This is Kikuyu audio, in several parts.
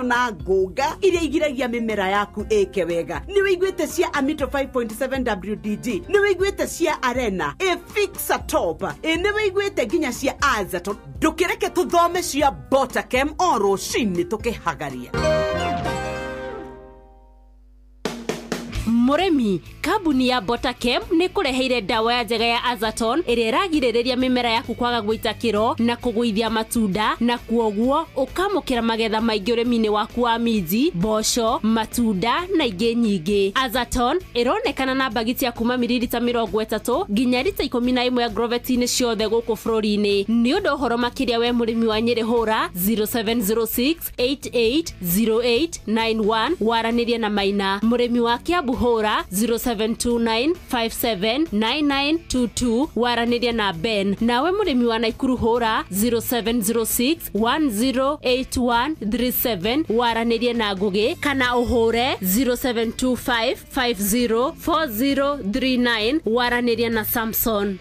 Igunyũ na ngũnga iria igiragia mĩmera yaku ĩke wega. Nĩ wĩiguĩte cia Amito 5.7 WDG, nĩ wĩiguĩte cia Arena Fixa Top, nĩ wĩiguĩte nginya cia Azaton. Ndũkĩreke tũthome cia Botakem o rũcinĩ tũkĩhagaria. Mũrĩmi, kambuni ya Botakem nĩ kũreheire ndawa ya njega ya Azaton ĩrĩa ĩragirĩrĩria mĩmera yaku kwaga gũita kĩro na kũgũithia matunda, na kuoguo ũkamũkĩra magetha maingĩ ũrĩmi-inĩ waku wa minji, mboco, matunda na ingĩ nyingĩ. Azaton ĩronekana na mbagiti ya kuma mililita 30 nginya lita 11 agroveti-inĩ ciothe gũkũ bũrũri-inĩ. Nĩ ũndũ ũhoro makĩria we mũrĩmi wa Nyĩrĩ hũra 0706 880891 waranĩrie na Maina. Mũrĩmi wa Kiambu hũra 0729579922 waranĩrie na Ben. Nawe mũrĩmi wa Naikuru hũra 0706 108137 waranĩrie na Ngũgĩ, kana ũhũre 0725504039 waranĩrie na Samson.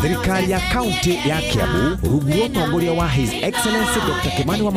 Thirikari ya kaunti ya Kiambu rungu rwa ũtongoria wa His Excellency Dr. Kimani wa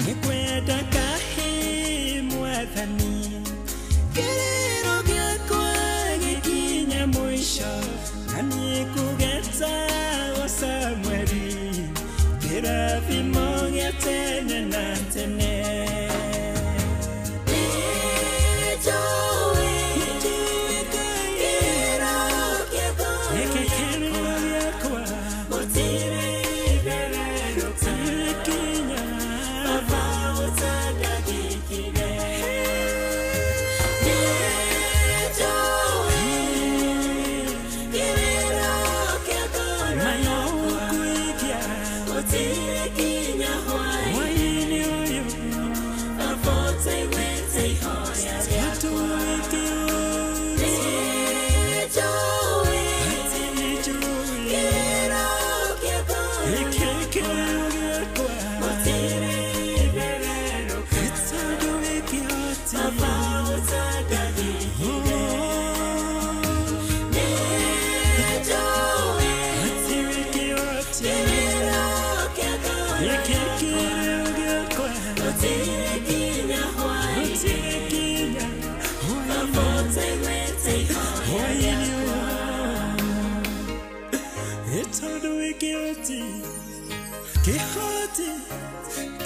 Nĩkwenda kahĩ mwathani kĩrĩro gĩakwa gĩkinya mũico na niĩ kũgetagwo Samueli kĩrathimo gĩa tene na tene.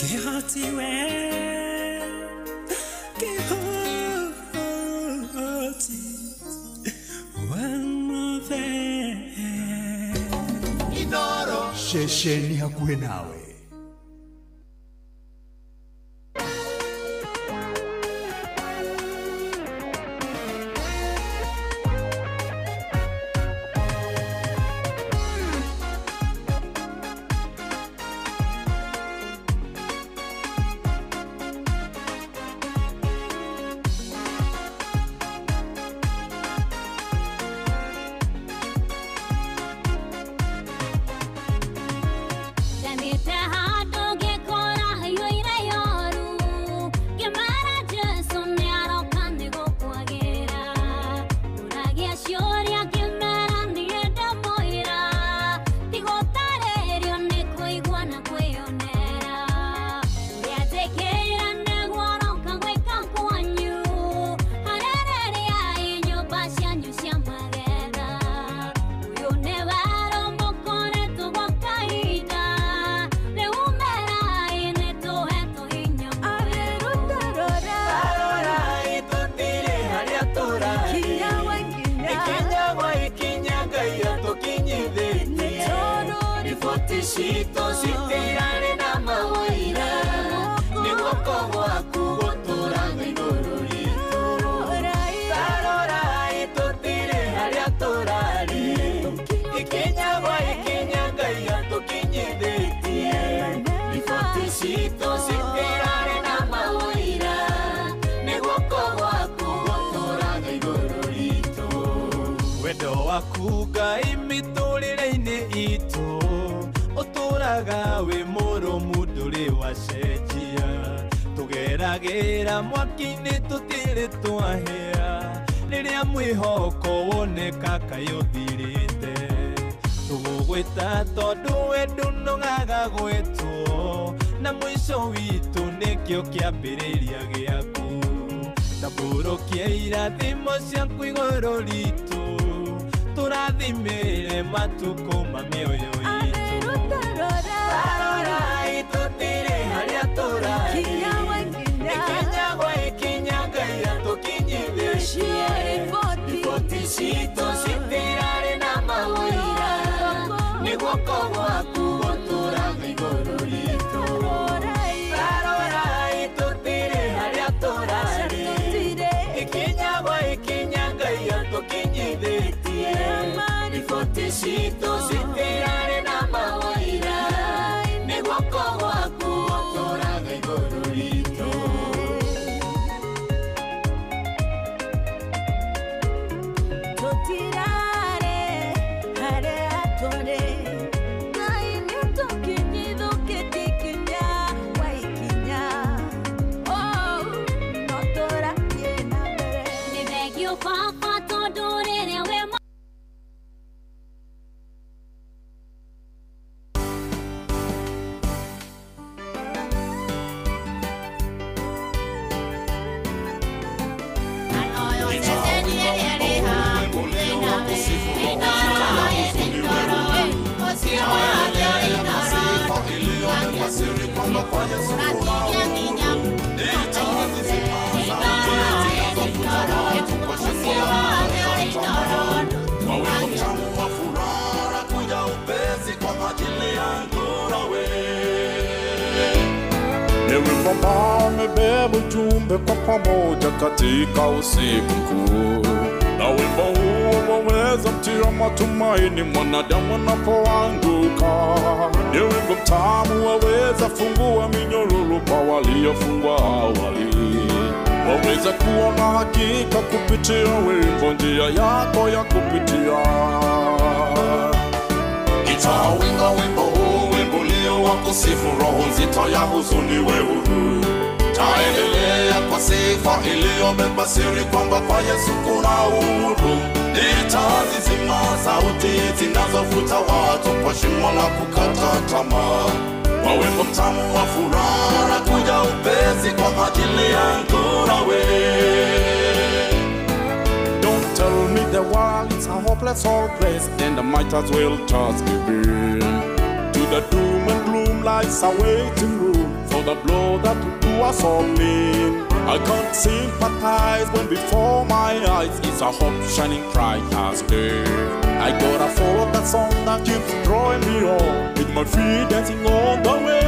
Kihoti we Kihoti one more thing. Inoro ceceni hakuhĩ nawe. Ngai mitũrĩre-inĩ itũ ũtũraga wĩ mũrũmu ndũrĩ wacenjia tũgeragĩra mwaki-inĩ tũtirĩ twahĩa rĩrĩa mwĩhoko woneka kaĩ ũthirĩte tũgũgwĩta tondũ we ndũnogaga gwĩtwo na mũico witũ nĩkĩo kĩambĩrĩria gĩaku tambũrũkia irathimo ciaku igũrũ ritũ tũrathimĩre matukũ ma mĩoyo itũ. Tarorai tũtirĩ harĩa tũrarĩ ikinya gwa ikinya Ngai atũkinyithĩtie riboti citũ citirarĩ na mawĩra nĩ guoko gwaku gũtũraga igũrũ ritũ. Tarorai tũtirĩ harĩa tũrarĩ ikinya gwa ikinya Ngai atũkinyithĩtie riboti citũ citirarĩ na mawĩra nĩ guoko gwaku gũtũraga igũrũ ritũ. Tũtirarĩ harĩa tũrĩ Ngai nĩatũkinyithũkĩtie ikinya gwa ikinya no tũrathiĩ na mbere. Nĩ thengio baba tondũ rĩrĩa wĩ Wimbo ambao umebeba ujumbe kwa pamoja katika usiku mkuu. Na wimbo huo waweza mtia matumaini mwanadamu anapoanguka. Ni wimbo mtamu waweza fungua minyororo kwa waliofungwa awali. Waweza kuona hakika kupitia wimbo njia yako ya kupitia. Nitauimba wimbo huu, wimbo ulio wa kusifu, roho nzito ya huzuni we huru. Taendelea kwa sifa iliyobeba siri kwamba kwa Yesu kuna uhuru. Nitazizima sauti zinazovuta watu kwa shimo la kukata tamaa. Kwa wimbo mtamu wa furaha na kuja upesi kwa ajili yangu nawe. Don't tell me the world is a hopeless old place, and I might as well just give in to the doom and gloom lies a waiting room for the blow that will do us all in. I can't sympathize when before my eyes is a hope shining bright as day. I gotta follow that song that keeps drawing me on, with my feet dancing on the way.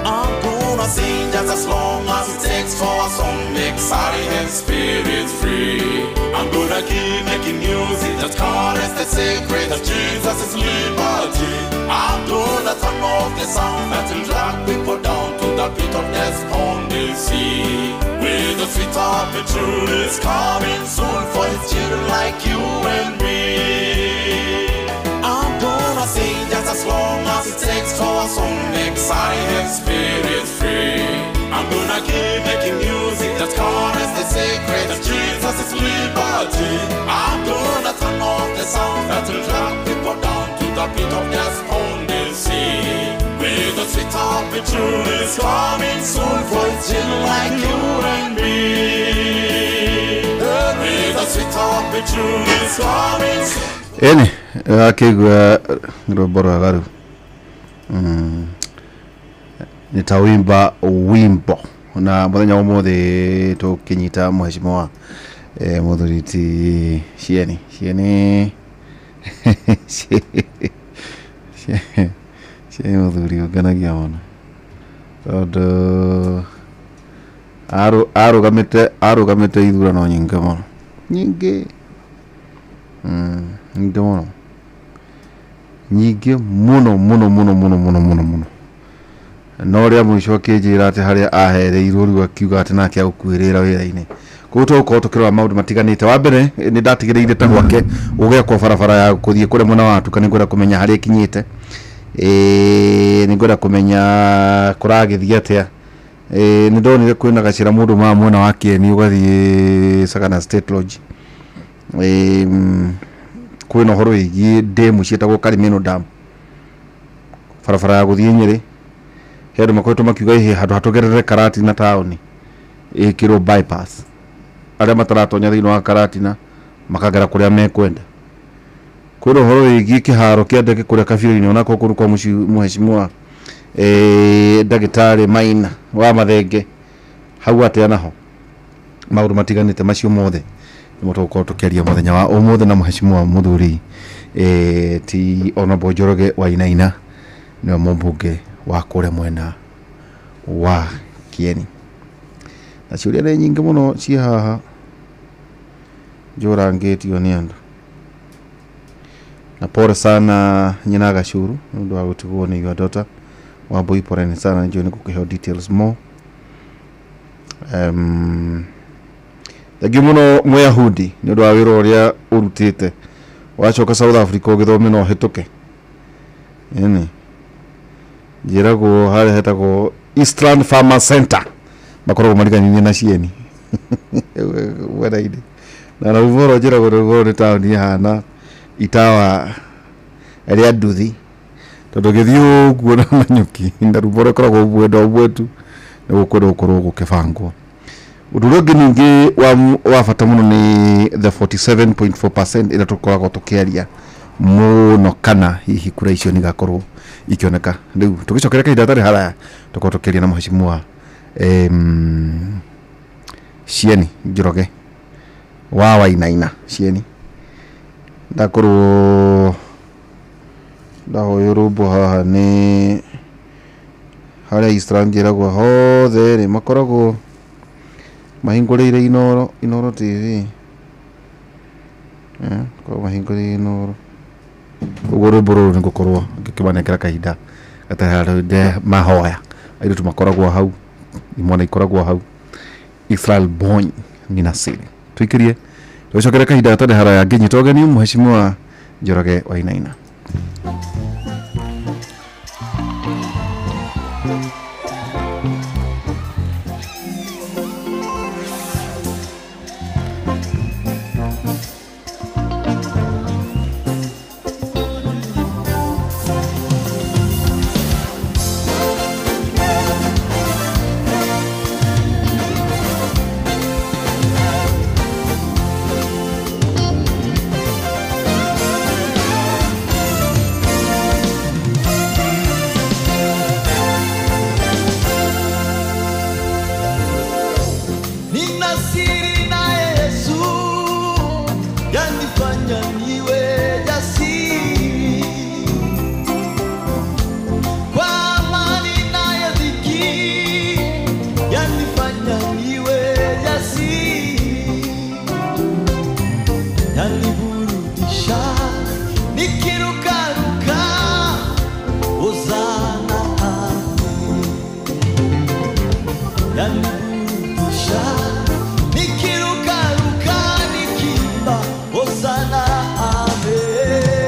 I'm gonna sing just as long as it takes for a song makes exciting spirits free. I'm gonna keep making music that carries the secret of Jesus' liberty. I'm gonna turn off the sound that will drag people down to the pit of despondency. With the sweet opportunities coming soon for his children like you and me. I'm gonna sing just as long as it takes for a song makes exciting spirits free. I'm gonna keep making music that carries the secret of Jesus' liberty. I'm gonna turn off the sound that will drag people down to the pit of despondency. With the sweet opportunities coming soon for his children like you and me. With the sweet opportunities coming soon. Eni akigwa rwimbo rwega rĩu. Nitawimba wimbo na muthenya umuthi tukinyita mheshimiwa muthuri ti Cieni Cieni Cieni muthuri ũngenagia mũno tondu arugamite ithurano nyingĩ mũno nyingĩ nyingĩ mũno nyingĩ mũno mũno mũno mũno mũno mũno mũno no rĩa mũico akĩnjĩra atĩ harĩa ahereirwo rĩu akiuga atĩ nake agũkuĩrĩra wĩra-inĩ. Koguo tũgũkorwo tũkĩrora maũndũ matiganĩte. Wa mbere nĩ ndatigĩrĩire ta gwake gũgĩakwo barabara ya kũthiĩ kũrĩa mwena wa Atuka, nĩ ngwenda kũmenya harĩa ĩkinyĩte, nĩ ngwenda kũmenya kũragĩthiĩ atĩa. Nĩ ndonire kwĩna gacĩra mũndũ ma mwena wa Kieni ũgathiĩ Sagana State Lodge. Kwĩna ũhoro wĩgiĩ ndemu ciĩtagwo Karimeno Dam, barabara ya gũthiĩ Nyĩrĩ. He andũ makoretwo makiuga ĩhĩ handũ hatũgerere Karatina taũni ĩkĩrwo bypass, arĩa mataratonya thĩinĩ wa Karatina makagera kũrĩa mekwenda. Kwĩna ũhoro wĩgiĩ kĩharo kĩa ndege kũrĩa Kabiro-inĩ onako kũu kwa mheshimiwa ndagĩtarĩ Maina wa Mathenge, hau atĩa naho maũndũ matiganĩte macio mothe nĩmo tũgũkorwo tũkĩaria mũthenya wa ũmũthĩ na mheshimiwa mũthuri ti Honorable Njoroge Wainaina, nĩwe mũmbunge wa kũrĩa mwena wa Kieni. Na ciũria nĩ nyingĩ mũno ciĩ haha njũrangĩtio nĩ andũ. Na pole sana nyina Gacuru nĩ ũndũ wa gũtigwo nĩ your daughter Wambui, poleni sana, nĩnjũĩ nĩ gũkũheo details more. Thengiũ mũno Mũyahudi nĩ ũndũ wa wĩra ũrĩa ũrutĩte. Wacoka South Africa ũgĩthome no ũhĩtũke. Ĩni njĩragwo harĩa hetagwo Eastland Farmer Center makoragwo mariganirie na Cieni mwena-inĩ na Narumoro njĩragwo Narumoro nĩ taũni ĩhana itawa rĩa nduthi tondũ ũgĩthiĩ ũguo na Nanyuki Narumoro ĩkoragwo mwena ũmwe tu nĩ gũkwenda gũkorwo gũkĩbangwo. Ũndũ ũrĩa ũngĩ ningĩ wa bata mũno nĩ the 47.4% ĩrĩa tũkoragwo tũkĩaria mũno, kana hihi kura icio nĩ igakorwo ikĩoneka. Rĩu tũgĩcokera kahinda gatarĩ haraya tũkorwo tũkĩaria na mheshimiwa Cieni Njoroge wa Wainaina. Cieni ndakorwo ndahoywo rwĩmbo haha nĩ Harĩa Eastland ĩragwo hothe rĩ makoragwo mahingũrĩire Inoro Inoro TV. Makoragwo mahingũrĩire Inoro. Ũguo rwĩmbo rũrũ nĩ ngũkorwo ngĩkĩmanengera kahinda gatarĩ mahoya. Airĩtu makoragwo hau, imwana ikoragwo hau. Israel Boy nina siri. Tuikirie tucokere kahinda gatarĩ haraya nginyita ũgeni Mheshimiwa Njoroge Wainaina. Nikirukaruka, Hosana, amen.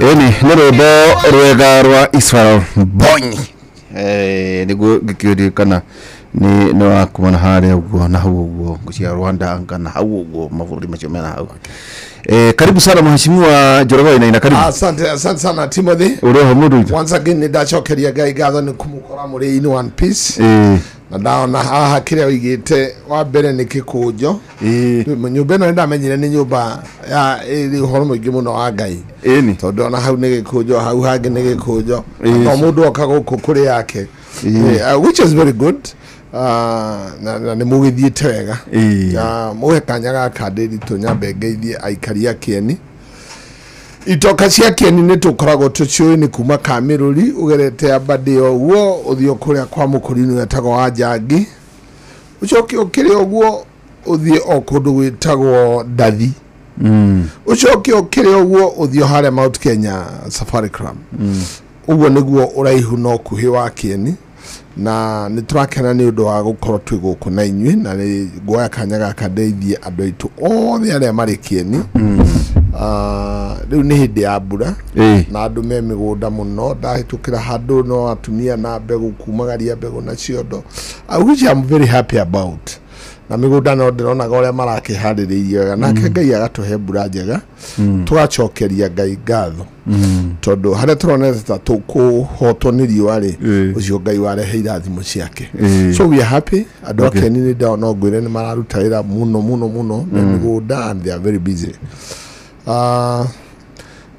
Ĩni nĩ rwĩmbo rwega rwa Israel Mbonyi. Nĩguo ngĩkĩũrie kana nĩ wa kuma na harĩa ũguo na hau ũguo cia Rwanda kana hau ũguo mabũrũri macio mena hau. Karibu sana mheshimiwa Njoroge Wainaina, karibu. Asante, asante sana Timothy. Ũrĩ ho mũndũ witũ? Once again nĩ ndacokeria Ngai ngatho nĩ kũmũkora mũrĩ in one piece. Na ndaona haha kĩrĩa ũigĩte wa mbere nĩ gĩkũnjo. Nyũmba ĩno nĩ ndamenyire nĩ nyũmba ya ĩrĩ ũhoro mũingĩ mũno wa Ngai. Tondũ ona hau nĩ gĩkũnjo, hau hangĩ nĩ gĩkũnjo. No mũndũ oka gũkũ kũrĩ yake. Which is very good. Na nĩ mũgĩthiĩte wega. Mũhe kanya gaka ndĩritũ nyambe ngeithie aikari a Kĩeni. Itoka cia Kĩeni nĩ tũkoragwo tũciũĩ nĩ kuma Kamĩrũri ũgerete Aberdare ũguo ũthiĩ kũrĩa kwa mũkũrinũ wetagwo wa Njangi, ũcoke ũkĩrĩ ũguo ũthiĩ o kũndũ gwĩtagwo Ndathi, ũcoke ũkĩrĩ ũguo ũthiĩ harĩa Mount Kenya Safari Club. Ũguo nĩguo ũraihu na ũkuhĩ wa Kĩeni, na nĩ tũrakena nĩ ũndũ wa gũkorwo twĩ gũkũ na inyuĩ, na nĩ nguoya kanya gaka ndeithie andũ aitũ othe arĩa marĩ Kĩeni. Rĩu nĩ hĩndĩ ya mbura na andũ me mĩgũnda mũno, ndahĩtũkĩra handũ no atumia na mbegũ kumagaria mbegũ na ciondo, which I'm very happy about. Na mĩgũnda no ndĩronaga ũrĩa marakĩharĩrĩirie wega, nake Ngai agatũhe mbura njega, tũgacokeria Ngai ngatho tondũ harĩa tũronete ta tũkũhotwo nĩ riũa rĩ, ũcio Ngai warehe irathimo ciake. So we are happy. Andũ a Kĩeni nĩ ndona ngwĩre nĩ mararuta wĩra mũno mũno mũno me mĩgũnda and they are very busy.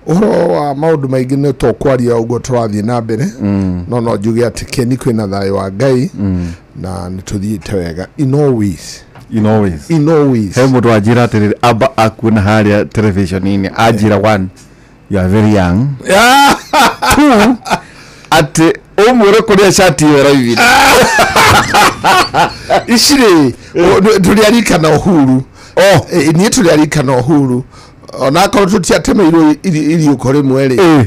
Ũhoro wa maũndũ maingĩ nĩ tũkwaria ũguo tũrathiĩ na mbere, no njuge atĩ Kĩeni kwĩna thayũ wa Ngai na nĩ tũthiĩte wega in all ways. In all ways. In all ways. He mũndũ wanjĩra atĩrĩrĩ, amba akuona harĩa television-inĩ anjĩra, one, you are very young. Two, atĩ ũmwĩre kũrĩa cati ĩyo ĩraumire. Ici rĩ, tũrĩarikana Uhuru. Niĩ tũrĩarikana Uhuru. Onakorwo tũtiatemeirwo iriũko rĩmwe rĩ,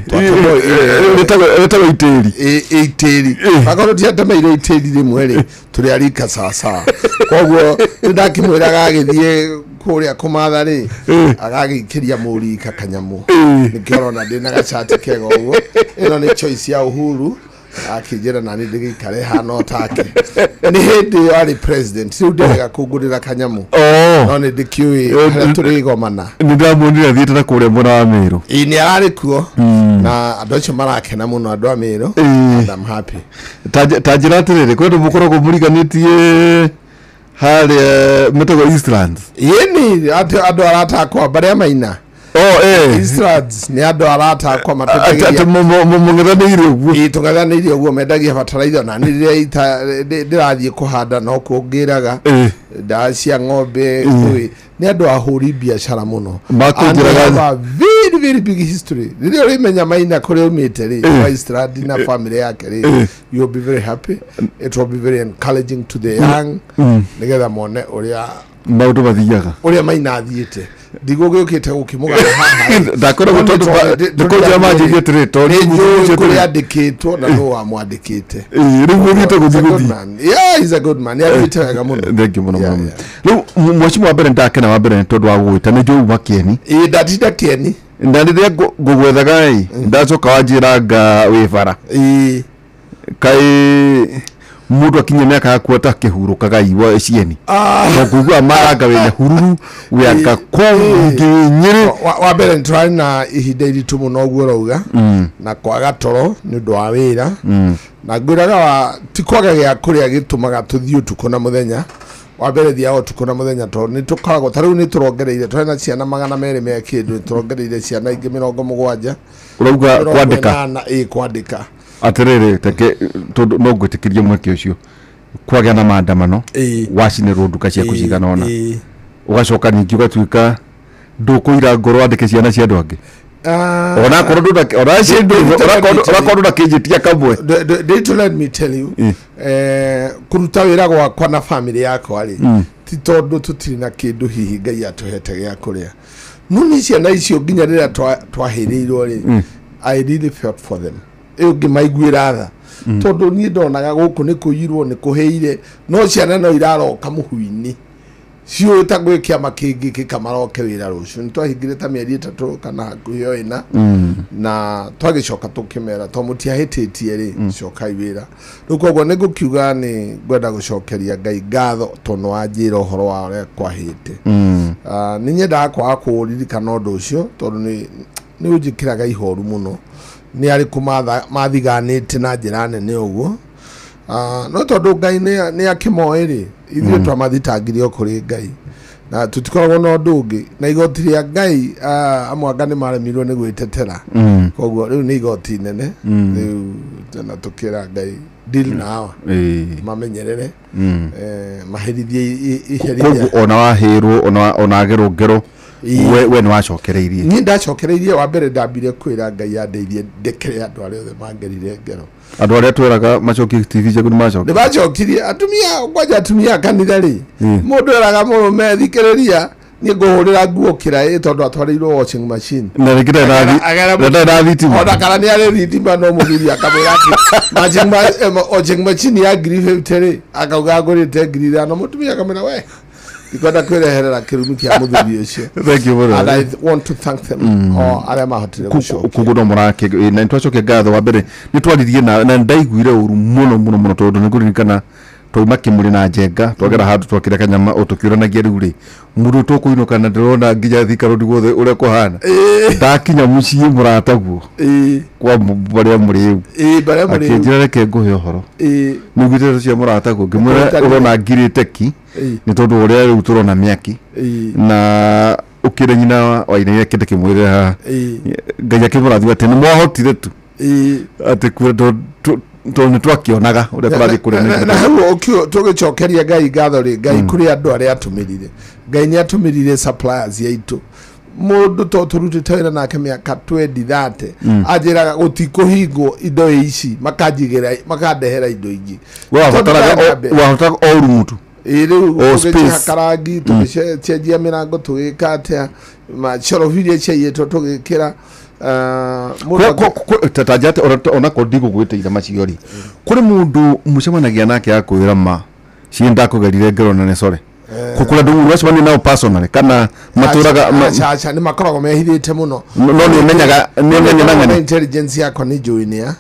rĩtagwo itĩri. Itĩri. Akorwo tũtiatemeirwo itĩri rĩmwe rĩ, tũrĩarika sawasawa. Koguo nĩndakĩmwĩraga agĩthiĩ kũrĩa kũmatha rĩ, agagĩikĩria mũrika kanyamũ. Nĩkĩo ũrona ndĩna gacati kega ũguo. Ĩno nĩ choice ya Uhuru. Akĩnjĩra nani ndĩgĩikare hana o take. Nĩ hĩndĩ ĩyo arĩ president, rĩu ndĩrega kũngũrĩra kanyamũ. No nĩ ndĩkĩũĩ harĩa tũrĩgomana. Nĩ ndamuonire athiĩte na kũrĩa mwena wa Mĩrũ. Ĩĩ nĩ ararĩ kuo na andũ acio marakena mũno, andũ a Mĩrũ, and I'm happy. Ta njĩra atĩrĩrĩ, kwĩ andũ mũkoragwo mũriganĩtie harĩa metagwo Eastlands? Ĩni andũ arata akwa barĩa maina. Eastlands nĩ andũ arata akwa matwendagia. Mũng'ethanĩire ũguo. Ĩĩ tũng'ethanĩire ũguo, mendagia bataraitha, na nĩ rĩrĩa ndĩrathiĩ kũhanda no kuo ngĩraga ndawa cia ng'ombe. Nĩ andũ ahũri biacara mũno. Makũnjĩraga very very big history. Rĩrĩa ũrĩmenya Maina kũrĩa umĩte rĩ, wa Eastland na family yake rĩ, you will be very happy. It will be very encouraging to the young, nĩgetha mone ũrĩa maũndũ mathiaga, ũrĩa Maina athiĩte. Ndigũgĩũkĩte gũkĩmũgana haha. Ndakoragwo tondũ ndĩkũnjĩra manjĩrie atĩrĩ, tondũ nĩ kũrĩa andĩkĩtwo na nũ wamwandĩkĩte. Rĩu mũthiĩte gũthiĩ gũthiĩ. Yeah, he's a good man. Nĩ athiĩte wega mũno. Thank you mũno mũno. Rĩu mheshimiwa, wa mbere ndakena wa mbere tondũ wa gũgwĩta, nĩ njũĩ uma Kĩeni. Ĩĩ ndatinda Kĩeni. Na rĩrĩa ngũgwethaga ĩ, ndacoka wanjĩra nga wĩ bara. Ĩĩ. Kaĩ mũndũ akinyia mĩaka yaku atakĩhurũkaga iwa cieni. Tondũ maranga wĩna hururu, wĩanga kũu ngĩ Nyĩrĩ. Wa mbere nĩ tũrarĩ na ihinda iritũ mũno ũguo ũrauga, na kwaga toro nĩ ũndũ wa wĩra. Na ngwĩraga ti kwaga gĩa kũrĩa gĩtũmaga tũthiĩ ũtukũ na mũthenya. Wa mbere thiaga ũtukũ na mũthenya tondũ nĩ tũkoragwo ta rĩu nĩ tũrongereire, tũrĩ na ciana 200 me kĩndũ, nĩ tũrongereire ciana ingĩ 70. Ũrauga kwandĩka? Ĩĩ kwandĩka. Atĩrĩrĩ, teke tondũ no ngwĩtĩkĩrie mweke ũcio, kwagĩa na maandamano, wacinĩrwo nduka ciaku cigana ũna, ũgacoka ningĩ ũgatuĩka ndũkũira ngoro wandĩke ciana cia andũ angĩ. Onakorwo ndũnakĩnjĩtia kamwe. Nditũ, let me tell you, kũruta wĩra gwakwa na family yakwa rĩ, ti tondũ tũtirĩ na kĩndũ hihi Ngai atũhete gĩa kũrĩa. No nĩ ciana icio nginya rĩrĩa twahĩrĩirwo rĩ, I really felt for them. Ĩyo ngĩmaiguĩra tha, tondũ niĩ ndonaga gũkũ nĩ kũiyirwo nĩ kũhĩire, no ciana no iraroka mũhu-inĩ Ciũĩ ta gwĩ kĩama kĩngĩ kĩkamaroke wĩra rũciũ. Nĩ twahingire ta mĩeri 3 kana hakuhĩ o 4, na twagĩcoka tũkĩmera to mũtiahĩtĩtie rĩ, cokai wĩra. Rĩu koguo nĩ ngũkiuga nĩ ngwenda gũcokeria Ngai ngatho tondũ wanjĩra ũhoro wa ũrĩa kwahĩte. Nĩ nyendaga kwaga kũũririkana ũndũ ũcio tondũ nĩ ũnjĩkĩraga ihoru mũno. Nĩ arĩkũ mathiganĩte na njĩra nene ũguo. No tondũ Ngai nĩ akĩmoĩ rĩ, ithuĩ twamathitangire o kũrĩ Ngai na tũtikoragwo na ũndũ ũngĩ. Na igoti rĩa Ngai, amwe anga nĩ maremirwo nĩ gwĩtetera, koguo rĩu nĩ igoti inene. Rĩu tena tũkĩra Ngai deal na hawa, mamenyerere, maherithie iherithia. Koguo ona wahĩrwo, ona agerwo ngero, we nĩ wacokereirie? Niĩ ndacokereirie. Wa mbere ndambire kwĩra Ngai andeithie ndekere andũ arĩa othe mangerire ngero. Andũ arĩa tweraga macokie TV ciaku nĩ macokia? Nĩ macokirie. Atumia kwanja, atumia a kanitha rĩ, mũndũ eraga mũrũme, thikĩrĩria, niĩ ngũhũrĩra nguo kĩraĩ tondũ atwarĩirwo washing machine. Na rĩngĩ ndarĩ na thitima. Ona kana nĩ arĩ thitima, no mũthuri akamwĩra atĩ washing machine ya 50,000 rĩ, akauga ngũrĩte 5,000. Mũtumia akamwĩra, we ndikwenda kwĩreherera kĩrumi kĩa mũthuri ũcio. Thank you mũno. And I want to thank them o arĩa mahotire gũcokia. Koguo no mũrake na nĩtwacokia ngatho. Wa mbere nĩ twaririe na ndaiguire ũru mũno mũno mũno tondũ nĩ ngũririkana twauma Kĩmũrĩ na Njenga, twagera handũ twakĩrĩa kanyama o tũkĩũranagia, rĩu rĩ, mũndũ tũkũinũka na ndĩrona nginya Thika Road guothe ũrĩa kũhana. Ndakinya mũciĩ mũrataguo kwa barĩa mũrĩu barĩa mũrĩu akĩnjĩra reke ngũhe ũhoro. Nĩguo cia mũrataguo ngĩmwĩra ũrona ngirĩte ki nĩ tondũ ũrĩa rĩu tũrona mĩaki na ũkĩre nyina wa Wainaina kĩndũ kĩmwĩre haha. Ngai akĩmũrathima atĩ nĩ mwahotire tu atĩ tondũ nĩ twakĩonaga ũrĩa kũrathiĩ kũrĩa. Na hau tũgĩcokeria Ngai ngatho rĩ, Ngai kũrĩ andũ arĩa atũmĩrire. Ngai nĩ atũmĩrire suppliers aitũ. Mũndũ to tũrutĩte wĩra nake mĩaka 20 30, anjĩraga gũtikũhingwo indo ici, makanjigĩra makandehera indo ingĩ. Wabataraga o rumu tu. Rĩu tũgĩcihaka rangi, tũgĩcenjia mĩrango, tũgĩka atĩa, macorobi iria ciaiyĩtwo tũgĩkĩra. Tata onakorwo ndigũgwĩtĩire macio rĩ, kũrĩ mũndũ mũcemanagia nake akwĩra ma ciĩ ndakũgerire ngero na nĩ sorry, kũrĩ andũ ũracemania nao personally kana matũraga? Aca, nĩ makoragwo mehithĩte mũno. No nĩ ũmenyaga nĩ ng'ani. Intelligence yakwa nĩ njũĩ nĩa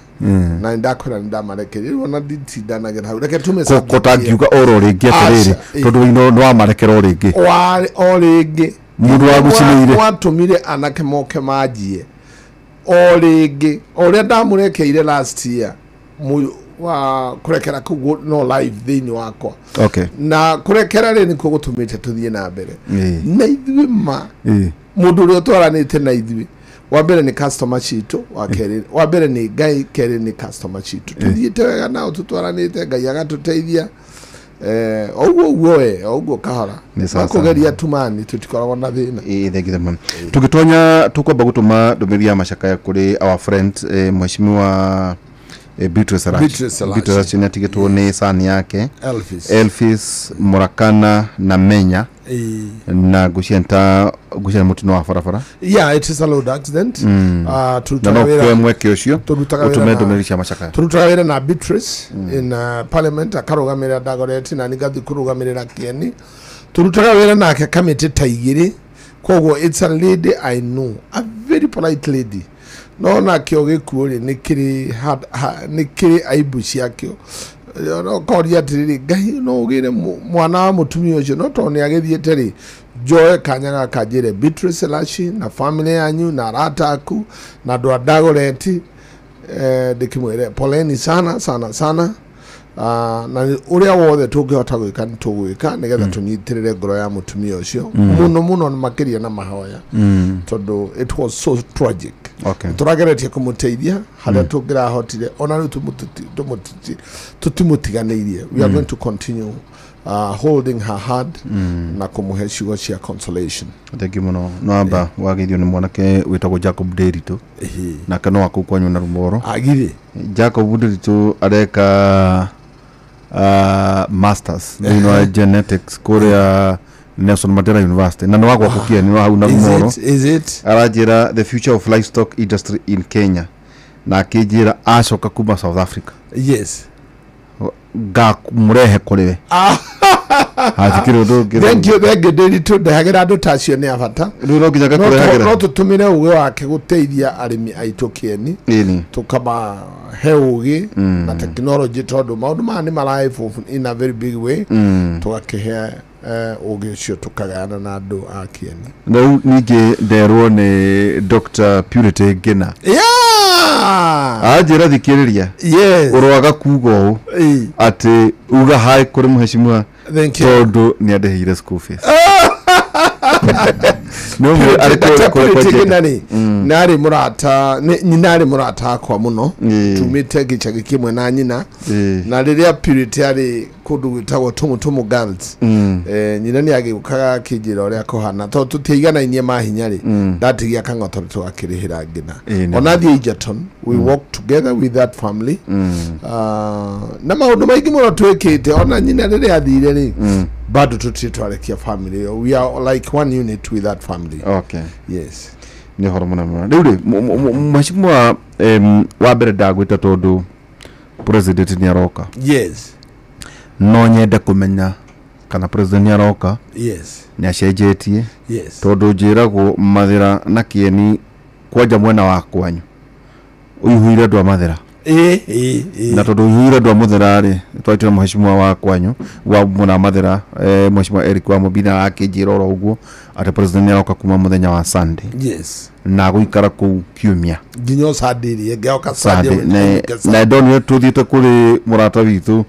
na ndakwĩra nĩ ndamarekeria. Rĩu ona nditindanagĩra hau, reke tume. Ko tangiuga oro rĩngĩ atĩrĩrĩ, tondũ wĩino nĩ wamarekera o rĩngĩ. O rĩngĩ. Mũndũ wagucinĩire. Watũmire anake moke manjie o rĩngĩ o ũrĩa ndamũrekeire last year wa kũrekera kũu no live thĩinĩ wakwa. Na kũrekera rĩ, nĩkuo gũtũmĩte tũthiĩ na mbere na ithuĩ ma mũndũ ũrĩa ũtwaranĩte na ithuĩ. Wa mbere nĩ customer citũ, wa kerĩ, wa mbere nĩ Ngai, kerĩ nĩ customer citũ. Tũthiĩte wega nao, tũtwaranĩte, Ngai agatũteithia ũguo ũguo we o ũguo kahora makũgeria tumani, tũtikoragwo na thĩna. Ĩĩ, thank you man. Tũgĩtonya tũkwamba gũtũma ndũmĩrĩri ya macakaya kũrĩ our friend, mheshimiwa Beatrice Arachi. Beatrice Arachi. Beatrice Arachi nĩ atigĩtwo nĩ sani yake Elvis. Elvis Murakana na Menya na ngũcia ngũcia mũtino wa barabara. Yeah, it is a road accident. Na no kuoe mweke ũcio ũtũme ndũmĩrĩri cia macakaya. Tũrutaga wĩra na Beatrice in parliament, akarũgamĩrĩra Dagoretti na nĩngathiĩ kũrũgamĩrĩra Kieni. Tũrutaga wĩra nake kamĩtĩ ta 2, koguo it's a lady I know, a very polite lady. No nakĩo gĩkuũ rĩ, nĩ kĩrĩ nĩ kĩrĩ aibu ciakĩo. Ũkoria atĩrĩrĩ, Ngai no ũgĩre mwana wa mũtumia ũcio, no tondũ nĩ agĩthiĩte rĩ, njoe kanya gaka njĩre Beatrice Elachi na family yanyu na arata aku na andũ a Dagoretti, ndĩkĩmwĩre poleni sana sana sana. Na ũrĩa wothe tũngĩhota gwĩka nĩ tũgwĩka nĩgetha tũnyitĩrĩre ngoro ya mũtumia ũcio mũno mũno makĩria na mahoya, tondũ it was so tragic. Tũrageretie kũmũteithia harĩa tũngĩrahotire, ona rĩu tũtimũtiganĩirie. We are going to continue holding her hand na kũmũhe ciugo cia consolation. Thank you mũno. No amba wageithio nĩ mwanake wĩtagwo Jacob Nderitu, nake no akũu kwanyu na Rumoro. Agire Jacob Nderitu areka masters thĩinĩ wa genetics kũrĩa Nelson Mandela University na nĩ wa gwaku Kieni, wa hau na Rumoro. Is it? Aranjĩra the future of livestock industry in Kenya, na akĩnjĩra acoka kuma South Africa. Yes. Ngamũrehe kũrĩ we. Hatikiri ũndũ ũngĩ. Thank you, thank you. Ndĩritũ ndehagĩra andũ ta acio nĩ a bata. Rĩu no nginya No ngakũrehagĩra. no tũtũmĩre ũgĩ wake gũteithia arĩmi aitũ kĩeni. Ĩni. Tũkamahe ũgĩ na technology tondũ maũndũ maya nĩ mara evolve in a very big way. Tũgakĩhe ũgĩ ũcio tũkagayana na andũ a kĩeni. Na rĩu ningĩ nderwo nĩ Dr. Purity Ngina. Yeah! Anjĩra thikĩrĩria. Yes. Ũroaga kuga ũũ atĩ uga hi kũrĩ mheshimiwa Thank you. tondũ nĩ andĩhĩire school fees. No arĩ kũrĩa kũrĩa kwa Purity Njega. Ngina rĩ narĩ mũrata nyina arĩ mũrata wakwa mũno. Tumĩte gĩcagi kĩmwe na nyina. Na rĩrĩa Purity arĩ kũndũ gwĩtagwo Tumutumu Girls, nyina nĩ agĩũkaga akĩnjĩra ũrĩa kũhana tondũ tũtiaiganainie mahinya rĩ, ndatigia kang'oto tũgakĩrĩhĩra Ngina. Ona thiĩ Egerton, we work together with that family. Na maũndũ maingĩ mũno twĩkĩte. Ona nyina rĩrĩa athire rĩ, bado tũtirĩ twarekia family ĩyo. We are like one unit with that family. Okay. Yes. Nĩ ũhoro mũnene mũno. Rĩu rĩ mheshimiwa, wa mbere ndagwĩta tondũ president nĩ aroka. Yes. No nyende kũmenya kana president nĩ aroka. Yes. Nĩ acenjetie. Yes. Tondũ njĩragwo Mathĩra na Kĩeni kwanja mwena wa kwanyu ũihũire andũ a Mathĩra. Ĩ ĩ ĩ. Na tondũ ũihũire andũ a Mũthĩra rĩ, twatĩra mheshimiwa wa kwanyu wa mwena wa Mathĩra, mheshimiwa Eric wa Mũbina akĩnjĩra oro ũguo atĩ president nĩ aroka kuma mũthenya wa Sunday. Yes. Na gũikara kũu kiumia nginya o Sunday rĩ ĩngĩoka Sunday. Sunday. Na ndonire tũthiĩte kũrĩ mũrata witũ,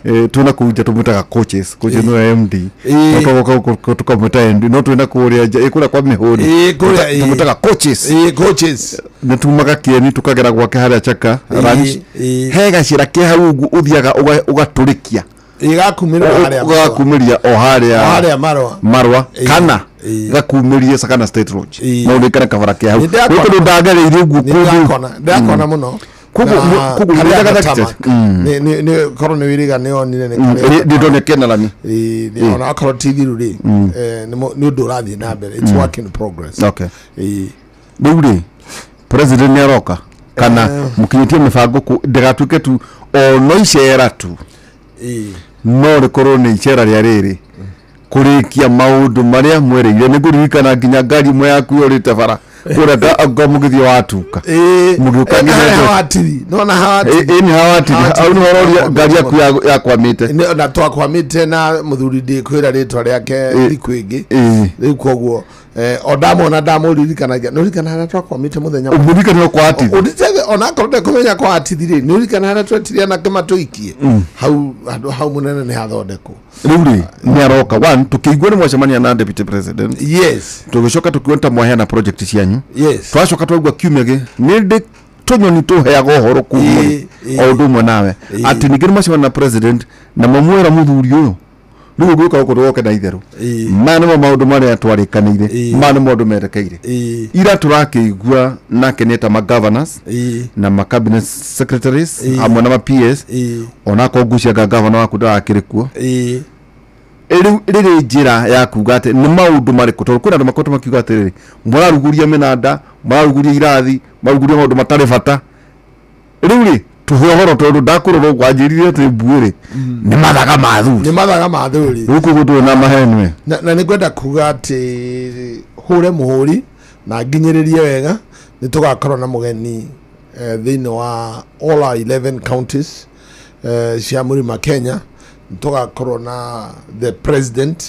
twĩna kũu nja tũmwĩtaga coaches nĩwe MD. Tũgoka tũkamwĩta MD, no twĩna kũrĩa nja kũrĩa kwa mĩhũri kũrĩa, tũmwĩtaga coaches. Coaches. Nĩ tumaga Kĩeni tũkagera gwake harĩa Chaka ranch. He gacĩra ke hau ũguo ũthiaga ũgatũrĩkia. Gakumĩra harĩa Ũgakumĩria o harĩa harĩa Marwa. Marwa kana gakumĩrie Sakana State Lodge, no ũrĩkane kabara ke hau. Nĩ ndakona. Gwĩ kũndũ ndagereire ũguo Nĩ kũndũ ndakona ndakona mũno. Koguo Na koguo harĩa mũrĩaga tarmac. dakitari. Nĩ korwo nĩ wĩrĩga nĩ onire nĩ karĩa Ndĩndonire kĩna lami. Ĩ, ona akorwo ti thiru rĩ, nĩ ũndũ ũrathiĩ na mbere. It's work in progress. Okay. Ĩ. Rĩu rĩ president nĩ aroka kana mũkinyĩtie mĩbango ndĩgatuĩke tu o no icera tu, no rĩkorwo nĩ icera rĩa rĩrĩ kũrĩkia maũndũ marĩa mwereire. Nĩ ngũririkana nginya ngari ĩmwe yaku yorĩte bara kũrĩa anga mũgĩthiĩ watuka mũgĩũka nginya Harĩa hawatiri nona hawatiri. Ĩ nĩ hawatiri hau nĩ ũroria ngari yaku yakwamĩte. Na twakwamĩte na mũthuri ndĩkwĩra rĩtwa rĩake thikũ ĩngĩ. Rĩu koguo o ndamwona ndamũririkanagia nĩ ũririkana harĩa twakwamĩte mũthenya ũmwe? Ũmũririkane kwa atithi. Ũririkane onakorwo ndekũmenya kwa atithi rĩ, nĩ ũririkana harĩa twetirie anake matũikie hau handũ hau mũnene nĩ hathondekwo. Rĩu rĩ nĩ aroka one tũkĩigua nĩ mwacemania na deputy president. Yes. Tũgĩcoka tũkiona ta mwaheana project cianyu. Yes. Twacoka twaigua kiumia gĩ nĩ ndĩ tũnyoni tũheaga ũhoro kũu mũrĩ o ũndũ ũmwe nawe atĩ ningĩ nĩ mwacemania na president na mamwĩra mũthuri ũyũ rĩu ũngĩũka gũkũ ndũgoke na itherũ, maya nĩmo maũndũ marĩa twarĩkanĩire, maya nĩ maũndũ merekeire. Ira tũrakĩigua nake nĩ eta ma governors na ma cabinet secretaries hamwe na ma PS, onakorwo ngwĩciria gavana waku ndarakĩrĩ kuo. Rĩu rĩrĩ njĩra ya kuga atĩ nĩ maũndũ marĩkũ, tondũ kwĩna andũ makoretwo makiuga atĩrĩrĩ, mũraruguria mĩnanda, mũraruguria irathi, mũraruguria maũndũ matarĩ bata. Rĩu rĩ tũhe ũhoro tondũ ndakũrora ũguo wanjĩrire atĩ mbuĩ rĩ nĩ mathaga ma thuri. Nĩ mathaga ma thuri. Rĩu koguo ndũrĩ na mahenwe. Na nĩ ngwenda kuga atĩ hũre mũhũri na nginyĩrĩrie wega nĩ tũgakorwo na mũgeni thĩinĩ wa all our 11 counties cia mũrĩma Kenya. Nĩ tũgakorwo na the president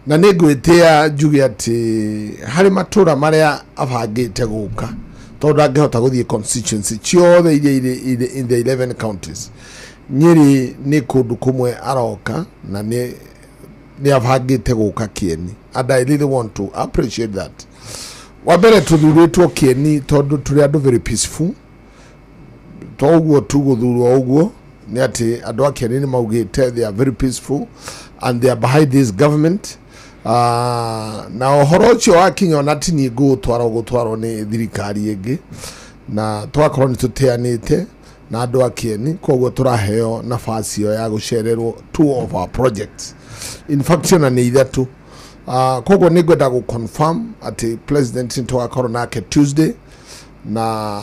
na nĩ ngwĩtĩa njuge atĩ harĩ matũra marĩa abangĩte gũka tondũ ndangĩhota gũthiĩ constituency ciothe iria irĩ in the 11 counties. Nyĩrĩ nĩ kũndũ kũmwe aroka na nĩ abangĩte gũka Kĩeni, and I really want to appreciate that. Wa mbere tũthurĩtwo Kĩeni tondũ tũrĩ andũ very peaceful, to ũguo tu gũthurwo ũguo nĩ atĩ andũ a Kĩeni nĩ maugĩte they are very peaceful and they are behind this government. Na ũhoro ũcio wakinya ona ti niĩ ngũũtwara ũgũtwarwo nĩ thirikari ĩngĩ, na tũgakorwo nĩ tũteanĩte na andũ a Kĩeni, koguo tũraheo nafasi ĩyo ya gũcererwo two of our projects, in fact ona nĩ ithatũ. Koguo nĩ ngwenda gũ confirm atĩ president nĩ tũgakorwo nake Tuesday, na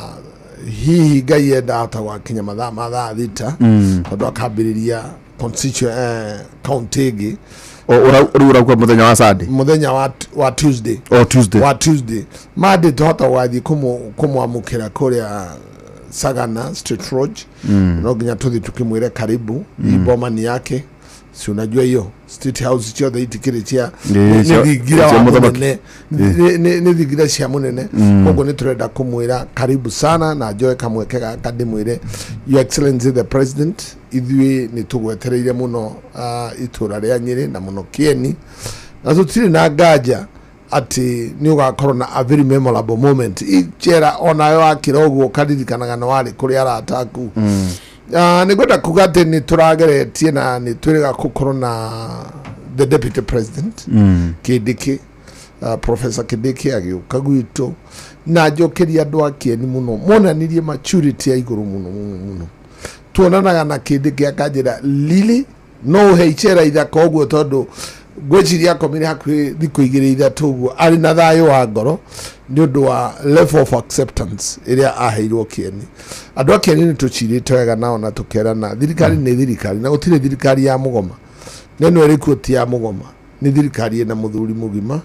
hihi Ngai enda ahota gwakinya mathaa ma thaa 6 tondũ akambĩrĩria constituent county ĩngĩ. Rĩu ũrauga mũthenya wa Sunday, mũthenya wa Tuesday. O Tuesday. Wa Tuesday. Monday tũhota gũgathiĩ kũmwamũkĩra kũrĩa Sagana State Lodge. No nginya tũthiĩ tukĩmwĩre karibu. Hii boma ni yake, si unajua hiyo state house ciothe itikĩrĩ cia nĩ thingira cia wa mũthamaki. mũnene, nĩ thingira cia mũnene. Koguo nĩ tũrenda kũmwĩra karibu sana, na njoe kamweke gaka ndĩmwĩre, Your Excellency the President, ithuĩ nĩ tũgwetereire mũno itũra rĩa Nyĩrĩ na mũno Kĩeni, na tũtirĩ na nganja atĩ nĩ ũgakorwo na a very memorable moment. Icera onawe wakĩra ũguo ũkaririkanaga na warĩ kũrĩ arata aku. Nĩ ngwenda kuga atĩ nĩ tũrageretie na nĩ twĩrĩga gũkorwo na the deputy president Kindiki, Professor Kindiki agĩũka gwitũ, na njokeria andũ a Kĩeni mũno, monanirie maturity ya igũrũ mũno mũno mũno. Tuonanaga na Kindiki akanjĩra, Lili, no ũhe icera ithaka ũguo, tondũ ngwĩciria akomire hakuhĩ thikũ igĩrĩ ithatũ ũguo arĩ na thayũ wa ngoro nĩ ũndũ wa level of acceptance ĩrĩa aheirwo Kĩeni. Andũ a Kĩeni nĩ tũcirĩte wega nao na tũkerana thirikari nĩ thirikari, na gũtirĩ thirikari ya mũgoma, neno ĩrĩkuo ti ya mũgoma, nĩ thirikari ĩna mũthuri mũgima,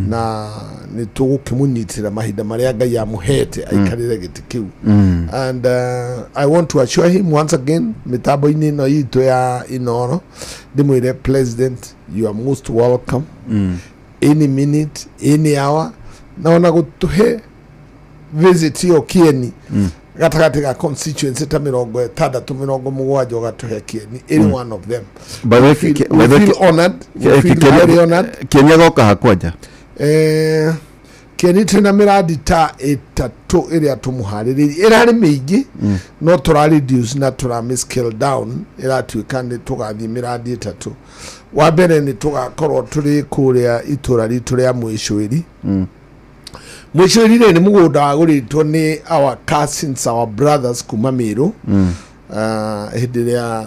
na nĩ tũgũkĩmũnyitĩra mahinda marĩa Ngai amũhete aikarĩre gĩtĩ kĩu. And I want to assure him once again mĩtambo-inĩ ĩno itũ ya Inoro, ndĩmwĩre, President, you are most welcome any minute, any hour, na ona gũtũhe visit ĩyo Kĩeni gatagatĩ ga constituency ta 60 70 ũgatũhe Kĩeni, any one of them. By the way, We by the way, feel honored, we feel very honored. Kĩeni agoka ha kwanja? Kĩeni twĩna mĩradi ta ĩtatũ ĩrĩa tũmũharĩrĩirie, ĩrarĩ mĩingĩ no tũra reduce na tũra scale down, ĩratuĩka nĩ tũgathiĩ mĩradi ĩtatũ. Wa mbere nĩ tũgakorwo tũrĩ kũrĩa itũra ritũ rĩa Mwĩcwĩri. Mwĩcwĩri rĩ, nĩ mũgũnda wagũrĩtwo nĩ our cousins, our brothers kuma Mĩrũ, hĩndĩ ĩrĩa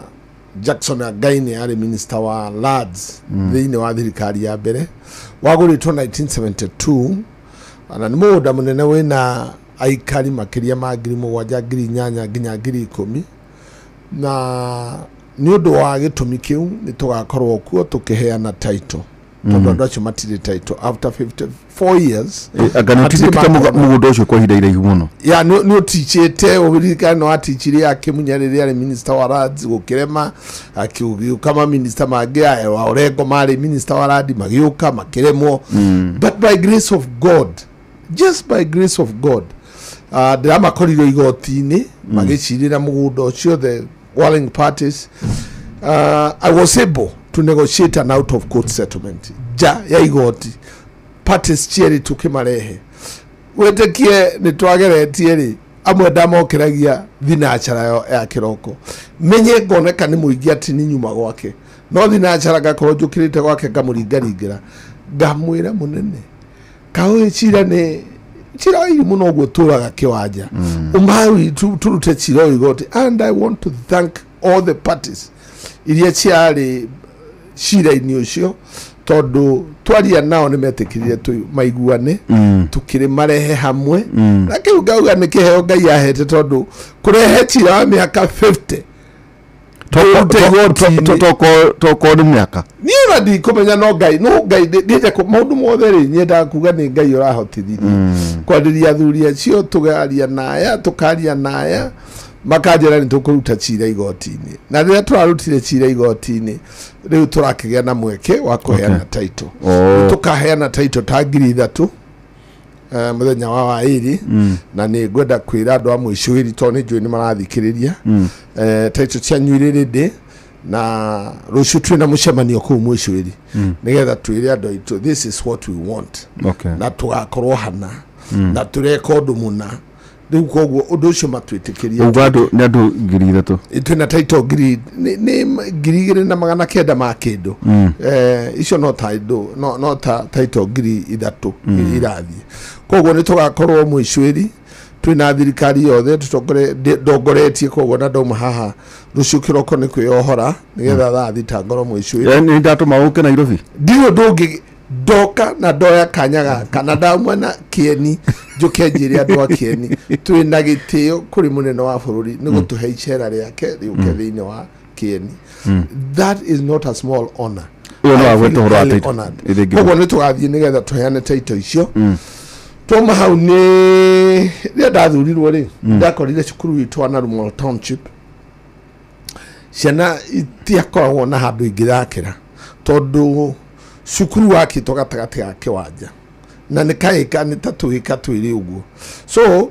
Jackson Angaine arĩ minister wa lands thĩinĩ wa thirikari ya mbere. Wagũrĩtwo 1972 na nĩ mũgũnda mũnene wĩna aikari makĩria ma 7,000, 8,000 nginya 10,000, na nĩ ũndũ wa gĩtũmi kĩu nĩ tũgakorwo kuo tũkĩheana title, tondũ andũ acio matirĩ title after 54 years. Anga nĩ Hatirĩ ũtindĩkĩte mũgũnda ũcio kwa ihinda iraihu mũno. Ya, nĩ ũtichĩte, ũririkane nĩ watichire akĩmunya rĩrĩa arĩ minister wa lands, gũkĩrema, akĩũka ma minister mangĩ aya wa Orengo marĩ minister wa land magĩũka makĩremwo. But by grace of God, just by grace of God, ndĩramakorire igoti-inĩ magĩcirĩra mũgũnda ũcio, the warring parties. I was able to negotiate an out of court settlement nja ya igoti, parties cierĩ tũkĩmarehe. Wĩtĩkie nĩ twageretie rĩ, amwe ndamokĩragia thinacara ya kĩroko, menye ngoneka nĩ mũingĩ atĩ nĩ nyuma gwake, no thinacara ngakorwo njũkĩrĩte gwake, ngamũringaringĩra, ngamwĩra, mũnene, kaũĩ cira nĩ cira wa irimũ noguo tũraga kĩwanja, ũmawi tũrute cira ũyũ igoti. And I want to thank all the parties iria ciarĩ cira-inĩ ũcio, tondũ twaria nao nĩ metĩkĩrire maiguane, tukĩrĩ marehe hamwe, na kĩu ngauga nĩ kĩheo Ngai ahete, tondũ kũrehe cira wa mĩaka 50 tũrute igoti-inĩ. Tokorwo nĩ mĩaka Niĩ ona ndikũmenya, no Ngai, no Ngai ndĩte maũndũ mothe rĩ, nyendaga kuga nĩ Ngai ũrahotithirie kwarĩria athuri acio, tũkaria naya, tũkaria naya, makanjĩra nĩ tũkũruta cira igoti-inĩ. Na rĩrĩa tũrarutire cira igoti-inĩ, rĩu tũrakĩgĩa na mweke wa kũheana title. Tũkaheana title ta 3,000 mũthenya wa waĩrĩ, na nĩ ngwenda kwĩra andũ a Mwĩcwĩri, tondũ nĩ njũĩ nĩ marathikĩrĩria, title cianyu irĩ ready, na rũciũ twĩna mũcemanio kũu Mwĩcwĩri nĩgetha twĩre andũ aitũ, this is what we want, na tũgakorwo hana na tũreka ũndũ mũna. Rĩu koguo ũndũ ũcio matwĩtĩkĩrie. Uga andũ nĩ andũ 3,000? Twĩna title ngiri nĩ 2,900 ma kĩndũ. Icio no ta indo no ta title 3,000 irathiĩ. Koguo nĩ tũgakorwo Mwĩcwĩri twĩna thirikari yothe ndongoretie. Koguo na ndauma haha rũciũ kĩroko nĩ kwĩyohora nĩgetha thaa thita ngorwo Mwĩcwĩri. Nĩ ndatũma ũke Nairobi. Ndirĩ ũndũ ũngĩ, ndoka na ndoya kanya gaka na ndauma na Kĩeni, njũke njĩre andũ a Kĩeni twĩna gĩtĩo kũrĩ mũnene wa bũrũri nĩ gũtũhe icera rĩake rĩũke thĩinĩ wa Kĩeni. That is not a small honor. Ũyũ no agwete ũhoro wa title. Koguo nĩ tũgathiĩ nĩgetha tũheane title icio. Twauma hau nĩ rĩrĩa ndathurirwo rĩ, ndakorire cukuru witũ wa Narumoro Township ciana itiakoragwo na handũ ingĩthakĩra tondũ cukuru wakĩtwo gatagatĩ ga kĩwanja na nĩ kaĩka nĩ ta tũĩka twĩrĩ ũguo. So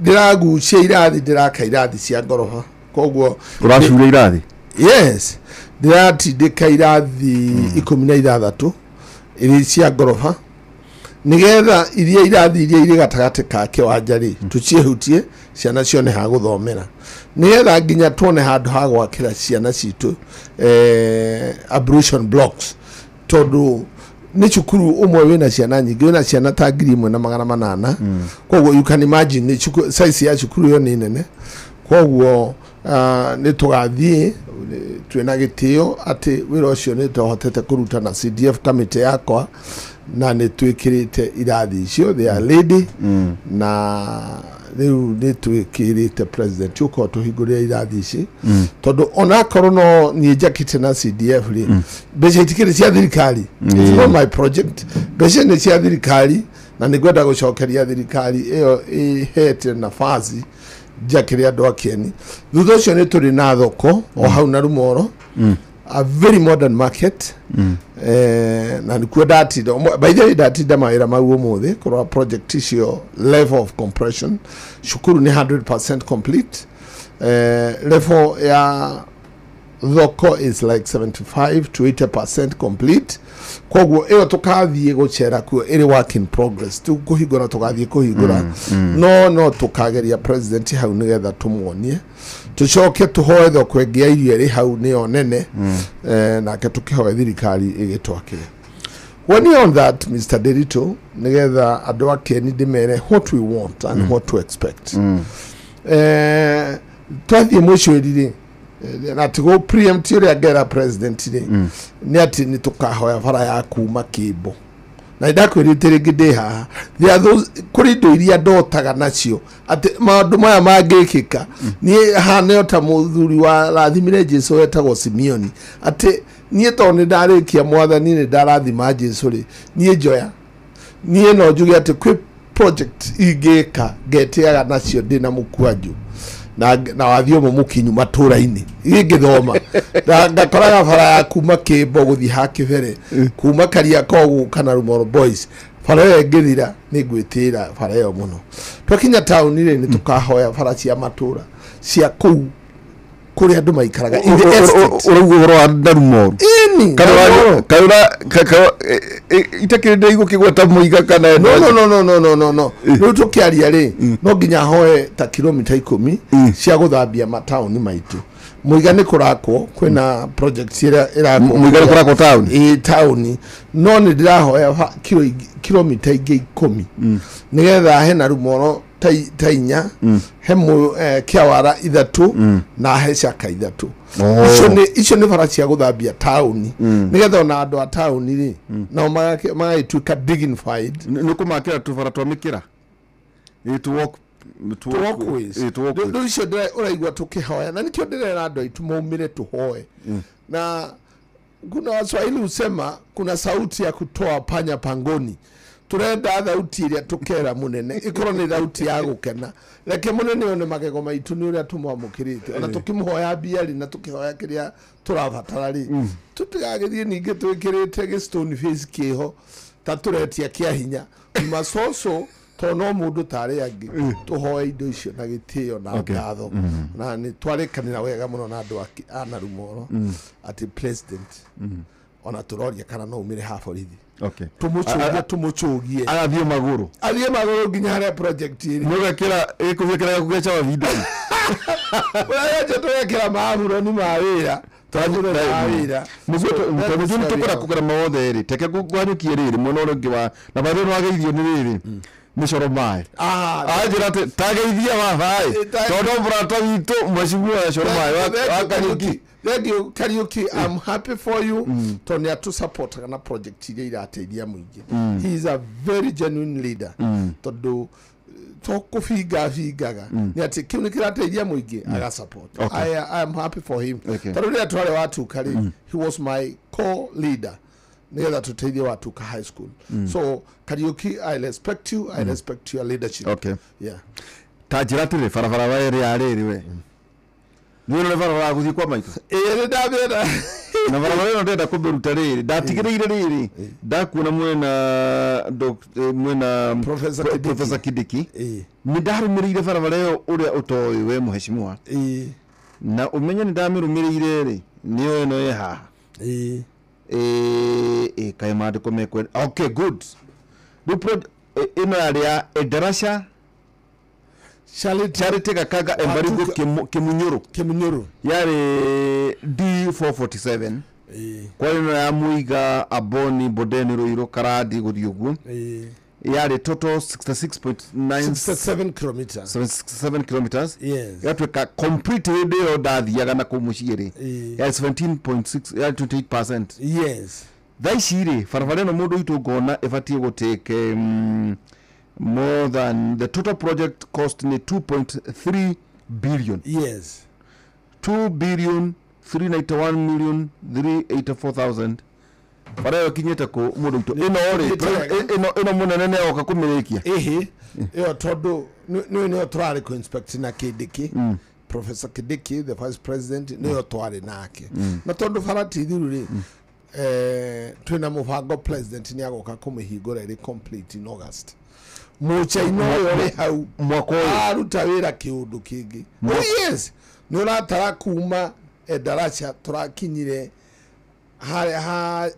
ndĩragucia irathi, ndĩraka irathi cia ngoroba, koguo ũracuria irathi. Yes, ndĩratindĩka irathi 16 iri cia ngoroba nigetha iria irathi iria irĩ gatagatĩ ka kĩwanja rĩ tũciĩhutie ciana cione ha gũthomera, nigetha nginya tuone handũ ha gwakĩra ciana citũ ablution blocks, tondũ nĩ cukuru ũmwe wĩna ciana nyingĩ, wĩna ciana ta 1800. Koguo you can imagine nĩ size ya cukuru ĩyo nĩ nene. Koguo nĩ tũgathiĩ twĩna gĩtĩo atĩ wĩra ũcio nĩ tũhotete kũruta na CDF committee yakwa, na nĩ twĩkĩrĩte irathi icio, they are lady, na rĩu nĩ twĩkĩrĩte president ũkorwo tũhingũrĩre irathi ici, tondũ onakorwo no niĩ njakĩte na CDF rĩ, mbeca itikĩrĩ cia thirikari. It's not my project, mbeca nĩ cia thirikari, na nĩ ngwenda gũcokeria thirikari ĩyo ĩhete nafasi njakĩre andũ a Kieni. Thutha ũcio nĩ tũrĩ na thoko o hau Narumoro, a very modern market. Na nikuo ndatinda, by the way ndatinda mawĩra mau ũmũthĩ kũrora project icio level of compression. Cukuru nĩ 100% complete. Level ya thoko is like 75 to 80% complete. Koguo ĩyo tũkathiĩ gũcera kuo ĩrĩ work in progress, tu kũhingũra tũgathiĩ kũhingũra, no tũkageria president hau nĩgetha tũmuonie, tũcoke tũhoe thoko ĩngĩ ya irio ĩrĩ hau nĩyo nene, nake tũkĩhoe thirikari ĩgĩtwakĩre. When you on that, Mr. Derito, nĩgetha andũ a Kieni ndĩmere what we want and what to expect. Twathiĩ mũcwĩri rĩ, na tigo preempt ũrĩa ngera president rĩ, nĩ atĩ nĩ tũkahoya bara ya kuma Kĩmbo. Na ndakwĩrĩte rĩngĩ ndĩ haha, there are those kũrĩ indo iria ndotaga nacio atĩ maũndũ maya mangĩkĩka. Niĩ hana o ta mũthuri wa rathimire Jesũ wetagwo Simeoni, atĩ niĩ tondũ nĩ ndarĩkia mwathani nĩ ndarathima Jesũ rĩ, niĩ njoya, niĩ no njuge atĩ kwĩ project ingĩka ngetĩaga nacio ndĩ na mũkwanjũ na wathiĩ ũmwe mũkinyu matũra-inĩ ingĩthoma, ngakoraga bara ya kuma Kĩmbo gũthiĩ ha Kĩbere, kuma Kariakoo gũka na Narumoro Boys, bara ĩyo ĩngĩthira nĩ ngwĩtĩĩra bara ĩyo mũno. Twakinya taũni rĩ, nĩ tũkahoya bara cia matũra cia kũu kũrĩa andũ maikaraga in the estate. Ũrauga ũhoro wa Narumoro? Ĩni, kana itakĩrĩ ndĩigũkĩgweta mũiga kana no. Rĩu tũkĩaria rĩ, no nginya hoe ta kilomita 10 cia gũthambia mataũni maitũ. Mũiga nĩ kũrakwo, kwĩna project ĩrĩa ĩrakwo. Mũiga nĩ kũrakwo taũni? Ĩĩ, taũni. No nĩ ndĩrahoya kilomita ingĩ 10 nĩgetha he Narumoro ta 4, he Kĩawara 3, na he Caka 3. Icio nĩ bara cia gũthambia taũni, nĩgetha ona andũ a taũni rĩ nao magagĩtuĩka dignified. Nĩ kũmakĩra tũbara twa mĩkĩra, walkways. Rĩu icio ũraigua tũkĩhoya, na nĩkĩo ndĩrera andũ aitũ maumĩre tũhoe. Na kuna Waswahili husema kuna sauti ya kutoa panya pangoni. Turenda thauti ĩrĩa tũkera mũnene ĩkorwo nĩ thauti ya gũkena, reke mũnene one magego maitũ nĩ ũrĩa tũmwamũkĩrĩte, ona tũkĩmũhoya mbia rĩ na tũkĩhoya kĩrĩa tũrabatara rĩ, tũtigagĩthiĩ ningĩ twĩkĩrĩte gĩ stone face kĩho ta tũretia kĩa hinya macoco, tondũ no mũndũ tarĩ angĩ. Tũhoe indo icio na gĩtĩo na ngatho, na nĩ twarĩkanĩra wega mũno na andũ a Narumoro atĩ president ona tũroria kana no umĩre ha borithi. Tũmũcũgie agathiĩ magũrũ, athiĩ magũrũ nginya harĩa project ĩrĩ. Mũgekĩra ĩkũgĩkĩra gũgeca wa video ũrĩa tũgekĩra maburoni ma wĩra, twagũre ma wĩra mũtũ tũkwenda kũgera mothe rĩ, teke ngwanyũkie rĩrĩ mwena ũrĩa ũngĩ wa na bathe nĩ wageithio nĩ rĩrĩ mĩcoro maĩ anjĩra atĩ tageithia baba ĩ, tondũ mũrata witũ mheshimiwa Coro Maĩ wa Kariũki. Thank you Kariuki, I'm happy for you. Tondũ nĩ atũsupportaga na project iria irateithia mũingĩ. He is a very genuine leader, tondũ to kũbinga bingaga nĩ atĩ kĩu nĩ kĩrateithia mũingĩ aga support. Okay. I am happy for him. Okay. Tondũ rĩrĩa twarĩ Watuka rĩ, he was my co-leader nĩgetha tũteithie Watuka High School. So Kariuki, I respect you, I respect your leadership. Okay. Yeah. Ta njĩra atĩrĩ barabara we ĩrĩa ya rĩrĩ we nĩ ũrĩ barabara ya gũthiĩ kwa maitũ. Ĩĩ, nĩ ndamĩona. Na barabara ĩno ndĩrenda kũmĩruta rĩrĩ ndatigĩrĩire rĩrĩ ndakuona mwena mwena Professor Kindiki. Professor Kindiki. Ĩĩ. Nĩ ndarũmĩrĩire barabara ĩyo ũrĩa ũtoĩ we mũheshimiwa. Ĩĩ. Na ũmenye nĩ ndamĩrũmĩrĩire rĩ nĩyo ĩno ĩ haha. Ĩĩ. Ĩ kaĩ maandĩko mekwe. Okay, good. Rĩu ĩno yarĩ ya Endarasha Charity. Charity Gakanga Embarigo Kimunyuru. Kimunyuru. Yarĩ D447. Ĩĩ. Kwarĩ ĩno ya Muiga Aboni Bondeni Ruiru Karandi gũthiĩ ũguo. Ĩĩ. Yarĩ total 66.9 67 kilometers. 67 kilometers. Yes. Yatuĩka complete hĩndĩ ĩyo ndathiaga na kũu mũciĩ rĩ. Ĩĩ. Yarĩ 17.6, yarĩ 28%. Yes. Thaa ici rĩ barabara ĩno mũndũ witũ ngona ĩbatiĩ gũtĩke more than the total project cost nĩ 2.3 billion. Yes. 2 billion 391 million 384,000. Bara ĩyo ĩkinyĩte kũ mũndũ witũ ĩno rĩ ĩno mũnene nĩ agoka kũmĩrĩkia. Ĩhĩ, ĩyo tondũ nĩyo nĩyo tũrarĩ kũ inspect na Kindiki. Professor Kindiki, the vice president, nĩyo twarĩ nake. Na tondũ bara ti thiru rĩ, twĩna mũbango president nĩ agoka kũmĩhingũra ĩrĩ complete in August. Mũchaina ũyũ ũrĩ hau mwaka ũyũ aruta wĩra kĩũndũ kĩngĩ. Oh yes, nĩ ũratara kuma Endarasha tũrakinyire harĩa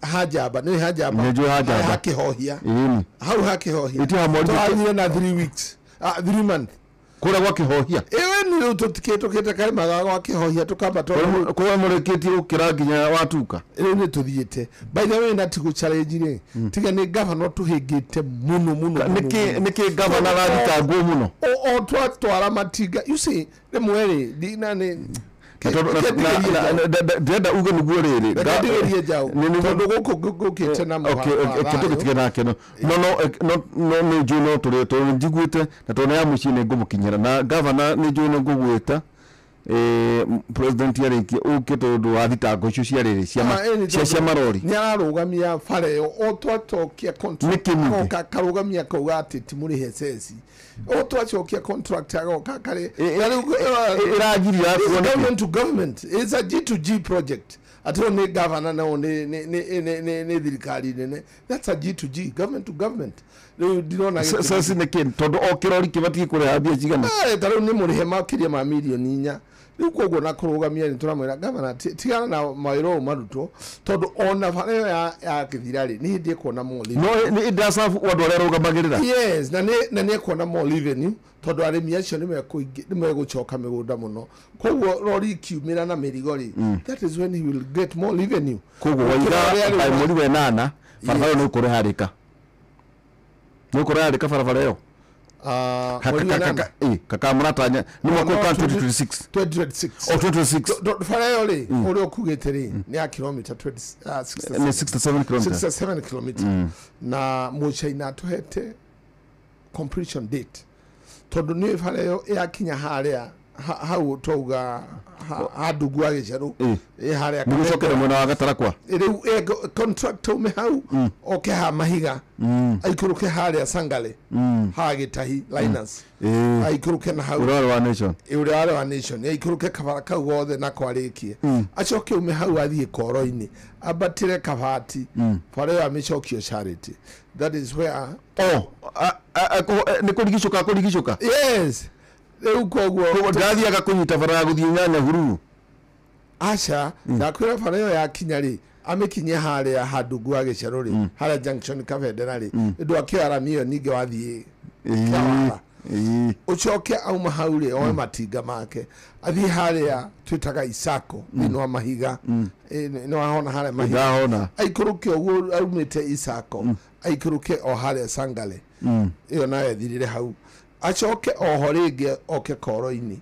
ha Njamba, nĩ ha Njamba, Nĩ njũĩ ha Njamba. harĩa ha Kĩhohia. Ĩni. Hau ha Kĩhohia Ĩti ha mweri tũrakinyire na 3 weeks, 3 months kũrĩa gwa Kĩhohia. Ĩwe nĩ rĩu tũtikĩtũkĩte karĩma ga gwa Kĩhohia tũkamba kũrĩa mũrĩkĩtie gũkĩra nginya Watuka. Rĩu nĩ tũthiĩte. By the way, na ti gũ-challenge rĩ, tiga nĩ gavana tũhĩngĩte mũno mũno. Nĩkĩ nĩkĩ gavana arathitangwo mũno? O twatwara matinga, you see, rĩmwe rĩ ndina nĩ ndĩrenda uge nĩguo rĩrĩ Reke ndigĩrie njaũ tondũ gũkũ ngũkĩte na tũgĩtige nake no no nĩ njũĩ no tũrĩ tondũ njiguĩte na tondũ ya mũciĩ nĩ ngũmũkinyĩra na gavana nĩ njũĩ nĩ ngũgwĩta president arĩkie ũke tondũ wa thitango icio cia rĩrĩ cia marori. Nĩ ararũgamia bara ĩyo o twatokia contract Nĩkĩ ningĩ? agoka akarũgamia akauga atĩ ti mũrĩhe ceci o twacokia contract agoka karĩ ĩragiria This is kuona kĩ? government to government, it's a G to G project. Atĩ ũyũ nĩ governor na ũyũ nĩ thirikari nene. That's a G to G, government to government. Rĩu ndirona Ceci nĩ kĩ tondũ o kĩrori kĩbatiĩ kũrĩha mbia cigana? Ta rĩu nĩ mũrĩhe makĩria ma mirioni 4. Rĩu koguo na kũrũgamia nĩ tũramwĩra gavana tigana na mawĩra ũyũ marutwo tondũ ona bara ĩyo ya Gĩthira rĩ nĩ hĩndĩ ĩkuona more No revenue. nĩ ndacabu andũ arĩa arũgamagĩrĩra. Yes, na nĩ ekuona more revenue tondũ arĩmi acio nĩ megũcoka mĩgũnda mũno. Koguo rori ikiumĩra na mĩrigo rĩ, that is when he will get more revenue. Koguo waiga by mweri wa 8 barabara ĩyo nĩ ũkũrĩ harĩka. Nĩ ũkũrĩ harĩka barabara ĩyo. Mweri wa 8. Kakamũratanya nĩ mwaka ũka 2026. 2026. O 2026. Bara ĩyo rĩ ũrĩa ũkugĩte rĩ nĩ ya kilomita Nĩ 67 kilometers. 67 kilometer. Na mũchaina atũhete completion date tondũ nĩ bara ĩyo yakinya harĩa hau twauga ha Ndungu wa Gĩcerũ ĩ harĩa Nĩ gũcokera mwena wa Gatarakwa. Rĩu contract ume hau oke ha Mahiga aikũrũke harĩa Sangale ha Gĩtahi Linus aikũrũke na hau Ũrĩa warĩ wa Nation. Ũrĩa warĩ wa Nation aikũrũke kabara kau gothe na kwarĩkie acoke ume hau athiĩ koro-inĩ ambatĩre Kabati bara ĩyo amĩcokio Charity. That is where Oh, nĩ kũrigicũka kũrigicũka. Yes. Rĩu koguo ndathiaga kũnyita bara ya gũthiĩ Nyanya Hururu. Aca, ndakwĩra bara ĩyo yakinya rĩ amĩkinyie harĩa ha Ndungu wa Gĩcerũ rĩ harĩa junction Kabendera rĩ ũndũ akĩoya rami ĩyo ningĩ wathiĩ Kĩawara. Ũcoke auma hau rĩ oe matinga make athiĩ harĩa twĩtaga Isako thĩinĩ wa Mahiga. Nĩ wahona harĩa Mahiga. Ndahona. Aikũrũke ũguo aumĩte Isako aikũrũke o harĩa Sangale ĩyo nayo ĩthirĩre hau. Acoke oho rĩngĩ oke koro-inĩ,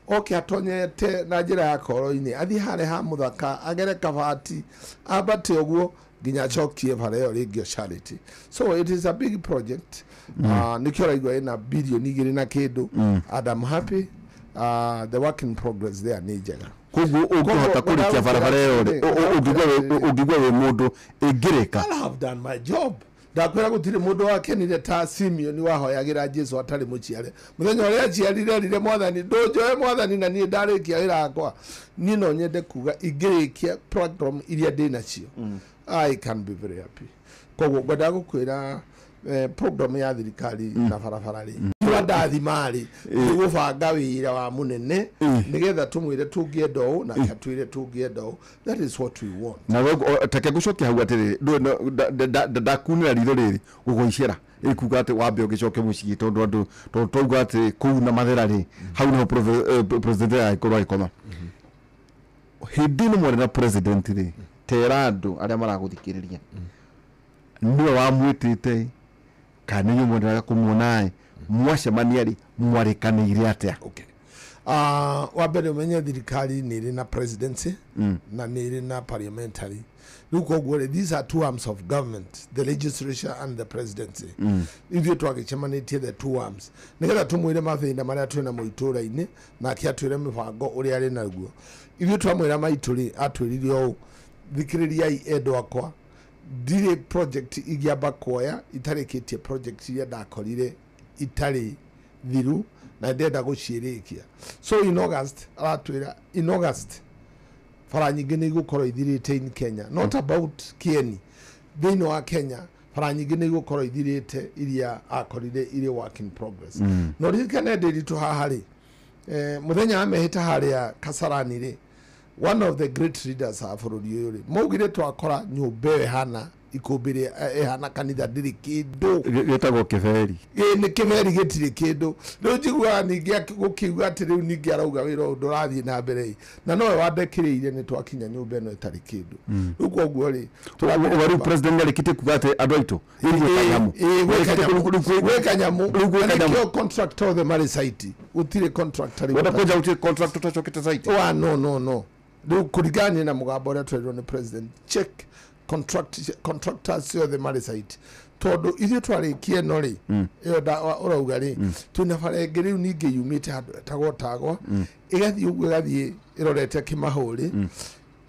oke atonyete na njĩra ya koro-inĩ, athiĩ harĩa ha mũthaka, agere kabati, ambate ũguo nginya acokie bara ĩyo rĩngĩ Charity. So it is a big project. Nĩkĩo ũraigua ĩna bilioni 2 na kĩndũ, and I'm happy the work in progress there nĩ njega. Koguo ũngĩhota kũrĩkia barabara ĩyo rĩ, ũngĩigua wĩ mũndũ ĩngĩrĩka? I'll have done my job. Ndakwĩra gũtirĩ mũndũ wakenire ta Simeon wahoyagĩra Jesu atarĩ mũciare. Mũthenya ũrĩa aciarire erire Mwathani, ndũnjoe Mwathani na niĩ ndarĩkia wĩra wakwa. Niĩ no nyende kuga ingĩrĩkia program iria ndĩ nacio, I can be very happy. Koguo ngwendaga gũkwĩra program ya thirikari na barabara rĩ, tura ndathima rĩ, tũgũbanga wĩra wa mũnene nĩgetha tũmwĩre tũngĩenda ũũ nake atwĩre tũngĩenda ũũ. That is what we want. Na take ngũcokia hau atĩrĩrĩ, ndakunĩra ritho rĩrĩ gũgũicĩra ĩkuga atĩ wambe ũgĩcoke mũciĩ, tondũ andũ tondũ twauga atĩ kũu na Mathera rĩ, hau nĩho president agĩkorwo agĩkoma hĩndĩ ĩno mwarĩ na president rĩ. Tera andũ arĩa maragũthikĩrĩria, nĩwe wamwĩtĩte kana nĩ inyuĩ mwendaga kũmuona? Mwacemania rĩ, mwarĩkanĩire atĩa? Okay. Wa mbere ũmenye thirikari nĩ ĩrĩ na presidency na nĩ ĩrĩ na parliamentary. Rĩu koguo rĩ, these are two arms of government, the legislature and the presidency. Ithuĩ twagĩcemanĩtie the two arms nĩgetha tũmwĩre mathĩna marĩa twĩ namo itũũra-inĩ, nake atwĩre mĩbango ũrĩa arĩ naguo. Ithuĩ twamwĩra maitũ rĩ, atwĩrire ũũ: "Thikĩrĩriai endwa akwa, ndirĩ project ingĩamba kuoya itarĩkĩtie project iria ndakorire itarĩ thiru na ndenda gũciĩrĩkia." So in August, aratwĩra in August bara nyingĩ nĩ igũkorwo ithirĩte in Kenya, not about Kieni, thĩinĩ wa Kenya bara nyingĩ nĩ igũkorwo ithirĩte iria akorire irĩ work in progress. No ririkane ndĩritũ haha rĩ, mũthenya wa mehĩta harĩa Kasarani rĩ, one of the great leaders a bũrũri ũyũ rĩ, maugire twakora nyũmba ĩyo ĩhana ikũmbĩ ĩhana kanitha, ndĩrĩ kĩndũ. Gĩtagwo kĩberi. Ĩ nĩ kĩberi, gĩtirĩ kĩndũ. Rĩu njiguaga ningĩ gũkiuga atĩ rĩu ningĩ arauga wĩra ũyũ ndũrathiĩ na mbere ĩ, na nowe wandekĩrĩire nĩ twakinya nyũmba ĩno ĩtarĩ kĩndũ. Rĩu koguo rĩ, rĩu president nĩarĩkĩtie kuga atĩ andũ aitũ rĩu gwĩ kanyamũ. Ĩ, gwĩ kanyamũ. Gwĩ kanyamũ. Rĩu gwĩ Na kanyamũ. nĩkĩo contractor othe marĩ site, gũtirĩ contractor rĩu Wenda kwenja gũtirĩ contract ũtacokete site. Wa no, rĩu kũringana na mũgambo ũrĩa twerirwo nĩ president, check contractors othe marĩ site, tondũ ithuĩ twarĩkia ĩno rĩ, ĩyo ũrauga rĩ, twĩna bara ĩngĩ rĩu ningĩ yumĩte handũ ĩtagwo Tagwa, ĩgathiĩ ũguo, ĩgathiĩ ĩrorete Kĩmahũri.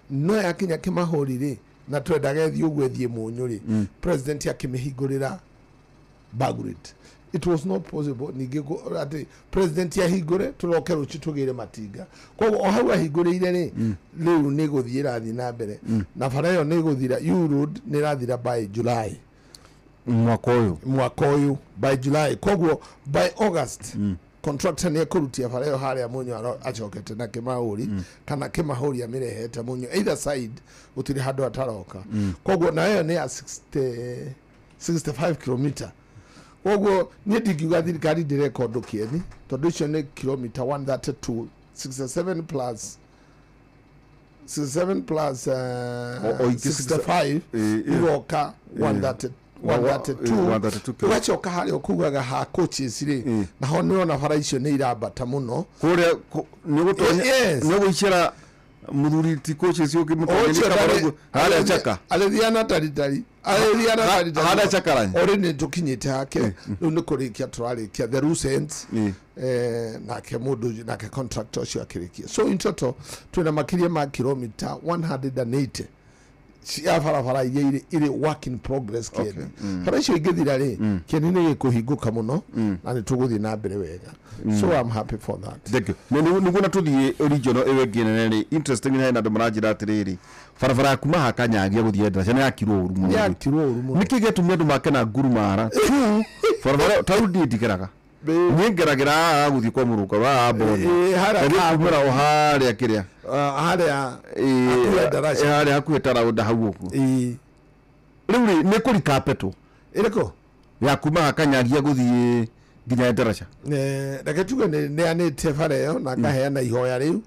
No yakinya Kĩmahũri rĩ, na twendaga ĩthiĩ ũguo ĩthiĩ Mũnyũ rĩ, president akĩmĩhingũrĩra Bagurate. It was not possible ningĩ atĩ president ahingũre tũroke rũciũ tũgĩre matinga. Koguo o hau ahingũrĩire rĩ, rĩu nĩ gũthiĩ ĩrathiĩ na mbere, na bara ĩyo nĩ ĩgũthira, U road nĩ ĩrathira by July. Mwaka ũyũ? Mwaka ũyũ by July. Koguo by August contractor nĩ ekũrutia bara ĩyo harĩa Mũnyũ acokete na Kĩmahũri, kana Kĩmahũri amĩrehete Mũnyũ, either side gũtirĩ handũ ataroka. Koguo na ĩyo nĩ ya 60 65 kilomita. Koguo niĩ ndingiuga thirikari ndĩreka ũndũ Kĩeni, tondũ icio nĩ kilomita 132, 67 plus 67 plus O ingĩ 65, igoka 130, 132. 132. Ũgacoka harĩa ũkugaga ha coaches rĩ, naho nĩona bara icio nĩ irambata mũno. Kũrĩa nĩ ũgũtonya? Yes. Nĩ ũgũicĩra mũthuri ti coaches ũkĩmũtonya Ũcio harĩa Chaka? Arĩthia na taritari, arĩthia na taritari. Harĩa Chakarany? Ori nĩ tũkinyĩte hake, rĩu nĩ kũrĩkia tũrarĩkia the loose ends. Nake mũndũ nake contractor ũcio akĩrĩkia. So in total twĩna makĩria ma kilomita 180 cia barabara iria irĩ work in progress Kĩeni. Bara icio ingĩthira rĩ, Kĩeni nĩ gĩkũhingũka mũno na nĩ tũgũthiĩ na mbere wega. So I'm happy for that. Thank you. Nĩguo na tũthiĩ regional ĩyo ĩngĩ nene rĩ, interesting hena andũ maranjĩra atĩrĩrĩ, barabara ya kuma ha Kanyagia gũthiĩ Ndaraca nĩ yakirwo ũru mũno. Yakirwo ũru mũno. Nĩkĩ gĩatũmire andũ make na ngurumara tu barabara ta rĩu niĩ ndigeraga, niĩ ngeragĩra haha gũthiĩ kwa mũrũka haha mboni. Harĩa Ngathiĩ kumĩra o harĩa kĩrĩa. Harĩa hakuhĩ Ndaraca. Harĩa hakuhĩ taraunda hau ũguo. Rĩu rĩ, nĩ kũrikapetwo? Ĩrĩkũ? Ya kuma ha Kanyagia gũthiĩ nginya Ndaraca. Reke tuge nĩ neanĩte bara ĩyo na ngaheana ihoya rĩu,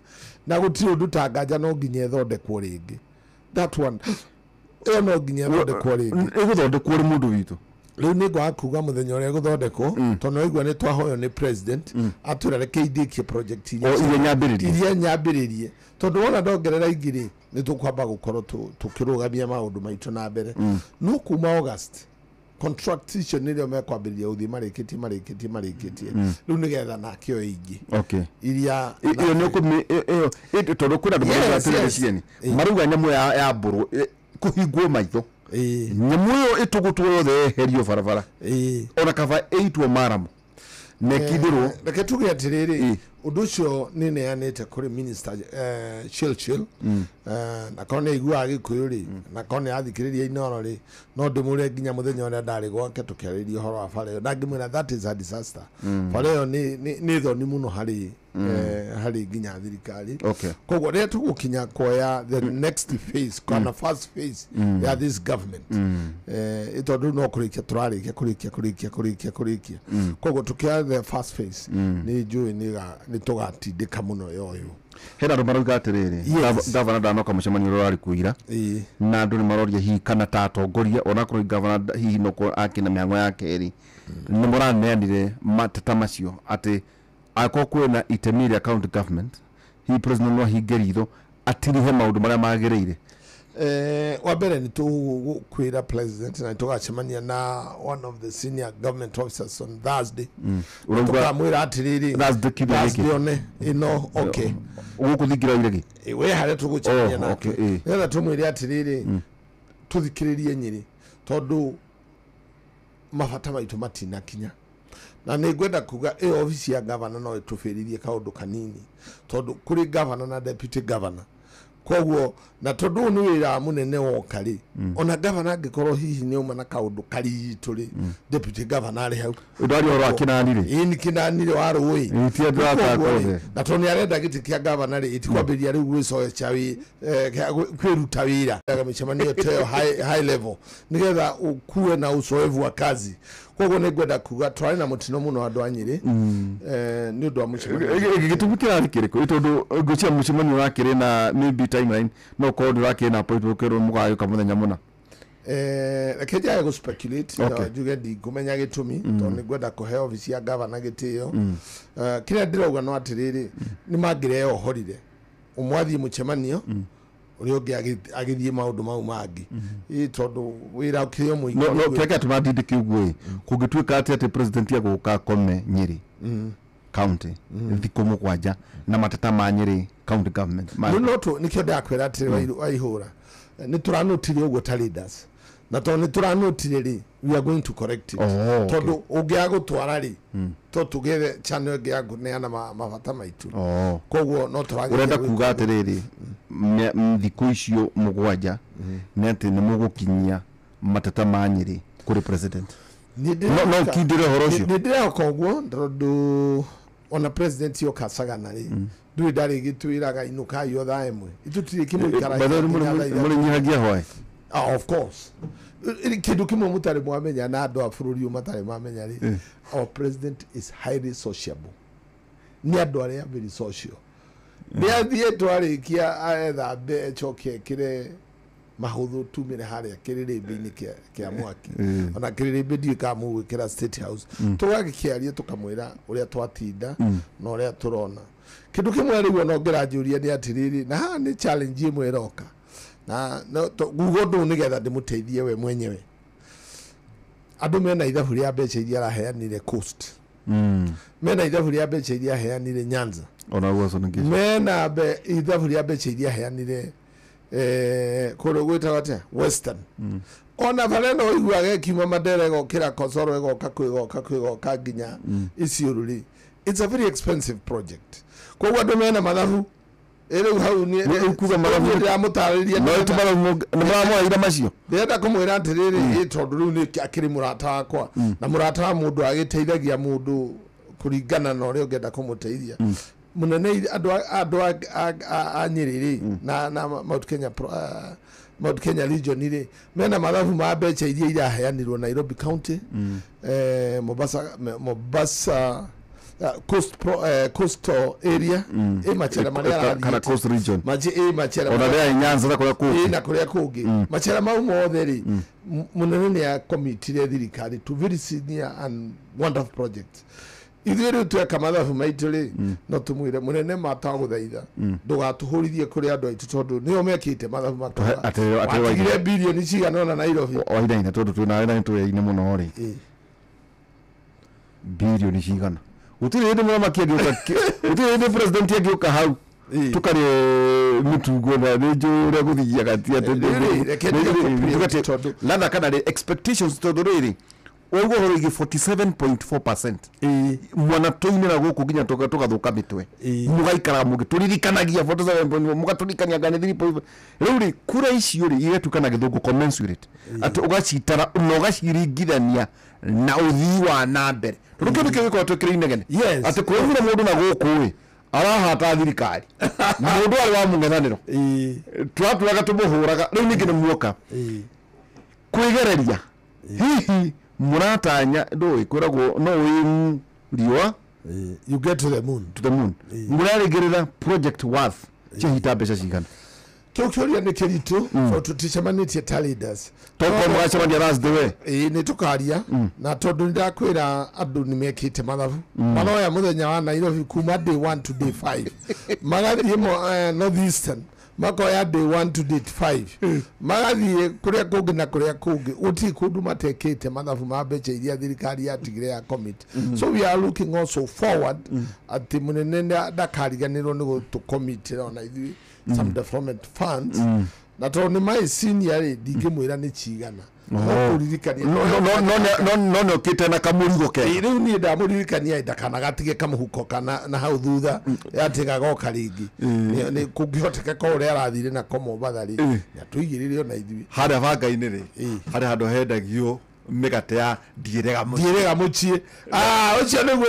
na gũtirĩ ũndũ ta nganja no nginya ĩthondekwo rĩngĩ. That one, ĩyo no nginya ĩthondekwo rĩngĩ. Ĩgũthondekwo rĩ, mũndũ witũ? Rĩu nĩ ngwaga kuga mũthenya ũrĩa gũthondekwo, tondũ waigua nĩ twahoywo nĩ president atwĩra reke indĩkie project O iria nyambĩrĩrie. Iria nyambĩrĩrie, tondũ wona ndongerera ingĩ rĩ, nĩ tũkwamba gũkorwo tũkĩrũgamia maũndũ maitũ na mbere. No kuma August contract icio nĩrĩo mekwambĩrĩria gũthiĩ marĩkĩtie marĩkĩtie marĩkĩtie rĩu nĩgetha nake oe ingĩ iria Ĩyo nĩ ũkũmĩ ĩyo tondũ kwĩna andũ marauga atĩrĩrĩ, cieni marauga nyamũ ya mbũrũ kũhingwo maitho, nyamũ ĩyo ĩtũgũtwo yothe yeherio barabara, ona kaba ĩitwo maramu na ĩkindĩrwo. Reke tuge atĩrĩrĩ, ũndũ ũcio nĩ neanĩte kũrĩ minister Churchill, na korwo nĩ aiguaga Gĩkũyũ rĩ, na korwo nĩ athikĩrĩria Inoro rĩ, no ndĩmũre nginya mũthenya ũrĩa ndarĩ gwake tũkĩarĩria ũhoro wa bara ĩyo, na ngĩmwĩra that is a disaster. Bara ĩyo nĩ thoni mũno harĩ harĩ nginya thirikari. Koguo rĩrĩa tũgũkinya kuoya the next phase kana first phase ya this government, tondũ rĩu no kũrĩkia tũrarĩkia kũrĩkia kũrĩkia kũrĩkia kũrĩkia, koguo tũkĩoya the first phase, nĩ njũĩ nĩ tũgatindĩka mũno yoyo. Hena andũ marauga atĩrĩrĩ, gavana ndanoka mũcemanio ũrĩa ũrarĩ kuo ira, na andũ nĩ maroria hihi kana ta atongoria, onakorwo gavana hihi no akĩna mĩhang'o ya kerĩ, nĩ mũraneanire mateta macio atĩ akorwo kwĩna itemi rĩa county government, hihi president no ahinge ritho atirihe maũndũ marĩa magĩrĩire? Wa mbere nĩ tũkwĩra president na tũgacemania na one of the senior government officers on Thursday. Ũrauga tũkamwĩra atĩrĩrĩ, Thursday kiumia gĩkĩ? Thursday one ĩno, okay. Gũkũ thingira iregi? We harĩa tũgũcemania Oh, nake, okay. nĩgetha tũmwĩre atĩrĩrĩ, tũthikĩrĩrie Nyĩrĩ, tondũ mabata maitũ matinakinya. Na nĩ ngwenda kuga ĩyo obici ya gavana no ĩtũbĩrĩrie kaũndũ kanini, tondũ kũrĩ gavana na deputy governor. Koguo na tondũ ũyũ nĩ wĩra mũnene woka rĩ, ona gavana angĩkorwo hihi nĩ auma na kaũndũ karitũ rĩ, deputy governor arĩ hau. Ũndũ ũhoro wa Kĩnani rĩ? Ĩĩ, nĩ Kĩnani rĩ, wa rũĩ. Ĩĩ, ti andũ a Koguo rĩ, othe. na tondũ nĩ arenda gĩtĩ kĩa gavana rĩ, itikwambĩrĩria rĩu gwĩcoeca kwĩruta wĩra mĩcemanio ta ĩyo high level, nĩgetha ũkue na uzoevu wa kazi. Koguo nĩ ngwenda kuga twarĩ na mũtino mũno andũ a Nyĩrĩ, nĩ ũndũ wa mũcemanio. Gĩtũmi kĩrarĩ kĩrĩkũ? Tondũ ngwĩciria mũcemanio ũrakĩrĩ na maybe timeline, no korwo ndũrakĩrĩ na appointment ũkĩrwo mũgagĩũka mũthenya mũna. Reke njage gũ speculate, na njuge ndingũmenya gĩtũmi, tondũ nĩ ngwenda kũhe obici ya gavana gĩtĩo. Kĩrĩa ndĩrauga no atĩrĩrĩ, nĩ mangĩreyohorire, ũmwe athiĩ mũcemanio, ũrĩa ũngĩ agĩthiĩ maũndũ mau mangĩ. Ĩ tondũ wĩra ũkĩrĩ o mũingĩ. No kĩrĩa kĩratũma ndindĩke ũguo ĩ, kũngĩtuĩka atĩ president egũka akome Nyĩrĩ county thikũ 7 na mateta ma Nyĩrĩ county government No tu nĩkĩo ndakwĩra atĩrĩ, Waihũra, nĩ tũranotire ũguo ta leaders, na tondũ nĩ tũranotire rĩ, we are going to correct it. Oh, okay. Tondũ ũngĩaga gũtwara rĩ, to tũgĩe channel ĩngĩ ya kũneana mabata maitũ. Koguo no tũrageria Ũrenda gwĩka kuga ũguo. atĩrĩrĩ, thikũ icio 7 nĩ atĩ nĩ mũgũkinyia mateta ma Nyĩrĩ kũrĩ president? Nĩ No ũkindĩre ũhoro ũcio? Nĩ ndĩrehoka ũguo, tondũ ona president yoka Sagana rĩ, ndũrĩ ndarĩ gĩtwĩraga inũkai o thaa 1, itũtirĩ kĩmũikaragia By the way, nginya thaa 3. mũrĩnyihagia hwaĩ? Ah, of course. Kĩndũ kĩmwe mũtarĩ mwamenya na andũ a bũrũri ũyũ matarĩ mamenya rĩ, our president is highly sociable. Nĩ andũ arĩa very social. Nĩ athiĩ twarĩkia ethambe ecoke ekĩre mahũthũ tumĩre harĩa kĩrĩrĩmbĩ-inĩ kĩa mwaki. Ona kĩrĩrĩmbĩ ndiũĩ kana mũgwĩkĩra State House. Tũgagĩkĩaria tũkamwĩra ũrĩa twatinda na ũrĩa tũrona. Kĩndũ kĩmwe rĩu ona ũngĩranjũria nĩ atĩrĩrĩ, na haha nĩ challenge ĩmwe ĩroka, na no nguga ũndũ ũyũ nĩgetha ndĩmũteithie we mwenyewe. Andũ mena ithabu rĩa mbeca iria araheanire Coast, mena ithabu rĩa mbeca iria aheanire Nyanza, Ona guo ningĩ mena ithabu rĩa mbeca iria aheanire kũndũ gwĩtagwo atĩa, Western. Ona bara ĩno ũiguaga ĩkiuma Mandera ĩgokĩra Kosoro ĩgoka kwĩgoka kwĩgoka nginya Isiolo rĩ, it's a very expensive project. Koguo andũ mena mathabu rĩu hau nĩ Nĩ ũkuga mathabu- ndĩramũtarĩria. No nĩ mũramwoeire macio? Ndĩrenda kũmwĩra atĩrĩrĩ, ĩ tondũ rĩu nĩ akĩrĩ mũrata wakwa, na mũrata wa mũndũ agĩteithagia mũndũ kũringana na ũrĩa ũngĩenda kũmũteithia. Mũnene andũ a Nyĩrĩ rĩ, na Mount Kenya Mount Kenya region rĩ, mena mathabu ma mbeca iria iraheanirwo Nairobi County, Mombasa coastal area ĩ macera marĩa arathiĩte. Kana coast region. Ĩ macera Ona rĩa Nyanza na kũrĩa kũngĩ. Ĩ, na kũrĩa kũngĩ. Macera mau mothe rĩ, mũnene nĩ akomitire thirikari to very senior and wonderful projects. Ithuĩ rĩu tweka mathabu maitũ rĩ, no tũmwĩre mũnene matagũthaitha ndũgatũhũrithie kũrĩ andũ aitũ tondũ nĩo mekĩte mathabu makauga watigire birioni cigana ũna Nairobi. Wainaina tondũ twĩ nawe na nĩtũyaine mũno rĩ, birioni cigana gũtirĩ hĩndĩ mũthamaki angĩũka, gũtirĩ hĩndĩ president angĩũka hau tũkarĩe mĩtungo na nĩ njũĩ ũrĩa gũthiaga ti atĩ Rĩrĩ, reke ndige tondũ latha kana rĩ expectations tondũ rĩrĩ ũguo ũhoro wĩgiĩ 47.4% mwana tũinĩra gũkũ nginya tũgathũka mĩtwe, mũgaikaraga mũgĩtũririkanagia 47.4, mũgatũririkania anga nĩ 3.5. Rĩu rĩ kura icio rĩ igatuĩka na gĩthũngũ commensurate, atĩ ũgacitara na ũgaciringithania na ũthii wa na mbere, tondũ kĩu nĩkĩo gĩkoragwo twĩkĩrĩ inegene atĩ kũraumire mũndũ na gũkũ ĩ arahata thirikari na mũndũ arĩ wa mũng'ethanĩro tũratũraga tũmũhũraga. Rĩu ningĩ nĩ muoka kwĩgereria hihi mũratanya ndũĩ kwĩragwo no wĩ riũa you get to the moon, to the moon. Mũrarĩgĩrĩra project worth ciahita mbeca cigana? Kĩu kĩũria nĩ kĩritũ tondũ tũticemanĩtie ta leaders. Tokorwo mũgacemania Thursday we. Ĩĩ, nĩ tũkaria na tondũ nĩndakwĩra andũ nĩ mekĩte mathabu, maroya mũthenya wa Nairobi kuma day 1 to day 5, magathiĩ North Eastern makoya day 1 to day 5, magathiĩ kũrĩa kũngĩ na kũrĩa kũngĩ, gũtirĩ kũndũ matekĩte mathabu ma mbeca iria thirikari yatigire ya commit. So we are looking also forward atĩ mũnene ndakariganĩrwo nĩ gũtũkomitĩra ona ithuĩ some development funds, na tondũ nĩ my senior rĩ, ndingĩmwĩra nĩ cigana, no kũririkania no nĩ ũkĩte na kamũrigo kega. Rĩu niĩ ndamũririkania ndakanagatige kamũhuko kana na hau thutha atĩ gagoka rĩngĩ, nĩ kũngĩhoteka korwo ũrĩa arathire nako Mombatha rĩ, nĩatũigĩrĩre ona ithuĩ. Harĩa banga-inĩ rĩ, harĩa handũ hendagio mĩgate ya ndiĩrega mũciĩ. Ndiĩrega mũciĩ, ũcio nĩguo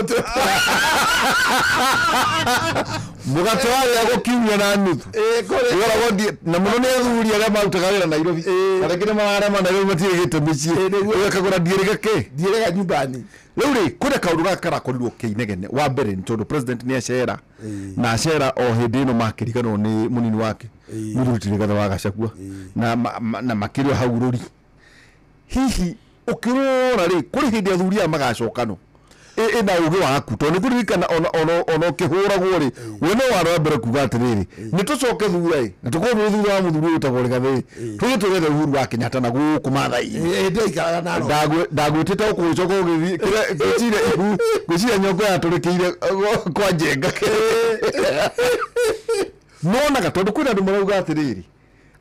mũgate warĩa gũkiumia na nuthu ũragwo, na mũno nĩ athuri arĩa marutaga wĩra Nairobi, arĩa nĩ mararema Nairobi matirĩ gĩte mĩciĩ, ũgakagũra ndiĩrega kĩ ndiĩrega nyumbani. Rĩu rĩ kwĩna kaũndũ gaka karakorirwo kĩinegene. Wa mbere nĩ tondũ president nĩ acera na acera o hĩndĩ ĩno makĩriganĩrwo nĩ mũnini wake mũthuri ti Rigathĩ wa Gachagua na makĩrĩ hau rũri. Hihi ũkĩrora rĩ kũrĩ hĩndĩ athuri aya magacokano ĩna ũgĩ waku, tondũ nĩ kũririkana ona ũkĩhũragwo rĩ we no warĩ wa mbere kuga atĩrĩrĩ nĩ tũcoke thutha ĩ na tũkorwo tũrĩ thutha wa mũthuri ũyũ wĩtagwo Rigathĩ tũthiĩ tũgethe Uhuru wa Kenyatta na gũkũ Maathai-inĩ. Ndagwĩtĩte ũkũgĩcoka ũgĩthiĩ ngwĩciria ihu ngwĩciria nyongo yatũrĩkĩire kwa Njenga. Nonaga tondũ kwĩna andũ marauga atĩrĩrĩ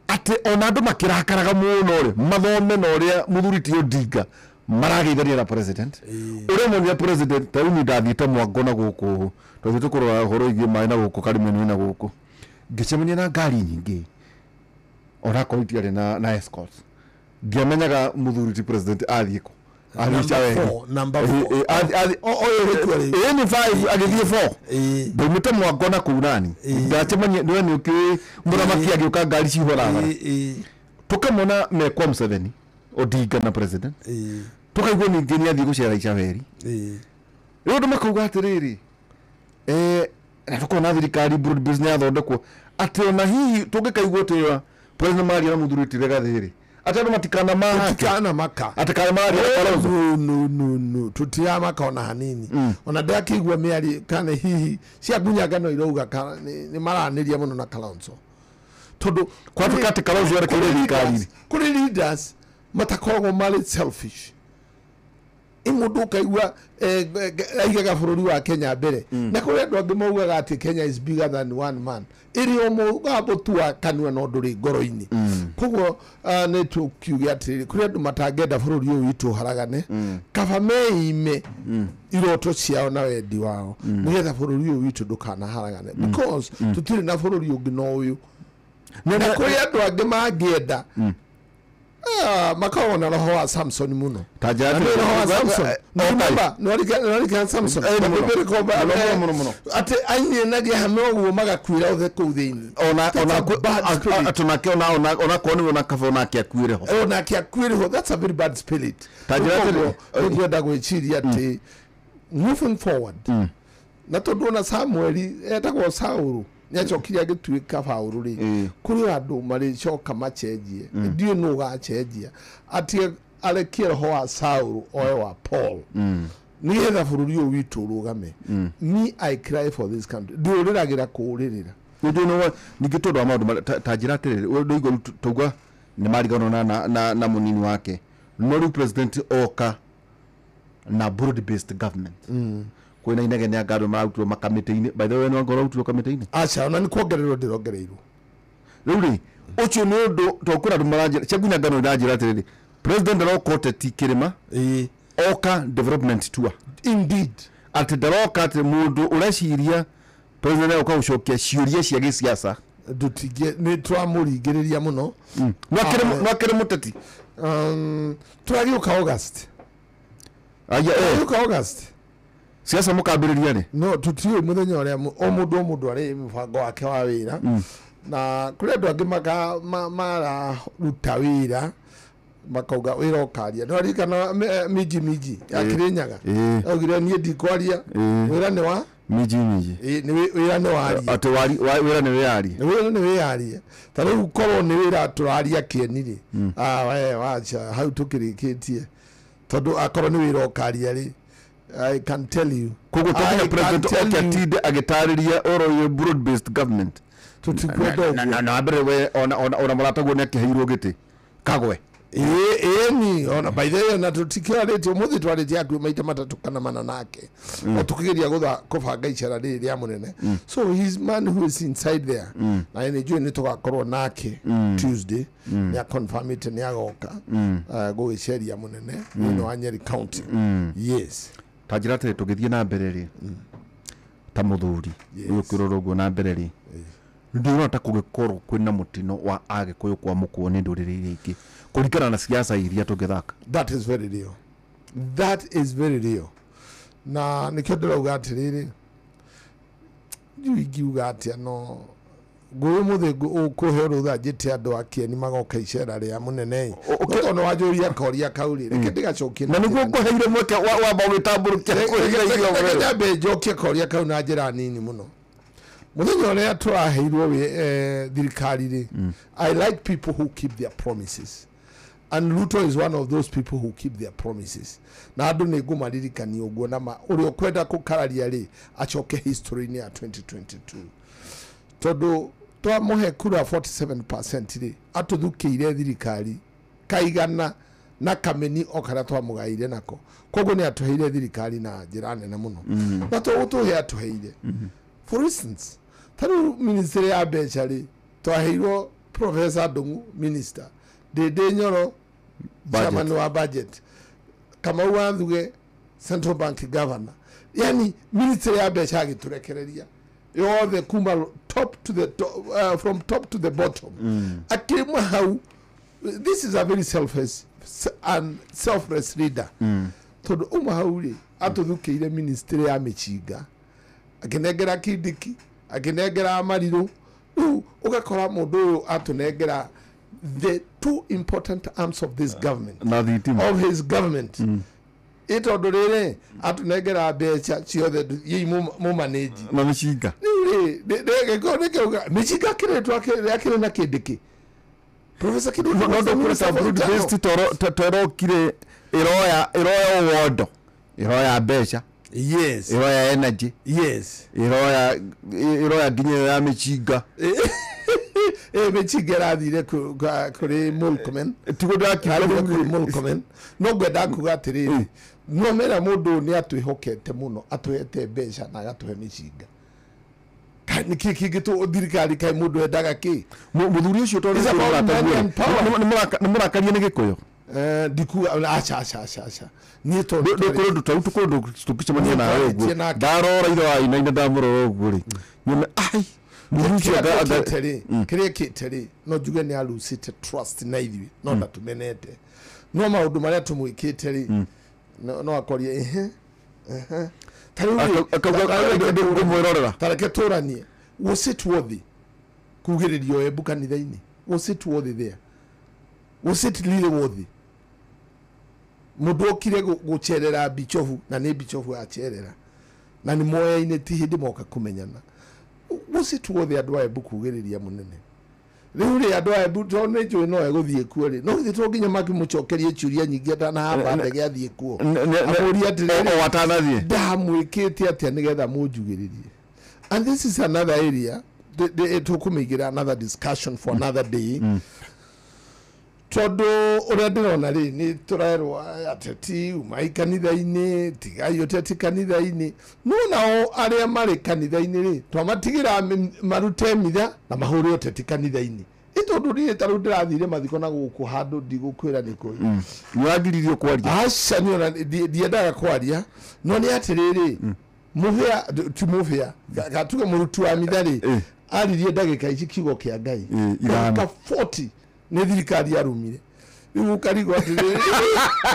atĩ ona andũ makĩrakaraga mũno rĩ mathome na ũrĩa mũthuri ti Odinga marageithania na president ũrĩa monire president. Ta rĩu niĩ ndathiĩte Mwango na gũkũ twathiĩte kũrora ũhoro wĩgiĩ maĩ na gũkũ Karimenu na gũkũ, ngĩcemania na ngari nyingĩ onakorwo itiarĩ na escorts, ndiamenyaga mũthuri ti president athiĩ kũ. Number 4 ĩĩ nĩ 5 agĩthiĩ 4 ndaumĩte Mwango na kũu nani ndacemania nĩwe nĩ ũkĩũĩ mũthamaki agĩũka ngari cihũra bara tũkamona me kwa Museveni Odinga na president tũkaigua ningĩ nĩ athiĩ gũcera Icaberi. Rĩu andũ makauga atĩrĩrĩ na tũkona thirikari broad base nĩ yathondekwo atĩ ona hihi tũngĩkaigua atĩ president maria na mũthuri ti Rigathĩ rĩ atĩ andũ matikanamaka atĩ kana maria na Kalonzo. No tũtiramaka ona hanini. Ona ndakĩigua mĩario kana hihi cia ngunyangano irauga nĩ maranĩria mũno na Kalonzo tondũ kwatuĩka atĩ Kalonzo erekeire thirikari-inĩ. Kũrĩ leaders matakoragwo marĩ selfish, mũndũ ũkaigua aigaga bũrũri wa Kenya mbere, na kũrĩ andũ angĩ maugaga atĩ Kenya is bigger than one man, ĩrĩ o mũgambo tu wa kanua no ndũrĩ ngoro-inĩ. Koguo nĩ tũkiuge atĩrĩrĩ kũrĩ andũ matangĩenda bũrũri ũyũ witũ ũharagane, kaba meime iroto ciao na wendi wao nĩgetha bũrũri ũyũ witũ ndũkanaharagane, because tũtirĩ na bũrũri ũngĩ no ũyũ. Na kũrĩ andũ angĩ mangĩenda makoragwo na roho wa Samson muno. Roho wa Samson nĩwarikana Samson atĩ aininagia hamwe ũguo magakuĩra othe kũu thĩinĩ. Ona onakorwo nĩwe ona kaba onake akuĩre ho, onake akuĩre ho. That's a very bad spirit. Nĩngwenda gwĩciria atĩ moving forward Na tondũ ona Samueli etagwo Saulu nĩacokire agĩtuĩka Paũlũ rĩ, kũrĩ andũ marĩcoka macenjie. Ndiũĩ nũ ũgacenjia atige arekie roho wa Saulu oe wa Paul, nĩgetha bũrũri ũyũ witũ ũrũgame. Me, I cry for this country. Ndĩũrĩragĩra kũũrĩrĩra. Ningĩ tondũ wa maũndũ ta njĩra atĩrĩrĩ, ndũigua tauga nĩ mariganwo na mũnini wake, no rĩu president oka na broad based government, kwĩna inegene anga andũ mararutirwo makamĩtĩ-inĩ. By the way, nĩ wanga ũrarutirwo kamĩtĩ-inĩ? Aca, ona nĩ kuongererwo ndĩrongereirwo. Rĩu rĩ, ũcio nĩ ũndũ tondũ kwĩna andũ maranjĩra ciaku ngano iranjĩra atĩrĩrĩ, president aroka ũteti kĩrĩma, oka development tour. Indeed. Atĩ ndaroka atĩ mũndũ ũreciria president aroka gũcokia ciũria cia gĩciaca. Ndũtingie nĩ tũramũringĩrĩria mũno. No akĩrĩ mũteti. Tũragĩũka August. Aya, Tũragĩũka August. Siasa mũkambĩrĩria rĩ? No tũtiũĩ mũthenya ũrĩa o mũndũ arĩ mũbango wake wa wĩra. Na kũrĩ andũ angĩ mararuta wĩra makauga wĩra ũkaria. No ririkana minji ya Kirinyaga augire niĩ ndikwaria, wĩra nĩ wa minji. Wĩra nĩ warie. Atĩ wĩra nĩ wĩyarie. Wĩra nĩ wĩyarie. Ta rĩu korwo nĩ wĩra tũraria kĩeni rĩ, we wacha hau tũkĩrĩkĩtie, tondũ akorwo nĩ wĩra ũkaria rĩ, I can tell you. Koguo tũkinya president oke atinde agĩtarĩria ũhoro wĩgiĩ broad based government. Tũtikwenda ũguo. Na mbere we ona mũrataguo nĩ akĩheirwo gĩtĩ kagwe. Ĩni ona by the way, ona tũtikĩarĩtie ũmũthĩ, twarĩtie hakuhĩ maita matatũ kana mana nake, o tũkĩgeria kũbanga icera rĩrĩ rĩa mũnene. So he's man who is inside there. Na nĩ njũĩ nĩ tũgakorwo nake Tuesday, nĩ aconfirmĩte nĩ agoka gũgĩceria mũnene thĩinĩ wa Nyeri County. Yes. Ta njĩra atĩrĩ, tũgĩthiĩ na mbere rĩ, ta mũthuri ũyũ ũkĩrora ũguo na mbere rĩ, ndĩrona ta kũgĩkorwo kwĩna mũtino wa Agĩkũyũ kwamũkwo nĩ ndũrĩrĩ iria ingĩ kũringana na siasa iria tũngĩthaka. That is very real. That is very real. Na nĩkĩo ndĩrauga atĩrĩrĩ, ndiũĩ ingiuga atĩa, no ngũĩ ũmũthĩ ũkũhe rũtha njĩte andũ a kĩeni magoka icera rĩa mũnene. Tondũ nĩ wanjũria koria kau rĩ, reke ndĩgacokie. Na nĩguo ngũheire mweke wamba ũgĩtambũrũkia. Reke nyambe njokie koria kau na njĩra nini mũno. Mũthenya ũrĩa tũraheirwo thirikari rĩ, I like people who keep their promises. And Ruto is one of those people who keep their promises. Na andũ nĩ ngũmaririkania ũguo, na ũrĩa ũkwenda kũkararia rĩ, acoke history-inĩ ya 2022. Tondũ twamũhe kura 47% rĩ, atũthukĩire thirikari kaigana na kameni o karĩa twamũgaire nako. Koguo nĩ atũheire thirikari na njĩra nene mũno. Na tũgũtũhe atũheire. For instance, ta rĩu ministry ya mbeca rĩ, twaheirwo Professor Ndung'u minister, Ndĩndĩ Nyoro chairman wa budget, Kamau wa Thuge central bank governor. Yani ministry ya mbeca agĩtũrekereria yothe kuma top to the top, from top to the bottom. Akĩma hau, this is a very selfless and selfless leader. Tondũ uma hau rĩ, atũthukĩire ministry ya mĩcinga, akĩnengera Kindiki, akĩnengera Marirũ. Rĩu ũgakora mũndũ ũyũ atũnengera the two important arms of this government, na thitima of his government. Ĩ tondũ rĩrĩ atũnengera mbeca ciothe yei mũmanĩji na mĩcinga. Rĩu rĩ, nĩkĩauga mĩcinga akĩrĩ na Kindiki, Professor Kindiki. No ndũkũreta broad based torokire ĩroya ũwondo, ĩroya mbeca. Yes. Ĩroya energy. Yes. Ĩroya nginya ya mĩcinga. Mĩcinga ĩrathire kũrĩ Murkomen. Tiguo ndĩrakiuga. Kũrĩ Murkomen. No ngwenda kuga atĩrĩrĩ, no mera mũndũ nĩ atwĩhokete mũno, atũhete mbeca na agatũhe mĩcinga. Nĩkĩ kĩngĩ thirikari kaĩ mũndũ endaga kĩ? Mũthuri ũcio tondũ nĩ mũrakarie nĩ Gĩkũyũ. Ndikuga aca aca aca aca. Niĩ tondũ kũrĩ ũndũ ta ũndũ tũngĩcemania nawe ũguo, ndarora ithe wa inaina ndamũrora ũguo rĩ, nyone ai kĩrĩa kĩte rĩ, no njuge nĩ alucĩte trust na ithuĩ, no ndatũmenete. No maũndũ marĩa tũmwĩkĩte rĩ, no akorie ehe ehe. Ta rĩu ngũmwĩrorera. Ta reke tũranie, was it worthy kugĩrĩrio Embu kanitha-inĩ? Was it worthy there? Was it really worthy? Mũndũ okire gũcerera bichofu, na nĩ bichofu acerera, Na nĩ moyaine ti hĩndĩ moka kũmenyana. Gũci tuothe andũ a Embu kugĩrĩria mũnene. Rĩu rĩ andũ a Embu tondũ nĩ njũĩ no egũthiĩ kuo rĩ, no githĩ to nginya makĩmũcokerie ciũria nyingĩ atanahamba ndege athiĩ kuo. Amũrie atĩrĩrĩ, o atanathiĩ. Ndamwĩkĩte atĩa nĩgetha mũnjugĩrĩrie? And this is another area tũkũmĩigĩra another discussion for another day. Tondũ ũrĩa ndĩrona rĩ, nĩ tũrerwo ateti umai kanitha-inĩ, tigai ũteti kanitha-inĩ. No nao arĩa marĩ kanitha-inĩ rĩ, twamatigĩra marute mitha na mahũre ũteti kanitha-inĩ. Ĩ tondũ niĩ ta rĩu ndĩrathire mathiko na gũkũ handũ ndigũkwĩra nĩ kũĩ. Nĩwagiririo kwaria? Aca, niĩ ona ndiendaga kwaria, no nĩ atĩrĩrĩ, mũbĩa ti mũbĩa, gatuge mũruti wa mitha rĩ, aririe ndagĩka ici kiugo kĩa Ngai. Ithano. Ndagĩka 40 nĩ thirikari yarumire. Rĩu ũkarigwo atĩrĩrĩ,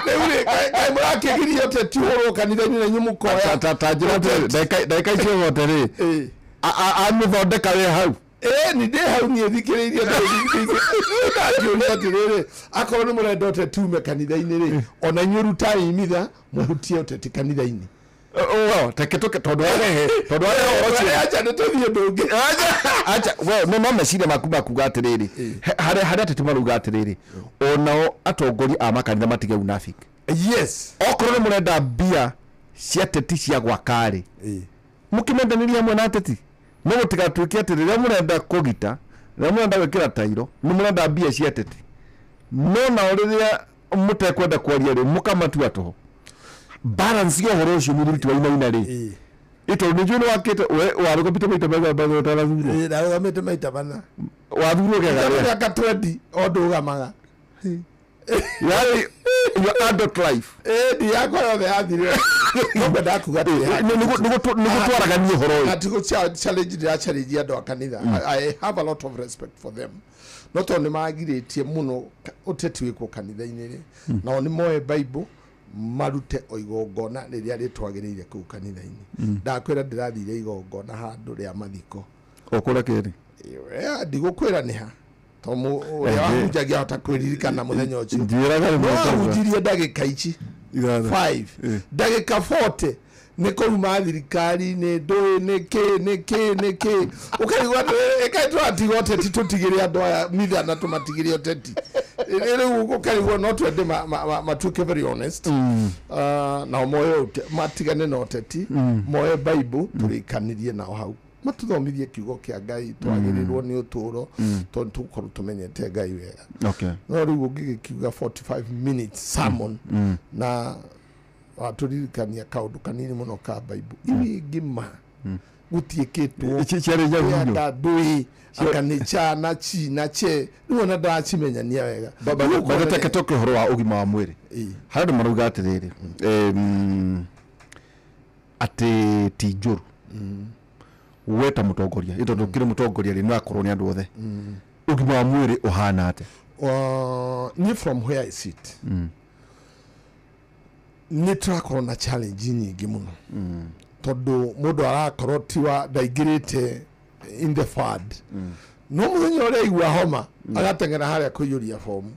rĩu rĩ, kaĩ mũrakĩgiria ũteti ũhũrwo kanitha-inĩ na inyuĩ mũkoya Ta njĩra atĩrĩ, ndagĩka icio ciothe rĩ, amĩthondeka wĩ hau. Ĩ ni ndĩ hau niĩ thikĩrĩirie, ndangĩũria atĩrĩrĩ, akorwo nĩ mũrenda ũteti ume kanitha-inĩ rĩ, ona inyuĩ rutai mitha mũhutie ũteti kanitha-inĩ. O teke tũke tondũ warehe ũhoro ũcio. Acha, nĩ tũthiĩ ũndũ ũngĩ. Acha, we no meciria maku makuga atĩrĩrĩ, harĩa ateti marauga atĩrĩrĩ, onao atongoria a makanitha matige unafiki. Yes. Okorwo nĩ mũrenda mbia cia ateti cia gwaka rĩ, mũkĩmendanĩrie hamwe na ateti, no gũtigatuĩke atĩ rĩrĩa mũrenda kũgita, rĩrĩa mũrenda gwĩkĩra tairo, nĩ mũrenda mbia cia ateti, no nao rĩrĩa mũtekwenda kwaria rĩ, mũkamatua tũhũ. Balance ya ũhoro ũcio mũthuri ti wa Wainaina rĩ, ĩ tondũ nĩ njũĩ nĩ wakĩte we warũgamĩte maita maigana maigana ũtanathurwo? Ĩ, ndarũgamĩte maita mana. Wathurwo kega rĩa? Mĩaka 20 o ndũgamaga. Yarĩ your adult life. Ĩ ndi yakwa yothe yathirire. No ngwenda kuga atĩrĩ, Nĩguo twaraganie ũhoro ũyũ. Ati gũ challenge ndĩra challenge andũ a kanitha. I have a lot of respect for them, no tondũ nĩ magirĩtie mũno ũteti wĩkwo kanitha-inĩ rĩ, nao nĩ moe Bible marute o igongona rĩrĩa rĩtwagĩrĩire kũu kanitha-inĩ. Ndakwĩra ndĩrathire igongona handũ rĩa mathiko. O kũrĩa kĩrĩ? Ndigũkwĩra nĩ ha, tondũ ũrĩa wahunjagia ahota kwĩririkana mũthenya ũcio. Njĩraga nĩ No mũthenya. ahunjirie ndagĩka ici Ithano. 5, ndagĩka 40 nĩ kũruma thirikari, nĩ ndũĩ nĩ kĩ nĩ kĩ nĩ kĩ, ũkaigua ĩkaĩ tũratiga ũteti, tũtigĩre andũ aya mitha na tũmatigĩre ũteti. Rĩu ũkarigwo no twende matuĩke very honest. Nao moe matigane na ũteti, moe Bible tũrĩkanirie nao hau, matũthomithie kiugo kĩa Ngai twagĩrĩrwo nĩ ũtũũro, tondũ tũgũkorwo tũmenyete Ngai wega. No rĩu ũngĩgĩkiuga 45 minutes sermon na watũririkania kaũndũ kanini mũno ka Bible, ibi ngima gũtiĩkĩtwo. Ciarĩ nyagunyo. Anga ndũĩ anga nĩ cha na chi na che, rĩu ona ndacimenyania wega. Rĩu ũkona Bathe tũke ũhoro wa ũgima wa mwĩrĩ, harĩ andũ marauga atĩrĩrĩ, atĩ ti njũru we ta mũtongoria, ĩ tondũ ũkĩrĩ mũtongoria rĩ, nĩ wakorwo nĩ andũ othe, ũgima wa mwĩrĩ ũhana atĩa? Niĩ from where I sit, nĩ tũrakorwo na challenge nyingĩ mũno, tondũ mũndũ arakorwo tiwa ndaingĩrĩte in the fund, no mũthenya ũrĩa aigua homa agateng'era harĩa kũiyũria fomu.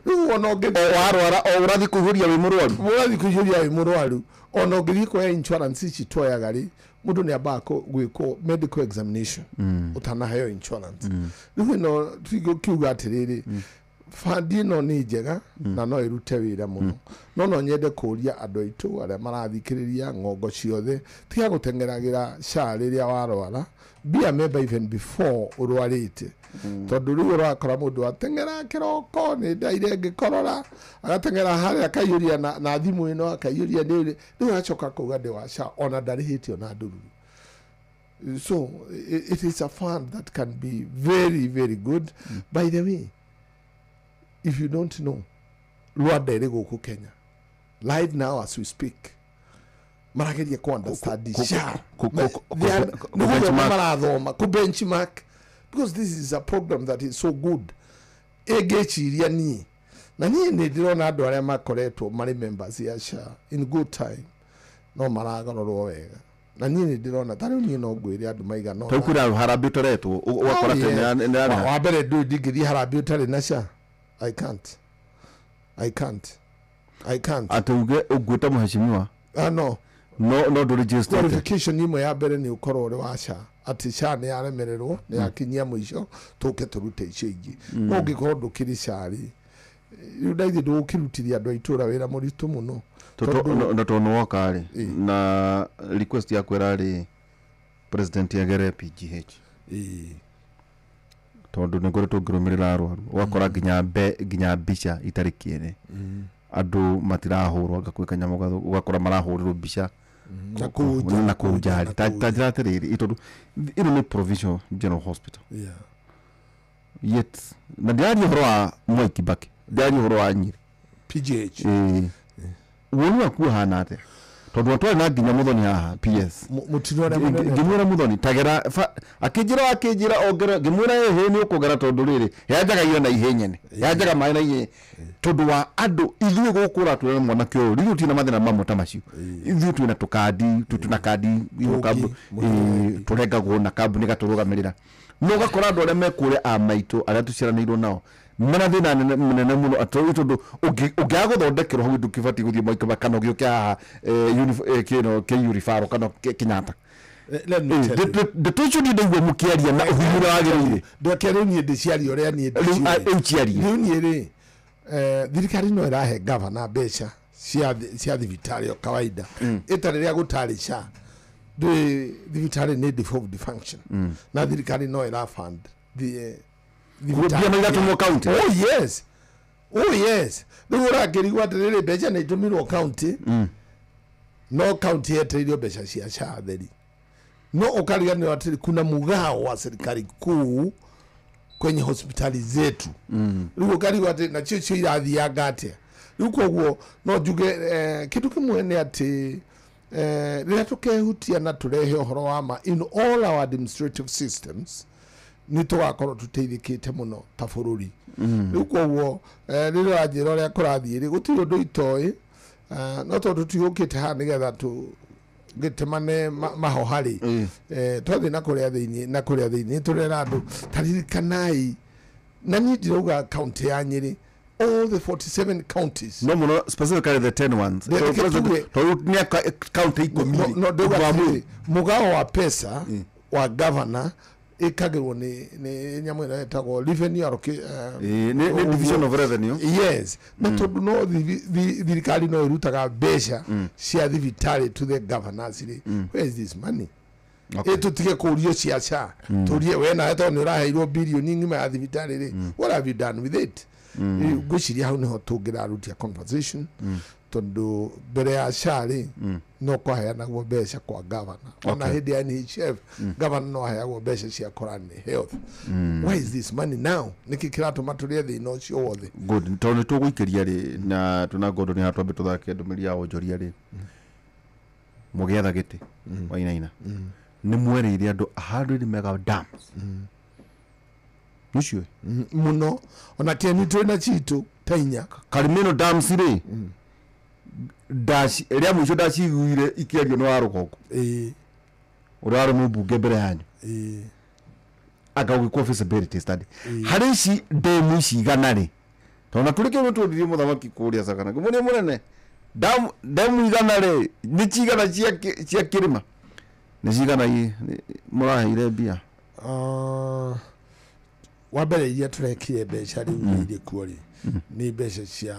Rĩu ona ũngĩthiĩ Warwara o ũrathiĩ kũihũria wĩ mũrwaru. Ũrathiĩ kũiyũria wĩ mũrwaru. Ona ũngĩthiĩ kuoya insurance ici tuoyaga rĩ, mũndũ nĩ ambaga gwĩkwo medical examination ũtanaheo insurance. Rĩu ĩno tũkiuga atĩrĩrĩ, fund ĩno nĩ njega na no ĩrute wĩra mũno, no nyende kũria andũ aitũ arĩa marathikĩrĩria ng'ongo ciothe, tiga gũteng'eragĩra SHA rĩrĩa warwara. Be a member even before ũrwarĩte, tondũ rĩu ũrakora mũndũ ateng'era kĩroko, nĩ ndaire ngĩkorora, agateng'era harĩa akaiyũria na thimũ ĩno akaiyũria, nĩ rĩu agacoka kuga ndĩ wa SHA, ona ndarĩhĩte ona ndururu. So it is a fund that can be very very good. By the way, if you don't know, Rwanda ĩrĩ gũkũ Kenya right now as we speak, marageria ku understand SHA. Ku Nĩ gũthoma benchmark. Marathoma ku benchmark, because this is a program that is so good. Ĩngĩciria niĩ na niĩ nĩ ndĩrona andũ arĩa makoretwo marĩ members ya SHA in good time no maragarorwo wega, na niĩ nĩ ndĩrona ta rĩu niĩ no ngwĩre andũ maigana Tau kwĩna harambĩ ũtoretwo ũgakora atĩ nĩ Wa mbere, ndũĩ ndingĩthiĩ harambĩ ũtarĩ na SHA. I can't, I can't, I can't. Atĩ uge ũngwĩta mũhecimiwa. Ah, no. No ndå register. Qualification imwe ya mbere nĩ ũkorwo ũrĩ wa SHA, atĩ SHA nĩ yaremererwo, nĩ yakinyia mũico, tũke tũrute icio ingĩ. No ũngĩkorwo ndũkĩrĩ SHA rĩ, rĩu ndaithi ndũgũkĩrutithia andũ a itũra wĩra mũritũ mũno. Na tondũ woka rĩ, na request yaku ĩrarĩ president agere PGH, tondũ nĩ ngoretwo ngĩrũmĩrĩra arwaru, ũgakora nginya mbica itarĩ kĩene, andũ matirahũrwo, anga kwĩ kanyamũ ũgakora marahũrĩrwo mbica na kũu nja. Ta njĩra atĩrĩrĩ, tondũ ĩno nĩ provincial general hospital, yet na ndĩraria ũhoro wa Mwai Kibaki, ndĩraria ũhoro wa Nyĩrĩ PGH. Woni waku ũhana atĩa? Tondũ twarĩ na nginya Muthoni haha PS ngĩmwĩra Muthoni tagera, akĩnjĩra ongera, ngĩmwĩra ĩhĩ nĩ ũkũgera, tondũ rĩrĩ yanjaga irio na ihĩ nyene, yanjaga maĩ na ihĩ, tondũ wa andũ ithuĩ gũkũ ũratwĩra mwanake ũyũ rĩu tũtirĩ na mathĩna mamwe ta macio. Ithuĩ twĩna tũkandi, twĩna kandi tũrengagwo na kambuni gatũrũgamĩrĩra, no ũgakora andũ arĩa me kũrĩa a maitũ arĩa tũciaranĩirwo nao mena thĩna mũnene mũno, tondũ ũngĩaga gũthondekerwo hau ndũkĩbatiĩ gũthiĩ Mwai Kibaki kana ũgĩũke haha kĩno KU referral kana Kenyatta. Ndeto icio niĩ ndaigua mũkĩaria na ũhinya ũrĩa wagĩrĩire. Ndeke rĩu niĩ ndĩciaria ũrĩa niĩ ndĩciaria. Rĩu niĩ rĩ, thirikari no ĩrahe gavana mbeca cia thibitarĩ o kawaida, ĩtarĩ rĩa gũtarĩ SHA. Ndũĩ thibitarĩ nĩ devolved function, na thirikari no ĩra fund mbia no iratũmwo county. Oh yes, oh yes. Rĩu ũrakĩrigwo atĩrĩrĩ, mbeca nĩ itũmirwo county, no county yetereirio mbeca cia SHA theri. No ũkariganĩrwo atĩrĩ, kuna mugao wa serikali kuu kwenye hospitali zetu. Rĩu ũkarigwo atĩ nacio cio irathianga atĩa. Rĩu koguo no njuge kĩndũ kĩmwe nĩ atĩ rĩrĩa tũkehutia na tũrehe ũhoro wa ma in all our administrative systems, nĩ tũgakorwo tũteithĩkĩte mũno ta bũrũri. Rĩu koguo rĩrĩa ũranjĩra ũrĩa kũrathiĩ rĩ, gũtirĩ ũndũ itoĩ, no tondũ tũtiũkĩte haha nĩgetha tũgĩtemane mahoha rĩ, twathiĩ na kũrĩa thĩinĩ, na kũrĩa thĩinĩ tũrera andũ ta ririkanai, na niĩ ndirauga county ya Nyĩrĩ, all the 47 counties. No mũno specifically the 10 ones. Tondũ nĩ county ikũmi. No ndauga atĩrĩ, mũgao wa pesa wa governor ĩkagĩrwo nĩ nyamũ ĩrĩa ĩtagwo revenue nĩ division of revenue. Yes, na tondũ no thirikari no ĩrutaga mbeca cia thibitarĩ to the governors rĩ, where is this money? Tũtige kũrio cia SHA, tũrie we nawe tondũ nĩ ũraheirwo birioni ng'ima ya thibitarĩ rĩ, what have you done with it? Ngwĩciria hau nĩho tũngĩrarutia conversation, tondũ mbere ya SHA rĩ, no kwaheanagwo mbeca kwa governor. Ona hĩndĩ ya NHIF, governor no aheagwo mbeca cia kũrani health. Why is this money now? Nĩkĩ kĩratũma tũrĩe thĩna ũcio wothe? Good, tondũ nĩtũgũikĩria rĩ, na tũna Gordon nĩ hatwambe tũthake ndũmĩrĩri ya wonjoria rĩ, mũgĩetha gĩtĩ Wainaina, nĩ mwerĩire andũ 100 mega dams. Nĩũciũĩ? Mũno, ona kĩeni twĩna citũ ta inya. Karimeno dams rĩ, rĩa mũico ndaciguire ikĩario nĩ wa rũgongo, ũrĩa warĩ mũmbunge mbere yanyu, anga ũgĩkwo feasibility study harĩ ici ndemu ici igana rĩ, tondũ na tũrĩ kĩndũ twonirie mũthamaki kũrĩa Sagana, ngĩmuonia mũnene, ndemu igana rĩ, nĩ cigana cia kĩrĩma, nĩ cigana mũraheire mbia? Wa mbere iria tũrekire mbeca rĩu irĩ kuo rĩ, nĩ mbeca cia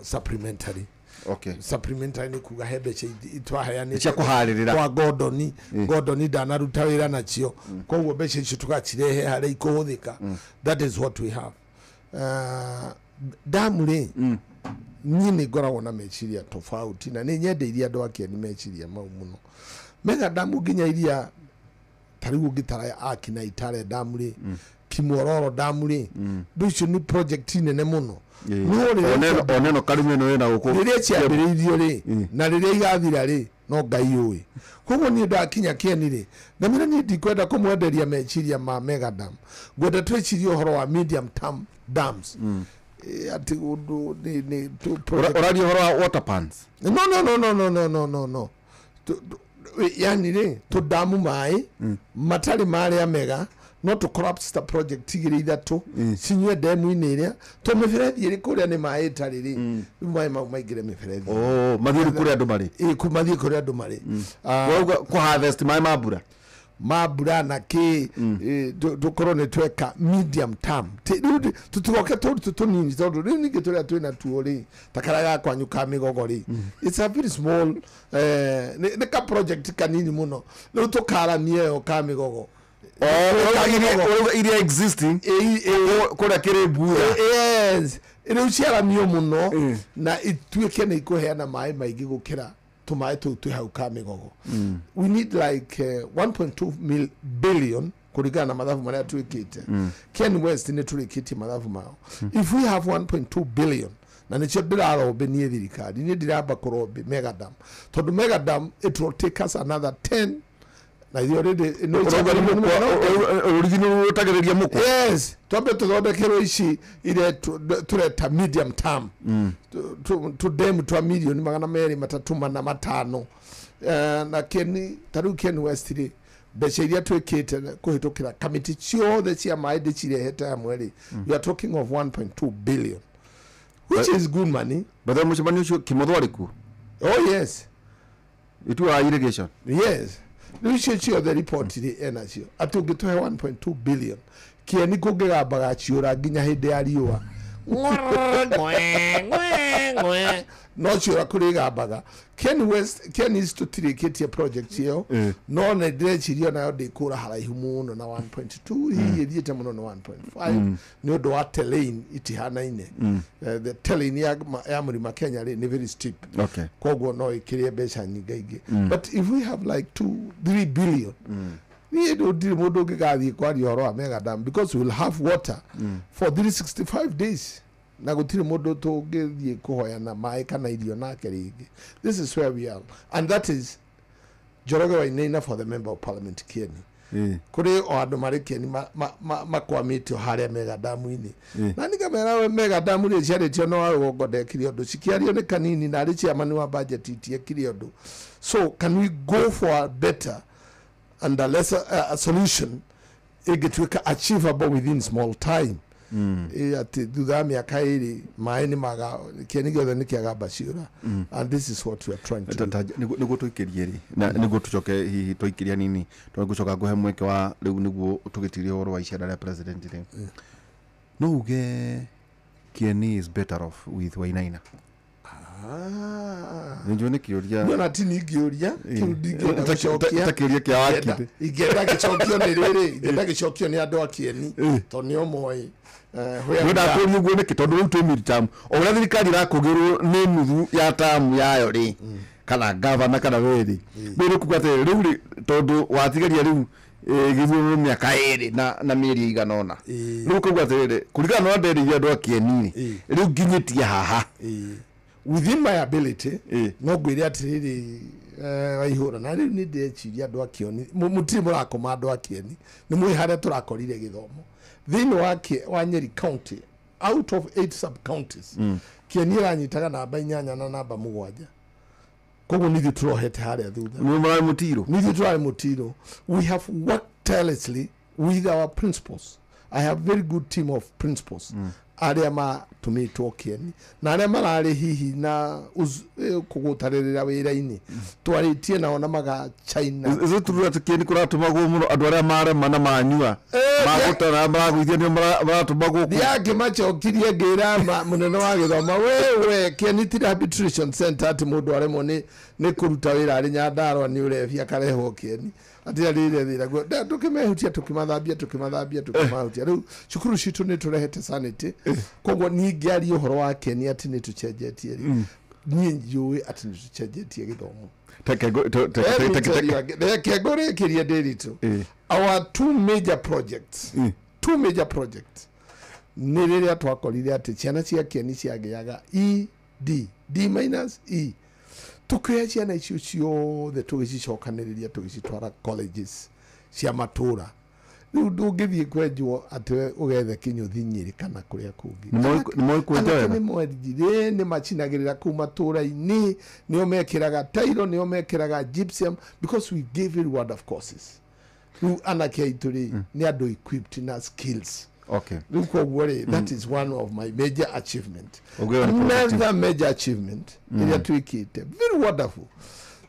supplementary. Okay. Supplementary nĩ kuga he mbeca twaheanĩte cia kũharĩrĩra kwa Gordon. Gordon ndanaruta wĩra nacio, koguo mbeca icio tũgacirehe harĩa ikũhũthĩka. That is what we have. Damu rĩ, niĩ nĩ ngoragwo na meciria tofauti, na nĩ nyendeirie andũ a Kĩeni meciria mau mũno. Mega damu nginya iria ta rĩu ũngĩtara Akina Itare damu rĩ, Kimwororo damu rĩ, ndũ icio nĩ project nene mũno. Oneno Karimeno ĩna gũkũ rĩrĩa ciambĩrĩirio rĩ, na rĩrĩa igathira rĩ, no Ngai ũĩ. Koguo niĩ ndakinya Kĩeni rĩ, ngamĩra niĩ ndikwenda kũmwenderia meciria ma mega dam, ngwenda twĩcirie ũhoro wa medium term dams. Atĩ ũndũ nĩ ũraria ũhoro wa water pans? No no no no no no no no no. Yani rĩ, tũdamu maĩ matarĩ marĩa mega, No tũ collapse ta project igĩrĩ ithatũ cinyue ndemu-inĩ ĩrĩa to mĩberethi ĩrĩ kũrĩa nĩ maĩ ĩtarĩ rĩ, rĩu maĩ mau maingĩre mĩberethi. Oh, mathiĩ rĩu kũrĩa andũ marĩ. Ĩ, mathiĩ kũrĩa andũ marĩ. Ũrauga kũ harvest maĩ ma mbura. Ma mbura na kä tũkorwo nĩ tweka medium term. Rĩu tũtigoke tũrutũ tũnini, tondũ rĩu ningĩ tũrĩa twĩna tuo rĩ, ta karĩa ga kwanyu ka mĩgogo rĩ, it's a very small, nĩ ka project kanini mũno. Rĩu tũkaramia ĩyo ka mĩgogo. Ũrauga iria existing kũrĩa kĩrĩ mbura. Yes, rĩu ciaramio mũno na ituĩke nĩ ikũheana maĩ maingĩ gũkĩra tũmaĩ tũu twĩ hau ka mĩgogo. We need like 1.2 billion kũringana na mathabu marĩa twĩkĩte. Ken West nĩ tũrĩkĩtie mathabu mao. If we have 1.2 billion, na nĩcio ndĩrarombe niĩ thirikari, niĩ ndiramba kũrombe megadam, tondũ megadam it will take us another 10 na ithuĩ already Ũrauga nĩ mũkwa, rũrigi nĩ rũtagĩrĩria mũkwa. Yes, twambe tũthondekerwo ici iria tũreta medium term, tũdemu twa mirioni 200 3 4 5. Na Ken, ta rĩu Ken West rĩ, mbeca iria twĩkĩte kũhĩtũkĩra kamĩtĩ ciothe cia maĩ ndĩcirehete hamwe rĩ, we are talking of 1.2 billion, which is good money. But then mũcemanio ũcio Kĩmotho arĩ kuo? Oh yes. Itu wa irrigation. Yes, rĩu icio ciothe report rĩ enacio atĩ ũngĩtũhe 1.2 billion, kĩeni kũngĩgambaga ciũra nginya hĩndĩ ya riũa. Ngwe, ngwe, ngwe. No ciũra kũrĩgambaga. Ken West, Ken East tũtirĩkĩtie project ĩyo, no nĩ ndĩreciria onayo ndĩkũra haraihu mũno na 1.2, hihi ĩthiĩte mũno na 1.5, nĩ ũndũ wa terrain itihanaine. The terrain ya mũrima Kenya rĩ nĩ very steep. Koguo no ĩkĩrie mbeca nyingaingĩ. But if we have like 2 3 billion, niĩ ndirĩ mũndũ ũngĩgathiĩ kwaria ũhoro wa megadam, because we will have water for 365 days, na gũtirĩ mũndũ tũngĩthiĩ kũhoyana maĩ kana irio nake rĩngĩ. This is where we are, and that is Njoroge Wainaina for the member of parliament Kieni. Kũrĩ o andũ marĩ Kieni makwamĩtio harĩa megadamu-inĩ, na nikamera we megadamu rĩ ciarĩtio no warũgongo ndekire ũndũ, cikĩario nĩ kanini na arĩ chairman wa budget itiekire ũndũ. So can we go for a better and a lesser a solution ĩngĩtuĩka achievable within small time? Ĩ, atĩ thutha wa mĩaka 2 maĩ nĩ maga kĩeni gĩothe nĩ kĩagamba ciũra. And this is what we are trying to do. Nĩguo tũikĩrie rĩ, na nĩguo tũcoke hihi tũikĩria nini, tondũ ngũcoka ngũhe mweke wa rĩu nĩguo tũgĩtirie ũhoro wa icera rĩa president rĩ, no uge Kieni is better off with Wainaina? Nĩnjũĩ nĩ kĩũria. Niona ti ningĩũria kĩu, ndingĩenda gũcokia. Ta kĩũria kĩa wakiri. Ingĩenda gĩcokio nĩ rĩrĩ, ingĩenda gĩcokio nĩ andũ a Kieni, tondũ nĩo moĩ where Nĩ we are. ndakũria ũguo nĩkĩ, tondũ rĩu twĩ mid-term, o ũrĩa thirikari ĩrakũgĩrwo nĩ nuthu ya tamu yayo rĩ, kana gavana kana we rĩ, rĩu nĩ kuga atĩrĩrĩ, rĩu rĩ, tondũ watigaria rĩu gĩthurano mĩaka 2 na mĩeri ĩigana ũna, rĩu ũkauga atĩrĩrĩ, kũringana na ũrĩa nderĩire andũ a Kieni rĩ, rĩu nginyĩtie haha. Within my ability, no ngwĩre atĩrĩrĩ, Waihũra, na rĩu nĩ ndĩreciria andũ a Kieni mũtirĩ mũrakoma. Andũ a Kieni nĩ mwĩ harĩa tũrakorire gĩthomo thĩinĩ wa Nyeri County. Out of 8 sub counties, Kieni ĩranyitaga namba 8 na namba 7, koguo nithuĩ tũrohete harĩa thutha. Nĩ mũrarĩ mũtirũ. Nithuĩ tũrarĩ mũtirũ. We have worked tirelessly with our principals. I have very good team of principals arĩa matũmĩtwo Kieni na arĩa mararĩ hihi na kũgũtarĩrĩra wĩra-inĩ, twarĩtie nao na magachaina. Is it true atĩ Kieni kũratũmagwo mũno andũ arĩa marema na manyua magũtara maragũithia nĩo maratũmagwo kũu? Ndiangĩmacokirie ngĩra mũnene wa gĩthomo, wewe, Kieni ti rehabilitation center atĩ mũndũ aremwo nĩ kũruta wĩra arĩ Nyandarua nĩ ũrebi akarehwo Kieni atĩ arĩre thĩra guo. Tũkĩmehutia, tũkĩmathambia, tũkĩmathambia, tũkĩmahutia. Rĩu cukuru citũ nĩ tũrehete sanity, koguo ningĩaria ũhoro wa Kieni atĩ nĩ tũcenjetie rĩ, niĩ njũĩ atĩ nĩ tũcenjetie gĩthomo. Let me tell you again. Reke ngũrĩkĩrie, Ndĩritũ. Our two major projects, two major projects nĩ rĩrĩa twakorire atĩ ciana cia Kieni ciagĩaga E D D minus E, tũkĩoya ciana icio ciothe tũgĩcicokanĩrĩria tũgĩcitwara colleges cia matũra. Rĩu ndũngĩthiĩ kwenjwo atĩ ũgethe kĩnyũthi Nyĩrĩ kana kũrĩa kũngĩ. Nĩ moĩ kwenja Anake wega? nĩ mwenjire, nĩ macinagĩrĩra kũu matũra-inĩ, nĩo mekĩraga tairo, nĩo mekĩraga gypsum, because we gave reward of courses. Rĩu anake aitũ rĩ nĩ andũ equipped na skills. Okay. Rĩu koguo rĩ, that is one of my major achievement. Ũguo nĩ Another productive. major achievement ĩrĩa twĩkĩte very wonderful,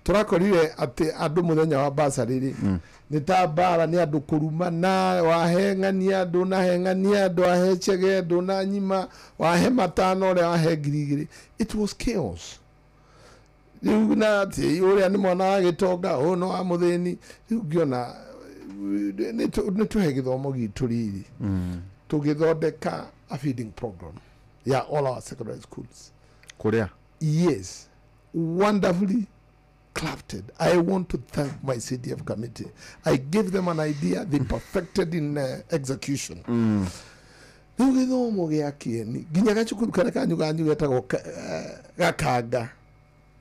tũrakorire atĩ andũ mũthenya wa basarĩ rĩ nĩ ta mbara, nĩ andũ kũrumana, waheng'ania ndũnaheng'ania, ndwahe chege ndũnanyima, wahe matano ũrĩa wahe 2,000. It was chaos. Rĩu na atĩ ũrĩa nĩ mwana wa gĩtonga, ũyũ nĩ wa mũthĩni. Rĩu ngĩona nĩ tũhe gĩthomo gitũ riri, tũgĩthondeka a feeding program ya all our secondary schools. Kũrĩa? Yes, wonderfully crafted. I want to thank my CDF committee. I gave them an idea, they perfected in execution. Rĩu gĩthomo gĩa kĩeni nginya gacukuru karĩa kanyu getagwo Gakanga,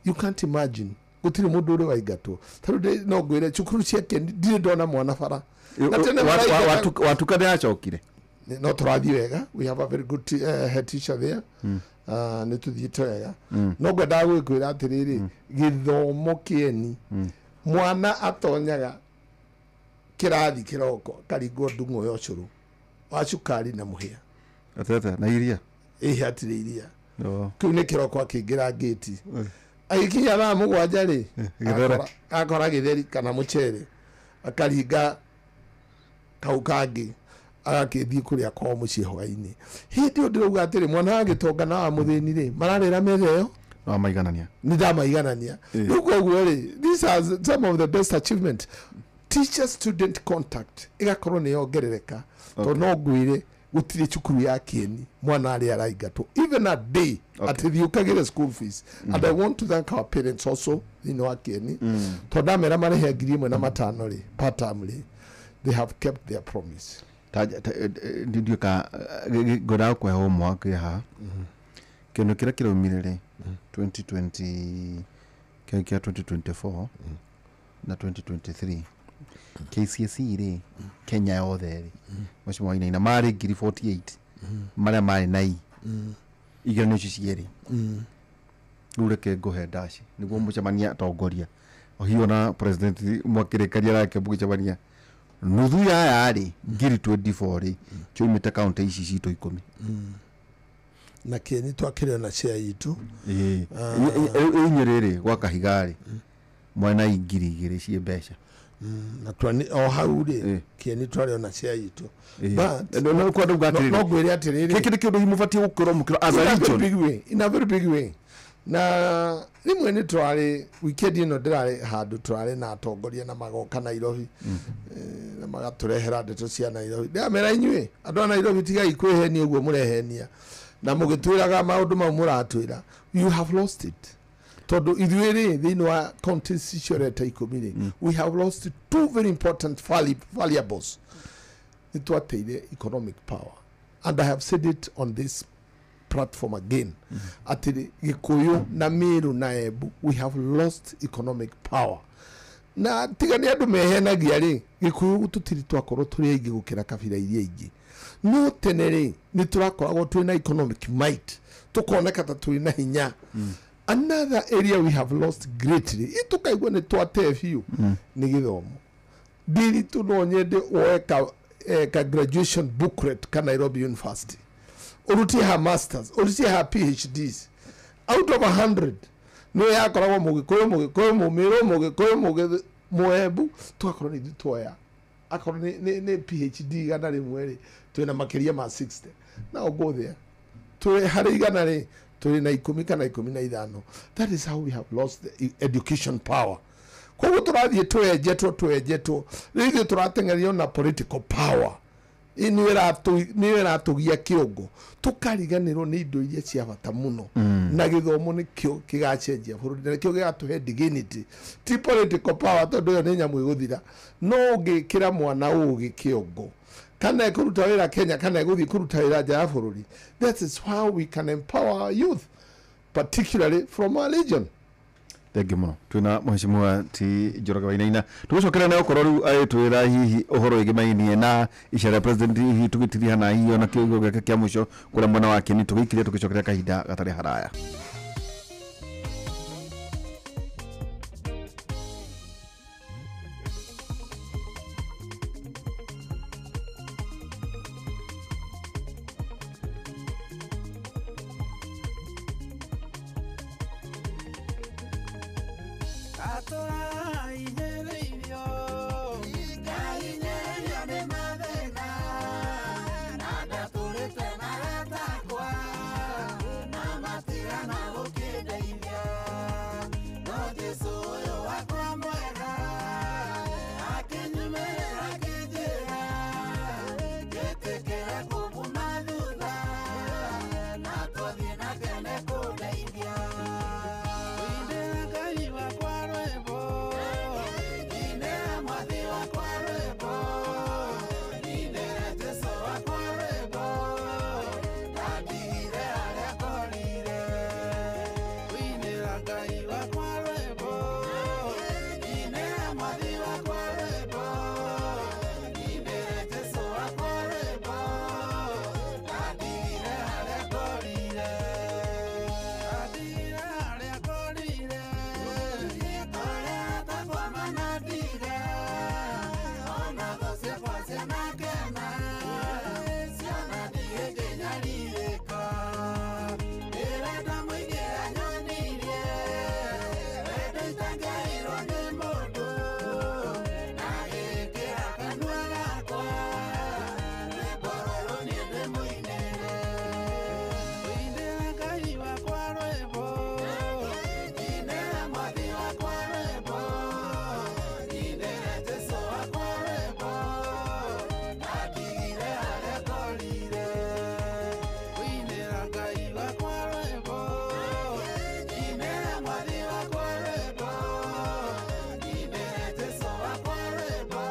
you can't imagine, gũtirĩ mũndũ ũrĩ waingatwo. Tarĩu no ngwĩre cukuru cia kĩeni ndirĩ ndona mwana bara. Na tene maraingata- Watuka nĩ acokire. No tũrathiĩ wega, we have a very good head teacher there. Nĩ tũthiĩte wega. No ngwendaga gwĩkwĩra atĩrĩrĩ, gĩthomo kĩeni mwana atonyaga kĩrathi kĩroko karingwo ndung'o ya ũcũrũ wa cukari na mũhĩa. Atete na iria. Ĩhĩ, hatirĩ iria. Oh. Kĩu nĩ kĩroko akĩingĩra ngĩti, agĩkinya thaa 7 rĩ, Gĩthere. akora gĩtheri kana mũcere, akaringa kau kangĩ agakĩthiĩ kũrĩa kwao mũciĩ hwainĩ. Hĩndĩ ĩyo ndĩrauga atĩrĩ, mwana wa gĩtonga na wa mũthĩni rĩ mararĩra metha ĩyo. No maiganania. Nĩ ndamaiganania. Rĩu koguo rĩ, these are some of the best achievement. Teacher student contact ĩgakorwo nĩ yongerereka, tondũ no ngwĩre gũtirĩ cukuru ya kĩeni mwana arĩa araingatwo even a day atĩ thiĩ ũkagĩre school fees. And I want to thank our parents also thĩinĩ wa kĩeni, tondũ ndamera marĩhe 1,500 rĩ per term rĩ, they have kept their promise. Ndiũĩ ka ngwendaga kũhe homework ĩ haha kĩndũ kĩrĩa kĩraumire rĩ 2020 kĩo kĩa 2024 na 2023 KCSE rĩ Kenya yothe rĩ, macio Wainaina marĩ 48,000 marĩa marĩ na i igeranio icio cierĩ. Rĩu reke ngũhe ndaci nĩguo mũcemania atongoria hiyo na president mwakĩrĩkaria nake mũgĩcemania nuthu ya aya rĩ 24,000 rĩ ciumĩte kaunti ici citũ 10. Na kĩeni twakĩrĩ ona share itũ. Inyuĩ rĩrĩ gwa kahiga rĩ mwena i 2,000 ciĩ mbeca. Na twani o hau rĩ kĩeni twarĩ ona share itũ. But No kwa ndauga atĩrĩrĩ, no ngwĩre atĩrĩrĩ, gĩkĩ nĩ kĩũndũ mũbatiĩ gũkĩrwo mũkĩrwo as a In a very region. big way, in a very big way. Na rĩmwe nĩ twarĩ weekend ĩno ndĩrarĩ handũ tũrarĩ na atongoria na magoka Nairobi, na magatũrehera ndeto cia Nairobi. Ndĩramera inyuĩ andũ a Nairobi, tigai kwĩhenia ũguo mũrehenia na mũgĩtwĩraga maũndũ mau mũratwĩra. You have lost it, tondũ ithuĩ rĩ thĩinĩ wa counties icio reta 10 rĩ, we have lost two very important valuables. Nĩ twateire economic power, and I have said it on this platform again, atĩ Gĩkũyũ na Meru na Embu, we have lost economic power. Na tiga nĩ andũ mehenagia rĩ, Gĩkũyũ tũtirĩ twakorwo tũrĩ aingĩ gũkĩra kabira iria ingĩ, no tene rĩ nĩ tũrakoragwo twĩ na economic might, tũkoneka ta twĩ na hinya. Another area we have lost greatly, tũkaigua nĩ twate biũ, nĩ gĩthomo. Ndiritu no nyende woe ka graduation booklet ka Nairobi University, ũrutie ha masters, ũrutie ha PhDs, out of 100 nĩ yakoragwo Mũgĩkũyũ, Mũgĩkũyũ, Mũmĩrũ, Mũgĩkũyũ, Mũembu, tũgakorwo nĩ ithuĩ tuoya akorwo nĩ PhD 100 rĩ, twĩna makĩria ma 60. Now go there, twĩ harĩ 100 rĩ, tũrĩ na 10 kana 15. That is how we have lost the education power. Koguo tũrathiĩ twenjetwo twenjetwo, rĩu ithuĩ tũrateng'erio na political power nĩyo ĩratũgia kĩongo, tũkariganĩrwo nĩ indo iria cia bata mũno. Na gĩthomo nĩkĩo kĩgacenjia bũrũri na nĩkĩo gĩgatũhe dignity, ti political power, tondũ ĩyo nĩ nyamũ ĩgũthira. No ũngĩkĩra mwana ũgĩ kĩongo kana ekũruta wĩra Kenya kana egũthiĩ kũruta wĩra nja ya bũrũri, that is how we can empower our youth, particularly from our region. Thengiå må no twä mheshimiwa ti Njoroge Wainaina tũgũcokera na okorwo rĩu agĩtwĩra hihi ũhoro wĩgĩmainie na icera rĩa president, hihi tũgĩtirihana hihi ona kĩugo gĩake kĩa mũico kũrĩa mwena wa Kĩeni tũgĩikirie tũgĩcokera kahinda gatarĩ haraya. Atũrahinyĩrĩirio ngahinyĩrĩrio nĩ mathĩna na ndatũrĩte na aratakwa na matigana gũkĩndeithia no Jesũ ũyũ wakwa mwega akĩnyumĩrĩra akĩnjĩra ngĩtĩkĩra kũmuma thutha na tũthiĩ nake nĩkũndeithia. Inĩra Ngai wakwa rwĩmbo, inĩra Mwathi wakwa rwĩmbo, inĩra Jesũ wakwa rwĩmbo, ndandigire harĩa ngorire. Inĩra Ngai wakwa rwĩmbo, inĩra Mwathi wakwa rwĩmbo, inĩra Jesũ wakwa rwĩmbo, ndandigire harĩa ngorire. Ndandigire harĩa ngorire, kũrĩa atakwama na ndige, ona thũ ciakwa cianakena, ciona ndigĩkĩnyarirĩka. Ndĩrenda mũingĩ anyonirie, wendo itangĩairwo nĩ mũndũ, na gĩkĩra kanua gakwa, rwĩmbo rũrũ niĩ ndĩmũinĩre. Inĩra Ngai wakwa rwĩmbo, inĩra Mwathi wakwa rwĩmbo, inĩra Jesũ wakwa rwĩmbo, ndandigire harĩa ngorire. Inĩra Ngai wakwa rwĩmbo, inĩra Mwathi wakwa rwĩmbo, inĩra Jesũ wakwa rwĩmbo,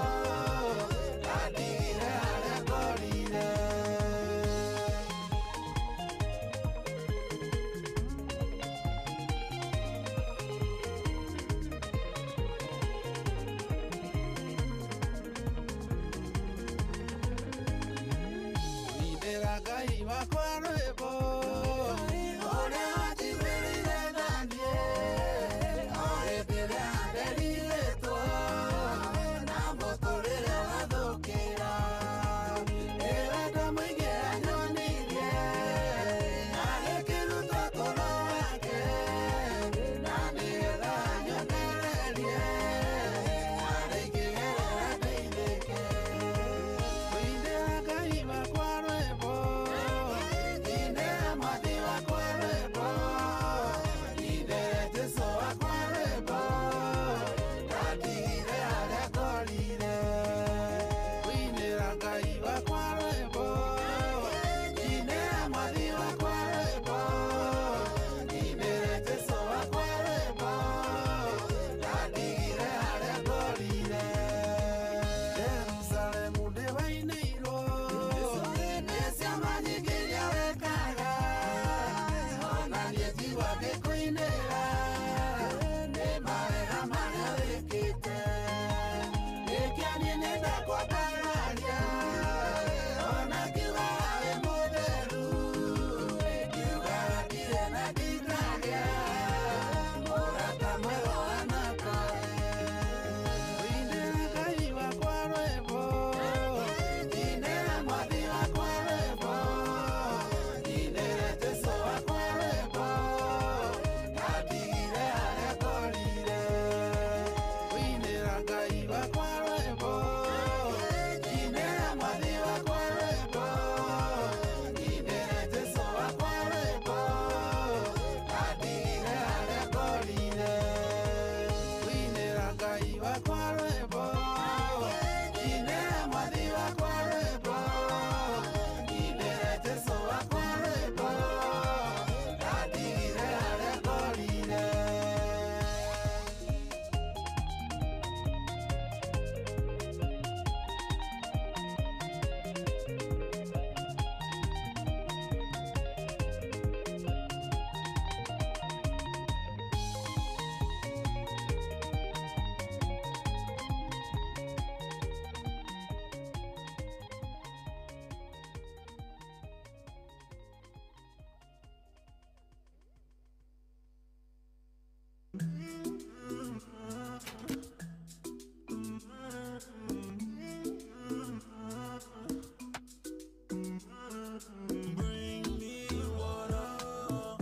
ndandigire harĩa ngorire. Inĩra Ngai wakwa rwĩmbo, ũrĩa wanjiguĩrĩire tha niĩ, o hĩndĩ ĩrĩa nderirĩtwo, na mũtũrĩre wathũkĩra. Nĩ wendo mũingĩ anyonirie, agĩkĩruta ũtũũro wake, na nĩgetha anyonererie, harĩa ingĩgerera ndeithĩke. Inĩra Ngai wakwa rwĩmbo, inĩra Mwathi wakwa rwĩmbo, inĩra Jesũ wakwa rwĩmbo, ndandigire harĩa ngorire. Inĩra Ngai wakwa rwĩmbo, inĩra Mwathi wakwa rwĩmbo, inĩra Jesũ wakwa rwĩmbo, ndandigire harĩa ngorire. Jerusalemu ndĩwainĩirwo nĩ ciama nyingĩ iria wekaga, ona niĩ njigua ngĩkũinĩra nĩ mawega marĩa wĩkĩte. Nĩkĩo niĩ nĩndakwambararia, ona ngiugaga wĩ mũtheru, ngiugaga ndirĩ na ndikagĩa mũrata mwega ũhana tawe. Inĩra Ngai wakwa rwĩmbo, inĩra Mwathi wakwa rwĩmbo, inĩra Jesũ wakwa rwĩmbo, ndandigire harĩa ngorire. Inĩra Ngai wakwa rwĩmbo, inĩra Mwathi wakwa rwĩmbo, inĩra Jesũ wakwa rwĩmbo, ndandigire harĩa ngorire. Inĩra Ngai wakwa rwĩmbo, inĩra Mwathi wakwa rwĩmbo, inĩra Jesũ wakwa rwĩmbo, ndandigire harĩa ngorire. Bring me water.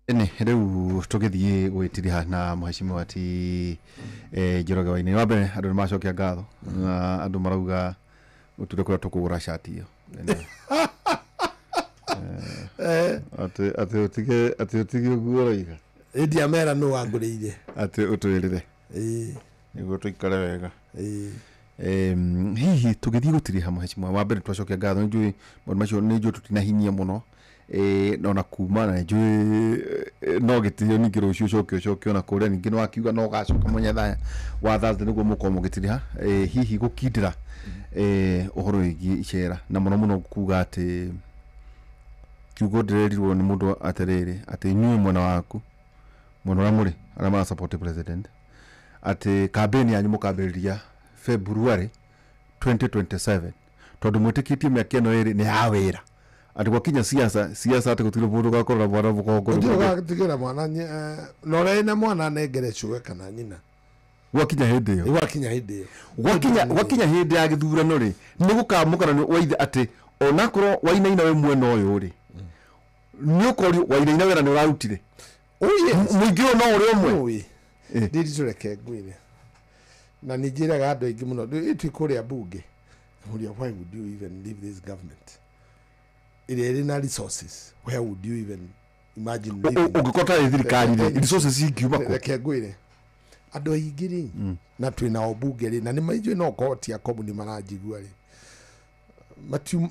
Ĩni rĩu tũgĩthiĩ gwĩtiriha na mheshimiwa ti Njoroge Wainaina. Wa mbere andũ nĩ macokia ngatho na andũ marauga ũture kũrĩa tũkũgũra cati ĩyo. Atĩ ũtige ũguo ũroiga. Ndiamera nũ wangũrĩire. Atĩ ũtwĩrĩre. Nĩguo tũikare wega. Hihi tũgĩthiĩ gũtiriha mheshimiwa, wa mbere twacokia ngatho nĩ njũĩ maũndũ macio nĩ njũĩ tũtinahinyia mũno. No na kuma na njũĩ no gĩtĩo ningĩ rũciũ ũcoke ũcoke ona kũrĩa ningĩ nĩ wakiuga no ũgacoka mũthenya thaa wa Thursday nĩguo mũkorwo mũgĩtiriha. Hihi gũkindĩra ũhoro wĩgiĩ icera na mũno mũno kuga atĩ kiugo ndĩrerirwo nĩ mũndũ atĩrĩrĩ atĩ inyuĩ mwena waku mwena ũrĩa mũrĩ arĩa mara support president atĩ campaign yanyu mũkambĩrĩria February 2027 tondũ mwĩtĩkĩtie mĩaka ĩno ĩrĩ nĩ ya wĩra atĩ gwakinya siasa atĩ gũtirĩ mũndũ ũgakorwo na mwana mũgongo gũtirĩ ũgatigĩra mwana na ũrĩa ĩna mwana anengere cũwe kana nyina gwakinya hĩndĩ ĩyo gwakinya hĩndĩ ya gĩthurano rĩ nĩ gũkamũkana waithe atĩ onakorwo Wainaina wĩ mwena ũyũ rĩ nĩ ũkorio Wainaina wĩra nĩ ũrarutire mũingĩ ũyũ no ũrĩ ũmwe. Ndĩritũreke ngwĩre na nĩ njĩraga andũ aingĩ mũno twĩ kũrĩa bunge ngamũria why would you even leave this government ĩrĩa ĩrĩ na resources, where would you even imagine leaving? Ũngĩkorwo tarĩ thirikari rĩ resources ingiuma kũ? Reke ngwĩre andũ aingĩ rĩ na twĩ nao bunge rĩ na nĩ mainjũĩ no korwo ti akomu nĩ maranjigua rĩ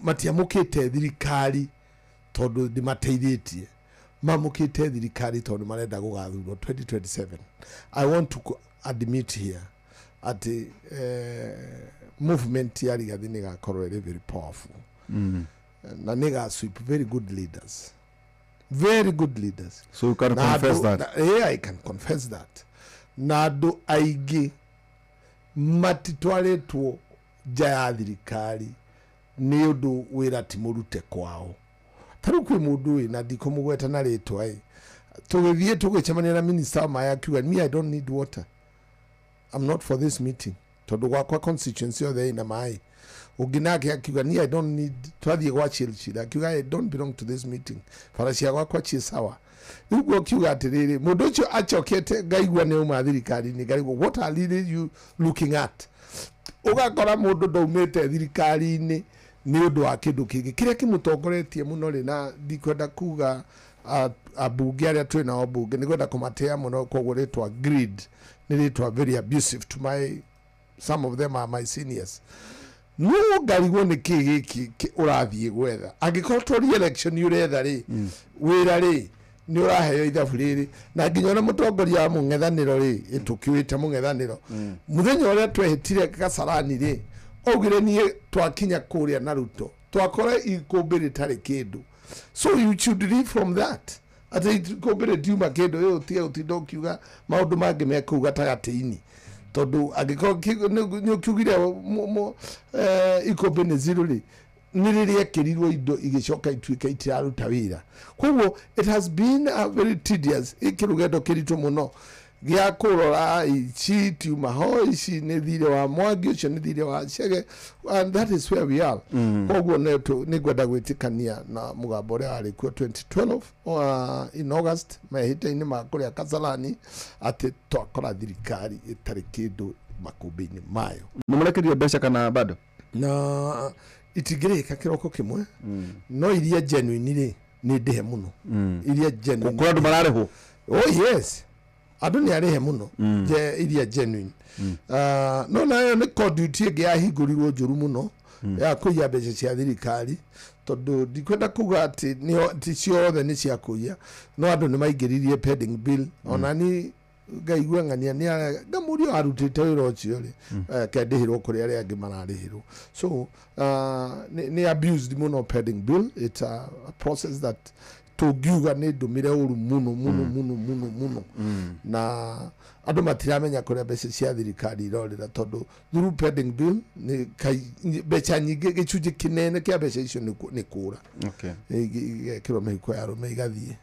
matiamũkĩte thirikari tondũ ndĩmateithĩtie, mamũkĩte thirikari tondũ marenda gũgathurwo 2027. I want to admit here atĩ movement ya Rigathi nĩ ĩgakorwo ĩrĩ very powerful na nĩ ĩga sweep very good leaders, very good leaders. So you can confess that? Yeah, I can confess that. Na andũ aingĩ matitwarĩtwo nja ya thirikari nĩ ũndũ wĩra ti mũrute kwao. Ta rĩu kwĩ mũndũ wĩ na ndikũmũgweta na rĩtwa ĩ tũgĩthiĩ tũgĩcemania na minister wa maĩ akiuga me I don't need water, I'm not for this meeting tondũ gwakwa constituency yothe ĩna maĩ. Ũngĩ nake akiuga ni I don't need, twathiĩ gwa Chilchil akiuga I don't belong to this meeting, bara cia gwakwa ciĩ sawa. Rĩu guo kiuga atĩrĩrĩ mũndũ ũcio acokete ngaigua nĩ uma thirikari-inĩ ngarigwo what are really you looking at? Ũgakora mũndũ ndaumĩte thirikari-inĩ nĩ ũndũ wa kĩndũ kĩngĩ kĩrĩa kĩmũtongoretie mũno rĩ, na ndikwenda kuga ambunge arĩa twĩ nao bunge nĩ kwenda kũmatĩa mũno, koguo rĩtwa greed nĩ rĩtwa very abusive to my, some of them are my seniors. No ngarigwo nĩ kĩ gĩkĩ ũrathiĩ gwetha angĩkorwo to re-election ũretha rĩ wĩra rĩ nĩ ũraheo ithabu rĩrĩ na nginya ona mũtongoria wa mũng'ethanĩro rĩ tũkĩwĩte mũng'ethanĩro mũthenya ũrĩa twehĩtire Kasarani rĩ augire niĩ twakinya kũrĩa na Ruto twakora ikũmbĩ rĩtarĩ kĩndũ, so you should leave from that atĩ ikũmbĩ rĩtiuma kĩndũ ĩ ũtige gũtinda ũkiuga maũndũ mangĩ me kũu gatagatĩ-inĩ tondũ angĩkorwo nĩ ũkiugire ikũmbĩ nĩ zero rĩ nĩ rĩrĩekĩrirwo indo igĩcoka ituĩka itiraruta wĩra. Koguo it has been a very tedious ĩkĩ rũgendo kĩritũ mũno gĩa kũrora ici tiuma ho ici nĩ thirĩ wa Mwangi ũcio nĩ thirĩ wa Chege and that is where we are. Koguo nĩ ngwenda gwĩtĩkania na mũgambo ũrĩa warĩ kuo 2012 in August mehĩta-inĩ ma kũrĩa Kasarani atĩ twakora thirikari ĩtarĩ kĩndũ makũmbĩ-inĩ mayo. Nĩ mũrekerio mbeca kana bado? Na itingĩrĩka kĩroko kĩmwe no iria genuine rĩ nĩ ndĩhe mũno iria genuine kũrĩ andũ mararĩhwo. Oh yes, andũ nĩ arĩhe mũno iria genuine. No nayo nĩ conduit ĩngĩ yahingũrirwo njũru mũno ya kũiya mbeca cia thirikari tondũ ndikwenda kuga atĩ ti ciothe nĩ cia kũiya no andũ nĩ maingĩririe pending bill ona ni ngaigua ng'ania nĩ ngamũria arutĩte wĩra ũcio rĩ kendĩhĩrwo kũrĩ arĩa angĩ mararĩhĩrwo. So nĩ abused mũno pending bill. It's a process that tũngiuga nĩ ndũmĩre ũru mũno mũno mũno mũno mũno na andũ matiramenya kũrĩa mbeca cia thirikari irorĩra tondũ through pending bill nĩ mbeca nyingĩ gĩcunjĩ kĩnene kĩa mbeca icio nĩ kũra igekĩrwo mĩhuko ya arũme igathiĩ.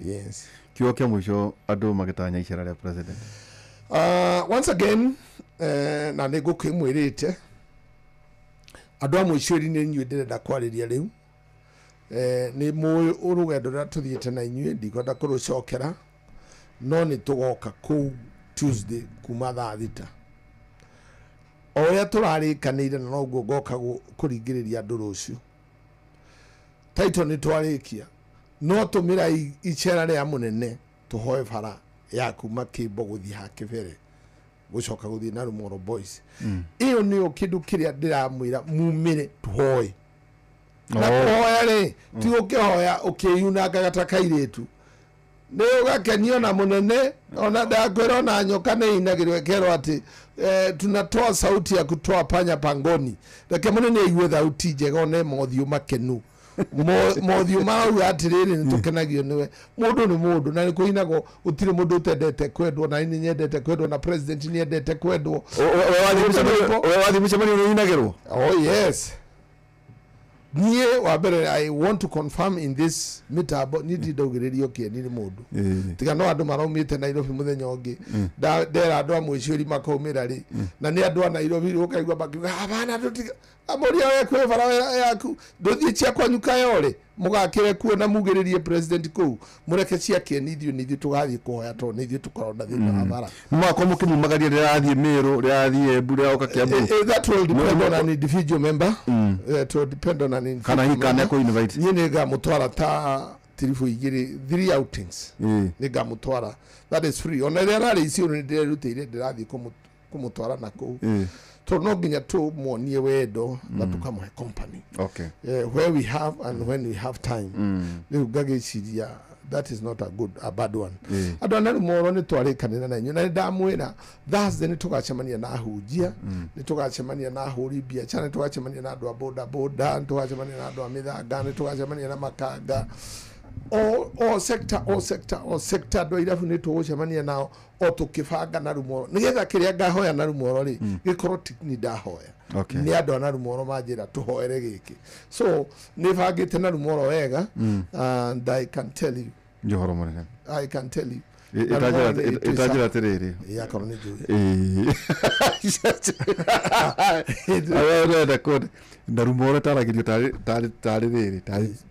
Yes. Kiugo kĩa mũico andũ magĩtanya icera rĩa president. Once again na nĩ ngũkĩmwĩrĩte andũ a mũico-inĩ nĩ inyuĩ ndĩrenda kwarĩria rĩu. Nĩ mũĩ rũgendo rũrĩa tũthiĩte na inyuĩ, ndikwenda kũrũcokera, no nĩ tũgoka kũu Tuesday kuma thaa 6 o ũrĩa tũrarĩkanĩire, na noguo ngoka kũringĩrĩria andũ rũciũ. Taito nĩ twarĩkia, no tũmĩra icera rĩa mũnene tũhoe bara ya kuma Kĩmbo gũthiĩ ha Kĩbere gũcoka gũthiĩ na Rumoro Boys. Ĩyo nĩyo kĩndũ kĩrĩa ndĩramwĩra mumĩre tũhoe. Na kũhoya rĩ, ti ũkĩhoya ũkĩyunangaga ta kairĩtu, nĩ ũgakenio na mũnene. Ona ndakwĩra ona nyoka nĩ inagĩrwo ĩkerwo atĩ tunatoa sauti ya kutoa panya pangoni. Reke mũnene aigue thauti njega, one mothiũ makenu, mothiũ marauga atĩrĩrĩ nĩ tũkenagio nĩwe. Mũndũ nĩ mũndũ, na nĩ kũinagwo gũtirĩ mũndũ ũtendete kwendwo, na nĩ nyendete kwendwo, na president nĩ endete kwendwo. We wathiĩ mũcemanio nĩ ũinagĩrwo? Oh yes. Niĩ wa mbere, I want to confirm in this mitambo, niĩ ndindaugĩrĩrio kĩeni nĩ mũndũ, tiga no andũ maraumĩte Nairobi mũthenya ũngĩ. Ndera andũ a Mũicũri makaumĩra rĩ, na nĩ andũ a Nairobi ũkaigua makiuga habana tũtiga amũria we kwĩ bara yaku ndũthiĩ cia kwanyu Kayole mũgakĩre kuo na mugĩrĩrie president kũu, mũreke cia kĩeni ithuĩ nĩ ithuĩ tũgathiĩ kũhoya tondũ nĩ ithuĩ tũkoragwo na thĩna wa bara. Nĩ mwakorwo mũkĩmumagaria rĩrathiĩ Meru, rĩrathiĩ Embu, rĩroka Kiambu. That will depend on an individual member. It will depend on an individual Kana hihi kana member. ekũ invite. Niĩ nĩ ngamũtwara ta tiribu igĩrĩ, 3 outings nĩ ngamũtwara, that is free. Ona rĩrĩa ararĩ icio nĩ ndĩrerutĩire ndĩrathiĩ kũmũtwara na kũu, tondũ no nginya tũmuonie wendo na tũkamũhe company. Where we have and when we have time. Rĩu ngagĩciria that is not a bad one. Andũ a Narumoro nĩ twarĩkanĩra na inyuĩ, na nĩ ndamwĩra Thursday nĩ tũgacemania na ahunjia, nĩ tũgacemania na ahũri biacara, nĩ tũgacemania na andũ a boda boda, nĩ tũgacemania na andũ a mĩthanga, nĩ tũgacemania na makanga, o sector, o sector, o sector. Andũ a irabu nĩ tũgũcemania nao o tũkĩbanga Narumoro, nĩgetha kĩrĩa ngahoya Narumoro rĩ gĩkorwo ti ni ndahoya, nĩ andũ a Narumoro manjĩra tũhoere gĩkĩ. So nĩ bangĩte Narumoro wega, and I can tell you Nĩ ũhoro mũnene. I can tell you Ĩtanjĩra atĩrĩrĩ, Ĩ, akorwo nĩ njũĩ. Ĩĩ, ũrenda kuona Narumoro taragĩrio tarĩ rĩrĩ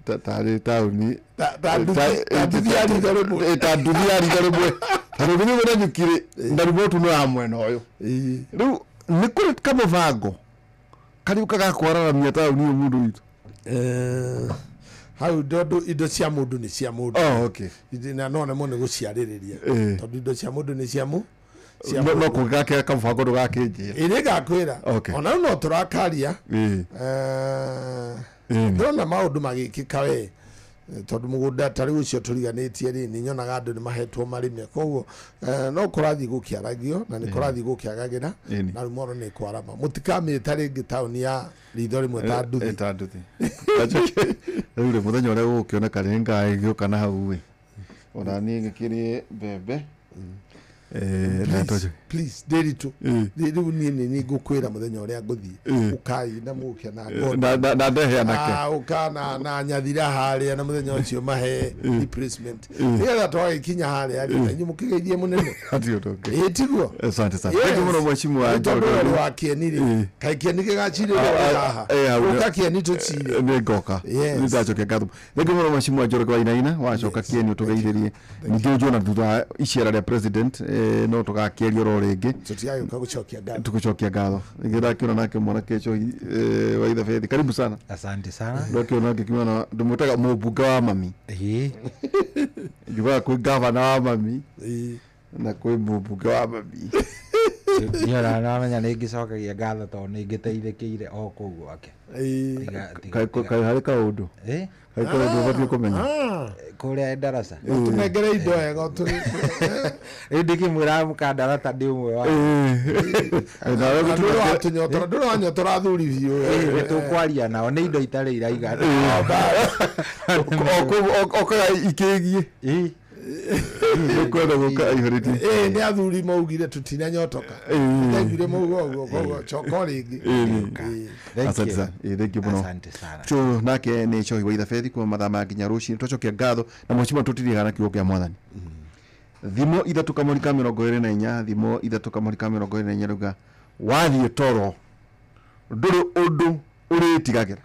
tarĩ taũni Ta nduthi ya ritho rĩmwe. Ta nduthi ya ritho rĩmwe, tondũ ũngĩthiĩ mwena Nyuki-rĩ, Narumoro tu no ya mwena ũyũ. Rĩu nĩ kũrĩ kamũbango karĩa gakwararamia taũni ĩyo mũndũ witũ? Hau ndondu indo cia mũndũ nĩ cia mũndũ. Oh, okay. Na no nemwo nĩ gũciarĩrĩria, tondũ indo cia mũndũ nĩ cia mũ cia No mũndũ. kũngĩgakĩra kamũbango ndũgakĩnjĩra. Ĩ, nĩngakwĩra. Ona rĩu no tũrakaria. Ndĩrona maũndũ magĩkĩka we, tondũ mũgũnda ta rĩu ũcio tũriganĩtie rĩ, nĩ nyonaga andũ nĩ mahetwo marĩme, koguo no kũrathiĩ gũkĩaragio na nĩ kũrathiĩ gũkĩagagĩra. Narumoro nĩ kwarama, mũtikamĩta rĩngĩ taũni ya ritho rĩmwe ta nduthi. Ta nduthi. Rĩu rĩ, mũthenya ũrĩa gũgũkĩoneka rĩ, ngagĩũka na hau ĩ, ona niĩ ngĩkĩrĩe mbembe. Na Please, Ndĩritũ, rĩu niĩ nĩ niĩ ngũkwĩra mũthenya ũrĩa ngũthiĩ, ũkai na mũke na Na ndehe anake. Ah, ũka na nyathira harĩa, na mũthenya ũcio mahe replacement, nĩgetha twagĩkinya harĩa rĩ, na inyuĩ mũkĩgeithie mũnene. Hatirĩ ũndũ ũngĩ. Ĩ, tiguo? Asante sana. Thank you mũno mheshimiwa Nĩ tondũ Njoroge. ũyũ wa kĩeni rĩ, kaĩ kĩeni gĩgacirĩrwo Ah, haha? hau Ũka kĩeni tũcire. Nĩ ngoka. Yes. Nĩ ndacokia ngatho. Thank you mũno mheshimiwa Njoroge wa Wainaina, wacoka kĩeni ũtũgeithĩrie. Ningĩ ũnjũ ona thutha wa icera rĩa president, no tũgakĩaria oro rĩngĩ. Tũtigagĩũka gũcokia ngatho. Tukucokia ngatho. Ningĩ ndakĩona nake mwanake ũcio wa Ithabethi, karibu sana. Asante sana. Ndakĩona ngĩkiona ndĩmwĩtaga mũmbunge wa mami. Njugaga kwĩ gavana wa mami na kwĩ mũmbunge wa mami. Niĩ ona namenya nĩ ngĩcokagia ngatho tondũ nĩ ngĩteithĩkĩire o kũu gwake. Kaĩ harĩ kaũndũ? Kaĩ kaũndũ ũbatiĩ kũmenya? Kũrĩa ndaraca. Tũnengere indo wega. Rĩu ndĩkĩmwĩra mũkandarata ndĩ ũmwe wa Ndũrĩ watũnyotora, ndũrĩ wanyotora athuri biũ. Nĩ tũkwaria nao, nĩ indo itarĩ iraigana. Okaga ikĩgiĩ nĩkwenda gũka aihũrĩtie. Ĩ, nĩ athuri maugire tũtinanyotoka, ndaiguire mauga ũguo, koguo coka rĩngĩ. Asante sana. Thank you mũno. Asante sana. Tũ nake nĩ Cohi wa Ithabethi kuma mathaa ma nginya rũcinĩ twacokia ngatho na mheshimiwa tũtirĩhaga na kiugo kĩa mwathani. Thimo 3 kamũri ka 24, thimo 3 kamũri ka 24 ruga wathiĩ toro ndũrĩ ũndũ ũrĩtigagĩra,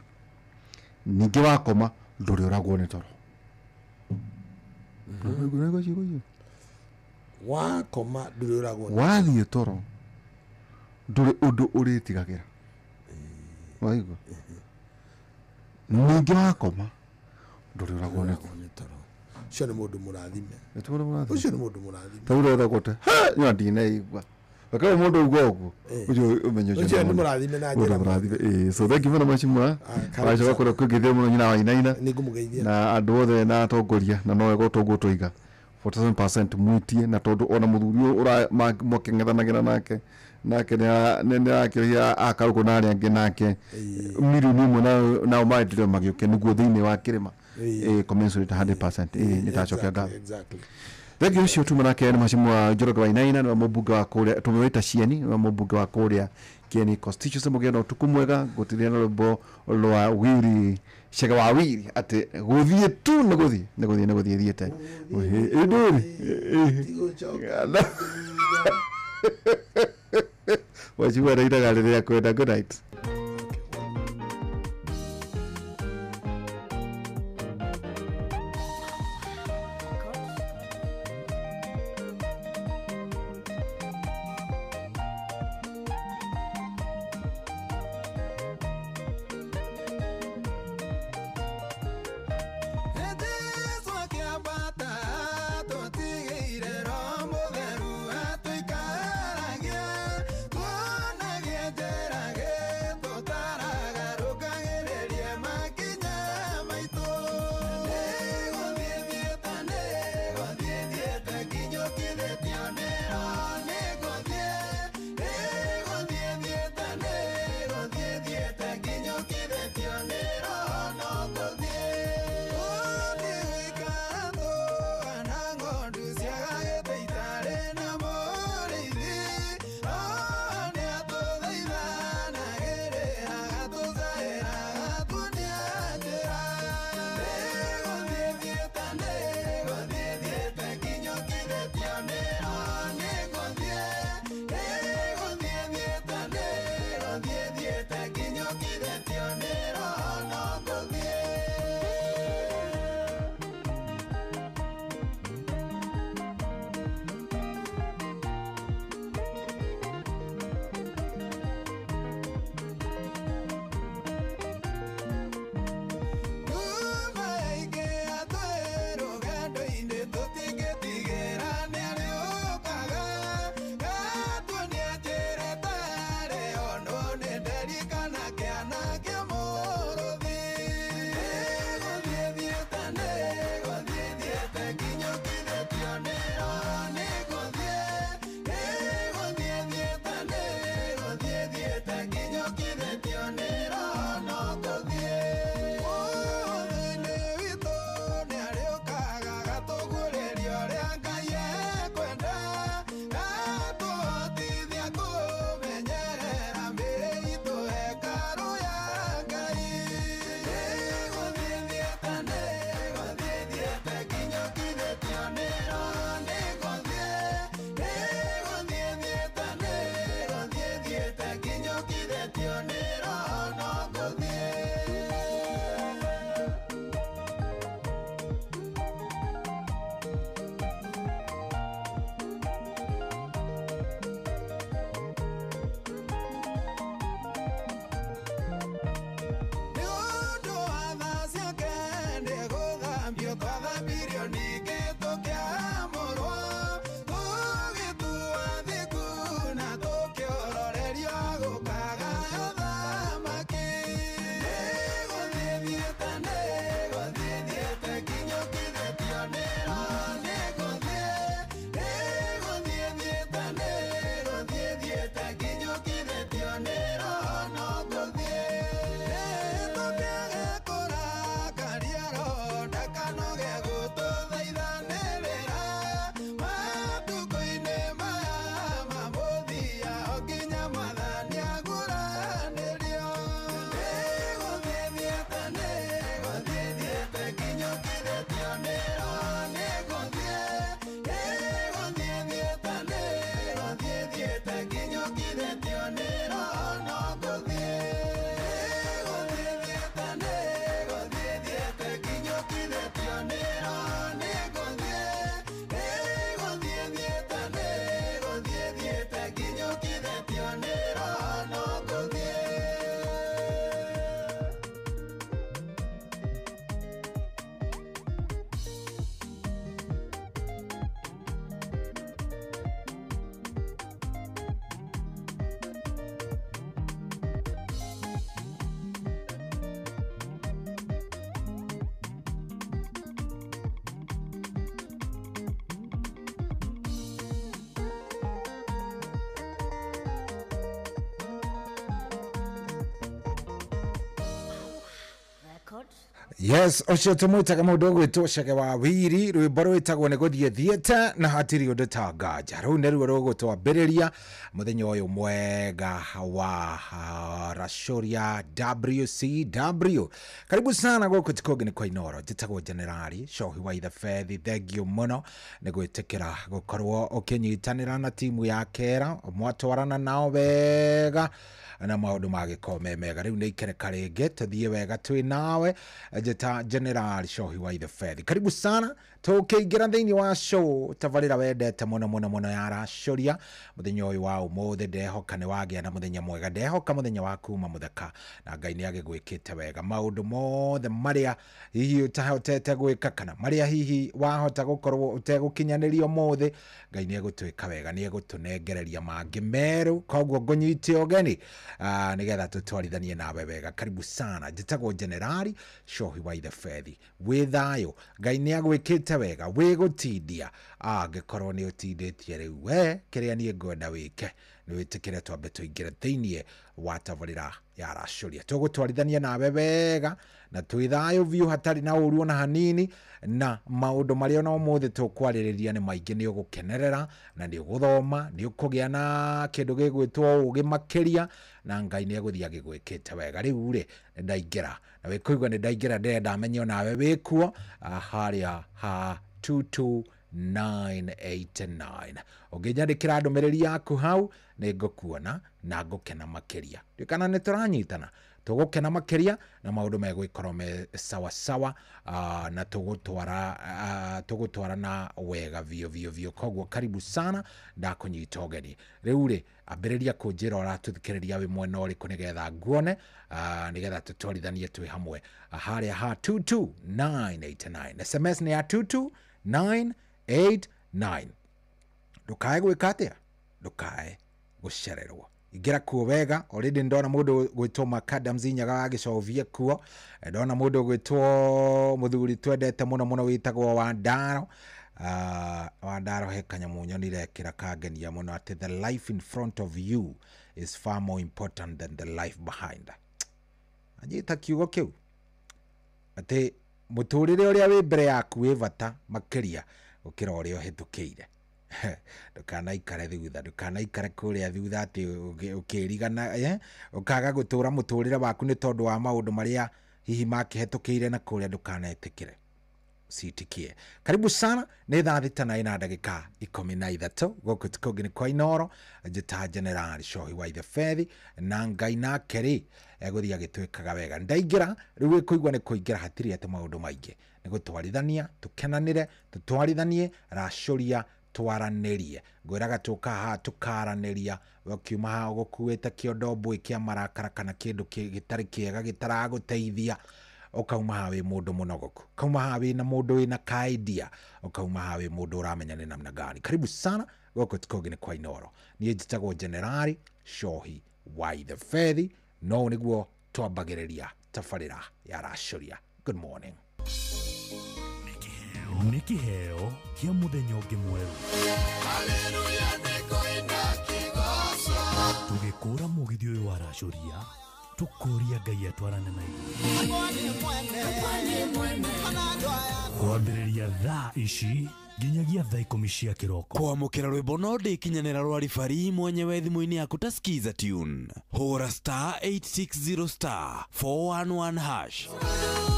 ningĩ wakoma Ndũrĩ ũragwo nĩ toro. Nĩguo ciugo icio. Wakoma ndũrĩ ũragwo. Wathiĩ toro ndũrĩ ũndũ ũrĩtigagĩra. Waigua? Ningĩ wakoma ndũrĩ ũragwo nĩ toro. Ũcio nĩ mũndũ mũrathime. Nĩ mũndũ mũrathime. Ũcio nĩ mũndũ mũrathime. Ta ũrĩa wethagwo te nyo ndinaigua. Reke mũndũ uga ũguo ũcio ũmenye Ũcio nĩ mũrathime na njĩra mũndũ mũrathime. Ĩĩ, so thank you very much mwa. Karibu Wacoka sana. kũrĩa kũngĩthia mũno nyina wa Inaina. Nĩngũmũgeithia. Na andũ othe na atongoria na no wega toguo tũiga 47% mwitie na tondũ ona mũthuri ũyũ ũra mwakĩng'ethanagĩra nake nake nĩarakĩrĩhia akarũgũ na arĩa angĩ nake milioni ĩmwe nao maendeleo magĩũke nĩguo thĩinĩ wa kĩrĩma. Ĩĩ. Ĩĩ, commensurate 100%. Ĩĩ, nĩtacokia ngatho. Exactly. Thengiå ũcio tuma nake nĩ macimu wa Njoroge wa Inaina nĩwe mũmbunge wa kũrĩa tũmwĩta Cieni nĩwe mũmbunge wa kũrĩa Kieni constituency. Mũgĩe na ũtukũ mwega gũtirĩ na rwĩmbo rwa Wiri Chege wa Wiri atĩ gũthiĩ tu nĩ gũthiĩ nĩ gũthiĩ nĩ gũthiĩ thiĩte ĩndũrĩ wachigua rairaga rĩrĩa kwenda. Good night. Jesu akĩambata tũtigĩire Roho Mũtheru atũikaragie tuonagie njĩra. Yes, ũcio tũmwĩtaga mũndũ ũgwĩtwo Chege wa Wiri, rwĩmbo rwĩtagwo nĩ gũthiĩ thiĩte na hatirĩ ũndũ ta nganja. Rũu nĩruo rũgũtwambĩrĩria mũthenya ũyũ mwega wa Racũria WCW. Karibu sana gũkũ ti kũngĩ nĩ kwa Inoro. Njĩtagwo Generali Cohi wa Ithebethi. Thengiũ mũno nĩ gwĩtĩkĩra gũkorwo ũkĩnyitanĩra na timu ya Kera, mwatwarana nao wega na maũndũ magĩkorwo me mega. Rĩu nĩ ikereka rĩngĩ tũthiĩ wega twĩ nawe. Njĩta General Cohi wa Ithebethi. Karibu sana tũkĩingĩra thĩinĩ wa show tabarĩra wendete mũno mũno mũno ya Racũria mũthenya ũyũ wa ũmũthĩ. Ndehoka nĩ wagĩa na mũthenya mwega, ndehoka mũthenya wa kuma mũthaka na Ngai nĩ agĩgwĩkĩte wega. Maũndũ mothe marĩa hihi ũtahotete gwĩka kana marĩa hihi wahota gũkorwo ũtegũkinyanĩria ũmũthĩ, Ngai nĩ egũtwĩka wega, nĩ egũtũnengereria mangĩ merũ. Koguo ngũnyite ũgeni nĩgetha tũtwarithanie nawe wega. Karibu sana. Njĩtagwo Generali Cohi wa Ithebethi. Wĩ thayũ, Ngai nĩ agwĩkĩte wega, wĩ gũtindia. Angĩkorwo nĩ ũtindĩtie rĩu, we kĩrĩa niĩ ngwenda wĩke nĩ wĩtĩkĩre twambe tũingĩre thĩiniĩ wa tabarĩra ya Racũria. Tũgũtwarithania nawe wega na twĩ thayũ biũ, hatarĩ na ũru ona hanini, na maũndũ marĩa ona ũmũthĩ tũkwarĩrĩria nĩ maingĩ. Nĩ ũgũkenerera na nĩ ũgũthoma, nĩ ũkũgĩa na kĩndũ gĩgwĩtwo ũgĩ makĩria, na Ngai nĩ egũthiĩ agĩgwĩkĩte wega. Rĩu rĩ, nĩ ndaingĩra na wĩkũigua nĩ ndaingĩra, ndĩrenda menye onawe wĩkuo harĩa ha 22989. Ũngĩnyandĩkĩra ndũmĩrĩri yaku hau nĩ ngũkuona na ngũkena makĩria. Ndikana nĩ tũranyitana, tũgũkena makĩria na maũndũ megũikorwo me sawa sawa, na tũgũtwarana wega biũ biũ biũ. Koguo karibu sana, ndakũnyita ũgeni. Rĩu rĩ, ambĩrĩria kũnjĩra ũratũthikĩrĩria wĩ mwena ũrĩkũ nĩgetha nguone, nĩgetha tũtwarithanie twĩ hamwe harĩa ha 22989. SMS nĩ ya 22989. Ndũkae gwĩka atĩa? Ndũkae gũcererwo. Ingĩra kuo wega. Already ndona mũndũ gwĩtwo Makadams Nyaga wa gĩcovie kuo, ndona mũndũ gwĩtwo mũthuri twendete mũno mũno wĩtagwo Wandaro. Wandaro he kanyamũ nyonire kĩra kangenia mũno, atĩ the life in front of you is far more important than the life behind. Anyita kiugo kĩu atĩ mũtũrĩre ũrĩa wĩ mbere yaku wĩ bata makĩria gũkĩra ũrĩa ũhĩtũkĩire. Ndũkanaikare thutha, ndũkanaikare kũrĩa thutha atĩ ũkĩrigana, ũkaga gũtũra mũtũrĩre waku nĩ tondũ wa maũndũ marĩa hihi makĩhetũkĩire na kũrĩa. Ndũkanetĩkĩre, citikie. Karibu sana. Nĩ thaa 6:13 gũkũ ti kũngĩ nĩ kwa Inoro. Njĩta Generali Cohi wa Ithebethi, na Ngai nake rĩ egũthiĩ agĩtwĩkaga wega. Ndaingĩra rĩu wĩkũigua nĩ kũingĩra, hatirĩ atĩ maũndũ maingĩ, nĩ gũtwarithania tũkenanĩre, tũtwarithanie Racũria, twaranĩrie. Ngwĩraga tũka haha tũkaranĩria, we ũkiuma haha ũgũkuĩte kĩondo mbũĩ kĩa marakara kana kĩndũ gĩtarĩ kĩega gĩtaragũteithia, ũkauma haha wĩ mũndũ mũnogoku, ũkauma haha wĩna mũndũ wĩna ka idea, ũkauma haha wĩ mũndũ ũramenya nĩ namna gani. Karibu sana gũkũ ti kũngĩ nĩ kwa Inoro. Niĩ njĩtagwo Generali Cohi wa Ithebethi. No nĩguo twambagĩrĩria tabarĩra ya Racũria. Good morning. Nĩ kĩheo kĩa mũthenya ũngĩ mwerũ. Tũgĩkũra mũgithi ũyũ wa Racũria, tũkũria Ngai atwarane na ithuĩ. Kwambĩrĩria thaa ici nginyagia thaa 10 cia kĩroko. Kwamũkĩra rwĩmbo no ndĩkinyanĩra rwa ribari mwenyewe thimũ-inĩ yaku ta Skiza tune. Hũra star 860 star 411 hash.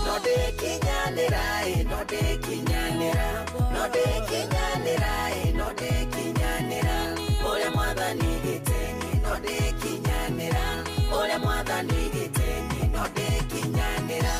No ndĩkinyanĩra, no ndĩkinyanĩra, no ndĩkinyanĩra, no ndĩkinyanĩra, ũrĩa mwathani gĩteni, no ndĩkinyanĩra, ũrĩa mwathani gĩteni, no ndĩkinyanĩra.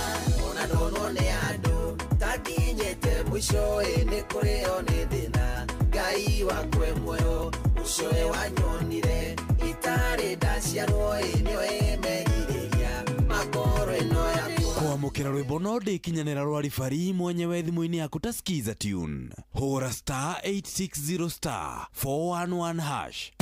Ona ndonwo nĩ andũ takinyĩte mũico, nĩ kũrĩo nĩ thĩna, Ngai wakwe muoyo ũcio wanyonire itarĩ ndaciarwo, nĩoĩ merirĩria makorwo ĩno yakwa. Kwamũkĩra rwĩmbo no ndĩkinyanĩra rwa ribari mwenyewe thimũ-inĩ yaku ta Skiza tune. Hũra star 860 star 411 hash.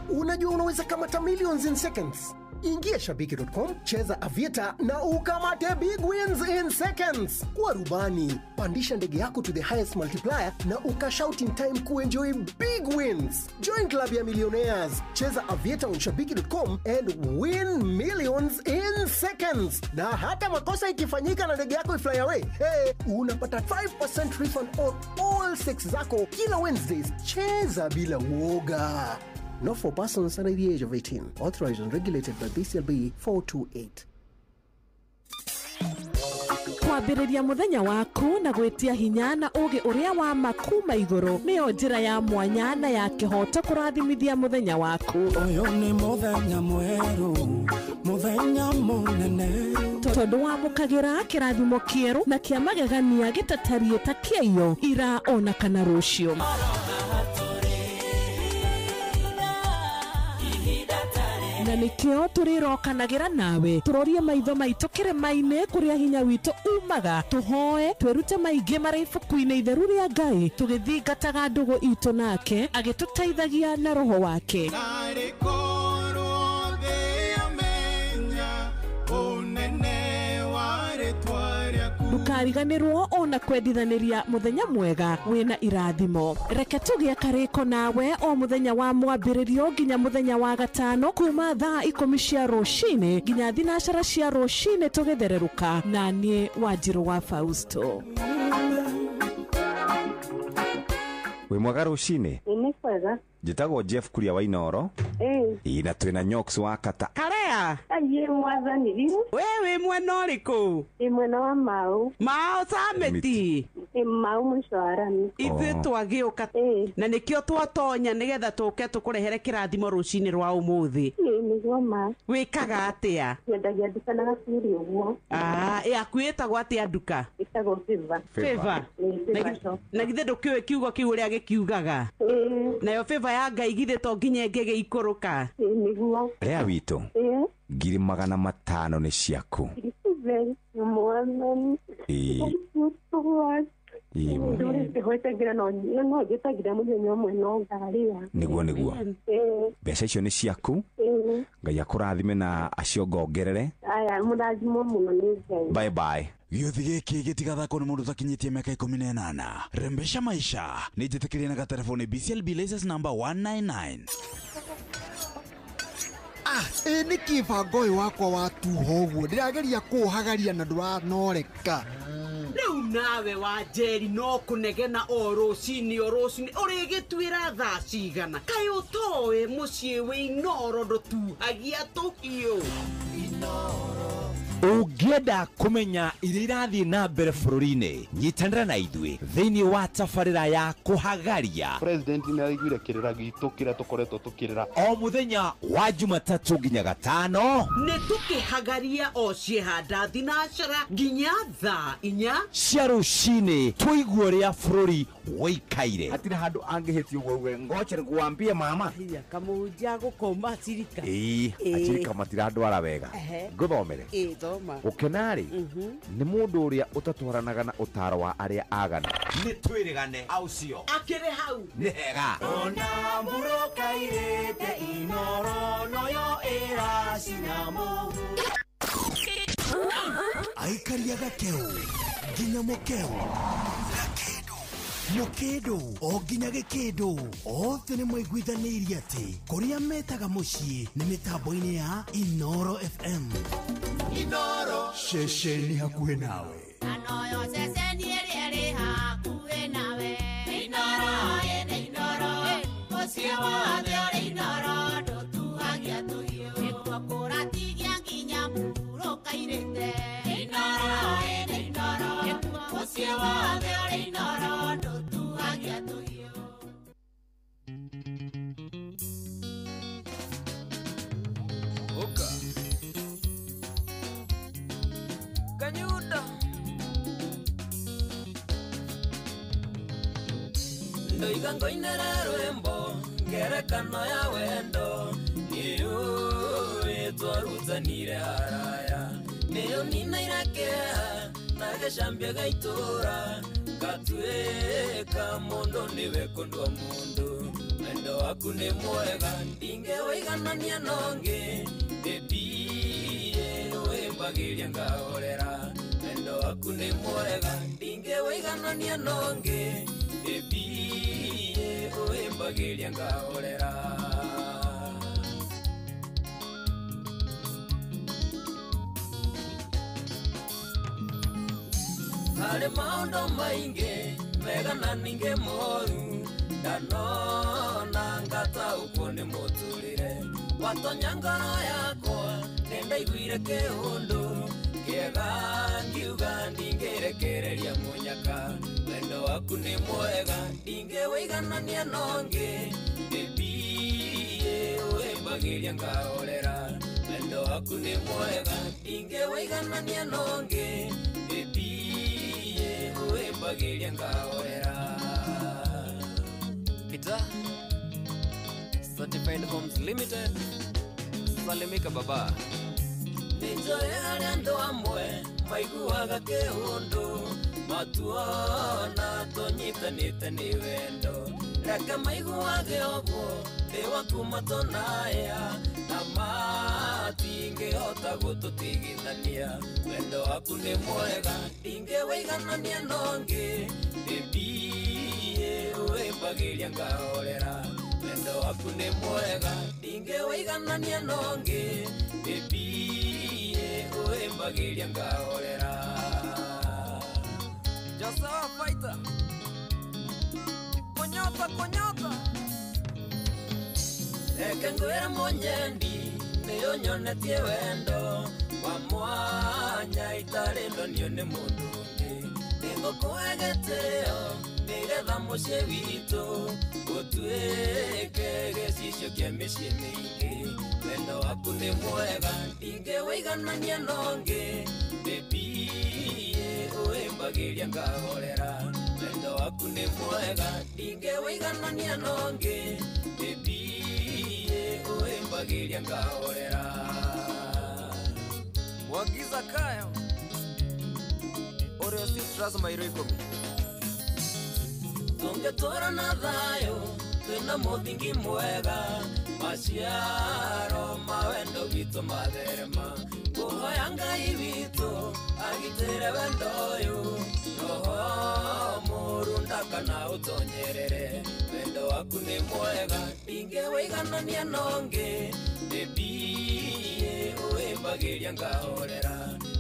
Unajua unaweza kamata millions in seconds. Ingia shabiki.com, cheza Aviator na ukamate big wins in seconds. Kuwa rubani, pandisha ndege yako to the highest multiplier na ukashout in time kuenjoy big wins. Join club ya millionaires, cheza Aviator on shabiki.com and win millions in seconds. Na hata makosa ikifanyika na ndege yako ifly away, hey, unapata 5% refund on all 6 zako kila Wednesdays. Cheza bila uoga. Not for persons under the age of 18. Authorized and regulated by BCLB 428. Kwambĩrĩria mũthenya waku na gwĩtia hinya na ũgĩ ũrĩa wa ma kuma igũrũ nĩyo njĩra ya mwanya na ya kĩhoto kũrathimithia mũthenya waku. Ũyũ nĩ mũthenya mwerũ, mũthenya mũnene, tondũ wamũkagĩra kĩrathimo kĩerũ na kĩa magegania gĩtatariĩ ta kĩaiyo ira ona kana rũciũ. Na nikio tũrĩrokanagĩra nawe tũrorie maitho maitũ kĩrĩma-inĩ kũrĩa hinya witũ umaga, tũhoe twĩrute maingĩ marĩ ibuku-inĩ itheru rĩa Ngai tũgĩthingataga ndũgũ itũ nake agĩtũteithagia na roho wake. Ndũkariganĩrwo ona kwendithanĩria mũthenya mwega wĩna irathimo. Reke tũgĩe karĩko nawe o mũthenya wa mwambĩrĩrio nginya mũthenya wa gatano kuma thaa 10 cia rũcinĩ nginya 9 cia rũcinĩ tũgĩthererũka na niĩ Wanjirũ wa Fausto. Wĩ mwega rũcinĩ? Nĩ kwega. Njĩtagwo Jeff Kuria wa Inoro. Ĩ na twĩna Nyox wa Kata. Karea. Aye mwathani riu. We wĩ mwena ũrĩkũ? Ĩ mwena wa Mau. Mau Samiti. Ĩ Mau mũico wa rami. Ithuĩ twagĩũka na nĩkĩo twatonya nĩgetha tũke tũkũrehere kĩrathimo rũcinĩ rwa ũmũthĩ. Ĩ nĩguo ma. Wĩkaga atĩa? Nyendagia nduka na gacuri ũguo. Ah, yaku ĩtagwo atĩa nduka? Ĩtagwo Favor. Favor. Na githĩ ndũkĩũĩ kiugo kĩu ũrĩa gĩkiugaga? Nayo favor ya Ngai githĩ to nginya ĩngĩgĩikũrũka? Nĩguo. Rea witũ. 500,000 nĩ ciaku. Mwathani. Nĩguo nĩguo. Mbeca icio nĩ ciaku. Ngai akũrathime na aciongongerere. Aya mũrathimwo mũno nĩ Ngai. Bye bye. Gĩũthi gĩkĩ gĩtigathakwo nĩ mũndũ ũtakinyĩtie mĩaka 18. Rembesha maisha nĩ njĩtĩkĩrie na gatelefoni BCLB license number 199. Ĩ nĩkĩ bango ũyũ wakwa watuha ũguo? Ndĩrageria kũũhagaria na ndũranoreka. Rĩu nawe wa Njeri no kũnegena o rũcinĩ o rũcinĩ ũrĩgĩtuĩra thaa cigana? Kaĩ ũtoĩ mũciĩ wĩ Inoro ndũtuhagia tũhiũ? Ũngĩenda kũmenya iria irathiĩ na mbere bũrũri-inĩ, nyitanĩra na ithuĩ thĩinĩ wa tabarĩra ya kũhagaria. President nĩ araiguire kĩrĩra gitũ kĩrĩa tũkoretwo tũkĩrĩra o mũthenya wa Jumatatũ nginya Gatano. Nĩ tũkĩhagaria o ciĩhanda thinacara nginya thaa 4 cia rũcinĩ, tũigue ũrĩa bũrũri wĩikaire. Hatirĩ handũ angĩhĩtia ũguo uge ngoche nĩkuambie mama. Kamũhunjia gũkoma cirika. Ĩĩ, acirika matirandwara wega. Ngũthomere. Gũkena-rĩ nĩ mũndũ ũrĩa ũtatwaranaga na ũtaro wa arĩa aganu. Nĩ twĩrĩgane aucio akĩrĩ hau nĩ hega. Ona mũrũkairĩte Inoro noyo ĩracina mũhu. Aikaria gakeu nginya mũkeu gakĩndũ mũkĩndũ o nginya gĩkĩndũ othe nĩ maiguithanĩirie atĩ kũrĩa metaga mũciĩ nĩ mĩtambo-inĩ ya Inoro FM. Inoro ceceni hakuhĩ nawe. Anoyo ceceni ĩrĩa ĩrĩ hakuhĩ nawe. Inoro ĩnĩ Inoro mũciĩ wothe ũrĩ Inoro ndũtuhagia tũhiũ. Nĩkuo kũratigia nginya mũrũkairĩte. Inoro ĩnĩ Inoro mũciĩ wothe ũrĩ Inoro ndũtuhagia tũhiũ. Oka Kanyuda Ndoiga ngoinera rwimbo ngerekano ya wendo niũĩ twarutanire haraya nĩyo ninaira kĩeha na gĩcambia gaitũra gatuĩka mũndũ nĩwe kũndwa mũndũ wendo waku nĩ mwega ndingĩwĩiganania nongĩ baby. Ũhĩmbagĩria ngahorera wendo waku nĩ mwega ndingĩwĩiganania nongĩ baby ũhĩmbagĩria ngahorera. Harĩ maũndũ maingĩ mega na ningĩ moru ndanona ngataũkwo nĩ mũtũrĩre watonya ngoro yakwa nĩndaiguire kĩũndũ kĩega ngiuga ndingĩrekereria mũnyaka wendo waku nĩ mwega ndingĩwĩiganania nongĩ baby ũhĩmbagĩria ngahorera wendo waku nĩ mwega ndingĩwĩiganania nongĩ baby ũhĩmbagĩria ngahorera. Peter Certified Homes Limited, salimika baba. Nĩnjũĩ harĩ andũ amwe maiguaga kĩũndũ matuona tũnyitanĩte nĩ wendo reke maiguage ũguo ndĩ waku matonaya na matingĩhota gũtũtigithania wendo waku nĩ mwega ndingĩwĩiganania nongĩ baby ũhĩmbagĩria ngahorera wendo waku nĩ mwega ndingĩwĩiganania nongĩ baby ũhĩmbagĩria ngahorera. Joshua Fighter Konyota konyota reke ngwĩre mũnyendi nĩyo nyonetie wendo wa mwanya itarĩ ndonio nĩ mũndũ ũngĩ nĩngũkũhe gĩtĩo nĩgetha mũciĩ witũ ũtuĩke gĩcicio kĩa mĩciĩ mĩingĩ wendo waku nĩ mwega ndingĩwĩiganania nongĩ baby ũhĩmbagĩria ngahorera wendo waku nĩ mwega ndingĩwĩiganania nongĩ baby ũhĩmbagĩria ngahorera. Wagiza kayo Oreo Citrus mairo 10 tũngĩtũra na thayũ twĩna mũthingi mwega maciaro ma wendo witũ matherema ngũhoya Ngai witũ agitĩre wendo ũyũ roho mũũru ndakana ũtonyerere wendo waku nĩ mwega ndingĩwĩiganania nongĩ baby ũhĩmbagĩria ngahorera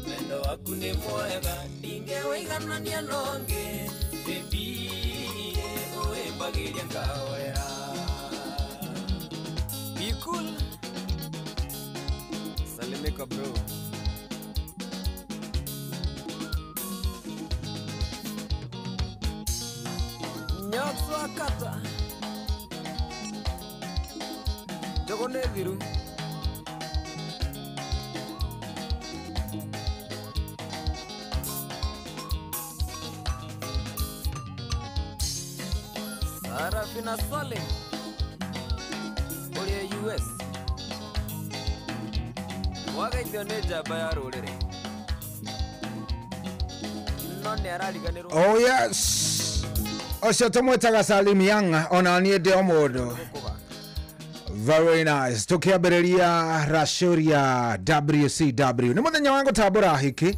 wendo waku nĩ mwega ndingĩwĩiganania nongĩ baby ũhĩmbagĩria ngahorera. Be cool. Salimika bro. Nyotswa kata Jogo nĩ thiru. Sarafina Salim ũrĩa US wagaithio nĩ njamba ya rũrĩrĩ no nĩ arariganĩrwo. Oh yes, ũcio tũmwĩtaga Salim Young ona niĩ ndĩ o mũndũ. Very nice. Tukiambĩrĩria Rashuria WCW nĩ mũthenya wa gũtambũra hiki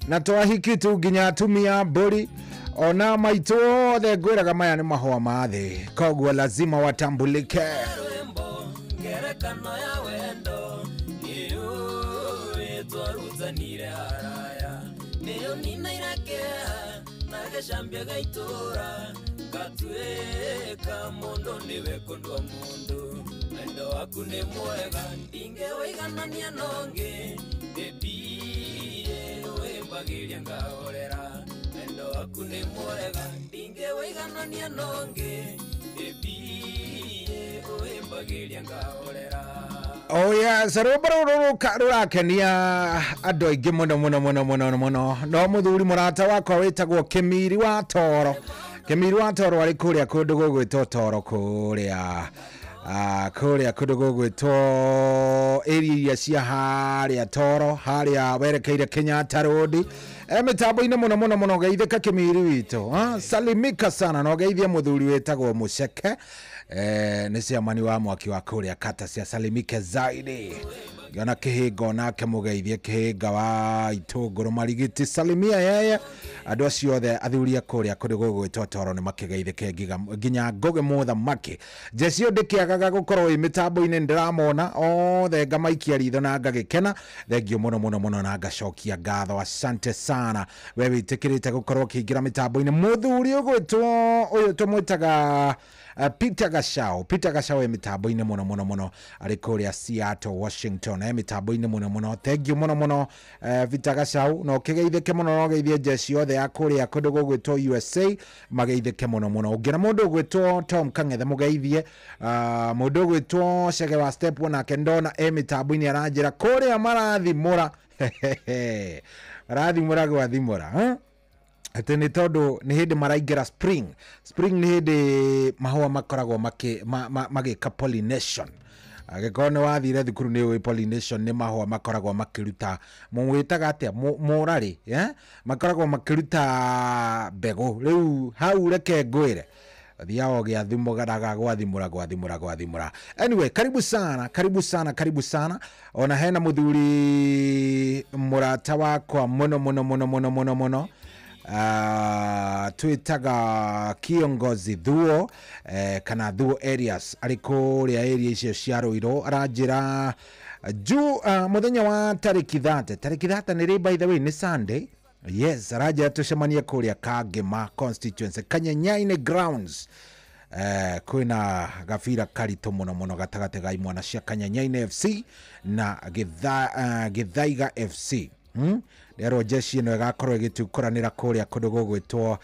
na twahiki tu nginya atumia mbũri ona maitũ othe ngwĩraga maya nĩ mahũa ma thĩ koguo lazima watambulike. Ngerekano ya wendo nĩyũĩ twarutanire haraya nĩyo ninaira kĩeha na gĩcambia ga itũra ngatuĩka mũndũ nĩwe kũndua mũndũ wendo waku nĩ mwega ndingĩwĩiganania nongĩ baby ũhĩmbagĩria ngahorera wendo waku nĩ mwega ndingĩwĩiganania nongĩ baby ũhĩmbagĩria ngahorera. Oh yes, rwĩmbo rũrũ rũrakenia andũ aingĩ mũno mũno mũno mũno mũno no mũthuri mũrata wakwa wĩtagwo Kĩmiri wa Toro. Kĩmiri wa Toro arĩ kũrĩa kũndũ gũgwĩtwo Toro kũrĩa kũrĩa kũndũ gũgwĩtwo area iria cia harĩa Toro harĩa werekeire Kenyatta Road. Mitambo-inĩ mũno mũno mũno geithĩka kĩmiri witũ, salimika sana na ũgeithie mũthuri wĩtagwo Mũceke, nĩ ciamani wa mwaki wa kũrĩa kata cia salimike zaidi. Ngĩona kĩhĩnga onake mũgeithie kĩhĩnga wa itũngũrũ marigiti, salimia yeye. Andũ acio othe athuri a kũrĩa kũndũ gũgwĩtwo Toro nĩ makĩgeithĩke nginya Ngũgĩ mũthamaki. Jecio ndĩkĩagaga gũkorwo ĩ mĩtambo-inĩ, ndĩramona othe ngamaikia ritho na ngagĩkena. Thengio mũno mũno mũno na ngacokia ngatho, asante sana we wĩtĩkĩrĩte gũkorwo ũkĩingĩra mĩtambo-inĩ. Mũthuri ũgwĩtwo ũyũ tũmwĩtaga Peter Gachau, Peter Gachau e mĩtambo-inĩ mũno mũno mũno, arĩ kũrĩa Seattle, Washington, e mĩtambo-inĩ mũno mũno. Thank you mũno mũno, Peter Gachau, na ũkĩgeithĩke mũno na ũgeithie jeshi yothe ya kũrĩa kũndũ gũgwĩtwo USA, mageithĩke mũno mũno. Ũngĩona mũndũ ũgwĩtwo Tom Kang'ethe mũgeithie, mũndũ ũgwĩtwo Chege wa Step nake ndona e mĩtambo-inĩ aranjĩra kũrĩa marathimũra marathimũra gwathimũra, atĩ nĩ tondũ nĩ hĩndĩ maraingĩra spring. Spring nĩ hĩndĩ mahũa makoragwo magĩka pollination. Angĩkorwo nĩ wathire thukuru nĩ ũĩ pollination nĩ mahũa makoragwo makĩruta, mũwĩtaga atĩa, mũrarĩ, makoragwo makĩruta mbegũ. Rĩu hau reke ngwĩre thiaga ũgĩathimũraga gwathimũra gwathimũra gwathimũra. Anyway, karibu sana, karibu sana, karibu sana. Ona hena mũthuri mũrata wakwa mũno mũno mũno mũno mũno mũno, twĩtaga Kiongozi Thuo, kana Thuo Areas, arĩ kũrĩa area icio cia Ruiru. Aranjĩra juu mũthenya wa tarĩki 30, tarĩki 30 nĩ rĩ, by the way nĩ Sunday. Yes, aranjĩra tũcemanie kũrĩa Kangema constituency, Kanyenyainĩ grounds. Kwĩna gabira karitũ mũno mũno gatagatĩ ga imwana cia Kanyenyainĩ FC na Gĩthaiga FC. Rero jeshi ĩno ĩgakorwo ĩgĩtukũranĩra kũrĩa kũndũ gũgwĩtwo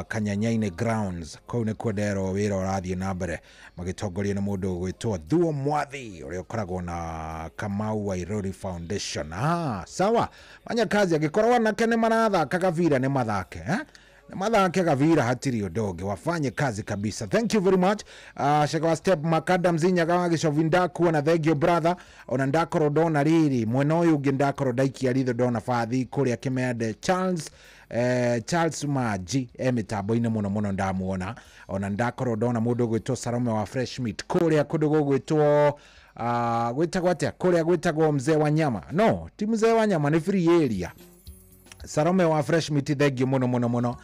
Kanyanyainĩ grounds. Kũu nĩkuo nderwo wĩra ũrathiĩ na mbere magĩtongorio nĩ mũndũ ũgwĩtwo Thuo Mwathi ũrĩa ũkoragwo na Kamau Wairuri Foundation. Sawa, fanya kazi. Angĩkorwo anake nĩ marathaka gabira nĩ mathake, mathake gabira hatirĩ ũndũ ũngĩ, wafanye kazi kabisa. Thank you very much. Shaka wa Step Makada Mzinyaga wa Gĩcovi ndakuona, thank you brother. Ona ndakorwo ndona rĩrĩ mwena ũyũ ũngĩ ndakorwo ndaikia ritho ndona bathi kũrĩa Kĩmende Charles, Charles Maji e mĩtambo-inĩ mũno mũno ndamuona. Ona ndakorwo ndona mũndũ ũgwĩtwo Salome wa Fresh Meat kũrĩa kũndũ gũgwĩtwo gwĩtagwo atĩa, kũrĩa gwĩtagwo Mzee wa Nyama. No, ti Mzee wa Nyama, nĩ free area. Salome wa Fresh Meat, thank you mũno mũno mũno.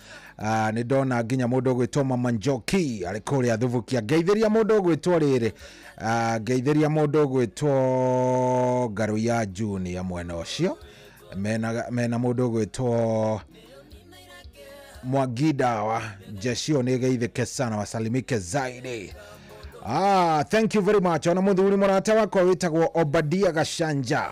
Nĩ ndona nginya mũndũ ũgwĩtwo Mama Njoki arĩ kũrĩa Thubukia. Ngeithĩria mũndũ ũgwĩtwo rĩrĩ, ngeithĩria mũndũ ũgwĩtwo Ngaruiya Junior mwena ũcio, mena mũndũ ũgwĩtwo Mwangi Dawa. Jeshi nĩ geithĩke sana, wasalimike zaidi. Thank you very much. Ona mũthuri mũrata wakwa wĩtagwo Obadia Gachanja,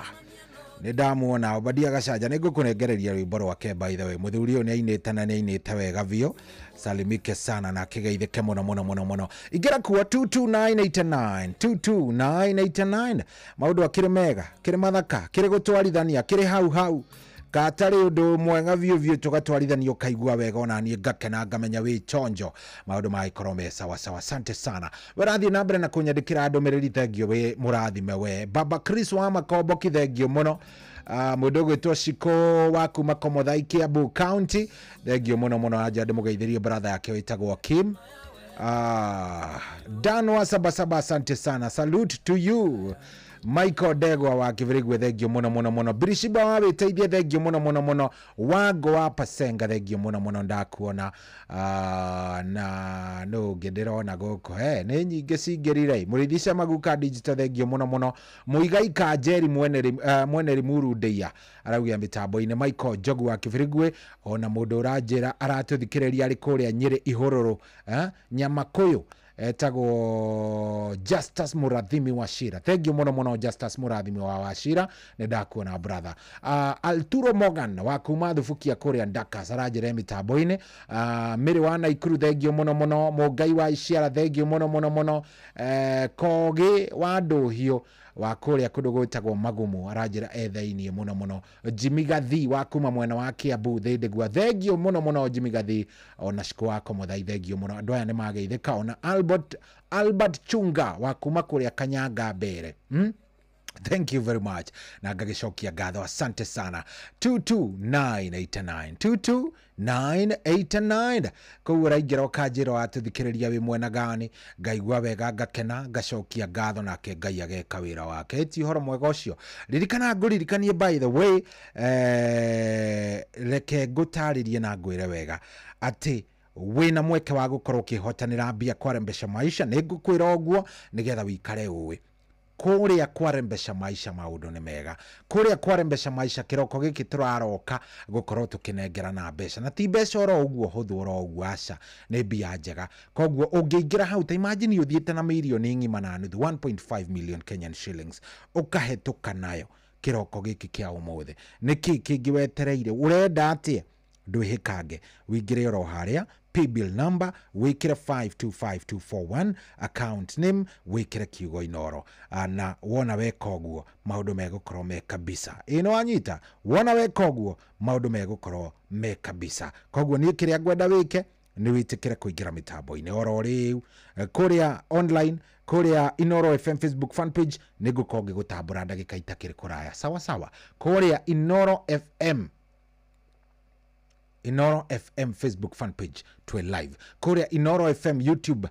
nĩ ndamuona Obadia Gachanja, nĩ ngũkũnengereria rwĩmbo rwake by the way. Mũthuri ũyũ nĩ ainĩte na nĩ ainĩte wega biũ, salimike sana na akĩgeithĩke mũno mũno mũno mũno. Ingĩra kuo 22989 22989. Maũndũ akĩrĩ mega, kĩrĩ mathaka, kĩrĩ gũtwarithania, kĩrĩ hau hau katarĩ ũndũ mwega biũ biũ, tũgatwarithania ũkaigua wega, ona niĩ ngakena ngamenya wĩ chonjo, maũndũ magĩkorwo me sawa sawa. Asante sana. Ũrathiĩ na mbere na kũnyandĩkĩra ndũmĩrĩri, thengio wĩ mũrathime we. Baba Chris wa Makomboki, thengio mũno. Mũndũ ũgwĩtwo Shiko wa kuma Komothai, Kiambu County, thengio mũno mũno. Anja ndĩmũgeithĩrie brother yake wĩtagwo Kim. Dan wa Sabasaba, asante sana, salute to you. Michael Degwa wa Kĩbĩrĩgwe, thengio mũno mũno mũno. Birishiba wa wĩteithie, thengio mũno mũno mũno. Wango wa Pasenga, thengio mũno mũno, ndakuona. Na no ũngĩ ndĩrona gũkũ, nĩ nyingĩ cingĩrire. Mũrĩithi cia Maguka Digital, thengio mũno mũno. Mũigai Kanjeri mwene Limuru Ndeia araugia mĩtambo-inĩ. Michael Njogu wa Kĩbĩrĩgwe, ona mũndũ ũranjĩra aratũthikĩrĩria arĩ kũrĩa Nyĩrĩ Ihũrũrũ, Nyamakũyũ, etagwo Justus Murathimi wa Shira. Thank you mũno mũno Justus Murathimi wa Wachira, nĩ ndakuona brother. Alturo Morgan wa kuma Thubukia kũrĩa Ndakas aranjĩra mĩtambo-inĩ. Mĩrĩ wa Naikuru, thank you mũno mũno. Mũngai wa Iciara, thank you mũno mũno mũno. Kogi wa Ndũhiũ wa kũrĩa kũndũ gwĩtagwo Magumu aranjĩra e thĩiniĩ mũno mũno. Jimmy Gathi wa kuma mwena wa Kiambu Thĩndĩgua, thank you mũno mũno Jimmy Gathi. Ona Shiko wa Komothai, thank you mũno. Andũ aya nĩ mageithĩka. Ona Albert Chunga wa kuma kũrĩa Kanyanga Mbere, Thank you very much. Na ngagĩcokia ngatho, asante sana. 22989 22989 koguo ũraingĩra ũkanjĩra watũthikĩrĩria wĩ mwena gani, ngaigua wega, ngakena, ngacokia ngatho, nake Ngai ageka wĩra wake. Ti ũhoro mwega ũcio. Ririkana ngũririkanie, by the way, reke ngũtarĩrie na ngwĩre wega atĩ wĩna mweke wa gũkorwo ũkĩhotanĩra mbia kwarembesha maisha. Nĩ ngũkwĩra ũguo nĩgetha wĩikare ũĩ kũrĩa kwarembesha maisha maũndũ nĩ mega. Kũrĩa kwarembesha maisha kĩroko gĩkĩ tũraroka gũkorwo tũkĩnengerana mbeca, na ti mbeca oro ũguo hũthũ oro ũguo, aca, nĩ mbia njega. Koguo ũngĩingĩra hau, ta imagine ũthiĩte na mirioni ng'ima na nuthu, 1.5 million Kenyan shillings, ũkahetũka nayo kĩroko gĩkĩ kĩa ũmũthĩ. Nĩkĩ kĩngĩ wetereire? Ũrenda atĩa? Ndwĩhĩkange, wĩingĩre oro harĩa paybill number wikire 525241, account name wikire kiugo Inoro. Na wona weka ũguo maũndũ megũkorwo me kabisa. Ĩ nĩ wanyita? Wona weka ũguo maũndũ megũkorwo me kabisa. Koguo niĩ kĩrĩa ngwenda wĩke nĩ wĩtĩkĩre kũingĩra mĩtambo-inĩ oro rĩu kũrĩa online, kũrĩa Inoro FM Facebook fan page, nĩ ngũkorwo ngĩgũtambũra ndagĩka itakĩrĩ kũraya. Sawa sawa, kũrĩa Inoro FM, Inoro FM Facebook fan page tuwe live. Kũrĩa Inoro FM YouTube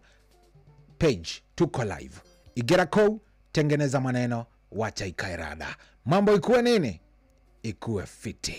page tuko live. Igera kou, tengeneza maneno, wacha ikae rada. Mambo ikuwe nini? Ikuwe fiti.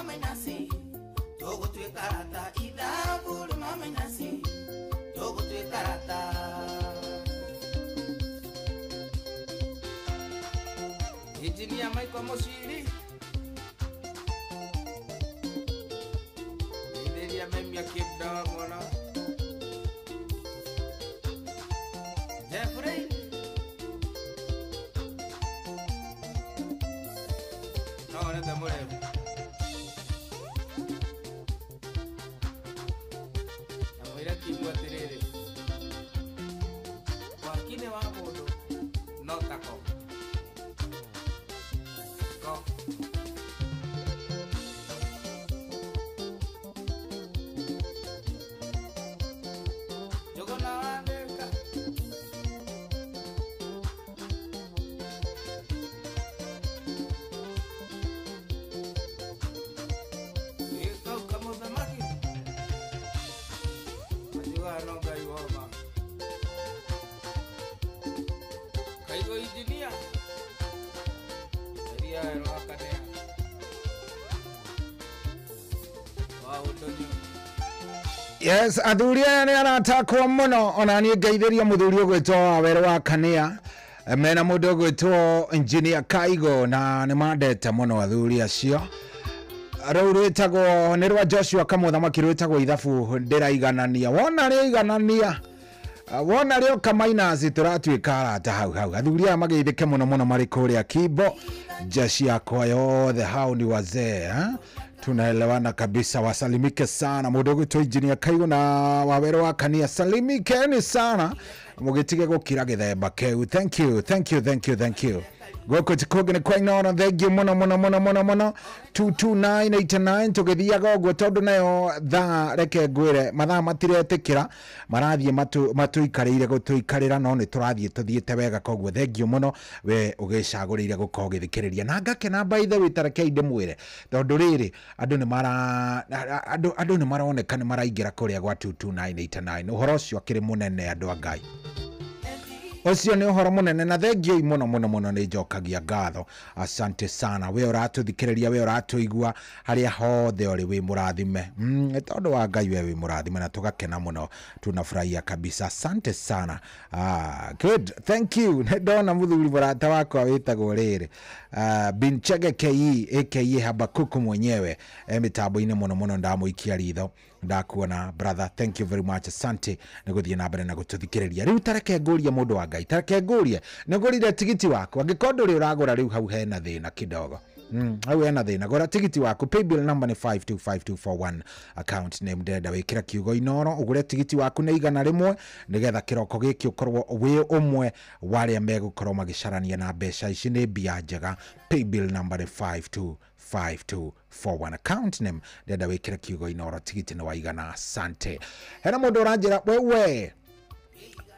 mamainasi tũgũtuĩka arata ithabu rĩ mamainasi tũgũtuĩka arata. Engineer Michael Moshiri Itheria memia kibdawa mwana Jeffrey No, neta murefu Namwĩra Kimu atĩrĩrĩ Mwaki-inĩ wa mũndũ no tako Ko Njũgũna wa Thĩka Gĩkau kamũthamaki Majugaga no Ngai woma Kaigo injinia Eria werũ wa Kanea Wa ũndũnyũ. Yes, athuri aya nĩ aratakwo mũno ona niĩ ngeithĩria mũthuri ũgwĩtwo Wawerũ wa Kania mena mũndũ ũgwĩtwo Engineer Kaigo na nĩ mandete mũno athuri acio. Rũu rwĩtagwo nĩ rwa Joshua Kamũthamaki rwĩtagwo ithabu ndĩraiganania wona rĩaiganania wona rĩoka minus tũratuĩka arata hau hau. Athuri aya mageithĩke mũno mũno marĩ kũrĩa Kimbo, jeshi yakwa yothe hao ni wazee eh? Tunaelewana kabisa, wasalimike sana mũndũ ũgwĩtwo Engineer Kaigo na Wawerũ wa Kania, salimikeni sana mũgĩtige gũkira gĩthemba kĩu. Thank you, thank you, thank you, thank you. Gũkũ ti kũngĩ nĩ kwa Inooro, thank you mũno mũno mũno mũno mũno. 22989 tũgĩthiaga ũguo tondũ nayo thaa reke ngwĩre mathaa matiretĩkĩra marathiĩ matũikarĩire gũtũikarĩra no nĩ tũrathiĩ tũthiĩte wega, koguo thank you mũno we ũgĩcagũrĩire gũkorwo ũgĩthikĩrĩria na ngakena by the way tarekei ndĩmwĩre tondũ rĩrĩ andũ nĩ mara andũ nĩ maroneka nĩ maraingĩra kũrĩa gwa 22989 ũhoro ũcio akĩrĩ mũnene andũ a Ngai ũcio nĩ ũhoro mũnene na thengiũ mũno mũno mũno nĩ njokagia ngatho. Asante sana we ũratũthikĩrĩria we ũratũigua harĩa hothe ũrĩ wĩ mũrathime nĩ tondũ wa Ngai we wĩ mũrathime na tũgakena mũno tunafurahia kabisa. Asante sana. Good, thank you. Nĩ ndona mũthuri mũrata wakwa wĩtagwo rĩrĩ Binchege KE aka Habakuku mwenyewe mĩtambo-inĩ mũno mũno ndamũikia ritho ndakuona brother, thank you very much, asante nĩ gũthiĩ na mbere na gũtũthikĩrĩria. Rĩu tareke ngũrie mũndũ wa Ngai, tareke ngũrie nĩ ngũrire tigiti waku angĩkorwo ndũrĩ ũragũra rĩu hau hena thĩna kidogo hau hena thĩna gũra tigiti waku. Paybill number nĩ 525241 account name ndĩrenda wĩkĩra kiugo Inooro ũgũre tigiti waku nĩ 100 nĩgetha kĩroko gĩkĩ ũkorwo wĩ ũmwe wa arĩa megũkorwo magĩcarania na mbeca ici nĩ mbia njega. Paybill number nĩ 525241 account name ndĩrenda wĩkĩre kiugo Inooro tigiti nĩ wa 100. Asante. Hena mũndũ ũranjĩra wewe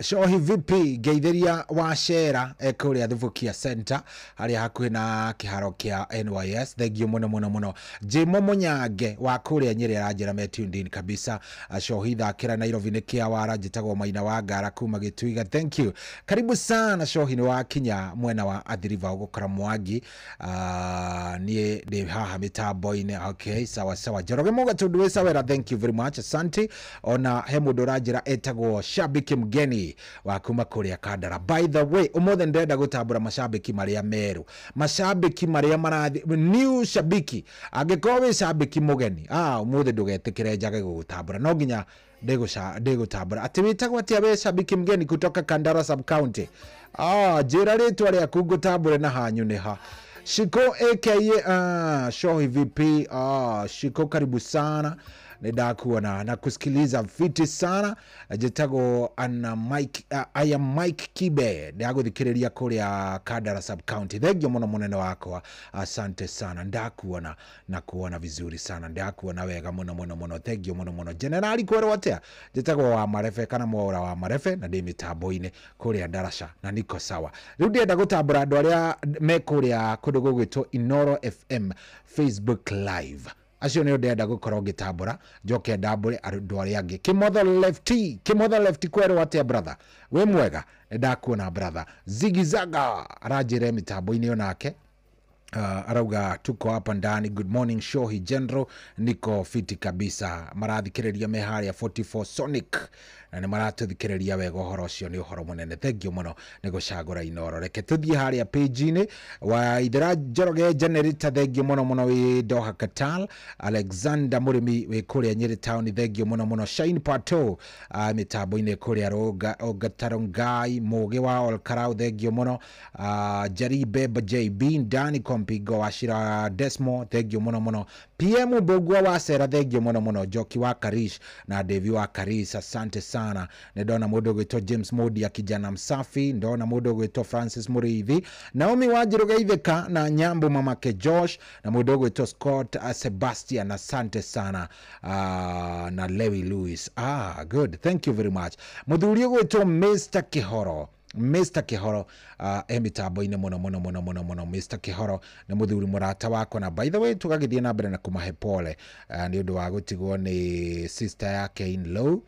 Shohi vipi ngeithĩria wa Shera kũrĩa Thubukia Center harĩa hakuhĩ na kĩharo kĩa NYS, thank you mũno mũno mũno. Jimo Mũnyange wa kũrĩa Nyĩrĩ aranjĩra me tuned in kabisa. Shohi thakĩra Nairobi nĩ kĩawara njĩtagwo Maina wa Ngara kuma Gĩtuiga, thank you, karibu sana Shohi nĩ wakinya mwena wa Athi River ũgũkora Mwangi. Niĩ ndĩ haha mĩtambo-inĩ. Okay, sawa sawa. Njoroge Mũgatũndũ wĩ sawera, thank you very much, asante. Ona he mũndũ ũranjĩra etagwo Shabiki Mgeni wa kuma kũrĩa Kandara. By the way ũmũthĩ ndĩrenda gũtambũra macambĩki marĩa merũ, macambĩki marĩa marathi new shabiki. Angĩkorwo wĩ cambĩki mũgeni ũmũthĩ ndũgetĩkĩre njage gũgũtambũra, no nginya ndĩgũtambũra. Atĩ wĩtagwo atĩa wĩ shabiki mgeni kutoka Kandara sub county? Njĩra rĩtwa rĩaku ngũtambũre na hanyu nĩ ha. Shiko aka Shohi VP. Shiko karibu sana, nĩndakuona na kusikiliza fiti sana. Njĩtagwo ana Mike, I am Mike Kibe ndagũthikĩrĩria kũrĩa Kandara sub county, thengiũ mũno mũnene wakwa, asante sana, ndakuona na kuona vizuri sana, ndakuona wega mũno mũno mũno, thengiũ mũno mũno. Generali kwerwo atĩa? Njĩtagwo wa Marefe kana Mwaura wa Marefe na ndĩ mĩtambo-inĩ kũrĩa Darasha na niko sawa. Rĩu ndĩrenda gũtambũra andũ arĩa me kũrĩa kũndũ gũgwĩtwo Inooro FM Facebook Live, acio nĩo ndĩrenda gũkorwo ngĩtambũra njoke ndambũre andũ arĩa angĩ. Kimotho Lefty, Kimotho Lefty kwerwo atĩa brother? Wĩ mwega? Nĩndakuona brother. Zigizaga aranjĩra mĩtambo-inĩ onake Arauga tuko hapa ndani. Good morning Shohi General, niko fiti kabisa. Marathikĩrĩria me harĩa 44 Sonic na nĩ maratũthikĩrĩria wega. Ũhoro ũcio nĩ ũhoro mũnene, thank you mũno nĩ gũcagũra Inoro. Reke tũthiĩ harĩa page-inĩ wa Ithera Njoroge Generator, thank you mũno mũno wĩ Doha Qatar. Alexander Mũrĩmi wĩ kũrĩa Nyĩrĩ town, thank you mũno mũno. Shine Pato mĩtambo-inĩ kũrĩa Ogatarungai Mũgĩ wa Olkarau, thank you mũno. Jari Beba JB Ndani Kompigo wa Shira Desmo, thank you mũno mũno. PM Mbogua wa Sera, thank you mũno mũno. Joki wa Karish na Devi wa Karish, asante sana. Ndona mũndũ ũgwĩtwo James Modi ya kijana msafi, ndona mũndũ ũgwĩtwo Francis Mũrĩithi, Naomi Wanjiru Geithĩka na Nyambo mamake Josh, na mũndũ ũgwĩtwo Scott Sebastian, asante sana. Na Lewi Lewis, good, thank you very much. Mũthuri ũgwĩtwo Mr. Kihoro, Mr. Kihoro e mitambo-inĩ mũno mũno mũno mũno mũno. Mr. Kihoro nĩ mũthuri mũrata wakwa, na by the way tũgagĩthiĩ na mbere na kũmahe pole nĩ ũndũ wa gũtigwo nĩ sister yake in law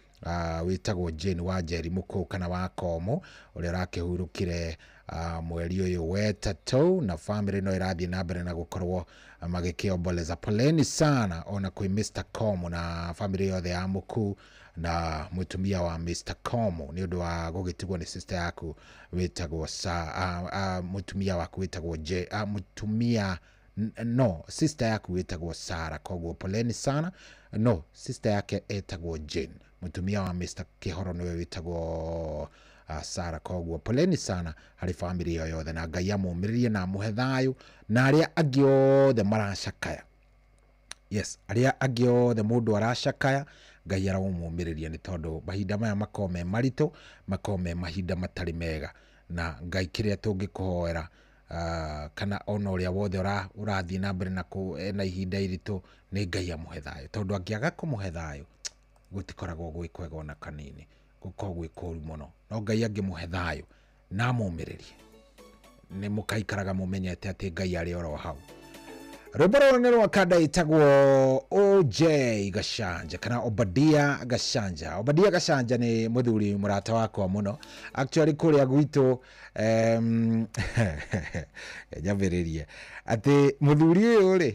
wĩtagwo Jane wa Njeri mũkũũ kana wa Komo, ũrĩa ũrakĩhurũkire mweri ũyũ wetatũ, na family no ĩrathiĩ na mbere na gũkorwo magĩkĩomboleza. Poleni sana ona kwĩ Mr. Komo na family yothe ya mũkũũ na mũtumia wa Mr. Komo nĩ ũndũ wa gũgĩtigwo nĩ sister yaku wĩtagwo mũtumia waku wĩtagwo mũtumia no sister yaku wĩtagwo Sara, koguo poleni sana. No sister yake etagwo Jane, mũtumia wa Mr. Kihoro nĩwe wĩtagwo Sara, koguo poleni sana harĩ family ĩyo yothe, na Ngai amũmĩrĩrie na amũhe thayũ, na arĩa angĩ othe maracakaya. Yes, arĩa angĩ othe mũndũ aracakaya, Ngai aramũmĩrĩria nĩ tondũ mahinda maya makoragwo me maritũ, makoragwo me mahinda matarĩ mega, na Ngai kĩrĩa tũngĩkũhoera kana ona ũrĩa wothe ũrathiĩ na mbere na ihinda iritũ, nĩ Ngai amũhe thayũ, tondũ angĩaga kũmũhe thayũ gũtikoragwo gwĩ kwega ona kanini, gũkoragwo gwĩ kũũru mũno. No Ngai angĩmũhe thayũ na amũmĩrĩrie, nĩ mũkaikaraga mũmenyete atĩ Ngai arĩ oro hau. Rwĩmbo rũrũ nĩ rwa kanda ĩtagwo OJ Gachanja kana Obadia Gachanja. Obadia Gachanja nĩ mũthuri mũrata wakwa mũno, actually kũrĩa gwitũ nyambĩrĩrie atĩ mũthuri ũyũ rĩ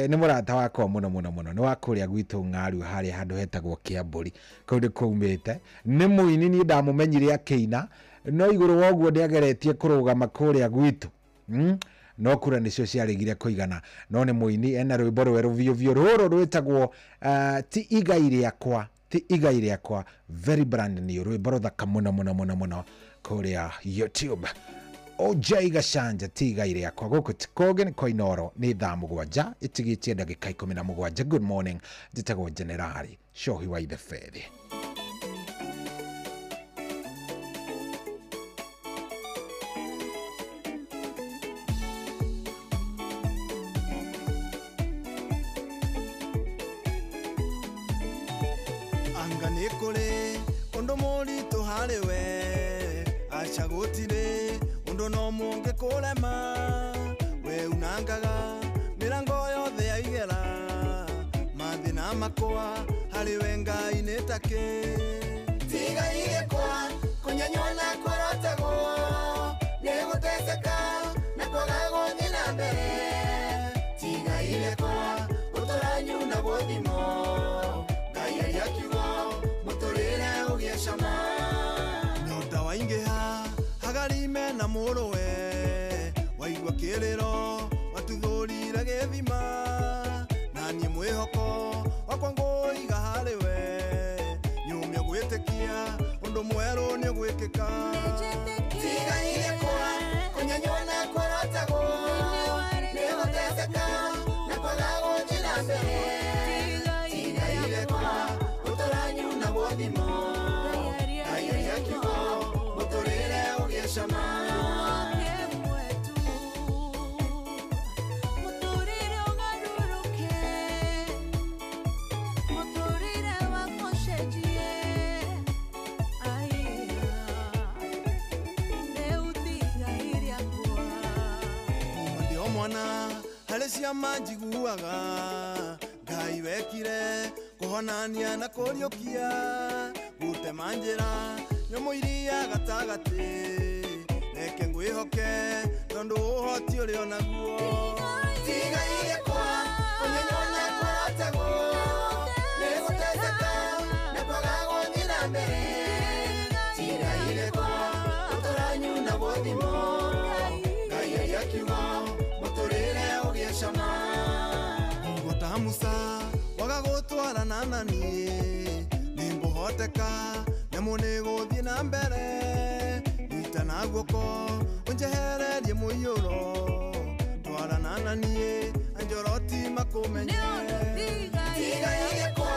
nĩ mũrata wakwa mũno mũno mũno, nĩ wa kũrĩa gwitũ Ng'aru harĩa handũ hetagwo Kĩambũri, kũu nĩ kũumĩte. Nĩ mũini, niĩ ndamũmenyire akĩina, no igũrũ wa ũguo nĩageretie kũrũgama kũrĩa gwitũ no kura nĩcio ciaregire kũigana. No nĩ mũini, ena rwĩmbo rwerũ biũ biũ rũrũ rwĩtagwo ti igai rĩakwa, ti igai rĩakwa, very brand new, rwĩmbo rũthaka mũno mũno mũno mũno kũrĩa YouTube. OJ Gachanja, ti igai rĩakwa. Gũkũ ti kũngĩ nĩ kwa Inoro, nĩ thaa 7 ĩtigĩtie ndagĩka 17. Good morning, njĩtagwo Generali Shohi wa Itheberi. Anga nĩ kũrĩ ũndũ mũritũ harĩ we, aca gũtirĩ ũndũ no mũngĩkũrema, we unangaga mĩrango yothe ya igera, mathĩna makwa harĩ we Ngai nĩ takĩ. Tiga igĩkwa kũnyenywo na kũrotagwo, nĩ gũteseka na kwaga gũthiĩ na mbere. Tiga igĩkwa gũtũra nyuna gũthimo, Ngai aria kiugo mũtũrĩre ũgĩe cama. Nyota waingĩha hagarime na mũrũwe, waigua kĩrĩro watuthũrire gĩthima, na niĩ mwĩhoko wakwa ngũiga harĩ we, nyũmia gwĩtĩkia ũndũ mwerũ nĩ ũgwĩkĩka. Tiga igĩkwa kũnyenywo na kũrotagwo, nĩ gũteseka na kwaga gũthiĩ na mbere. Tiga igĩkwa gũtũra nyuna gũthimo, Ngai aria kiugo mũtũrĩre ũgĩe cama. Harĩ ciama njiguaga Ngai wekire kũhonania na kũriũkia, gũtema njĩra nyũmũ iria gatagatĩ, reke ngwĩhoke Tondu uhoti uri onaguo Tiga irekwa Kunyenyona kũrotagwo Nĩ gũteseka Na kwaga gũthiĩ na mbere Tiga irekwa Ũtũranyuna gũthimo Ngai aria kiugo Mũtũrĩre ũgĩe cama Ngota Musa Waga gũtwarana na niĩ Nĩngũhoteka Nyamũ nĩgũthiĩ na mbere Nyita na guoko Unjehererie mũiyũro Twarana na niĩ Anjoroti makũmenye Tiga irekwa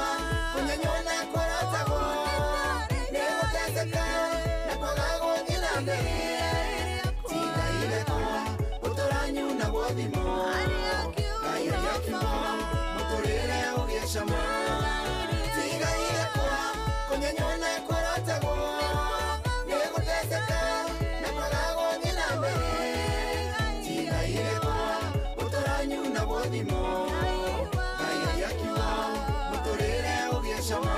Kũnyenywo na kũrotagwo Nĩ gũteseka Na kwaga gũthiĩ na mbere Tiga irekwa Ũtũranyuna gũthimo Ngai aria kiugo Mũtũrĩre ũgĩe cama Tiga irekwa Kũnyenywo na kũrotagwo Nĩ gũteseka Na kwaga gũthiĩ na mbere Tiga irekwa Ũtũranyuna gũthimo Ngai aria kiugo Mũtũrĩre ũgĩe cama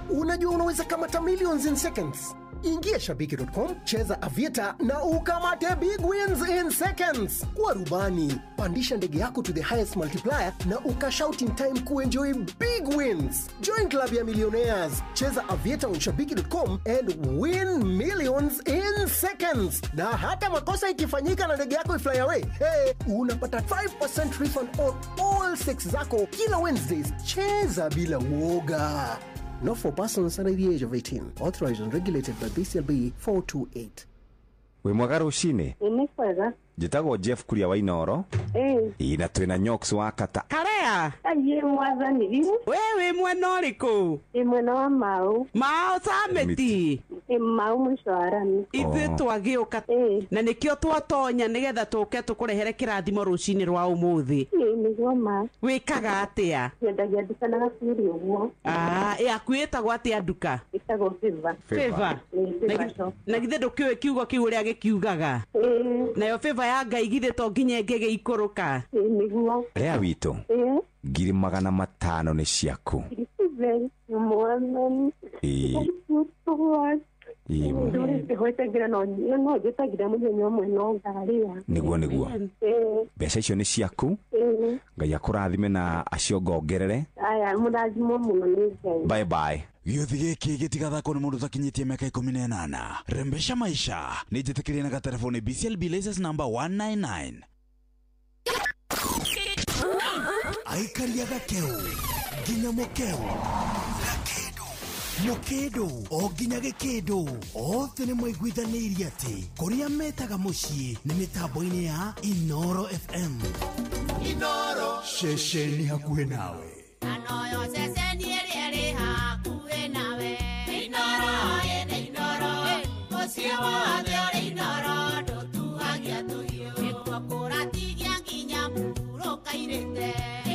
Unajua unaweza kamata millions in seconds. Ingia shabiki.com, cheza Aviator na ukamate big wins in seconds. Kuwa rubani, pandisha ndege yako to the highest multiplier na ukashout in time kuenjoy big wins. Join club ya millionaires, cheza Aviator on shabiki.com and win millions in seconds. Na hata makosa ikifanyika na ndege yako ifly away, hey, unapata 5% refund on all 6 zako kila Wednesdays. Cheza bila uoga. Not for persons under the age of 18. Authorized and regulated by BCLB 428. Wĩ mwega rũcinĩ? Nĩ kwega. Njĩtagwo Jeff Kuria wa Inoro. Ĩĩ na twĩna Nyox wa Kata. Karea. Aye mwathani. We wĩ mwena ũrĩkũ? Ĩ mwena wa Mau. Mau Samiti. Ĩ Mau mũico wa rami. Ithuĩ twagĩũka na nĩkĩo twatonya nĩgetha tũke tũkũrehere kĩrathimo rũcinĩ rwa ũmũthĩ. Ĩ nĩguo ma. Wĩkaga atĩa? Nyendagia nduka na gacuri ũguo. Ah, yaku ĩtagwo atĩa nduka? Ĩtagwo Favor. Favor. Favor shop. Na githĩ ndũkĩũĩ kiugo kĩu ũrĩa gĩkiugaga? Nayo favor ya Ngai githĩ to nginya ĩngĩgĩikũrũka? Nĩguo. Rea witũ. 500,000 nĩ ciaku. Mwathani. Ĩĩ. Ndũrĩte no njĩtagĩra mũthenya ũmwe no ngarĩa. Nĩguo nĩguo. Mbeca icio nĩ ciaku. Ngai akũrathime na aciongongerere. Aya mũrathimwo mũno nĩ Ngai. Bye bye. Gĩũthi gĩkĩ gĩtigathakwo nĩ mũndũ ũtakinyĩtie mĩaka 18. Rembesha maisha nĩ njĩtĩkĩrie na gatelefoni BCLB license number 199. Aikaria gakeu nginya mukeu Mũkĩndũ o nginya gĩkĩndũ othe nĩ maiguithanĩirie atĩ kũrĩa metaga mũciĩ nĩ mĩtambo-inĩ ya Inoro FM. Inoro ceceni hakuhĩ nawe. Anoyo ceceni ĩrĩa ĩrĩ hakuhĩ nawe. Inoro ĩnĩ Inoro mũciĩ wothe ũrĩ Inoro ndũtuagia tũhiũ nĩkuo kũratigia nginya mũhurũka-irĩte.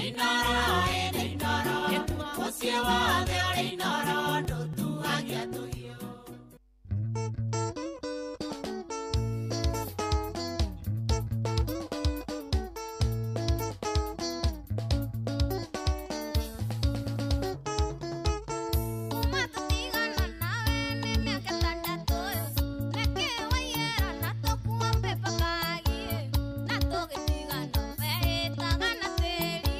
Inoro ĩnĩ Inoro mũciĩ wothe ũrĩ Inoro ndũtuagia tũhiũ. Thank you.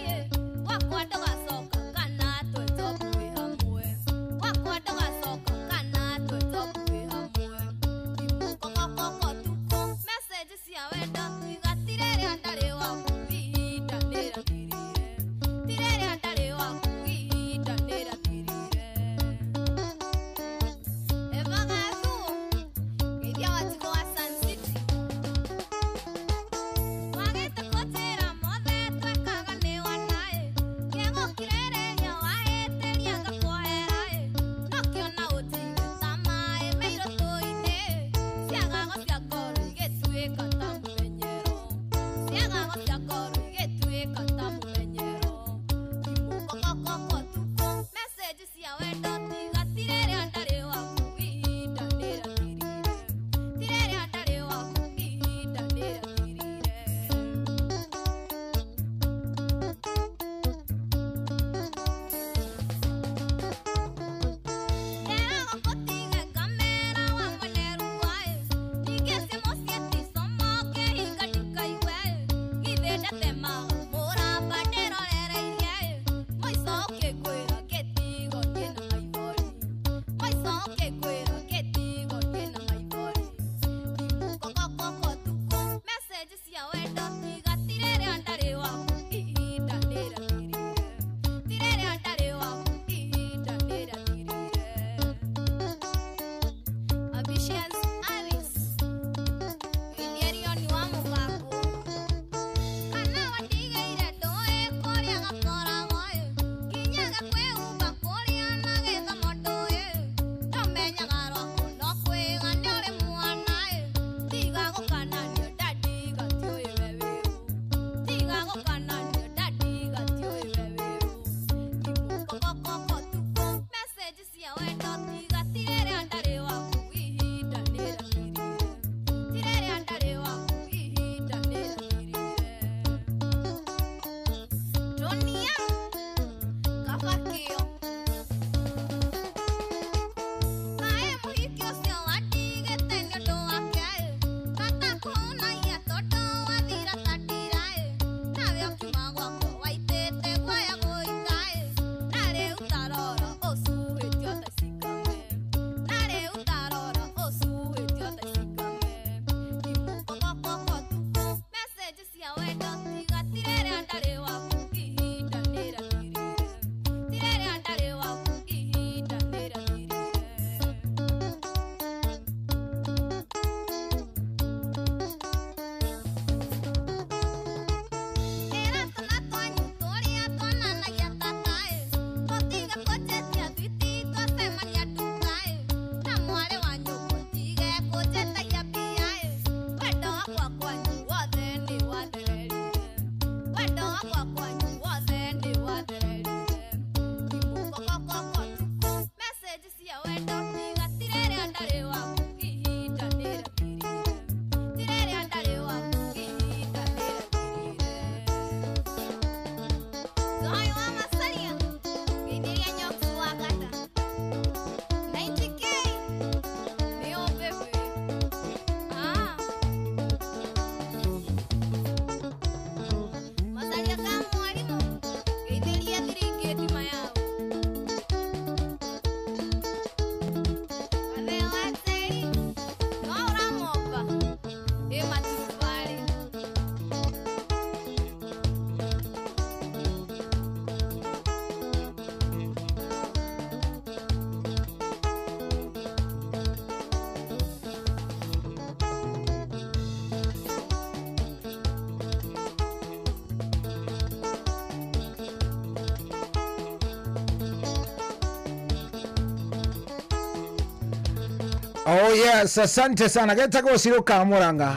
Oh yes, asante sana. Getagwo Ciruka Muranga.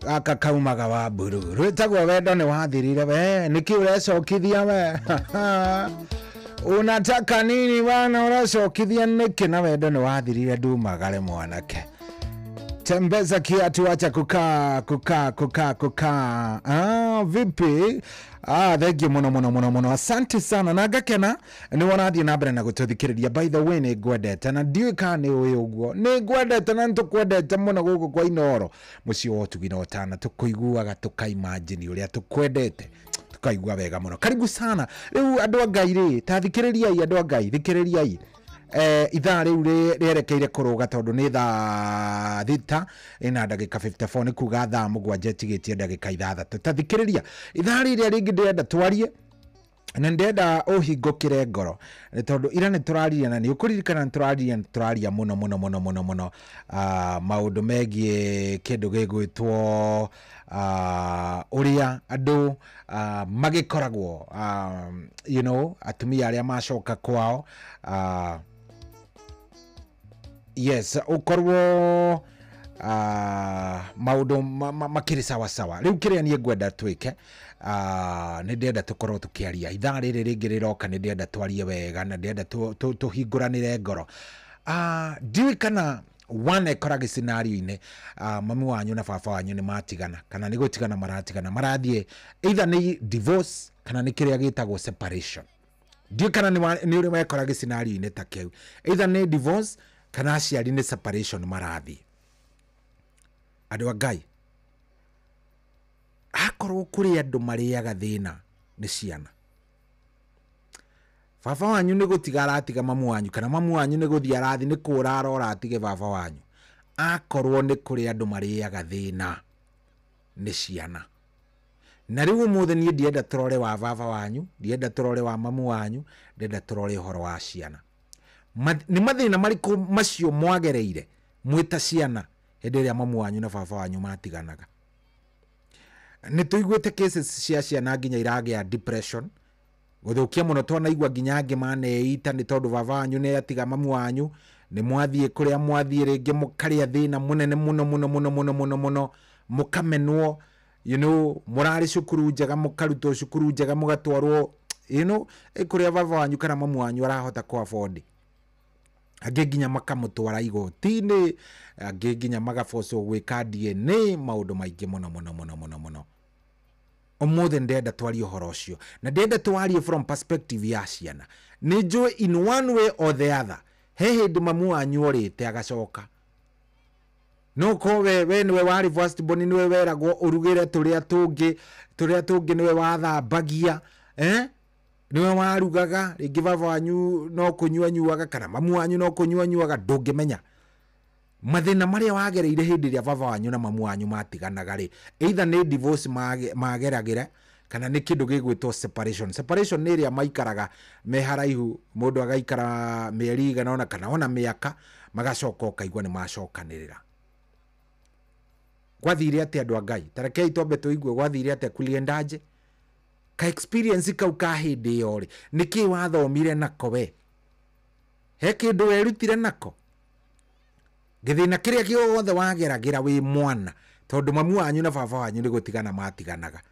Gaka kaumaga wa mburu. Rwĩtagwo wendo nĩ wathirire we. Nĩkĩ ũrecokithia we? Unataka nini bana, ũrecokithia nĩkĩ na wendo nĩ wathirire ndumagare mwanake. Tembeza kiatu, acha kukaa kukaa kukaa kukaa. Ah, vipi? Ah, thank you muno muno muno muno. Asante sana. Na ngakena ni wanathie na mbere na gututhikiriria. By the way, ni ngwendete na ndiũĩ kana nĩ ũĩ ũguo. Nĩ ngwendete na nĩtũkwendete mũno gũkũ kwa Inooro. Mũciĩ wa ũtugi na ũtana, tũkũiguaga tũkaimagine ũrĩa tũkwendete. Tukaigua wega mũno. Karibu sana. Rĩu andũ a Ngai rĩ, ta thikĩrĩriai andũ a Ngai, thikĩrĩriai. Ithaa rĩu rĩerekeire kũrũga tondũ nĩ thaa 6 ina ndagĩka 54, nĩ kuga thaa 7 tigĩtie ndagĩka 6. Ta thikĩrĩria ithaa rĩrĩa rĩngĩ ndĩrenda twarie na ndĩrenda ũhingũkĩre ngoro nĩ tondũ ira nĩ tũraria na nĩ ũkũririkana nĩ tũraria, nĩ tũraria mũno mũno mũno mũno mũno maũndũ megiĩ kĩndũ gĩgwĩtwo ũrĩa andũ magĩkoragwo, you know, atumia arĩa macoka kwao, yes, ukorwo maundu makiri sawa sawa. Riu kiria nie ngwenda twike, ni ndĩrenda tukorwo tukiaria ithaa rĩrĩ rĩngĩ rĩroka, nĩ ndĩrenda twarie wega na ndĩrenda tũhingũranĩre ngoro. Ndiũĩ kana wanekora gĩscenario-inĩ, mami wanyu na baba wanyu nĩ matigana kana nĩ gũtigana maratigana, marathiĩ either nĩ divorce kana nĩ kĩrĩa gĩtagwo separation. Ndiũĩ kana nĩ ũrĩ wekora gĩscenario-inĩ ta kĩu, either nĩ divorce kana aciari nĩ separation marathiĩ. Andũ a Ngai, akorwo kũrĩ andũ marĩaga thĩna nĩ ciana. Baba wanyu nĩ gũtiga aratiga mamu wanyu, kana mamu wanyu nĩ gũthiĩ arathiĩ nĩ kũra arora atige baba wanyu. Akorwo nĩ kũrĩ andũ marĩaga thĩna nĩ ciana. Na rĩu ũmũthĩ niĩ ndienda tũrore wa baba wanyu, ndienda tũrore wa mamu wanyu, ndienda tũrore ũhoro wa ciana. Nĩ mathĩna marĩkũ macio mwagereire mwĩ ta ciana hĩndĩ ĩrĩa mamu wanyu na baba wanyu matiganaga? Nĩ tũiguĩte cases cia ciana nginya iragĩa depression, gũthũkia mũno, twanaigua nginya angĩ maneita nĩ tondũ baba wanyu nĩ atiga mamu wanyu, nĩ mwathiĩ kũrĩa mwathiĩ rĩngĩ mũkarĩa thĩna mũnene mũno mũno mũno mũno mũno mũno, mũkamenwo, you know, mũrarĩ cukuru njega, mũkarutwo cukuru njega, mũgatwarwo, you know, kũrĩa baba wanyu kana mamu wanyu arahota kũ afford. Angĩ nginya makamũtwara igoti-inĩ, angĩ nginya magabocwo gwĩka DNA, maũndũ maingĩ mũno mũno mũno mũno mũno. Ũmũthĩ ndĩrenda twarie ũhoro ũcio, na ndĩrenda twarie from perspective ya ciana. Nĩ njũĩ in one way or the other, he hĩndĩ mamu wanyu orĩte agacoka. No ko we nĩwe warĩ first born, nĩwe weragwo ũrugĩre tũrĩa tũngĩ, tũrĩa tũngĩ nĩwe wathambagia, nĩwe warugaga, rĩngĩ baba wanyu no kũnyua nyuaga kana mamu wanyu no kũnyua nyuaga, ndũngĩmenya mathĩna marĩa wagereire hĩndĩ ĩrĩa baba wanyu na mamu wanyu matiganaga rĩ, either nĩ divorce mageragĩra kana nĩ kĩndũ gĩgwĩtwo separation. Separation nĩ ĩrĩa maikaraga me haraihu, mũndũ agaikara mĩeri igana ũna kana ona mĩaka, magacoka ũkaigua nĩ macokanĩrĩra. Gwathire atĩa andũ a Ngai? Ta rekei twambe tũigue gwathire atĩa, kuliendaje? Ka experience kau ka hĩndĩ ĩyo rĩ, nĩkĩ wathomire nako we? He kĩndũ werutire nako? Gĩthĩna kĩrĩa gĩothe wageragĩra wĩ mwana, tondũ mamu wanyu na baba wanyu nĩ gũtigana matiganaga.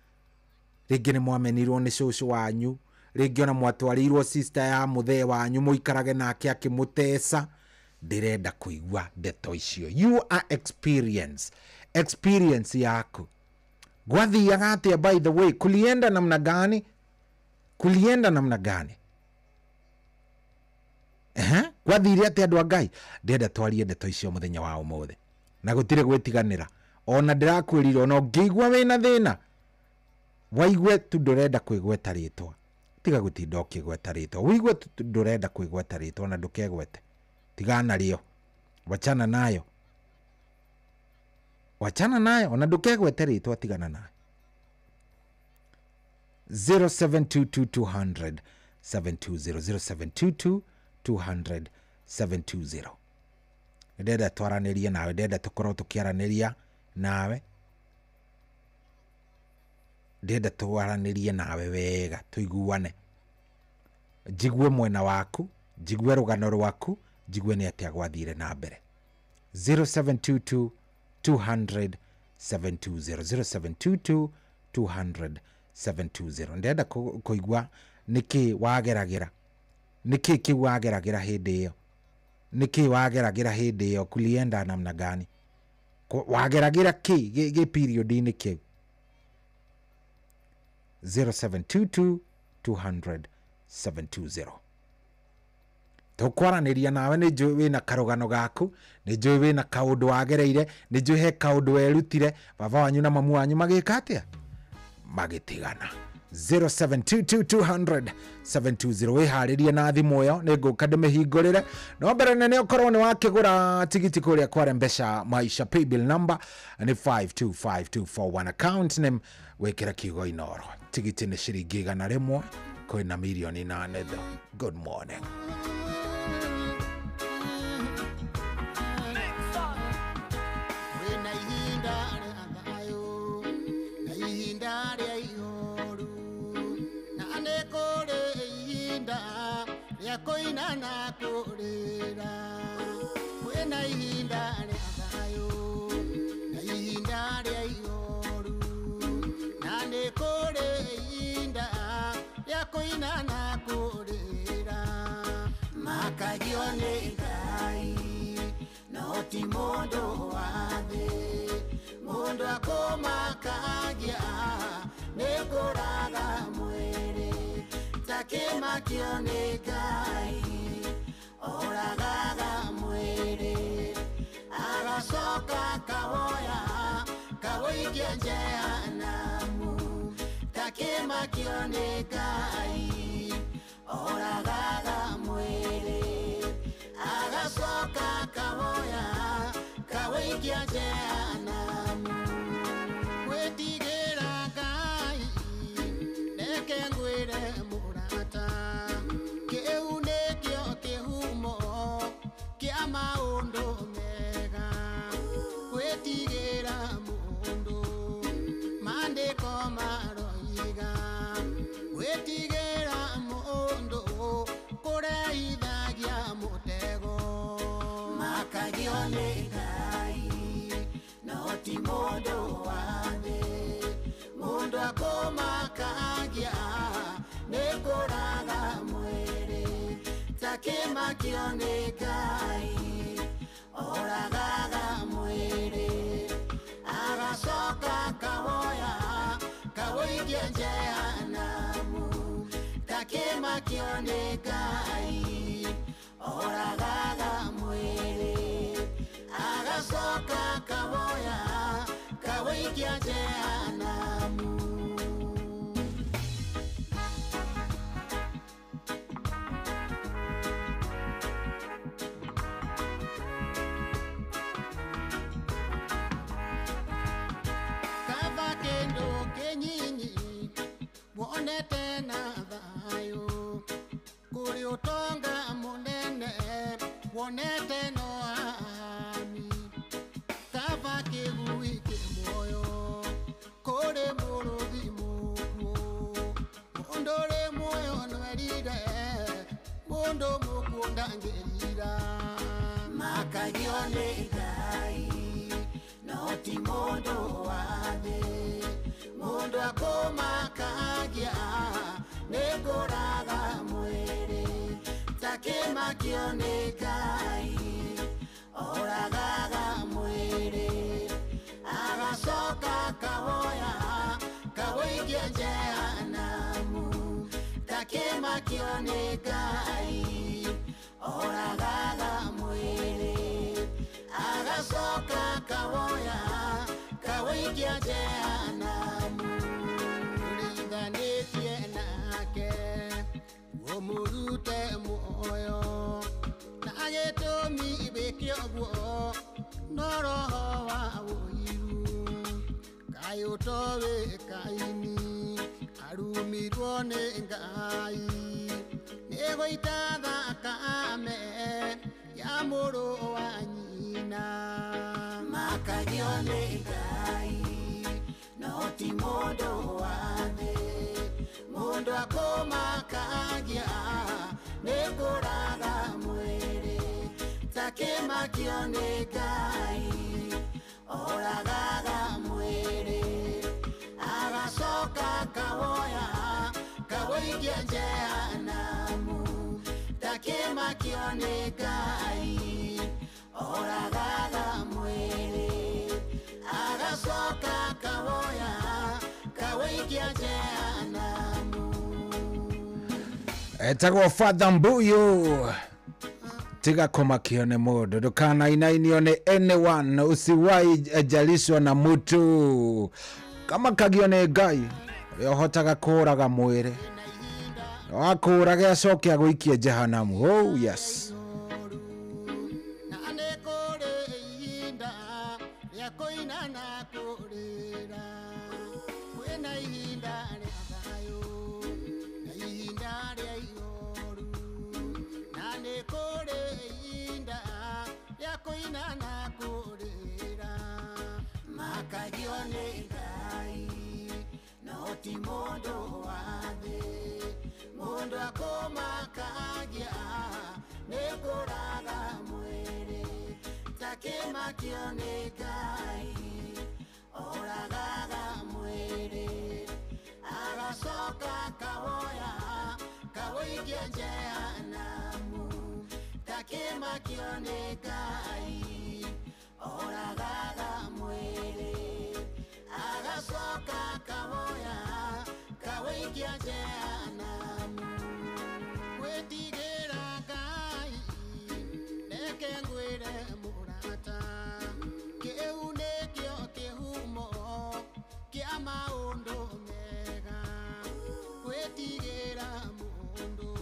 Rĩngĩ nĩ mwamenirwo nĩ cũcũ wanyu, rĩngĩ ona mwatwarĩirwo sister ya mũthee wanyu mũikarage nake akĩmũteca. Ndĩrenda kũigua ndeto icio. You are experience. Experience yaku. Gwathiaga atĩa by the way? Kulienda namna gani? Kulienda namna gani? Gwathire atĩa andũ a Ngai? Ndĩrenda twarie ndeto icio mũthenya wa ũmũthĩ. Na gũtirĩ gwĩtiganĩra. Ona ndĩrakwĩrire ona ũngĩigua wĩna thĩna, waigue tu ndũrenda kwĩgweta rĩtwa. Tiga gũtinda ũkĩgweta rĩtwa. Wĩigue tu ndũrenda kwĩgweta rĩtwa na ndũkegwete. Tigana narĩo. Wachana nayo. Wachana nayo ona ndũkegwete rĩtwa, tigana nayo. 0722 200 720, 0722 200 720. Ndĩrenda twaranĩrie nawe, ndĩrenda tũkorwo tũkĩaranĩria nawe, ndĩrenda twaranĩrie nawe wega, tũiguane, njigue mwena waku, njigue rũgano rwaku, njigue nĩ atĩa gwathire na mbere. 0722 200 720, 0722 200 720. Ndĩrenda kũigua nĩkĩ wageragĩra, nĩkĩ kĩu wageragĩra hĩndĩ ĩyo, nĩkĩ wageragĩra hĩndĩ ĩyo, kulienda namna gani, wageragĩra kĩ gĩ period-inĩ kĩu. 0722 200 720. Tũkwaranĩria nawe, nĩ njũĩ wĩna karũgano gaku, nĩ njũĩ wĩna kaũndũ wagereire, nĩ njũĩ he kaũndũ werutire, baba wanyu na mamu wanyu magĩka atĩa, magĩtigana. 0722 200 720. Wĩharĩrie na thimũ ĩyo, nĩ ngũka ndĩmĩhingũrĩre. No mbere nene ũkorwo nĩ wakĩgũra tigiti kũrĩa kwa Rembesha Maisha, paybill number nĩ 525241, account name wĩkĩre kiugo Inoro. Tigiti nĩ ciringi 100, kwĩna mirioni 8 tho. Good morning. Kwĩna ihinda rĩa thayũ na ihinda rĩa ihoru, na nĩ kũrĩ ihinda rĩa kũina na kũrĩra. Kwĩna ihinda rĩa thayũ na ihinda rĩa ihoru, na nĩ kũrĩ ihinda rĩa kũina na kũrĩra. Makagio nĩ Ngai no ti mũndũ wa thĩ, mũndũ akũmakagia nĩ kũraga mwĩrĩ, takĩmakio nĩ Ngai oragaga mwĩrĩ, agacoka kawoya kawũikia Jehanamu, takĩmakio nĩ Ngai oragaga mwĩrĩ, agacoka kawoya kawũikia Jehanamu. Gwĩtigĩra Ngai reke ngwĩre mũrata, kĩu nĩkĩo kĩhumo kĩa maũndũ mega. Gwĩtigĩra mũndũ maandĩko maroiga, gwĩtigĩra mũndũ kũreithagia mũtego. Makagio nĩ Ngai no ti mũndũ wa thĩ, mũndũ akũmakagia nĩ kũraga mwĩrĩ, takĩmakio nĩ Ngai oragaga mwĩrĩ, agacoka kawoya kawũikia Jehanamu, takĩmakio nĩ Ngai oragaga mwĩrĩ, agacoka kawoya kawũikia Jehanamu. Kaba kĩndũ kĩnyinyi wonete na thayũ, kũrĩ ũtonga mũnene wonete no ami. Kaba kĩgui kĩ muoyo kũrĩ mũrũthi mũkuũ, mũndũ ũrĩ muoyo nĩwerire, mũndũ mũkuũ ndangĩrira. Makagio nĩ Ngai no ti mũndũ wa thĩ, mũndũ akũmakagia nĩ kũraga mwĩrĩ, takĩmakio nĩ Ngai oragaga mwĩrĩ, agacoka kawoya kawũikia Jehanamu, takĩmakio nĩ Ngai oragaga mwĩrĩ, agacoka kawoya kawũikia Jehanamu. Ũringanĩtie nake ũmũrute muoyo, na gĩtũmi wĩke ũguo no roho wa ũiru. Kaĩ ũtoĩ Kaini arumirwo nĩ Ngai, nĩ gũita thakame ya mũrũ wa nyina. Makagio nĩ Ngai no ti mũndũ wa thĩ, mũndũ akũmakagia nĩ kũraga mwĩrĩ, Takĩmakio nĩ Ngai oragaga mwĩrĩ agacoka kawoya kawũikia jehanamu takĩmakio nĩ Ngai oragaga mwĩrĩ agacoka kawoya kawũikia jehanamu. Etagwo Father Mbuyu. Tiga kumakio nĩ mũndũ, ndũkanainainio nĩ anyone, usiwahi jalishwa na mutu. Kama kagio nĩ Ngai ũrĩa ũhotaga kũũraga mwĩrĩ, no akũũrage acoke agũikie jehanamu. Oh yes. Na nĩ kũrĩ ihinda rĩa kũina na kũrĩra, kwĩna ihinda rĩa thayũ na ihinda rĩa ihoru. Na nĩ kũrĩ ihinda rĩa kũina na kũrĩra, makagio nĩ Ngai no ti mũndũ wa thĩ. Mũndũ akũmakagia nĩ kũraga mwĩrĩ, takĩmakio nĩ Ngai oragaga mwĩrĩ agacoka kawoya kawũikia jehanamu takĩmakio nĩ Ngai oragaga mwĩrĩ agacoka kawoya kawũikia jehanamu. Gwĩtigĩra Ngai reke ngwĩre mũrata, kĩu nĩkĩo kĩhumo kĩa maũndũ mega. Gwĩtigĩra mũndũ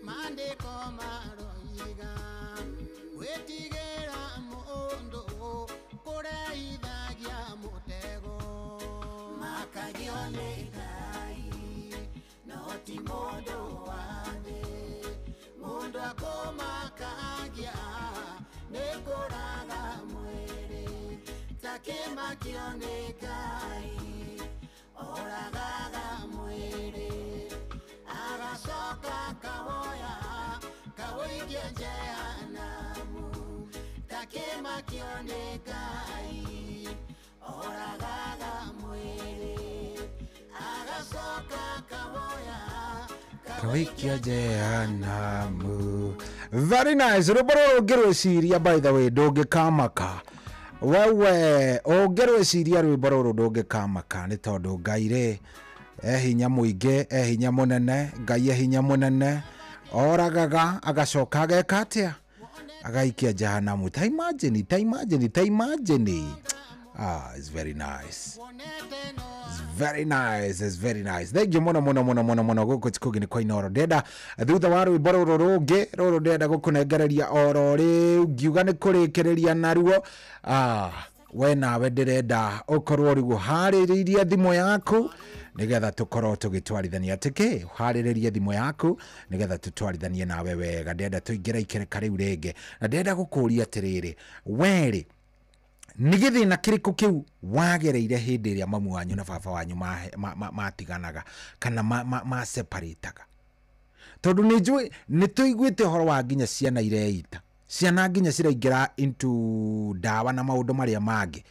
maandĩko maroiga, gwĩtigĩra mũndũ kũreithagia mũtego. Makagio nĩ Ngai no ti mũndũ wa thĩ, mũndũ akũmakagia nĩ kũraga mwĩrĩ, takĩmakio nĩ Ngai oragaga mwĩrĩ agacoka kawoya kawũikia jehanamu takĩmakio nĩ Ngai oragaga mwĩrĩ agacoka kawoya kawũikia jehanamu. Very nice. Rwĩmbo rũrũ ũngĩrwĩciria, by the way, ndũngĩkamaka. Wewe ũngĩrwĩciria rwĩmbo rũrũ ndũngĩkamaka, nĩ tondũ Ngai rĩ e hinya mũingĩ, e hinya mũnene. Ngai e hinya mũnene, oragaga agacoka ageka atĩa? Agaikia jehanamu. Ta imagine, ta imagine, ta imagine. Ah, it's very nice. It's very nice, it's very nice. Thank you mũno mũno mũno mũno mũno. Gũkũ ti kũngĩ nĩ kwa Inooro. Ndĩrenda thutha wa rwĩmbo rũrũ rũngĩ rũrũ ndĩrenda gũkũnengereria oro rĩu, ngiuga nĩ kũrĩkĩrĩria naruo. Ah, we nawe ndĩrenda ũkorwo rĩu ũharĩrĩirie thimũ yaku nĩgetha tũkorwo tũgĩtwarithania atĩ kĩ, ũharĩrĩrie thimũ yaku nĩgetha tũtwarithanie nawe wega. Ndĩrenda tũingĩre ikereka rĩu rĩngĩ, na ndĩrenda gũkũria atĩrĩrĩ, werĩ nĩ gĩthĩna kĩrĩkũ kĩu wagereire hĩndĩ ĩrĩa mamu wanyu na baba wanyu matiganaga kana maseparataga? Tondũ nĩ njũĩ nĩ tũiguĩte ũhoro wa nginya ciana ireita, ciana nginya ciraingĩra into ndawa na maũndũ marĩa mangĩ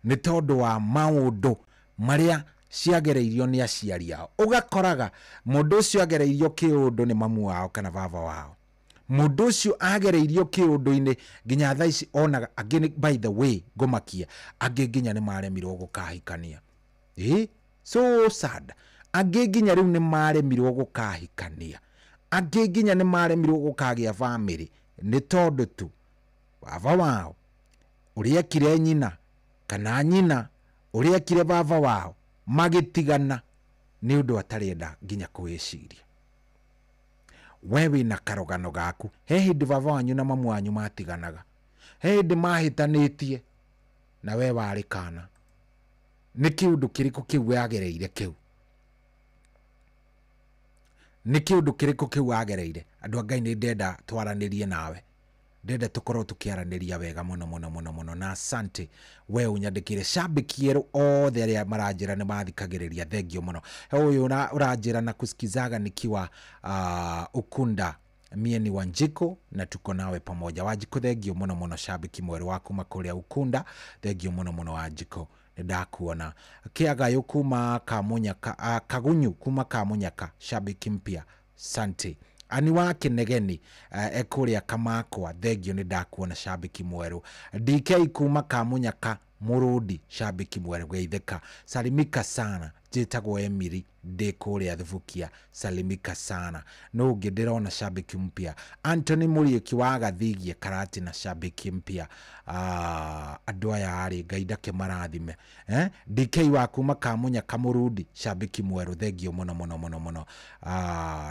nĩ tondũ wa maũndũ marĩa ciagereirio nĩ aciari ao. Ũgakoraga mũndũ ũcio agereirio kĩũndũ nĩ mamu wao kana baba wao, mũndũ ũcio agereirio kĩũndũ-inĩ nginya thaa ici onaga angĩ. By the way, ngũmakia angĩ nginya nĩ maremirwo gũkahikania. So sad. Angĩ nginya rĩu nĩ maremirwo gũkahikania, angĩ nginya nĩ maremirwo gũkagĩa bamĩrĩ nĩ tondũ tu baba wao ũrĩa ekire nyina kana nyina ũrĩa ekire baba wao magĩtigana nĩ ũndũ atarenda nginya kwĩciria. We wĩna karũgano gaku, he hĩndĩ baba wanyu na mamu wanyu matiganaga, he hĩndĩ mahĩtanĩtie na we warĩ kana. Nĩ kĩũndũ kĩrĩkũ kĩu wagereire kĩu? Nĩ kĩũndũ kĩrĩkũ kĩu wagereire? Andũ a Ngai nĩ ndenda twaranĩrie nawe, ndenda tũkorwo tũkĩaranĩria wega mũno mũno mũno mũno. Na asante we ũnyandĩkĩre shabiki erũ othe arĩa maranjĩra nĩ mathikagĩrĩria, thengio mũno. He ũyũ ũranjĩra na kusikizaga nikiwa Ukunda Mie ni Wanjiko na tuko nawe pamoja. Wanjiko thengio muno muno, shabiki mweru wa kuma kuria Ukunda, thengio muno muno Wanjiko, nĩndakuona. Kĩagayo kuma Kamunyaka, Kagunyu kuma Kamunyaka, shabiki mpya, sante. Ani wa Kinegeni ekuria Kamakwa, thengio nĩndakuona shabiki mweru. DK kuma Kamunyaka Murundi, shabiki mweru geitheka. Salimika sana, njĩtagwo Emily ndĩ kũrĩa Thubukia, salimika sana. No ũngĩ ndĩrona shabiki mpya, Anthony Muriuki wa Gathigie Karati na shabiki mpya. Andũ aya rĩ, Ngai ndakĩmarathime. DK wa kuma Kamunyaka Murundi, shabiki mweru, thengio mũno mũno mũno mũno.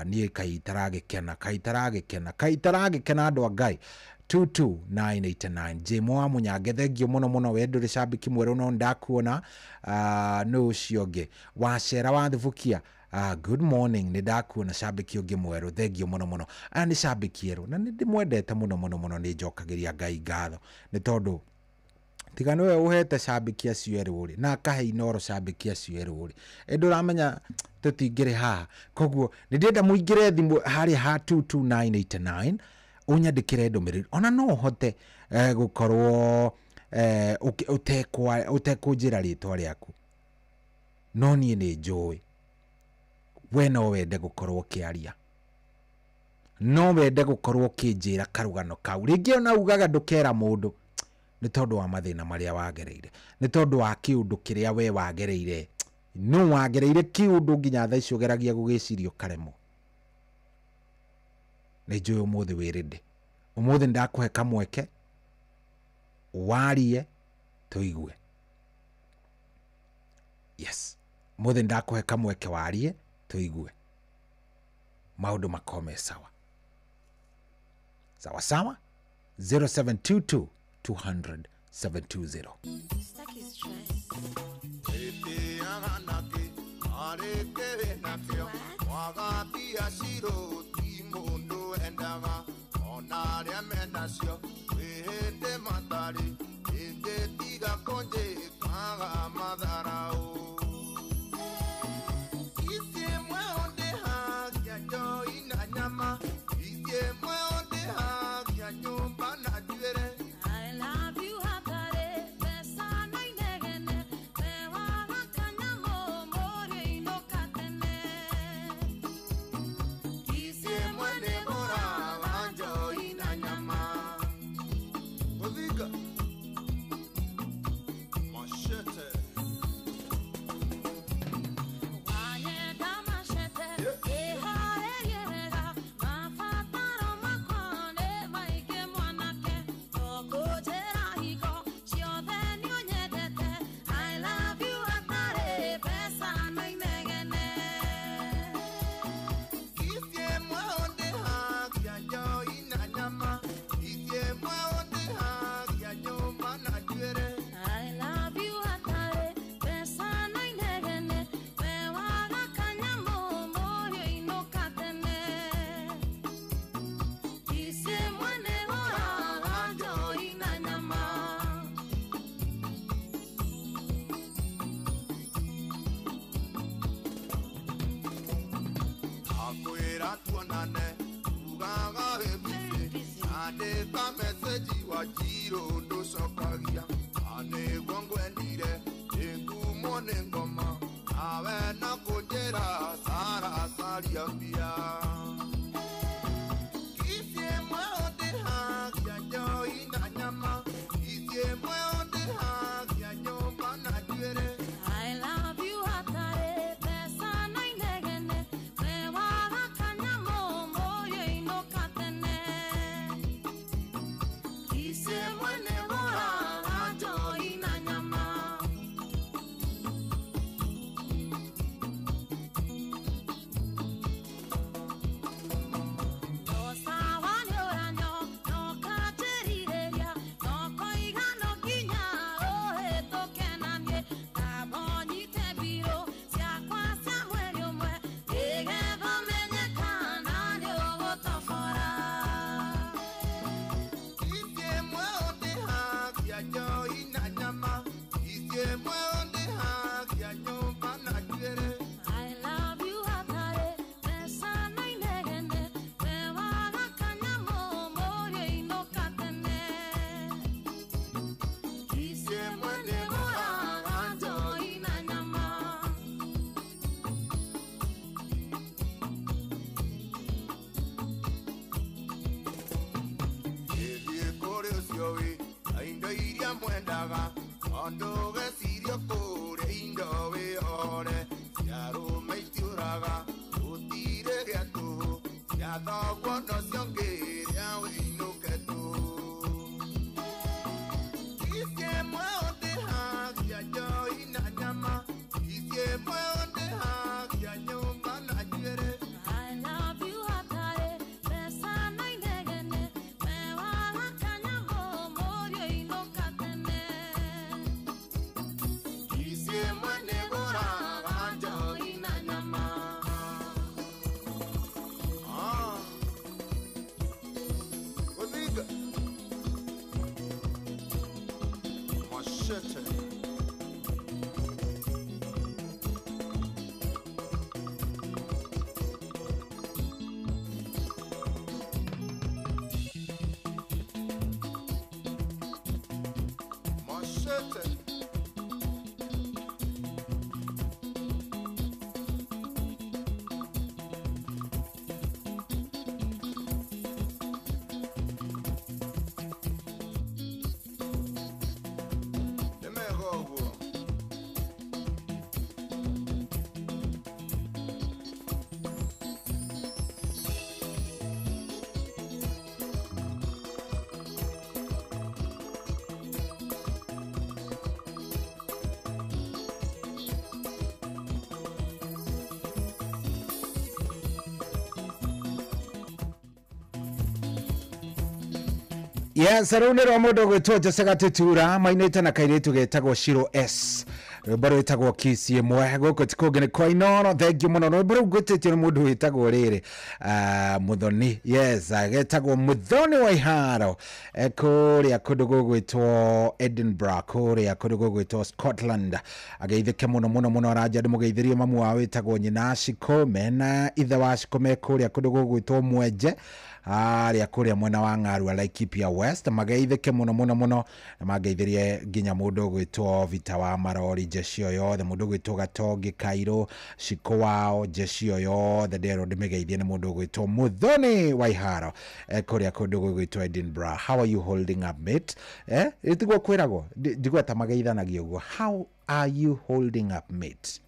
Niĩ kaitaragĩkena kaitaragĩkena kaitaragĩkena andũ a Ngai. 22989 Jemo wa Munyange, thengio mũno mũno, we ndũrĩ shabiki mwerũ no ndakuona. No ũcio ũngĩ Wacera wa Thubukia, good morning, nĩ ndakuona shabiki ũngĩ mwerũ, thengio mũno mũno. Aya nĩ shabiki erũ na nĩ ndĩmwendete mũno mũno mũno, nĩ njokagĩria Ngai ngatho nĩ tondũ tiga nĩwe ũhete shabiki acio erũ rĩ, na akahe Inoro shabiki acio erũ rĩ, ĩndĩ ũramenya tũtingĩrĩ haha. Koguo nĩ ndĩrenda mũingĩre thimũ harĩa ha 22989 ũnyandĩkĩre ndũmĩrĩri, ona no ũhote gũkorwo ũtekũnjĩra rĩtwa rĩaku, no niĩ nĩ njũĩ we no wende gũkorwo ũkĩaria, no wende gũkorwo ũkĩnjĩra karũgano kau. Rĩngĩ ona ugaga ndũkera mũndũ nĩ tondũ wa mathĩna marĩa wagereire, nĩ tondũ wa kĩũndũ kĩrĩa we wagereire, no wagereire kĩũndũ nginya thaa ici ũgeragia gũgĩciria ũkaremwo. Nĩ njũĩ ũmũthĩ wĩ ready, ũmũthĩ ndakũhe kamweke warie tũigue. Yes, ũmũthĩ ndakũhe kamweke warie tũigue, maũndũ makome sawa sawa sawa. 0722 200 720. Ndũgecirie kũrĩa indo wĩhore cia arũme itiũraga gũtirĩ gĩa tũhũ cia thoguo no ciongĩrĩa wĩinũke tũhũ. Ici ĩmwe ũndĩhagia njohi na nyama, ici ĩmwe ũndĩhagia nyũmba na njuĩrĩ. I love you hatari mbeca na inegene mewaga kanyamũ mũriũ inũka tene. Ici ĩmwe nĩngũraga njohi na nyama. Ah. Gũthinga. Machete. Machete. Nĩ mega ũguo. Yes, rĩu nĩ rwa mũndũ ũgwĩtwo Jose Gatutura mainĩte na kairĩtu getagwo Shiro S, rwĩmbo rwĩtagwo Kiss ĩmwe. Gũkũ ti kũngĩ nĩ kwa Inooro. Thengiũ mũno. Rwĩmbo rũu ngwĩtĩtio nĩ mũndũ wĩtagwo rĩrĩ Muthoni. Yes, getagwo Muthoni wa Iharo, kũrĩa kũndũ gũgwĩtwo Edinburgh, kũrĩa kũndũ gũgwĩtwo Scotland. Ageithĩke mũno mũno mũno, aranja ndĩmũgeithĩrie mamu wao wĩtagwo nyina Shiko mena ithe wa Shiko me kũrĩa kũndũ gũgwĩtwo Mwenje harĩa kũrĩa mwena wa Ng'arua, Laikipia West. Mageithĩke mũno mũno mũno na mangeithĩrie nginya mũndũ ũgwĩtwo Vita wa Marori, jeshi ĩyo yothe, mũndũ ũgwĩtwo Gatongi Kairũ, Shiko wao, jeshi ĩyo yothe nderwo ndĩmĩgeithie nĩ mũndũ ũgwĩtwo Muthoni wa Iharo, kũrĩa kũndũ gũgwĩtwo Edinburgh. How are you holding up, mate? Tiguo kwĩragwo, njigua ta mageithanagia ũguo. How are you holding up, mate?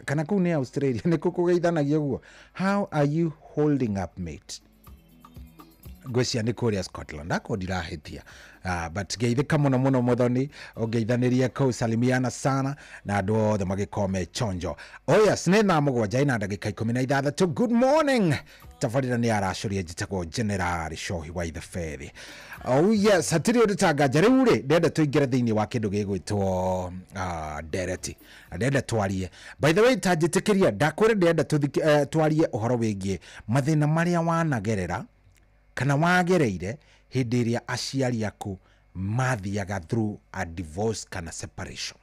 Kana kũu nĩ Australia nĩkuo kũgeithanagia ũguo. How are you holding up, mate? Ngwĩciria nĩ kũrĩa Scotland akorwo ndirahĩtia. But geithĩka mũno mũno Muthoni, ũngeithanĩrie kũu, salimiana sana na andũ othe magĩkorwo me chonjo. Oh yes, nĩ thaa 7 na ndagĩka 16. Good morning. Tabarĩra nĩ aracũria, njĩtagwo General Shohi wa Itheberi. Oh yes, hatirĩ ũndũ tanganja. Rĩu rĩ ndĩrenda tũingĩre thĩinĩ wa kĩndũ gĩgwĩtwo ndereti, na ndĩrenda twarie. By the way, tanjĩtĩkĩria ndakwĩra ndĩrenda twarie ũhoro wĩgiĩ mathĩna marĩa wanagerera kana wagereire hĩndĩ ĩrĩa aciari aku mathiaga through a divorce kana separation.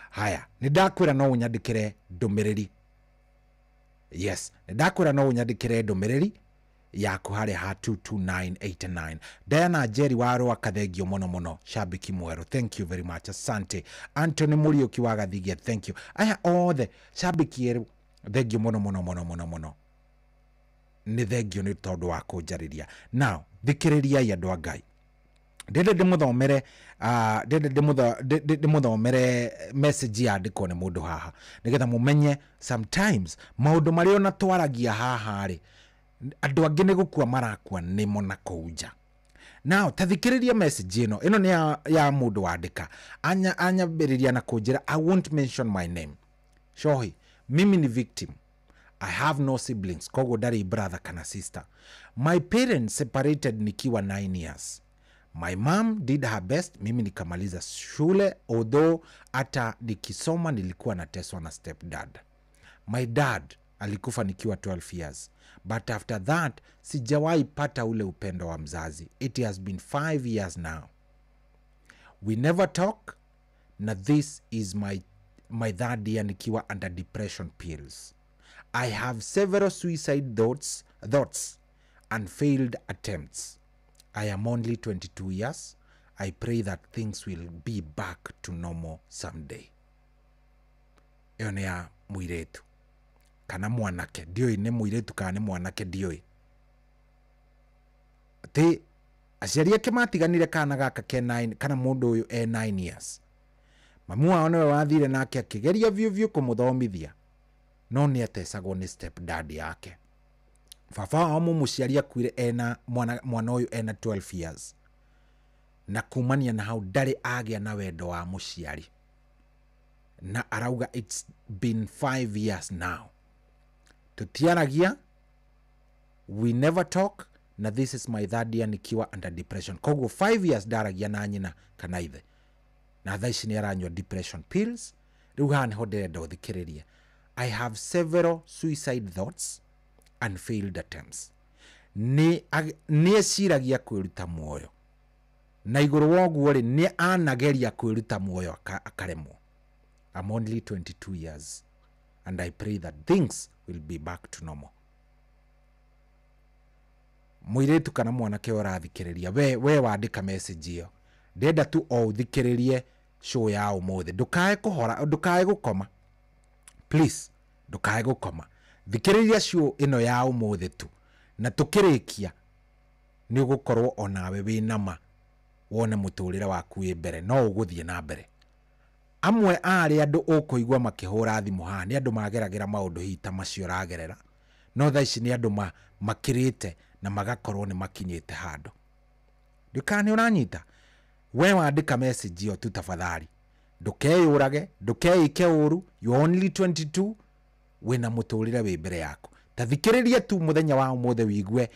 Haya, nĩ ndakwĩra no ũnyandĩkĩre ndũmĩrĩri. Yes, nĩ ndakwĩra no ũnyandĩkĩre ndũmĩrĩri yaku harĩa ha 22989. Diana Njeri wa Rwaka, thengio mũno mũno, shabiki mwerũ, thank you very much, asante. Anthony Mũriũki wa Gathigia, thank you. Aya othe shabiki erũ, thengio mũno mũno mũno mũno mũno, nĩ thengio nĩ tondũ wa kũnjarĩria. Now thikĩrĩriai andũ a Ngai, ndĩrenda ndĩmũthomere ndĩrenda ndĩmũthomere message yandĩkwo nĩ mũndũ haha nĩgetha mũmenye sometimes maũndũ marĩa ona twaragia haha rĩ, andũ angĩ nĩ gũkua marakua nĩmo na kũu nja. Now tathikĩrĩria message ĩno nĩ ya mũndũ wandĩka. Anyambĩrĩria na kũnjĩra, I won't mention my name. Shohi, mimi ni victim. I have no siblings, koguo ndarĩ brother kana sister. My parents separated nikiwa 9 years. My mom did her best, mimi nikamaliza shule, although hata nikisoma nilikuwa nateswa na stepdad. My dad alikufa nikiwa 12 years. But after that, sijawahi pata ule upendo wa mzazi. It has been 5 years now. We never talk. Na this is my third year nikiwa under depression pills. I have several suicide thoughts and failed attempts. I am only 22 years. I pray that things will be back to normal someday. Ĩyo nĩ ya mũirĩtu kana mwanake, ndiũĩ nĩ mũirĩtu kana nĩ mwanake, ndiũĩ. Ti Aciari ake matiganire kana gaka ke 9 kana mundu uyu e 9 years. Mamu wao niwe wathire nake akigeria biũ biũ kũmũthomithia, no nĩ atecagwo nĩ step dad yake. Baba wao mũmũciari akuire ena mwana ũyũ ena 12 years, na kumania na hau ndarĩ agĩa na wendo wa mũciari, na arauga it's been 5 years now. Tutiaragia, we never talk, na this is my third year nikiwa under depression. Koguo 5 years ndaragia na nyina kana ithe, na thaa ici nĩ aranyua depression pills. Rĩu haha nĩho ndĩrenda ũthikĩrĩrie. I have several suicide thoughts and failed attempts. Nĩ eciragia kwĩruta muoyo, na igũrũ wa ũguo rĩ, nĩ anageria kwĩruta muoyo akaremwo. I'm only 22 years and I pray that things will be back to normal. Mũirĩtu kana mwanake ũrathikĩrĩria, we wandĩka message ĩyo, ndĩrenda tu o ũthikĩrĩrie show ya ũmũthĩ. Ndũkae kũhora, ndũkae gũkoma, please, ndũkae gũkoma. Thikĩrĩria show ĩno ya ũmũthĩ tu, na tũkĩrĩkia nĩ ũgũkorwo onawe wĩna ma wone mũtũrĩre waku wĩ mbere, no ũgũthiĩ na mbere. Amwe a arĩa andũ ũkũigua makĩhũra thimũ haha nĩ andũ mageragĩra maũndũ hihi ta macio ũragerera, no thaa ici nĩ andũ makĩrĩte na magakorwo nĩ makinyĩte handũ. Ndũkana nĩ ũranyita? We wandĩka message ĩyo tu tafadhali, ndũkeyũrage, ndũkeike ũru. You are only 22, wĩna mũtũrĩre wĩ mbere yaku. Ta thikĩrĩria tu mũthenya wa ũmũthĩ wĩigue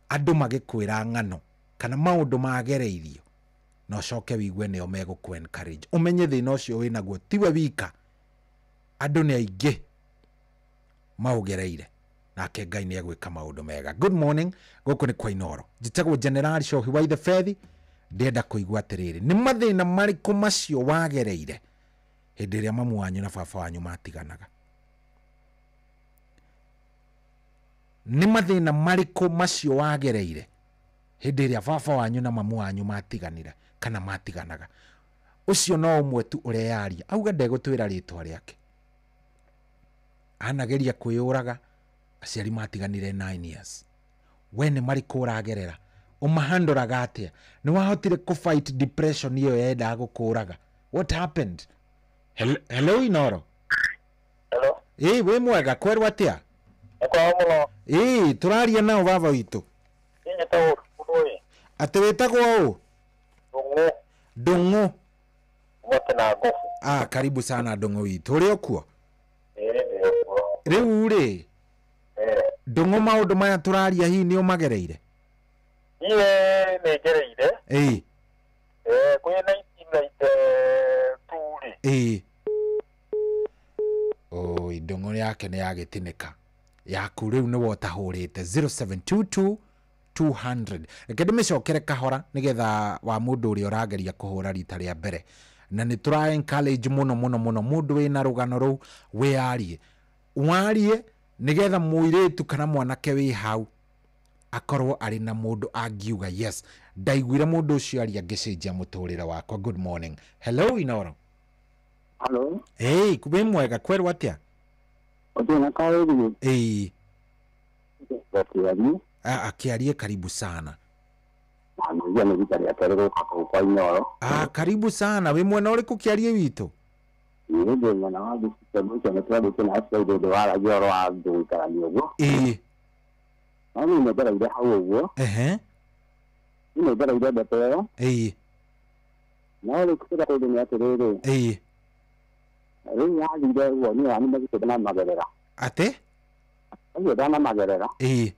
andũ magĩkwĩra ng'ano kana maũndũ magereirio, na ũcoke wĩigue nĩo megũkũ encourage. Ũmenye thĩna ũcio wĩnaguo tiwe wika, andũ nĩ aingĩ maũgereire, nake Ngai nĩ egwĩka maũndũ mega. Good morning, gũkũ nĩ kwa Inooro. Njĩtagwo General Cohi wa Ithe Bethi. Ndĩrenda kũigua atĩrĩrĩ, nĩ mathĩna marĩkũ macio wagereire hĩndĩ ĩrĩa mamu wanyu na baba wanyu matiganaga? Nĩ mathĩna marĩkũ macio wagereire hĩndĩ ĩrĩa baba wanyu na mamu wanyu matiganire kana matiganaga? Ũcio no ũmwe tu ũreyaria, auga ndegũtwĩra rĩtwa rĩake. Anageria kwĩyũraga, aciari matiganire 9 years. We nĩ marĩkũ ũragerera? Ũmahandoraga atĩa? Nĩ wahotire kũ fight depression ĩyo yendaga gũkũraga? What happened? Hello Inooro. Hello. Ĩĩ, wĩ mwega, kwerwo atĩa? Ĩĩ, tũraria nao baba witũ. Atĩ wĩtagwo ũ? Ndũng'ũ. Ah, karibu sana Ndũng'ũ witũ. Ũrĩ o kuo? Rĩu rĩ, Ndũng'ũ, maũndũ maya tũraria hihi nĩ ũmagereire? Niĩ nĩ ngereire. Ĩĩ. Kwĩ 1992 rĩ. Ĩĩ. Oi, Ndũng'ũ yake nĩ yagĩtinĩka. Yaku rĩu nĩwe ũtahũrĩte. 0722 200. Reke ndĩmĩcokere kahora nĩgetha wa mũndũ ũrĩa ũrageria kũhũra rita rĩa mbere, na nĩ tũra encourage mũno mũno mũno mũndũ wĩna rũgano rũu wĩyarie, warie nĩgetha mũirĩtu kana mwanake wĩ hau akorwo arĩ na mũndũ angiuga yes, ndaiguire mũndũ ũcio aria ngĩcenjia mũtũrĩre wakwa. Good morning. Hello Inooro. Hello. Hey, wĩ mwega, kwerwo atĩa? Ũthiĩ kaũru. Ĩĩ. Gatiari. Akiarie, karibu sana. Nĩ rita rĩa kerĩ gũka kũu kwa Inooro. Ah, karibu sana. Wĩ mwena ũrĩkũ kĩarie witũ? Niĩ ndĩ mwena wa tondũ ũcio nĩ twarĩtie na Friday ndĩ waragia ũhoro wa andũ gũikarania ũguo. Ĩĩ. No niĩ nĩ ngereire hau ũguo. Ehe. Niĩ nĩ ngereire ndeto ĩyo. Ĩĩ. No rĩu kĩrĩa kĩndũ nĩ atĩrĩrĩ. Ĩĩ. Rĩu yathire ũguo niĩ wani magĩte namagerera. Atĩ? Ũguo ndanamagerera. Ĩĩ.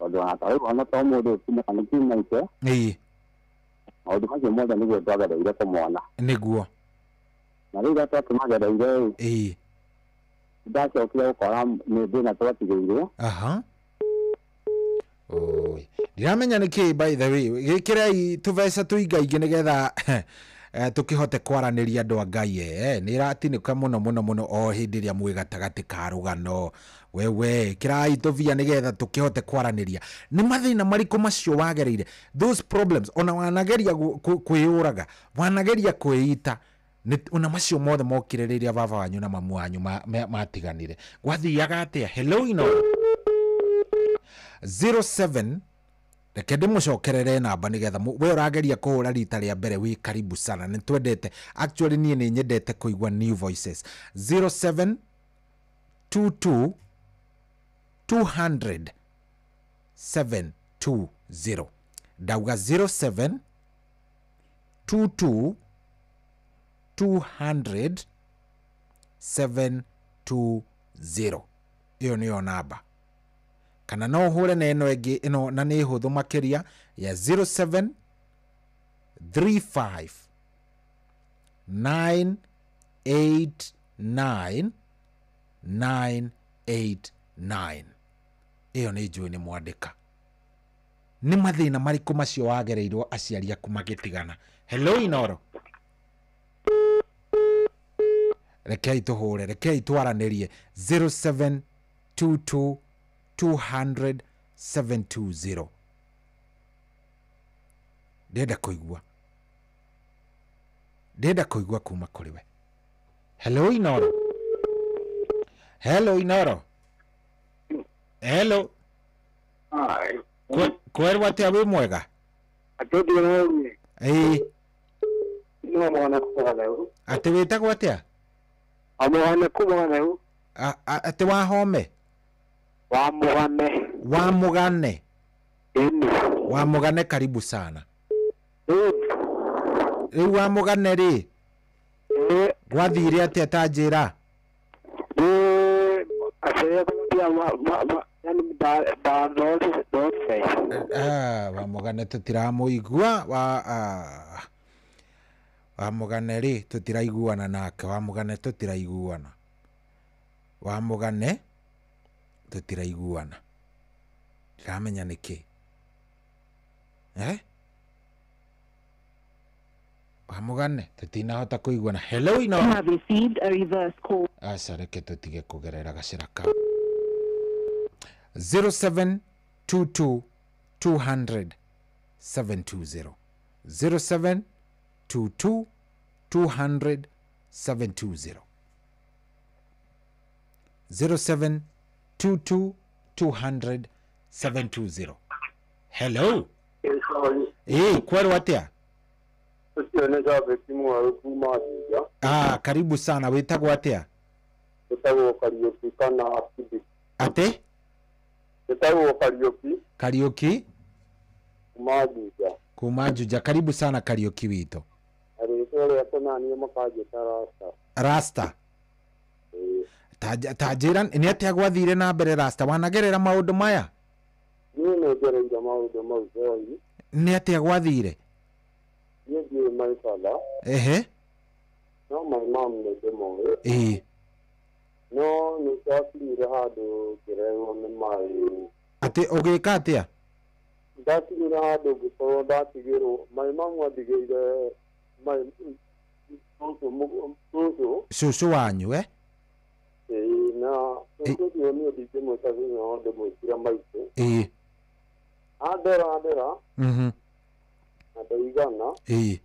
Tondũ ona ta rĩu ona to mũndũ kuma kana kiumaite. Ĩĩ. Maũndũ macio mothe nĩguo twagereire kũmona. Nĩguo. Na rĩu rĩrĩa twakĩmagereire ĩ. Ĩĩ. Ndacokire gũkora nĩ thĩna twatigĩirwo. Aha. Oi. Ndiramenya nĩkĩ by the way, gĩkĩrei tũbeca tũingaingĩ nĩgetha tũkĩhote kwaranĩria andũ a Ngai. Nĩ ĩratinĩka mũno mũno mũno o hĩndĩ ĩrĩa mwĩ gatagatĩ ka rũgano. Wewe kĩrai tũbia nĩgetha tũkĩhote kwaranĩria. Nĩ mathĩna marĩkũ macio wagereire? Those problems ona wanageria kwĩyũraga, wanageria kwĩita, ona macio mothe mokire rĩrĩa baba wanyu na mamu wanyu matiganire. Gwathiaga atĩa? Hello Inooro. 07 Reke ndĩmũcokerere namba nĩgetha we ũrageria kũhũra rita rĩa mbere wĩ karibu sana. Nĩ twendete, actually niĩ nĩ nyendete kũigua new voices. 0722 200 720. Ndauga 07 22 200 720. Ĩyo nĩyo namba. Kana no ũhũre na ĩno ĩngĩ ĩno na nĩ hũthũ makĩria ya 07 35 989 989. Ĩyo nĩ njũĩ nĩ mwandĩka. Nĩ mathĩna marĩkũ macio wagereirwo aciari aku magĩtigana? Hello Inoro. Rekei tũhũre, rekei twaranĩrie. 0722 200 720. Ndĩrenda kũigua, ndĩrenda kũigua kuma kũrĩ we. Hello Inoro. Hello Inoro. Hello. Kwerwo atĩa wĩ mwega? Ĩĩ. Atĩ wĩtagwo atĩa? Atĩ wahome? Wa Mũgane. Wa Mũgane, karibu sana. Rĩu wa Mũgane rĩ, gwathire atĩa ta njĩra? Wa Mũgane tũtiramũigua. Wa Mũgane rĩ tũtiraiguana nake. Wa Mũgane tũtiraiguana. Wa Mũgane tũtiraiguana. Ndiramenya nĩkĩ. Wa Mũgane tũtinahota kũiguana. Hello Inoro. Have received a reverse call. Aca reke tũtige kũgerera gacĩra kau. 0722 200 720. 0722 200 720. 0722 200 720. Hello. Kwerwo atĩa? Karibu sana. Wĩtagwo atĩa? Wĩtagwo Kariũki kana Akidi. Atĩ? Wĩtagwo Kariũki. Kariũki? Kuma Juja. Kuma Juja. Karibu sana Kariũki witũ. Rĩtwa rĩakwa na niĩ makanjĩta Rasta. Rasta. Ta njĩra nĩ atĩa gwathire na mbere Rasta? Wanagerera maũndũ maya? Niĩ nĩ ngereire maũndũ mau thoi. Nĩ atĩa gwathire? Niĩ ndiũĩ my father. Ehe. No my mom nĩ ndĩmũĩ. Ĩĩ. No nĩ ndakinyire handũ ngĩrerwo nĩ maĩ. Atĩ ũgĩka atĩa? Ndakinyire handũ ngĩkorwo ndatigĩrwo my mom andigĩire my cũcũ. Cũcũ wanyu eh? Ĩĩ, na cũcũ ũcio niĩ ndingĩmwĩta cũcũ no ndĩmwĩtire maitũ. Ĩĩ. Andera. Mhm. Na ndaigana. Ĩĩ.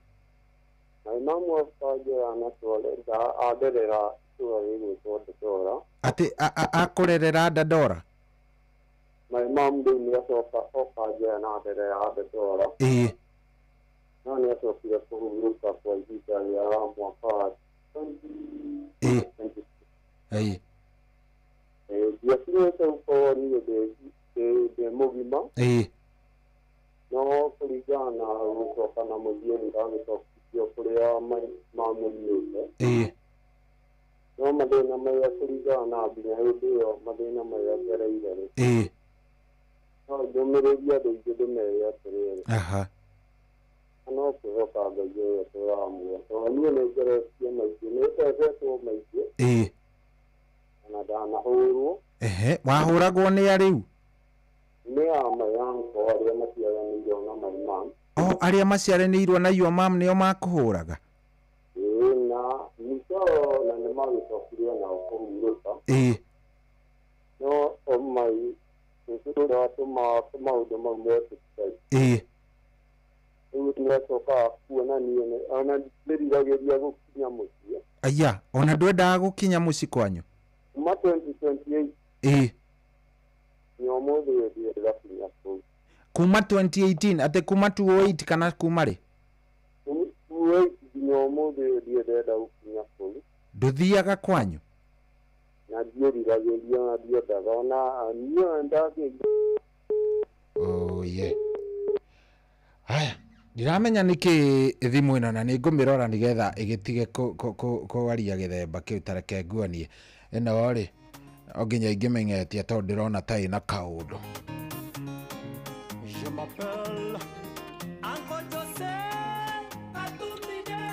My mom akanjĩra na tware anderera itũra rĩgwĩtwo Dandora. Atĩ akũrerera Dandora? My mom rĩu nĩ acoka okanjĩra na anderera Dandora. Ĩĩ. No nĩ acokire kũhurũka kwa ihinda rĩa mwaka wa 2020. Ĩĩ. Ndiakinyĩte gũkorwo niĩ ndĩ mũgima. Ĩĩ. No kũringana na gũcoka na mũthiĩ ndagĩcokithio kũrĩa mamũimĩte. Ĩĩ. No mathĩna marĩa kũringana na nginya hĩndĩ ĩyo mathĩna marĩa ngereire rĩ. Ĩĩ. No ndũmĩrĩrie andũ aingĩ ndĩmere atĩrĩrĩ. Aha. No kwĩhoka Ngai ũrĩa tũramwĩra tondũ niĩ nĩ ngeretie maingĩ, nĩ ndethetwo maingĩ. Ĩĩ. Na ndanahũrwo. Ehe, wahũragwo nĩ a rĩu? Nĩ a my uncle arĩa maciaranĩirwo na my mom. O arĩa maciaranĩirwo na your mom nĩo makũhũraga? Ĩĩ, na nĩco na nĩ magĩcokire nao kũhurũka. Ĩĩ. No o my cũcũ ũrĩa watũma maũndũ mau mekĩke. Ĩĩ. Rĩu nĩacokaga kuona niĩ ona ndĩriragĩria gũkinya mũciĩ. Aya, ona ndwendaga gũkinya mũciĩ kwanyu? Kuma 2028. Ĩĩ. Nginya ũmũthĩ ũyũ ndirĩ ndakinya kũu. Kuma 2018 atĩ kuma 2008 kana kuma rĩ? 2008 nginya ũmũthĩ ũyũ ndirĩ ndenda gũkinya kũu. Ndũthiaga kwanyu? Na ndiĩriragĩria na ndiendaga ona niĩ ndakĩ. Oh yeah. Haya, ndiramenya nĩkĩ thimũ ĩno na nĩ ngũmĩrora nĩgetha ĩgĩtige kũaria gĩthemba kĩu ta reke nguonie. Ĩno rĩ, o nginya ingĩmenyetie tondũ ndĩrona ta ĩna kaũndũ. Je m'appelle Uncle Jose Atumide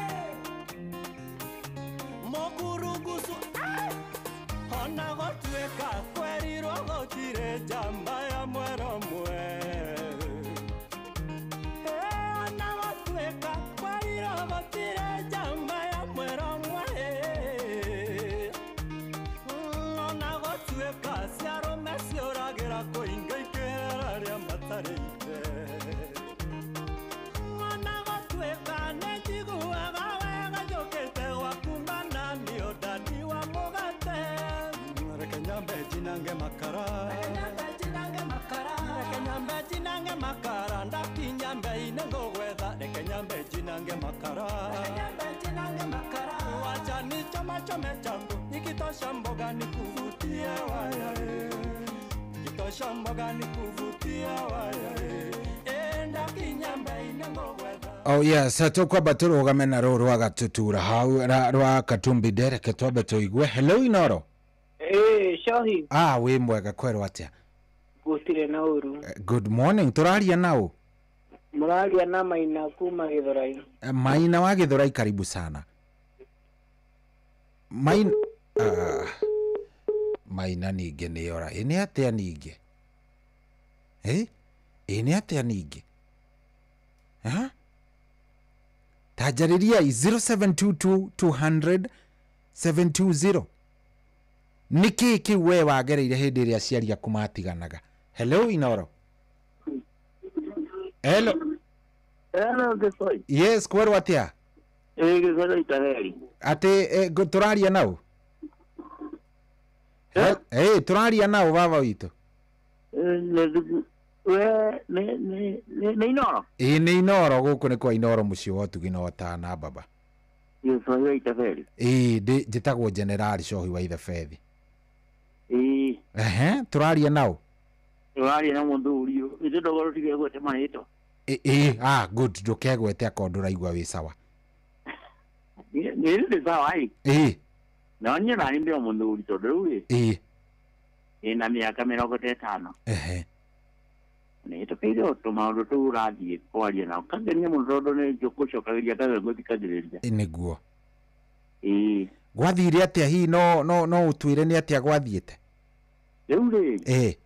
Mokurugusu Ona gotweka kwerirwo gotire jamba ya mwero mwe Ona gotweka kwerirwo gotire jamba ya mwero mwe Ona gotweka ciarũme ciũragĩra kũinga ikĩra rĩa matarĩte Ona gotweka nĩnjiguaga wega njũkĩte gwaku mana nĩ ũndani wa mũgate. Reke nyambe njinange makara, reke nyambe njinange makara, ndakinya mbei-inĩ ngũgwetha. Reke nyambe njinange makara, wacha nichomachome changu, nikitosha mboga nikuvutie waya kitosha mboga nikuvutie waya ndakinya mbei-inĩ ngũgwetha. Oh yes, tũkwamba tũrũgame na rũũ rwa Gatutura hau rwa Katumbi Dereke twambe tũigue. Hello Inoro. Shohi. Ah, wĩ mwega kwerwo atĩa? Gũtirĩ na ũru. Good morning, tũraria naũ? Mũraria na Maina kuma Gĩthũrai. Maina wa Gĩthũrai, karibu sana. Maina Maina ningĩ nĩora. Ĩ nĩ atĩa ningĩ? Ĩ nĩ atĩa ningĩ? Ha? Tajarĩriai 0722 200 720. Nĩkĩ kĩu we wagereire hĩndĩ ĩrĩa aciari aku matiganaga? Hello Inoro. Hello. Hello Gĩcoi. Yes, kwerwo atĩa? Gĩcoi Itaheri. Atĩ tũraria nau? Tũraria nau baba witũ? Nĩ Inoro? Ĩĩ nĩ Inoro, gũkũ nĩ kwa Inoro mũciĩ wa ũtugi na ũtana baba. Gĩcoi wa Itaheri. Ĩĩ njĩtagwo General Cohi wa Ithebethi. Ĩĩ. Ehe, tũraria nau? Tũraria na mũthuri ũyũ, ithuĩ ndogoro tigegwete marĩtwa. Ĩĩ, ah good, ndũkegwete akorwo ndũraigua wĩ sawa. Nĩ ndĩ sawa ĩ. Ĩĩ. Na niĩ nani ndĩ o mũthuri tondũ rĩu ĩ. Ĩĩ. Ĩna mĩaka 50. Ehe. Nĩ tũkĩire o tũmaũndũ tũu ũrathiĩ kwaria nao kangenia mũno tondũ nĩ ngũcokagĩria ngatho ngũthikagĩrĩria. Nĩguo. Ĩĩ. Gwathire atĩa hihi no no no ũtwĩre nĩ atĩa gwathiĩte? Rĩu rĩ. Ĩĩ.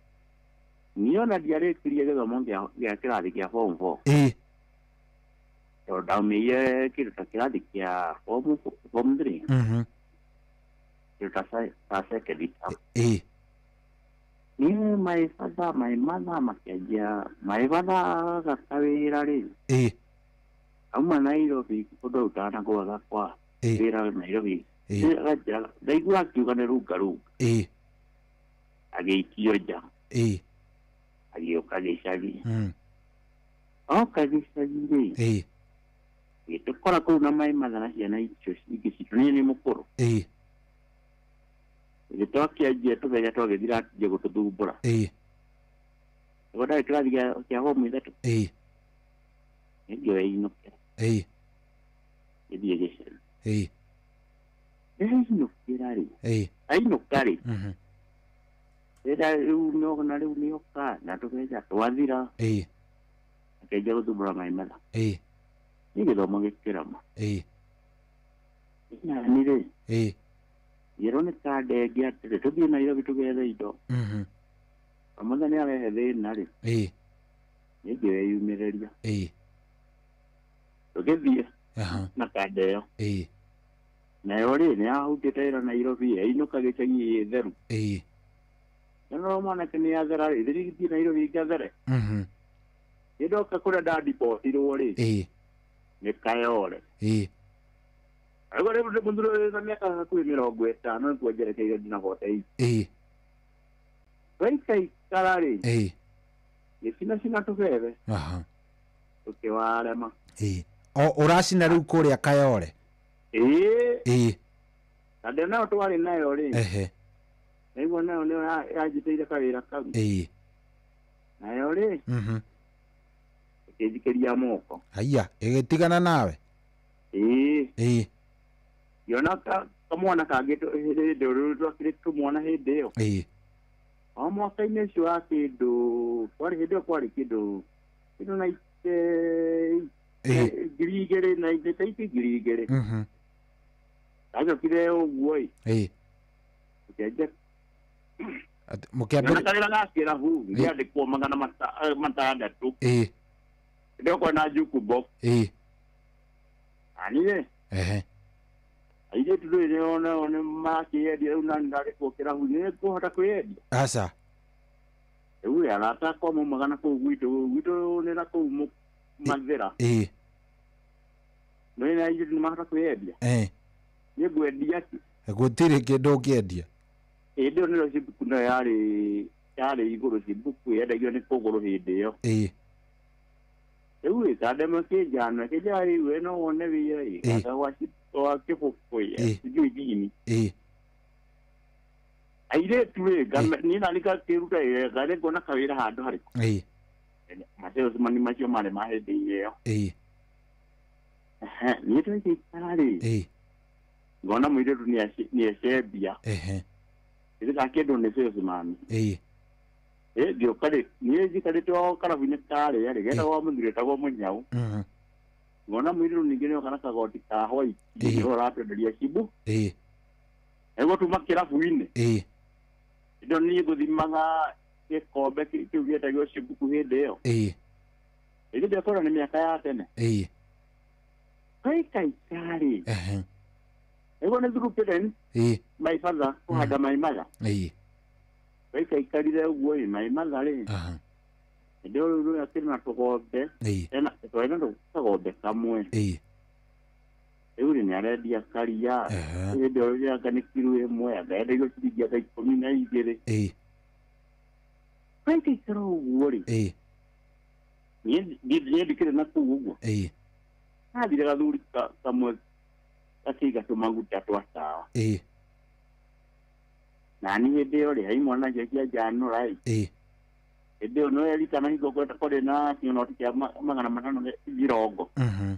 Niĩ ona ndiarĩkirie gĩthomo gĩa kĩrathi kĩa form 4. Ĩĩ. Tondũ ndaumĩire kĩndũ ta kĩrathi kĩa form 3. Mhm. Kĩndũ ta second term. Ĩĩ. Niĩ my father my mother makĩanjia my father agaka wĩra rĩ. Ĩĩ. Auma Nairobi kũndũ arutaga na kwaga kwa wĩra Nairobi. Ĩĩ. Akanjĩra ndaigua akiuga nĩ runga runga. Ĩĩ. Agĩikio nja. Ĩĩ. Agĩũka gĩcagi. Oka gĩcagi rĩ. Ĩĩ. Gĩtũkora kũu na my mother na ciana icio ingĩ citũ niĩ nĩ mũkũrũ. Ĩĩ. Gĩtwakĩanjia tũbeca twagĩthira akĩanjia gũtũthumbũra. Ĩĩ. Nĩguo ndarĩ kĩrathi kĩa form 3. Ĩĩ. Nĩngĩoya inũkĩra. Ĩĩ. Gĩthiĩ gĩcagi. Ĩĩ. Ndĩrainũkĩra rĩ. Ĩĩ. Ainũka rĩ. Mhm. Rĩrĩa rĩu nĩona rĩu nĩoka na tũbeca twathira. Ĩĩ. Akĩanjia gũthumbũra my mother. Ĩĩ. Nĩ gĩthomo gĩkĩrama. Ĩĩ. Nani rĩ. Ĩĩ. Ngĩrwo nĩ kandenge atĩrĩ tũthiĩ Nairobi tũgethe indo. Mhm. Kamũtha nĩ arehe thĩna rĩ. Ĩĩ. Nĩngĩweyumĩrĩria. Ĩĩ. Tũgĩthiĩ. Aha. Na kanda ĩyo. Ĩĩ. Nayo rĩ nĩ yahutĩte wĩra Nairobi ĩinũka gĩcagi ĩ theru. Ĩĩ. No mwanake nĩ athera rĩ, thĩĩ Nairobi ngathere. Mhm. Nĩ ndoka kũrĩa ndandibotirwo rĩ. Ĩĩ. Nĩ Kayole. Ĩĩ. Rĩu rĩu mũthuri ũyũ na mĩaka hakuhĩ 50 nĩkuo njerekeire ndina 48. Ĩĩ. Twaikaikara rĩ. Ĩĩ. Gĩcinacina tũbebe. Aha. Tũkĩwarema. Ĩĩ. O ũracina rĩu kũrĩa Kayore. Ĩĩ. Ĩĩ. Kande nayo twarĩ nayo rĩ. Ehe. Naigua nayo nĩyo yanjitĩire kawĩra kau. Ĩĩ. Nayo rĩ. Mhm. Ĩkĩnjikĩria moko. Haiya, ĩgĩtigana nawe. Ĩĩ. Ĩĩ. Ngĩona kamwana kangĩ hĩndĩ ĩyo twakĩrĩ tũmwana hĩndĩ ĩyo. Ĩĩ. O mwaka-inĩ ũcio wa kĩndũ kwarĩ hĩndĩ ĩyo kwarĩ kĩndũ na 2000 na 2000. Mhm. Ndacokire ũguo ĩ. Ĩĩ. Ngĩanjia. Mũkĩambĩrĩria. Kawĩra ga kĩrabu ngĩandĩkwo 600. Ĩĩ. Ndĩokwa na jukebox. Ĩĩ. Anire. Ehe. Airĩtu rĩrĩ onao nĩ makĩendia rĩu nani ndarĩkwo kĩrabu nĩ ngũhota kwĩyendia. Aca. Rĩu arata akwa maumaga na kũu gwitũ nĩ na kũu Mathĩra. Ĩĩ. Nĩ na airĩtu nĩ mahota kwĩyendia. Ĩĩ. Niĩ ngwendia kĩ? Gũtirĩ kĩndũ ũngĩendia. Hĩndĩ ĩyo nĩrĩo Chibuku nayo yarĩ igũrũ. Chibuku yendagio nĩ kũgũrũ hĩndĩ ĩyo. Ĩĩ. Rĩu ĩ kandema kĩnjana kĩnjana rĩu we no wone wĩra ĩ kanda gwa kĩbũkũ ĩ sijui nini. Ĩĩ. Airĩtu rĩ niĩ nani ngakĩruta wĩra ngarĩ nguona kawĩra handũ harĩkũ. Ĩĩ. Masalesman macio marĩ ma hĩndĩ ĩyo. Ĩĩ. Niĩ twagĩikara rĩ. Ĩĩ. Ngona mũirĩtu nĩecembia. Ehe. Ĩrĩ kĩndũ nĩ salesman. Ĩĩ. Ĩ ngĩũka rĩ niĩ njikarĩte o karabu-inĩ karĩa rĩ getagwo mũthuri etagwo Mũnyau. Mhm. Ngona mũirĩtu ningĩ nĩoka na kagoti ka white. Ĩĩ. Nĩwe ũratwenderia cibu. Ĩĩ. Nĩguo tuma kĩrabu-inĩ. Ĩĩ. Ĩndo niĩ ngũthimaga gĩkombe kĩu gĩetagwo cibuku hĩndĩ ĩyo. Ĩĩ. Ĩndĩ ndĩakorwo nĩ mĩaka ya tene. Ĩĩ. Twaikaika rĩ. Ehe. Nĩguo nĩ through parents. Ĩĩ. My father kũhanda my mother. Ĩĩ. Twaikaikarire ũguo ĩ my mother rĩ. Aha. Hĩndĩ ĩyo rĩu akĩrĩ na tũgombe. Ĩĩ. Ena twarĩ na kagombe kamwe. Ĩĩ. Rĩu rĩ nĩarendia karia. Hĩndĩ ĩyo rĩanga nĩ kiro ĩmwe angaenderio ciringi anga 12. Ĩĩ. Twaikaikara ũguo rĩ. Ĩĩ. Niĩ ndikĩrĩ na kũu ũguo. Ĩĩ. Hathire gathuri kamwe gakĩiga tũmaguta twa tawa. Ĩĩ. Na niĩ hĩndĩ ĩyo rĩ hai mwana njekia njanũra ĩ. Ĩĩ. Hĩndĩ ĩyo no erikana hingo kũrĩ na kĩnoti kĩa 500 njirongo. Mhm.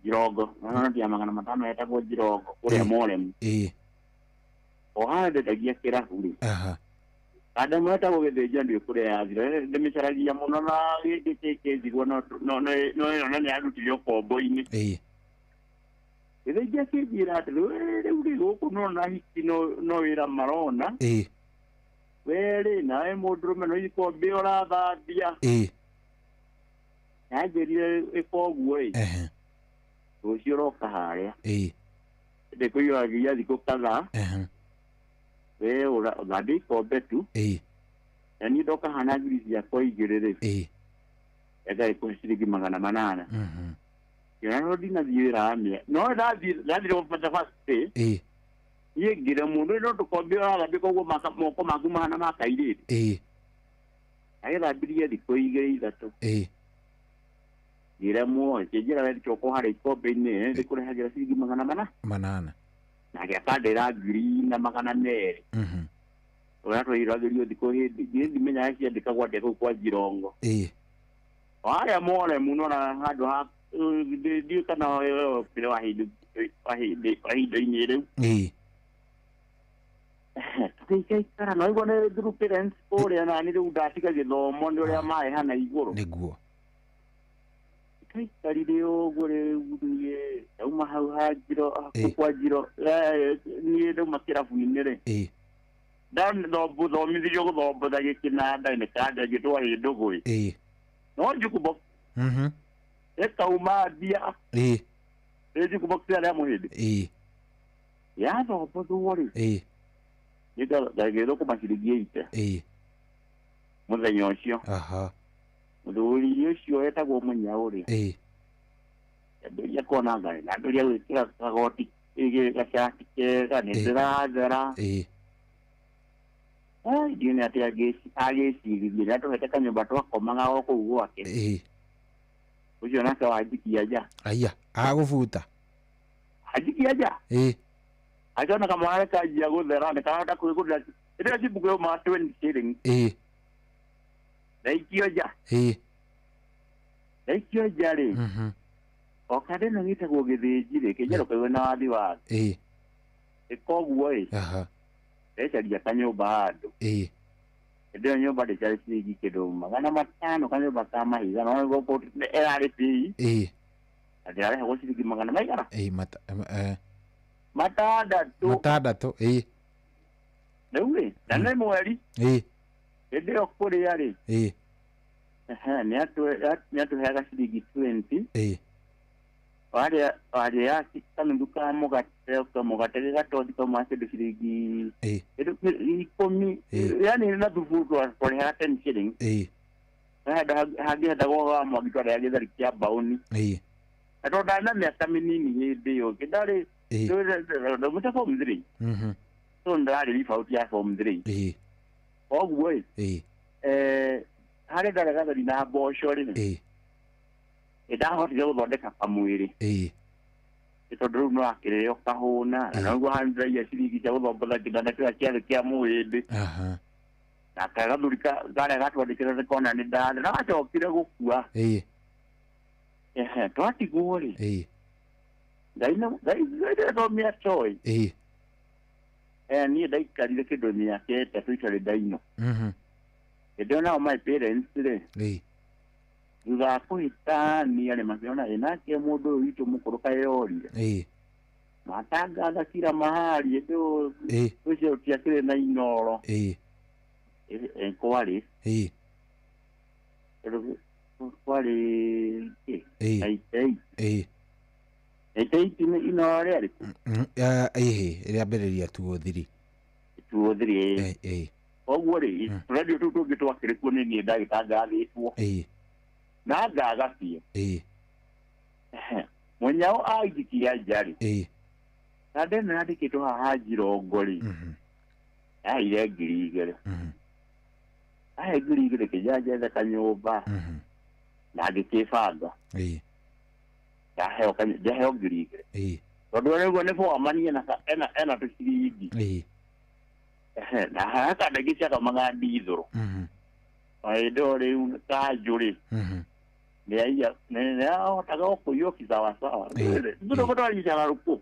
Njirongo noti ya 500 yetagwo njirongo kũrĩa Moremu. Ĩĩ. O haha ndendagia kĩrabu rĩ. Aha. Kanda mwetagwo gĩthĩnja ndiũ kũrĩa yathira ndĩmĩcaragia mũno na gĩkĩ kĩnjigua no ĩno nĩ yarutire ũkombo-inĩ. Ĩĩ. Gĩthĩnja kĩnjĩra atĩ rĩu rĩ gũkũ no na hiki no wĩra marona. Ĩĩ. We rĩ nawe mũndũrũme no ikombe ũrathambia. Ĩĩ. Yanjĩrire ĩka ũguo ĩ. Ehe. Rũciũ ũroka harĩa. Ĩĩ. Ndĩkũiyũragia thikũ kadhaa. Ehe. We ũthambie ikombe tu. Ĩĩ. Na niĩ ndoka hana ngiri ciakwa 2 rĩ. Ĩĩ. Ĩngagĩkũhe ciringi 800. Mhm. Ngĩona no ndinathiĩ wĩra wa mĩa. No ndathire gũbata first day. Ĩĩ. Niĩ ngĩra mũndũ no tũkombe ũrathambia koguo moko maku mahana ma kairĩtu. Ĩĩ. Agĩthambirie thikũ 2 3. Ĩĩ. Ngĩra muoyo kĩnjĩra we coka harĩa ikombe-inĩ ndĩkũrehagĩra ciringi 800. 800. Na gĩakandĩra 1200. Mhm. Ũrĩa twairagĩrio thikũ hĩndĩ niĩ ndimenyaga ciandĩkagwo atĩa kũu kwa njirongo. Ĩĩ. O harĩa Moremu nona handũ ha ndiũĩ kana ũkĩrĩ wa hĩndĩ-inĩ rĩu. Ĩĩ. Tũgĩikaikara no igua nĩ through parents kũrĩa nani rĩu ndatiga gĩthomo nĩ ũrĩa maĩ hana igũrũ. Nĩguo. Twaikarire ũguo rĩu niĩ ndauma hau ha njiro kũu kwa njiro niĩ ndauma kĩrabu-inĩ rĩ. Ĩĩ. Ndathomithirio gũthombotha gĩkĩnanda nĩ kanda ngĩtwo hĩndũgũĩ. Ĩĩ. No jukebox. Mhm. Ĩkauma mbia. Ĩĩ. Ĩ jukebox yarĩa mũhĩndĩ. Ĩĩ. Yathombotwo rĩ. Ĩĩ. Nĩngagĩthũkũma ciringi 80. Ĩĩ. Mũthenya ũcio. Aha. Mũthuri ũcio etagwo Mũnyau rĩ. Ĩĩ. Ambĩrĩria kuona ngarĩ na ambĩrĩria gwĩkĩra kagoti gacati kega nĩ ndĩrathera. Ĩĩ. Ai ndiũ nĩ atĩ agĩciririe nĩ atũhete kanyũmba twakomaga o kũu gwake. Ũcio nake wanjikia nja. Aya agũbuta. Anjikia nja. Akiona kamwana kanjia gũthera nĩ karahota kwĩgũrĩra ĩrĩa cibuku yauma 20 shillings. Ndaikio nja. Ndaikio nja rĩ. O kandĩ ĩno gĩtagwo gĩthĩnji rĩ kĩnjerũ kaiwe na wathi wake. Koguo ĩ. Ndecaria kanyũmba handũ. Hĩndĩ ĩyo nyũmba ndĩcarĩ ciringi kĩndũ 500 kanyũmba ka mahiga no gũkũ ĩrarĩ bei. Na ndĩrarĩhagwo ciringi magana maigana? 600. 600. Rĩu rĩ na nĩ mweri. Hĩndĩ ĩyo kũrĩa rĩ. Nĩ atũheaga ciringi 20. Warĩa kanuthu ka mũgate kamũgate gĩgatothi kauma kĩndũ ciringi 10 yani na thubu twarĩhaga 10 shillings. Handũ hangĩendagwo wa mwangi twarĩhaga gĩthari kĩa mbaũni. Na tondũ ndarĩ na mĩaka mĩnini hĩndĩ ĩyo ndarĩ ndaumĩte form 3. So ndarĩ leave ya form 3. Koguo ĩ harĩa ndarĩ gathari na mboco rĩ ndahotire gũthondeka kamwĩrĩ. Tondũ rĩu no akĩrĩo kahũna na noguo handraia ciringi cia gũthombatha kĩndana kĩrĩa kĩarĩ kĩa mũhĩndĩ. Na kagathuri karĩa gatwandĩkĩra nĩ kona nĩ ndathe na gacokire gũkua. Twatigwo rĩ. Ngai nĩthomia toy. Niĩ ndaikarire kĩndũ mĩaka 3 itarĩ ndainũka. Hĩndĩ ĩyo nao my parents rĩ thutha wa kũhĩtania rĩ makĩona ĩ nake mũndũ ũyũ witũ mũkũrũ kaĩ orire. Matangatha kila mahali hĩndĩ ĩyo ũcio ũtiakĩrĩ na Inoro. Kwarĩ kwarĩ kĩ 98. 98 Inoro rĩarĩ kũ? Rĩambĩrĩria 2003. 2003. Koguo rĩ tũrendio tũu tũngĩ twakĩrĩ kuo nĩ niĩ ndagĩtangathĩtwo. Na ngaga biũ. Mũnyao anjikia nja rĩ. Na ndĩno yandĩkĩtwo haha Njirongo rĩ. Yaheire 2,000. Ahe 2,000 kĩnja njethe kanyũmba. Na ngĩkĩbanga. Ndaheo 2,000. Tondũ rĩu nĩ bwamanie na ena tũciringi. Na haha kandĩki ciakamaga ndithũrũ. Hĩndĩ ĩyo rĩu kanjũ rĩ nĩahotaga kũiywo kisawasawa. Thutha twaricana rũkũ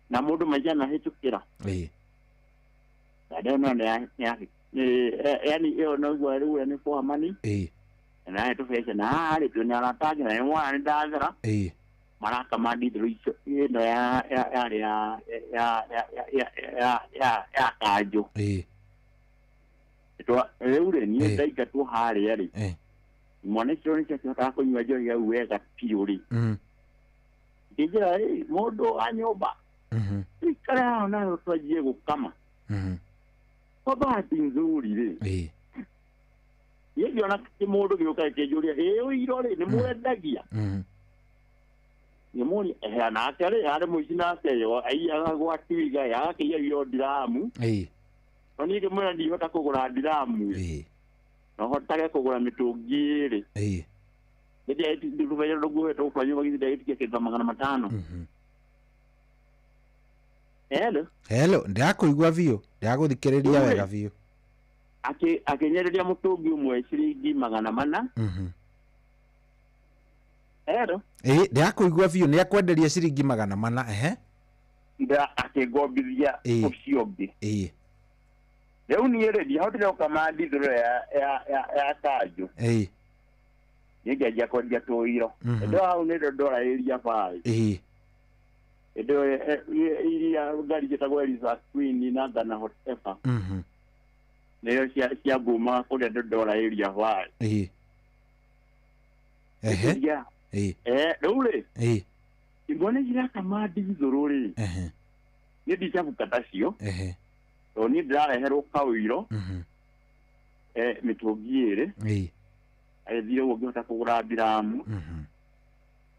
na mũndũ maica nahĩtũkĩra. Na ndĩyo no yani ĩyo noguo rĩu nĩ bwamani. Na tũbeca na haha rĩ twĩna arata angĩ na nĩ mwana nĩ ndathera. Marakama ndithũrũ icio ĩno yarĩ ya kanjũ. Rĩu rĩ niĩ ndaingatwo harĩa rĩ mwana ũcio nĩ ciakĩhotaga kũnyua njohi hau wega biũ rĩ ngĩnjĩra ĩ mũndũ wa nyũmba ikare haha nawe twanjie gũkama. Kwa bahati nzuri rĩ niĩ ngĩona kĩmũndũ gĩũka gĩkĩnjũria ĩ ũiro rĩ nĩ mwendagia. Ngĩmũria nake rĩ harĩ mũici nake yo aiyaga gwa twiga agakĩiya iro ndiramu. No niĩ ngĩmwĩra ndihota kũgũra ndiramu no hotage kũgũra mĩtũngi ĩrĩ. Ndĩrũguo kĩndũ 500. Hello. Hello, ndĩrakũigua biũ ndĩragũthikĩrĩria wega biũ. Akĩnyereria mũtũngi ũmwe ciringi 400. Hello. Ndĩrakũigua biũ nĩ akwenderia ciringi 400. Akĩngombithia ũcio ũngĩ. Rĩu niĩ rĩ ndihotire gũkama ndithũrũ ya kanjũ. Niĩ ngĩanjia kwendia tũiro. Hĩndĩ ĩyo hau nĩ ndora ĩria barĩ. Hĩndĩ ĩyo iria ngari ciĩtagwo Elisa Queen na Ghana Hotefa. Nĩyo ciangumaga kũrĩa ndora ĩria barĩ. Rĩu rĩ imwe cirakama ndithũrũ rĩ niĩ ndicabuka tacio. Tondũ niĩ ndĩrareherwo kaũiro mĩtũngi ĩrĩ. Agĩthiĩ ũguo ngĩhota kũgũra ndiramu.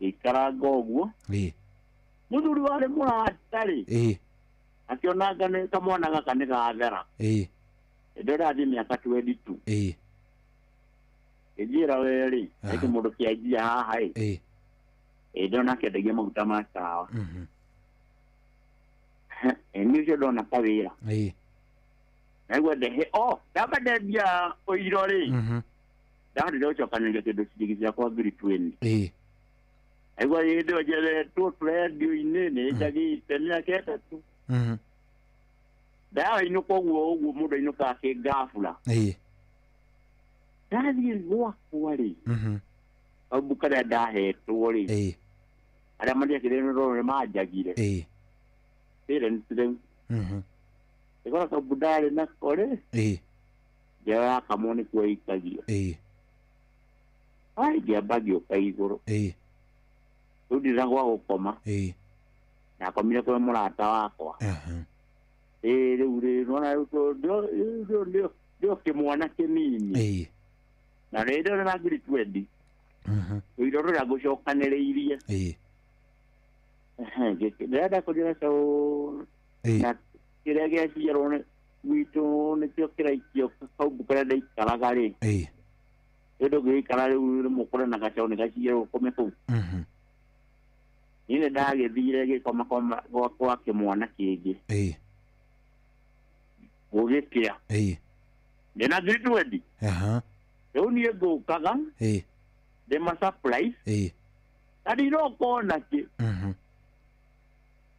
Ngĩikaranga ũguo. Mũthuri warĩ mũrata rĩ akĩona kamwana gaka nĩ gathera. Ndĩrathiĩ mĩaka 22. Ĩnjĩra we rĩ, ĩkĩ mũndũ kĩanjia haha ĩ. Ĩ ndona kĩendagia maguta ma tawa. Ĩ niĩ ũcio ndona kawĩra. Naigua ndehe, oh, ndamba ndendia ũiro rĩ. Ndahotire gũcokanĩrĩria kĩndũ ciringi ciakwa 20,000. Naigua hĩndĩ ĩyo njeretwo rendio-inĩ nĩ njagĩte mĩaka 3. Ndainũka ũguo ũguo mũndũ ainũkaga kĩngabura. Ndathiĩ gwakwa rĩ, kaumbu karĩa ndahetwo rĩ, arĩa matiakĩrĩ nĩ manjagire. Parents rĩu. Ĩkora kaumbu ndarĩ nako rĩ, njĩra yakamwo nĩkuo ĩikagio. Ai ngĩamba ngĩũka igũrũ. Rĩu ndirĩ na gwa gũkoma. Ndakomire kwĩ mũrata wakwa. Ĩ rĩu rĩ, nĩwona rĩu ndio kĩmwana kĩnini. Na rĩrĩ ndĩrona na 20,000. Rũiro rũrĩa ngũcokanĩrĩirie. Ndĩrenda kũrĩa gacaũ na kĩrĩa gĩaciarwo gwitũ nĩkĩo kĩraikio kaumbu karĩa ndaikaraga rĩ. Rĩu ndũngĩgĩikara rĩu rĩmwe ũkore na gacaũ nĩ gaciarwo ũkome kũu. Niĩ nĩ ndagĩthire gĩkoma kwa kĩmwana kĩngĩ. Gũgĩkĩa. Ndĩna 20,000. Rĩu niĩ ngũkaga. Ndĩma surprise. Na ndinoka ona kĩ.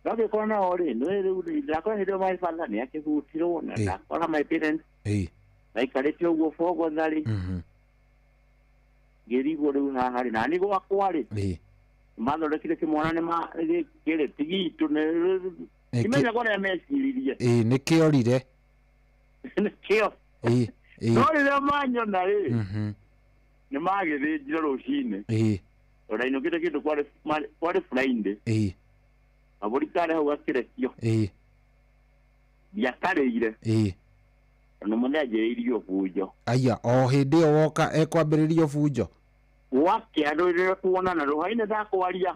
Ndagĩkorwo nao rĩ, nĩ rĩu ndakora hĩndĩ ĩyo my father nĩ akĩhutirwo na ndakora my parents maikarĩte ũguo bogotha rĩ. Ngĩrigwo rĩu haha rĩ, na niĩ gwakwa rĩ, mathondekire kĩmwana nĩ kĩrĩ ti gitũ ndimenyaga ũrĩa meciririe. Nĩkĩorire. Nĩkĩo. No rĩrĩa manyona rĩ, nĩ magĩthĩnjire rũcinĩ. Tondũ ndainũkĩte kĩndũ kwarĩ Friday. Kabũri karĩ hau gakĩrekio. Ndiakarĩire. Tondũ mũthenya anjĩrĩirie bunjo. Aya, o hĩndĩ ĩyo woka ekwambĩrĩria bunjo. Gwakĩa rĩrĩa tuonana rũhwainĩ ndakwaria.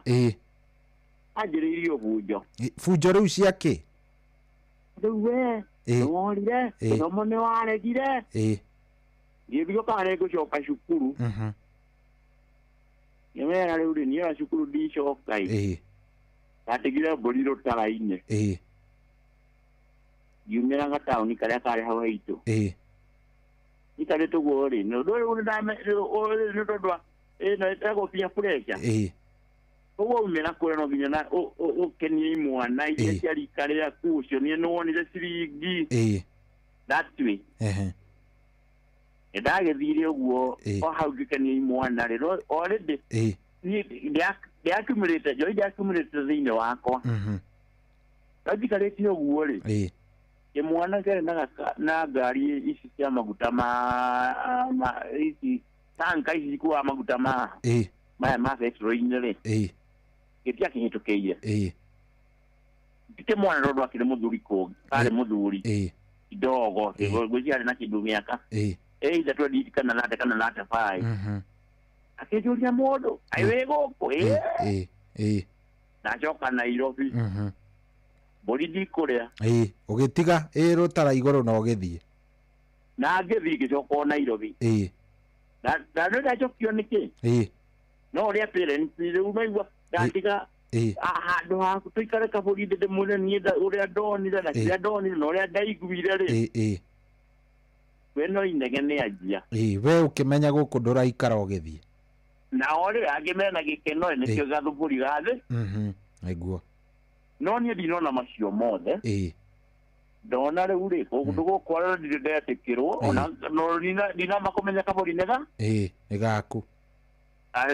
Anjĩrĩirie bunjo. Bunjo rĩu cia kĩ? Rĩu we, nĩworire, gĩthomo nĩwaregire. Ngĩrigwo kana nĩngũcoka cukuru. Ngĩmera rĩu rĩ, niĩ ona cukuru ndicoka ĩ. Ndatigire mbũri rũtara-inĩ. Ngiumĩra gataũni karĩa karĩ hau haitũ. Njikarĩte ũguo rĩ, nĩ ũndũ rĩu nĩ tondũ wa ĩno ĩtagwo peer pressure. Ũguo umĩra kũrĩa no nginya na ũkenie imwana iria cia rika rĩaku ũcio niĩ nĩwonire ciringi. That way. Nĩndagĩthire ũguo o hau ngĩkenia imwana rĩ, already niĩ ndiakumĩrĩte njohi ndiakumĩrĩte thĩinĩ wakwa. No njikarĩte ũguo rĩ, kĩmwana kĩarĩ na ngari ici cia maguta ma ici tanka ici cikuaga maguta ma maya ma petrol-inĩ rĩ, gĩtiakĩhĩtũkĩire. Ti kĩmwana tondũ akĩrĩ mũthuri kũngĩ, karĩ mũthuri kidogo, ngwĩciria arĩ na kĩndũ mĩaka either 20 kana 30 kana 35. Akĩnjũria mũndũ, ai wĩ gũkũ? Ndacoka Nairobi. Mbũri ndikũrĩa. Ũgĩtiga ĩ rũtara igũrũ na ũgĩthiĩ. Na ngĩthiĩ ngĩcoka o Nairobi. Na nĩ ndacokio nĩkĩ? No ũrĩa parents rĩu maigua ndatiga handũ haku tũikare kabũri ndĩmwĩre niĩ ũrĩa ndonire na kĩrĩa ndonire na ũrĩa ndaiguire rĩ. We no inegene anjia. We ũkĩmenya gũkũ ndũraikara ũgĩthiĩ. Nao rĩ angĩ mena gĩkeno nĩkĩo gathuburi gathĩ. Nĩguo. No niĩ ndinona macio mothe. Ndona rĩu rĩ, kũndũ gũkũ arĩa ndirĩ ndetĩkĩrwo, ona no ndinamba kũmenya kabũri nĩ ga? Nĩ gaku.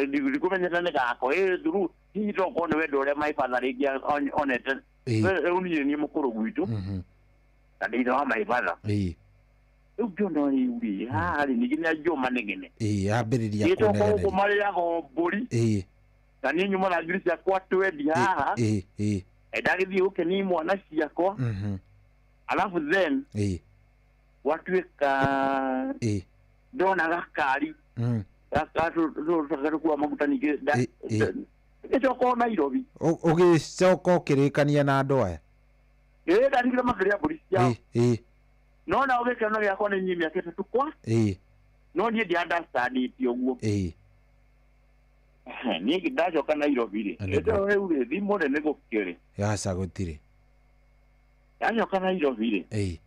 Ndikũmenyete nĩ gakwa. Through hihi tokorwo nĩ wendo ũrĩa my father rĩngĩ onete. Rĩu niĩ niĩ mũkũrũ gwitũ. Na ndĩ ithe wa my father. Rĩu ngĩona rĩu rĩ, haha rĩ, ningĩ nĩanjua manegene. Ambĩrĩria Gĩcoka gũkũ kũnegeneria. marĩaga mbũri. Na niĩ nyuma na ngiri ciakwa 20 haha. Ndagĩthiĩ gũkenia imwana ciakwa. Alafu then gwatuĩka ndona gakari gatũkua maguta ningĩ ngĩcoka o Nairobi. Ũgĩcoka ũkĩrĩkania na andũ aya? Ndatigire makĩrĩa mbũri ciao. No nao gĩkeno gĩakwa nĩ niĩ mĩaka 3 kwa. No niĩ ndi understand ũguo. Niĩ ndacoka Nairobi rĩ. Ĩto rĩu rĩ thimũ rĩ nĩ gũkĩrĩ. Yaca gũtirĩ. Ndacoka Nairobi rĩ.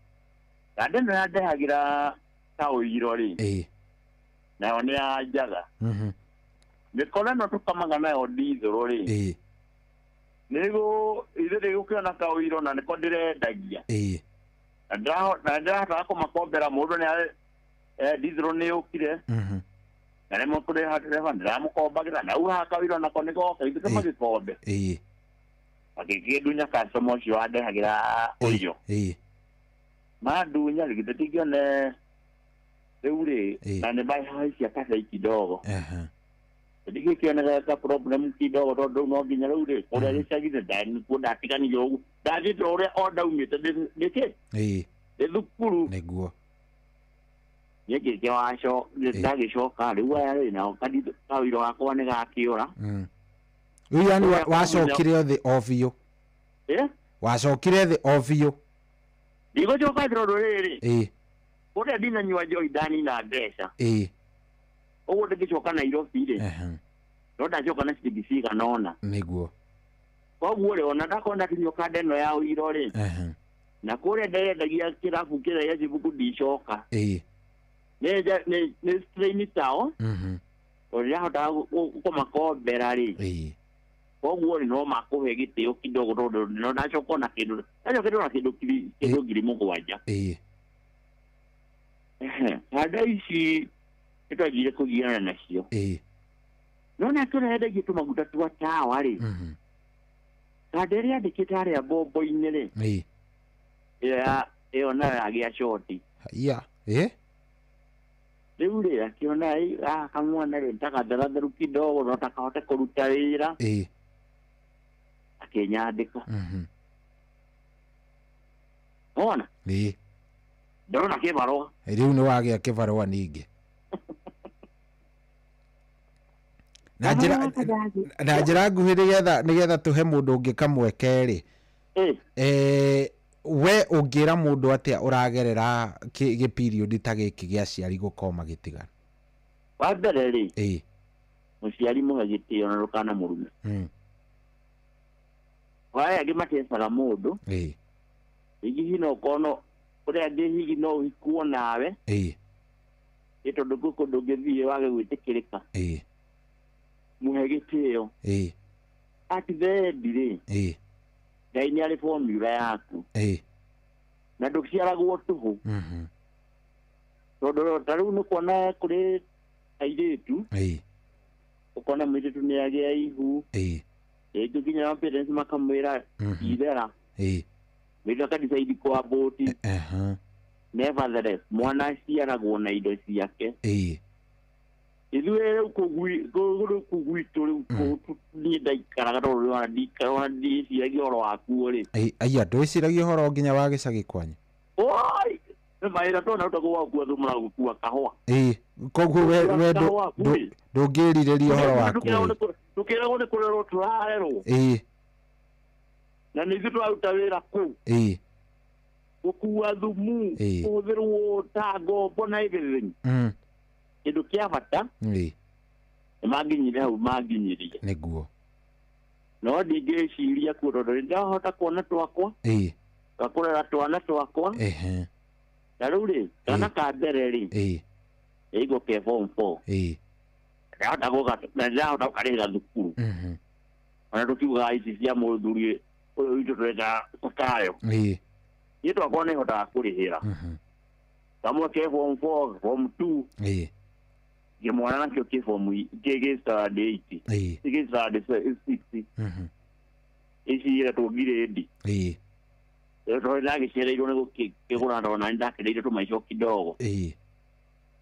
Kanda ĩno yandehagĩra ta ũiro rĩ. Nayo nĩ ya njaga. Mĩkora ĩno tũkamaga nayo ndithũrũ rĩ. Nĩguo ithuĩ ndĩgũkĩona ta ũiro na nĩko ndĩrendagia. Na ndĩrahotaga kũmakombera mũndũ nĩ ndithũrũ nĩ yũkire. Na nĩ mũkũrĩha ndereba ndĩramũkombagĩra na uga kawiro nako nĩ goka ithuĩ tũmagĩkombe. Agĩkĩndunya customer ũcio wandehagĩra ũiro. Mandunya rĩ githĩ ndingĩone rĩu rĩ na nĩ mahaicia kabei kidogo. Ndingĩkĩoneka ka problem kidogo tondũ no nginya rĩu rĩ kũrĩa gĩcagi-inĩ nĩkuo ndatiganire ũguo ndathiĩte ũrĩa o ndaumĩte nĩkĩ nĩ thukuru nĩguo. Niĩ waco ndagĩcoka rĩu aya rĩ nao kawĩra wakwa nĩ gakĩũra. Rĩu yani wacokire thĩ o biũ. Wacokire thĩ o biũ. Ndigũcoka tondũ rĩrĩ kũrĩa ndinanyua njohi ndanina mbeca. Ũguo ndĩngĩcoka Nairobi rĩ no ndacoka na ciringi cigana ũna. Nĩguo. Koguo rĩ ona ndakorwo ndakinyio kanda ĩno ya ũiro rĩ na kũrĩa nderendagia kĩrabu kĩrĩa gĩa Chibuku ndicoka. Nĩ strain tao tondũ ndĩrahotaga kũmakombera rĩ koguo rĩ no makũhe gĩtĩo kidogo tondũ no ndacoka ona kĩndũ ndacokete ona kĩndũ 7,000. Kanda ici nĩtwanjire kũgiana nacio. No nake ũrĩa endagia tũmaguta twa tawa rĩ kanda ĩrĩa yandĩkĩte harĩa mbombo-inĩ rĩ ĩyo nayo yagĩa coti. Rĩu rĩ akĩona gaka kamwana rĩ takatheratherũ kidogo no takahote kũruta wĩra. Akĩnyandĩka. Wona? Ndona kĩbarũa. Rĩu nĩ wagĩa kĩbarũa ningĩ. Na njĩra nguhĩ nĩgetha tũhe mũndũ ũngĩ kamweke rĩ. We ũngĩra mũndũ atĩa ũragerera gĩ period ta gĩkĩ gĩa aciari gũkorwo magĩtigana? Wa mbere rĩ mũciari mũhe gĩtĩo na ndũkanamũrume. Aya angĩ matecaga mũndũ rĩngĩ hihi no ũkorwo no kũrĩ angĩ hihi no ũhikwo nawe ĩ tondũ gwĩ kũndũ ũngĩthiĩ wage gwĩtĩkĩrĩka. Mũhe gĩtĩo. At the end rĩ Ngai nĩ arĩ formula yaku. Na ndũciaragwo tũhũ. Tondũ ta rĩu nĩ kuona kũrĩ airĩtu ũkona mũirĩtu nĩ agĩa ihu rĩngĩ nginya parents makamwĩra ithera mũirĩtu akadecide kwambũti. Nevertheless mwana aciaragwo na indo ciake. Ithuĩ rĩu kũu gwitũ rĩu niĩ ndaikaraga tondũ ona ndiciragia ũhoro wakuo rĩ. Aya ndwĩciragia ũhoro nginya wa gĩcagi kwanyu? Oi nĩ mawĩra tondũ narutagwo wa gũkua thumu na gũkua kahũa. Koguo we ndũngĩrirĩria ũhoro wakuo? Tũkĩragwo nĩ kũrerwo tũrarerwo. Na nĩ ithuĩ tũraruta wĩra kũu. Gũkua thumu kũhũthĩrwo ta ngombo na everything. Kĩndũ kĩa bata nĩ manginyire hau manginyirie. Nĩguo. No ndingĩciria kuo tondũ nĩ ndahota kuona twakwa ngakũrera twana twakwa. Na rĩu rĩ kana ka mbere rĩ ĩigwo ke form 4 ndahota gũkarĩhĩra thukuru. Ona tũkiugaga ici cia mũthuri ũyũ witũ tũreta Sakayo. Niĩ twakwa nĩ hotaga kũrĩhĩra. Kamwe ke form 4 form 2 kĩmwana nakĩo kĩ form kĩ standard 8 kĩ standard 6 ici iretwo grade. Tondũ ndagĩcereirwo nĩ gũkĩgũra ndona nĩ ndakeneire tũmaica kidogo.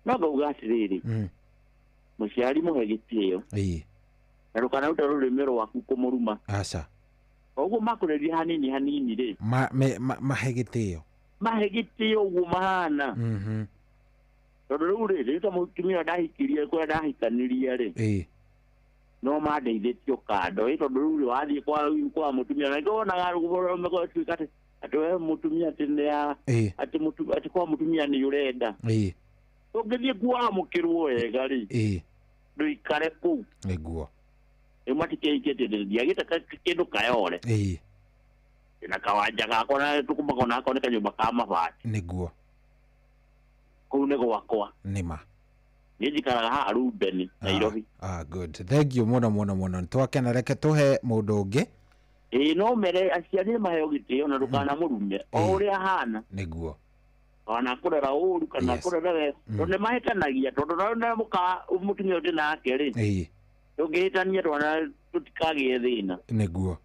No ngauga atĩrĩrĩ mũciari mũhe gĩtĩo na ndũkanarute rũrĩmĩ rwaku kũmũruma. Aca. Koguo makũreria hanini hanini rĩ mahe gĩtĩo. Mahe gĩtĩo ũguo mahana. Tondũ rĩu rĩ rĩu ta mũtumia ndahikirie kũrĩa ndahikanirie rĩ no mandeithĩtio kando ĩ tondũ rĩu rĩ wathiĩ kwa mũtumia na nĩkĩo wonaga rũgũtuĩka atĩ Atĩ we mũtumia atĩ nĩ a atĩ mũtu atĩ kwa mũtumia nĩ ũrenda. Ũngĩthiĩ kuamũkĩrwo wega rĩ. Ndũikare kũu. Nĩguo. Rĩu matikĩhikĩtie ndiagĩte kĩndũ kayore. Na kawanja gakwa na tũkumagwo nako nĩ kanyũmba ka mabati. Nĩguo. Kũu nĩ gwakwa. Nĩma. Niĩ njikaraga haha Rubeni, Nairobi. Good. Thank you mũno mũno mũno. Twakena reke tũhe mũndũ ũngĩ. Ĩĩ no mere aciari maheo gĩtĩo na ndũkanamũrume o ũrĩa ahana. Nĩguo. Kana kũrera ũru kana kũrera wega. Tondũ nĩmahĩtanagia tondũ na mũka mũtumia ũndĩ nake rĩ. Tũngĩhĩtania twana tũtikagĩe thĩna. Nĩguo.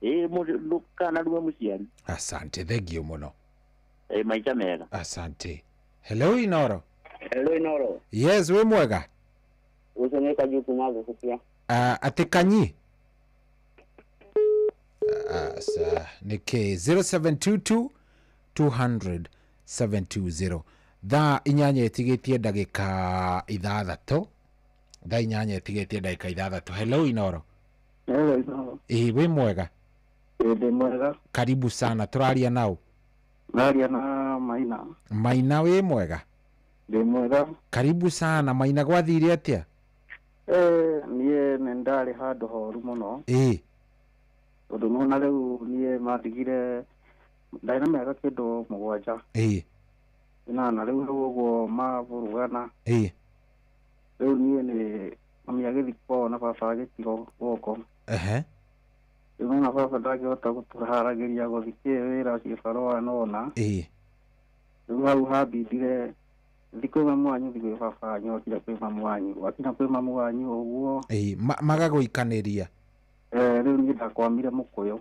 Ĩĩ ndũkanarume mũciari. Asante, thank you mũno. Ĩĩ maita mega. Asante. Hello Inoro. Hello Inoro. Yes, wĩ mwega. Ũcio nĩ Kanyi kuma Gĩbukia. Atĩ Kanyi? Sa nĩ kĩ 0722 200 720. Thaa 8 ĩtigĩtie ndagĩka 6. Thaa 8 ĩtigĩtie ndagĩka 6. Hello Inoro. Hello Inoro. Ĩĩ wĩ mwega. Ĩĩ ndĩ mwega. Karibu sana, tũraria nau. Raria na Maina. Maina wĩ mwega. Ndĩ mwega. Karibu sana Maina, gwathire atĩa? Niĩ nĩ ndarĩ handũ horu mũno. Tondũ nona rĩu niĩ mandigire ndarĩ na mĩaka kĩndũ 7. Na rĩu hau ũguo mavurugana. Rĩu niĩ nĩ mami agĩthiĩ kwao na baba agĩtigwo guoko. Rĩu nona baba ndangĩhota gũtũharagĩria gũthiĩ wĩra cibarũa nona. Rĩu hau hambindire thiĩ kwĩ mamu wanyu, thiĩ kwĩ baba wanyu, wakinya kwĩ mamu wanyu, wakinya kwĩ mamu wanyu ũguo. Magagũikanĩria. Rĩu niĩ ndakwamire mũkũyũ.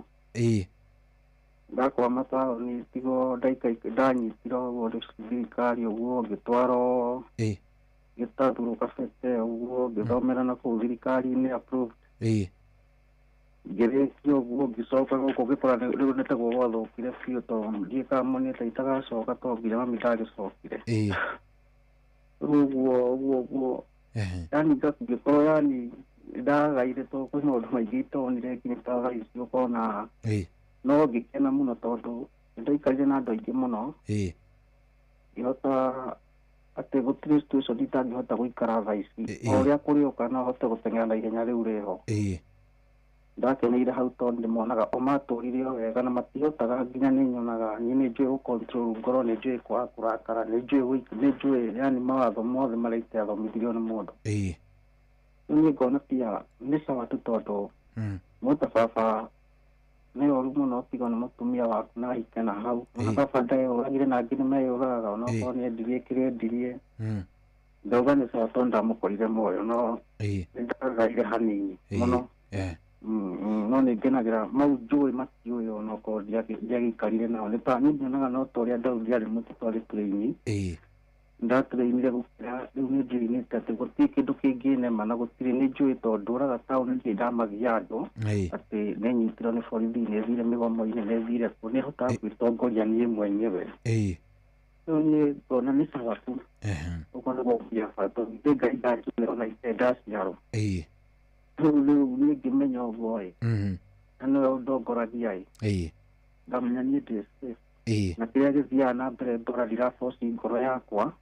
Ndakwama taũni tigo ndanyitirwo ũguo nĩ thirikari ũguo ngĩtwarwo ngĩtathurwo kabete ũguo ngĩthomera na kũu thirikari-inĩ approved. Ngĩrĩkia ũguo ngĩcoka gũkũ ngĩkora rĩu nĩtaguo gwathũkire biũ tondũ ndiĩ kana monete itagacoka tondũ nginya mami ndagĩcokire. Rĩu ũguo ũguo ũguo yani ngĩkorwo yani ndagaire tondũ kwĩ maũndũ maingĩ itonire nginya ta thaa ici ũkona no ngĩkena mũno tondũ nĩndaikarire na andũ aingĩ mũno. Ngĩhota atĩ gũtirĩ situation itangĩhota gũikara thaa ici o ũrĩa kũrĩũka no hote gũteng'era na ihenya rĩu rĩho. Ndakeneire hau tondũ ndĩmonaga o matũrire o wega na matihotaga nginya nĩ nyonaga niĩ nĩ njũĩ gũ-control ngoro, nĩ njũĩ kwaga kũrakara, nĩ njũĩ yani mawatho mothe marĩa iteathomithirio nĩ mũndũ. Rĩu niĩ ngona pia nĩ sawa tu tondũ mũta baba nĩ ũru mũno tiga nĩ mũtumia waku na ahike na hau. Ona baba ndeyũragire na angĩ nĩmeyũragaga onokorwo nĩ endirie kĩrĩa endirie. Ndauga nĩ sawa tondũ ndamũkorire muoyo no nĩndagaire hanini mũno. No nĩ ngenagĩra mau njũĩ matiũĩ onokorwo ndiagĩikarire nao. Nĩ ta niĩ nyonaga no ta ũrĩa Daudi arĩ mũtitũ arĩ tũrĩini. Ndatũrĩinire gũkĩra rĩu nĩ njũinĩte atĩ gũtirĩ kĩndũ kĩngĩnema na gũtirĩ nĩ njũĩ tondũ ndũraga taũni ndirĩ ndamagia andũ atĩ nĩnyitirwo nĩ borithi, nĩthire mĩgomo-inĩ, nĩthire kũ, nĩhotaga gwĩtongoria niĩ mwenyewe. Rĩu niĩ ngona nĩ sawa tu. Ũguo nĩguo biacara tondũ nĩ Ngai ndanjũĩ ona itarĩ ndaciarwo. Rĩu rĩu niĩ ngĩmenya ũguo ĩ na nĩwe ũndongoragia ĩ ngamenya niĩ ndĩ safe. Na kĩrĩa gĩthiaga na mbere ndora ndiraboci ngoro yakwa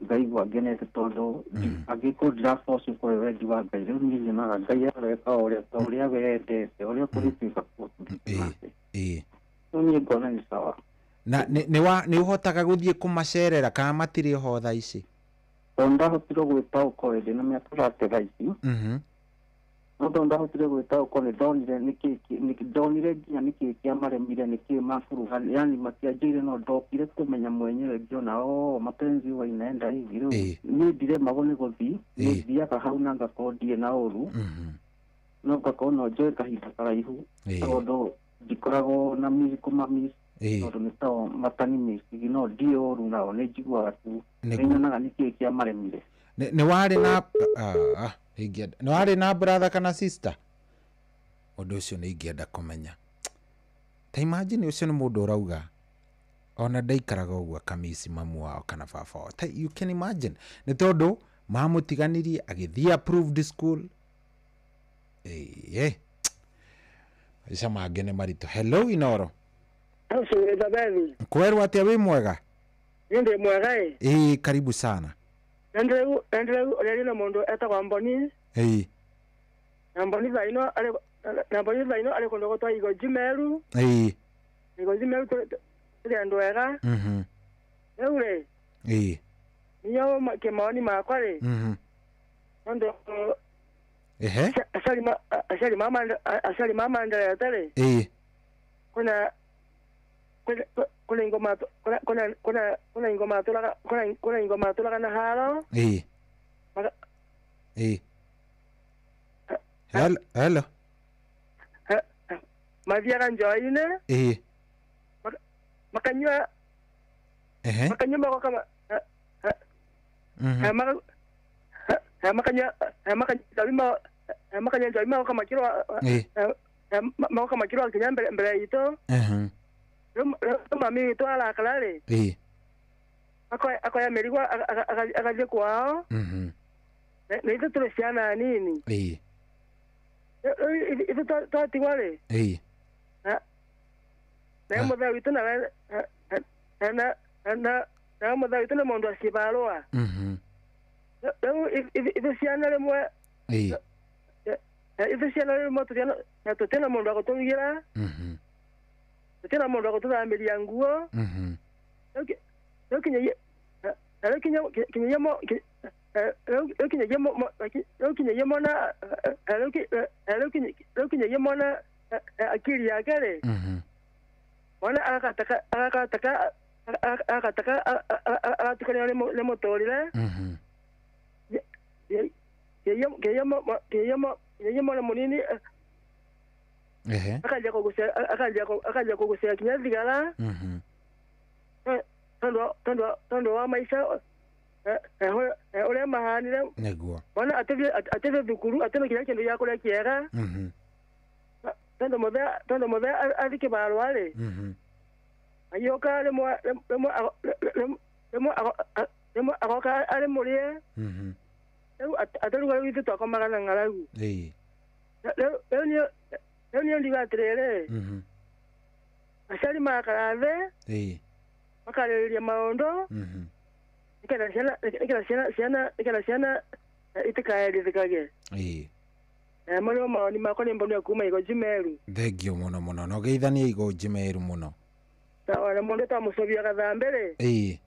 ngaigua ngenete tondũ angĩkorwo ndiraboci ũkorwo wendi wa Ngai rĩu niĩ nyonaga Ngai areka o ũrĩa ta ũrĩa we endete ũrĩa kũrĩtuĩka rĩu niĩ ngona nĩ sawa. Na nĩ ũhotaga gũthiĩ kũmacerera kana matirĩ ho thaa ici? Tondũ ndahotire gwĩtaũkwo ndĩ na mĩaka 30 thaa ici. No tondũ ndahotire gwĩtaũkwo nĩ ndonire nĩkĩ ndonire nginya nĩkĩ kĩamaremire nĩkĩ maburuga yani matianjĩire no ndokire kũmenya mwenyewe ngĩona oh mapenzi huwa inaenda hivi. Rĩu niĩ ndiremagwo nĩ gũthiĩ, nĩ thiaga hau na ngakorwo ndirĩ na ũru no ngakorwo no njoe kahinda karaihu tondũ ndikoragwo na kũmamiss tondũ nĩ tao matani mĩcigi no ndirĩ ũru nao nĩ njiguaga tu nĩ nyonaga nĩkĩ kĩamaremire. Nĩ warĩ na nĩ warĩ na brother kana sister? Ũndũ ũcio nĩ ingĩenda kũmenya. Ta imagine ũcio nĩ mũndũ ũrauga ona ndaikaraga ũguo akamisi mamu wao kana baba wao. Ta you can imagine. Nĩ tondũ mamũtiganirie agĩthiĩ approved school. Maica mangĩ nĩ maritũ. Hello Inoro. Elizabeth. Kwerwo atia wi mwega? Ndi mwega eh. Eh, karibu sana. Ndreu reri mundu etagwa Mboni. Eh. Mboni thaino ari na Mboni thaino ari kundu gutwa Igoji Meru. Eh. Igoji Meru turi andu ega. Mhm. Riu ri. Eh. Niyo kimaoni makwa ri. Mhm. Tondu ehe. Aciari mama nderete ri. Eh. Kuna kuna ingoma kuna kuna kuna ingoma tulaga kuna kuna ingoma tulaga na haro. Eh. Eh. Hello, hello. Mathiaga njohi-inĩ. Eh. Makanyua. Ehe. Makanyua magoka. Mhm. Makanyua makanyua njohi magoka makirwa. Eh. Magoka makirwa kinya mbere itũ. Mhm. Rĩu mami witũ arakara rĩ. Eh. Akoya mĩrigo agathiĩ kwao. Mhm. Na ithuĩ tũrĩ ciana nini. Eh. Ithuĩ twatigwa rĩ. Eh. Na mũthee witũ nawe na mũthee witũ nĩ mũndũ acibarũa. Mhm. Rĩu ithuĩ ciana rĩmwe. Eh. Ithuĩ ciana rĩmwe tũtiana mũndũ wa gũtũrugĩra. Mhm. Tũtiana mũndũ wa gũtũthambĩria nguo. Mhm. Rĩu kinyagia mwana rĩu kinyagia mwana akili yake rĩ. Mhm. Mwana agataka agatukanio nĩ mũtũrĩre. Mhm. Kinyagia mwana mũnini. Ehe. Akanjia kũgucia kinya thigara. Mhm. Tondu wa maica ũrĩa mahanire. Nĩguo. Mwana atĩthie thukuru atĩna kinya kĩndũ gĩa kũrĩa kĩega. Mhm. Tondu mũthee athiĩ kĩbarũa rĩ. Mhm. Agĩũka rĩmwe agoka arĩ mũrĩe. Mhm. Rĩu ataruga rĩu ithuĩ twakomaga na ng'aragu. Ĩĩ. Rĩu niĩ ndiuga atĩrĩrĩ. Mhm. Aciari magakara thĩ. Ĩĩ. Makarĩrĩria maũndũ. Mhm. Nĩgetha ciana itikaerithikage. Ĩĩ. Marĩ mawoni makwa nĩ Mboni kuma Igoji Meru. Thengio mũno mũno. Na ũgeithanie Igoji Meru mũno. Sawa, na mũndũ ta Mũcobia Gathambĩ rĩ. Ĩĩ.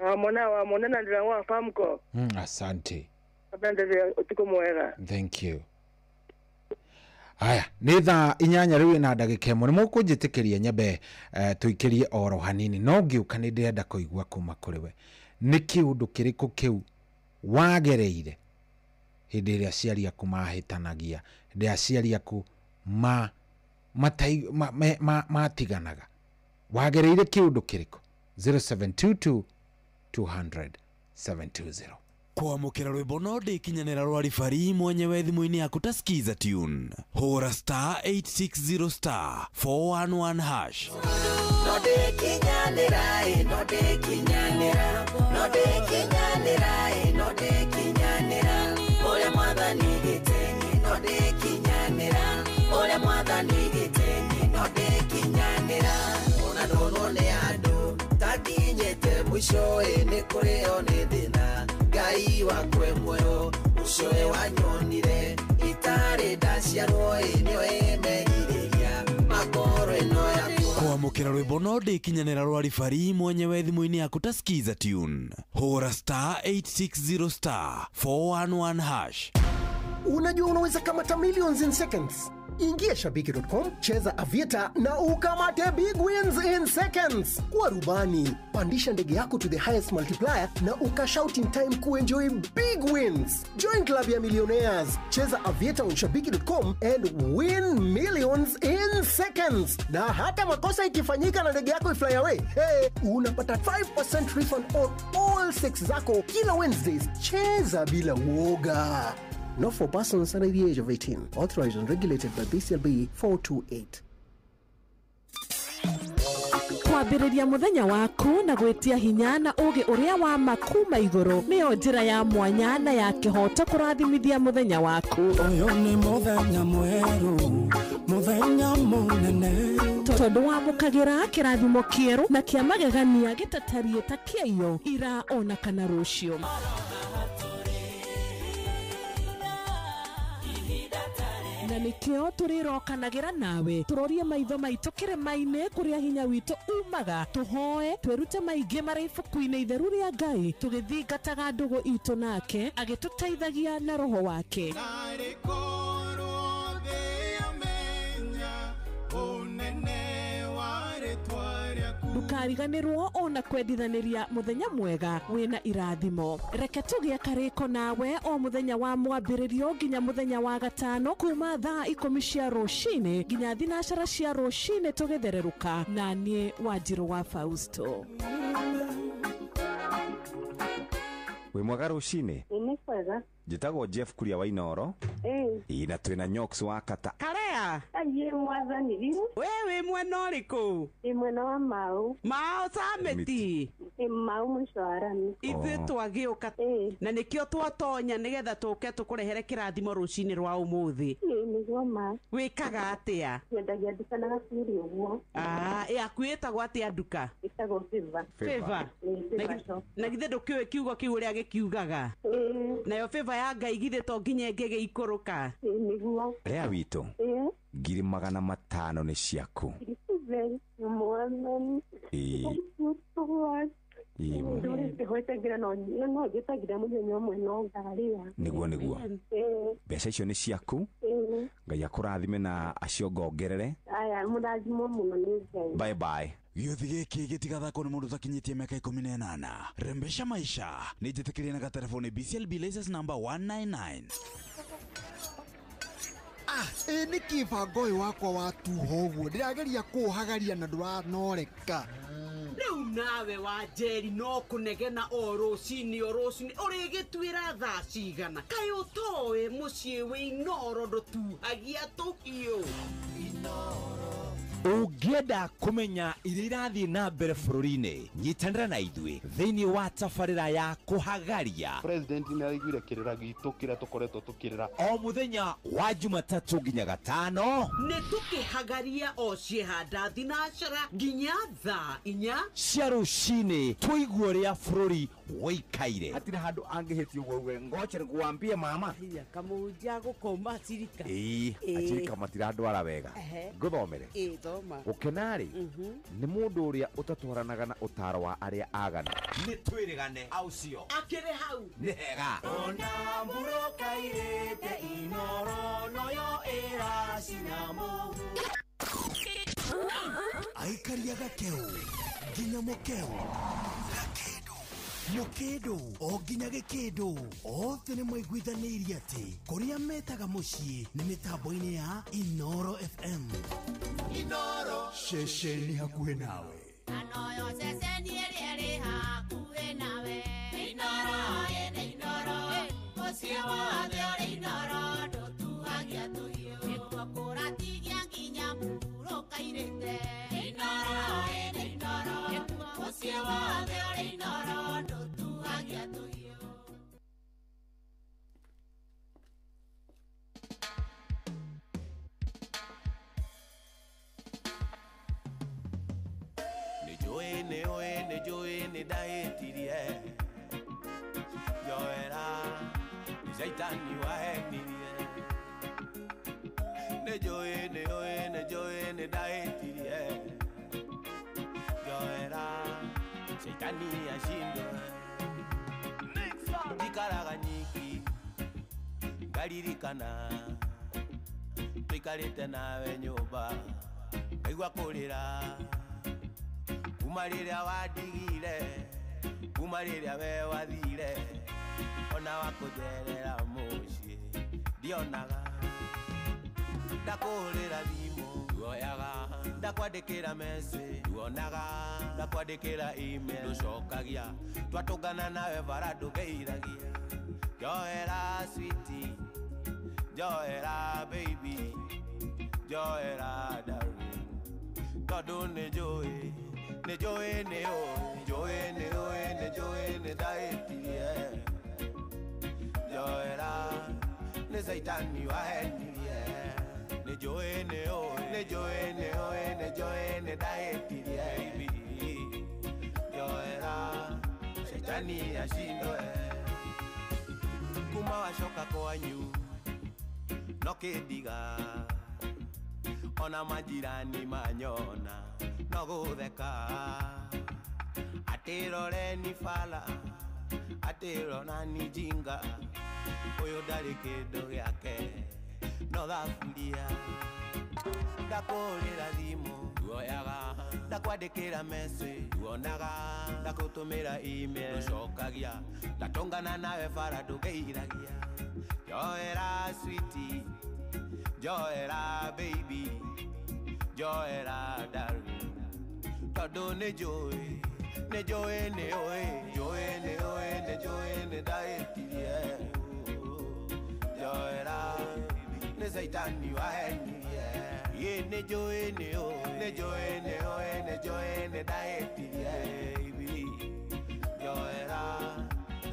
Wamona na ndĩra wa Famco. Asante. Abenderea ũtukũ mwega. Thank you. Aya, nĩ thaa 8 rĩu na ndagĩka 1 nĩ mũkũnjĩtĩkĩria nyambe tũikĩrie oro hanini no ngĩũka nĩ ndĩrenda kũigua kuma kũrĩ we. Nĩ kĩũndũ kĩrĩkũ kĩu wagereire hĩndĩ ĩrĩa aciari aku mahĩtanagia, hĩndĩ ĩrĩa aciari aku matiganaga? Wagereire kĩũndũ kĩrĩkũ? 0722 200 720. Kwamũkĩra rwĩmbo no ndĩkinyanĩra rwa ribari mwenyewe thimũ-inĩ yaku ta Skiza tune. Hũra star 860 star 411 hash. No ndĩkinyanĩra, no ndĩkinyanĩra, no ndĩkinyanĩra, no ndĩkinyanĩra. Ũrĩa mwathani gĩtĩ, no ndĩkinyanĩra. Ũrĩa mwathani gĩtĩ, no ndĩkinyanĩra. Ona ndonwo nĩ andũ ta nginyĩte mũico ĩ nĩ kũrĩo nĩ thĩna. Ngai wakwe muoyo ũcio wanyonire itarĩ ndaciarwo ĩ nĩo ĩmerirĩria makoro ĩno yakwa. Kwamũkĩra rwĩmbo no ndĩkinyanĩra rwa ribari mwenyewe thimũ-inĩ yaku ta Skiza tune. Hũra star 860 star 411 hash. Unajua unaweza kamata millions in seconds. Ingia shabiki.com, cheza Aviator na ukamate big wins in seconds. Kuwa rubani, pandisha ndege yako to the highest multiplier na ukashout in time kuenjoy big wins. Join club ya millionaires, cheza Aviator on shabiki.com and win millions in seconds. Na hata makosa ikifanyika na ndege yako ifly away, hey, unapata 5% refund on all 6 zako kila Wednesdays. Cheza bila uoga. Not for persons under the age of 18. Authorized and regulated by BCLB 428. Kwambĩrĩria mũthenya waku na gwĩtia hinya na ũũgĩ ũrĩa wa ma kuma igũrũ nĩyo njĩra ya mwanya na ya kĩhooto kũrathimithia mũthenya waku. Ũyũ nĩ mũthenya mwerũ, mũthenya mũnene, tondũ wamũkagĩra kĩrathimo kĩerũ na kĩa magegania gĩtatariĩ ta kĩaiyo ira ona kana rũciũ. Na nĩkĩo tũrĩrokanagĩra nawe tũrorie maitho maitũ kĩrĩma-inĩ kũrĩa hinya witũ umaga, tũhoe twĩrute maingĩ marĩ ibuku-inĩ itheru rĩa Ngai, tũgĩthingataga ndũgũ itũ nake agĩtũteithagia na roho wake. Ndũkariganĩrwo ona kwendithanĩria mũthenya mwega wĩna irathimo. Reke tũgĩe karĩko nawe o mũthenya wa mwambĩrĩrio nginya mũthenya wa gatano kuma thaa 10 cia rũcinĩ nginya 9 cia rũcinĩ tũgĩthererũka na niĩ Wanjirũ wa Fausto. Wĩ mwega rũcinĩ? Nĩ kwega. Njĩtagwo Jeff Kuria wa Inoro. Ĩĩ na twĩna Nyox wa Kata. Karea. Aye mwathani riu. We wĩ mwena ũrĩkũ? Ĩ mwena wa Mau. Mau Samiti. Ĩ Mau mũico wa rami. Ithuĩ twagĩũka na nĩkĩo twatonya nĩgetha tũke tũkũrehere kĩrathimo rũcinĩ rwa ũmũthĩ. Ĩ nĩguo ma. Wĩkaga atĩa? Nyendagia nduka na gacuri ũguo. Ah, yaku ĩtagwo atĩa nduka? Ĩtagwo Favor. Favor. Na githĩ ndũkĩũĩ kiugo kĩu ũrĩa gĩkiugaga? Nayo favor ya Ngai githĩ to nginya ĩngĩgĩikũrũka? Nĩguo. Rea witũ. 500,000 nĩ ciaku. Mwathani. Nĩguo nĩguo. Mbeca icio nĩ ciaku. Ngai akũrathime na aciongongerere. Aya mũrathimwo mũno nĩ Ngai. Bye bye. Gĩũthi gĩkĩ gĩtigathakwo nĩ mũndũ ũtakinyĩtie mĩaka 18. Rembesha maisha nĩ njĩtĩkĩrie na gatelefoni BCLB license number 199. Ĩ nĩkĩ bango ũyũ wakwa watuha ũguo? Ndĩrageria kũũhagaria na ndũranoreka. Rĩu nawe wa Njeri no kũnegena o rũcinĩ o rũcinĩ ũrĩgĩtuĩra thaa cigana? Kaĩ ũtoĩ mũciĩ wĩ Inoro ndũtuhagia tũhiũ? Ũngĩenda kũmenya iria irathiĩ na mbere bũrũri-inĩ, nyitanĩra na ithuĩ thĩinĩ wa tabarĩra ya kũhagaria. President nĩ araiguire kĩrĩra gitũ kĩrĩa tũkoretwo tũkĩrĩra o mũthenya wa Jumatatũ nginya Gatano. Nĩ tũkĩhagaria o ciĩhanda thinacara nginya thaa 4 cia rũcinĩ, tũigue ũrĩa bũrũri wĩikaire. Hatirĩ handũ angĩhĩtia ũguo uge ngoche nĩkuambie mama. Kamũhunjia gũkoma acirika. Ĩĩ, acirika matirandwara wega. Ngũthomere. Gũkena-rĩ nĩ mũndũ ũrĩa ũtatwaranaga na ũtaaro wa arĩa aganu. Nĩ twĩrĩgane aucio. Akĩrĩ hau. Nĩ hega. Ona mũrũkairĩte Inoro noyo ĩracina mũhu. Aikaria gakeu nginya mũkeu gakĩndũ mũkĩndũ o nginya gĩkĩndũ othe nĩ maiguithanĩirie atĩ kũrĩa metaga mũciĩ nĩ mĩtambo-inĩ ya Inoro FM. Inoro ceceni hakuhĩ nawe. Anoyo ceceni ĩrĩa ĩrĩ hakuhĩ nawe. Inoro ĩnĩ Inoro mũciĩ wothe ũrĩ Inoro ndũtuhagia tũhiũ. Nĩkuo kũratigia nginya mũrũkairĩte. Inoro ĩnĩ Inoro mũciĩ wothe ũrĩ Inoro ndũtuhagia tũhiũ. Nĩnjũĩ nĩ ndahĩtirie njoera nĩ caitani wahenirie. Nĩnjũĩ nĩnjũĩ nĩ ndahĩtirie njoera caitani acindwe. Njikaraga nyiki ngaririkana tũikarĩte nawe nyũmba ngaigua kũrĩra. Kuma rĩrĩa wandigire, kuma rĩrĩa we wathire, ona wakũnjerera mũciĩ ndionaga. Ndakũhũrĩra thimũ nduoyaga, ndakwandĩkĩra message nduonaga, ndakwandĩkĩra email ndũcokagia, twatũngana nawe bara ndũgeiragia. Njoera sweetie, njoera baby, njoera darling, tondũ nĩnjũĩ Nĩ njũĩ nĩ ũĩ, njũĩ nĩ ũĩ, nĩ njũĩ nĩ ndahĩtirie. Njoera nĩ caitani wahenirie. Nĩ njũĩ nĩ ũĩ, nĩ njũĩ nĩ ũĩ, nĩ njũĩ nĩ ndahĩtirie. Njoera caitani acindwe. Kuma wacoka kwanyu no kĩndiga, ona majirani manyona no gũtheka. Atĩroreni bala, atĩronani jinga, ũyũ ndarĩ kĩndũ gĩake no thaburia. Ndakũhũrĩra thimũ nduoyaga, ndakwandĩkĩra message nduonaga, ndakũtũmĩra email ndũcokagia, ndatũngana nawe bara ndũgeithagia. Njoera sweetie, njoera baby, njoera darling, tondũ nĩ njũĩ, nĩ njũĩ nĩ ũĩ, njũĩ nĩ ũĩ, nĩ njũĩ nĩ ndahĩtirie. Njoera nĩ caitani wahenirie. Ĩ nĩ njũĩ nĩ ũĩ, nĩ njũĩ nĩ ũĩ, nĩ njũĩ nĩ ndahĩtirie. Njoera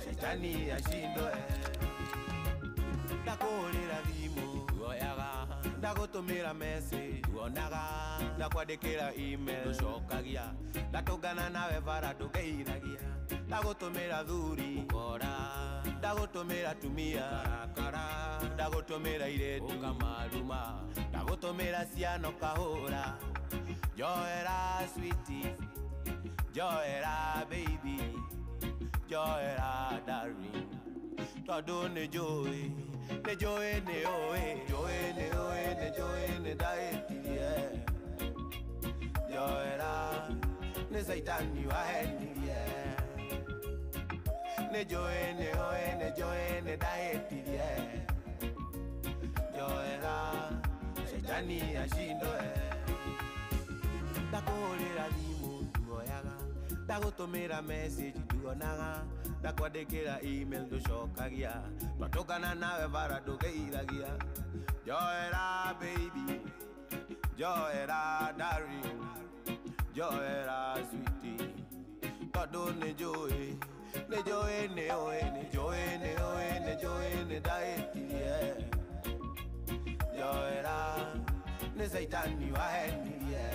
caitani acindwe. Ndakũhũrĩra thimũ nduoyaga, ndagũtũmĩra message nduonaga, ndakwandĩkĩra email ndũcokagia, ndatũngana nawe bara ndũgeithagia. Ndagũtũmĩra thuri ũkora, ndagũtũmĩra tumia karakara, ndagũtũmĩra airĩtu ũkamaruma, ndagũtũmĩra ciana ũkahũra. Njoera sweetie, njoera baby, njoera darling, tondũ nĩ njũĩ, nĩ njũĩ nĩ ũĩ, njũĩ nĩ ũĩ, nĩ njũĩ nĩ ndahĩtirie. Njoera nĩ caitani wahenirie. Nĩ njũĩ nĩ ũĩ, nĩ njũĩ nĩ ndahĩtirie. Njoera caitani acindwe. Ndakũhũrĩra thimũ nduoyaga, ndagũtũmĩra message nduonaga, ndakwandĩkĩra email ndũcokagia, twatũngana nawe bara ndũgeithagia. Njoera baby, njoera darling, njoera sweetie, tondũ nĩ njũĩ, nĩ njũĩ nĩ ũĩ, nĩ njũĩ nĩ ũĩ, nĩ njũĩ nĩ ndahĩtirie. Njoera nĩ caitani wahenirie.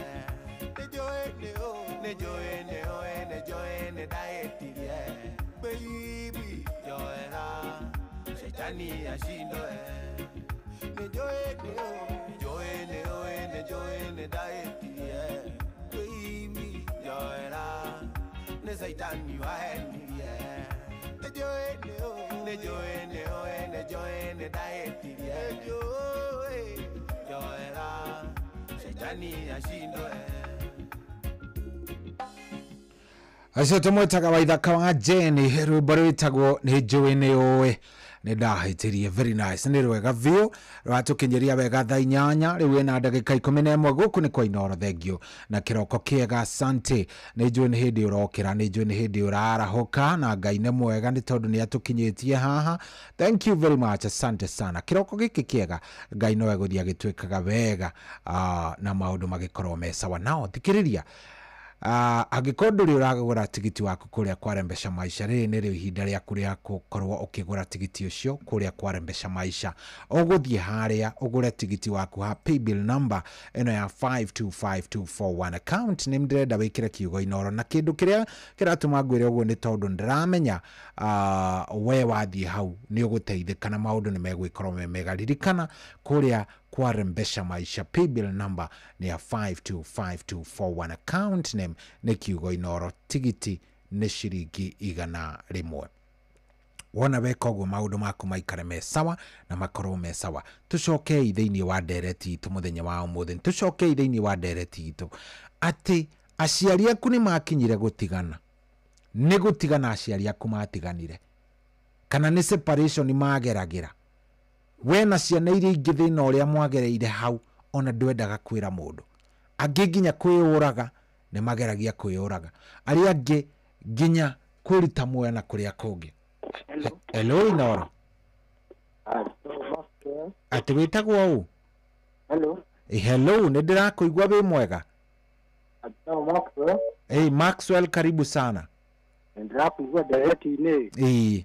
Nĩ njũĩ nĩ ũĩ, nĩ njũĩ nĩ ũĩ, nĩ njũĩ nĩ ndahĩtirie. Baby, njoera caitani acindwe. Nĩ njũĩ nĩ ũĩ, njũĩ nĩ ũĩ, nĩ njũĩ nĩ ndahĩtirie. Baby, njoera nĩ caitani wahenirie. Nĩ njũĩ nĩ ũĩ, nĩ njũĩ nĩ ũĩ, nĩ njũĩ nĩ ndahĩtirie. Njoera caitani acindwe. Acio tũmwĩtaga Waithaka wa Jane, rwĩmbo rwĩtagwo nĩ njũĩ nĩ ũĩ nĩ ndahĩtirie. Very nice, nĩ rwega biũ, rwatũkinyĩria wega thaa 8 rĩu ĩna ndagĩka 11. Gũkũ nĩ kwa Inooro, thengio na kĩroko kĩega, asante. Nĩ njũĩ nĩ hĩndĩ ũrokĩra, nĩ njũĩ nĩ hĩndĩ ũrarahũka, na Ngai nĩ mwega nĩ tondũ nĩ atũkinyĩtie haha. Thank you very much, asante sana. Kĩroko gĩkĩ kĩega, Ngai no egũthiĩ agĩtwĩkaga wega, na maũndũ magĩkorwo me sawa. Nao thikĩrĩria, angĩkorwo ndũrĩ ũragũra tigiti waku kũrĩa kwa Rembesha Maisha, rĩrĩ nĩrĩo ihinda rĩaku rĩa gũkorwo ũkĩgũra tigiti ũcio kũrĩa kwa Rembesha Maisha. Ũgũthiĩ harĩa ũgũre tigiti waku ha paybill number ĩno ya 525241. Account nĩ ndĩrenda wĩkĩre kiugo Inooro, na kĩndũ kĩrĩa kĩratũma ngwĩre ũguo nĩ tondũ ndĩramenya we wathiĩ hau nĩ ũgũteithĩka na maũndũ nĩ megwĩkorwo me mega. Ririkana kũrĩa kwa Rembesha Maisha paybill number ni ya 525241. Account name nĩ kiugo Inooro, tigiti nĩ ciringi 100. Wona weka ũguo maũndũ maku maikare me sawa na makorwo me sawa. Tũcokei thĩinĩ wa ndereti itũ mũthenya wa ũmũthĩ, tũcokei thĩinĩ wa ndereti itũ atĩ aciari aku nĩ makinyire gũtigana, nĩ gũtigana aciari aku matiganire, kana nĩ separation mageragĩra. We na ciana iria ingĩ thĩna ũrĩa mwagereire hau ona ndwendaga kwĩra mũndũ. Angĩ nginya kwĩyũraga nĩ mageragia kwĩyũraga, arĩa angĩ nginya kwĩruta muoyo na kũrĩa kũngĩ. Hello Inooro. Atĩ wĩtagwo ũ? Hello. Hello, nĩ ndĩrakũigua wĩ mwega. Hey, Maxwell karibu sana. Ndĩrakũigua ndereti-inĩ. Ĩĩ.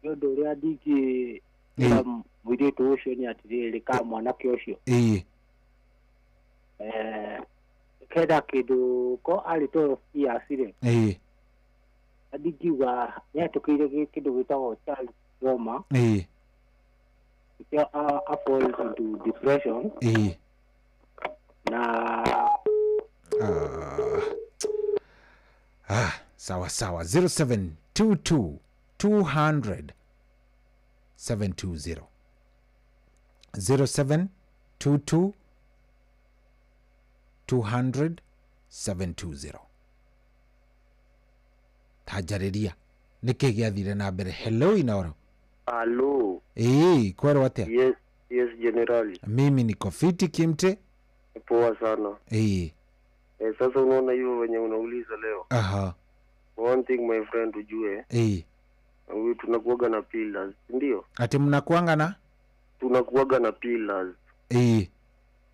Nĩ ũndũ ũrĩa ndingĩ mũirĩtu ũcio nĩ atĩrĩrĩ ka mwanake ũcio. Ĩĩ. Kenda kĩndũ ko arĩ 12 years rĩ. Ĩĩ. Ndingiuga nĩahetũkĩire kĩndũ gĩtagwo child trauma. Ĩĩ. Nĩkĩo a fall into depression. Ĩĩ. Na sawa sawa. 0722 200 720. 0722 200 720. Tajarĩria nĩkĩ gĩathire na mbere. Hello Inooro. Hello. Kwerwo atia? Yes, yes generali. Mimi niko fiti kimte. Poa sana. Sasa unaona hivyo wenye unauliza leo. Aha. One thing my friend ujue. Wewe tunakuaga na pillars, ndio? Ati mnakuanga na? Tunakuaga na pillars.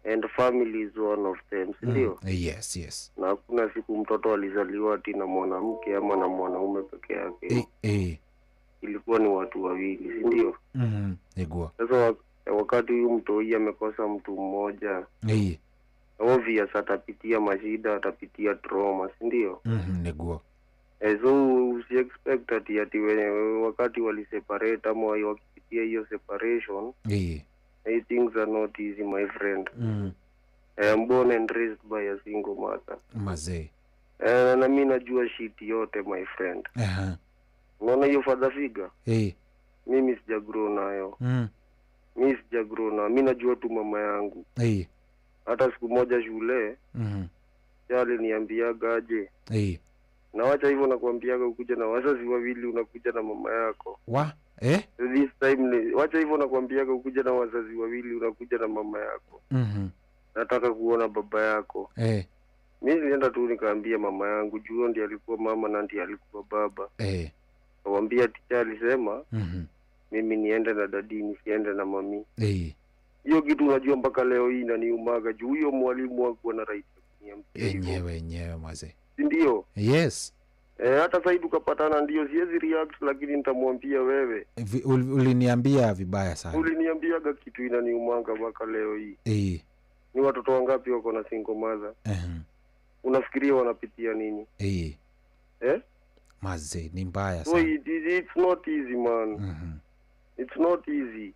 And family is one of them, ndio? Yes, yes. Na hakuna siku mtoto alizaliwa ati na mwanamke ama na mwanaume peke yake. Ilikuwa ni watu wawili, ndio? Niguo. Sasa wakati huyu mtoi amekosa mtu mmoja. Obvious atapitia mashida, atapitia trauma, ndio? Niguo. So usi expect ati wakati wali separate ama wakipitia hiyo separation. Things are not easy my friend. I am born and raised by a single mother. Mazee. Na mimi najua shit yote my friend. Unaona hiyo father figure? Mimi sija grow nayo. Mimi sija grow nayo. Mimi najua tu mama yangu. Hata siku moja shule. Yale niambiaga aje. Na wacha hivyo nakwambiaga ukuja na wazazi wawili unakuja na mama yako. Wa? This time wacha hivyo nakwambiaga ukuja na wazazi wawili unakuja na mama yako. Nataka kuona baba yako. Mimi nilienda tu nikaambia mama yangu, juu ndiye alikuwa mama na ndiye alikuwa baba. Nakwambia teacher alisema mimi niende na dadi nisiende na mami. Hiyo kitu unajua mpaka leo hii inaniumaga juu huyo mwalimu wangu ana right kuniambia. Enyewe mzee. Ndio? Yes. Hata sasa hivi tukapatana ndio siwezi react lakini nitamwambia wewe. Uliniambia vibaya sana. Uliniambiaga kitu inaniumanga mpaka leo hii. Ni watoto wangapi wako na single mother? Unafikiria wanapitia nini? Mazee ni mbaya sana. So it's not easy man. It's not easy.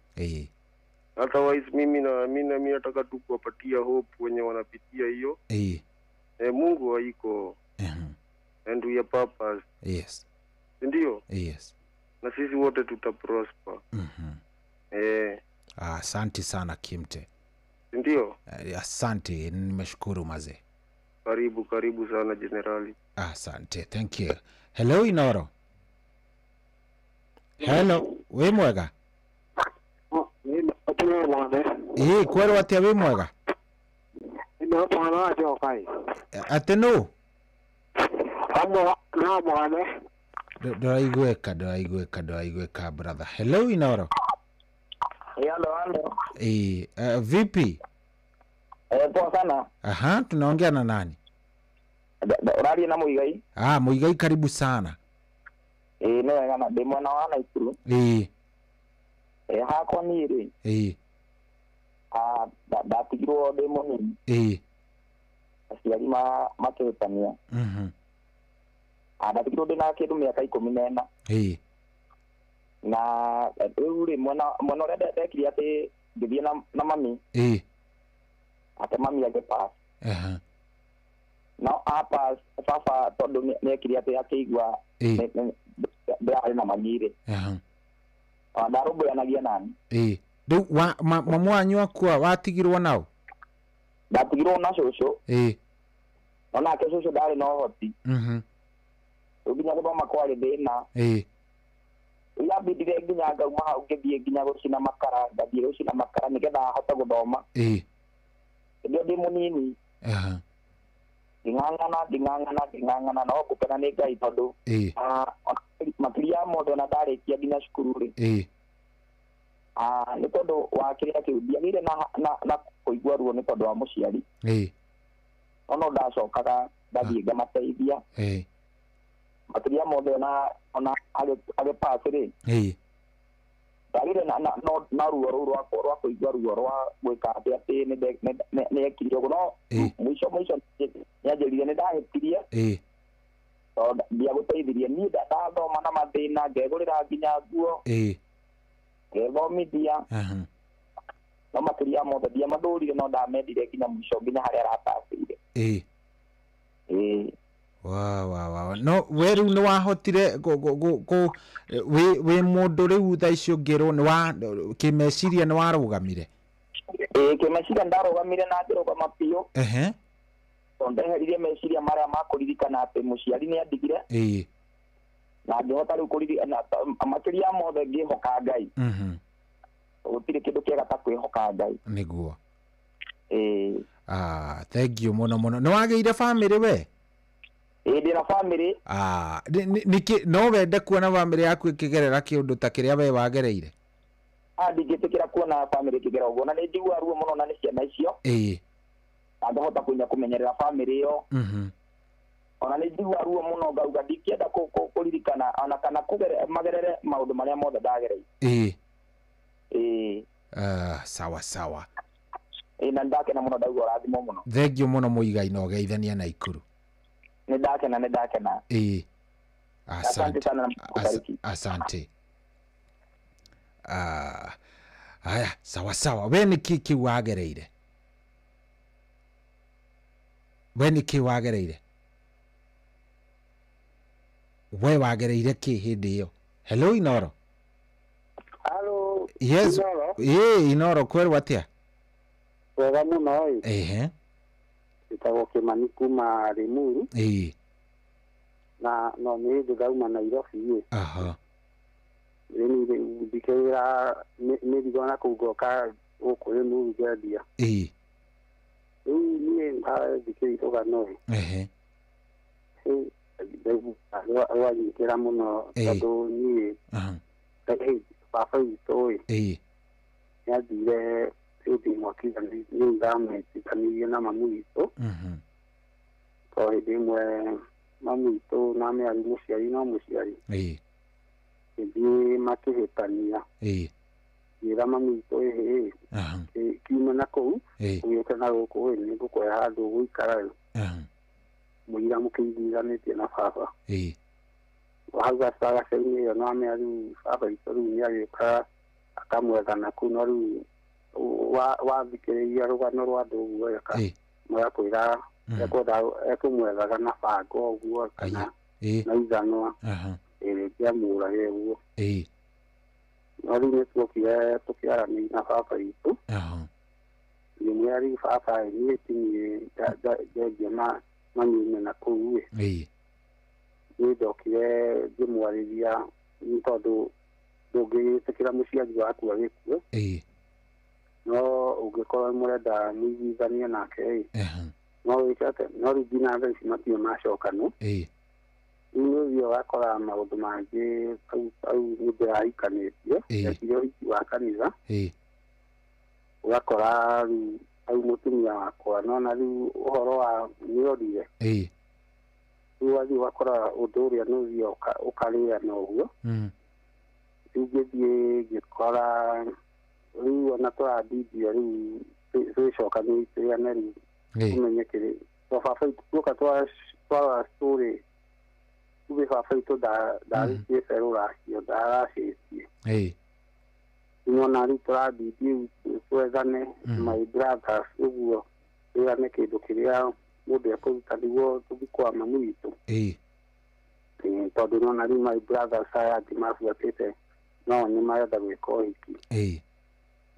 Otherwise mimi nataka tu kuwapatia hope wenye wanapitia hiyo. Mungu haiko. And we are purpose. Yes. Ndio? Yes. Na sisi wote tuta prosper. Asante sana Kimte. Ndio? Asante, nimeshukuru mazee. Karibu, karibu sana generali. Asante, thank you. Hello Inooro. Hello, we mwega? Kwerwo atia we mwega? Ate no? Ndũraiguĩka brother. Hello Inooro. Hello. Vipi? Poa sana. Aha, tunaongea na nani? Uraria na Muigai. Muigai karibu sana. No wega na ndi mwena wa Naikuru. Hakwa niĩ rĩ. Ndatigirwo ndĩ mũnini. Aciari makĩhĩtania. Ndatigirwo ndĩ na kĩndũ mĩaka 14. Na rĩu rĩ mwena ũrĩa ndekire atĩ ngĩthiĩ na mami. Ate mami agĩpass. No apass baba tondũ nĩekire atĩ akĩigua ndĩrarĩ na mami rĩ. Ndarũmbũyanagia nani. Rĩu mamu wanyu akua watigirwo nao? Ndatigirwo na cũcũ. No nake cũcũ ndarĩ na ũhoti. Rĩu nginya gũthoma kwarĩ thĩna. Yambindire nginya ngauma hau ngĩthiĩ nginya gũcina makara, ngathiĩ gũcina makara nĩgetha ahote gũthoma. Hĩndĩ ĩyo ndĩ mũnini. Ngĩng'ang'ana no ngũkena nĩ Ngai tondũ makĩria ya mothe ona ndarĩkia nginya cukuru rĩ. Nĩ tondũ wa kĩrĩa kĩu ndiagĩire na kũigua ruo nĩ tondũ wa mũciari. No no ndacokaga Ndathiĩ ngamateithia. Makĩria mothe ona agĩpass rĩ. Ndagĩire na ruo rũu rwa kũigua ruo rwa gwĩka atĩ atĩ nĩ ekire ũguo no mũico nĩanjĩrire nĩ ndahĩtirie. Tondũ ndiagũteithirie niĩ ndathoma na mathĩna ngegũrĩra nginya nguo. Ngethomithia. No makĩria mothe ndiamathũrire no ndamendire nginya mũico nginya harĩa arapacĩire. Wa no we rĩu nĩ wahotire wĩ mũndũ rĩu thaa ici ũngĩrwo nĩ wa kĩmeciria nĩ warũgamire? Kĩmeciria ndarũgamire na ngĩrũgama biũ. Tondũ ndeheririe meciria marĩa ma kũririkana atĩ mũciari nĩ andigire. Na ngĩhota rĩu kũririkana makĩria mothe ngĩhoka Ngai. Gũtirĩ kĩndũ kĩega ta kwĩhoka Ngai. Nĩguo. Thank you mũno mũno. Nĩ wagĩire bamĩrĩ we? Ndĩna bamĩrĩ. Nĩkĩ no wende kuona bamĩrĩ yaku ĩkĩgerera kĩũndũ ta kĩrĩa we wagereire? Ndingĩtĩkĩra kuona bamĩrĩ ĩkĩgera ũguo na nĩ njiguaga ruo mũno na nĩ ciana icio. Na ngahota kũnya kũmenyerera bamĩrĩ ĩyo. Ona nĩ njiguaga ruo mũno ngauga ndingĩenda kũririkana ona kana magerere maũndũ marĩa mothe ndagereire. Sawa sawa. Na ndakena mũno ndaigua ũrathimwo mũno. Thank you mũno Mũigai na ũgeithania Naikuru. Nĩ ndakena. Asante sana na kubariki. Asante. Haya sawa sawa. We nĩ kĩ kĩu wagereire? We nĩ kĩ wagereire? We wagereire kĩ hĩndĩ ĩyo? Hello Inoro. Hello. Yes. Inoro. Inoro kwerwo atĩa? Wega mũno ĩ. Ĩtagwo Kĩmani kuma Limuru. Na no nĩ hĩndĩ ndauma Nairobi ĩ. Rĩu ndikĩwĩra mĩrigo na kũu ngoka gũkũ Limuru ngendia. Rĩu niĩ ndathikĩrĩria rũgano ĩ. Rwanyitĩra mũno tondũ niĩ baba witũ ĩ nĩathire hĩndĩ ĩmwe akiuga nĩ ndamwĩtĩkanirie na mamu witũ. Tondũ hĩndĩ ĩmwe mamu witũ na mĩarĩ mũciari no mũciari. Gĩthiĩ makĩhĩtania. Ngĩra mamu witũ ĩhĩ kiuma na kũu ũgĩũke na gũkũ ĩ nĩ ngũkũhe handũ ũgũikara ĩ. Mũira mũkĩiguithanĩtie na baba. Hau gacagaca-inĩ ĩyo no amenya rĩu baba witũ rĩu nĩagĩũkaga akamwetha na kũu no rĩu wathikĩrĩria rũgano rwa andũ ũguo magakwĩra ekũmwethaga na banga ũguo kana na ithanwa ĩrĩngĩ amũrage ũguo. No rĩu nĩ tuokire tũkĩaranĩria na baba witũ. Ngĩmwĩra rĩu baba niĩ ti niĩ ndendia manyume na kũu ĩ. Niĩ ndokire ngĩmwarĩria nĩ tondũ ndũngĩgĩtĩkĩra mũciari waku agĩkue. No ũngĩkorwo mũrenda mũiguithanie nake ĩ no wĩke atĩa no rĩu nginya thaa ici matirĩ macokanwo. Rĩu nĩ ũthiaga ũgakora maũndũ mangĩ hau nĩ ndĩrahikanĩtie ndekire ũhiki wa kanitha ũgakora rĩu hau mũtumia wakwa nona rĩu ũhoro wa nĩorire. Rĩu ũgathiĩ ũgakora ũndũ ũrĩa nĩ ũthiaga ũkarĩana ũguo. Rĩu ngĩthiĩ ngĩkora rĩu ona tũrambindio rĩu twĩcokanĩrĩane rĩu ũmenye kĩrĩ to baba witũ tuoka twarora story tuge baba witũ ndarutĩte rũracio ndaracĩtie. Nĩwona rĩu tũrambindie twethane my brothers ũguo twĩrane kĩndũ kĩrĩa mũndũ ekũruta nĩguo tũthiĩ kwa mamu witũ. Tondũ nĩwona rĩu my brothers aya angĩ mabuatĩte no nĩ marenda gwĩka ũhiki.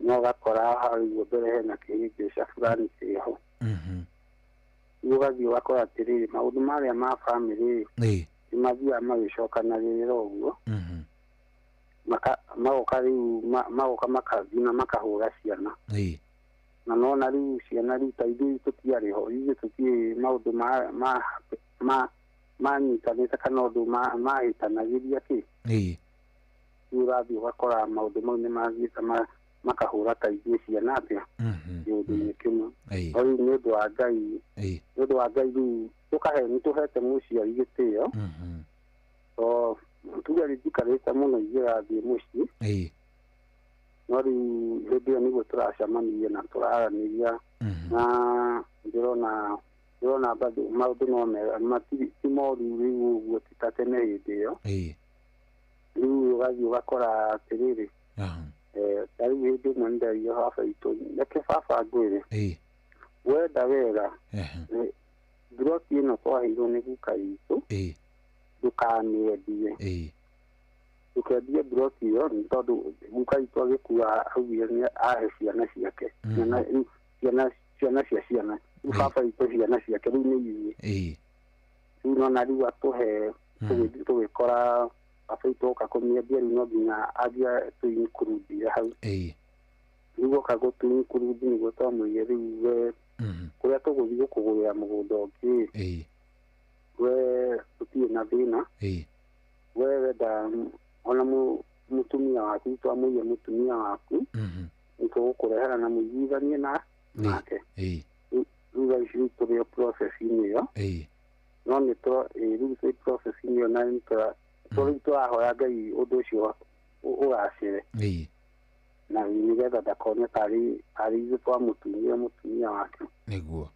No ũgakora hau mbere hena kĩhĩngĩca fulani kĩho. Rĩu ũgathiĩ ũgakora atĩrĩrĩ maũndũ marĩa ma bamĩrĩ nĩ mathiaga magĩcokanagĩrĩra ũguo. Magoka rĩu magoka makathiĩ na makahũra ciana. Na nona rĩu ciana rĩu ta ithuĩ tũtiarĩ ho ithuĩ tũtiĩ maũndũ manyitanĩte kana ũndũ mahĩtanagĩria kĩ. Rĩu ũrathiĩ ũgakora maũndũ mau nĩ mathiĩte Makahũra ta ithuĩ ciana atĩa kĩũndũ-inĩ kĩmwe. No rĩu nĩ ũndũ wa Ngai, nĩ ũndũ wa Ngai rĩu tũkahe nĩ tũhete mũciari gĩtĩo. To tuge rĩ njikarĩte mũno ingĩgathiĩ mũciĩ. No rĩu hĩndĩ ĩyo nĩguo tũracemanirie na tũraranĩria na ndĩrona bado maũndũ no mega, ti moru rĩu ũguo ti ta tene hĩndĩ ĩyo. Rĩu ũgathiĩ ũgakora atĩrĩrĩ, ta rĩu hĩndĩ ĩmwe nĩnderire baba witũ, reke baba ngwĩre, wenda wega mburoti ĩno twaheirwo nĩ guka witũ, ndũkamĩendie. Ndũkendie mburoti ĩyo nĩ tondũ guka witũ agĩkua augire nĩ ahe ciana ciake, ciana cia ciana, rĩu baba witũ ciana ciake rĩu nĩ ithuĩ. Rĩu nona rĩu atũhe, tũgĩthiĩ tũgĩkora baba witũ oka kũmĩendia, rĩu no nginya anjia tũinkurudire hau. Rĩu oka gũtũinkurudi nĩguo twamwĩrire rĩu we kũrĩa tũgũthiĩ gũkũgũrĩra mũgũnda ũngĩ, we tũtirĩ na thĩna, we wenda ona mũtumia waku, twamwĩrire mũtumia waku nĩtũgũkũrehera na mũiguithanie nake. Rĩu thaa ici rĩu tũrĩ o process-inĩ ĩyo, no nĩ rĩu twĩ process-inĩ ĩyo na rĩu tũrahoya Ngai ũndũ ũcio ũgacĩre, na nĩgetha ndakone tarĩ ithuĩ twamũtunyire mũtumia wake. Nĩguo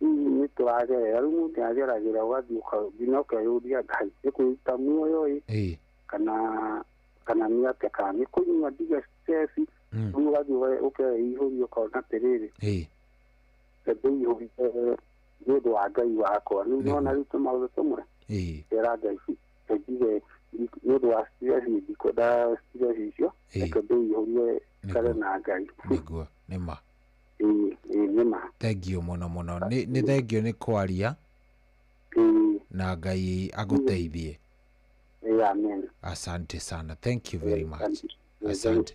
rĩu nĩ tũragerera, rĩu mũndũ nĩageragĩra ũgathiĩ nginya ũkeyũria Ngai nĩ kwĩruta muoyo ĩ kana nĩ atĩa, kana nĩ kũnyua ndige stress. Rĩu ũgathiĩ ũkeihũria ũkona atĩrĩrĩ, ndĩihũrie nĩ ũndũ wa Ngai wakwa. Rĩu nĩwona rĩu tũmaũndũ tũmwe kera Ngai ndige nĩ ũndũ wa stress, ndikwenda stress icio, reke ndĩihũrie kare na Ngai. Nĩguo nĩma. Nĩma. Thengiũ mũno mũno, nĩ thengiũ nĩ kwaria na Ngai agũteithie. Amen. Asante sana, thank you very much. Asante.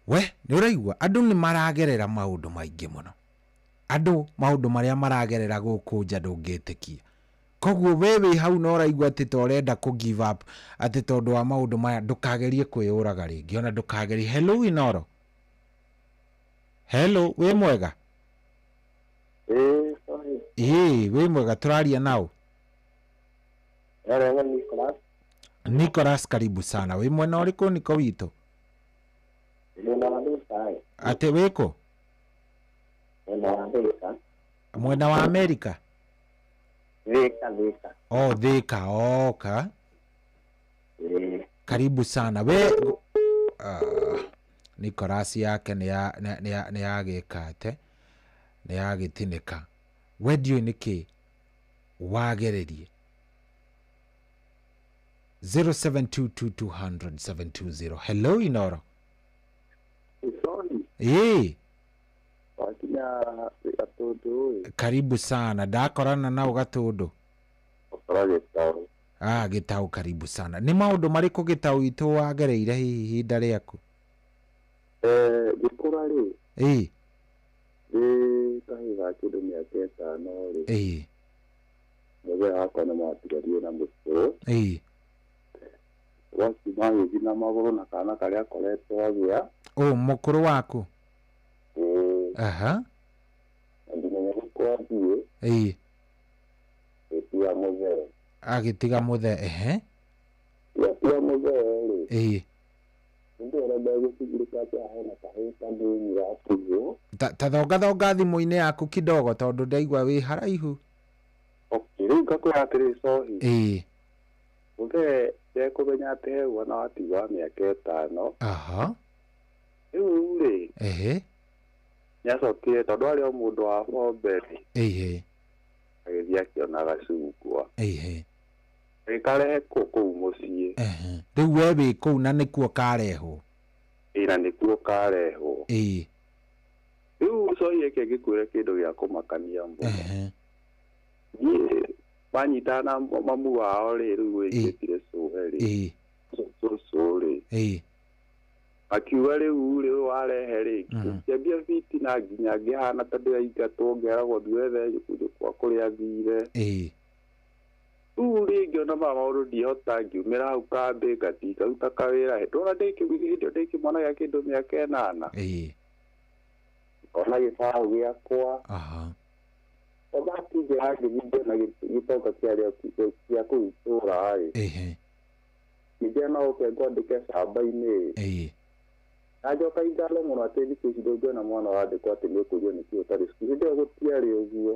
We nĩ ũraigua andũ nĩ maragerera maũndũ maingĩ mũno, andũ maũndũ marĩa maragerera gũkũ nja ndũngĩtĩkia. Koguo we wĩ hau na ũraigua atĩ ta ũrenda kũ give up atĩ tondũ wa maũndũ maya, ndũkagerie kwĩyũraga rĩngĩ, ona ndũkagerie. Hello Inoro. Hello, wĩ mwega? Sorry. Wĩ mwega, tũraria nao. Nicholas. Nicholas, karibu sana. Wĩ mwena ũrĩkũ Niko witũ? Atĩ wĩkũ? Mwena wa Amerika? Thika. Oh, Thika, oka. Karibu sana. We Nicholas yake nĩ yagĩka atĩ nĩ yagĩtinĩka. We ndiũĩ nĩkĩ wagererie. 0722200720. Hello Inoro. Sorry. Wakinya Gatũndũ. Karibu sana. Ndakorana nao Gatũndũ. Gĩtaũ. Gĩtaũ, karibu sana. Nĩ maũndũ marĩkũ Gĩtaũ witũ wagereire hihi ihinda rĩaku? Ngĩkũra rĩ. Ndĩ kahĩĩ ga kĩndũ mĩaka 5 rĩ. Mũthee wakwa nĩ matigarire na mũcũrũ. Wakiuma agĩthiĩ na magũrũ na kana karĩa akoretwo agĩa. Mũkũrũ waku? Aha. Na ndimenya gũkũ athiĩ. Agĩtiga mũthee. Agĩtiga mũthee, ehe. Agĩtiga mũthee rĩ. Ndĩrenda ndegũcigirĩka atĩ hena kahĩĩ kanini gatigwo. Ta thonga thonga thimũ-inĩ yaku kidogo tondũ ndaigua wĩ haraihu. Okay, rĩu ngakwĩra atĩrĩ Sohi. Mũthee ndekũmenya atĩ he mwana watigwo wa mĩaka 5. Aha. Rĩu rĩ. Nĩacokire tondũ arĩ o mũndũ wa bombe rĩ. Agĩthiĩ akĩona gacungwa. Agĩkarehe kũu mũciĩ. Rĩu we wĩ kũu na nĩkuo karehwo. Na nĩkuo karehwo. Rĩu Sohi reke ngĩkwĩre kĩndũ gĩa kũmakania mũno. Niĩ manyitana na mamu wao rĩ, rĩu wĩkĩtire cũwe rĩ. Cũcũ rĩ. Akiuga rĩu rĩ warehe rĩ, ngĩambia fitina nginya ngĩhana ta ndĩraingatwo, ngeragwo thiĩ wethe njũkwa kũrĩa athire. Rĩu rĩngĩ ona ma maũndũ ndihota ngiumĩra hau kambĩ ngathiĩ ngaruta kawĩra. Ndona ndĩ hĩndĩ ĩyo ndĩ kĩmwana gĩa kĩndũ mĩaka 8. Ona gĩbaũ gĩakwa. Ndatinjĩra ngĩthiĩ ngĩona gĩtonga kĩarĩa kĩa kũu itũũra rĩ. Ngĩnjĩra no ũke ngwandĩke camba-inĩ. Na njoka ingalo mũno atĩ thikũ ici ndũngĩona mwana wandĩkwo atĩ nĩ ũkũrio nĩkĩ ũtarĩ cukuru. Hĩndĩ ĩyo gũtiarĩ ũguo.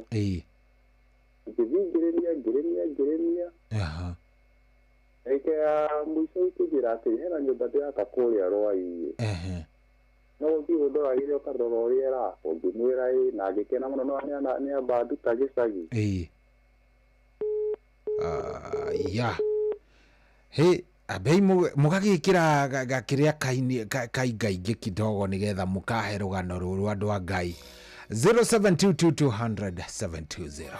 Ngĩthiĩ ngĩrĩmia. Ndagĩka ya mũico ikĩnjĩra atĩ hena nyũmba ndĩraka kũrĩa Rwai. No ũthiĩ ũndoragĩre ũkarora ũrĩa ĩrakwo. Ngĩmwĩra ĩ na ngĩkena mũno no nĩamba nduta gĩcagi. Ya. He ambei mũgagĩkĩra gakĩrĩa kaingaingĩ kidogo nĩgetha mũkahe rũgano rũrũ andũ a Ngai. 0722 200 720.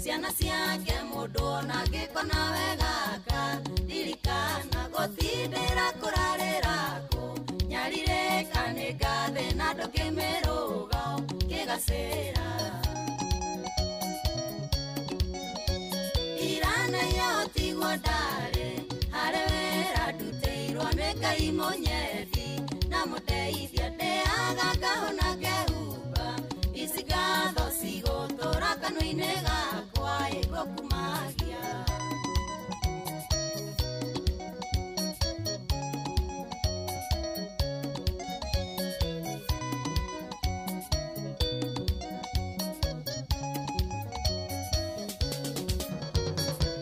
Ciana ciake mũndũ ona angĩkona wegaka ririkana gũtindĩra kũrarĩra kũ nyarirĩka nĩ ngathĩ na ndũkĩmĩrũga kĩgacĩra irana yo tigwo ndarĩ harĩ wĩra ndutĩirwo nĩ Ngai mũnyendi na mũteithia ndĩaga ngahona ngehumba ici ngatho cigũtũra kanua-inĩ gakwa ĩgũkumagia.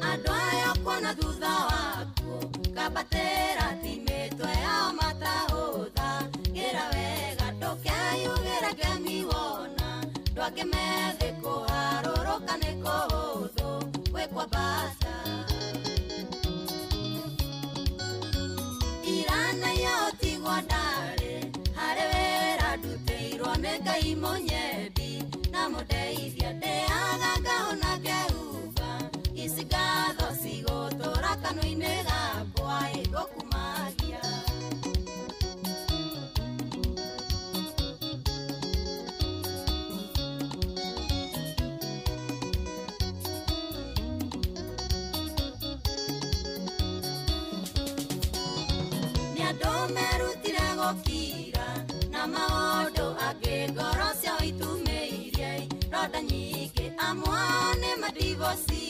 Andũ aya kuona thutha waku kambatĩra ti mĩtwe yao matahũtha gĩra wega ndũkeyugĩre ngemi wona ndũ angĩ methĩ kũharũrũka nĩ kũhũthũ gwĩkwambata irana yo tigwo ndarĩ harĩ wĩra ndutĩirwo nĩ Ngai mũnyendi na mũndeithia ndĩaga ngahona ngehumba ici ngatho cigũtũra kanua-inĩ gakwa ĩgũkumagia. Andũ merutire gũkira na maũndũ angĩ ngoro ciao itumĩirie ronda nyingĩ amwe nĩ madivosi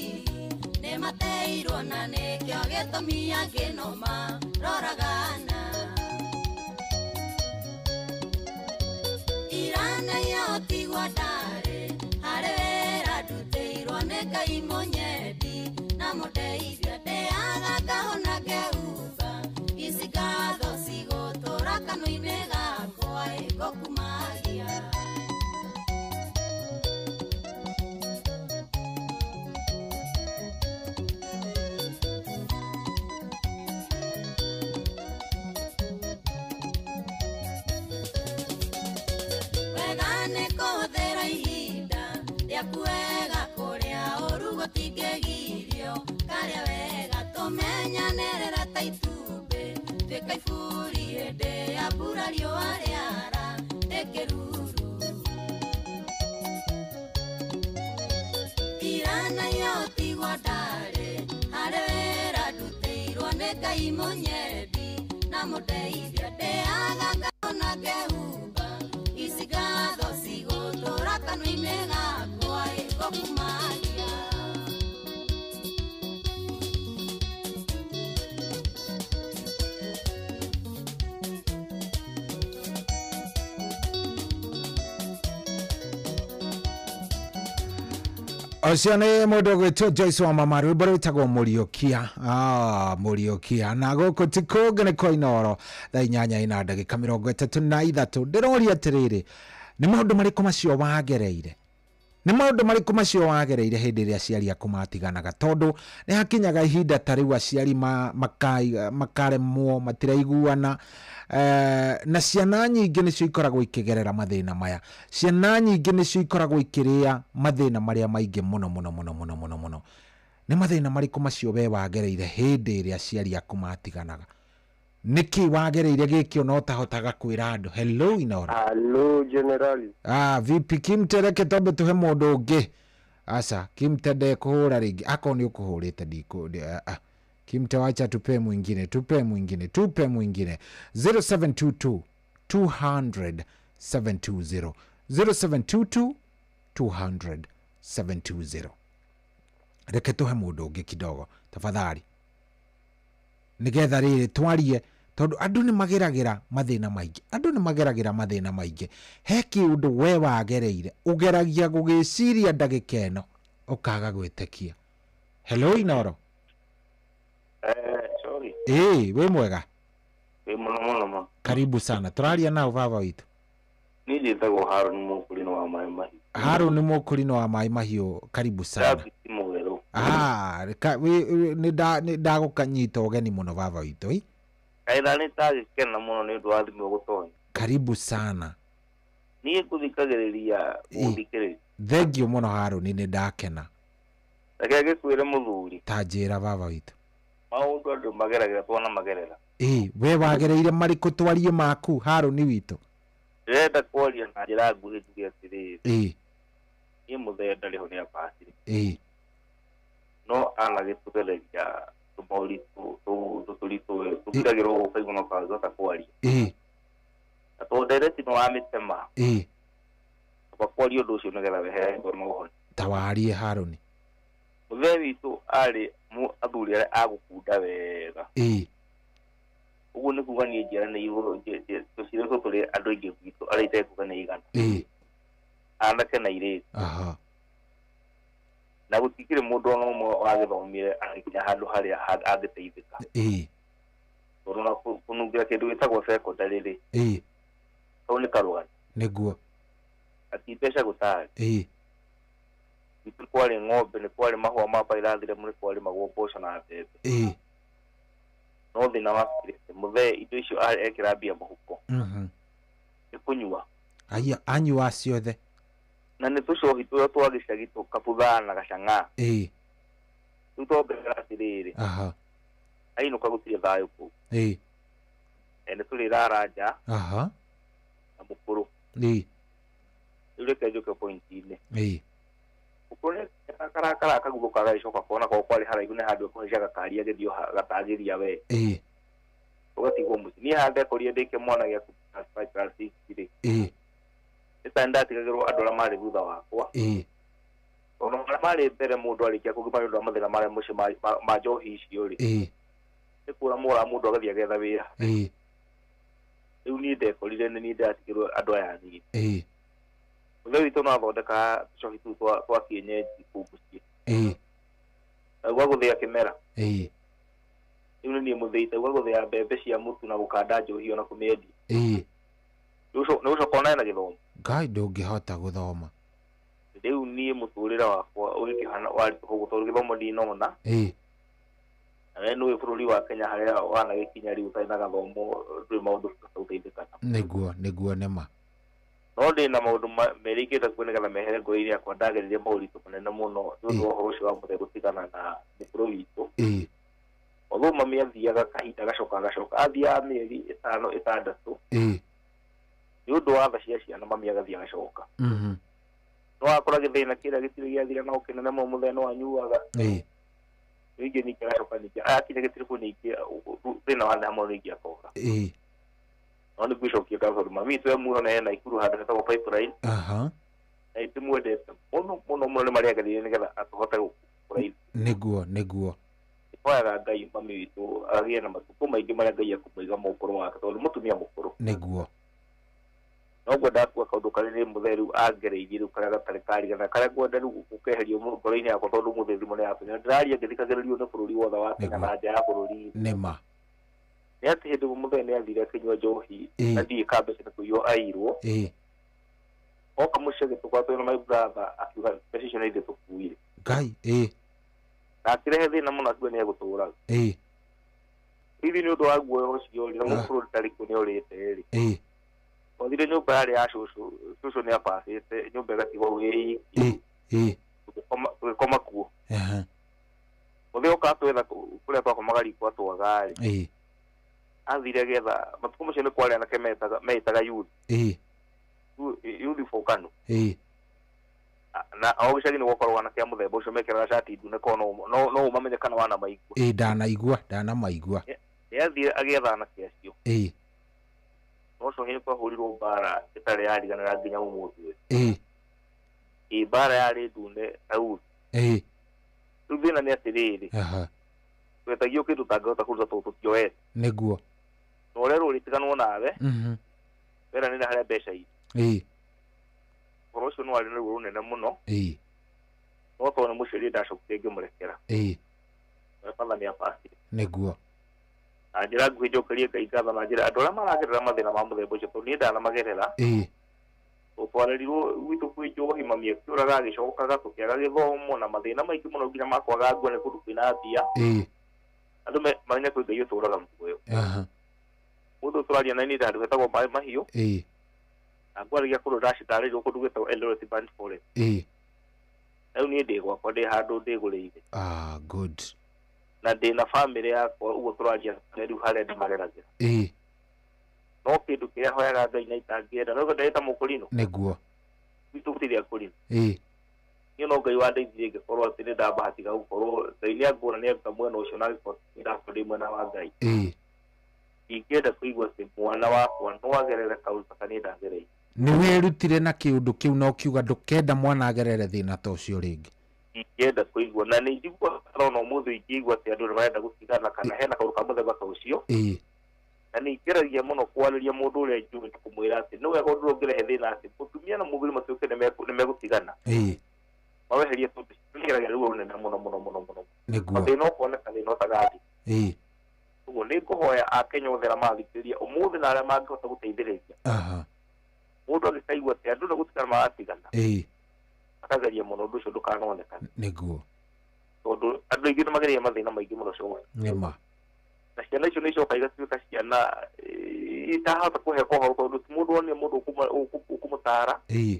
nĩ mateirwo na nĩkĩo gĩtũmi angĩ no maroragana irana yo tigwo ndarĩ harĩ wĩra ndutĩirwo nĩ Ngai mũnyendi na mũndeithia ndĩaga ngahona ngehumba ici ngatho cigũtũra kanua-inĩ gakwa ĩgũkumagia. Wega nĩ kũhũthĩra ihinda rĩaku wega kũrĩa ũru gũtingĩgirio karĩa wega tũmenyanĩrĩra ta itumbĩ tuĩka iburi hĩndĩ ya mbura riũa rĩara ndĩkĩruru irana yo tigwo ndarĩ harĩ wĩra ndutĩirwo nĩ Ngai mũnyendi na mũndeithia ndĩaga ngahona ngehumba ici ngatho cigũtũra kanua-inĩ gakwa ĩgũkumagia. Ũcio nĩ mũndũ ũgwĩtwo Joyce wa mama, rwĩmbo rwĩtagwo Mũriũkia. Mũriũkia. Na gũkũ ti kũngĩ nĩ kwa Inooro, thaa 8:33. Ndĩroria atĩrĩrĩ, nĩ maũndũ marĩkũ macio wagereire? Nĩ maũndũ marĩkũ macio wagereire hĩndĩ ĩrĩa aciari aku matiganaga? Tondũ nĩ hakinyaga ihinda ta rĩu aciari makaremwo, matiraiguana, na ciana nyingĩ nĩcio ikoragwo ikĩgerera mathĩna maya. Ciana nyingĩ nĩcio ikoragwo ikĩrĩa mathĩna marĩa maingĩ mũno mũno mũno mũno mũno mũno. Nĩ mathĩna marĩkũ macio we wagereire hĩndĩ ĩrĩa aciari aku matiganaga? Nĩkĩ wagereire gĩkĩ ona ũtahotaga kwĩra andũ? Hello Inooro. Hello Generali. Vipi Kimte, reke twambe tũhe mũndũ ũngĩ. Aca, Kimte ndekũhũra rĩngĩ. Akorwo nĩ ũkũhũrĩte ndikũ. Kimte, wacha tupe mwingine, tupe mwingine, tupe mwingine. 0722 200 720. 0722 200 720. Reke tuhe mũndũ ũngĩ kidogo tafadhali, nĩgetha rĩrĩ twarie, tondũ andũ nĩ mageragĩra mathĩna maingĩ, andũ nĩ mageragĩra mathĩna maingĩ. He kĩũndũ we wagereire ũgeragia gũgĩciria ndagĩka ĩno ũkaga gwĩtĩkia. Hello Inooro. Sorry. Wĩ mwega? Wĩ mũno mũno mũno. Karibu sana. Tũraria nao baba witũ. Niĩ njĩtagwo Harũni Mũkũrinũ wa Maĩ Mahiũ. Harũni Mũkũrinũ wa Maĩ Mahiũ, karibu sana. David Mũwerũ. Nĩ ndagũkanyita ũgeni mũno baba witũ. Kaitha nĩ ndagĩkena mũno nĩ ũndũ wa thimũ gũtonya. Karibu sana. Niĩ ngũthikagĩrĩria gũthikĩrĩria. Thengiũ mũno Harũni, nĩ ndakena. Reke ngĩkwĩre mũthuri. Ta njĩra baba witũ. Maũndũ andũ mageragĩra twana magerera. We wagereire marĩkũ? Twarie maku Harũni witũ. Ndĩrenda kwaria na njĩra nguhĩ njuge atĩrĩrĩ. Niĩ mũthee ndarĩ ho nĩ abacire. No anagĩtũgereria tũmaũritũ tũtũritũ tũkiragĩrwo ũkaigua no kangĩhota kwaria. Na tondũ ndereti nĩ wamĩtema. Amba kwaria ũndũ ũcio nĩgetha wehere ngoro na ũhone. Tawarie Harũni. Mũthee witũ arĩ athuri arĩa agũkunda wega. Ũguo nĩ kuga niĩ njiaranĩirwo tũciarĩtwo tũrĩ andũ aingĩ gwitũ arĩa itekuga nĩ igana. Anake na airĩtu. Na gũtikĩrĩ mũndũ ona ũmwe wagĩthomire agĩkinya handũ harĩa angĩteithĩka. Tondũ ona kũnungĩra kĩndũ gĩtagwo secondary rĩ, kau nĩ karũgano. Nĩguo. Ati mbeca gũtarĩ. Gwitũ kwarĩ ng'ombe, nĩ kwarĩ mahũa ma bairathiremu, nĩ kwarĩmagwo mboco na mbembe. No thĩna wafikire mũthee indo icio ekĩra mbia mũhuko. Nĩ kũnyua. Aya, anyua ciothe. Na nĩ tũcohi tũrĩa twa gĩcagi tũkabuthaa na gacang'aa. Rĩu twongerera atĩrĩrĩ. Ainũka gũtirĩ thayũ kũu. Nĩ tũrĩrara nja. Na mũkũrũ. Rĩu reke njũke point-inĩ. Mũkũrũ nĩ karakara kaguthũka gagĩcoka kona korwo kwarĩ haraihu nĩ handũ ekũhaica gakari agĩthiĩ gatagĩria we. Ũgatigwo mũciĩ. Niĩ haha ndekorire ndĩ kĩmwana gĩa class 5 class 6 rĩ. Nĩ ta nĩndatigagĩrwo andũ arĩa marĩ thutha wakwa. Tondũ arĩa marĩ mbere mũndũ arĩkia kũgima nĩ ũndũ wa mathĩna marĩa mũciĩ ma njohi icio rĩ. Nĩ kũra mũra mũndũ agathiĩ agetha wĩra. Rĩu niĩ ndekorire nĩ niĩ ndĩratigĩrwo andũ aya anini. Mũthee witũ no athondekaga tũcohi tũu twa kienyeji kũu mũciĩ. Gwa gũthĩa kĩmera. Rĩu nĩ niĩ mũthĩi ta gwa gũthĩa mbembe cia mũtu na gũkanda njohi ona kũmĩendia. Nĩ ũcoka ona ena gĩthomo. Ngai ndũngĩhota gũthoma. Rĩu niĩ mũtũrĩre wakwa ũgĩkĩhana warĩ ũguo tondũ gĩthomo ndinona. Na we nĩũĩ bũrũri wa Kenya harĩa wanagĩkinya rĩu ũtarĩ na gathomo ndũrĩ maũndũ ũteithĩkaga. Nĩguo, nĩguo nĩma. No ndĩna maũndũ merĩ ingĩenda kuo nĩgetha mehere ngoro-inĩ yakwa. Ndagereire maũritũ manene mũno nĩ ũndũ wa ũhoro ũcio wa mũthee gũtigana na mũkũrũ witũ. Although mami athiaga kahinda agacoka agacoka, athiaga mĩeri 5 6. Nĩ ũndũ wa tha cia ciana mami agathiĩ agacoka. No akora gĩthĩna kĩrĩa gĩtirĩ gĩathira no kĩnene mũno mũthee no anyuaga. Ningĩ ningĩ agacoka ningĩ akinya gĩtiribũ ningĩ thĩna wa nda mũno ningĩ akoga. No nĩ ngwĩcokia ngatho tondũ mami witũ e muoyo na ena Nakuru handũ hetagwo Pipeline. Na ndĩmwendete mũno mũno mũno nĩ marĩa agereire nĩgetha atũhote gũkũra ithuĩ. Nĩguo, nĩguo. Hoyaga Ngai mami witũ agĩe na matukũ maingĩ marĩa Ngai ekũmũiga mũkũrũ wake tondũ mũtumia mũkũrũ. Nĩguo. No ngwenda kuga kaũndũ karĩa nĩ mũtheru angereirie rĩu karĩa gatarĩ karigana karĩa ngwenda rĩu gũkeherio ngoro-inĩ yakwa tondũ mũthĩ thimũ nĩ yakinya ndĩraria ngĩthikagĩrĩrio nĩ bũrũri wothe wa Kenya na nja ya bũrũri. Nĩma. Nĩ atĩ hĩndĩ ĩmwe mũthee nĩ athire akĩnyua njohi na ndiĩ ka mbeca nĩ kũiywo airwo. Oka mũciĩ agĩtũkora na my brother akiuga mbeca icio nĩ ithuĩ tũkuire. Ngai. Ĩĩ. Na akĩrehe thĩna mũno akiuga nĩ egũtũraga. Ĩĩ. Hihi nĩ ũndũ wa guoya ũcio rĩ na mũbũrũri ndarĩ kuo nĩ orĩte rĩ. Ĩĩ. Twathire nyũmba yarĩ ya cũcũ, cũcũ nĩ abacĩte nyũmba ĩgatigwo ĩ iki. Ĩĩ. Tũgĩkoma kuo. Mũthee oka twetha kũrĩa twakomaga riko atwaga rĩ. Ĩĩ. Athire agĩetha matukũ macio nĩ kwarĩ anake meĩtaga youth. Ĩĩ. Youth for KANU. Ĩĩ. Na o gĩcagi nĩ gwakoragwo anake a mũthemba ũcio mekĩraga cati ndune korwo no ũmamenye kana wanamaigua. Ĩĩ ndanaigua, ndanamaigua. Nĩ athire agĩetha anake acio. Ĩĩ. No ũcio nĩ kwahũrirwo mbara ĩtarĩ yariganĩra nginya ũmũthĩ ũyũ. Ĩĩ. Ĩĩ mbara yarĩ ndune ta uthi. Ĩĩ. Rĩu thĩna nĩ atĩrĩrĩ. Twetagio kĩndũ ũtangĩhota kũruta tondũ tũtioete. Nĩguo. Na ũrerwo ũrĩtiganwo nawe. Weranĩra harĩa mbeca irĩ. Ĩĩ. Ũhoro ũcio nĩ warĩ na ruo rũnene mũno. Ĩĩ. No tondũ nĩ mũciari ndacokire ngĩmũrekera. Ĩĩ. Batha nĩ abacire. Nĩguo. Na njĩra nguhĩ njokerie Ngai ngatho na njĩra andũ arĩa maragerera mathĩna ma mũthemba ũcio tondũ niĩ ndanamagerera. Ĩĩ. Tũtwarĩrirwo gwitũ kwĩ njohi mami akĩũraga agĩcokaga tũkĩaga gĩthomo na mathĩna maingĩ mũno nginya ma kwaga nguo nĩ kũndũ kwĩna mbia. Ĩĩ. Andũ mamenye kwĩ Ngai ũtũraga muoyo. Mũndũ tũraria na niĩ handũ hetagwo Maĩ Mahiũ. Ĩĩ. Na ngwaragia kũndũ ndacitarĩirio kũndũ gwĩtagwo Eldoret Burnt Forest. Ĩĩ. Rĩu niĩ ndĩ gwakwa ndĩ handũ ndĩgũrĩire. Ah, good. Na ndĩ na bamĩrĩ yakwa ũguo tũraria rĩu harĩa ndĩmareragĩra. Ĩĩ. No kĩndũ kĩrĩa hoyaga Ngai na itangĩenda no ndĩta mũkũrinũ. Nĩguo. Gwitũ gũtirĩ akũrinũ. Ĩĩ. Niĩ no Ngai wandeithirie ngĩkorwo atĩ nĩ ndambahatiga gũkorwo Ngai nĩ anguona nĩ aruta mwena ũcio na angĩkorwo ndakorwo ndĩ mwena wa Ngai. Ĩĩ. Ingĩenda kũigua atĩ mwana wakwa no agerere kaũndũ ta niĩ ndagereire. Nĩ wĩrutire na kĩũndũ kĩu na ũkiuga ndũkenda mwana agerere thĩna ta ũcio rĩngĩ. Ingĩenda kũigua na nĩ njiguaga ona ũmũthĩ ingĩigua atĩ andũ nĩ marenda gũtigana kana hena kaũndũ ka mũthemba ta ũcio. Ĩĩ. Na nĩ ngeragia mũno kwarĩria mũndũ ũrĩa njũĩ na kũmwĩra atĩ nĩ wega ũndũ ũrĩa ũngĩrehe thĩna atĩ mũtumia na mũthuri matuĩke nĩ megũtigana. Ĩĩ. Maweherie tondũ nĩngeragia ruo rũnene mũno mũno mũno mũno. Nĩguo. Mathĩna ũkoneka thĩna ũtagathi. Ĩĩ. Ũguo nĩ ngũhoya Akenya othe arĩa mathikĩrĩria ũmũthĩ na arĩa mangĩhota gũteithĩrĩria. Mũndũ angĩkaigua atĩ andũ nĩ gũtigana maratigana. Ĩĩ. Akageria mũno ũndũ ũcio ndũkanonekane. Nĩguo. Tondũ andũ aingĩ nĩ magereire mathĩna maingĩ mũno coe. Nĩma. Na ciana icio nĩ icokaga igatuĩka ciana itahota kũheka ũhoro tondũ ti mũndũ wonire mũndũ ũkũmũtara. Ĩĩ.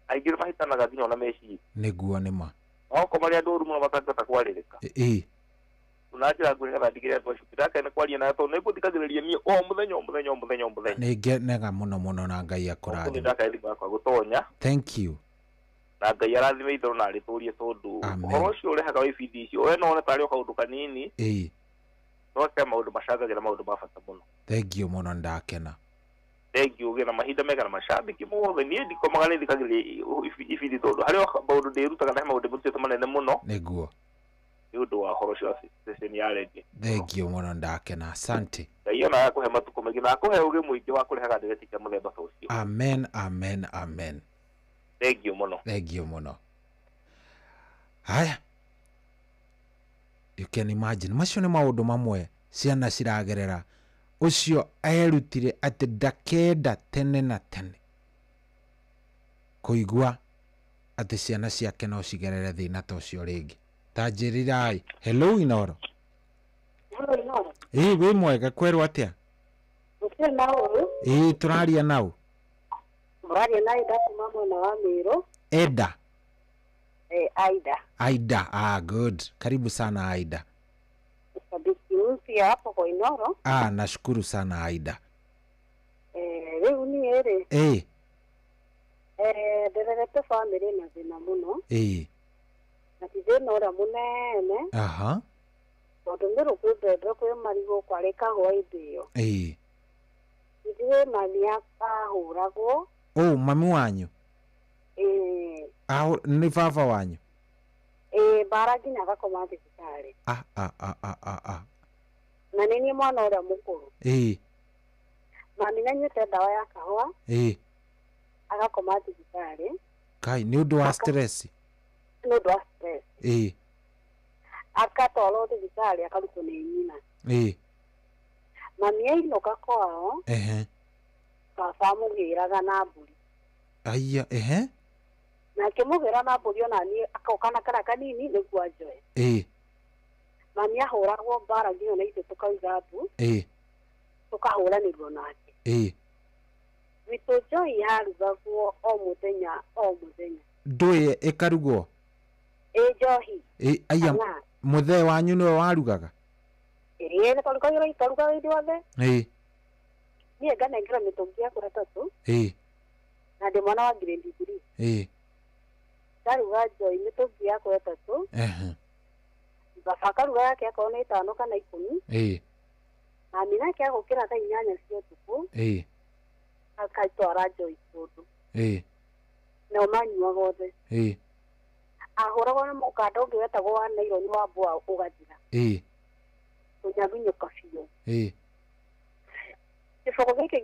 Aingĩ nĩ mahĩtanaga nginya ona meciria. Nĩguo nĩma. Okorwo marĩ andũ oru mũno matangĩhota kwarĩrĩka. Ĩĩ. Na njĩra nguhĩ nĩgetha ndigĩrĩre andũ acio ndakene kwaria nawe tondũ nĩngũthikagĩrĩria niĩ o mũthenya o mũthenya o mũthenya o mũthenya. Nĩ ngenaga mũno mũno na Ngai akũrathime. Ũmũthĩ ndakae thimũ yakwa gũtonya. Thank you. Na Ngai arathime itherũ na arĩtũrie tondũ ũhoro ũcio ũrehaga wa ibindi icio we no wone tarĩ o kaũndũ kanini. Ĩĩ. No ke maũndũ macangagĩra maũndũ ma bata mũno. Thank you mũno ndakena. Thank you ũgĩe na mahinda mega na macambĩki mothe. Niĩ ndikomaga nĩ thikagĩrĩria ibindi tondũ harĩ o maũndũ ndĩrutaga na he maũndũ ndĩrutĩte manene mũno. Nĩguo. Nĩ ũndũ wa ũhoro ũcio wa station ya radio. Thank you mũno ndakena. Asante. Ngai ona akũhe matukũ maingĩ na akũhe ũgĩ mũingĩ wa kũrehaga ndereti cia mũthemba ta ũcio. Amen, amen, amen. Thank you mũno. Thank you mũno. Haya. You can imagine. Macio nĩ maũndũ mamwe ciana ciragerera. Ũcio erutire atĩ ndakenda tene na tene kũigua atĩ ciana ciake no cigerere thĩna ta ũcio rĩngĩ. Ta njĩrĩrai. Hello Inoro. Hello Inoro. Ĩĩ wĩ mwega kwerwo atĩa? Gũtirĩ na ũru. Ĩĩ tũraria nau. Mũraria na Aida kuma mwena wa Meru. Eda. Aida. Aida, ah good. Karibu sana Aida. Shabiki mpya hapo kwa Inoro. Ah, nashukuru sana Aida. Rĩu niĩ rĩ. Eh. Ndererete family na thĩna mũno. Eh. Na ti thĩna ũrĩa mũnene. Aha. Tondũ Meru kwĩ mbembe kwĩ marigũ kwarĩ kahũa hĩndĩ ĩyo. Eh. Ithuĩ mami ahũragwo. Oh, mami wanyu? Eh. Ah, nĩ baba wanyu? Eh, mbara nginya agakoma thibitarĩ. Ah ah ah ah ah ah. Na nĩ niĩ mwana ũrĩa mũkũrũ. Eh. Mami nĩanyuĩte ndawa ya kahũa. Eh. Agakoma thibitarĩ. Kai nĩ ũndũ wa stress. Nĩ ũndũ wa stress. Ĩĩ. Agatwarwo thibitarĩ akarutwo nĩ nyina. Ĩĩ. Mami ainũka kwao. Ehe. Baba amũgĩraga na mbũri. Aya, ehe. Na akĩmũgĩra na mbũri ona niĩ akoka na kara kanini nĩguo anjoe. Ĩĩ. Mami ahũragwo mbara nginya na ithuĩ tũkauga mbu. Ĩĩ. Tũkahũranĩrwo nake. Ĩĩ. Gwitũ njohi yarugagwo o mũthenya o mũthenya. Ndũĩ ĩkarugwo? Ĩ njohi. Ĩ aya mũthee wanyu nĩwe warugaga? Ĩĩ nĩ twarugagĩra twarugaga ithuothe. Ĩĩ. Niĩ nganengera mĩtũngi yakwa ĩtatũ. Ĩĩ. Na ndĩ mwana wa grade 3. Ĩĩ. Ndaruga njohi mĩtũngi yakwa ĩtatũ. Ehe. Baba akaruga yake akorwo nĩ 5 kana 10. Ĩĩ. Mami nake agũkĩra thaa 8 cia ũtukũ. Ĩĩ. Akaitwara njohi kũndũ. Ĩĩ. Nao manyuaga othe. Ĩĩ. Ahũragwo na mũkanda ũngĩ wetagwo wa naironi wa mbũa ũgathira. Ĩĩ. Tũnyagunyũka biũ. Ĩĩ. Gĩboko gĩkĩ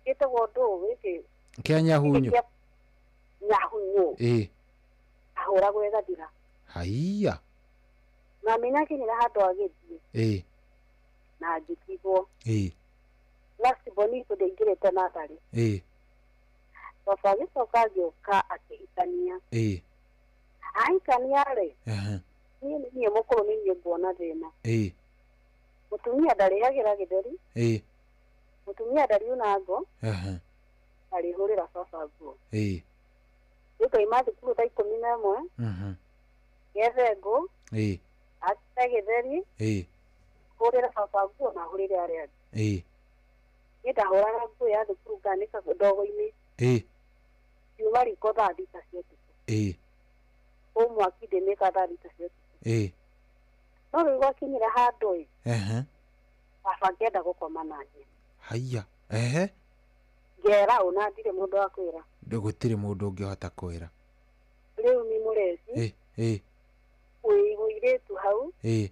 gĩtagwo ndũũ gĩkĩ. Kĩa nyahunyũ. Nyahunyũ. Ĩĩ. Ahũragwo ĩgathira. Haiya. Mami nĩakinyire handũ agĩthiĩ. Ĩĩ. Na ngĩtigwo. Ĩĩ. Last born itũ ndĩaingĩrĩte natharĩ. Ĩĩ. Baba agĩcoka agĩũka akĩhikania. Ĩĩ. Ahikania rĩ. Ehe. Niĩ nĩ niĩ mũkũrũ nĩ niĩ nguona thĩna. Ĩĩ. Mũtumia ndarĩhagĩra gĩtheri. Ĩĩ. Mũtumia ndariuna ngo. Ehe. Arĩhũrĩra baba nguo. Ĩĩ. Rĩu twauma thukuru thaa 11. Mhm. Gethe ngũ. Ĩĩ. Ate gĩtheri. Ĩĩ. Hũrĩra baba nguo na hũrĩre arĩa angĩ. Ĩĩ. Niĩ ndahũraga nguo ya thukuru nganĩka ndogo-inĩ. Ĩĩ. Ngiuma riko thaa 6 cia ũtukũ. Ĩĩ. Kũu mwaki ndĩmĩka thaa 6 cia ũtukũ. Ĩĩ. No rĩu gwakinyire handũ ĩ. Ehe. Baba ngĩenda gũkoma naniĩ. Haiya. Ehe. Ngera ũ na ndirĩ mũndũ wa kwĩra. Gũtirĩ mũndũ ũngĩhota kwĩra. Rĩu nĩ mũreci. Ĩĩ. Ĩĩ. Wĩ mũirĩtu hau. Ĩĩ.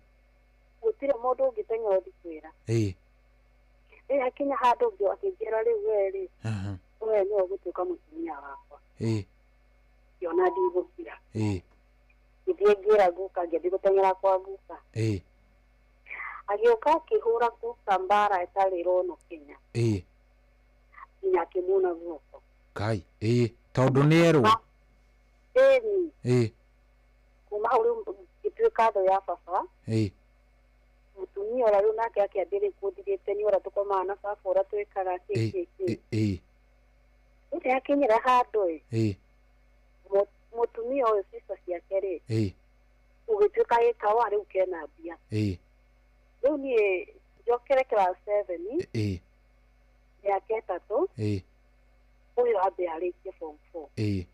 Gũtirĩ mũndũ ũngĩteng'era ũthiĩ kwĩra. Ĩĩ. Rĩu hakinya handũ akĩnjĩra rĩu we rĩ. Ehe. We nĩwe ũgũtuĩka mũtumia wakwa. Ĩĩ. Ngĩona ndigũkira. Ĩĩ. Ngĩthiĩ ngĩra guka ngĩthiĩ gũteng'era kwa guka. Ĩĩ. Agĩũka akĩhũra guka mbara ĩtarĩ ĩronwo Kenya. Ĩĩ. Nginya akĩmuna guoko. Kai. Ĩĩ. Tondũ nĩ erwo. Ĩni. Ĩĩ. Kuma hau rĩu ngĩtuĩka thũ ya baba. Ĩĩ. Mũtumia ũrĩa rĩu nake akĩambĩrĩria kũndirĩte nĩ ũrĩa tũkomaga na baba ũrĩa twĩkaga kĩ kĩ kĩ. Ĩĩ. Rĩu nĩhakinyire handũ ĩ. Ĩĩ. Mũtumia ũyũ sister ciake rĩ. Ĩĩ. Ũgĩtuĩka gĩkawa rĩu kena mbia. Ĩĩ. Rĩu niĩ njokere class 7. Ĩĩ. Mĩaka 3. Ĩĩ. Ũyũ ambe arĩkie form 4. Ĩĩ.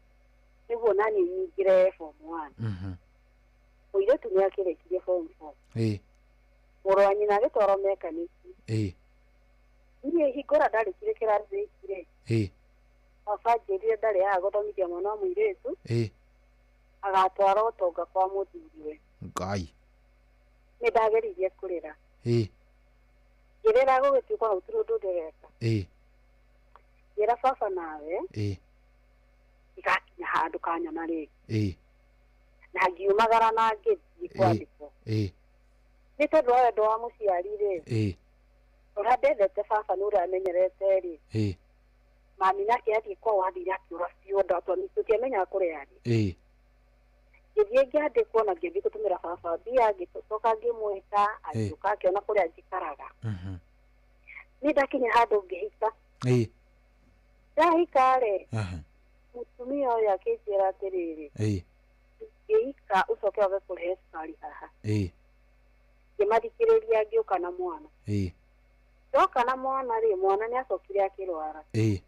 Nĩguo naniĩ nyingĩre form 1. Mhm. Mũirĩtu nĩakĩrĩkirie form 4. Ĩĩ. Mũrũ wa nyina agĩtwarwo mekaniki. Ĩĩ. Niĩ hingũra ndarĩkirie kĩrathi gĩkĩ rĩ. Ĩĩ. Baba anjĩrire ndarĩ haha gũthomithia mwana wa mũirĩtu. Ĩĩ. Agatwara ũtonga kwa mũthuriwe. Ngai. Nĩ ndageririe kũrĩra. Ĩĩ. Ngĩrĩra gũgĩtuĩka ona gũtirĩ ũndũ ndĩreka. Ĩĩ. Ngĩra baba nawe. Ĩĩ. Igakinya handũ kanyona rĩngĩ. Ĩĩ. Na ngiumagara na ngĩthiĩ kwandĩkwo. Ĩĩ. Nĩ tondũ wa wendo wa mũciari rĩ. Ĩĩ. Ũrĩa ndendete baba nĩ ũrĩa amenyerete rĩ. Ĩĩ. Mami nake athiĩ kwao athire akĩũra biũ tũtiamenyaga kũrĩa arĩ. Ĩĩ. Ngĩthiĩ ngĩandĩkwo na ngĩthiĩ gũtũmĩra baba mbia ngĩcoka ngĩmwĩta agĩũka akĩona kũrĩa njikaraga. Mhm. Niĩ ndakinya handũ ngĩhika. Ĩĩ. Ndahika rĩ. Aha. Mũtumia ũyũ akĩnjĩra atĩrĩrĩ. Ĩĩ. Ngĩhika ũcoke wage kũrehe cukari haha. Ĩĩ. Ngĩmathikĩrĩria ngĩũka na mwana. Ĩĩ. Ndoka na mwana rĩ mwana nĩacokire akĩrwara. Ĩĩ.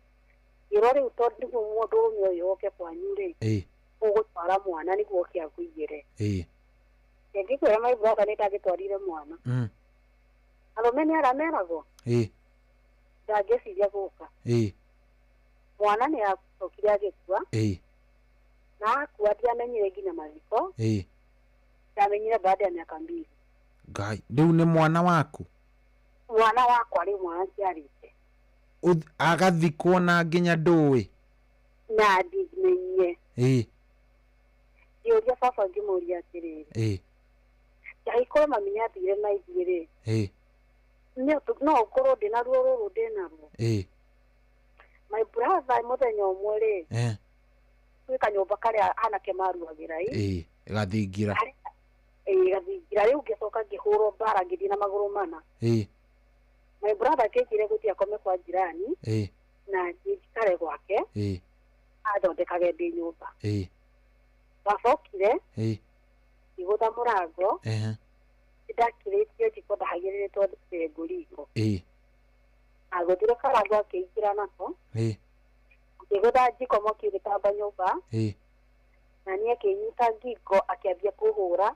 Ngĩrwo rĩu tondũ nĩguo mũndũrũme ũyũ oke kwanyu rĩ. Ĩĩ. Ũgũtwara mwana nĩguo oke akũigĩre. Ĩĩ. Ngĩkwĩra my brother nĩ ndagĩtwarire mwana. Arũme nĩ arĩa meragwo. Ĩĩ. Ndangĩciria gũka. Ĩĩ. Mwana nĩ acokire agĩkua. Ĩĩ. Na akua ndiamenyire nginya mathiko. Ĩĩ. Ndamenyire baada ya miaka 2. Ngai, rĩu nĩ mwana waku? Mwana wakwa rĩu mwana njiarĩte. Agathikwo na nginya ndũĩ? Na ndimenye. Ngĩũria baba ngĩmũria atĩrĩrĩ. Angĩkorwo mami nĩathire na ithuĩ rĩ, no ũkorwo ndĩna ruo rũrũ ndĩnaruo. My brother mũthenya ũmwe rĩ, gwĩ kanyũmba karĩa anake maruagĩra ĩ. Gathingira. Gathingira. Rĩu ngĩcoka ngĩhũrwo mbara ngĩthiĩ na magũrũ mana. My brother akĩnjĩra gũthiĩ akome kwa jirani na njikare gwake athondekage ndĩ nyũmba. Baba okire ngĩgũtha mũrango, ndakirĩtie njiko ndahagĩrĩrĩtwo ndengũ riko. Agũthire karango akĩingĩra nako, ngĩgũtha njiko mwaki ũgĩtamba nyũmba, na niĩ akĩnyita ngingo akĩambia kũhũra.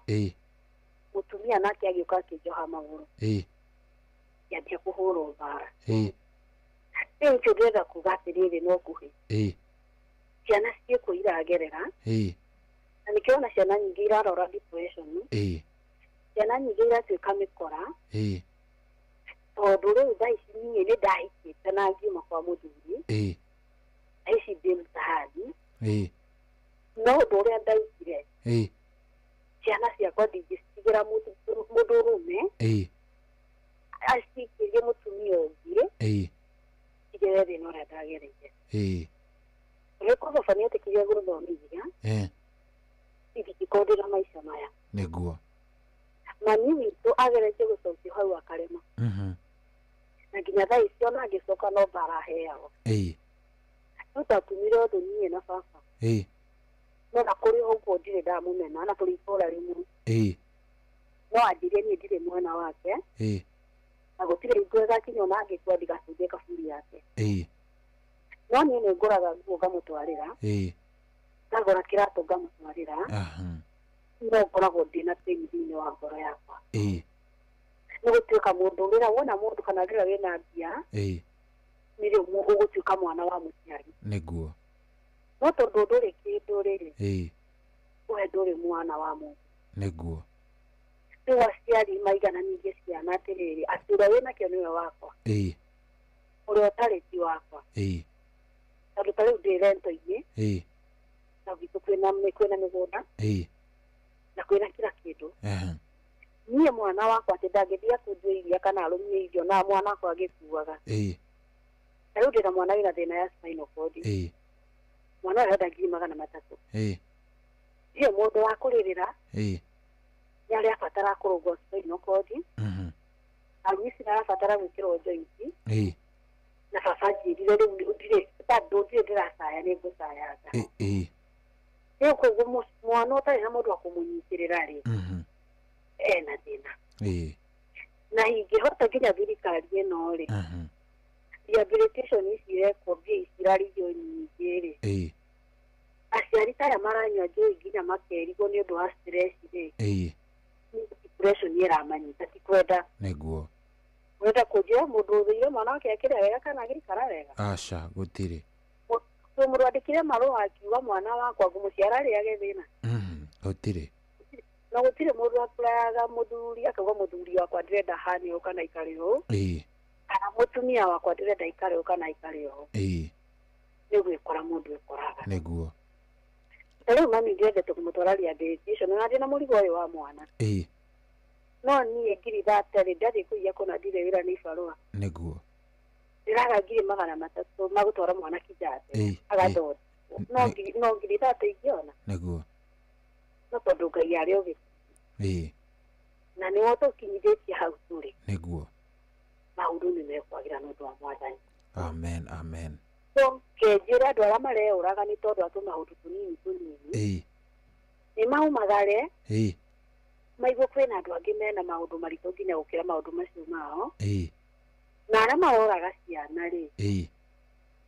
Mũtumia nake agĩũka akĩnjoha magũrũ, akĩambia kũhũrwo mbara. Rĩu ũcio ndĩrenda kuga atĩrĩrĩ, no nguhĩ ciana ciĩkuo iragerera, na nĩkĩo ona ciana nyingĩ irarora depression, ciana nyingĩ iratuĩka mĩkora, tondũ rĩu thaa ici niĩ nĩ ndahikĩte na ngiuma kwa mũthuri, thaa ici ndĩ mtaani, no ũndũ ũrĩa ndaigire, ciana ciakwa ndingĩcitigĩra mũndũrũme acikĩrie mũtumia ũngĩ, cigere thĩna ũrĩa ndagereire. Rĩu baba nĩetĩkĩrie gũthomithia, ingĩkorwo ndĩna maica maya. Nĩguo. Mami witũ ageretie gũcokio hau akarema. Na nginya thaa ici ona angĩcoka no mbara aheagwo. No twatumire ũndũ niĩ na baba. No na kũrĩ ũguo ndirĩ ndamũmena na tũrĩ itũũra rĩmwe. No anjĩrie niĩ ndirĩ mwena wake. Na gũtirĩ hingo ĩgakinya ona angĩkua ndigacenjie kaburi yake. No niĩ nĩ ngũraga nguo ngamũtwarĩra. Ngagũra kĩratũ ngamũtwarĩra. No ngoragwo ndĩna pain thĩinĩ wa ngoro yakwa. Nĩ gũtuĩka mũndũ rĩrĩa wona mũndũ kana rĩrĩa wĩna mbia, nĩrĩo ũgũtuĩka mwana wa mũciari. Nĩguo. No tondũ ndũrĩ kĩndũ rĩrĩ, we ndũrĩ mwana wa mũndũ. Nĩguo. Rĩu aciari maigananithie ciana atĩrĩrĩ, atĩ ũrĩa wĩnakĩo nĩwe wakwa, ũrĩa ũtarĩ ti wakwa. Tondũ ta rĩu ndĩ rento-inĩ, na gwitũ kwĩna mĩgũnda, na kwĩna kila kĩndũ. Niĩ mwana wakwa atĩ ndangĩthiĩ akunjwo iria kana arũmie irio na mwana wakwa agĩkuaga. Ta rĩu ndĩna mwana wĩna thĩna ya spinal cord. Mwana ũyũ arenda 300,000. Ndirĩ mũndũ wa kũrĩrĩra, nĩ arabatara kũrũngwo spinal cord. Aruici nĩ arabatara gwĩkĩrwo joint. Na baba anjĩrire rĩu ndirĩ bado ndirĩ ndĩracaya nĩ ngũcayaga. Rĩu koguo mwana ũtarĩ na mũndũ wa kũmũnyitĩrĩra rĩ, ena thĩna. Na ingĩhota nginya thirikari ĩno rĩ, rehabilitation ici irekwo mbia ici irarĩhio nyingĩ rĩ, aciari ta arĩa maranyua njohi nginya makerigwo nĩ ũndũ wa stress rĩ, depression ĩramanyita ti kwenda. Nĩguo. Wenda kũnjĩra mũndũ ũthũire mwana wake akĩrĩa wega kana agĩikara wega? Aca, gũtirĩ. Mũndũ andĩkire marũa akiuga mwana wakwa ngũmũciara arĩage thĩna. Gũtirĩ. Na gũtirĩ mũndũ akũrayaga mũthuri akauga mũthuri wakwa ndĩrenda hane ũũ kana aikare ũũ, kana mũtumia wakwa ndĩrenda aikare ũũ kana aikare ũũ. Nĩ gwĩkora mũndũ ekoraga. Nĩguo. Ta rĩu mami ndĩrendete kũmũtwara rehabilitation na ndĩna mũrigo ũyũ wa mwana. No niĩ 30,000 ndathiĩ kũiya kũna ndirĩ wĩra nĩ ibarũa. Nĩguo. Ndĩraga 300,000 magũtwara mwana Kijate agathondekwo. No 30,000 ingĩona. Nĩguo. No tondũ Ngai arĩ o gĩkuũ. Na nĩwe ũtũkinyithĩtie hau tũrĩ. Nĩguo. Maũndũ nĩ mekwagĩra nĩ ũndũ wa Mwathani. Amen, amen. So kenjĩra andũ arĩa mareũraga nĩ tondũ wa tũmaũndũ tũnini tũnini. Nĩ maumagare, maigue kwĩna andũ angĩ mena maũndũ maritũ nginya gũkĩra maũndũ macio mao. Na arĩa maroraga ciana rĩ,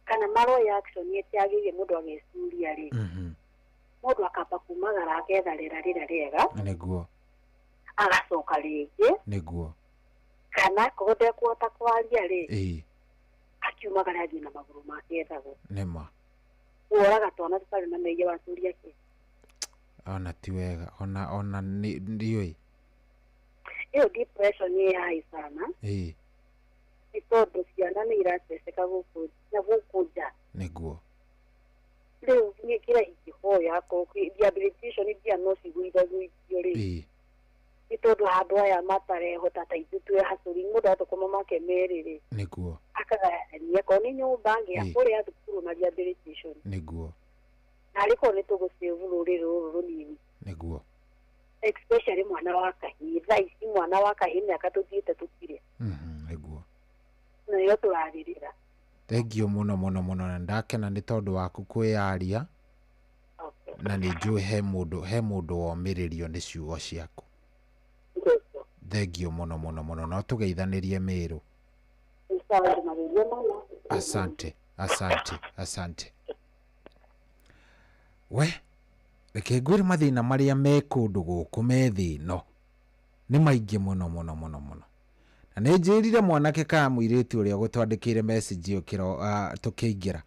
kana maroya action ĩtagĩrĩire mũndũ agĩcuria rĩ, mũndũ akamba kumagara agetha rĩera rĩrĩa rĩega. Nĩguo. Agacoka rĩngĩ. Nĩguo. Kana akorwo ndekũhota kwaria rĩ, akiumagara athiĩ na magũrũ make ethagwo. Nĩma. Woraga twana tũtarĩ na mehia wacuria kĩ? Ona ti wega, ona ndiũĩ. Ĩyo depression nĩ high sana. Nĩ tondũ ciana nĩ irateceka gũkũ na gũkũ nja. Nĩguo. Rĩu niĩ kĩrĩa ingĩhoya akorwo rehabilitation nginya no cigũithagũithio rĩ, nĩ tondũ handũ aya matarehota ta ithuĩ twĩ hacũri mũndũ athũkũma make merĩ rĩ, nĩguo akagayania akorwo nĩ nyũmba ngĩa kũrĩa thukuru na rehabilitation, nĩguo na arĩ korwo nĩ tũgũcĩvu rũrĩrĩ rũrũ rũnini, nĩguo especially mwana wa kahĩĩ. Thaa ici mwana wa kahĩĩ mĩaka tũthiĩte tũkire, nĩguo na nĩyo tũrarĩrĩra. Thengio mũno mũno mũno, na ndakena nĩ tondũ waku kwĩyaria, na nĩ njũĩ he mũndũ womĩrĩrio nĩ ciugo ciaku. Thengio mũno mũno mũno, no tũgeithanĩrie Mĩrũ. Asante, asante, asante. We reke ngwĩre mathĩna marĩa me kũndũ gũkũ me thĩ ĩno nĩ maingĩ mũno mũno mũno mũno. Na nĩ njĩrire mwanake kana mũirĩtu ũrĩa ũgũtwandĩkĩire message ĩyo tũkĩingĩra,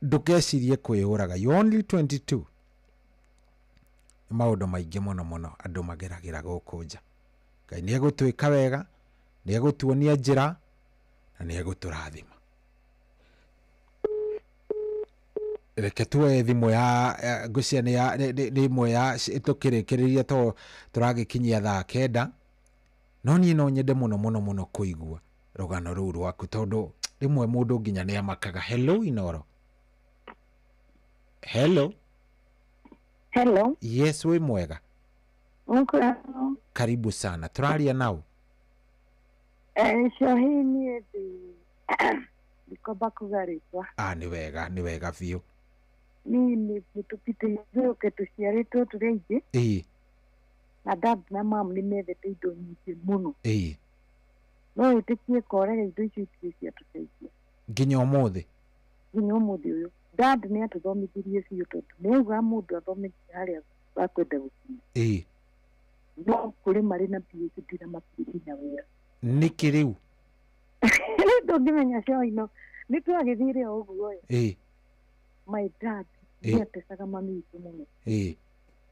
ndũkecirie kwĩyũraga, you only 22. Nĩ maũndũ maingĩ mũno mũno andũ mageragĩra gũkũ nja. Ngai nĩ egũtwĩka wega, nĩ egũtuonia njĩra, na nĩ egũtũrathima. Reke tuoe thimũ ya ngwĩciria nĩ ĩmwe ya tũkĩrĩkĩrĩria to tũragĩkinyia thaa 9. No niĩ no nyende mũno mũno mũno kũigua rũgano rũu rwaku, tondũ rĩmwe mũndũ nginya nĩ amakaga. Hello Inoro. Hello. Hello. Yes, wĩ mwega. Karibu sana. Tũraria nao. Cohi niĩ ndĩ ndikomba kuga rĩtwa. Nĩ wega, nĩ wega biũ. Niĩ nĩ tũkĩte ithuĩ tũciarĩtwo tũrĩ aingĩ. Ĩĩ. Na dad na mam nĩ methete indo nyingĩ mũno. Ĩĩ. No wĩtĩkie korega indo icio itirĩ ciatũteithia. Nginya ũmũthĩ? Nginya ũmũthĩ ũyũ. Dad nĩ atũthomithirie biũ tondũ nĩ augaga mũndũ athome nginya harĩa akwenda gũkinya. Ĩĩ. No kũrĩ marĩ na PhD na matirĩ nginya wĩra. Nĩkĩ rĩu? Rĩu ndũngĩmenya Coino, nĩ twagĩthire o ũguo ĩ. Ĩĩ. My dad nĩ atecaga mami witũ mũno. Ĩĩ.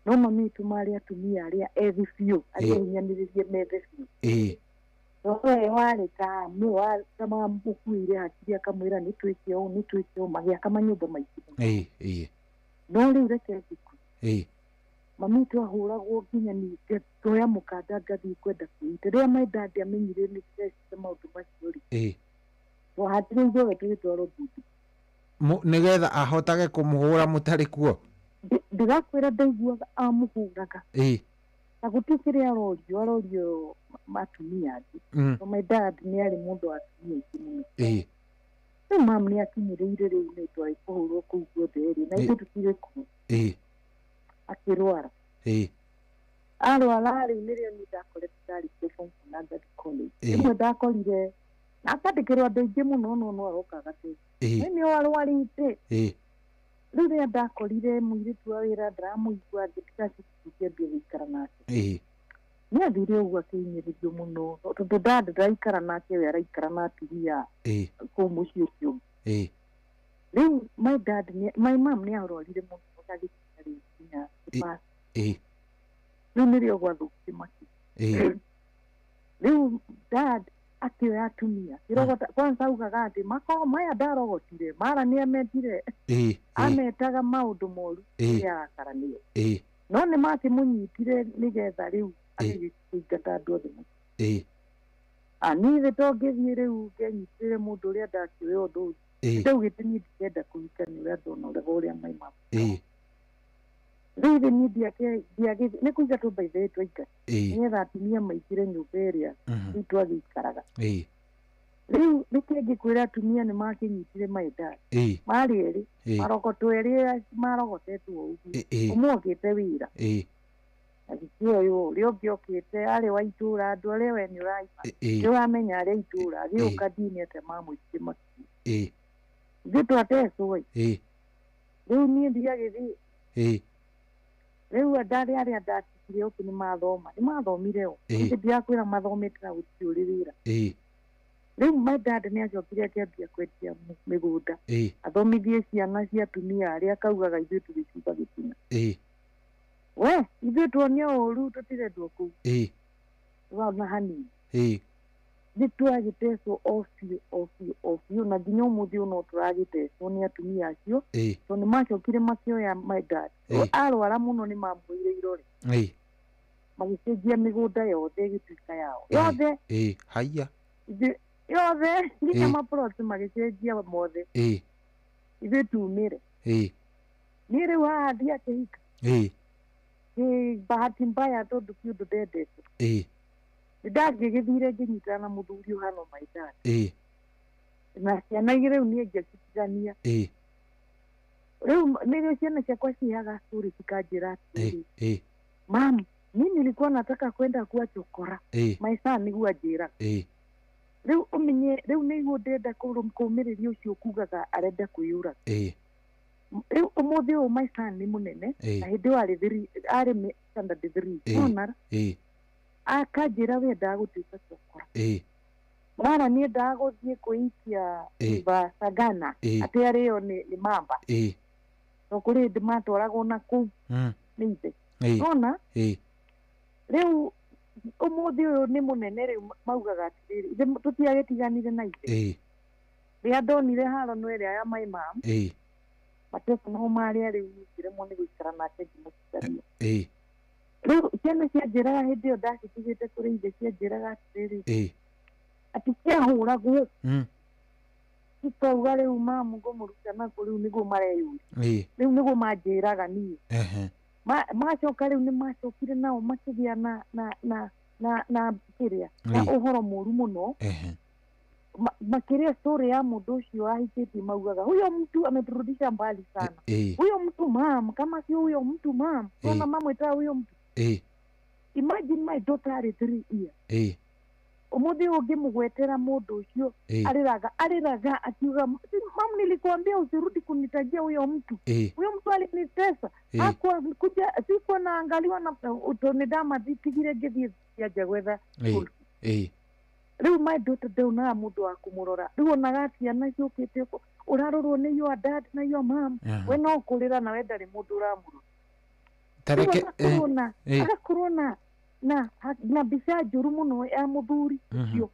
No mami witũ marĩ atumia arĩa ethi biũ, arĩa hinyanĩrĩrie methe biũ. Ĩĩ. We warĩ ta mamũkuĩire hakiri akamwĩra nĩ twĩke ũũ, nĩ twĩke ũũ, magĩaka manyũmba maingĩ mũno. Ĩĩ, ĩĩ. No rĩu reke ngĩkue. Ĩĩ. Mami witũ ahũragwo nginya niĩ ngoya mũkanda ngathiĩ kwenda kwĩita. Rĩrĩa my dad amenyire nĩ ndĩrecita maũndũ macio rĩ, Ĩĩ. twahandire ithuothe tũgĩtwarwo mbunge. Nĩgetha ahotage kũmũhũra mũtarĩ kuo? Ndĩrakwĩra ndaiguaga amũhũraga. Ĩĩ. Na gũtirĩ kĩrĩa arorio atumia angĩ. So my dad nĩ arĩ mũndũ wa atumia aingĩ mũno. Ĩĩ. Rĩu mam nĩ akinyĩrĩire rĩu nĩ ũndũ wa kũhũrwo kũu guothe rĩ, na ithuĩ tũtirĩ kuo. Ĩĩ. Akĩrwara. Ĩĩ. Arwara rĩu nĩrĩo niĩ ndakoretwo ndarĩkia form four na ngathiĩ college. Rĩmwe ndakorire na akandĩkĩrwo andũ aingĩ mũno no no aroka agatee. Ĩĩ. Nĩ arwarĩte. Ĩĩ. Rĩu rĩrĩa ndakorire mũirĩtu wa wĩra ndaramũigua ngĩtiga cukuru ngĩambia gũikara nake. Ĩĩ. Nĩ athire ũguo akĩhinyĩrĩrio mũno tondũ dad ndaraikara nake, we araikara na atumia kũu mũciĩ ũcio ũngĩ. Ĩĩ. Rĩu my dad my mom nĩ arwarire mũno agĩkinya rĩu nginya gũpass. Ĩĩ. Rĩu nĩrĩo gwathũkire makĩria. Ĩĩ. Rĩu dad akĩoya atumia akĩrogota, kwanza augaga atĩ makorwo maya ndarogotire mara nĩ amendire. Ĩĩ. Ametaga maũndũ moru rĩrĩa arakara nĩo. Ĩĩ. No nĩ makĩmũnyitire nĩgetha rĩu agĩkĩingata andũ othe mũciĩ. Ĩĩ. Niĩ thĩ tongĩthiĩ rĩu ngenyitĩrĩre mũndũ ũrĩa ndakĩũĩ ũndũ ũcio. Ndaugĩte niĩ ndingĩenda kũhika nĩ ũrĩa ndona ũrĩa my mom. Ĩĩ. Rĩu thĩ niĩ ndiagĩthiĩ nĩ kũingatwo by the way twaingatwo. Ĩĩ. Nĩgetha atumia maingĩre nyũmba ĩrĩa rĩu twagĩikaraga. Ĩĩ. Rĩu nĩkĩĩ ngĩkwĩra atumia nĩ makĩnyitire my dad. Ĩĩ. Marĩ erĩ, Ĩĩ. marogoto erĩ marogotetwo ũguo. Ĩĩ. Ũmwe okĩte wĩra. Ĩĩ. Agĩkĩoywo ũrĩa ũngĩ okĩte arĩ wa itũũra, andũ arĩa we nĩ ũraima. Ĩĩ. Nĩ ũramenya arĩa itũũra, agĩũka ndini atĩa mamũitire makinya. Ĩĩ. Ithuĩ twatecwo ĩ. Ĩĩ. Rĩu niĩ ndiagĩthiĩ. Ĩĩ. Rĩu andũ arĩa ndatigire ũkĩ nĩ mathoma, nĩ mathomire o. Ĩĩ. Niĩ ndirakwĩra mathomete na gũtirĩ ũrĩ wĩra. Ĩĩ. Rĩu my dad nĩ acokire akĩambia kwendia mĩgũnda. Ĩĩ. Athomithie ciana cia atumia arĩa akaugaga ithuĩ tũgĩcumba gĩtina. Ĩĩ. We, ithuĩ tuonia ũru tũtirendwo kũu. Ĩĩ. Ona hanini. Ĩĩ. Nĩ twagĩtecwo o biũ o biũ o biũ, na nginya ũmũthĩ ũyũ no tũragĩtecwo nĩ atumia acio, tondũ nĩ macokire makĩoya my dad. Arwara mũno nĩ mamuoire irore, magĩcenjia mĩgũnda yothe ĩgĩtuĩka yao yothe. Haiya. Yothe nginya maplot magĩcenjia mothe. Ithuĩ tumire. Niĩ rĩu haha ndiakĩhika. Bahati mbaya tondũ ti ũndũ ndendete. Ndangĩgĩthire ngĩnyitana na mũthuri ũhana my dad. Na ciana rĩu niĩ ngĩcitigania. Rĩu nĩrĩo ciana ciakwa ciheaga story cikanjĩra atĩrĩrĩ, mam, mimi nilikuwa nataka kwenda kuwa chokora. My son nĩguo anjĩraga. Rĩu ũmenye rĩu nĩguo ndĩrenda kũmĩrĩria ũcio kugaga arenda kwĩyũraga. Rĩu ũmũthĩ ũyũ my son nĩ mũnene, na hĩndĩ ĩyo arĩ arĩ standard 3. Nona akanjĩra we endaga gũtuĩka chokora. Mara niĩ endaga gũthiĩ kwĩikia River Sagana atĩ arĩo nĩ mamba. To kũrĩ hĩndĩ matwaragwo na kũu nĩ ithe. Nona rĩu ũmũthĩ ũyũ nĩ mũnene rĩu maugaga atĩrĩrĩ, tũtiagĩtiganire na ithe. Rĩrĩa ndonire haro no ĩrĩa ya my mom, mateso nĩho marĩa rĩu ngĩremwo nĩ gũikara nake ngĩmũtigania. Rĩu ciana cianjĩraga hĩndĩ ĩyo ndacitigĩte kũrĩ ithe, cianjĩraga atĩrĩrĩ, atĩ ciahũragwo cikauga rĩu mamu ngũmũruta nakũ, rĩu nĩguo mareyũria, rĩu nĩguo manjĩraga niĩ. Macoka rĩu nĩ macokire nao makĩgĩa na na na na na kĩrĩa na ũhoro mũru mũno. Makĩria story ya mũndũ ũcio ahikĩtie maugaga huyo mtu ameturudisha mbali sana. Huyo mtu mam, kama sio huyo mtu mam, ona mamweta huyo mtu. Imagine my daughter arĩ 3 years. Ũmũthĩ ũngĩmũgwetera mũndũ ũcio arĩraga akiuga mam, nilikuambia usirudi kunitajia huyo mtu. Huyo mtu alinitesa. Hakuwa kuja, sikuwa naangaliwa na utone dama thitigire ngĩthiĩ cianja gwetha. Rĩu my daughter ndaunaga mũndũ wa kũmũrora. Rĩu onaga ciana ciũkĩte ũrarorwo nĩ your dad na your mom, we no kũrĩra na we ndarĩ mũndũ ũramũrora. Agakorwo na na mbica njũru mũno ya mũthuri ũcio.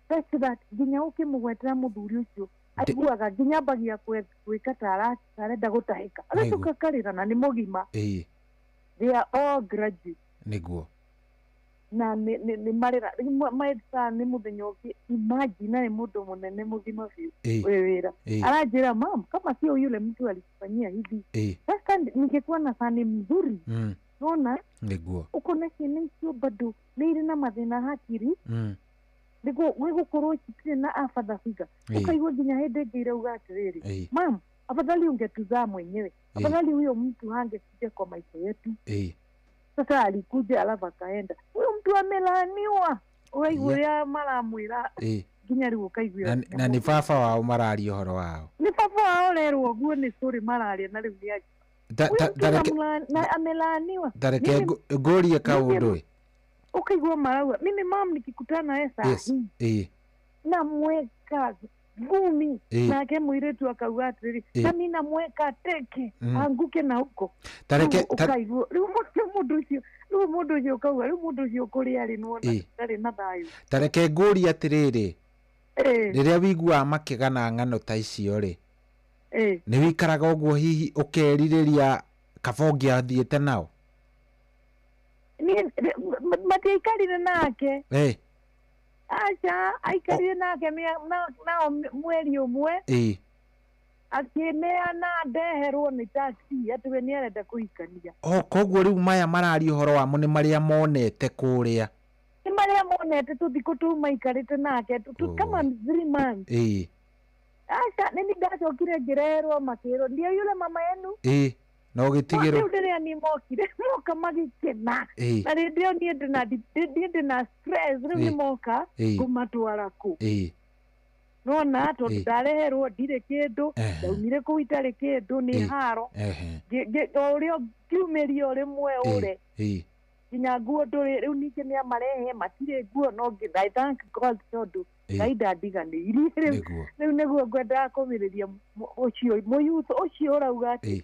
Such that nginya ũkĩmũgwetera mũthuri ũcio aiguaga nginya ambagia gwĩka ta arenda gũtahĩka, agacoka akarĩra na nĩ mũgima. They are all graduates. Nĩguo. Na nĩ marĩra my son nĩ mũthenya ũngĩ, imagine nĩ mũndũ mũnene mũgima biũ wĩ wĩra, aranjĩra mam, kama sio yule mtu alikufanyia hivi, sasa ningekuwa na sani mzuri. Nona nĩguo ũkona ciana icio bado nĩ irĩ na mathĩna hakiri, nĩguo gũkorwo citirĩ na a father figure. Ũkaigua nginya hĩndĩ ĩngĩ irauga atĩrĩrĩ, mam, afadhali ungetuzaa mwenyewe, afadhali huyo mtu hangekuja kwa maisha yetu. Sasa alikuja alafu akaenda. Huyo mtu amelaaniwa. Ũraigua maramwĩra nginya rĩu ũkaiguĩra. Na nĩ baba wao mararia ũhoro wao. Nĩ baba wao ũrerwo ũguo nĩ story mararia na rĩu nĩ amelaaniwa. Tareke ngũrie kaũndũ. Ũkaigua marauga mimi mam nikikutana naye saa hii namweka ngumi, nake mũirĩtu akauga atĩrĩrĩ, nami namweka teke anguke na huko. Tareke ũkaigua rĩu mũndũ ũcio, rĩu mũndũ ũcio ũkauga rĩu mũndũ ũcio kũrĩa arĩ nĩwona ndarĩ na thayũ. Tareke ngũrie atĩrĩrĩ, rĩrĩa wiguaga makĩgana ng'ano ta icio rĩ, nĩ wĩikaraga ũguo hihi ũkerirĩria kaba ũngĩathiĩte nao? Matiaikarire nake. Aca aikarire nake nao mweri ũmwe, akĩneana ndeherwo nĩ taxi atĩ we nĩ arenda kũhikania. Koguo rĩu maya mararia ũhoro wamo nĩ marĩa monete kũrĩa. Nĩ marĩa monete tũthikũ tũu maikarĩte nake kama 3 months. Aca nĩ ndacokire ngĩrerwo makĩrwo ndio yule mama yenu. Na ũgĩtigĩrwo. Rĩu rĩrĩa niĩ mokire moka magĩkena, na rĩndĩ ĩyo niĩ ndĩna stress, rĩu nĩ moka ngũmatwara kũ. Nona tondũ ndareherwo ndirĩ kĩndũ, ndaumire kũu itarĩ kĩndũ, nĩ haro. O ũrĩa ngiumĩria o rĩmwe ũre nginya nguo ndũrĩ, rĩu ningĩ nĩ amarehe matirĩ nguo, no I thank God tondũ Ngai ndandiganĩirie. Rĩu nĩguo ngwendaga kũmĩrĩria ũcio mũyuth ũcio ũrauga atĩ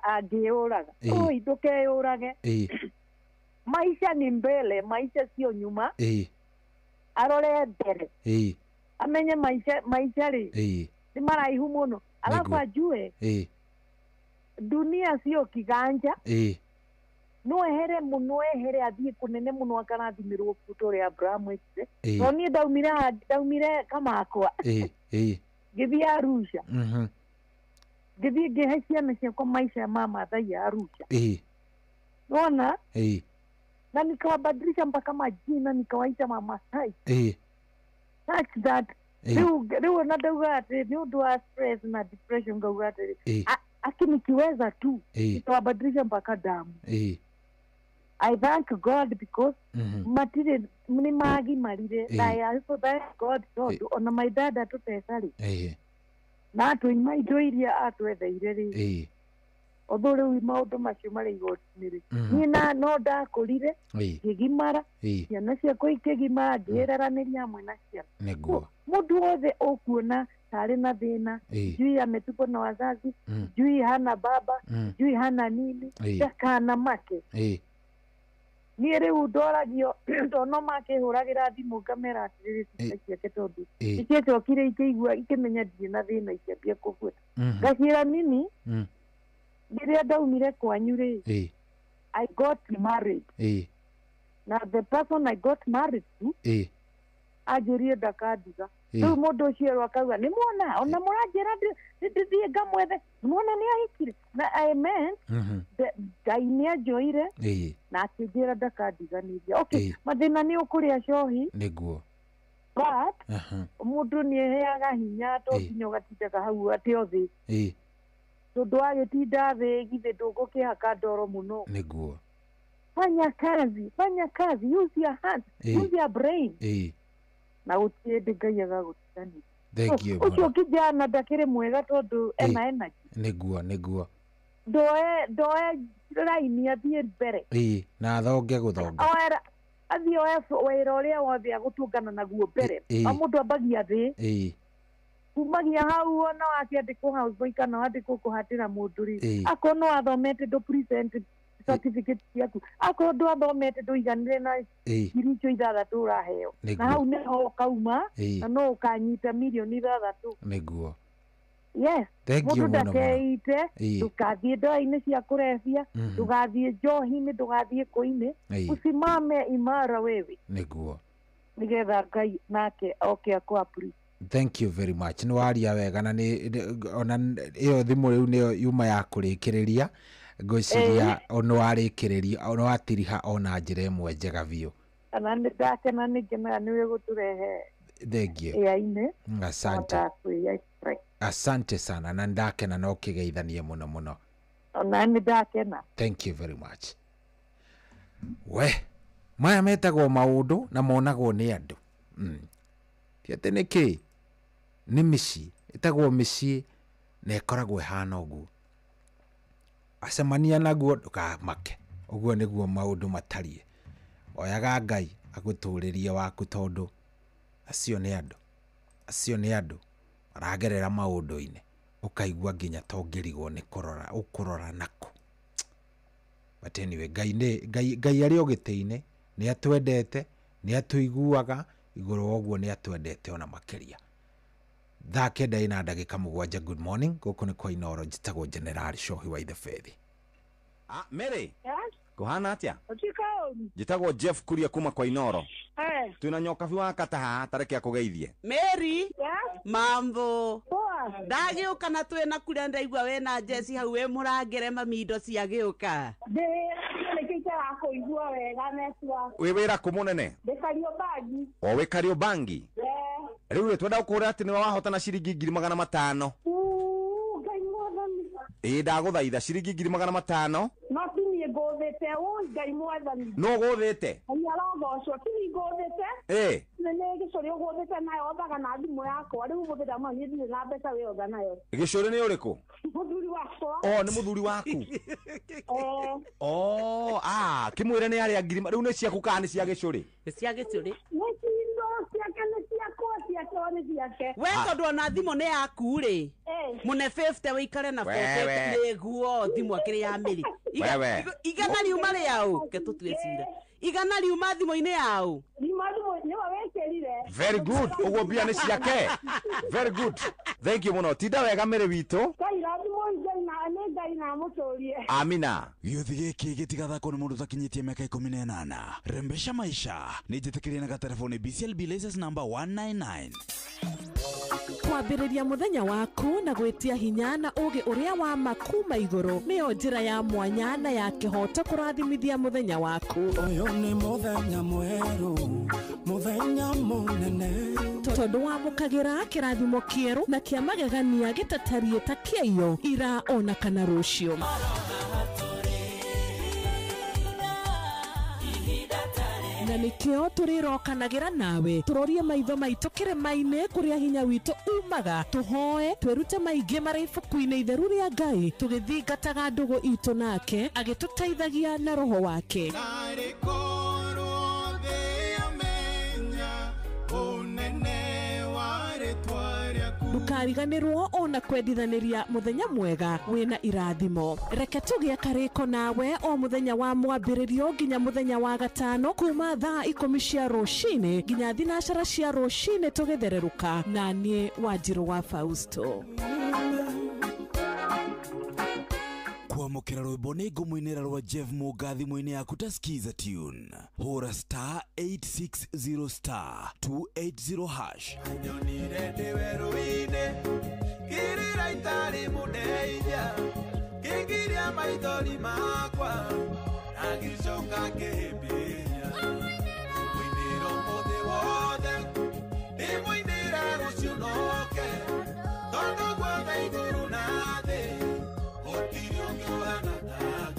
angĩyũraga, oi ndũkeyũrage. Maisha ni mbele, maisha sio nyuma. Arore mbere. Amenye maisha rĩ. Nĩ maraihu mũno. Alafu ajue. Dunia sio kiganja. No ehere muno ehere athiĩ kũnene mũno akarathimĩrwo kuo ta ũrĩa Abrahamu ekire. No niĩ ndaumire Kamakwa. Ngĩthiĩ Arusha. Ngĩthiĩ ngĩhe ciana ciakwa maisha ma Maathai ya Arusha. Nona? Na nikawabadilisha mpaka majina nikawaita Mamasai. Such that rĩu ona ndauga atĩ nĩ ũndũ wa stress na depression ngauga atĩ aki nikiweza tu nikawabadilisha mpaka damu. I thank God because matire ni magimarire. I also thank God tondũ ona my dad atũteca rĩ. Na atũima indo iria atwetheire rĩ. Although rĩu maũndũ macio marĩ igoti-inĩ rĩ. Niĩ na no ndakũrire ngĩgimara ciana ciakwa ikĩgimara ngĩĩraranĩria hamwe na ciana. Nĩguo. Mũndũ wothe ũkuona tarĩ na thĩna, sijui ametupwa na wazazi, sijui hana baba, sijui hana nini, ndakana make. Niĩ rĩu ndoragio no makĩhũragĩra thimũ ngamera atĩrĩrĩ ciana ciake tondũ nĩciacokire ikĩigua ikĩmenya ndirĩ na thĩna ikĩambia kũbuata. Ngaciĩra mimi rĩrĩa ndaumire kwanyu rĩ, I got married. Na the person I got married to anjĩrire ndakandiga. Rĩu mũndũ ũcio erwo akauga nĩ muona ona mũranjĩra ndĩthiĩ ngamwethe muona nĩ ahikire. Na I meant Ngai nĩ anjoire na akĩnjĩra ndakandiganĩria. Okay, mathĩna nĩ ũkũrĩa cohi. Nĩguo. But mũndũ nĩ eheaga hinya to nginya ũgatindaga hau atĩ o thĩ. Tondũ wagĩtinda thĩ githĩ ndũgũkĩhaka ndoro mũno. Nĩguo. Fanya kazi, use your hands, use your brain. Na gũtirĩ hĩndĩ Ngai agagũtiganĩria. Thank you. Ũcio kijana ndakĩrĩ mwega tondũ ena energy. Nĩguo. Ndoe raini athiĩ mbere. Na athonge gũthonga. Athiĩ oe wĩra ũrĩa wothe agũtũngana naguo mbere. O mũndũ ambagia thĩ. Kumagia hau ona wakĩandĩkwo houseboy kana wandĩkwo kũhatĩra mũndũ rĩ. Akorwo no wathomete ndũ present certificate ciaku. Akorwo ndwathomete ndũiganĩre na ngiri icio ithathatũ ũraheo. Na hau nĩho ũkauma na no ũkanyita mirioni ithathatũ. Nĩguo. Yes. Mũndũ ndakeite, ndũgathiĩ ndoa-inĩ cia kũrebia, ndũgathiĩ njohi-inĩ, ndũgathiĩ kũ-inĩ. Usimame imara wewe. Nĩguo. Nĩgetha Ngai nake oke akũ appreciate. Thank you very much. Nĩ waria wega na nĩ ona ĩyo thimũ rĩu nĩyo yuma ya kũrĩkĩrĩria. Ngwĩciria nĩ warĩkĩrĩria nĩ watiriha ona njĩra ĩmwe njega biũ. Kana nĩ ndakena nĩ ngenaga nĩwe gũtũrehe. Thank you. Ĩa-inĩ. Asante. Asante sana na ndakena no kĩgeithanie mũno mũno. Ona nĩ ndakena. Thank you very much. We maya metagwo maũndũ na monagwo nĩ andũ. Ti atĩ nĩ kĩ? Nĩ mĩciĩ, ĩtagwo mĩciĩ na ĩkoragwo ĩhana ũguo. Acemania naguo ndũkamake. Ũguo nĩguo maũndũ matariĩ. Oyaga Ngai agũtũrĩrie waku tondũ acio nĩ andũ. Acio nĩ andũ maragerera maũndũ-inĩ ũkaigua nginya tongĩrigwo nĩ kũrora ũkũrora nako. But anyway, Ngai arĩ o gĩtĩ-inĩ, nĩ atwendete, nĩ atũiguaga, igũrũ wa ũguo nĩ atwendete ona makĩria. Thaa 9:07. Good morning. Gũkũ nĩ kwa Inooro, njĩtagwo General Shohi wa Ithebethi. Mary. Kũhana atĩa? Njĩtagwo Jeff Kuria kuma kwa Inooro. Twĩna nyokabi wa kata haha tareke akũgeithie. Mary. Mambo. Ndagĩũka na twĩna kũrĩa ndaigua wĩna Jesse hau wĩ mũrangĩre mami indo ciagĩũka. Kũigua wega network. Wĩ wĩra kũ mũnene? Ndĩ Kariobangi. O wĩ Kariobangi? Rĩu rĩ twenda gũkũra atĩ nĩwe wahotana ciringi 500,000. Ngai mwathani. Ĩĩ ndagũthaitha ciringi 500,000. No ti niĩ ngũthĩte, ũi Ngai mwathani. No gũthĩte? Ngai arogocwo, ti niĩ ngũthĩte. Nĩ gĩcũrĩ ũgũthĩte nayo othaga na thimũ yakwa. Rĩu ũmũthĩ ndauma niĩ ndirĩ na mbeca wĩ otha nayo. Gĩcũrĩ nĩ ũrĩkũ? Mũthuri wakwa. O nĩ mũthuri waku? O kĩmwĩre nĩ arĩa ngiri rĩu nĩ ciaku kana nĩ cia gĩcũrĩ? Nĩ cia gĩcũrĩ. Nĩ cindo ciake nĩ ciakwa, ciake nĩ ciake. We tondũ ona thimũ nĩ yaku rĩ. Mũne 50 wĩikare na 40 nĩguo thimũ akĩrĩ ya Mary. Igana riuma rĩaũ? Ke tũtue cira. Igana riuma thimũ-inĩ yaũ? Riuma thimũ nĩwe wĩkĩrire. Very good. Ũguo mbia nĩ ciake. Very good. Thank you mũno. Tinda wega mĩrĩ witũ. Ngai rathimwo Ngai na nĩ Ngai na amũtũrie. Amina. Gĩũthi gĩkĩ gĩtigathakwo nĩ mũndũ ũtakinyĩtie mĩaka 18. Rembesha maisha nĩ njĩtĩkĩrie na gatelefoni BCLB license number 199. Kwambĩrĩria mũthenya waku na gwĩtia hinya na ũgĩ ũrĩa wa ma kuma igũrũ nĩyo njĩra ya mwanya na ya kĩhoto kũrathimithia mũthenya waku. Ũyũ nĩ mũthenya mwerũ, mũthenya mũnene. Tondũ wamũkagĩra kĩrathimo kĩerũ na kĩa magegania gĩtatariĩ ta kĩaiyo ira ona kana rũciũ. Na nĩkĩo tũrĩrokanagĩra nawe tũrorie maitho maitũ kĩrĩma-inĩ kũrĩa hinya witũ umaga, tũhoe twĩrute maingĩ marĩ ibuku-inĩ itheru rĩa Ngai tũgĩthingataga ndũgũ itũ nake agĩtũteithagia na roho wake. Narĩ korwo thĩ yamenya ũnene wa rĩtwa rĩaku. Ndũkariganĩrwo ona kwendithanĩria mũthenya mwega wĩna irathimo. Reke tũgĩe karĩko nawe o mũthenya wa mwambĩrĩrio nginya mũthenya wa gatano kuma thaa 10 cia rũcinĩ nginya 12 cia rũcinĩ tũgĩthererũka na niĩ Wanjirũ wa Fausto. Kwamũkĩra rwĩmbo nĩ ngũmũinĩra rwa Jeff Mũnga thimũ-inĩ yaku ta Skiza tune. Hũra star 860 star 280 hash. Nyonire ndĩ werũ-inĩ, ngĩrĩra itarĩ mũndeithia, ngĩgiria maithori makwa, na ngĩcoka ngĩhĩmbĩria. Ngũmũinĩra ũmũthĩ wothe, ndĩmũinĩra rũciũ noke, tondũ guothe igũrũ na thĩ, gũtirĩ ũngĩ ũhana take.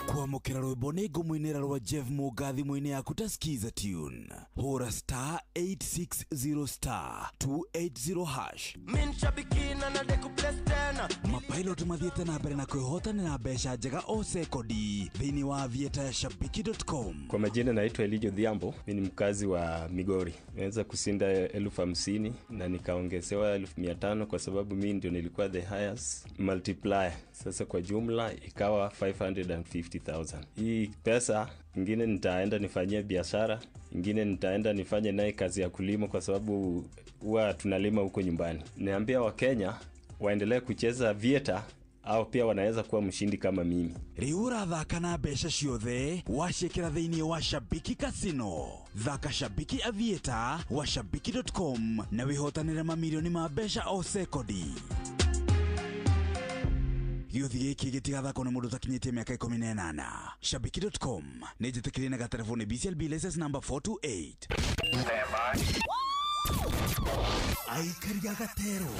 Kwamũkĩra rwĩmbo nĩ ngũmũinĩra rwa Jeff Mũnga thimũ-inĩ yaku ta Skiza tune. Hũra star 860 star 280 hash. Mapilot mathiĩte na mbere na kwĩhotanĩra mbeca njega o sekondi thĩinĩ wa aviator ya shabiki.com. Kwa majina naitwa Elijo Dhiambo, mimi ni mkazi wa Migori. Nimeweza kushinda 50,000 na nikaongezewa 500 kwa sababu mimi ndio nilikuwa the highest multiplier. Sasa kwa jumla ikawa 550,000. Hii pesa ingine nitaenda nifanyie biashara, ingine nitaenda nifanye naye kazi ya kulima kwa sababu huwa tunalima huko nyumbani. Niambia Wakenya waendelee kucheza Aviator au pia wanaweza kuwa mshindi kama mimi. Rĩu ũrathaka na mbeca ciothe waciĩkĩra thĩinĩ wa Shabiki Casino. Thaka Shabiki Aviator wa shabiki.com na wĩhotanĩre mamirioni ma mbeca o sekondi. Gĩũthi gĩkĩ gĩtigathakwo nĩ mũndũ ũtakinyĩtie mĩaka 18. Shabiki.com nĩ njĩtĩkĩrie na gatelefoni BCLB license number 428. Aikari a gatero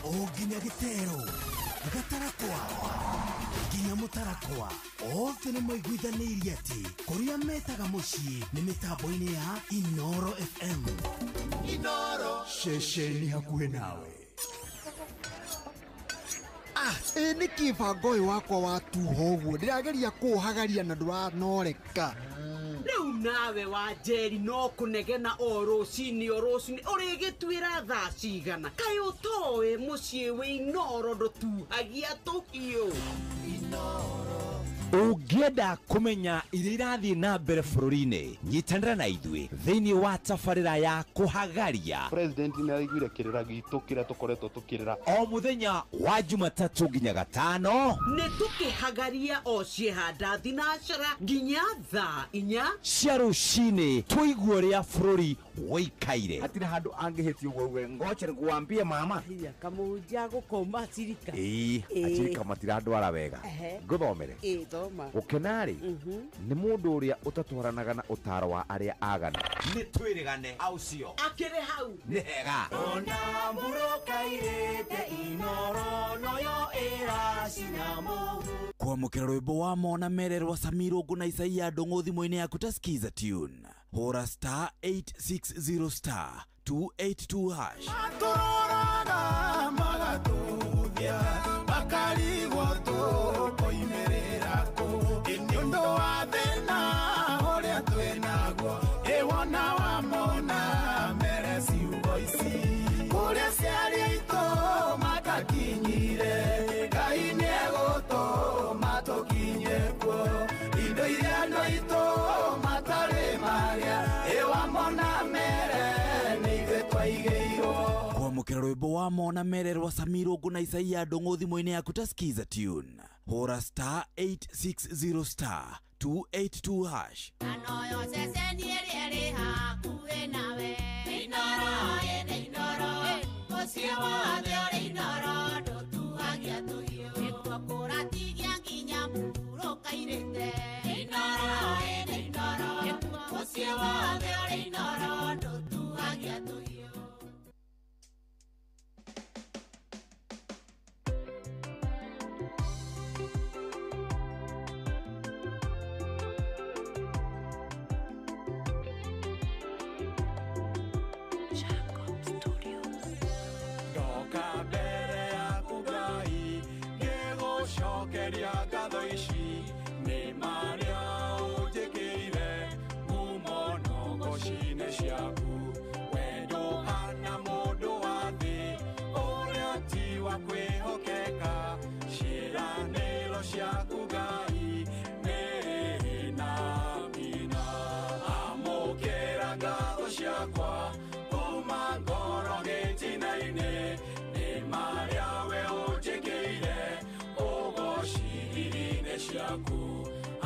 o nginya gĩtero gatarakwa nginya mũtarakwa othe nĩ maiguithanĩirie atĩ kũrĩa metaga mũciĩ nĩ mĩtambo-inĩ ya Inoro FM. Inoro ceceni hakuhĩ nawe. Ĩ nĩkĩ bango ũyũ wakwa watuha ũguo ndĩrageria kũũhagaria na ndũranoreka. Rĩu nawe wa Njeri no kũnegena o rũcinĩ o rũcinĩ ũrĩgĩtuĩra thaa cigana? Kaĩ ũtoĩ mũciĩ wĩ Inoro ndũtuhagia tũhiũ? Ũngĩenda kũmenya iria irathiĩ na mbere bũrũri-inĩ, nyitanĩra na ithuĩ thĩinĩ wa tabarĩra ya kũhagaria. President nĩ araiguire kĩrĩra gitũ kĩrĩa tũkoretwo tũkĩrĩra o mũthenya wa Jumatatũ nginya gatano. Nĩ tũkĩhagaria o ciĩhanda thinacara nginya thaa 4 cia rũcinĩ tũigue ũrĩa bũrũri wĩikaire. Hatirĩ handũ angĩhĩtia ũguo uge ngoche nĩngwambie mama. Kamũhunjia gũkoma cirika. Ĩĩ, acirika matirandwara wega. Ngũthomere. Gũkena-rĩ nĩ mũndũ ũrĩa ũtatwaranaga na ũtaro wa arĩa aganu. Nĩ twĩrĩgane au cio. Akĩrĩ hau. Nĩ hega. Ona mũrũkairĩte Inoro noyo ĩracina mũhu. Kwamũkĩra rwĩmbo wa mona mererwa Samiro na Isaia Ndũng'ũ thimũ-inĩ yaku ta Skiza tune. Hũra star 860 star 282 hash. Matũroraga magatũthia makarigwo tũkoimĩrĩra kũ. Ĩ nĩ ũndũ wa thĩna ũrĩa twĩnaguo, ĩ wona wamona mere ciugo ici. Kũrĩa aciari aitũ matakinyire, Ngai nĩegũtũma tũkinye kuo. Indo iria andũ aitũ matarĩ marĩa, ĩ wamona mere Rwĩmbo wa mona mererwa Samiro na Isaia Ndung'u thimũ-inĩ yaku ta skiza tune. Hũra star 860 star 282 hash. Anoyo ceceni ĩrĩa ĩrĩ hakuhĩ nawe. Inooro ĩrĩ Inooro, mũciĩ wothe ũrĩ Inooro, ndũtuagia tũhiũ. Nĩkuo kũratigia nginya mũhurũka-irĩte. Inooro ĩrĩ Inooro, mũciĩ wothe ũrĩ Inooro, ndũtuagia tũhiũ.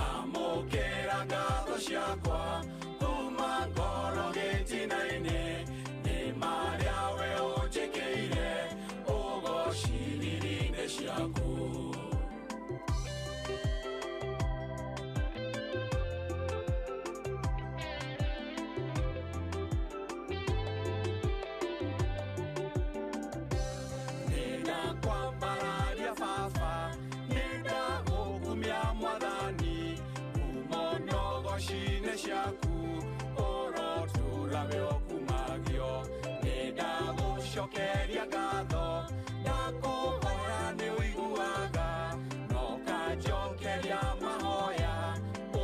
Amũkĩra ngatho ciakwa kuma ngoro gĩtina-inĩ, nĩ marĩa we ũnjĩkĩire ũgociriri-inĩ ciaku. Nĩndakwambararia baba, nĩndagũkumia mwathani, umono-goci-inĩ ciaku ũrotũra we ũkumagio. Nĩndagũcokeria ngatho, ndakũhoya nĩ ũiguaga, na ũkanjokeria mahoya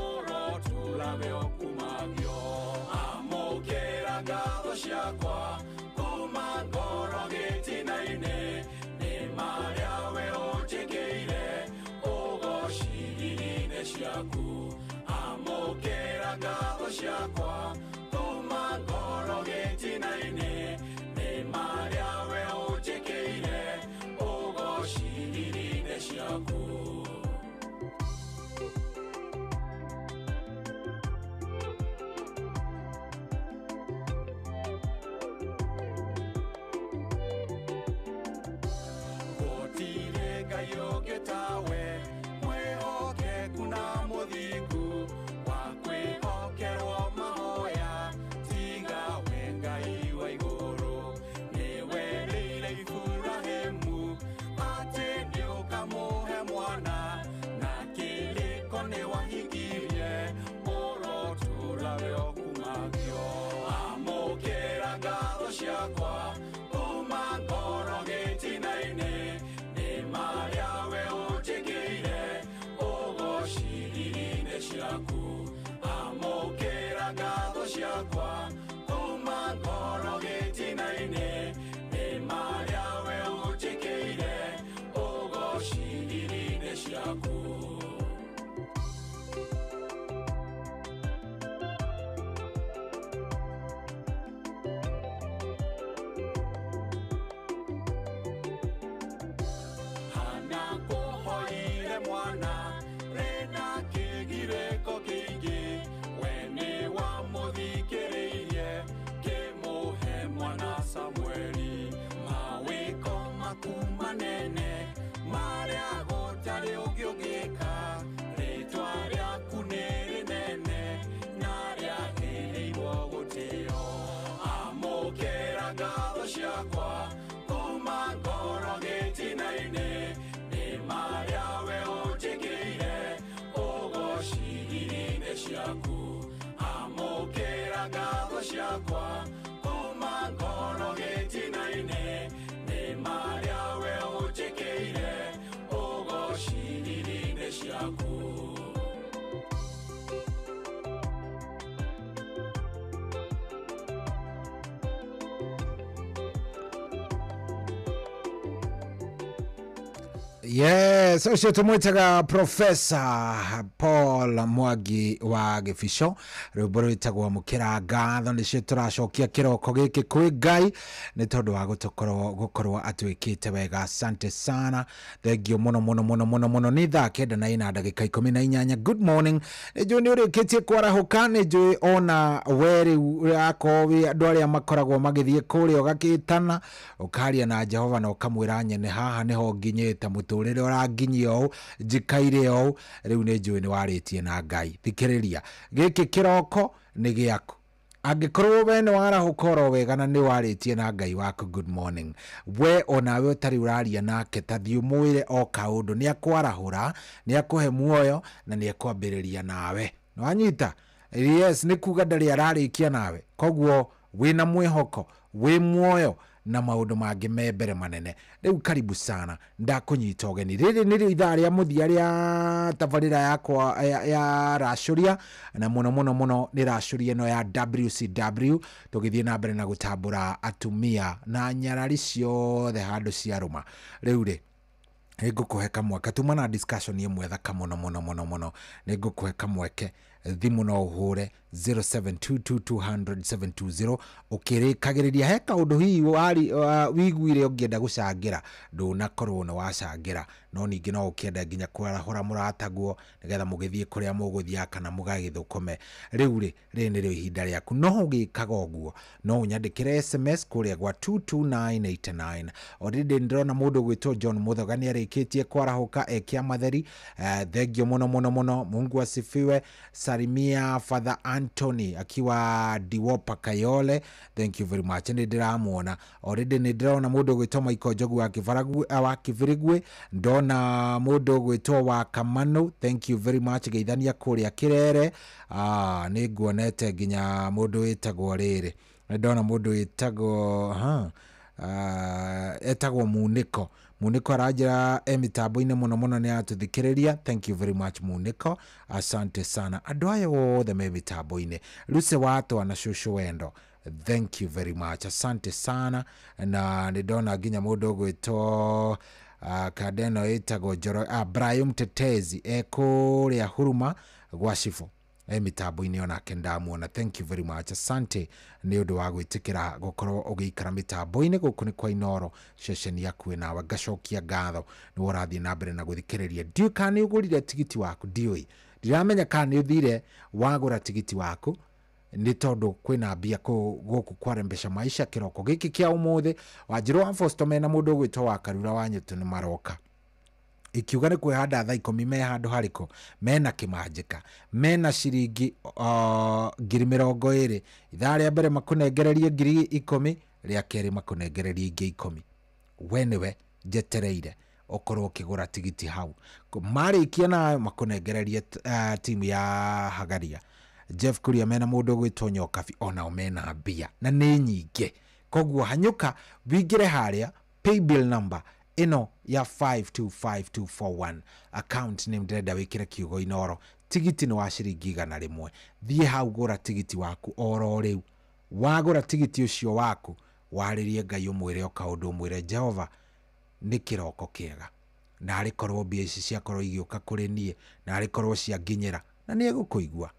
ũrotũra we ũkumagio. Amũkĩra ngatho ciakwa kuma ngoro gĩtina-inĩ, nĩ marĩa we ũnjĩkĩire ũgociriri-inĩ ciaku. Amũkĩra ngatho ciakwa kuma ngoro gĩtina-inĩ, nĩ marĩa we ũnjĩkĩire ũgociriri-inĩ ciaku. Gũtirĩ Ngai ũngĩ tawe, mwĩhokeku na mũthingu, wa kwĩhokerwo mahoya, tiga we Ngai wa igũrũ. Nĩwerĩire Iburahĩmu atĩ nĩũkamũhe mwana, na kĩrĩko nĩwahingirie, ũrotũra we ũkumagio. Amũkĩra ngatho ciakwa kuma ngoro gĩtina-inĩ, nĩ marĩa we ũnjĩkĩire ũgociriri-inĩ ciaku. Amũkĩra ngatho ciakwa kuma ngoro gĩtina-inĩ, nĩ marĩa we ũnjĩkĩire ũgociriri-inĩ ciaku. Hana kũhoire mwana rĩna kĩgirĩko kĩingĩ, we nĩwamũthikĩrĩirie kĩmũhe mwana Samueli. Mawĩko maku manene marĩa gũtarĩ ũngĩ ũngĩka, rĩtwa rĩaku nĩ rĩnene na rĩagĩrĩirwo gũtĩo. Amũkĩra ngatho ciakwa kuma ngoro gĩtina-inĩ, nĩ marĩa we ũnjĩkĩire ũgociriri-inĩ ciaku. Amũkĩra ngatho ciakwa kuma ngoro gĩtina-inĩ, nĩ marĩa we ũnjĩkĩire ũgociriri-inĩ ciaku. Yes, ũcio tũmwĩtaga Professor Paul Mwangi wa Gĩbico, rwĩmbo rwĩtagwo Amũkĩra Ngatho. Nĩcio tũracokia kĩroko gĩkĩ kwĩ Ngai nĩ tondũ wa gũkorwo atwĩkĩte wega. Asante sana, thengio mũno mũno mũno mũno mũno. Nĩ thaa 9 na ndagĩka 18. Good morning. Nĩ njũĩ nĩ ũrĩkĩtie kwarahũka, nĩ njũĩ ona we rĩu akorwo wĩ andũ arĩa makoragwo magĩthiĩ kũrĩa ũgakĩtana ũkaria na Jehova na ũkamwĩra nyene haha nĩho nginyĩte, mũtũrĩre ũranginyia ũũ, njikaire ũũ. Rĩu nĩ njũĩ nĩ warĩtie na Ngai. Thikĩrĩria, gĩkĩ kĩroko nĩ gĩaku. Angĩkorwo we nĩ warahũka oro wega na nĩ warĩtie na Ngai waku, good morning. We onawe ũtarĩ ũraria nake, ta thiĩ ũmwĩre o kaũndũ, nĩ akwarahũra, nĩ akũhe muoyo na nĩ ekwambĩrĩria nawe. Nĩwanyita? Yes, nĩ kuga ndarĩ ararĩkia nawe, koguo wĩna mwĩhoko, wĩ muoyo na maũndũ mangĩ me mbere manene. Rĩu karibu sana, ndakũnyita ũgeni. Rĩrĩ nĩrĩo ithaa rĩa mũthia rĩa tabarĩra yakwa ya racũria, na mũno mũno mũno nĩ racũria ĩno ya WCW, tũgĩthiĩ na mbere na gũtambũra atumia na nyarari ciothe handũ ciarũma. Rĩu rĩ, nĩngũkũhe kamweke, tuma na discussion ĩmwe thaka mũno mũno mũno mũno. Nĩngũkũhe kamweke, thimũ no ũhũre 0722200720 ũkĩrĩkagĩrĩria. He kaũndũ hihi wiguire ũngĩenda gũcangĩra, ndũnakorwo nĩ wacangĩra, no ningĩ no ũkĩenda nginya kwarahũra mũrataguo nĩgetha mũgĩthiĩ kũrĩa mũgũthiaga kana mũgagĩthũkũme. Rĩu rĩ, rĩrĩ nĩrĩo ihinda rĩaku. No ũgĩkaga ũguo, no ũnyandĩkĩre SMS kũrĩa gwa 22989. Already ndĩrona mũndũ ũgwĩtwo John Muthoga nĩ arĩkĩtie kwarahũka e Kĩamatheri. Thengio mũno mũno mũno, Mungu asifiwe. Salimia Father Anthony akiwa Diwopa Kayole, thank you very much, nĩ ndĩramuona already. Nĩ ndĩrona mũndũ ũgwĩtwo Michael Njogu wa wa Kibirigwe, ndona mũndũ ũgwĩtwo wa Kamanu, thank you very much, geithania kũrĩa Kĩrere. Nĩ nguonete nginya mũndũ wĩtagwo rĩrĩ, nĩ ndona mũndũ wĩtagwo etagwo Munĩko. Munĩko aranjĩra e mĩtambo-inĩ mũno mũno, nĩ atũthikĩrĩria. Thank you very much Munĩko, asante sana. Andũ aya othe me mĩtambo-inĩ, Lucy watwa na Cũcũ Wendo, thank you very much, asante sana. Na nĩ ndona nginya mũndũ ũgwĩtwo kanda ĩno ĩtagwo Njoro, Brian Mtetezi e kũrĩa Huruma gwa Cibũ, e mĩtambo-inĩ onake ndamuona. Thank you very much, asante nĩ ũndũ wa gwĩtĩkĩra gũkorwo ũgĩikara mĩtambo-inĩ. Gũkũ nĩ kwa Inooro, ceceni yaku nawe. Ngacokia ngatho nĩ ũrathiĩ na mbere na gũthikĩrĩria. Ndiũĩ kana nĩ ũgũrire tigiti waku, ndiũĩ, ndiramenya kana nĩ ũthire wagũra tigiti waku, nĩ tondũ kwĩna mbia gũkũ kwarembesha maisha kĩroko gĩkĩ kĩa ũmũthĩ. Wanjirũ wa Fosto mena mũndũ ũgwĩtwo wa Karura wa Nyũtũ nĩ maroka, ikiuga nĩ kwĩhanda thaa 10 me handũ harĩkũ, mena kĩmanjĩka, mena ciringi 20,000. Ithaa rĩa mbere makũnengererie 10,000, rĩa kerĩ makũnengererie ingĩ 10. We nĩwe njetereire ũkorwo ũkĩgũra tigiti hau. Marĩkia nayo makũnengererie timu ya Hagaria Jeff Kuria mena mũndũ ũgwĩtwo Nyokabi, onao mena mbia na nĩ nyingĩ. Koguo hanyũka wingĩre harĩa paybill number ĩno ya 525241, account name ndĩrenda wĩkĩre kiugo Inooro. Tigiti nĩ wa ciringi 100. Thiĩ hau gũra tigiti waku oro rĩu. Wagũra tigiti ũcio waku, warĩrie Ngai ũmwĩre o kaũndũ, ũmwĩre Jehova nĩ kĩroko kĩega, na arĩ korwo mbia ici ciakorwo igĩũka kũrĩ niĩ, na arĩ korwo cianginyĩra, na nĩ egũkũigua.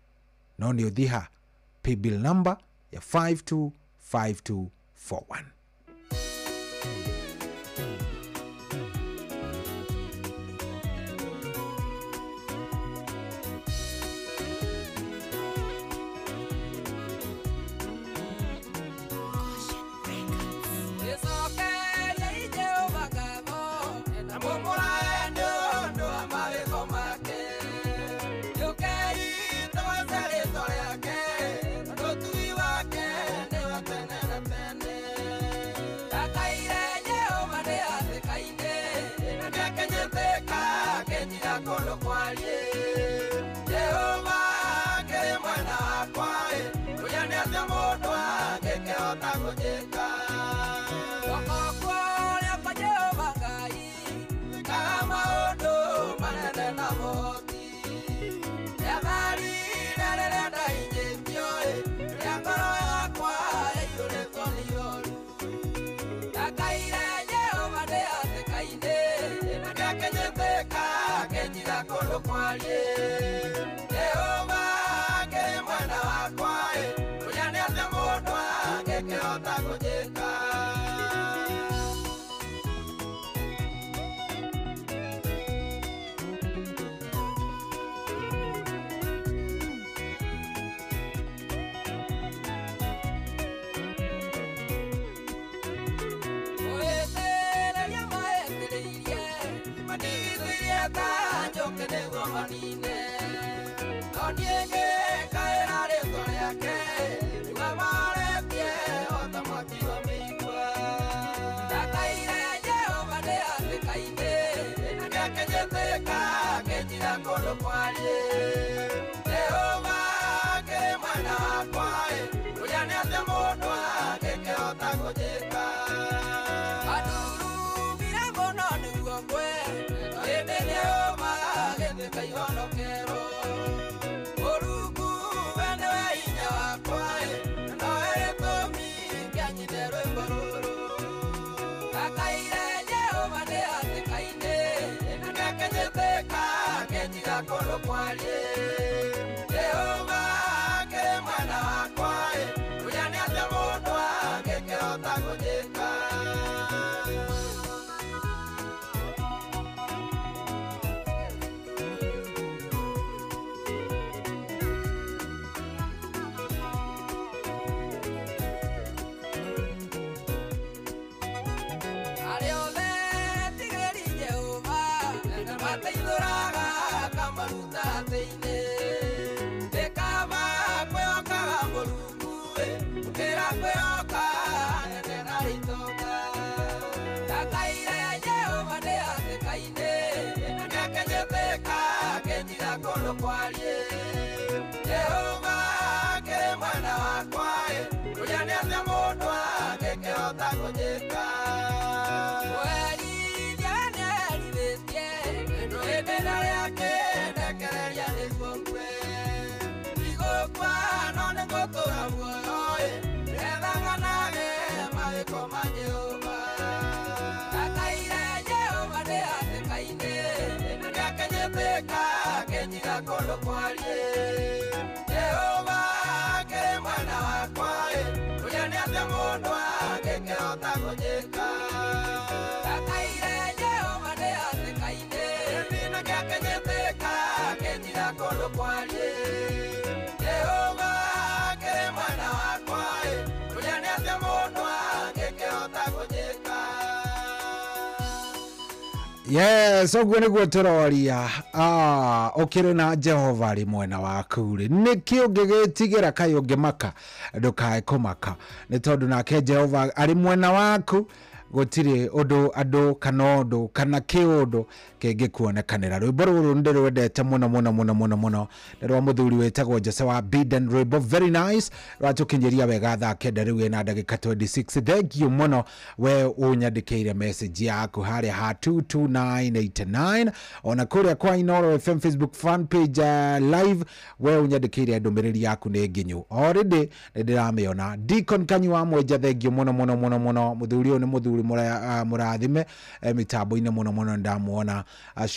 No nĩ ũthiĩ ha paybill number ya 525241. Tene na tene. kwariĩ. Jehova akĩrĩ mwena wakwa ĩ, ũrĩa nĩ atĩa mũndũ angĩkĩhota kũnjĩka. Kũhĩtĩrĩria mahĩtĩrĩirie, mandigithĩirie ta njũkĩ nĩguo manine. No niĩ ngĩkaĩra rĩĩtwa rĩake, nĩguo maretie o ta mwaki wa mĩigua. Ndakaire Jehova ndĩ hatĩka-inĩ, na nĩakĩnjĩtĩka akĩnjiga kũndũ kwariĩ. Jehova akĩrĩ mwena wakwa ĩ, ũrĩa nĩ atĩa mũndũ angĩkĩhota kũnjĩka. Andurumire mũno nĩguo ngwe, ĩndĩ Jehova agĩtuĩka ihonokero. Mũrungu we nĩwe hinya wakwa ĩ, na nowe gĩtũmi kĩa nyine rwĩmbo rũrũ. Ndakaire Jehova ndĩ hatĩka-inĩ, na nĩakĩnjĩtĩka akĩnjiga kũndũ kwariĩ. Jehova akĩrĩ mwena wakwa ĩ, ũrĩa nĩ atĩa mũndũ angĩkĩhota kũnjĩka. Arĩa othe etigĩri Jehova nĩmateithũraga akamaruta hatĩ-inĩ. Nĩ kaba kwĩhokaga Mũrungu ĩ, gũkĩra kwĩhoka anene na itonga. Ndakaire Jehova ndĩ hatĩka-inĩ, na nĩakĩnjĩtĩka akĩnjiga kũndũ kwariĩ. Jehova akĩrĩ mwena wakwa ĩ, ũrĩa nĩ atĩa mũndũ angĩkĩhota kũnjĩka. Kũherithia nĩaherithĩtie, ĩndĩ ndarĩ akĩndekereria nĩguo ngue. Ndigũkua no nĩngũtũũra muoyo ĩ, nĩgetha ng'anage mawĩko ma Jehova. Ndakaire Jehova ndĩ hatĩka-inĩ, na nĩakĩnjĩtĩka akĩnjiga kũndũ kwariĩ. Jehova akĩrĩ mwena wakwa ĩ, ũrĩa nĩ atĩa mũndũ angĩkĩhota kũnjĩka. Ndakaire Jehova ndĩ hatĩka-inĩ, na nĩakĩnjĩtĩka akĩnjiga kũndũ kwariĩ. Jehova akĩrĩ mwena wakwa ĩ, ũrĩa nĩ atĩa mũndũ angĩkĩhota kũnjĩka. Yes, ũguo nĩguo tũroria. Ũkĩrĩ na Jehova arĩ mwena waku rĩ, nĩkĩ ũngĩgĩtigĩra kaĩ ũngĩmaka? Ndũkae kũmaka, nĩ tondũ nake Jehova arĩ mwena waku, gũtirĩ ũndũ andũ kana ũndũ kana kĩũndũ kĩngĩkuonekanĩra. Rwĩmbo rũrũ nĩndĩrwendete mũno mũno mũno mũno mũno, nĩ rwa mũthuri wĩtagwo Jose wa Biden. Rwĩmbo very nice, rwatũkinyĩria wega thaa 9 rĩu ĩna ndagĩka 26. Thank you mũno we ũnyandĩkĩire message yaku harĩa ha 22989, ona kũrĩa kwa Inooro FM Facebook fan page live, we ũnyandĩkĩire ndũmĩrĩri yaku nĩ nginyu already, nĩ ndĩramĩona. Deacon Kanyi wa Mwenja, thank you mũno mũno mũno mũno. Mũthuri ũyũ nĩ mũthuri mũrathime mĩtambo-inĩ mũno mũno, ndamuona.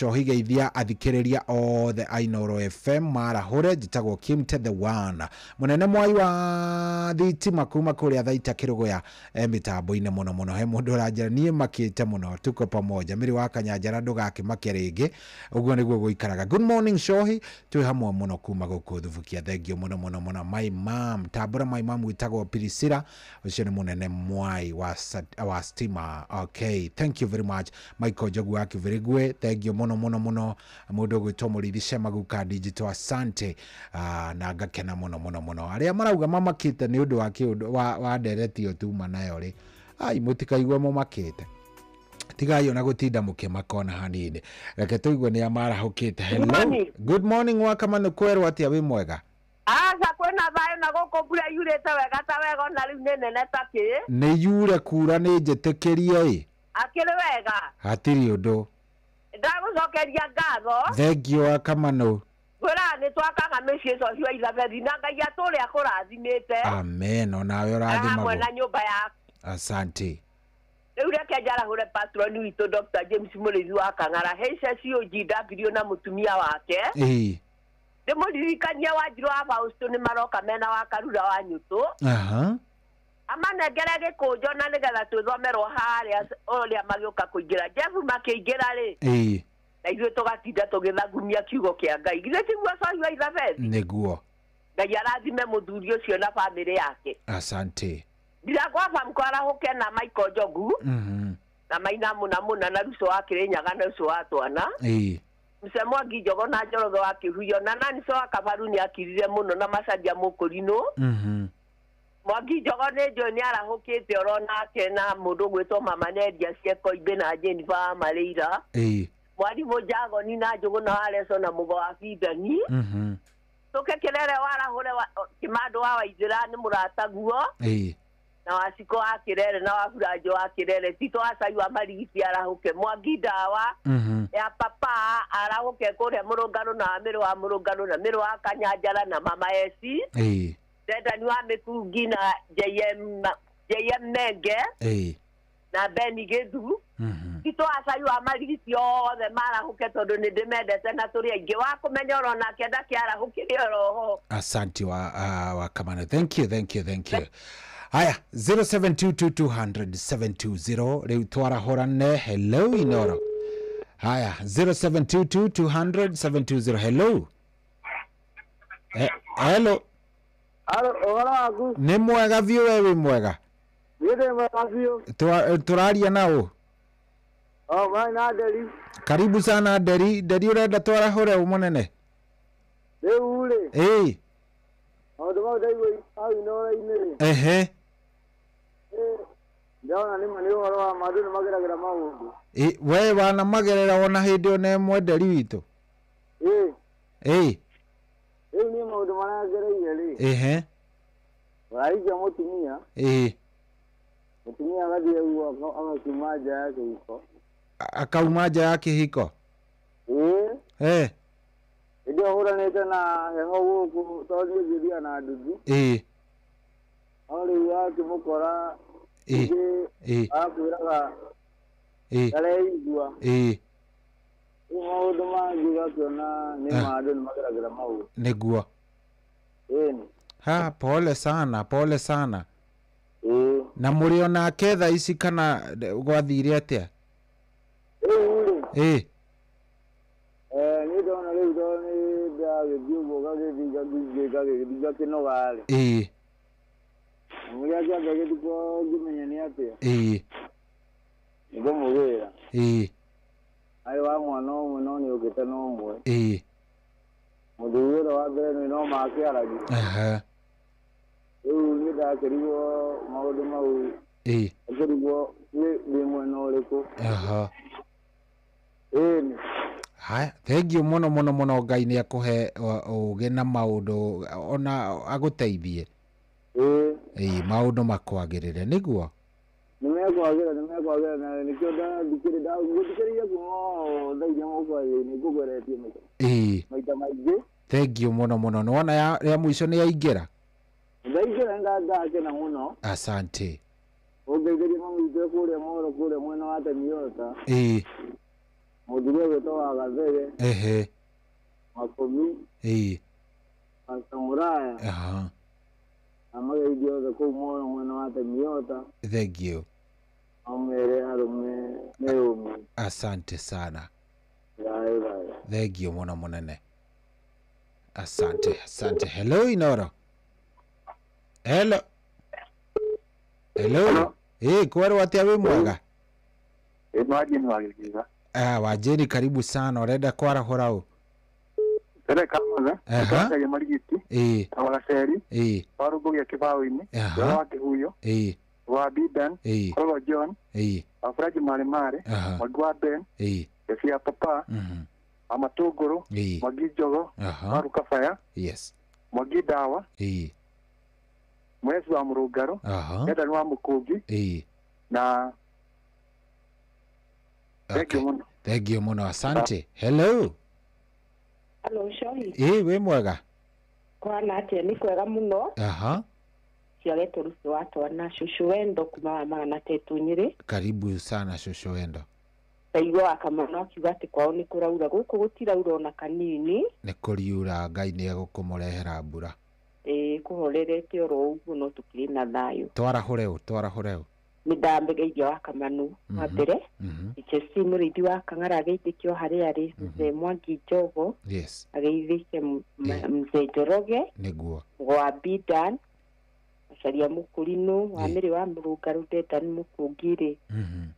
Cohi geithia athikĩrĩria othe a Inooro FM marahũre. Njĩtagwo Kim the one, mũnene mwai wa thitima kuma kũrĩa Thaita Kĩrũgũya, mĩtambo-inĩ mũno mũno. He mũndũ ũranjĩra niĩ makĩte mũno, tuko pamoja. Mĩrĩ wa Kanyanjara ndũgakĩmake rĩngĩ, ũguo nĩguo gũikaraga. Good morning Cohi, twĩ hamwe mũno kuma gũkũ Thubukia, thank you mũno mũno mũno. My mom tambũra, my mom wĩtagwo Priscilla, ũcio nĩ mũnene mwai wa stima. Okay, thank you very much. Michael Njogu wa Kĩbĩrĩgwe, thank you mũno mũno mũno. Mũndũ ũgwĩtwo Mũrĩithi Shemaguka Digital, asante. Na ngakena mũno mũno mũno. Arĩa marauga mamakĩte nĩ ũndũ wa kĩũndũ wa ndereti ĩyo tuma nayo rĩ, ai mũtikaigue mũmakĩte, tigai ona gũtinda mũkĩmaka ona hanini. Reke tũigue nĩ amarahũkĩte. Hello, good morning. Wakamanu, kwerwo atĩa? Wĩ mwega? Aca, kwĩna thayũ na gũkũ mbura yurĩte wega ta wega, ona rĩu nĩ nene ta kĩ. Nĩ yure kura nĩ njĩtĩkĩrie ĩ. Akĩrĩ wega, hatirĩ ũndũ. Ndagũcokeria ngatho. Thank you Wakamanu. Ngwĩraga nĩ twakaga mĩciĩ cocio Ithabethi, na Ngai atũrĩa akũrathimĩte. Amen, onawe hamwe ũrathimagwo na nyũmba yaku. Asante. Rĩu reke njarahũre patron witũ Dr. James Mũrĩithi wa Kang'ara HCOGW na mũtumia wake. Ĩĩ. Ndĩmũririkanie Wanjirũ wa Fausto nĩ maroka mena wa Karura wa Nyũtũ. Aha. Amanengere gĩkũnjo na nĩgetha twĩthomerwo harĩa ũrĩa magĩũka kũingĩra. Jeff makĩingĩra rĩ. Ĩĩ. Na ithuĩ tũgatinda tũgĩthagumia kiugo kĩa Ngai. Githĩ tiguo Cohi wa Ithabethi? Nĩguo. Ngai arathime mũthuri ũcio na bamĩrĩ yake. Asante. Ndiragwaba mkwarahũke na Michael Njogu. Na Maina Mũna Mũna na Ruco wa Kĩrĩnyaga na Ruco wa Twana. Ĩĩ. Mse Mwangi Njogo na Njoroge wa Kĩhuyo na Nanico wa Kabaru nĩ akirire mũno na Macaria Mũkũrinũ. Mwangi Njogo nĩ njũĩ nĩ arahũkĩte oro nake na mũndũ ũgwĩtwo Mama Neria Ciekoimbĩ na Jennifer wa Marĩira. Ĩĩ. Mwarimũ Njagoni na Njũgũna wa Leso na Mũgo wa Bindani. Tũke Kĩrere warahũre Kĩmandũ wa Waithĩra nĩ mũrataguo. Ĩĩ. Na Waciko wa Kĩrere na Waburanjo wa Kĩrere Tito wa Cai wa Marigiti arahũke Mwangi Ndawa ya papa arahũke kũrĩa Mũrũngarũ na wa Mĩrũ wa Mũrũngarũ na Mĩrũ wa Kanyanjara na Mama Esi. Ĩĩ. Dendani wa Mĩkungi na JM Menge. Ĩĩ. Na Beni Gĩthu. Tito wa Cai wa Marigiti othe marahũke tondũ nĩ ndĩmendete na tũrĩ aingĩ wa kũmenya oro nake ndakĩarahũkĩre oroho. Asante wa Kamano. Thank you, thank you, thank you. Haya, 0722200720 rĩu twarahũrane. Hello Inoro. Haya, 0722200720. Hello. Hello. Halo, ũhoro waku? Nĩ mwega biũ, we wĩ mwega? Niĩ mwega biũ. Tũraria na ũ? Oh, mai na Nderi. Karibu sana Nderi. Nderi ũrenda twarahũre ũ mũnene? Rĩu rĩ. Ĩĩ. Maũndũ mau ndaigua hau Inoro-inĩ rĩ. Ehe. Ndĩrona nĩ ma nĩ ũhoro wa ma, andũ nĩ mageragĩra maũndũ. Ĩ, we wanamagerera ona hĩndĩ ona ĩmwe Nderi witũ? Ĩĩ. Ĩĩ. Rĩu niĩ maũndũ marĩa ngereire rĩ. Ehe. Ũrahikia mũtumia. Ĩĩ. Mũtumia agathiĩ ũguo agakiuma nja ya kĩhiko. Akauma nja ya kĩhiko? Ĩĩ. Eh. Hĩndĩ ĩyo hũranĩte na heho gũkũ tondũ niĩ ngĩthiaga na nduthi. Ĩĩ. No rĩu akĩmũkora Ĩĩ. Ĩĩ. Akwĩraga Ĩĩ. ndareigua. Ĩĩ. Rĩu maũndũ mangĩ ũgakĩona nĩ ma andũ nĩ mageragĩra maũndũ. Nĩguo. Ĩni. Ha, pole sana, pole sana. Ĩĩ. Na mũrĩ onake thaa ici kana gwathire atĩa? Rĩu rĩ. Ĩĩ. Niĩ ndona rĩu tondũ nĩ ndagĩthiĩ ũguo ngagĩthiĩ ngagĩthiĩ ngakĩnoga rĩ. Ĩĩ. Mũrĩa akĩamba gĩtukũ ngĩmenya nĩ atĩa. Ĩĩ. Nĩngũmũgĩra. Ĩĩ. Arĩ wa mwana ũmwe no nĩ ũkĩte na ũmwe. Ĩĩ. Mũthuri ũrĩa wa mbere nĩ no makĩaragia. Aha. Rĩu niĩ ndakĩrigwo maũndũ mau. Ĩĩ. Akĩrigwo ndĩ mwena ũrĩkũ. Aha. Ĩni. Haya, thank you mũno mũno mũno. Ngai nĩ akũhe ũũgĩ na maũndũ ona agũteithie. Ĩĩ. Ĩĩ, maũndũ makwagĩrĩre nĩguo. Nĩ mekwagĩra, nĩ mekwagĩra na nĩkĩo ndathikĩrĩria kuma thaa iria mũkwaria nĩ ngũgeretie maita. Ĩĩ. Maita maingĩ. Thank you mũno mũno. Nĩwona ya mũico nĩ yaingĩra? Ndaingĩra ndakena mũno. Asante. Ũngeithĩrie mami witũ kũrĩa Moro kũrĩa mwena wa Temiota. Ĩĩ. Mũthuri ũgwĩtwo wa Gathege. Ehe. Makũmi. Ĩĩ. Pastor Mũraya. Aha. Na mageithio othe kũu Moro mwena wa Temiota. Thank you. Amere arũme meyũmie. Asante sana. Thayũ thayũ. Thank you mũno mũnene. Asante, asante. Hello Inoro. Hello. Hello. Ĩĩ, kwerwo atĩa wĩ mwega? Ĩĩ, Wajeni wa Gĩthiga. Ah, Wajeni karibu sana. Ũrenda kwarahũra ũ? Ndĩreka mothe. Aha. Ndĩreka Marigiti. Ĩĩ. Wa Gaceri. Ĩĩ. Wa Rũngũgia Kĩbaũ-inĩ. Aha. Wa Kĩhuyo. Ĩĩ. Wa Bidan. Ĩĩ. Korogo John. Ĩĩ. Wa Furaji Mare Mare. Aha. Mwangi wa Ben. Ĩĩ. Kesi ya Papa. Wa Matũngũrũ. Ĩĩ. Mwangi Njogo. Aha. Wa Rukabaya. Yes. Mwangi Ndawa. Ĩĩ. Mwezi wa Mũrũngarũ. Aha. Dedan wa Mũkũngi. Ĩĩ. Na Thank you mũno. Thank you mũno, asante. Hello. Hello, Shoi. Ĩĩ, wĩ mwega? Kwana atĩa? Nĩ kwega mũno. Aha. Lucy agetwo Lucy wa twana Shushu Wendo kuma wa magana tetu Nyeri. Karibu sana Shushu Wendo. Ndaigua wa Kamano akiuga atĩ kwao nĩ kũraura, gũkũ gũtiraura ona kanini. Nĩ kũriura, Ngai nĩ egũkũmũrehera mbura. Ĩĩ kũhorerete oro ũguo no tũkĩrĩ na thayũ. Twarahũre ũ, twarahũre ũ. Nĩ ndambegeithia wa Kamano wa mbere. Chelsea mũrĩithi wa Kang'ara ageithĩkio harĩa arĩ, Mzee Mwangi Njogo. Yes. Ageithĩke Mzee Njoroge. Nĩguo. Wa Bidan Macharia Mũkũrinũ wa Mĩrĩ wa Mũrũngarũ Dedan Mũkũngirĩ.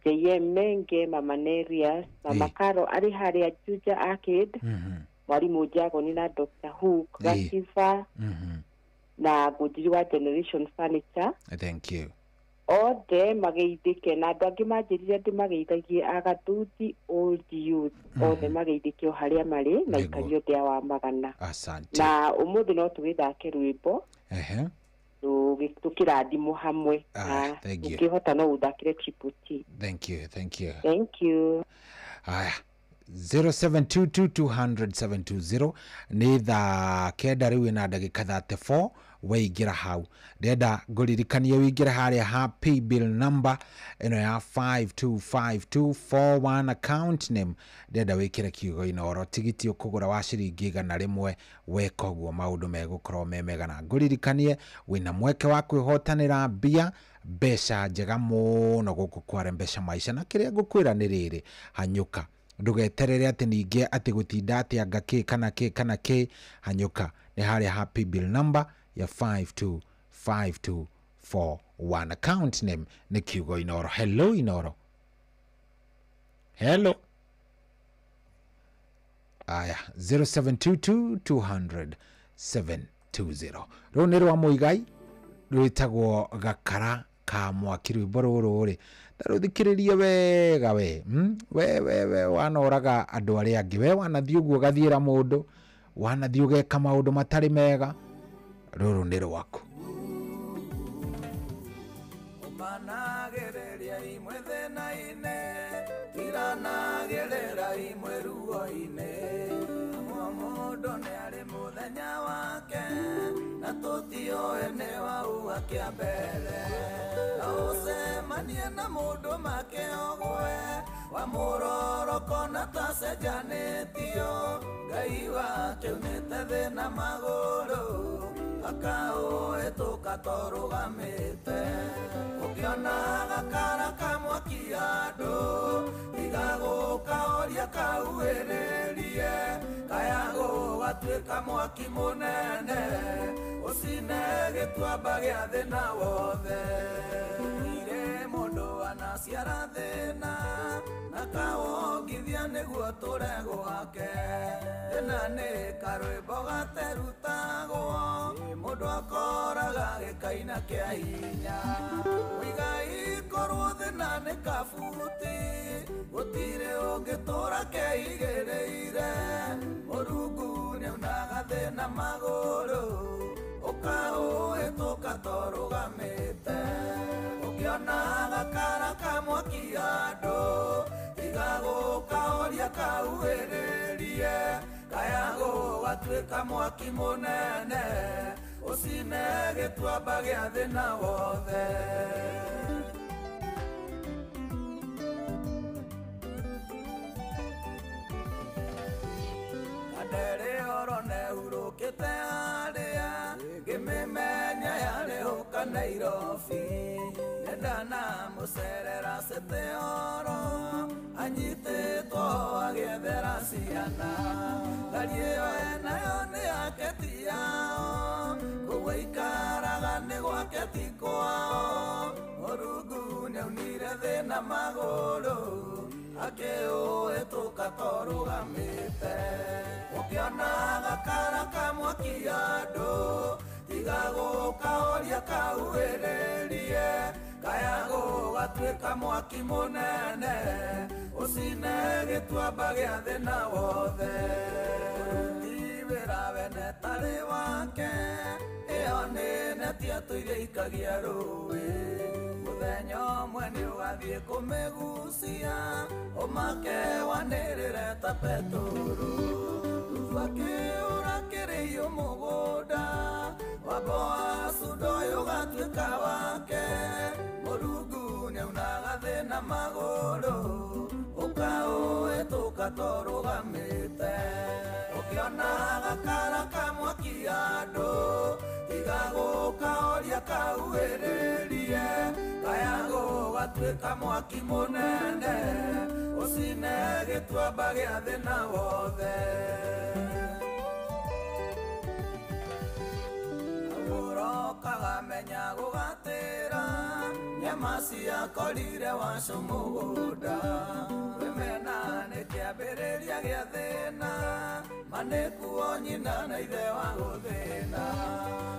JM Menge, Mama Nerias, Mama Karo arĩ harĩa Juja Arcade. Mwarimũ Njagoni na Dr. Hook Gatiba na Ngũnjiri wa Generation Furniture. Thank you. Othe mageithĩke na andũ angĩ manjĩrire ndĩmageithagie Agathuthi Old Youth. Othe mageithĩke o harĩa marĩ na ikario ndĩa wa magana. Asante. Na ũmũthĩ no tũgĩthake rwĩmbo. Ehe. Tũkĩrathimwo hamwe. Thank you. Ũkĩhota no ũthakĩre Triple T. Thank you, thank you. Thank you. Aya. 0722200720 nĩ thaa 9 rĩu ĩna ndagĩka 34 weingĩra hau. Ndĩrenda ngũririkanie wĩingĩre harĩa ha paybill number ĩno ya 525241 account name. Ndĩrenda wĩkĩre kiugo Inooro tigiti ũkũgũra wa ciringi 100 weka ũguo maũndũ megũkorwo me mega. Na ngũririkanie wĩna mweke wa kwĩhotanĩra mbia mbeca njega mũno gũkũ kware mbeca maica. Na kĩrĩa ngũkwĩra nĩ rĩrĩ, hanyũka, ndũgeterere atĩ ningĩ atĩ gũtinda atĩ anga kĩ kana kĩ kana kĩ. Hanyũka nĩ harĩa ha paybill number ya 525241 account name nĩ kiugo Inooro. Hello Inooro. Hello. Aya 0722200720 rũu nĩ rwa Mũigai rwĩtagwo Gakara ka mwaki. Rwĩmbo rũrũ rĩ tarũthikĩrĩrie wega we. We we we wanoraga andũ arĩa angĩ, we wanathiĩ ũguo ũgathiĩra mũndũ, wanathiĩ ũgeka maũndũ matarĩ mega, rũrũ nĩ rwaku. Ũmanagereria imwe thĩna-inĩ, tiranagerera imwe ruo-inĩ. Amwe mũndũ nĩ arĩ mũthenya wake, na tũtiũĩ nĩ waũ akĩambere. Na ũcemanie na mũndũ make ogwe, wa mũroroko na tacenjanĩtio. Ngai wake unĩte thĩna magũrũ, akaũhĩtũka torũgamĩte. Ũkĩona gakara ka mwaki andũ, tiga gũkahoria kauhĩrĩrie. Kaya gũgatuĩka mwaki mũnene, ũcine gĩtuamba gĩa thĩna wothe. Irĩ mũndũ anaciara thĩna, na kawongithia nĩguo tũre gwake. Thĩna nĩ karwĩmbo gaterutagwo, mũndũ akoraga gĩkaina kĩa hinya. Mũigai korwo thĩna nĩ kabuti, gũtirĩ ũngĩtũra keigĩrĩire. Mũrungu nĩaunaga thĩna magũrũ, ũkaũhĩtũka torũgamĩte. Ũkĩona gakara ka mwaki andũ, tiga gũkahoria kauhĩrĩrie. Kaya gũgatuĩka mwaki mũnene, ũcine gĩtuamba gĩa thĩna wothe. Kandere oro nehurũkĩte harĩa, ngĩmĩmenya yarĩ ũka Nairobi. Nĩndanamũcerera cĩtĩ oro, anyitĩtwo agĩethera ciana. Ngari ĩyo enayo nĩ yake ti yao, kũu aikaraga nĩ gwake ti kwao. Mũrungu nĩaunire thĩna magũrũ, akĩũhĩtũka torũgamĩte. Ũkĩona gakara ka mwaki andũ, tiga gũkahoria kauhĩrĩrie. Kaya gũgatuĩka mwaki mũnene, ũcine gĩtuamba gĩa thĩna wothe. Mũruti wĩra wene tarĩ wake, ĩyo nĩ neti atũire ikagia rũĩ. Mũthenya ũmwe nĩũgathiĩ kũmĩgucia, ũmake wanĩrĩre ta Petũrũ. Ruthu akĩũra kĩrĩiyo mũgũnda, wa Wa Boazu ndoĩ ũgatuĩka wake. Mũrungu nĩaunaga thĩna magũrũ, ũkaũhĩtũka torũgamĩte. Ũkĩona gakara ka mwaki andũ, tiga gũkahoria kauhĩrĩrie. Kaya gũgatuĩka mwaki mũnene, ũcine gĩtuamba gĩa thĩna wothe. Ũrokaga menya gũgatĩra, nyama ciakorire wacu mũgũnda. Wĩmena nĩ kĩambĩrĩria gĩa thĩna, ma nĩkuo nyina na ithe wa gũthĩna.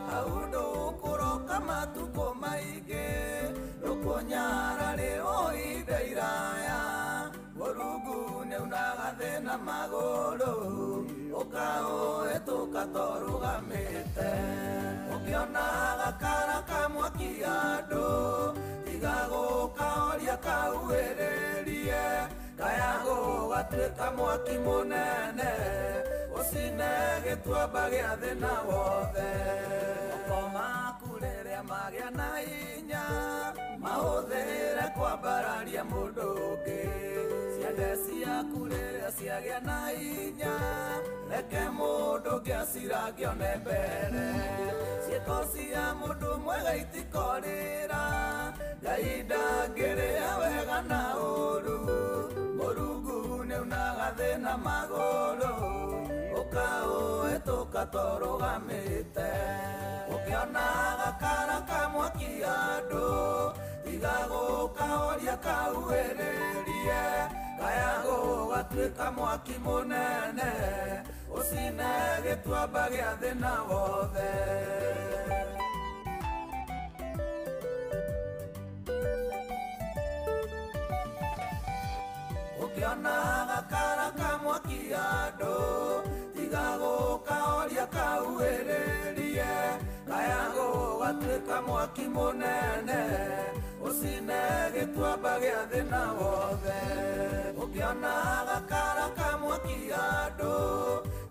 Hau ndũkũroka matukũ maingĩ, ndũkũnyararĩrwo ihinda iraya. Mũrungu nĩaunaga thĩna magũrũ, ũkaũhĩtũka torũgamĩte. Ũkĩona gakara ka mwaki andũ, tiga gũkahoria kauhĩrĩrie. Kaya gũgatuĩka mwaki mũnene, ũcine gĩtuamba gĩa thĩna wothe. Moko maku rĩrĩa magĩa na hinya, mahũthĩre kwambararia mũndũ ũngĩ. Ciande ciaku rĩrĩa ciagĩa na hinya, reke mũndũ ũngĩ acirange one mbere. Ciĩko cia mũndũ mwega itikorĩra, Ngai ndangĩrĩa wega na ũũru. Mũrungu nĩaunaga thĩna magũrũ, ũkaũhĩtũka torũgamĩte. Ũkĩona gakara ka mwaki andũ, tiga gũkahoria kauhĩrĩrie. Kaya gũgatuĩka mwaki mũnene, ũcine gĩtuamba gĩa thĩna wothe. Ũkĩona gakara ka mwaki andũ, tiga gũkahoria kauhĩrĩrie. Kaya gũgatuĩka mwaki mũnene, ũcine gĩtuamba gĩa thĩna wothe. Ũkĩona gakara ka mwaki andũ,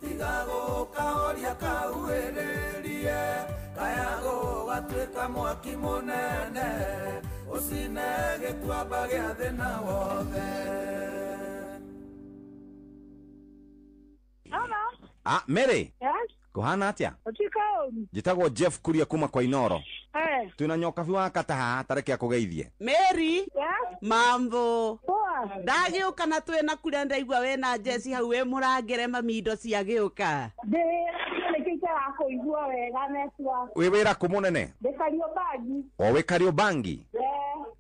tiga gũkahoria kauhĩrĩrie. Kaya gũgatuĩka mwaki mũnene, ũcine gĩtuamba gĩa thĩna wothe. Hello. Ah, Mary. Yes. Kuhana atia? Ũtika ũru. Njĩtagwo Jeff Kuria kuma kwa Inoro. Eh. Twĩna nyokabi wa kata haha tareke akũgeithie. Mary. Yes. Mambo. Poa. Ndagĩũka na twĩna kũrĩa ndaigua wĩna Jesse hau wĩ mũrangĩre mami indo ciagĩũka. Ndĩ nĩkĩo itarakũigua wega network. Wĩ wĩra kũ mũnene? Ndĩ Kariobangi. O wĩ Kariobangi? Eh.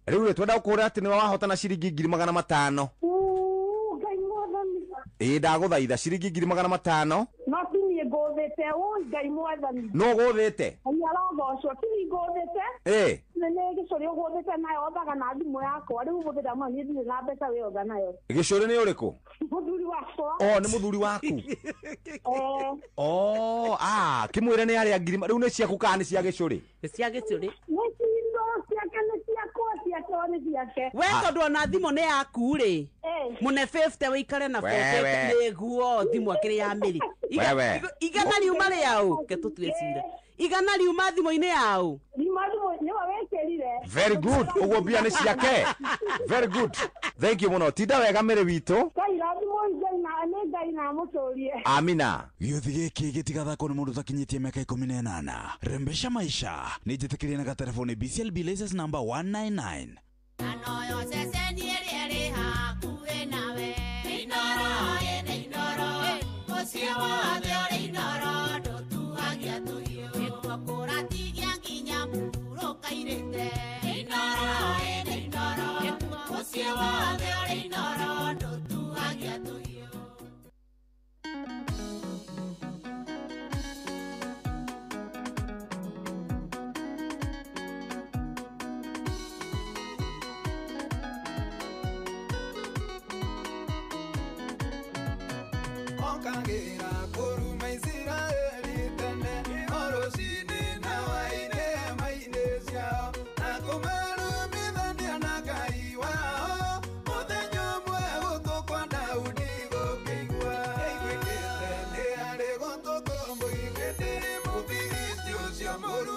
Rĩu rĩ twenda gũkũra atĩ nĩwe wahotana ciringi 500,000. Ngai mwathani. Ĩĩ ndagũthaitha ciringi 500,000. No ti niĩ ngũthĩte, ũi Ngai mwathani. Nũ ũgũthĩte? Ngai arogocwo, ti niĩ ngũthĩte. Ĩĩ. Nĩ nĩ gĩcũrĩ ũgũthĩte nayo othaga na thimũ yakwa, rĩu ũmũthĩ ndamwona niĩ ndirĩ na mbeca wĩotha nayo. Gĩcũrĩ nĩ ũrĩkũ? Mũthuri wakwa. O nĩ mũthuri waku? Eh. Oh, ah, kĩmwĩre nĩ arĩa ngiri rĩu nĩ ciaku kana nĩ cia gĩcũrĩ? Nĩ cia gĩcũrĩ. Nĩ cindo ciake nĩ ciakwa, ciake nĩ ciake. We tondũ ona thimũ nĩ yaku rĩ. Mũne 50 wĩikare na 40 nĩguo thimũ akĩrĩ ya Mary. Wewe. Igana riuma rĩaũ, ke tũtue cira. Igana riuma thimũ-inĩ yaũ. Riuma thimũ nĩwe wĩkĩrire. Very good. Ũguo mbia nĩ ciake. Very good. Thank you mũno. Tinda wega Mary witũ. Ngai rathimwo Ngai na nĩ Ngai na amũtũrie. Amina. Gĩũthi gĩkĩ gĩtigathakwo nĩ mũndũ ũtakinyĩtie mĩaka 18. Rembesha maisha nĩ njĩtĩkĩrie na gatelefoni BCLB license number 199. Anoyo ceceni ĩrĩa ĩrĩ hakuhĩ nawe. Inoro, ĩnĩ Inoro, mũciĩ wothe ũrĩ Inoro, ndũtuagia tũhiũ. Nĩkuo kũratigia nginya mũhurũka-irĩte. Inoro, ĩnĩ Inoro, mũciĩ wothe ũrĩ Inoro, ndũtuagia tũhiũ. Okagira kuruma Isiraeli tene orocinĩ na hwaĩ-inĩ hema-inĩ ciao na kũmarũmithania na Ngai wao mũthenya ũmwe gũtũ kwa Daudi gũkĩigua ĩiguĩkĩte nĩ harĩ gũtũ kũmũiguĩte mũfilisti ũcio mũru.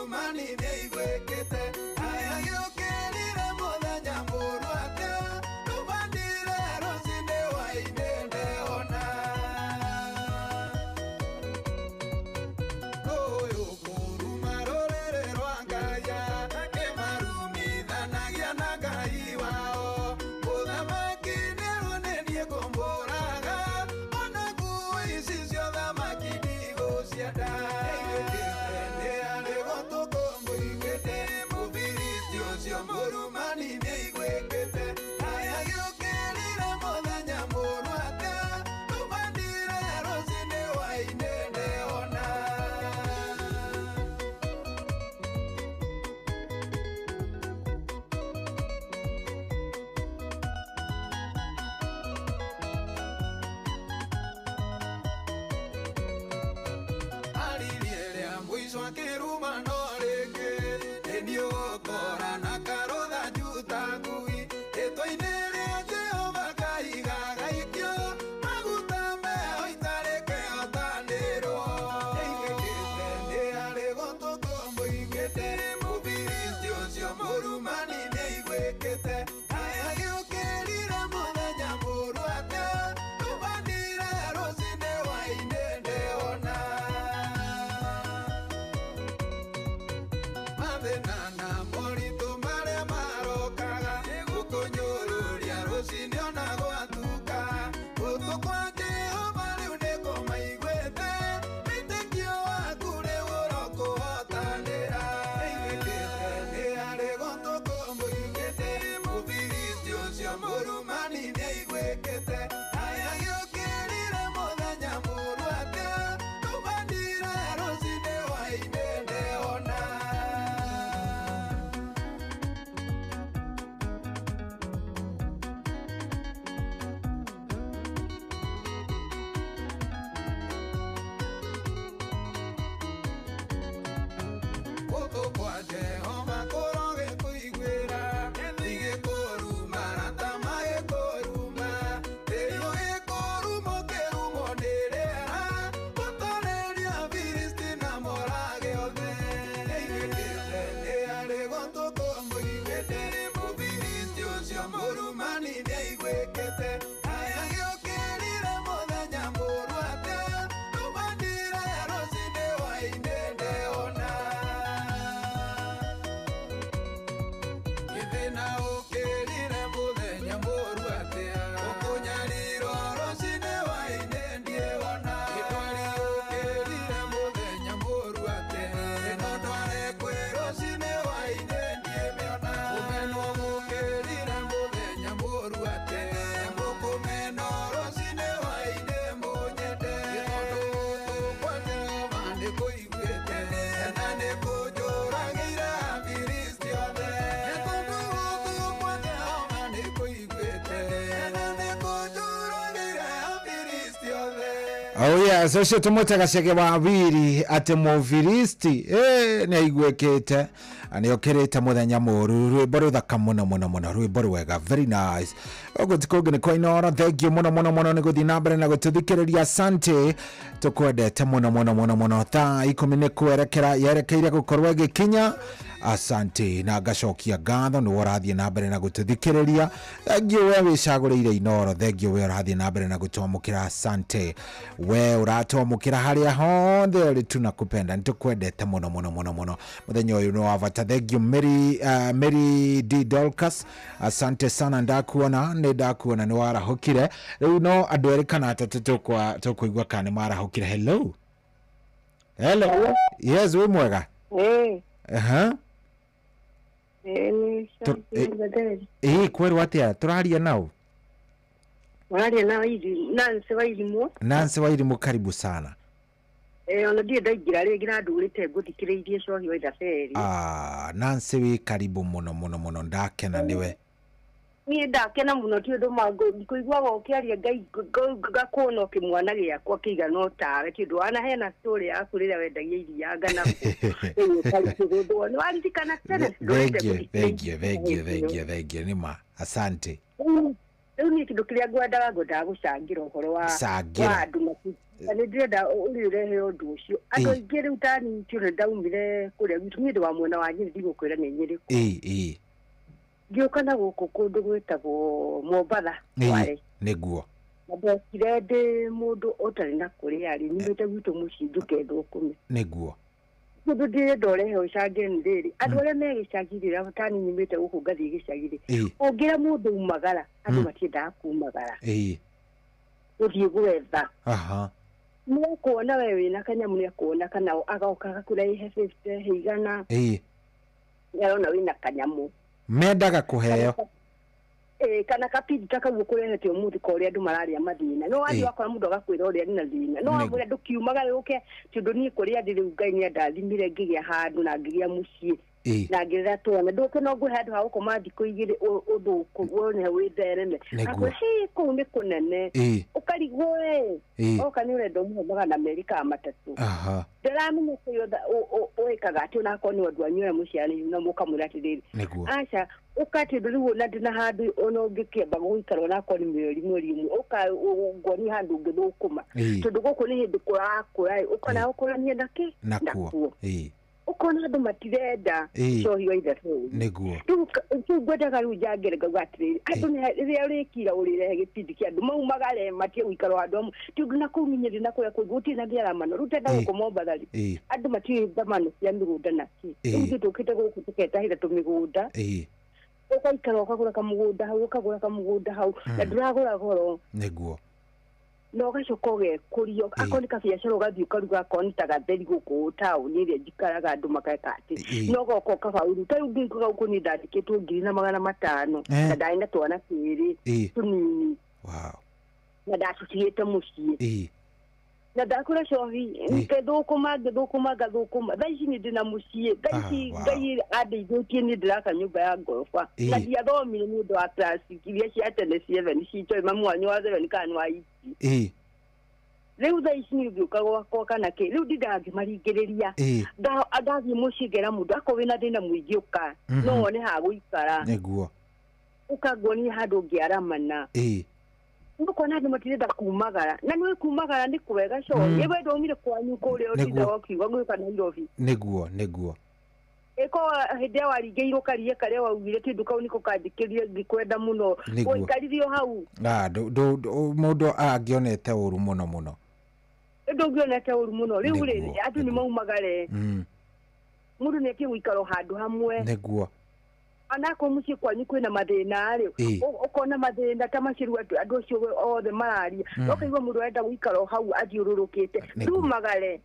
Oh yes, ũcio tũmwĩtaga Chege wa Wiri atĩ mũfilisti nĩ aiguĩkĩte nĩ okĩrĩte mũthenya mũru. Rwĩmbo rũthaka mũno mũno mũno, rwĩmbo rwega, very nice. Ũguo ti kũngĩ nĩ kwa Inooro. Thank you mũno mũno mũno nĩ gũthiĩ na mbere na gũtũthikĩrĩria. Asante, tũkwendete mũno mũno mũno mũno. Thaa 10 nĩ kwerekera yerekeire gũkorwo ĩgĩkinya. Asante na ngacokia ngatho nĩ ũrathiĩ na mbere na gũtũthikĩrĩria. Thank you we wĩcagũrĩire Inooro. Thank you we ũrathiĩ na mbere na gũtwamũkĩra. Asante we ũratwamũkĩra harĩa hothe ũrĩ, tunakupenda, nĩtũkwendete mũno mũno mũno mũno. Mũthenya ũyũ nĩ wa bata. Thank you Mary, Mary D Dorcas, asante sana, ndakuona nĩ ndakuona nĩ warahũkire. Rĩu no andũ erĩ kana atatũ tũkũigua kana nĩ marahũkire. Hello, hello. Yes, wĩ mwega? Aha. Kwerwo atia tũraria nao? Ũraria na Nancy wa Irimũ. Nancy wa Irimũ, karibu sana. Ona ndiĩ ndaingĩra rĩngĩ na ndũrĩte ngũthikĩrĩirie Cohi wa Ithaberi. Nancy wĩ karibu mũno mũno mũno, ndakena nĩwe. Niĩ ndakena mũno ti ũndũ ngũiguaga ũkĩaria Ngai ngakuona kĩmwana gĩakwa kĩigana ũtawe ti ũndũ wanahena story yaku rĩrĩa wendagia iria ngana kũgũthwo. Nĩ waririkana tene? Thank you, thank you, thank you, thank you, thank you. Nĩ ma, asante. Rĩu niĩ kĩndũ kĩrĩa ngwendaga gũcangĩra ũhoro wa andũ nĩ ndĩrenda ũrĩ ũrehe ũndũ ũcio. Andũ aingĩ rĩu tani tio nĩ ndaumire kũrĩa gwitũ, niĩ ndĩ wa mwena wa Nyĩrĩ, ndigũkwĩra nĩ Nyĩrĩ kũ. Ngĩũka na gũkũ kũndũ gwĩtagwo Mombatha Kware. Nĩguo. Na ndokire ndĩ mũndũ ũtarĩ na kũrĩa rĩ, nyumĩte gwitũ mũciĩ njũke thũkũme. Nĩguo. Kĩndũ ndĩrenda ũrehe ũcangĩre nĩ rĩrĩ, andũ arĩa me gĩcagi rĩrĩa tani nyumĩte gũkũ ngathiĩ gĩcagi rĩ, ũngĩra mũndũ umagara, andũ matiendaga kumagara. Gũthiĩ gwetha. Nĩ akuona we wĩna kanyamũ, nĩ akuona kana agoka agakũrehe 50 igana. Nĩ arona wĩna kanyamũ. Mendaga kũheo. Kana kapindi ta kau ũkũrehete ũmũthĩ ka ũrĩa andũ mararia mathĩna. No wathiĩ wakora mũndũ agakwĩra ũrĩa arĩ na thĩna. No wamwĩra ndũkiumaga ũke tondũ niĩ kũrĩa ndĩ rĩu Ngai nĩandathimire ngĩgĩa handũ na ngĩgĩa mũciĩ na ngĩrera twana. Ndũke no ngũhe handũ ha gũkoma thikũ igĩrĩ ũthũkũ wone wĩthereme. Akwĩra hĩ kũu nĩ kũnene. Ũkarigwo oka nĩ ũrenda ũmũhe 200 kana 300. Ndĩramenya kũrĩa wĩkaga atĩ onakorwo nĩ andũ anyu arĩa mũciaranĩirwo na mũkamwĩra atĩrĩrĩ, aca ũka tondũ rĩu ona ndĩ na handũ ona ũngĩkĩamba gũikara onakorwo nĩ mweri ũmwe ũka nguonie handũ ũngĩthũkũma tondũ gũkũ nĩ hĩndĩ kũrakũra ũkona ũkũranie nakĩ nakuo. Ũkona andũ matirenda Cohi wa Ithaberi. Nĩguo. Rĩu ngwendaga rĩu njangĩre ngauga atĩrĩrĩ, andũ rĩrĩa ũrĩkira ũrĩrehe gĩbindi kĩa andũ maumagare matige gũikara handũ hamwe tondũ na kũu Nyĩrĩ na kũrĩa kũngĩ gũtirĩ na mĩaramano. Rĩu tenda gũkũ Mombatha rĩ, andũ matiũĩ thamano cia mĩgũnda nakĩ. Rĩu ithuĩ tũkĩte gũkũ tũketahĩra tũmĩgũnda, ũgaikara ũkagũra kamũgũnda hau, ũkagũra kamũgũnda hau na ndũragũra goro. Nĩguo. Na ũgacoka ũgekũria akorwo nĩ kabiacara ũgathiĩ ũkaruga akorwo nĩ ta gatheri gũkũ taũni ĩrĩa njikaraga andũ makeka atĩ no ũgoka ũkabauru. Ta rĩu ngĩũka gũkũ niĩ ndandĩkĩtwo 1,500 na ndarĩ na twana twĩrĩ tũnini na ndatũtigĩte mũciĩ na ndakũra Cohi ngĩthũkũma ngĩthũkũma ngathũkũma. Thaa ici nĩ ndĩ na mũciĩ, thaa ici Ngai andeithĩtie niĩ ndĩraka nyũmba ya ngoroba na ndiathomire nĩ ũndũ wa class iria cia tene 7 citoĩ mamu wanyu wa 7 kana nĩ wa 8. Rĩu thaa ici niĩ ngĩũka gwakwa kana kĩ, rĩu ndindaga ngĩmaringĩrĩria. Ndathiĩ mũciĩ ngera mũndũ akorwo wĩna thĩna mũingĩ ũka no wone ha gũikara. Nĩguo. Ũka nguonie handũ ũngĩaramana. Ũkona andũ matirenda kumagara na nĩũĩ kumagara nĩ kwega Cohi. Ĩwe ndwaumire kwanyu kũrĩa ũtindaga ũkiuga ngũka Nairobi. Nĩguo, nĩguo. Ĩko hĩndĩ ĩrĩa waringĩirwo karia karĩa waugire tondũ kau nĩko kanjĩkĩrire ngĩkwenda mũno. Waikarire o hau. Mũndũ angĩonete ũru mũno mũno. Ndũngĩonete ũru mũno. Rĩu rĩ andũ nĩ maumagare. Mũndũ nĩ atige gũikara o handũ hamwe. Nĩguo. Onakorwo mũciĩ kwanyu kwĩna mathĩna rĩ, ũkona mathĩna ta macio rĩu andũ acio othe mararia, ũkaigua mũndũ arenda gũikara o hau athiũrũrũkĩte. Ndumagare.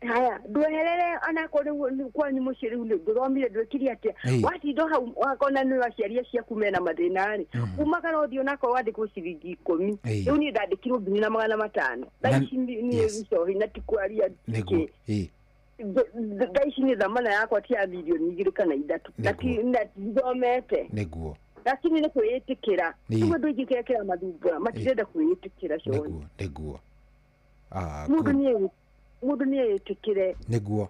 Haya, ndweherere onakorwo rĩu kwanyu mũciĩ rĩu ndũthomire ndwĩkire atĩa, watinda hau wakona nĩ aciari aciaku mena mathĩna rĩ, umagara ũthiĩ onakorwo wandĩkwo ciringi 10. Rĩu niĩ ndandĩkirwo 1,500. Thaa ici niĩ Cohi na ti kwaria kĩ. Thaa ici nĩ thamana yakwa ti ya 2 milioni kana 3 na ndithomete. Nĩguo. Lakini nĩ kwĩĩtĩkĩra. Rĩu andũ aingĩ kĩrĩa kĩramathumbũra matirenda kwĩĩtĩkĩra Cohi. Nĩguo. Mũndũ nĩ etĩkĩre. Nĩguo.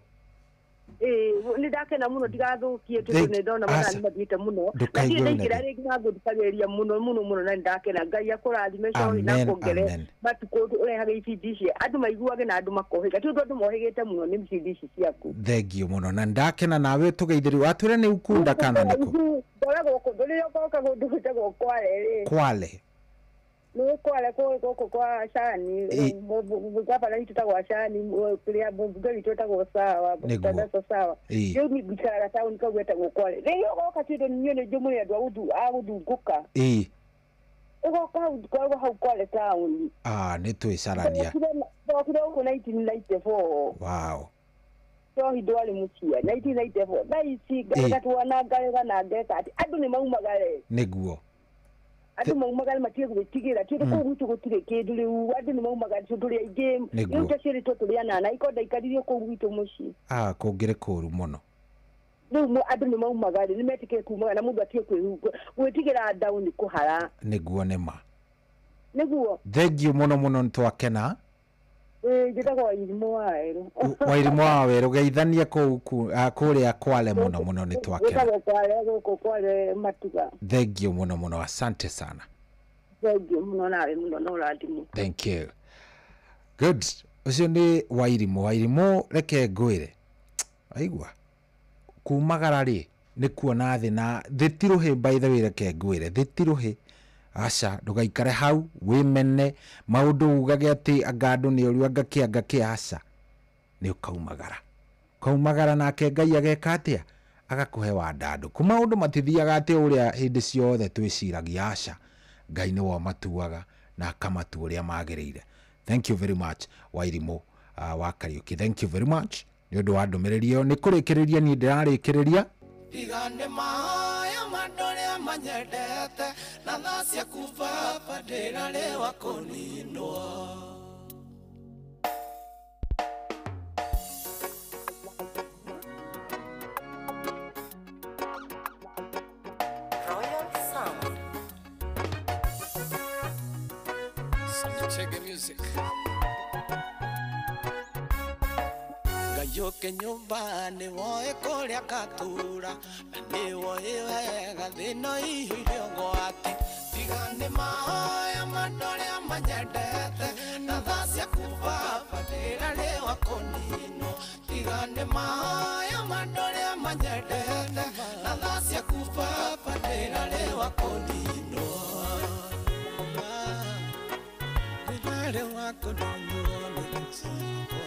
Nĩ ndakena mũno ndigathukie tondũ nĩ ndona mathaa nĩ mathiĩte mũno. Na ndirĩ ndaingĩra rĩngĩ na ngũthikagĩrĩria mũno mũno mũno na nĩ ndakena. Ngai akũrathime Cohi na kuongere matukũ ũrehage ibindi ici andũ maiguage na andũ makohĩga. Ti ũndũ andũ mohĩgĩte mũno nĩ ibindi ici ciaku. Thengio mũno na ndakena nawe tũgeithĩrio. Watwĩra nĩ Ukunda kana nĩkũ? Ngoragwo kũndũ rĩrĩa ũgoka kũndũ gwĩtagwo Kwale rĩ. Kwale. Nĩ Kwale gũkũ kwa Cani, gavana witũ etagwo Cani, kũrĩa mbunge witũ etagwo Sawa, Tandaso Sawa. Rĩu niĩ njikaraga taũni kau getagwo Kwale. Rĩrĩa ũgoka ti ũndũ niĩ nĩ njũĩ mũrĩ andũ a gũthungũka. Ũgoka hau ngoragwo hau Kwale taũni. Nĩ twĩcarania. Ndokire gũkũ 1994. Wow. Cohi ndwarĩ mũciĩ 1994. Thaa ici ngarega twana ngarega na ngeka atĩ andũ nĩ maumagare. Nĩguo. Andũ maumagare matige gwĩtigĩra ti ũndũ kũu gwitũ gũtirĩ kĩndũ rĩu andũ nĩ maumagare tondũ tũrĩ aingĩ rĩu tũciarĩtwo tũrĩ anana iko ndaikaririo kũu gwitũ mũciĩ. Kũngĩrĩ kũũru mũno. Rĩu andũ nĩ maumagare nĩ metĩkĩre kumagara na mũndũ atige gwĩtigĩra ndaũni kũhara. Nĩguo nĩ ma. Nĩguo. Thengio mũno mũno nĩ twakena. Njĩtagwo Wairimũ wa Werũ. Wairimũ wa Werũ geithanie kũu kũrĩa Kwale mũno mũno nĩ twakena. Gwĩtagwo Kwale gũkũ Kwale Matuga. Thengio mũno mũno, asante sana. Thengio mũno nawe mũno na ũrathimwo. Thank you. Good. Ũcio nĩ Wairimũ. Wairimũ reke ngwĩre. Waigua? Kumagara rĩ nĩ kuona thĩ na thĩ ti rũhĩ by the way reke ngwĩre thĩ ti rũhĩ. Aca ndũgaikare hau wĩmene maũndũ ugage atĩ anga andũ nĩ ũru anga kĩ anga kĩ aca nĩ ũkaumagara. Ũkaumagara nake Ngai ageka atĩa? Agakũhe wandandũku. Maũndũ matithiaga atĩ ũrĩa hĩndĩ ciothe twĩciragia aca. Ngai nĩwe ũmatuaga na akamatua ũrĩa magĩrĩire. Thank you very much Wairimũ wa Kariũki. Thank you very much nĩ ũndũ wa ndũmĩrĩri ĩyo. Nĩ kũrĩkĩrĩria niĩ ndĩrarĩkĩrĩria. Tigane mahoya ma andũ arĩa manyendete na tha ciaku Baba ndĩrarĩwa kũninwo. Royal Sound. Chege music. Ngayũke nyũmba nĩ woĩ kũrĩa ngatura na nĩ woĩ wega thĩna iyũire ũgwati. Tiga nĩ mahoya ma andũ arĩa manyendete na tha ciaku Baba ndĩrarĩwa kũninwo. Tiga nĩ mahoya ma andũ arĩa manyendete na tha ciaku Baba ndĩrarĩwa kũninwo. Ndĩrarĩwa kũninwo nĩ ciakwa.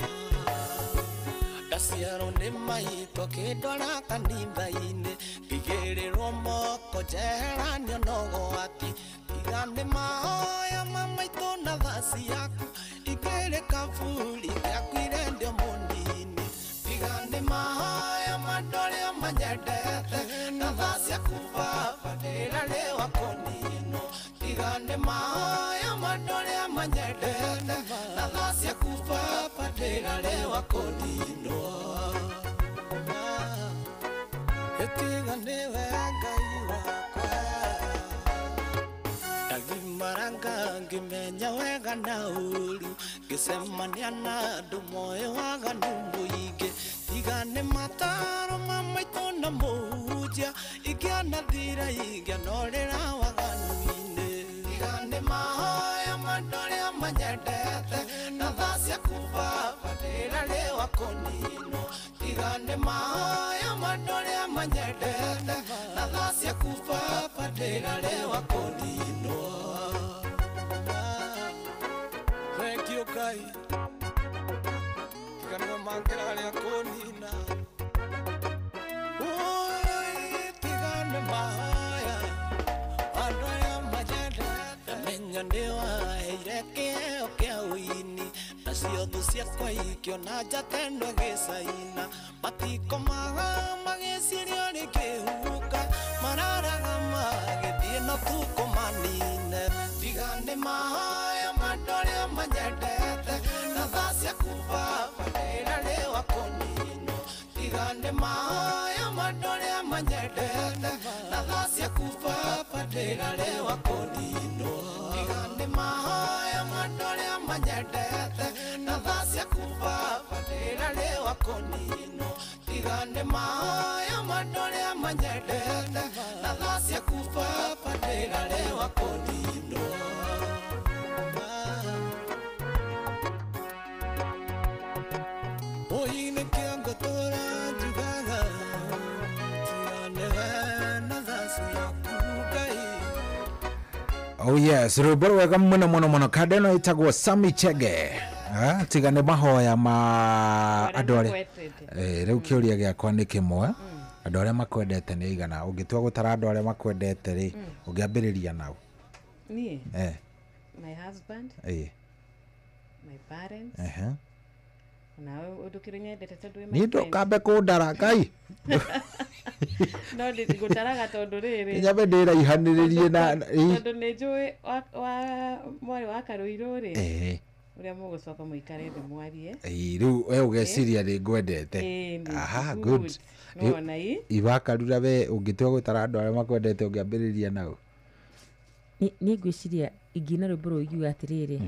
Ndaciarwo nĩ maitũ akĩndwara kanitha-inĩ ngĩigĩrĩrwo moko njeheranio na ũgwati. Tiga nĩ mahoya ma maitũ na tha ciaku ingĩrĩ kaburi ngĩakuire ndĩ mũnini. Tiga nĩ mahoya ma andũ arĩa manyendete na tha ciaku Baba ndĩrarĩwa kũninwo. Tiga nĩ mahoya ma andũ arĩa manyendete na tha ciaku Baba ndĩrarĩwa kũninwo. Tiga nĩwe Ngai wakwa ndagimaranga ngĩmenya wega na ũru ngĩcemania na andũ moĩ waganu mũingĩ. Tiga nĩ mataro ma maitũ na mũhunjia ingĩanathira ingĩanorĩra waganu-inĩ. Tiga nĩ mahoya ma andũ arĩa manyendete na tha ciaku Baba ndĩrarĩwa kũninwo. Tiga nĩ mahoya ma andũ arĩa manyendete na tha ciaku Baba ndĩrarĩwa kũninwo. Thank you Ngai. Tiga nĩwe mangĩrarĩa kũnina. Oi, tiga nĩ mahoya andũ arĩa manyendete. Menya nĩwaheire kĩheo kĩa ũini nacio thũ ciakwa ikĩona njata ĩno ĩgĩcaina. Matikomaga magĩciria rĩngĩhuka mararaga magĩthiĩ na tukũ manine. Tiga nĩ mahoya ma andũ arĩa manyendete na tha ciaku Baba ndĩrarĩwa kũninwo. Tiga nĩ mahoya ma andũ arĩa manyendete na tha ciaku Baba ndĩrarĩwa kũninwo. Tiga nĩ mahoya ma andũ arĩa manyendete na Na tha ciaku baba ndĩrarĩwa kũninwo tiga nĩ mahoya ma andũ arĩa manyendete na tha ciaku baba ndĩrarĩwa kũninwo. Oi nĩkĩo ngũtũra njugaga tiga nĩwe na tha ciaku Ngai. Oh yes, rwĩmbo rwega mũno mũno mũno. Kanda ĩno ĩtagwo Sami Chege. Tiga nĩ mahoya ma andũ arĩa rĩu kĩũria gĩakwa nĩ kĩmwe. Andũ arĩa makwendete nĩ aigana? Ũngĩtua gũtara andũ arĩa makwendete rĩ, ũngĩambĩrĩria nao? Niĩ? My husband, my parents. Nawe ũndũ kĩrĩ nyendete tondũ wĩ my Niĩ friend. ndũkambe kũndara Ngai. No ngũtaraga tondũ rĩrĩ Nyambe ndĩraihanĩrĩrie na tondũ nĩ njũĩ wa mwarĩ wa Karũirũ rĩ, ũrĩa mũgũcoka mũikare thĩ mwarie. Rĩu we ũgeciria nĩ ngwendete. Aha, good. Nĩwona ĩ? Iwakarura we ũngĩtua gũtara andũ arĩa makwendete ũngĩambĩrĩria nao? Niĩ ngwĩciria ingĩina rwĩmbo rũrũ ingiuga atĩrĩrĩ,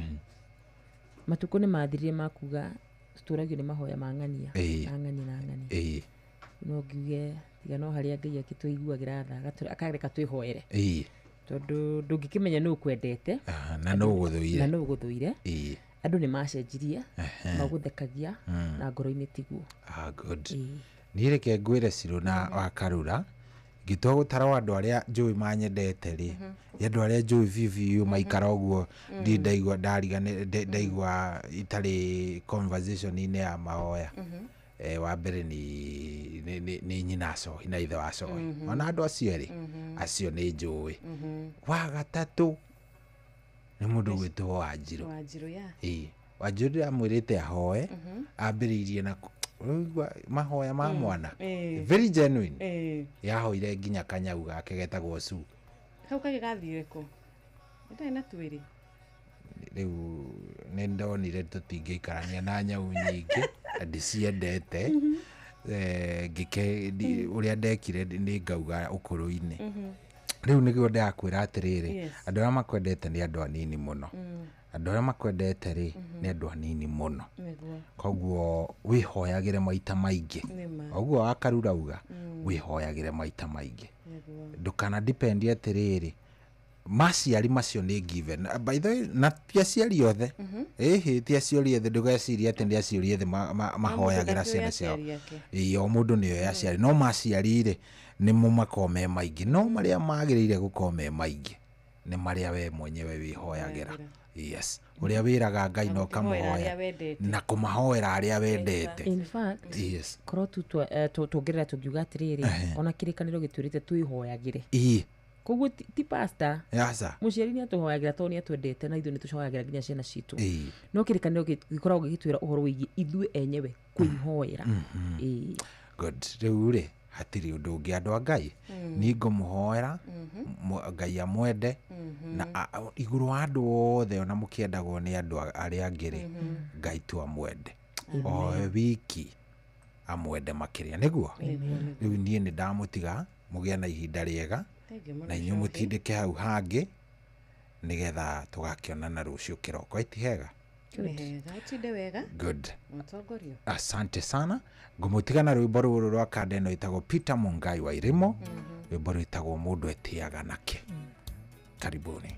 matukũ nĩ mathirire ma kuga tũtũragio nĩ mahoya ma ng'ania na ng'ania na ng'ania. No ngiuge tiga no harĩa Ngai akĩtũiguagĩra tha akareka twĩhoere, tondũ ndũngĩkĩmenya nũ ũkwendete na nũ ũgũthũire, na nũ ũgũthũire. Andũ nĩ macenjirie, magũthekagia na ngoro-inĩ tiguo. Good. Niĩ reke ngwĩre Cirũ na Wakarura, ngĩtua gũtara andũ arĩa njũĩ manyendete rĩ, nĩ andũ arĩa njũĩ biũ biũ maikara ũguo ndirĩ ndaigua ndaigua itarĩ conversation-inĩ ya mahoya. Wa mbere nĩ nyina Cohi na ithe wa Cohi. Ona andũ acio erĩ acio nĩ njũĩ. Wa gatatũ nĩ mũndũ ũgwĩtwo Wanjirũ. Wanjirũ ndĩramwĩrĩte ahoe, ambĩrĩirie na ũigua mahoya ma mwana very genuine. Yahoire nginya kanyau gake getagwo Su. Kau kangĩ gathire kũ? Ndarĩ na twĩrĩ. Rĩu nĩ ndonire tũtingĩikarania na nyau nyingĩ na ndiciendete. Ngĩke ũrĩa ndekire nĩ ngauga ũkũrũ-inĩ. Rĩu nĩguo ndĩrakwĩra atĩrĩrĩ, andũ arĩa makwendete nĩ andũ anini mũno. Andũ arĩa makwendete rĩ nĩ andũ anini mũno. Koguo wĩhoyagĩre maita maingĩ. Ũguo Wakarura uga wĩhoyagĩre maita maingĩ. Ndũkana depend atĩrĩrĩ maciari macio nĩ given. By the way, na ti aciari othe. Ĩhĩ, ti aciari othe, ndũgecirie atĩ nĩ aciari othe mahoyagĩra ciana ciao. Ĩĩ, o mũndũ nĩoĩ aciari, no maciari rĩ nĩmo makoragwo me maingĩ, no marĩa magĩrĩire gũkorwo me maingĩ nĩ marĩa we mwenyewe wĩhoyagĩra. Yes, ũrĩa wĩraga Ngai na ũkamũhoya na kũmahoera arĩa wendete. In fact, yes, korwo tu tuongerera tũngiuga atĩrĩrĩ, ona kĩrĩkanĩro gĩtwĩrĩte twĩhoyagĩre. Koguo ti pastor, mũciari nĩ atũhoyagĩra tondũ nĩ atwendete na ithuĩ nĩ tũhoyagĩra nginya ciana citũ. No kĩrĩkanĩro gĩkoragwo gĩgĩtwĩra ũhoro wĩgiĩ ithuĩ enyewe kwĩhoera. Good. Rĩu rĩ hatirĩ ũndũ ũngĩ andũ a Ngai, niĩ ngũmũhoera Ngai amwende na igũrũ wa andũ othe ona mũkĩendagwo nĩ andũ arĩa angĩ rĩ, Ngai tu amwende o wiki amwende makĩria nĩguo. Rĩu niĩ nĩ ndamũtiga mũgĩe na ihinda rĩega na inyuĩ mũtindĩke hau hangĩ nĩgetha tũgakĩonana rũciũ kĩroko. Ĩti hega? Ũtinde wega. Good. Mũtongorio. Asante sana. Ngũmũtiga na rwĩmbo rũrũ rwa kanda ĩno ĩtagwo Peter Mungai wa Irimo, rwĩmbo rwĩtagwo Mũndũ Etĩaga Nake. Karibuni.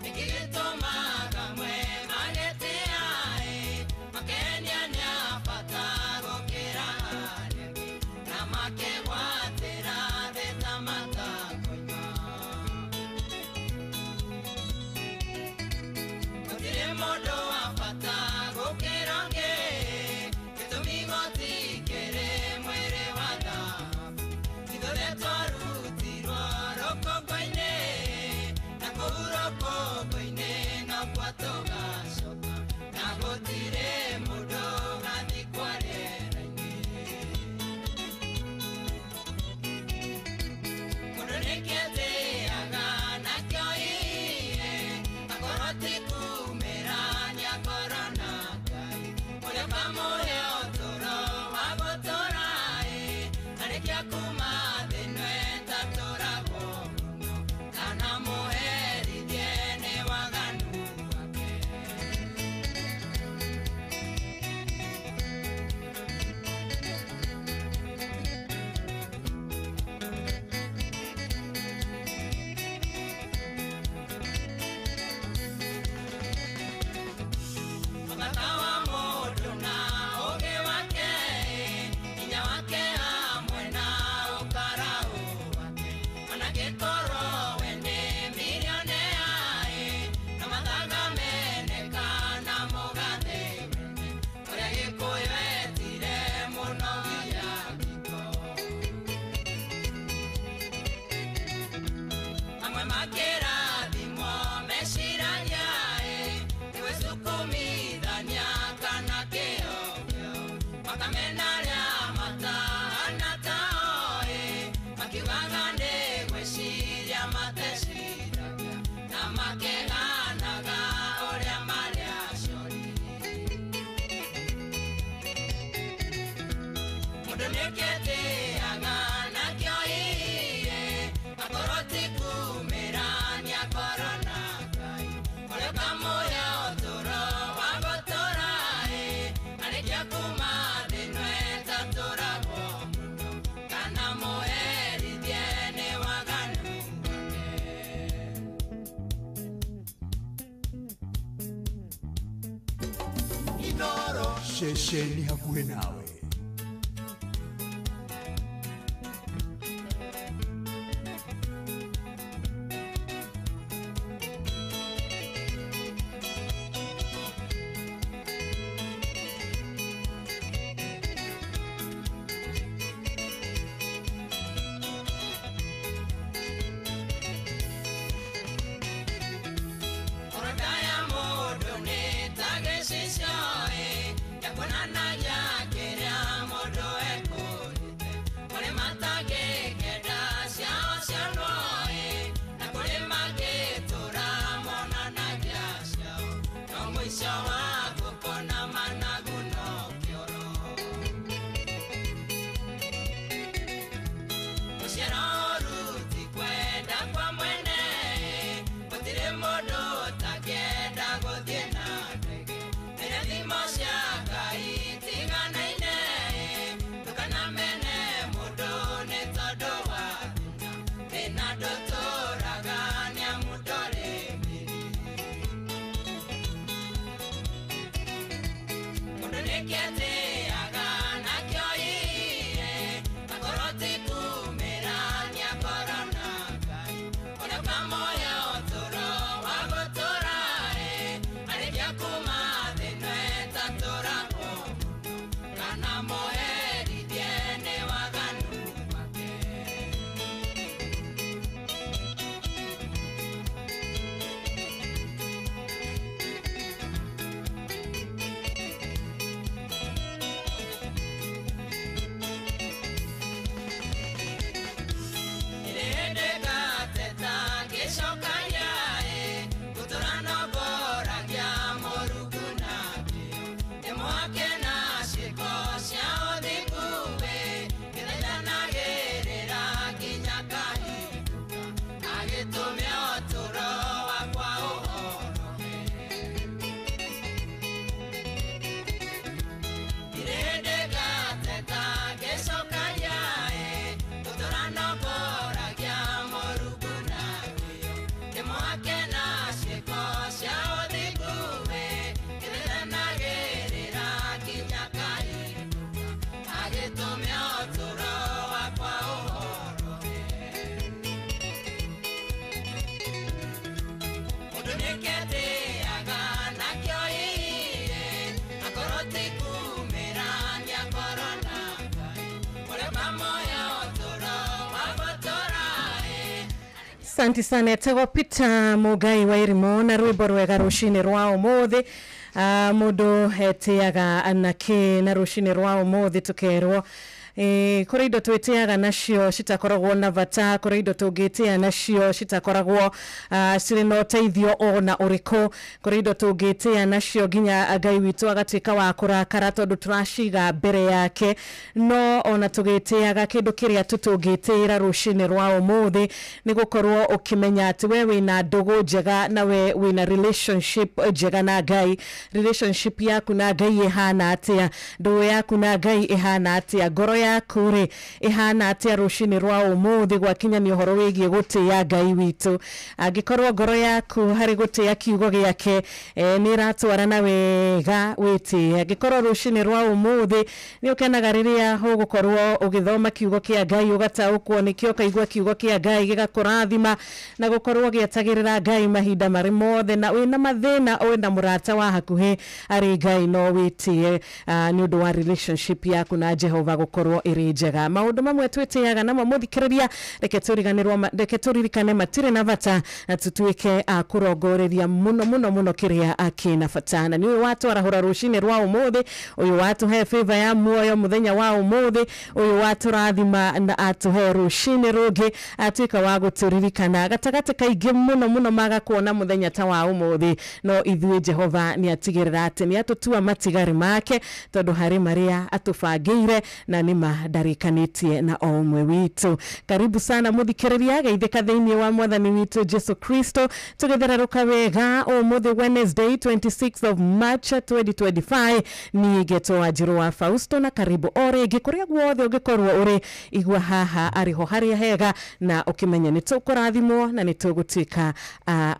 Nĩkĩ gĩtũmaga mwe Ceceni hakuhĩ nawe. Asante sana etagwo Peter Mugai wa Irimo na rwimbo rwega rucini rwa umuthi. Mundu etiaga naki na rucini rwa umuthi tukerwo Kũrĩ indo twĩtĩaga nacio citakoragwo na bata, kũrĩ indo tũngĩtĩa nacio citakoragwo cirĩ na ũteithio ona ũrĩkũ, kũrĩ indo tũngĩtĩa nacio nginya Ngai witũ agatuĩka wa kũrakara tondũ tũraciga mbere yake. No ona tũgĩtĩaga kĩndũ kĩrĩa tũtũngĩtĩĩra rũcinĩ rwa ũmũthĩ nĩ gũkorwo ũkĩmenya atĩ we wĩna ndũgũ njega na we wĩna relationship njega na Ngai. Relationship yaku na Ngai ĩhana atĩa? Ndũgũ yaku na Ngai ĩhana atĩa? Ngoro yaku rĩ ĩhana atĩa rũcinĩ rwa ũmũthĩ gwakinya nĩ ũhoro wĩgiĩ gũtĩĩa Ngai witũ? Angĩkorwo ngoro yaku harĩ gũtĩĩa kiugo gĩake nĩ ĩratwarana wega, wĩtĩe. Angĩkorwo rũcinĩ rwa ũmũthĩ nĩ ũkenaga rĩrĩa ũgũkorwo ũgĩthoma kiugo kĩa Ngai, ũgataũkwo nĩkĩo, ũkaigua kiugo kĩa Ngai gĩgakũrathima na gũkorwo ũgĩetagĩrĩra Ngai mahinda marĩ mothe, na wĩna mathĩna wĩna mũrata wa hakuhĩ arĩ Ngai, no wĩtĩe nĩ ũndũ wa relationship yaku na Jehova gũkorwo ĩrĩ njega. Maũndũ mamwe twĩtĩaga namo mũthikĩrĩria, reke tũririkane matirĩ na bata, na tũtuĩke a kũrongoreria mũno mũno mũno kĩrĩa kĩna bata. Na nĩ ũyũ watwarahũra rũcinĩ rwa ũmũthĩ, ũyũ watũhe favor ya muoyo mũthenya wa ũmũthĩ, ũyũ watũrathima na atũhe rũcinĩ rũngĩ, atuĩka wa gũtũririkana gatagatĩ kaingĩ mũno mũno maga kuona mũthenya ta wa ũmũthĩ. No ithuĩ Jehova nĩ atigĩrĩra atĩ nĩ atũtua matigari make, tondũ harĩ marĩa atũbangĩire na nĩma ndarĩkanĩtie na o ũmwe witũ. Karibu sana mũthikĩrĩria, geithĩka thĩinĩ wa mwathani witũ Jesu Kristo. Tũgĩthererũka wega ũmũthĩ Wednesday 26th of March 2025. Niĩ ngetwo Wanjirũ wa Fausto, na karibu o rĩngĩ kũrĩa guothe ũngĩkorwo ũrĩ, igua haha arĩho harĩa hega, na ũkĩmenye nĩ tũkũrathimwo na nĩ tũgũtuĩka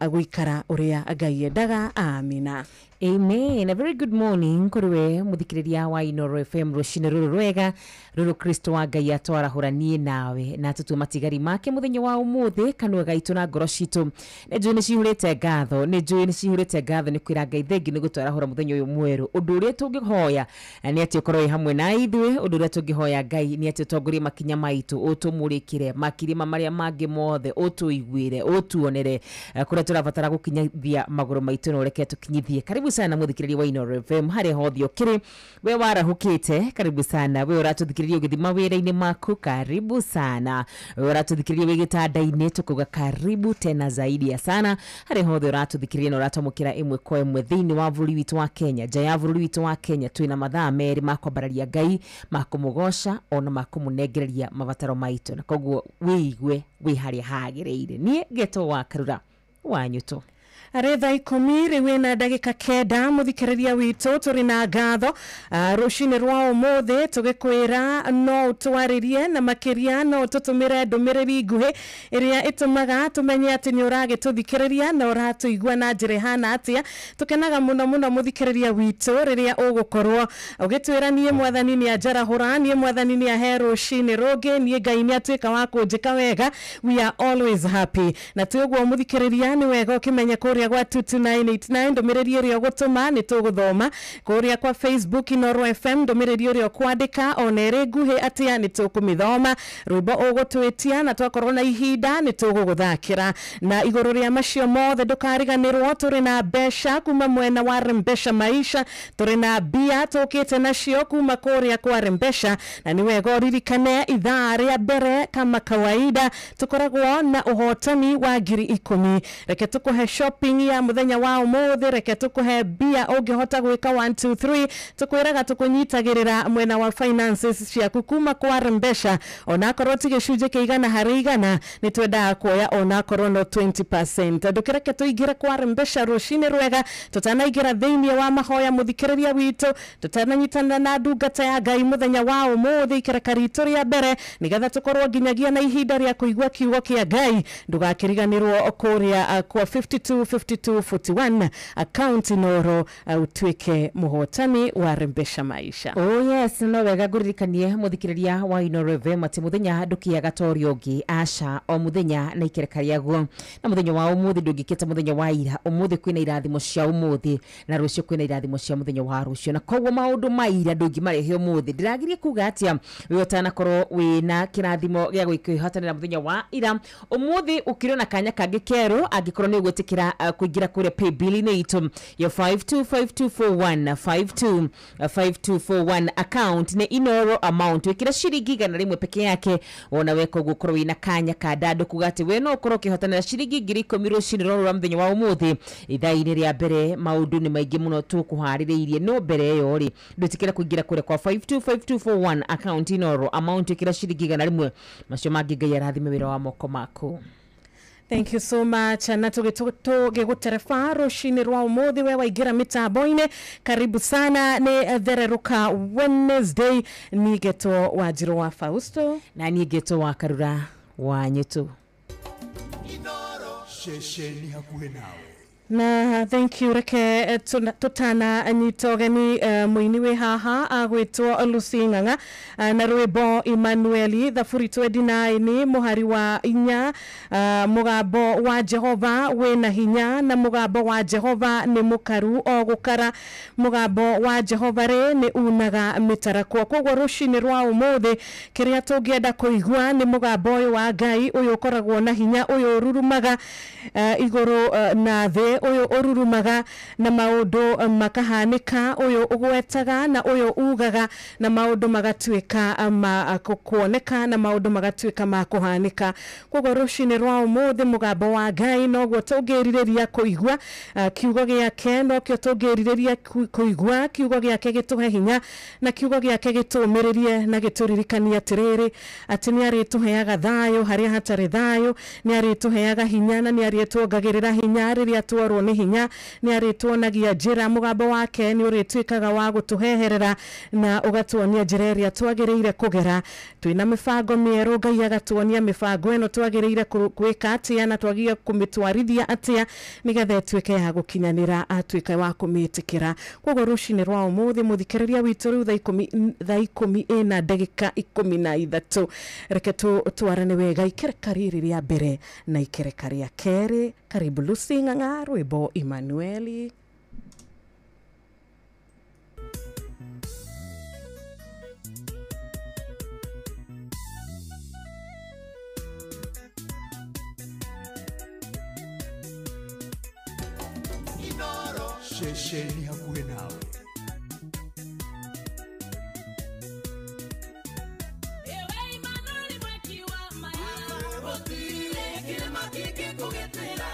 gũikara ũrĩa Ngai endaga. Amina. Amen. A very good morning kũrĩ we mũthikĩrĩria wa Inooro FM rũcinĩ rũrũ rwega rũrũ Kristo wa Ngai atwarahũra niĩ nawe na atũtue matigari make mũthenya wa ũmũthĩ. Kanua gaitũ na ngoro citũ nĩ njũĩ nĩ cihũrĩte ngatho, nĩ njũĩ nĩ cihũrĩte ngatho nĩ kwĩra Ngai thengi nĩ gũtwarahũra mũthenya ũyũ mwerũ. Ũndũ ũrĩa tũngĩhoya nĩ atĩ ũkorwo wĩ hamwe na ithuĩ, ũndũ ũrĩa tũngĩhoya Ngai nĩ atĩ ũtongorie makinya maitũ, ũtũmũrĩkĩre makirima marĩa mangĩ mothe, ũtũiguĩre, ũtuonere kũrĩa tũrabatara gũkinyithia magũrũ maitũ, na ũreke tũkinyithie. Karibu sana mũthikĩrĩria wa Inooro FM harĩa hothe ũkĩrĩ, we warahũkĩte, karibu sana. We ũratũthikĩrĩria ũgĩthiĩ mawĩra-inĩ maku, karibu sana. We ũratũthikĩrĩria wĩ gĩtanda-inĩ, tũkauga karibu tena zaidi ya sana. Harĩa hothe ũratũthikĩrĩria na ũratwamũkĩra ĩmwe kwa ĩmwe thĩinĩ wa bũrũri witũ wa Kenya, nja ya bũrũri witũ wa Kenya, twĩna mathaa merĩ ma kwambararia Ngai, ma kũmũgoca ona ma kũmũnengereria mabataro maitũ, na koguo wĩigue wĩ harĩa hagĩrĩire. Niĩ ngetwo wa Karura wa Nyuto. Arĩ thaa 10 rĩu ĩna ndagĩka 9 mũthikĩrĩria witũ, tũrĩ na ngatho rũcinĩ rwa ũmũthĩ tũgĩkwĩra no ũtwarĩrie na makĩria no ũtũtũmĩre ndũmĩrĩri nguhĩ ĩrĩa ĩtũmaga tũmenye atĩ nĩ ũragĩtũthikĩrĩria na ũratũigua na njĩra ĩhana atĩa. Tũkenaga mũno mũno mũthikĩrĩria witũ rĩrĩa ũgũkorwo ũgĩtwĩra niĩ mwathani nĩ anjarahũra, niĩ mwathani nĩ ahe rũcinĩ rũngĩ, niĩ Ngai nĩ atuĩka wa kũnjĩka wega. We are always happy. Na twĩ ũguo mũthikĩrĩria, nĩ wega ũkĩmenye kũrĩa gwa 22989 ndũmĩrĩri ĩrĩa ũgũtũma nĩ tũgũthoma, kũrĩa kwa Facebook Inooro FM ndũmĩrĩri ĩrĩa ũkwandĩka ona ĩrĩ nguhĩ atĩa nĩ tũkũmĩthoma, rwĩmbo ũgũtwĩtia na twakorwo na ihinda nĩ tũgũgũthakĩra. Na igũrũ rĩa macio mothe ndũkariganĩrwo tũrĩ na mbeca kuma mwena wa Rembesha Maisha, tũrĩ na mbia tũkĩte nacio kuma kũrĩa kwa Rembesha, na nĩ wega ũririkane ithaa rĩa mbere kama kawaida tũkoragwo na ũhotani wa 10,000. Reke tũkũhe shopping ya mũthenya wa ũmũthĩ, reke tũkũhe mbia ũngĩhota gwĩka 1 2 3, tũkwĩraga tũkũnyitagĩrĩra mwena wa finances ciaku kuma kwa Rembesha, onakorwo ti gĩcunjĩ kĩa 100 harĩ 100 nĩ twendaga kuoya onakorwo no 20%. Ndũkĩreke tũingĩre kwa Rembesha rũcinĩ rwega tũtanaingĩra thĩinĩ wa mahoya mũthikĩrĩria witũ, tũtananyitanĩra na ndungata ya Ngai mũthenya wa ũmũthĩ ikereka ritũ rĩa mbere, nĩgetha tũkorwo nginyagia na ihinda rĩa kũigua kiugo kĩa Ngai. Ndũgakĩriganĩrwo kũrĩa kwa 52 52 41 account Inooro utuike mũhotani wa Rembesha Maisha. Oh yes, no wega ngũririkanie mũthikĩrĩria wa Inooro FM atĩ mũthenya ndũkĩaga ta ũrĩa ũngĩ, aca, o mũthenya na ikereka rĩaguo. Na mũthenya wa ũmũthĩ ndũngĩkĩta mũthenya wa ira, ũmũthĩ kwĩna irathimo cia ũmũthĩ na rũciũ kwĩna irathimo cia mũthenya wa rũciũ, na koguo maũndũ ma ira ndũngĩmarehe ũmũthĩ. Ndĩragirie kuga atĩa we ũtanakorwo wĩna kĩrathimo gĩa gwĩkĩhotanĩra mũthenya wa ira, ũmũthĩ ũkĩrĩ na kanya kangĩ kerũ angĩkorwo nĩ ũgwĩtĩkĩra Kuingira kuria paybill-inĩ itũ ya 525241 525241 account nĩ Inoro amount wikira ciringi 100 peke yake wona weka ũguo ũkorwo wĩna kanya ka ndandũ kuga atĩ we no ũkorwo ũkĩhotanĩra ciringi 10,000 rũcinĩ rũrũ rwa mũthenya wa ũmũthĩ ithaa-inĩ rĩa mbere. Maũndũ nĩ maingĩ mũno tũkũharĩrĩirie, no mbere ĩyo rĩ ndwĩtĩkĩra kũingĩra kũrĩa kwa 525241 account Inoro amount wikira ciringi 100, macio mangĩ Ngai arathime wĩra wa moko maku. Thank you so much. Na tugigutereba rucini rwa umuthi we waingira mitambo-ini, karibu sana. Ni Thereruka Wednesday, nigetwo Wanjiru wa Fausto na nigetwo wa Karura wa Nyitu. Ceceni hakuhĩ nawe. Na thank you. Reke tutana nyita ũgeni mũini wĩ haha agwĩtwo Lucy Ng'ang'a na rwĩmbo Emmanueli thaburi 29 mũhari wa 4. Mũgambo wa Jehova wĩna hinya na mũgambo wa Jehova nĩ mũkaru o gũkara, mũgambo wa Jehova rĩ nĩ unaga mĩtarakwa. Koguo rũcinĩ rwa ũmũthĩ kĩrĩa tũngĩenda kũigua nĩ mũgambo ũyũ wa Ngai, ũyũ ũkoragwo na hinya, ũyũ ũrurumaga igũrũ na thĩ, ũyũ ũrurumaga na maũndũ makahanĩka, ũyũ ũgwetaga na ũyũ ugaga na maũndũ magatuĩka ma kuoneka na maũndũ magatuĩka ma kũhanĩka. Koguo rũcinĩ rwa ũmũthĩ mũgambo wa Ngai noguo tũngĩrirĩria kũigua, kiugo gĩake nokĩo tũngĩrirĩria kũigua, kiugo gĩake gĩtũhe hinya na kiugo gĩake gĩtũũmĩrĩrie na gĩtũririkanie atĩrĩrĩ atĩ nĩ arĩtũheaga thayũ harĩa hatarĩ thayũ, nĩ arĩtũheaga hinya na nĩ arĩtuongagĩrĩra hinya rĩrĩa tuorwo nĩ hinya, nĩ arĩtuonagia njĩra. Mũgambo wake nĩ ũrĩtuĩkaga wa gũtũheherera na ũgatuonia njĩra ĩrĩa twagĩrĩire kũgera. Twĩna mĩbango mĩerũ, Ngai agatuonia mĩbango ĩno twagĩrĩire gwĩka atĩa na twagĩrĩire kũmĩtwarithia atĩa nĩgetha ĩtuĩke ya gũkinyanĩra, atuĩke wa kũmĩtĩkĩra. Koguo rũcinĩ rwa ũmũthĩ mũthikĩrĩria witũ rĩu thaa 10:13 reke twarane wega ikereka rĩrĩ rĩa mbere na ikereka rĩa kerĩ. Karibu Lucy Ng'ang'a, rwĩmbo Emmanueli. Ceceni hakuhĩ nawe. Gũtirĩ kĩrĩma kĩngĩkũgitĩra.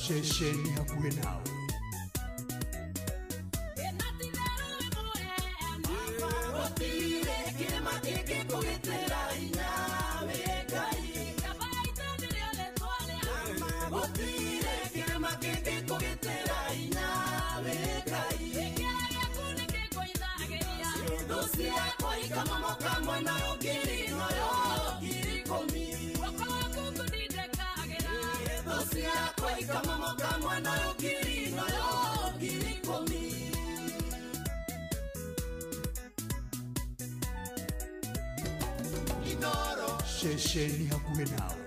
Ceceni hakuhĩ nawe. Ceceni hakuhĩ nawe.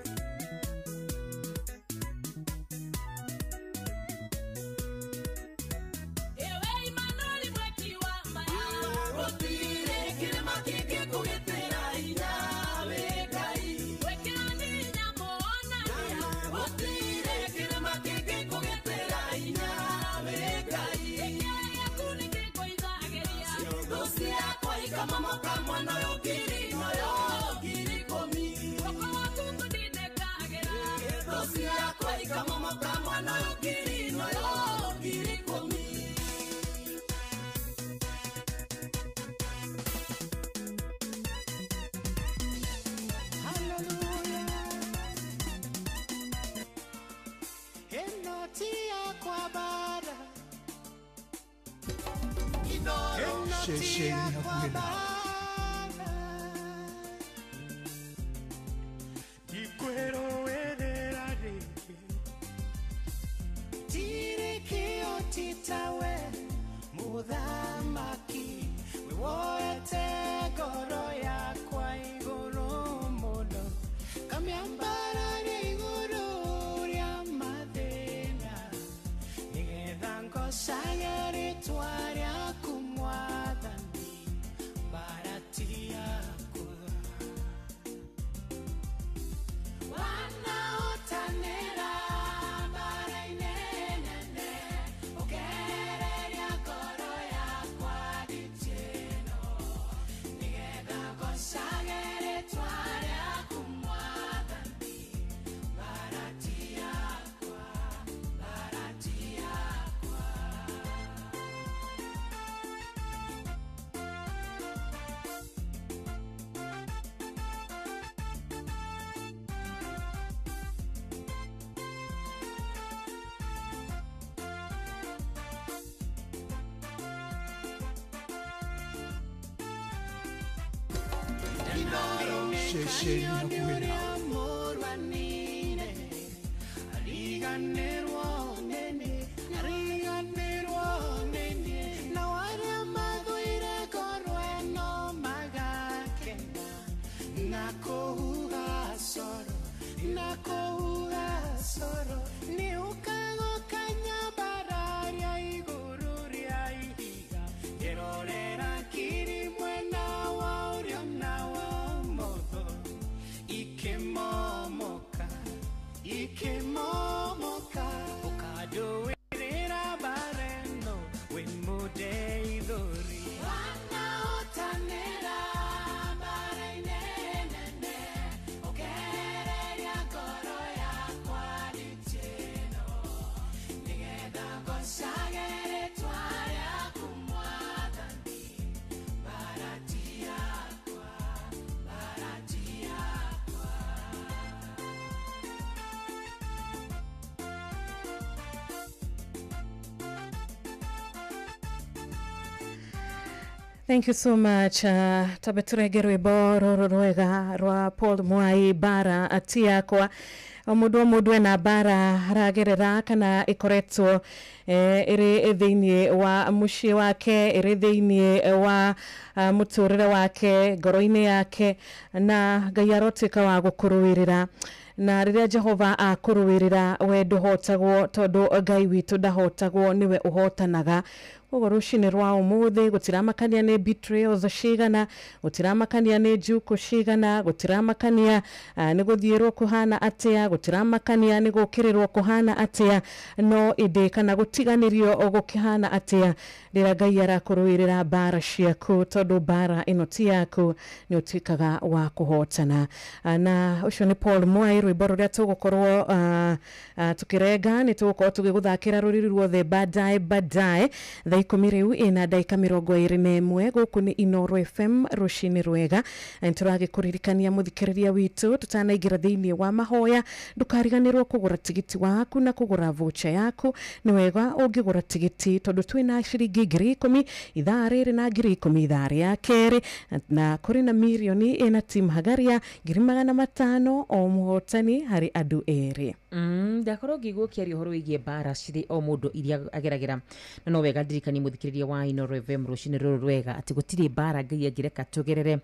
Ceceni hakuhĩ nawe. Ndikwĩrũĩrĩra rĩngĩ Ndirĩ kĩo ti tawe mũthamaki wĩwoete ngoro yakwa igũrũ mũno kamĩambararia igũrũ rĩa mathĩna nĩgetha ngocage rĩtwa rĩaku mwathani mbarati yakwa wanaotanĩra mbara-inĩ nene ũkereria ngoro yakwa nditĩno nĩgetha ngocage rĩtwa rĩaku mwathani mbarati yakwa mbarati yakwa. Ceceni hakuhĩ nawe. Mũrwanire ariganĩrwo nĩniĩ ariganĩrwo nĩniĩ na arĩa mathũire ngoro ĩno magakena na kũhuha coro na kũhuha coro nĩ ũkagũkanya mbararia igũrũ rĩa ihiga ngĩrorera kiri mwena wa ũrĩo na wa ũmotho ikĩmomoka ikĩmomoka ũkandũĩrĩra mbara ĩno wĩ mũndeithũri wanaotanĩra mbara-inĩ nene ũkereria ngoro yakwa nditĩno nĩgetha ngocage rĩtwa rĩaku mwathani mbarati yakwa mbarati yakwa. Thank you so much. Tabe turege rwimbo rũrũ rwega rwa Paul Mwai bara ati yakwa. O mũndũ o mũndũ ena bara aragerera kana ĩkoretwo ĩrĩ thĩinĩ wa mũciĩ wake, ĩrĩ thĩinĩ wa mũtũrĩre wake, ngoro-inĩ yake, na Ngai arotuĩka wa gũkũrũĩrĩra. Na rĩrĩa Jehova akũrũĩrĩra we ndũhotagwo, tondũ Ngai witũ ndahotagwo, nĩwe ũhotanaga. Koguo rũcinĩ rwa ũmũthĩ gũtiramakania nĩ betrayals cigana, gũtiramakania nĩ njuku cigana, gũtiramakania nĩ gũthiĩrwo kũhana atĩa, gũtiramakania nĩ gũkĩrĩrwo kũhana atĩa, no ĩndĩ kana gũtiganĩrio gũkĩhana atĩa, rĩrĩa Ngai arakũrũĩrĩra mbara ciaku tondũ mbara ĩno ti yaku nĩ ũtuĩkaga wa kũhotana. Na ũcio nĩ Paul Mwai, rwĩmbo rũrĩa tũgũkorwo tũkĩrenga nĩ tũgũkorwo tũgĩgũthakĩra rũrĩrĩ ruothe baadaye baadaye thaa 10 rĩu ĩna ndagĩka 21. Gũkũ nĩ Inooro FM rũcinĩ rwega. Nĩ tũragĩkũririkania mũthikĩrĩria witũ tũtanaingĩra thĩinĩ wa mahoya ndũkariganĩrwo kũgũra tigiti waku na kũgũra voucher yaku. Nĩ wega ũngĩgũra tigiti tondũ twĩna ciringi 10,000 ithaa rĩrĩ na 10,000 ithaa rĩa kerĩ, na kũrĩ na mirioni ĩna Tim Hagaria 500,000 o mũhotani harĩ andũ erĩ. Ndakorwo ngĩigua ũkĩaria ũhoro wĩgiĩ mbara cirĩ o mũndũ iria ageragĩra, na no wega ndirikanie mũthikĩrĩria wa Inooro FM rũcinĩ rũrũ rwega atĩ gũtirĩ mbara Ngai angĩreka tũgerere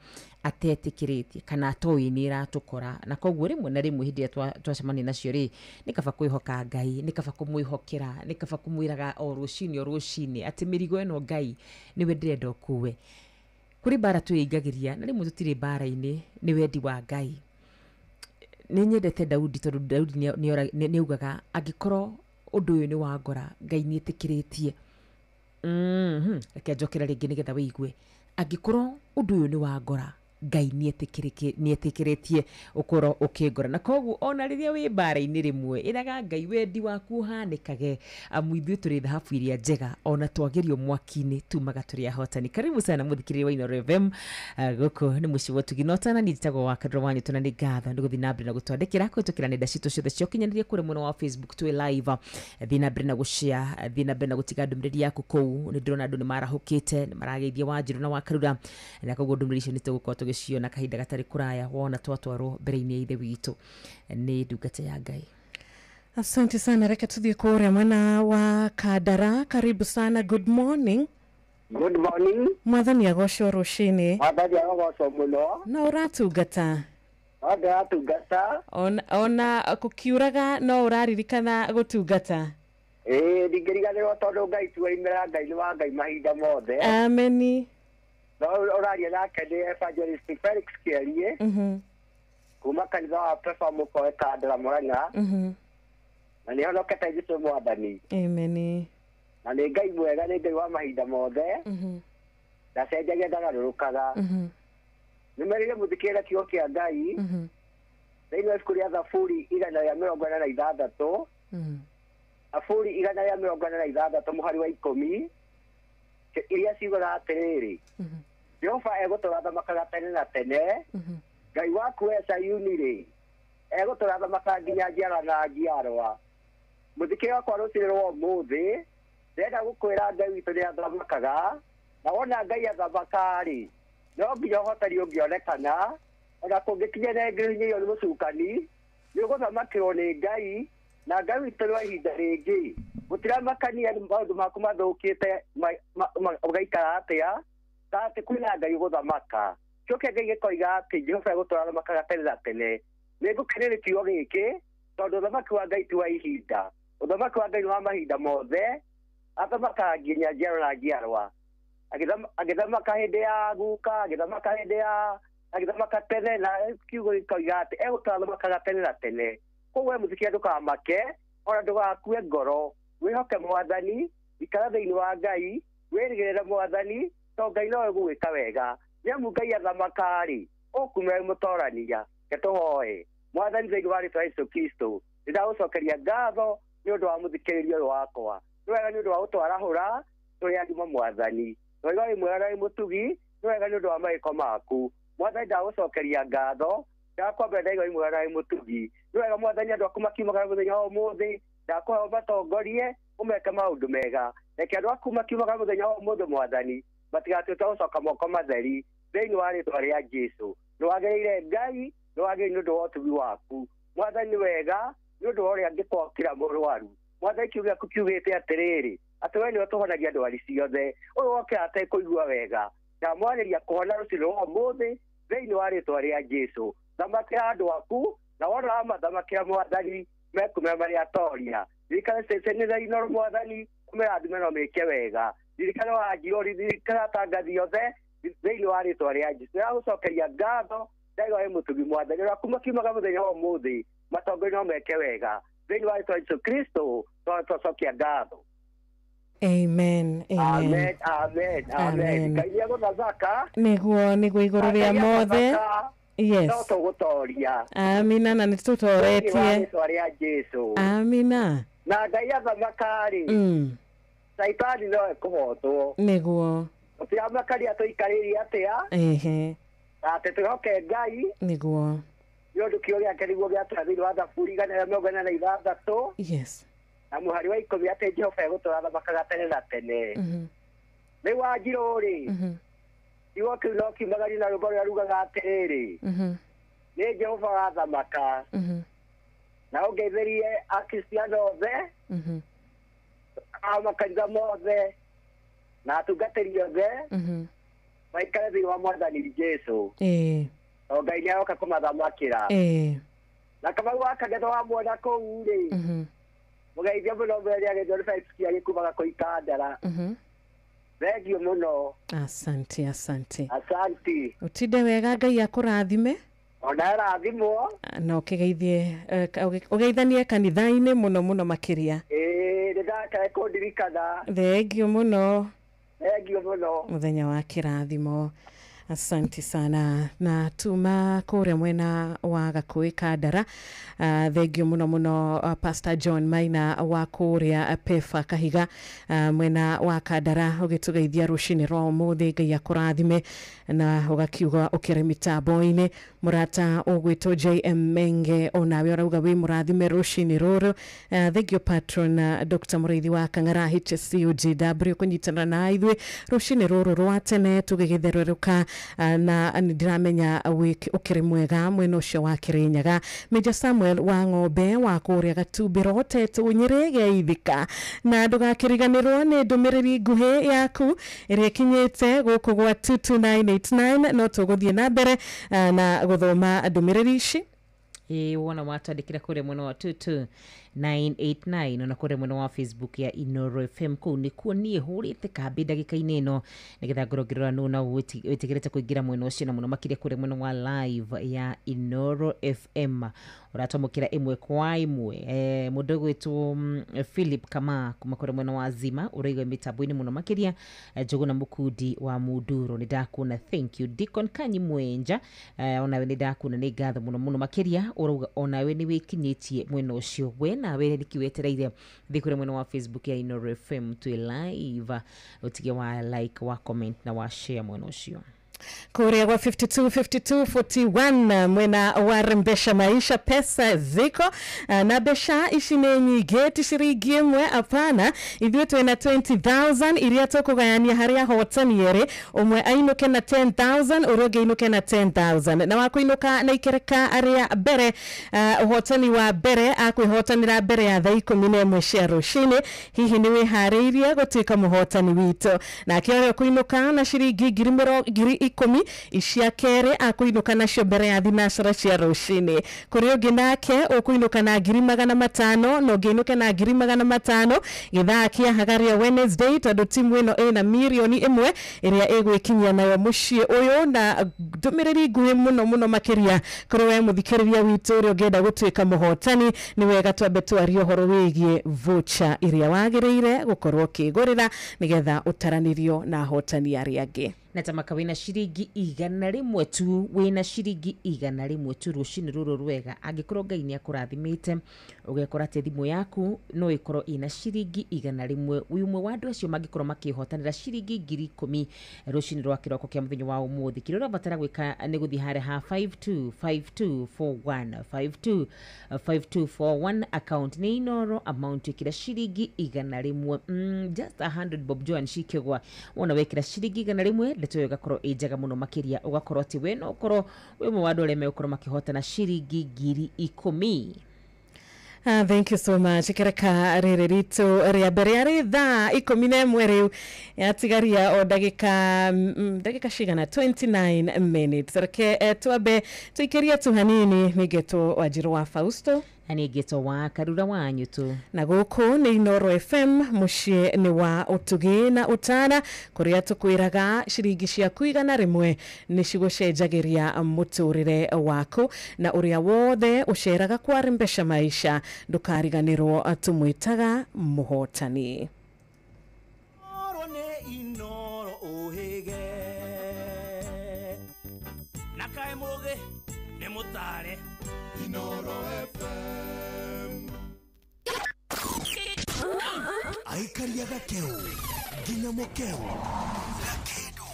atetĩkĩrĩtie kana atoĩ nĩ ĩratũkora, na koguo rĩmwe na rĩmwe hĩndĩ ĩrĩa twacemania nacio rĩ, nĩ kaba kwĩhoka Ngai, nĩ kaba kũmwĩhokera, nĩ kaba kũmwĩraga o rũcinĩ o rũcinĩ atĩ mĩrigo ĩno Ngai nĩwe ndĩrenda ũkue. Kũrĩ mbara twĩingagĩria na rĩmwe tũtirĩ mbara-inĩ, nĩ wendi wa Ngai. Nĩ nyendete Daudi tondũ Daudi nĩ augaga angĩkorwo ũndũ ũyũ nĩ wa ngora Ngai nĩ etĩkĩrĩtie. Reke njokere rĩngĩ nĩgetha wĩigue. Angĩkorwo ũndũ ũyũ nĩ wa ngora Ngai nĩ etĩkĩrĩtie ũkorwo ũkĩngora, na koguo ona rĩrĩa wĩ mbara-inĩ rĩmwe ĩraga Ngai wendi waku ũhanĩkage, amu ithuĩ tũrĩ thahabu iria njega ona twagerio mwaki-inĩ tumaga tũrĩ ahotani. Karibu sana mũthikĩrĩria wa Inooro FM. Gũkũ nĩ mũciĩ wa ũtugi na ũtana, niĩ njĩtagwo wa Kadũra wa Nyũtũ, na nĩ ngatho nĩ gũthiĩ na mbere na gũtwandĩkĩra kũhĩtũkĩra nenda citũ ciothe cia ũkinyanĩria kũrĩa mwena wa Facebook twĩ live. Thiĩ na mbere na gũshare, thiĩ na mbere na gũtiga ndũmĩrĩri yaku kũu. Nĩ ndĩrona andũ nĩ marahũkĩte, nĩ marageithia Wanjirũ na Wakarura, na koguo ndũmĩrĩri icio nĩ tũgũkorwo tũgĩciona kahinda gatarĩ kũraya wona twatwarwo mbere-inĩ ya Ithe witũ nĩ ndungata ya Ngai. Asante sana, reke tuthiĩ kũrĩa mwena wa Kandara. Karibu sana, good morning. Good morning. Mwathani agocwo rũcinĩ. Mwathani agocwo mũno. No ũratungata? No ndĩratungata. Ona kũkiuraga no ũraririkana gũtungata? Ĩĩ, ndingĩriganĩrwo tondũ Ngai tuoimĩra Ngai nĩ wa Ngai mahinda mothe. Ameni. No ũraria nake nĩ Evangelist Felix Kĩarie kuma kanitha wa Pefa Mũkoe Kandara Mũrang'a. Na nĩ honokete Jesũ Mwathani. Ameni. Na nĩ Ngai mwega, nĩ Ngai wa mahinda mothe. Ndacenjagia ndagarũrũkaga. Nĩ merire mũthikĩrĩre kiugo kĩa Ngai thĩinĩ wa ibuku rĩa Thaburi 146, Thaburi 146 mũhari wa 10, iria ciugaga atĩrĩrĩ, Jehova egũtũũra thamakaga tene na tene, Ngai waku we Sayuni rĩ egũtũũra thamakaga nginya njiarwa na njiarwa. Mũthikĩrĩria wakwa rũcinĩ rwa ũmũthĩ ndĩrenda gũkwĩra Ngai witũ nĩ athamakaga, na wona Ngai athamaka-rĩ no nginya ũhotani ũngĩonekana, ona kũngĩkinya nengĩrĩ-inĩ nĩ mũcukani, nĩ ũgũthamakĩrwo nĩ Ngai, na Ngai witũ nĩ wa ihinda rĩngĩ. Gũtiramakania nĩ maũndũ maku mathũkĩte ũgaikara atĩa, ta atĩ kwĩna Ngai ũgũthamaka. Kĩo kĩa Ngai gĩkoiga atĩ Jehova egũtũũra thamakaga tene na tene. Nĩ ngũkenio nĩ kiugo gĩkĩ tondũ ũthamaki wa Ngai ti wa ihinda, ũthamaki wa Ngai nĩ wa mahinda mothe, athamakaga nginya njiarwa na njiarwa. Agĩthamaka hĩndĩ ya guka, agĩthamaka hĩndĩ ya agĩthamaka tene, na kiugo gĩkoiga atĩ egũtũũra thamakaga tene na tene. Koguo we mũthikĩrĩria ndũkamake ona ndũgakue ngoro, wĩhoke Mwathani, ikara thĩinĩ wa Ngai, wĩrĩgĩrĩre Mwathani tondũ Ngai nowe ũgũgwĩka wega. Nĩ amu Ngai athamaka-rĩ ũkumĩra wĩ mũtorania. Reke tũhoe. Mwathani thĩinĩ wa rĩtwa Jesũ Kristo, nĩndagũcokeria ngatho nĩ ũndũ wa mũthikĩrĩria ũyũ wakwa. Nĩ wega nĩ ũndũ wa gũtwarahũra tũrĩ agima Mwathani. Nĩ wega wĩ mwega na wĩ mũtugi, nĩ wega nĩ ũndũ wa mawĩko maku. Mwathani ndagũcokeria ngatho, ndakwambĩra ndaigua wĩ mwega na wĩ mũtugi. Nĩ wega Mwathani andũ aku makiumagara mũthenya wa ũmũthĩ, ndakũhoya ũmatongorie ũmeke maũndũ mega. Reke andũ aku makiumagara mũthenya wa ũmũthĩ Mwathani, matigatuĩke gũcoka moko matheri thĩinĩ wa rĩtwa rĩa Jesũ. Nĩ wagĩrĩire Ngai, nĩ wagĩrĩire nĩ ũndũ wa ũtugi waku. Mwathani nĩ wega nĩ ũndũ wa ũrĩa angĩkwakĩra mũrwaru. Mwathani kiugo gĩaku kiugĩte atĩrĩrĩ, atĩ we nĩwe ũtũhonagia ndwari ciothe. Ũyũ wokĩra atekũigua wega, ndamwarĩria kũhona rũcinĩ rwa ũmũthĩ thĩinĩ wa rĩtwa rĩa Jesũ. Thamakĩra andũ aku, na wona wamathamakĩra Mwathani mekumĩra marĩ atoria. Ririkana ceceni tha Inooro Mwathani, ũmĩrathime na ũmĩke wega. Ririkana Wanjirũ, ririkana atangathi othe thĩinĩ wa rĩtwa rĩa Jesũ. Ndĩragũcokeria ngatho ndaigua wĩ mũtugi Mwathani, ũrĩa kuma kiumaga mũthenya wa ũmũthĩ matongoria no meke wega thĩinĩ wa rĩtwa Jesũ Kristo, twacokia ngatho. Amen, amen, amen, amen. Ngai nĩegũthamaka. Nĩguo, nĩguo igũrũ rĩa mothe. Yes. No tũgũtoria. Amina, na nĩtũtoretie. Thĩinĩ wa rĩtwa rĩa Jesũ. Amina. Na Ngai athamaka-rĩ, Caitani no ekũhotwo. Nĩguo. Tũtiramakaria tũikarĩrie atĩa. Ehe. Atĩ twĩhoke Ngai. Nĩguo. Nĩ ũndũ kĩo gĩake nĩguo gĩatũra thĩinĩ wa Thaburi 146. Yes. Na mũhari wa 10 atĩ Jehova egũtũũra athamakaga tene na tene. Rĩu Wanjirũ rĩ, kiugo kĩu no kiumagarie na rwĩmbo rũrĩa rugaga atĩrĩrĩ, nĩ Jehova wathamaka. Na ũngeithĩrie Akristiano othe, a makanitha mothe, na atungatĩri othe, maikare thĩinĩ wa Mwathani Jesũ. O Ngai nĩaroka kũmathamakĩra. Na Kamau wa Kang'etho wamwona kũu rĩ, mũgeithie mũno mwere agĩthio nĩ Felix agĩkumaga kũu Ikandara. Thengiũ mũno. Asante, asante. Asante. Ũtinde wega, Ngai akũrathime. Ona arathimwo. Na ũkĩgeithie, ũgeithanie kanitha-inĩ mũno mũno makĩria. Ĩĩ, nĩndakae kũndirikana. Thengiũ mũno. Thengiũ mũno. Mũthenya wa kĩrathimo. Asante sana. Na tuma kũrĩa mwena wa Gakũĩ Kandara. Thengiũ mũno mũno, Pastor John Maina wa kũrĩa Pefa Kahiga, mwena wa Kandara, ũgĩtũgeithia rũcinĩ rwa ũmũthĩ. Ngai akũrathime na ũgakiuga ũkĩrĩ mĩtambo-inĩ. Mũrata ũgwĩtwo JM Menge onawe ũrauga wĩ mũrathime rũcinĩ rũrũ. Thengiũ patron Dr. Mũrĩithi wa Kang'ara HCUGW kũnyitanĩra na ithuĩ rũcinĩ rũrũ rwa tene tũgĩgĩthererũka, na nĩndĩramenya ũkĩrĩ mwega mwena ũcio wa Kĩrĩnyaga. Major Samuel wa Ng'ombe wa kũrĩa Gatumbĩro Tetũ Nyĩrĩ geithĩka, na ndũgakĩriganĩrwo nĩ ndũmĩrĩri nguhĩ yaku ĩrĩa ĩkinyĩte gũkũ gwa 22989. No tũgũthiĩ na mbere na gũthoma ndũmĩrĩri ici. Ĩĩ, wona watwandĩkĩra kũrĩa mwena wa 22989 ona kũrĩa mwena wa Facebook ya Inoro FM, kũu nĩkuo niĩ hũrĩte kambĩ ndagĩka-inĩ ĩno nĩgetha ngorwo ngĩrora nũ na wĩtĩkĩrĩte kũingĩra mwena ũcio, na mũno makĩria kũrĩa mwena wa live ya Inoro FM ũratwamũkĩra ĩmwe kwa ĩmwe. Mũndũ ũgwĩtwo Philip Kama kuma kũrĩa mwena wa Zima ũraigua mĩtambo-inĩ mũno makĩria. Njũgũna Mũkundi wa Munduro nĩ ndakuona, thank you. Deacon Kanyi Mwenja, onawe nĩ ndakuona, nĩ ngatho mũno mũno makĩria. Ũrauga onawe nĩ wĩkinyĩtie mwena ũcio, we nawe nĩkĩ wetereire thiĩ kũrĩa mwena wa Facebook ya Inoro FM twĩ live, ũtige wa like, wa comment na wa share mwena ũcio. Kũrĩa gwa 52 52 41 mwena wa Rembesha Maisha, pesa ziko na mbeca ici nĩ nyingĩ, ti ciringi ĩmwe, apana. Ithuĩ twĩna 20,000 iria tũkũgayania harĩ ahotani erĩ, ũmwe ainũke na 10,000, ũrĩa ũngĩ ainũke na 10,000. Na wa kũinũka na ikereka arĩa mbere, ũhotani wa mbere akwĩhotanĩra mbere ya thaa 11 cia rũcinĩ. Hihi nĩ wĩharĩirie gũtuĩka mũhotani witũ? Nake ũrĩa ũkũinũka na ciringi 10,000 cia kerĩ akũinũka nacio mbere ya thinacara cia rũcinĩ. Kũrĩ ũngĩ nake ũkũinũka na 500,000 na ũngĩ ainũke na 500,000 gĩthaa kĩa hagaria Wednesday, tondũ timu ĩno ĩna 1,000,000 ĩrĩa ĩgwĩkinyia nayo mũciĩ ũyũ. Na ndũmĩrĩri nguhĩ mũno mũno makĩria kũrĩ we mũthikĩrĩria witũ ũrĩa ũngĩenda gũtuĩka mũhotani, nĩ wega twambe twarie ũhoro wĩgiĩ voucher ĩrĩa wagĩrĩire gũkorwo ũkĩgũrĩra nĩgetha ũtaranĩrio na ahotani arĩa angĩ. Na tamaka wĩna ciringi 100 tu, wĩna ciringi 100 tu rũcinĩ rũrũ rwega. Angĩkorwo Ngai nĩ akũrathimĩte ũgekora atĩ thimũ yaku no ĩkorwo ĩna ciringi 100, wĩ ũmwe wa andũ acio mangĩkorwo makĩhotanĩra ciringi 10,000 rũcinĩ rwa kĩroko kĩa mũthenya wa ũmũthĩ. Kĩrĩa ũrabatara gwĩka nĩ gũthiĩ harĩa ha 525241 525241, account nĩ Inoro, amount ĩkĩra ciringi 100, just 100 bob. Joan Shikegwa, wona wekĩra ciringi 100 ndeto ĩyo ĩgakorwo ĩ njega mũno makĩria, ũgakorwo atĩ we no ũkorwo wĩ ũmwe wa andũ arĩa megũkorwo makĩhotana ciringi 10,000. Thank you so much. Kereka rĩrĩ ritũ rĩa mbere arĩ thaa 11 rĩu yatigaria o ndagĩka cigana 29 minutes. Reke twambe tũikĩrie tu hanini nĩgetwo Wanjirũ wa Fausto. Na nĩ ngĩtwo wa Karura wa Nyutu. Na gũkũ nĩ Inoro FM, mũciĩ nĩ wa ũtugi na ũtana, kũrĩa tũkwĩraga ciringi ciaku 100 nĩ cigũcenjagĩria mũtũrĩre waku, na ũrĩa wothe ũceraga kwarembesha maisha ndũkariganĩrwo tũmwĩtaga mũhotani. Inoro uhige na kae muge ni mutare Inoro FM. Aikaria gakeu nginya mukeu gakindu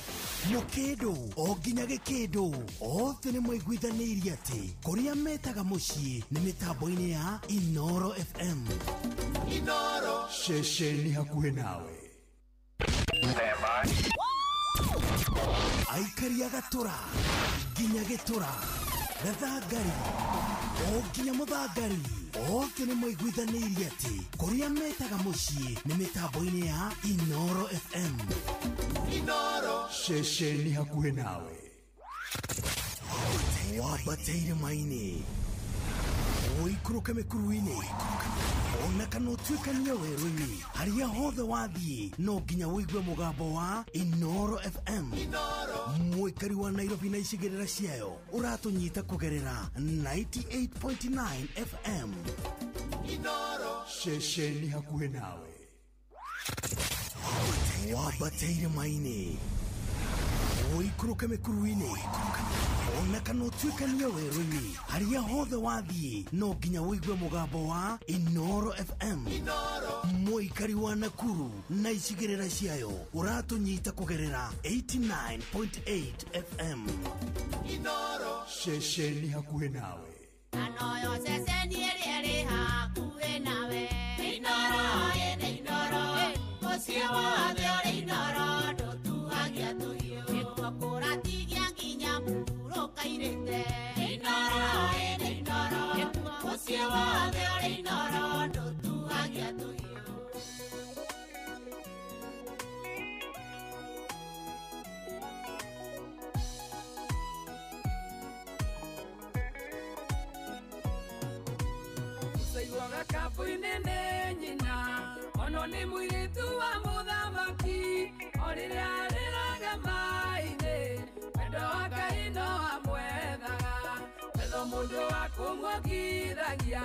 mukindu o nginya gikindu othe ni maiguithanirie ati kuria metaga mucii ni mitambo-ini ya Inoro FM. Inoro ceceni hakuhi nawe. Aikaria gatura nginya gitura gathangari o nginya muthangari othe ni maiguithanirie ati kuria metaga mucii ni mitambo-ini ya Inoro FM. Inoro ceceni hakuhi nawe. Wambate irĩma-inĩ, ũikũrũke mĩkuru-inĩ, ona kana ũtuĩkanie werũ-inĩ, harĩa hothe wathiĩ no nginya ũigue mũgambo wa Inoro FM. Mũikari wa Nairobi na icigĩrĩra ciayo ũratũnyita kũgerera 98.9 FM. Inoro ceceni hakuhĩ nawe. Wambate irĩma-inĩ, ũikũrũke mĩkuru-inĩ, ona kana ũtuĩkanie werũ-inĩ, harĩa hothe wathiĩ no nginya ũigue mũgambo wa Inoro FM. Mũikari wa Nakuru na icigĩrĩra ciayo ũratũnyita kũgerera 89.8 FM. Inoro ceceni hakuhĩ nawe. Anoyo ceceni ĩrĩa ĩrĩ hakuhĩ nawe. Inoro ĩnĩ Inoro, mũciĩ wothe ũrĩ Inoro, ndũtuagia tũhiũ. Nĩkuo kũratigia nginya mũhurũka-irĩte. Inoro ĩnĩ Inoro, mũciĩ wothe ũrĩ Inoro, ndũtuagia tũhiũ. Saiguaga kabu-inĩ nĩ nyina, ono nĩ mũirĩtu wa mũthamaki, o rĩrĩa arĩraga maĩ-inĩ, wendo wa Ngai no amwethaga. Wetho mũndũ wa kũmuongithagia,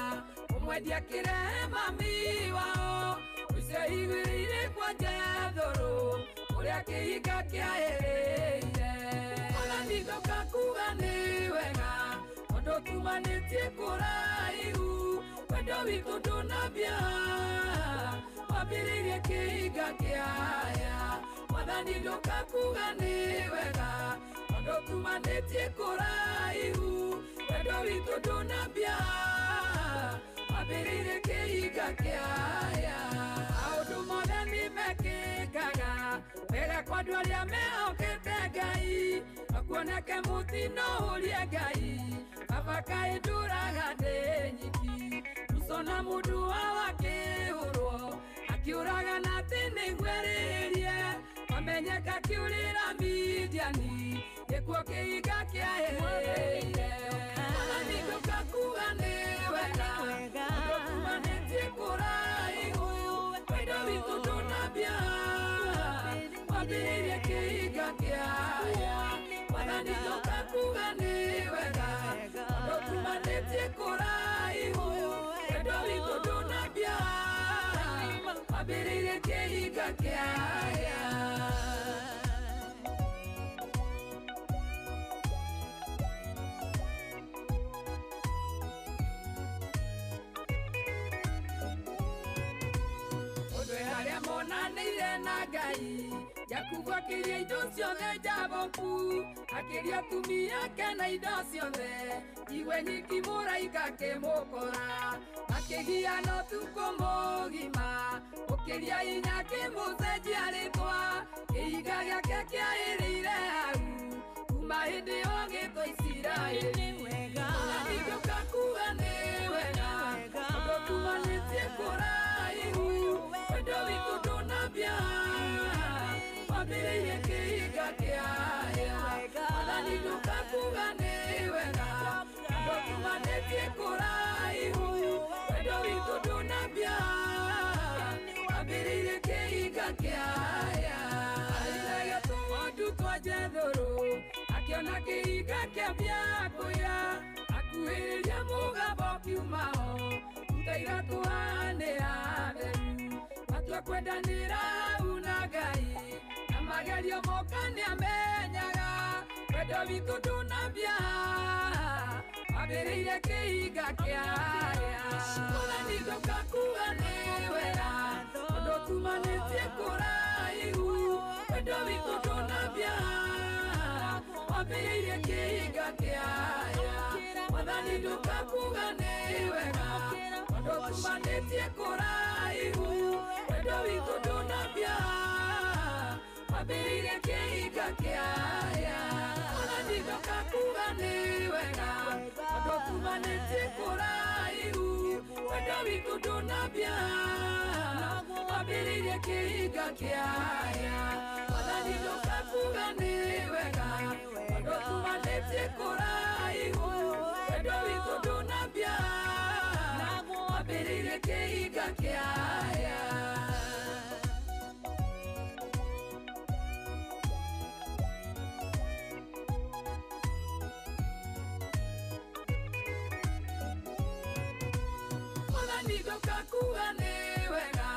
kũmwendia kĩrehe mami wao, ũcio igĩrĩire kwa Jethũrũ, ũrĩa kĩhinga kĩaĩrĩire. Ona nĩndoka kuga nĩ wega, tondũ tumanĩtie kũraihu, wendo witũ ndũnambia, wambĩrĩirie kĩhinga kĩaya. Mwathani ndoka kuga nĩ wega, tondũ tumanĩtie kũraihu, wendo witũ ndũnambia, wambĩrĩirie kĩhinga kĩaya. Maũndũ mothe nĩ mekĩkaga wega kwa andũ arĩa mehokete Ngai, no kuoneke mũtino ũrie Ngai, baba kaĩ ndũraga ndĩ nyiki. Musa na mũndũ wao akĩhũrwo, akiũraga na atĩ nĩguo erĩhĩrie, wamenyeka akiũrĩra Midiani, nĩkuo kĩhinga kĩaĩrĩire. Mwathani ndoka kuga nĩ wega, tondũ tumanĩtie kũraihu, wendo witũ ndũnambia, wambĩrĩirie kĩhinga kĩaya. Mwathani ndoka kuga nĩ wega, tondũ tumanĩtie kũraihu, wendo witũ ndũnambia, wambĩrĩirie kĩhinga kĩaya. Ũndũ harĩa monanĩire na Ngai, Jakubu akĩria indo ciothe Jaboku, akĩria atumia ake na indo ciothe, iwe nyiki mũraika akĩmũkora, akĩgiana ũtukũ mũgima, ũkĩria hinya akĩmũcenjia rĩtwa, kĩhinga gĩake kĩaĩrĩire hau, kuma hĩndĩ ĩyo gĩtwo Isiraeli. Mwathani ndoka kuga nĩ wega, tondũ tumanĩtie kũraihu, wendo witũ ndũnambia, wambĩrĩirie kĩhinga kĩaya. Mwathani ndoka kuga nĩ wega, tondũ tumanĩtie kũraihu, witũ ndũnambia wambĩrĩirie kĩhinga kĩaya arĩithagia tũng'ondu twa Jethũrũ akĩona kĩhinga kĩambia kũya akuhĩrĩria mũgambo ũkiuma ho ruta iratũ haha nĩ hatheru matua kwendanĩra hau na Ngai na magerio moka nĩamenyaga wendo witũ ndũnambia wambĩrĩirie kĩhinga kĩaya Mwathani ndũkakuga nĩ wega tondũ tumanĩtie kũraihu wendo witũ ndũnambia wambĩrĩirie kĩhinga kĩaya Mwathani ndũkakuga nĩ wega tondũ tumanĩtie kũraihu wendo witũ ndũnambia wambĩrĩirie kĩhinga kĩaya Mwathani ndũkakuga nĩ wega tondũ tumanĩtie kũraihu wendo witũ ndũnambia wambĩrĩirie kĩhinga kĩaya Mwathani ndũkakuga nĩ wega tondũ tumanĩtie kũraihu wendo witũ ndũnambia wambĩrĩirie kĩhinga kĩaya. Mwathani ndũkakuga nĩ wega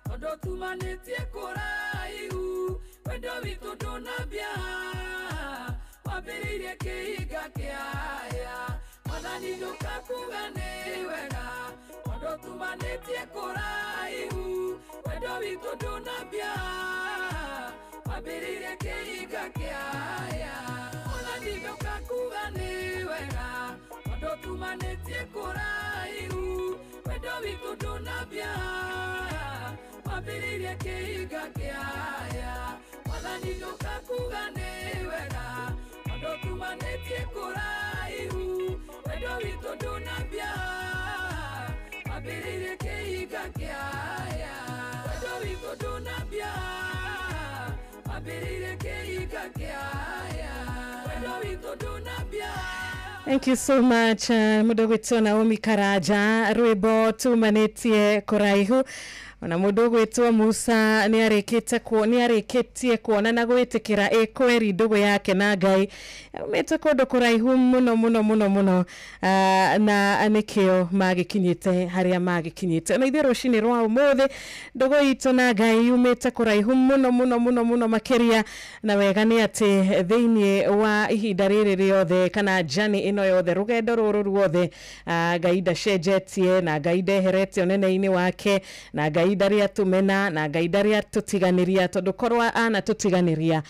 tondũ tumanĩtie kũraihu wendo witũ ndũnambia wambĩrĩirie kĩhinga kĩaya Mwathani ndũkakuga nĩ wega tondũ tumanĩtie kũraihu wendo witũ ndũnambia wambĩrĩirie kĩhinga kĩaya Mwathani ndũkakuga nĩ wega tondũ tumanĩtie kũraihu wendo witũ ndũnambia wambĩrĩirie kĩhinga kĩaya Mwathani ndũkakuga nĩ wega tondũ tumanĩtie kũraihu wendo witũ ndũnambia wambĩrĩirie kĩhinga kĩaya wendo witũ ndũnambia wambĩrĩirie kĩhinga kĩaya wendo witũ ndũnambia. Thank you so much mũndũ gwĩtwo Naomi Karanja rwĩmbo tumanĩtie kũraihu. Ona mũndũ gwĩtwo Musa nĩarĩkĩtie kuona na gwĩtĩkĩra ĩ kweri ndũgũ yake na Ngai aumĩte kũndũ kũraihu mũno mũno mũno mũno na nĩkĩo magĩkinyĩte harĩa magĩkinyĩte. Na ithuĩ rũcinĩ rwa ũmũthĩ ndũgũ itũ na Ngai yumĩte kũraihu mũno mũno mũno mũno makĩria, na wega nĩ atĩ thĩinĩ wa ihinda rĩrĩ rĩothe kana journey ĩno yothe rũgendo rũrũ ruothe Ngai ndacenjetie na Ngai ndeherete ũnene-inĩ wake na Ngai ndarĩ atũmena na Ngai ndarĩ atũtiganĩria tondũ korwo anatũtiganĩria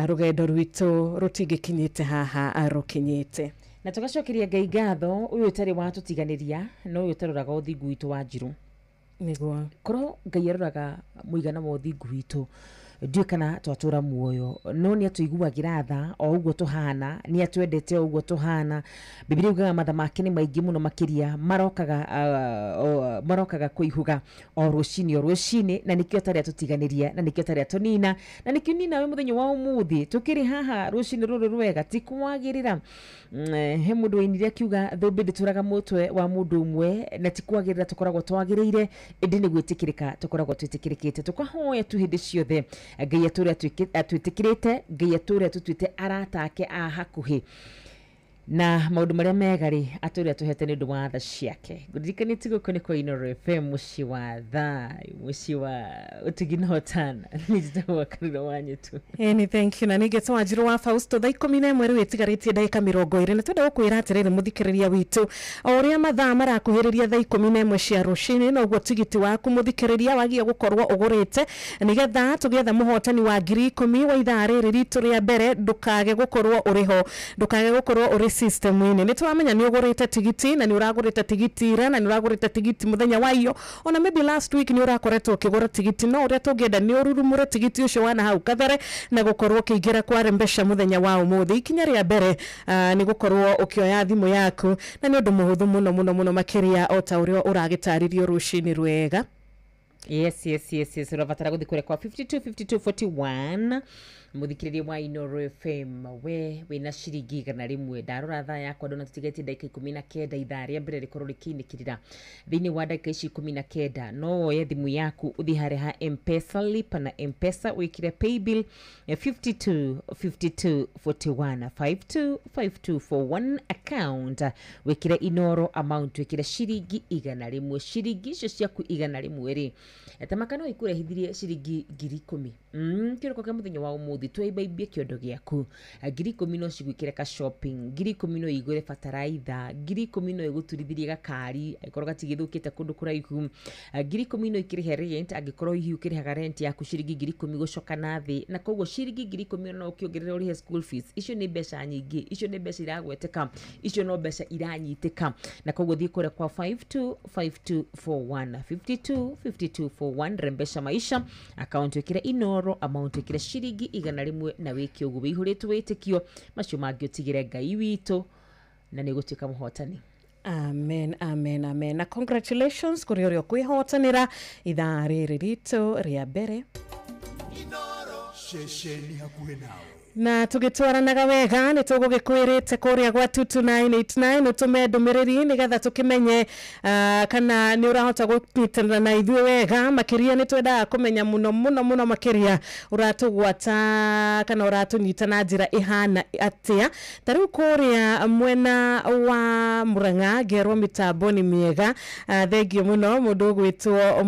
rũgendo rwitũ rũtingĩkinyĩte haha rũkinyĩte. Na tũgacokeria Ngai ngatho ũyũ ũtarĩ watũtiganĩria na ũyũ ũtaroraga ũthingu witũ wa njirũ. Nĩguo korwo Ngai aroraga mũigana wa ũthingu witũ ndiũĩ kana twatũra muoyo no nĩ atũiguagĩra tha o ũguo tũhana, nĩ atwendete o ũguo tũhana. Bibilia yugaga matha make nĩ maingĩ mũno makĩria marokaga kũihuga o rũcinĩ na nĩkĩo atarĩ atũtiganĩria na nĩkĩo atarĩ atũnina na nĩkĩo niĩ nawe mũthenya wa ũmũthĩ tũkĩrĩ haha rũcinĩ rũrũ rwega ti kwagĩrĩra. He mũndũ wainire akiuga thũmbĩ ndĩtũraga mũtwe wa mũndũ ũmwe na ti kwagĩrĩra tũkoragwo twagĩrĩire ĩndĩ nĩ gwĩtĩkĩrĩka tũkoragwo twĩtĩkĩrĩkĩte. Tũkahoya tu hĩndĩ ciothe Ngai atũre atwĩtĩkĩrĩte, Ngai atũre atũtuĩte arata ake a hakuhĩ na maũndũ marĩa mega rĩ atũre atũhete nĩ ũndũ wa tha ciake. Ngũririkanĩtie gũkũ nĩ kwa Inooro FM, mũciĩ wa thayũ, mũciĩ wa ũtugi na ũtana. Niĩ njĩtagwo Karura wa Nyetu. Ĩni thank you. Na ningĩ Wanjiru wa Fausto thaa 11 rĩu ĩtigarĩtie ndagĩka 20 na twenda gũkwĩra atĩrĩrĩ mũthikĩrĩria witũ o ũrĩa mathaa marakuhĩrĩria thaa 11 cia rũcinĩ noguo tigiti waku mũthikĩrĩria wagie gũkorwo ũgũrĩte nĩgetha tũgĩetha mũhotani wa 10,000 wa ithaa rĩrĩ ritũ rĩa mbere ndũkage gũkorwo ũrĩho, ndũkage gũkorwo ũrĩ system-inĩ. Nĩ tũramenya nĩ ũgũrĩte tigiti na nĩ ũragũrĩte tigiti ira na nĩ ũragũrĩte tigiti mũthenya wa iyo ona maybe last week nĩ ũrakoretwo ũkĩgũra tigiti, no ũrĩa tũngĩenda nĩ ũrurumũre tigiti ũcio wana hau kabere na gũkorwo ũkĩingĩra kwa mbeca mũthenya wa ũmũthĩ. Ikinya rĩa mbere nĩ gũkorwo ũkĩoya thimũ yaku na nĩ ũndũ mũhũthũ mũno mũno mũno makĩria o ta ũrĩa ũragĩtarĩrio rũcinĩ rwega. Yes. Ũrabatara gũthiĩ kũrĩa kwa 52 52 41 Muthikiriria wa Inoro FM, we wina ciringi 100. Ndarora thaa yakwa ndona tutigetie ndagika 19 ithaa ria mbere rikorwo rikiinĩkĩrĩra. Thĩinĩ wa ndagika ici 19 no woye thimũ yaku ũthiĩ harĩa ha Mpesa, lipa na Mpesa, wĩkĩre paybill 52 52 41, 52 52 41, account wĩkĩre Inoro, amount wĩkĩre ciringi 100. Ciringi icio ciaku 100 rĩ, tamaka no ikũrehithirie ciringi 10,000. Kĩroko kĩa mũthenya wa ũmũthĩ twaibaimbie kĩondo gĩaku. 10,000 no cigwĩkĩre ka shopping, 10,000 no igũre bataraitha, 10,000 no igũturithirie gakari angĩkorwo gatigĩthũkĩte kũndũ kũraihu, 10,000 no ikĩrĩhe rent angĩkorwo hihi ũkĩrĩhaga rent yaku ciringi 10,000 gũcoka na thĩ, na koguo ciringi 10,000 no ũkĩongerere ũrĩhe school fees. Icio nĩ mbeca nyingĩ, icio nĩ mbeca iragweteka, icio no mbeca iranyitĩka, na koguo thiĩ kũrĩa kwa 525241, 525241, rembesha maisha, account wĩkĩre Inoro, amount wĩkĩre ciringi 100, na wĩke ũguo wĩihũrĩtwo wĩtĩkio. Macio mangĩ ũtigĩre Ngai witũ na nĩ ũgũtuĩka mũhotani. Amen, amen, amen. Na congratulations kũrĩ ũrĩa ũkwĩhotanĩra ithaa rĩrĩ ritũ rĩa mbere. Ceceni hakuhĩ nawe. Na tũgĩtwaranaga wega nĩ tũgũgĩkwĩrĩte kũrĩa gwa 22989 ũtũme ndũmĩrĩri nĩgetha tũkĩmenye kana nĩ ũrahota gũnyitanĩra na ithuĩ wega. Makĩria nĩ twendaga kũmenya mũno mũno mũno makĩria ũratũgwata kana ũratũnyita na njĩra ĩhana atĩa. Ta rĩu kũrĩa mwena wa Murang'a ngerwo mĩtambo nĩ mĩega. Thengio mũno mũndũ ũgwĩtwo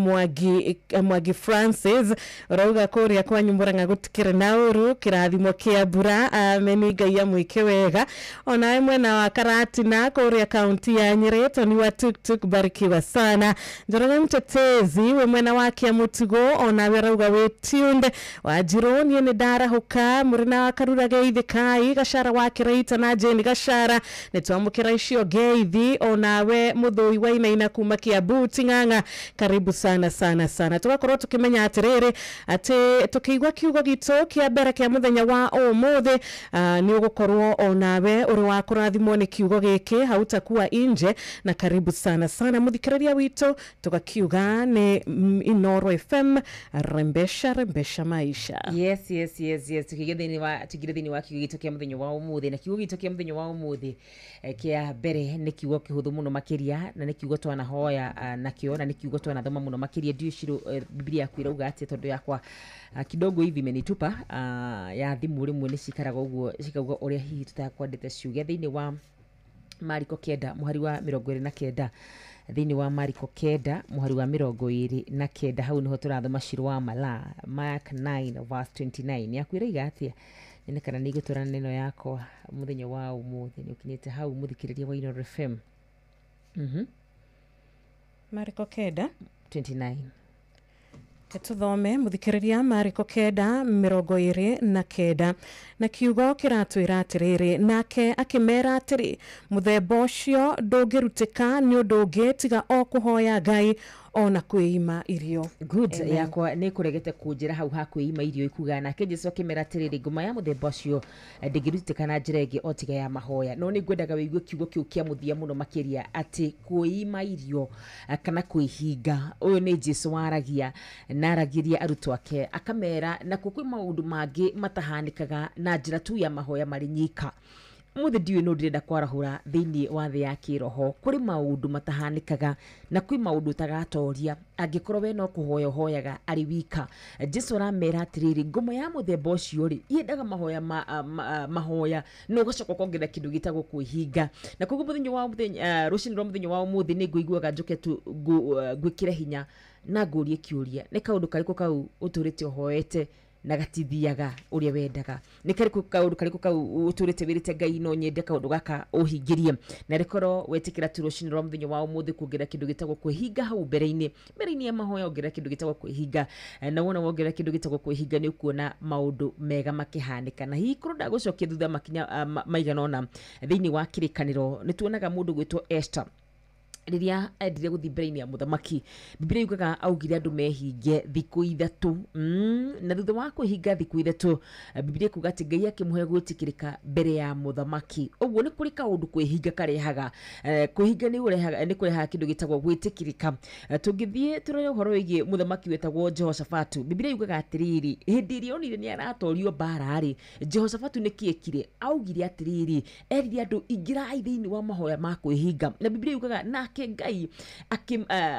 Mwangi Francis, ũrauga kũrĩa kwanyu Murang'a gũtikĩrĩ na ũru, kĩrathimo kĩa mbura, ameni, Ngai amwĩke wega. Onawe mwena wa Karatina kũrĩa kaunti ya Nyeri, Tony wa tuktuk, barikiwa sana. Njoroge Mtetezi we mwena wa Kiamutugo, onawe arauga wĩ tuned. Wanjirũ niĩ nĩ ndarahũka, mũrĩna wa Karura geithikai, Gachara wa Kĩraita na Jane Gachara nĩ twamũkĩra icio ngeithi. Onawe Mũthũi wa Inaina kuma Kiambu Ting'ang'a, karibu sana sana sana. Tũgakorwo tũkĩmenya atĩrĩrĩ atĩ tũkĩigua kiugo gitũ kĩa mbere kĩa mũthenya wa ũmũthĩ, nĩ ũgũkorwo onawe ũrĩ wa kũrathimwo nĩ kiugo gĩkĩ, hautakuwa inje. Na karibu sana sana mũthikĩrĩria witũ, tũgakiuga nĩ Inoro FM, rembesha rembesha maisha. Yes, yes, yes, yes. Tukigire thĩinĩ wa kiugo gitũ kĩa mũthenya wa ũmũthĩ, na kiugo gitũ kĩa mũthenya wa ũmũthĩ kĩa mbere nĩ kiugo kĩhũthũ mũno makĩria, na nĩ kiugo twanahoya nakĩo, na nĩ kiugo twanathoma mũno makĩria. Ndiũĩ Shiro Biblia yaku ĩrauga atĩa, tondũ yakwa kidogo hivi imenitupa ya thimũ rĩmwe nĩ cikaraga ũguo cikauga ũrĩa hihi tũtakwendete ciuge. Thĩinĩ wa Mariko 9 mũhari wa 29, thĩinĩ wa Mariko 9 mũhari wa 29, hau nĩho tũrathoma Shiro wa Mala, Mark 9 verse 29. Yaku ĩrauga atĩa? Nyone kana nĩ igũtwarana na ĩno yakwa mũthenya wa ũmũthĩ. Nĩ ũkinyĩte hau mũthikĩrĩria wa Inoro FM. Mariko 9 29. Tuthome muthikiriria Mariko 9 29, na kiugo kiratwira atiriri, nake akimera atiri, muthemba ucio ndũngĩrutĩka nĩ ũndũ ũngĩ tiga o kũhoya Ngai ona kwĩima irio. Good. Yakwa nĩ kũregete kũnjĩra hau ha kwĩima irio ikuga, nake Jesu akĩmera atĩrĩrĩ, ngoma ya mũthemba ũcio ndĩngĩrutĩka na njĩra ĩngĩ o tiga ya mahoya. No nĩ ngwendaga wĩigue kiugo kĩu kĩa mũthia mũno makĩria, atĩ kwĩima irio kana kwĩhinga. Ũyũ nĩ Jesu waragia na aragĩria arutwo ake akamera nakuo kwĩ maũndũ mangĩ matahanĩkaga na njĩra tu ya mahoya marĩ nyika. Mũthĩ ndiũĩ no ndĩrenda kwarahũra thĩinĩ wa thĩ ya kĩroho, kũrĩ maũndũ matahanĩkaga na kwĩ maũndũ ũtagatoria angĩkorwo we no kũhoya ũhoyaga arĩ wika. Jesu aramera atĩrĩrĩ, ngoma ya mũthemba ũcio rĩ yendaga mahoya mahoya na ũgacoka ũkongerera kĩndũ gĩtagwo kwĩhinga. Na koguo mũthenya wa mũthenya, rũcinĩ rwa mũthenya wa ũmũthĩ nĩ ngũiguaga njũke tu ngwĩkĩre hinya na ngũrie kĩũria, nĩ kaũndũ karĩkũ kau ũtũrĩte ũhoete na gatithiaga ũrĩa wendaga? Nĩ karĩkũ kaũndũ karĩkũ kau ũtũrĩte wĩrĩte Ngai no nyende kaũndũ gaka ũhingĩrie? Na rĩkorwo wetĩkĩra tu rũcinĩ rwa mũthenya wa ũmũthĩ kuongerera kĩndũ gĩtagwo kwĩhinga hau mbere-inĩ ya mahoya, ongerera kĩndũ gĩtagwo kwĩhinga, na wona wongerera kĩndũ gĩtagwo kwĩhinga nĩ ũkuona maũndũ mega makĩhanĩka. Na hihi korwo ndagũcokia thutha makinya maigana ũna thĩinĩ wa kĩrĩkanĩro, nĩ tuonaga mũndũ gwĩtwo Esther. Rĩrĩa endire gũthiĩ mbere-inĩ ya mũthamaki, Bibilia yugaga augire andũ mehinge thikũ 3, na thutha wa kwĩhinga thikũ 3, Bibilia ĩkuga atĩ Ngai akĩmũhe gwĩtĩkĩrĩka mbere ya mũthamaki. Ũguo nĩ kũrĩ kaũndũ kwĩhinga karehaga, kwĩhinga nĩ kũrehaga kĩndũ gĩtagwo gwĩtĩkĩrĩka. Tũngĩthiĩ tũrore ũhoro wĩgiĩ mũthamaki wetagwo Jehoshafatu, Bibilia yugaga atĩrĩrĩ, hĩndĩ ĩrĩa onire nĩ aratorio mbara-rĩ, Jehoshafatu nĩkĩ ekire? Augire atĩrĩrĩ, erire andũ ingĩrai thĩinĩ wa mahoya ma kwĩhinga, na Bibilia yugaga nake Ngai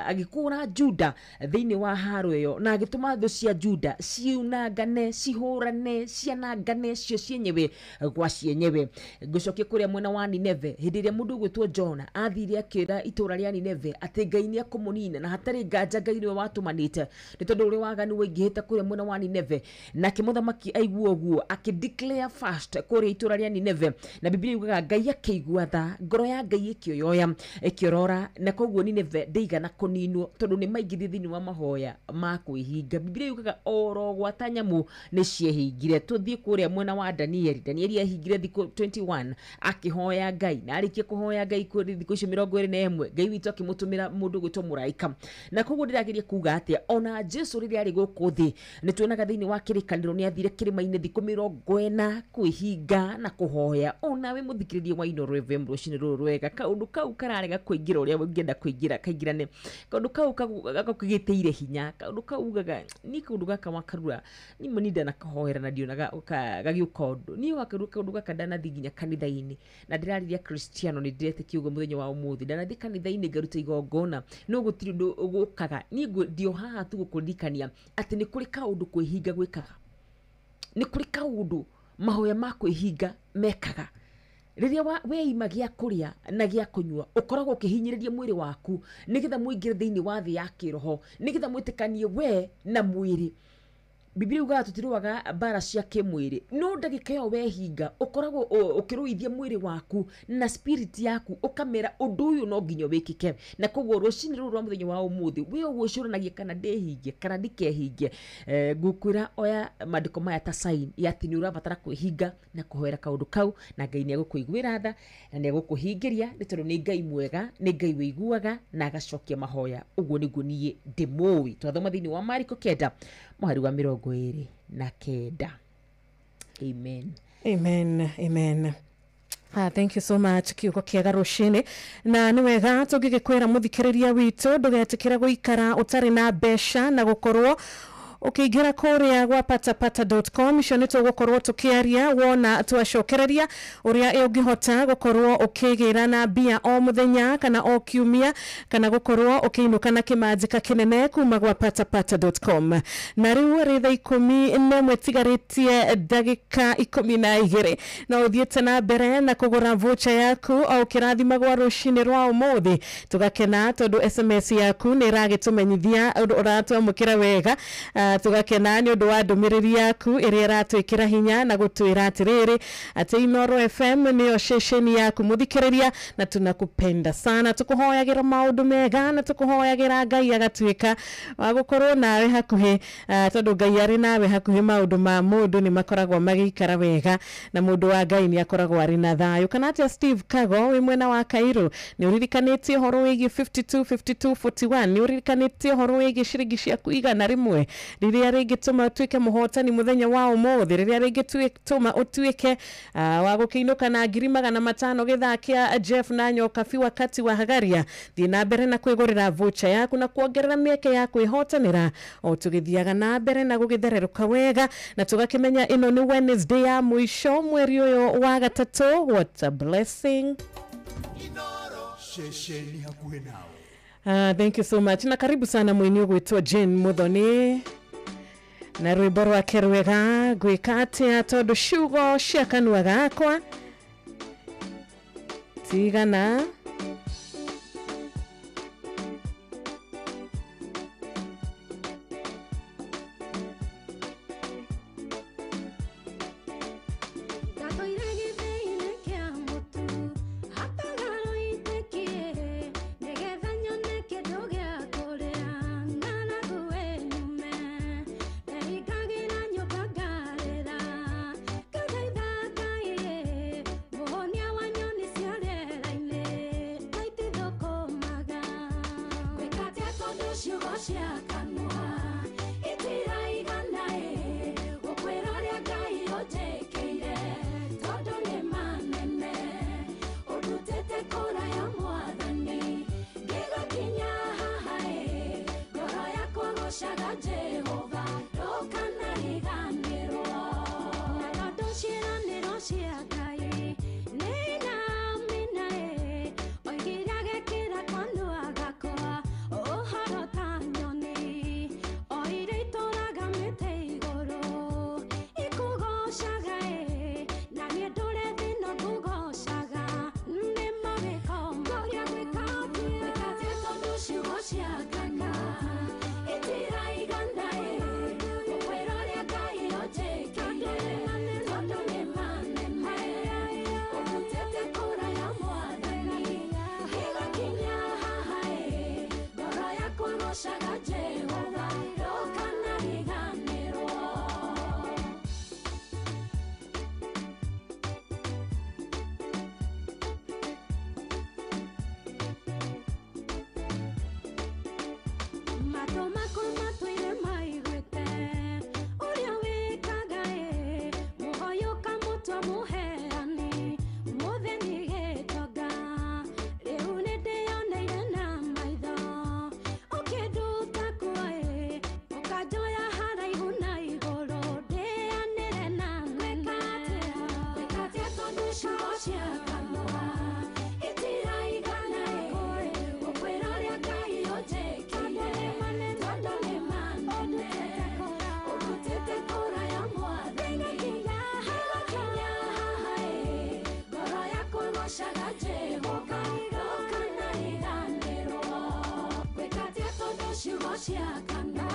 agĩkũũra Juda thĩinĩ wa haro ĩyo, na agĩtũma thũ cia Juda ciunangane, cihũrane, cianangane cio cienyewe gwa cienyewe. Ngũcokia kũrĩa mwena wa Nineve, hĩndĩ ĩrĩa mũndũ ũgwĩtwo Jona athire akĩra itũũra rĩa Nineve atĩ Ngai nĩ ekũmũnina, na hatarĩ nganja Ngai nĩwe watũmanĩte, nĩ tondũ ũrĩa waganu waingĩhĩte kũrĩa mwena wa Nineve. Nake mũthamaki aigua ũguo akĩ declare fast kũrĩa itũũra rĩa Nineve, na Bibilia yugaga Ngai akĩigua tha, ngoro ya Ngai ĩkĩoyoya, ĩkĩorora, na koguo Nineve ndĩigana kũninwo tondũ nĩ maingĩrire thĩinĩ wa mahoya ma kwĩhinga. Bibilia yugaga oro gwata nyamũ nĩ ciehingire. Tũthiĩ kũrĩa mwena wa Danieli, Danieli ehingire thikũ 21 akĩhoya Ngai, na arĩkia kũhoya Ngai thikũ icio 21, Ngai witũ akĩmũtũmĩra mũndũ ũgwĩtwo mũraika. Na koguo ndĩrageria kuga atĩa, ona Jesu rĩrĩa arĩ gũkũ thĩ nĩ tuonaga thĩinĩ wa kĩrĩkanĩro nĩ athire kĩrĩma-inĩ thikũ 40 kwĩhinga na kũhoya. Onawe mũthikĩrĩria wa Inooro FM rũcinĩ rũrũ rwega, kaũndũ kau kararega kũingĩra ũrĩa ũngĩenda kũingĩra kaingĩrane, kaũndũ kau gakũgĩtĩire hinya, kaũndũ kau ugaga ni kaũndũ gaka wakarura ni mani ndanakahoera na ndionaga gagĩũka ũndũ, niĩ wakarura kaũndũ gaka ndanathiĩ nginya kanitha-inĩ, na ndĩrarĩria Kristiano nĩ ndĩretĩkia ũguo mũthenya wa ũmũthĩ, ndanathiĩ kanitha-inĩ ngaruta igongona, no gũtirĩ ũndũ ũgũkaga. Niĩ ndio haha tu gũkũririkania atĩ nĩ kũrĩ kaũndũ kwĩhinga gwĩkaga, nĩ kũrĩ kaũndũ mahoya ma kwĩhinga mekaga. Rĩrĩa weima gĩa kũrĩa na gĩa kũnyua, ũkoragwo ũkĩhinyĩrĩria mwĩrĩ waku nĩgetha mũingĩre thĩinĩ wa thĩ ya kĩroho, nĩgetha mwĩtĩkanie we na mwĩrĩ. Bibilia yugaga tũtirũaga mbara cia kĩmwĩrĩ, no ndagĩka ĩyo wehinga ũkoragwo ũkĩrũithia mwĩrĩ waku na spirit yaku, ũkamera ũndũ ũyũ no nginya wĩkĩke. Na koguo rũcinĩ rũrũ rwa mũthenya wa ũmũthĩ wĩ ũgwĩcũranagia kana ndĩhinge kana ndikehinge, ngũkwĩra oya maandĩko maya ta sign ya atĩ nĩ ũrabatara kwĩhinga na kũhoera kaũndũ kau, na Ngai nĩ egũkũiguĩra tha na nĩ egũkũhingĩria, nĩ tondũ nĩ Ngai mwega, nĩ Ngai wĩiguaga na agacokia mahoya. Ũguo nĩguo niĩ ndĩmũĩ. Twathoma thĩinĩ wa Mariko 9 mũhari wa 29. Amen. Amen. Amen. Thank you so much kiugo kĩega rũcinĩ, na nĩ wega tũngĩgĩkwĩra mũthikĩrĩria witũ ndũgetĩkĩre gũikara ũtarĩ na mbeca na gũkorwo ũkĩingĩra kũrĩa gwa patapata.com. Icio nĩ tũgũkorwo tũkĩaria wona twacokereria ũrĩa ũngĩhota gũkorwo ũkĩgĩra na mbia o mũthenya kana o kiumia, kana gũkorwo ũkĩinũka na kĩmanjĩka kĩnene kuma gwa patapata.com. Na rĩu rĩ thaa 11 tigarĩtie ndagĩka 12, no ũthiĩte na mbere na kũgũra voucher yaku o ũkĩrathimagwo rũcinĩ rwa ũmũthĩ. Tũgakena tondũ SMS yaku nĩ ĩragĩtũmenyithia ũndũ ũratwamũkĩra wega. Tũgakena nĩ ũndũ wa ndũmĩrĩri yaku ĩrĩa ĩratwĩkĩra hinya na gũtwĩra atĩrĩrĩ atĩ Inooro FM nĩyo ceceni yaku mũthikĩrĩria, na tunakupenda sana. Tũkũhoyagĩra maũndũ mega na tũkũhoyagĩra Ngai agatuĩka wa gũkorwo nawe hakuhĩ, tondũ Ngai arĩ nawe hakuhĩ maũndũ ma mũndũ nĩ makoragwo magĩikara wega, na mũndũ wa Ngai nĩ akoragwo arĩ na thayũ. Kana atĩa Steve Kago wĩ mwena wa Cairo, nĩ ũririkanĩtie ũhoro wĩgiĩ 52 52 41, nĩ ũririkanĩtie ũhoro wĩgiĩ ciringi ciaku 100 rĩrĩa rĩngĩtũma ũtuĩke mũhotani mũthenya wa ũmũthĩ, rĩrĩa rĩngĩtũma ũtuĩke wa gũkĩinũka na 500,000 gĩthaa kĩa Jeff na Nyokabi wakati wa Hagaria. Thiĩ na mbere na kwĩgũrĩra voucher yaku na kuongerera mĩeke ya kwĩhotanĩra o tũgĩthiaga na mbere na gũgĩthererũka wega, na tũgakĩmenya ĩno nĩ Wednesday ya mũico mweri ũyũ wa gatatũ. What a blessing. Ceceni hakuhĩ nawe. Thank you so much, na karibu sana mwini ũgwĩtwo Jane Muthoni na rwĩmbo rwake rwega ngwĩka atĩa tondũ ciugo cia kanua gakwa tigana. Nyoni cia rĩera-inĩ. ciakana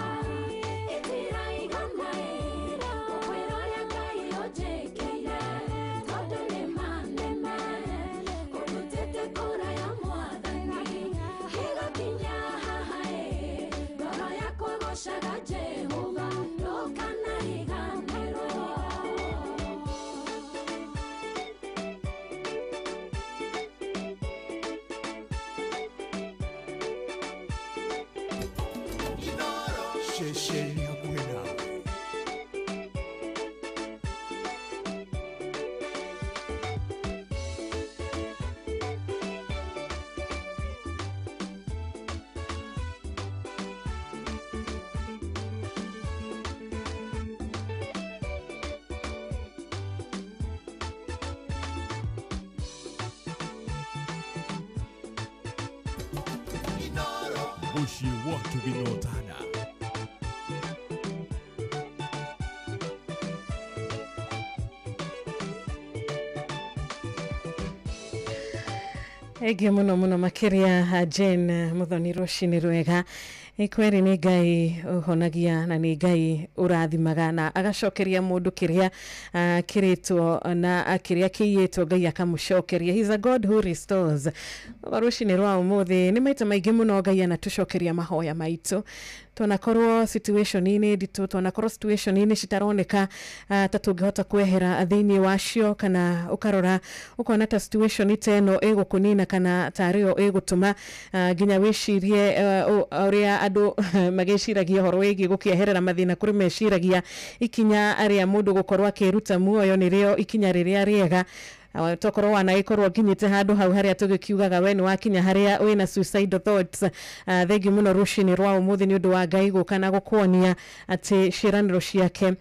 itiraigana gũkwĩra ũrĩa Ngai ũnjĩkĩire tondũ nĩ manene ũndutĩte kũraya Mwathani gĩgakinya haha ngoro yakwa ĩgoocaga Jehova ndũkanariganĩrwo. Ceceni hakuhĩ nawe. Mũciĩ wa Tũginotana. Thengiũ mũno mũno makĩria Jane Muthoni, rũcinĩ rwega. Kweri nĩ Ngai ũhonagia na nĩ Ngai ũrathimaga na agacokeria mũndũ kĩrĩa kĩrĩtwo na kĩrĩa kĩiyĩtwo Ngai akamũcokeria. He's a God who restores. Rũcinĩ rwa ũmũthĩ nĩ maita maingĩ mũno Ngai anatũcokeria mahoya maitũ. Twanakorwo situation-inĩ nditũ, twanakorwo situation-inĩ citaroneka ta tũngĩhota kwehera thĩinĩ wacio, kana ũkarora ũkona ta situation ta ĩno ĩgũkũnina kana tarĩyo ĩgũtũma nginya wĩcirie ũrĩa andũ magĩciragia ũhoro wĩgiĩ gũkĩeherera mathĩna kũrĩ meciragia ikinya rĩa mũndũ gũkorwo akĩruta muoyo nĩrĩo ikinya rĩrĩa rĩega. Tokorwo wanagĩkorwo nginyĩte handũ hau harĩa tũgĩkiugaga we nĩ wakinya harĩa wĩna suicidal thoughts. Thengiũ mũno rũcinĩ rwa ũmũthĩ nĩ ũndũ wa Ngai gũka na gũkuonia atĩ ciĩranĩro ciake,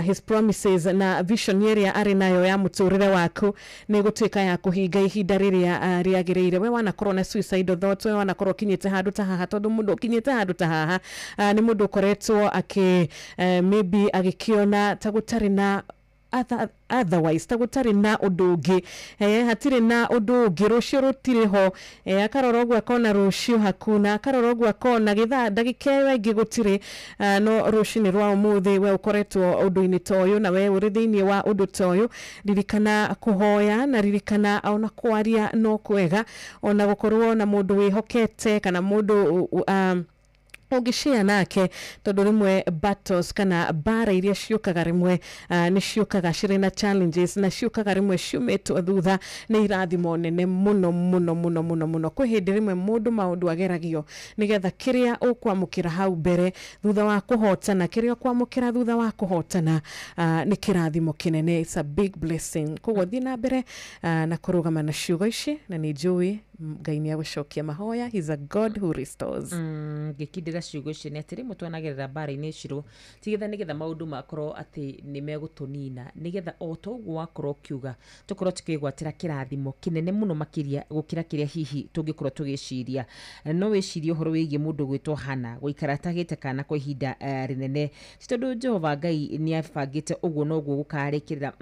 his promises na vision ĩrĩa arĩ nayo ya mũtũrĩre waku nĩ gũtuĩka ya kũhinga ihinda rĩrĩa rĩagĩrĩire. We wanakorwo na suicidal thoughts, we wanakorwo ũkinyĩte handũ ta haha, tondũ mũndũ ũkinyĩte handũ ta haha nĩ mũndũ ũkoretwo akĩ maybe agĩkĩona ta gũtarĩ na otherwise ta gũtarĩ na ũndũ ũngĩ, hatirĩ na ũndũ ũngĩ, rũciũ rũtirĩ ho, akarora ũguo akona rũciũ hakuna, akarora ũguo akona gĩthaa ndagĩka ĩyo ĩngĩ gũtirĩ. No rũcinĩ rwa ũmũthĩ we ũkoretwo ũndũ-inĩ ta ũyũ na we ũrĩ thĩinĩ wa ũndũ ta ũyũ, ririkana kũhoya na ririkana ona kwaria no kwega, ona gũkorwo na mũndũ wĩhokete kana mũndũ ũngĩshare nake, tondũ rĩmwe battles kana mbara iria ciũkaga rĩmwe nĩ ciũkaga cirĩ na challenges na ciũkaga rĩmwe ciumĩtwo thutha nĩ irathimo nene mũno mũno mũno mũno mũno. Kwĩ hĩndĩ rĩmwe mũndũ maũndũ ageragio nĩgetha kĩrĩa ũkwamũkĩra hau mbere thutha wa kũhotana, kĩrĩa ũkwamũkĩra thutha wa kũhotana nĩ kĩrathimo kĩnene. It's a big blessing. Koguo thiĩ na mbere na kũrũgama na ciugo ici, na nĩ njũĩ Ngai nĩ agũcokia mahoya. He's a God who restores. Ngĩkindĩra ciugo icio nĩ atĩ rĩmwe twanagerera mbara-inĩ icirũ tigetha nĩgetha maũndũ makorwo atĩ nĩ megũtũnina, nĩgetha o ta ũguo wakorwo ũkiuga tũkorwo tũkĩgwatĩra kĩrathimo kĩnene mũno makĩria gũkĩra kĩrĩa hihi tũngĩkorwo tũgĩciria. No wĩcirie ũhoro wĩgiĩ mũndũ gwĩtwo Hana gũikara atagĩte kana kwa ihinda rĩnene, ti tondũ Jehova Ngai nĩ abangĩte ũguo noguo gũkarĩkĩrĩra.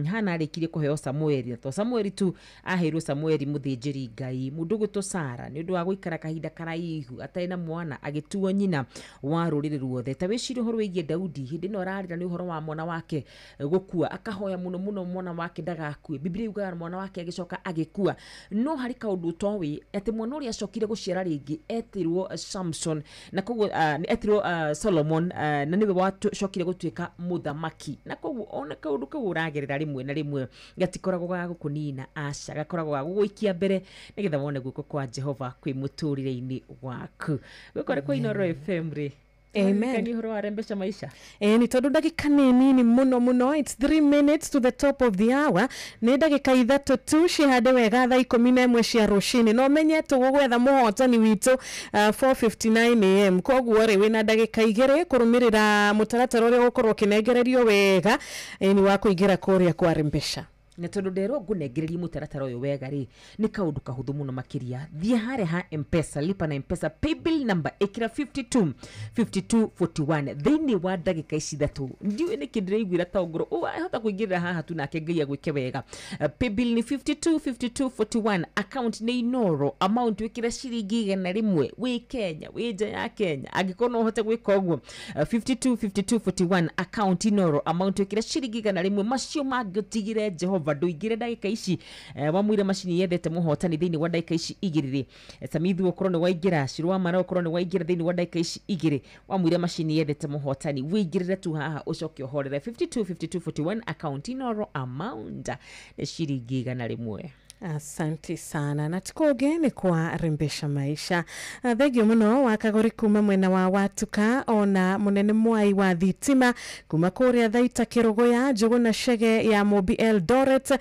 Hana arĩkirie kũheo Samueli, na to Samueli tu, aheirwo Samueli mũthĩnjĩri Ngai. Mũndũ gwĩtwo Sara nĩ ũndũ wa gũikara kahinda karaihu atarĩ na mwana agĩtuo nyina wa rũrĩrĩ ruothe. Ta wĩcirie ũhoro wĩgiĩ Daudi, hĩndĩ ĩno ararĩra nĩ ũhoro wa mwana wake gũkua, akahoya mũno mũno mwana wake ndagakue. Biblia yugaga mwana wake agĩcoka agĩkua, no harĩ kaũndũ ũtoĩ atĩ mwana ũrĩa acokire gũciara rĩngĩ etirwo Samson, na koguo etirwo Solomon, na nĩwe wacokire gũtuĩka mũthamaki. Na koguo ona kaũndũ kau ũragerera rĩmwe na rĩmwe gatikoragwo ga gũkũnina, aca, gakoragwo ga gũgũikia mbere nĩgetha wone guoko kwa Jehova kwĩ mũtũrĩre-inĩ waku. Gũkũ nĩ kwa Inooro FM rĩ. Amen. Nĩ ũhoro wa rembesha maisha. Nĩ tondũ ndagĩka nĩ nini mũno mũno, it's 3 minutes to the top of the hour, nĩ ndagĩka 3 tu cihande wega thaa 11 cia rũcinĩ, no menye tũgũgwetha mũhotani witũ 4:59 am. Koguo rĩ wĩna ndagĩka 2 kũrũmĩrĩra mũtaratara ũrĩa ũgũkorwo ũkĩnengererio wega nĩ wa kũingĩra kũrĩa kwa rembesha. Na tondu nderwo ngũnengererie mũtaratara ũyũ wega rĩ, nĩ kaũndũ kahũthũ mũno makĩria. Thiĩ harĩa ha Mpesa, lipa na Mpesa, paybill number ĩkĩra 52 52 41 thĩinĩ wa ndagĩka ici ithatũ. Ndiũĩ nĩkĩ ndĩraiguĩra ta ngoro wahota kũingĩrĩra haha tu nake Ngai agwĩke wega. Paybill nĩ 52 52 41, account nĩ Inoro, amount wĩkĩre ciringi 100, wĩ Kenya, wĩ nja ya Kenya, angĩkorwo no ũhote gwĩka ũguo. 52 52 41, account Inoro, amount wĩkĩre ciringi 100, macio mangĩtigire Jehova ndũingĩre ndagĩka ici. Wamwĩra macini yendete mũhotani thĩinĩ wa ndagĩka ici igĩrĩ rĩ, Samithu ũkorwo nĩ waingĩra, Shiro wa Mara ũkorwo nĩ waingĩra thĩinĩ wa ndagĩka ici igĩrĩ, wamwĩra macini yendete mũhotani wĩingĩrĩre tu haha ũcoke ũhorere. 52 52 41, account Inoro, amount nĩ ciringi 100. Asante sana. Na tukoge ni kwa Rembesha Maisha. Thengio muno wa Kagori kuma mwena wa Watuka, ona munene mwai wa thitima kuma kuria Thaita Kirogoya, Njuguna Chege ya Mobi Eldoret,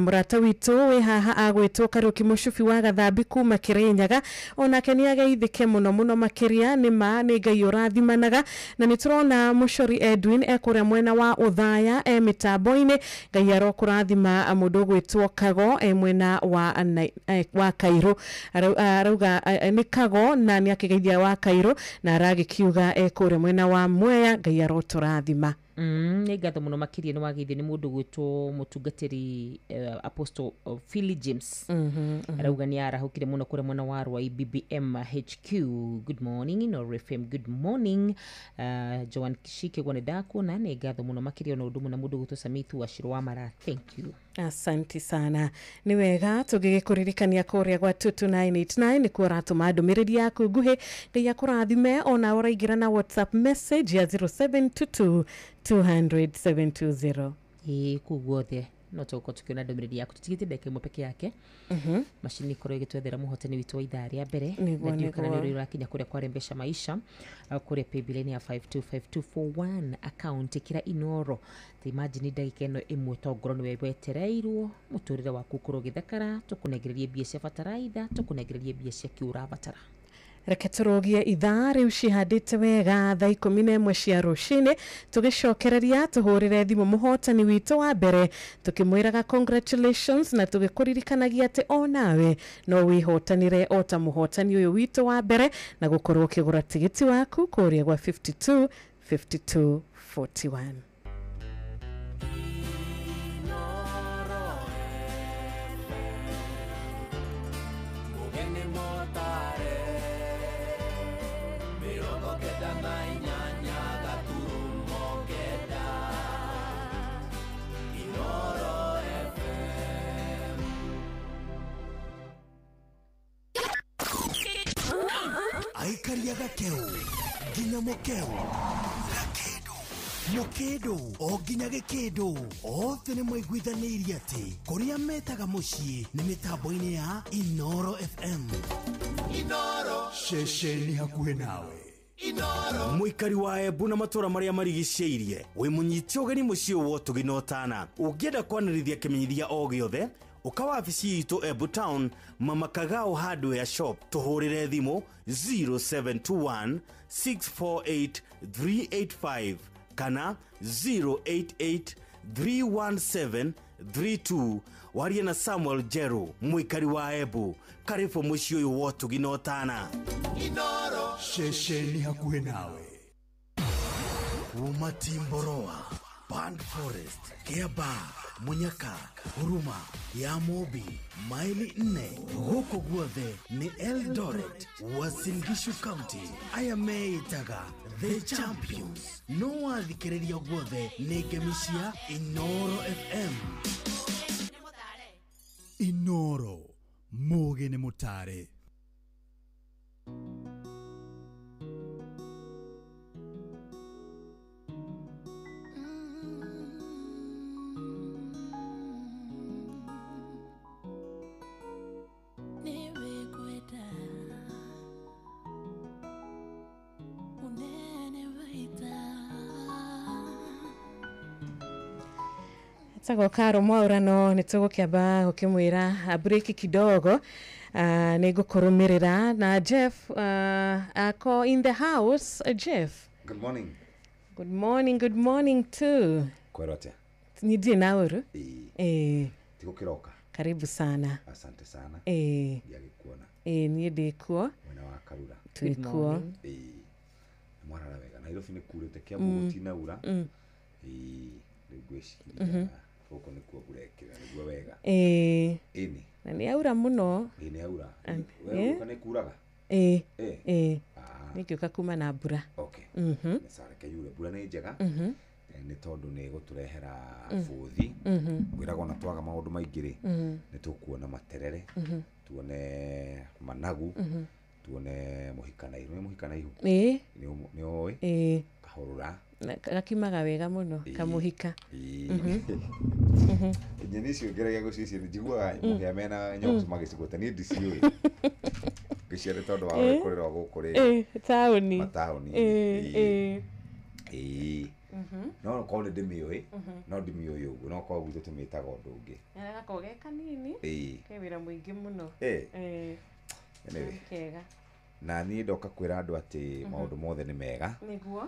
murata witu wi haha agwitwo Kariuki Mucubi wa Gathambi kuma Kirinyaga, onake ni ageithike muno muno makiria ni ma ni Ngai urathimanaga. Na ni turona Mucori Edwin ekuria mwena wa Uthaya e mitambo-ini, Ngai arokurathima mundu ugwitwo Kago e mwena wa Kairo, arauga nĩ Kago na nĩ akĩgeithia wa Kairo na aragĩkiuga ekũrĩa mwena wa Mwea, Ngai arotũrathima. Nĩ ngatho mũno makĩria nĩ wageithio nĩ mũndũ gwĩtwo mũtungatĩri Apostle Philly James. Arauga nĩ arahũkire mũno kũrĩa mwena wa Rwai BBM HQ. Good morning Inoro FM, good morning. Joan Kishike gwa nĩ ndakuona, nĩ ngatho mũno makĩria na ũndũ mũna mũndũ gwĩtwo Samithu wa Shiro wa Mara, thank you. Asante sana. Nĩ wega tũngĩgĩkũririkania kũrĩa gwa 22989 nĩkuo ũratũma ndũmĩrĩri yaku nguhĩ, Ngai akũrathime. Ona ũraingĩra na WhatsApp message ya 0722 200 720. Ĩĩ kũu guothe no tũgũkorwo tũkĩona ndũmĩrĩri yaku. Tũtigĩte ndagĩka ĩmwe peke yake, macini ĩkorwo ĩgĩtwethera mũhotani witũ wa ithaa rĩa mbere, na ndiũĩ kana nĩ ũrĩa ũrakinya kũrĩa kwa Rembesha Maisha, kũrĩa paybill ya 525241, account ĩkĩra Inoro. Ta imagine ndagĩka ĩno ĩmwe to ngorwo nĩwe wetereirwo mũtũrĩre waku ũkorwo ũgĩthakara, tũkũnengererie mbia cia bataraitha, tũkũnengererie mbia cia kĩ ũrabatara. Reke tũrũgie ithaa rĩu cihandĩte wega thaa 11 cia rũcinĩ, tũgĩcokereria tũhũrĩre thimũ mũhotani witũ wa mbere tũkĩmwĩraga congratulations na tũgĩkũririkanagia atĩ o nawe no wĩhotanĩre o ta mũhotani ũyũ witũ wa mbere na gũkorwo ũkĩgũra tigiti waku kũrĩa gwa 52 52 41. Aikaria gakeu nginya mukeu gakindu mukindu o nginya gikindu othe nĩ maiguithanĩirie atĩ kũrĩa metaga mũciĩ nĩ mĩtambo-inĩ ya Inoro FM. Inoro ceceni hakuhĩ nawe. Inoro mũikari wa Embu na matũra marĩa marigicĩirie wĩ mũnyite ũgeni mũciĩ wa ũtugi na ũtana. Ũngĩenda kwanĩrithia kĩmenyithia o gĩothe ũka wabici itũ Embu Town, Mama Kagao Hardware Shop, tũhũrĩre thimũ 0721 648 385 kana 088 317 32. Warie na Samuel Jeru mũikari wa Embu. Karibu mũciĩ ũyũ wa ũtugi na ũtana. Inoro ceceni hakuhĩ nawe. Kuma Timboroa, Band Forest, Kiaba, Munyaka, Huruma, ya Mobi, maili 4, gũkũ guothe nĩ Eldoret, Uasin Gishu County. Aya meĩtaga The Champions. No wathikĩrĩria guothe nĩ ngemi cia Inoro FM. Inoro, mũgĩ nĩ mũtare. Tagwo Karo Mwaurano nĩ tũgũkĩamba gũkĩmwĩra break kidogo, nĩ ngũkũrũmĩrĩra na Jeff ako in the house. Jeff, good morning. Good morning, good morning too. Kwero atia? Niĩ ndirĩ na ũru. Ĩĩ. Tigũkĩroka. Karibu sana. Asante sana. Ĩĩ. Ndiagĩkuona. Ĩĩ, niĩ ndĩkuo. Mwena wa Karura. Twĩkuo. Ĩĩ. Mwarara wega. Nairobi nĩ kurĩte, Kiambu gũtinaura. Ĩĩ, rĩu ngwĩciria gũkũ nĩkuo mbura ĩkĩra nĩguo wega. Ĩĩ. Ĩni. Na nĩ yaura mũno. Ĩĩ, nĩ yaura. We ũka nĩ kuraga? Ĩĩ. Ĩĩ. Ĩĩ. Nĩ ngĩũka kuma na mbura. Okay. Nĩ sawa, reke yure. Mbura nĩ njega. Nĩ tondũ nĩ ĩgũtũrehera bũthi. Ngwĩraga ona twaga maũndũ maingĩ rĩ, nĩ tũkuona materere, tuone managu, tuone mũhikanaihu. Nĩ mũhikanaihu? Ĩĩ. Nĩ ũĩ? Ĩĩ. Kahũrũra. Na gakiumaga wega mũno kamũhika. Nyeni icio ngeragia gũcicia, nĩ njiguaga mũhĩa mena nyogũ magĩcigweta, niĩ ndiciũĩ. Ngĩciria nĩ tondũ wa gũkũrĩra gũkũ rĩ. Ĩĩ, taũni. Mataũni. Ĩĩ, ĩĩ. Ĩĩ. No korwo nĩ ndĩmĩũĩ, no ndimĩũĩ ũguo, no korwo gwitũ tũmĩtaga ũndũ ũngĩ. Gakoragwo ge kanini. Ĩĩ. Ke wĩra mũingĩ mũno. Ĩĩ. Ĩĩ. Anyway. Nĩ kega. Na niĩ ndoka kwĩra andũ atĩ maũndũ mothe nĩ mega. Nĩguo.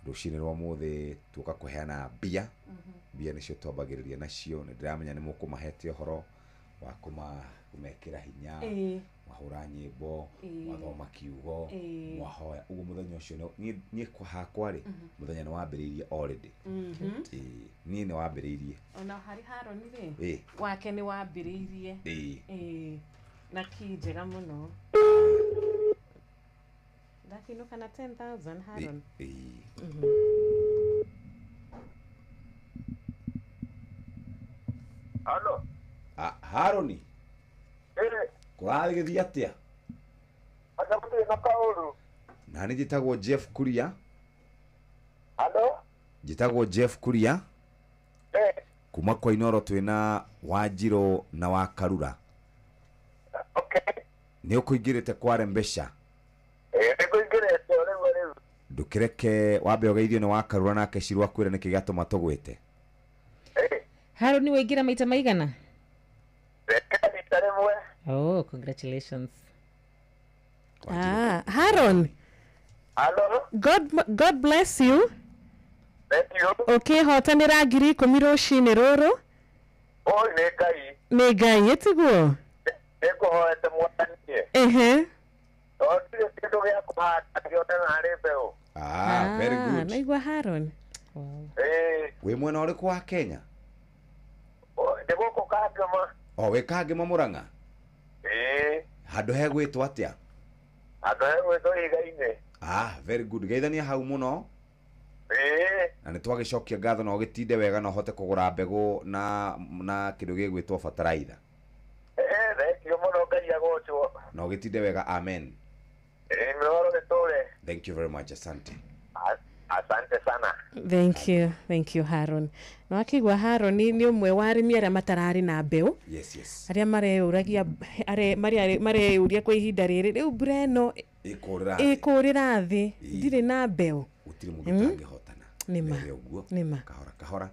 Rũcinĩ rwa mũthĩ tuoka kũheana mbia. Mbia nĩcio twambagĩrĩria nacio. Nĩ ndĩramenya nĩ mũkũmahete ũhoro wa kũmekĩra hinya, mwahũra nyĩmbo, mwathoma kiugo, mwahoya. Ũguo mũthenya ũcio niĩ hakwa rĩ, mũthenya nĩ wambĩrĩirie already. Ĩĩ, niĩ nĩ wambĩrĩirie. Ona harĩ Haroni rĩ, wake nĩ wambĩrĩirie. Ĩĩ. Na ki njega mũno. Ndakiinũka na 10,000 Haron. Ĩĩ. Halo. Haroni. Kũragĩthiĩ atĩa? Ata gũtirĩ na kaũru. Na nĩ njĩtagwo Jeff Kuria. Halo. Njĩtagwo Jeff Kuria. Kuma kwa Inoro twĩna Wanjirũ na wa Karura. Okay. Nĩ ũkũingĩrĩte kware mbeca. Ĩĩ, nĩkũingĩrĩte rĩu rĩu. Ndũkĩreke wambe ũgeithio nĩ wa Karura nake Ciru akwĩre nĩkĩ gĩatũma tũgwĩte. Haroni, waingĩra maita maigana? Rita rĩmwe. Oh, congratulations. Haron. Hello. God bless you. Thank you. Ũkĩhotanĩra 10,000 rũcinĩ rũrũ. Oi, nĩ Ngai. Nĩ Ngai, ĩtiguo? Nĩngũhoete Mwathani. Ehe. Tondũ ndirĩ kĩndũ gĩa kũhanda kĩonana harĩ mbeũ. Very good. Naigua Haron. Ĩĩ. Wĩ mwena ũrĩkũ wa Kenya? Ndĩ gũkũ Kangema. O, wĩ Kangema Mũrang'a? Ĩĩ. Handũ hegwĩtwo atĩa? Handũ hegwĩtwo Ihiga-inĩ. Very good. Geithania hau mũno. Ĩĩ. Na nĩ twagĩcokia ngatho na ũgĩtinde wega na ũhote kũgũra mbegũ na kĩndũ gĩgwĩtwo bataraitha. Ĩĩ, thank you mũno, Ngai agocwo. Na ũgĩtinde wega, amen. Ĩĩ, mĩhoro gĩtũre. Thank you very much, asante. Asante sana. Thank you, thank you Haron. Na wakĩigua Haron nĩ ũmwe wa arĩmi arĩa matararĩ na mbeũ. Yes, yes. Arĩa mareyũragia, mareyũria kwa ihinda rĩrĩ, rĩu mbura ĩno ĩkũrĩra thĩ, ndirĩ na mbeũ. Gũtirĩ mũndũ ũtangĩhotana. Nĩma. Nĩma. Kahora kahora.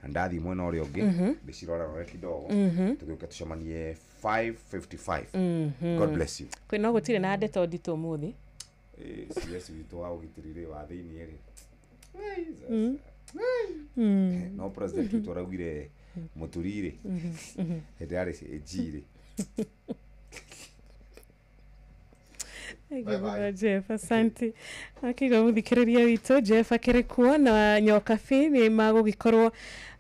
Na ndathiĩ mwena ũrĩa ũngĩ, ndĩcirorarore kidogo, tũgĩũke tũcemanie 5:55. God bless you. No gũtirĩ na ndeto nditũ ũmũthĩ. CS witũ wa ũgitĩri rĩ, wa thĩiniĩ rĩ. No president witũ araugire mũturi rĩ, hĩndĩ yarĩ G rĩ. Thank you mũno Jeff, asante. Akĩigua mũthikĩrĩria witũ Jeff akĩrĩ kuo na Nyokabi nĩ magũgĩkorwo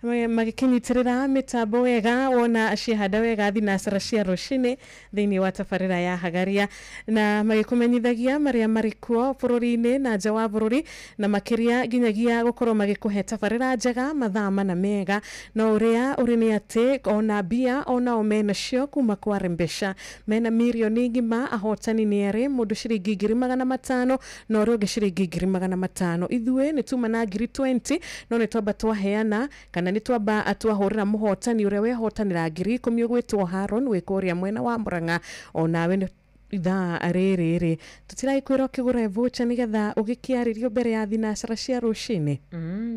magĩkĩnyitĩrĩra mĩtambo wega, wona ciahanda wega thinacara cia rũcinĩ thĩinĩ wa tabarĩra ya Hagaria, na magĩkũmenyithagia marĩa marĩ kuo bũrũri-inĩ na nja wa bũrũri, na makĩria nginyagia gũkorwo magĩkũhe tabarĩra njega mathaa mana mega. No ũrĩa ũrĩ nĩ atĩ ona mbia onao menacio kuma kwa Rembesha, mena mirioni ng'ima, ahotani nĩ erĩ, mũndũ ciringi 500,000 na ũrĩa ũngĩ ciringi 500,000. Ithuĩ nĩ tuma na 20,000, no nĩ twamba twaheana kana nĩ twamba twahũrĩra mũhotani ũrĩa wehotanĩra 10,000 ũgwĩtwo Haron wĩ kũrĩa mwena wa Mũrang'a. Onawe nĩ Ithaa rĩrĩ rĩ tũtiragĩkwĩra ũkĩgũre voucher nĩgetha ũgĩkĩarĩrio mbere ya thinacara cia rũcinĩ.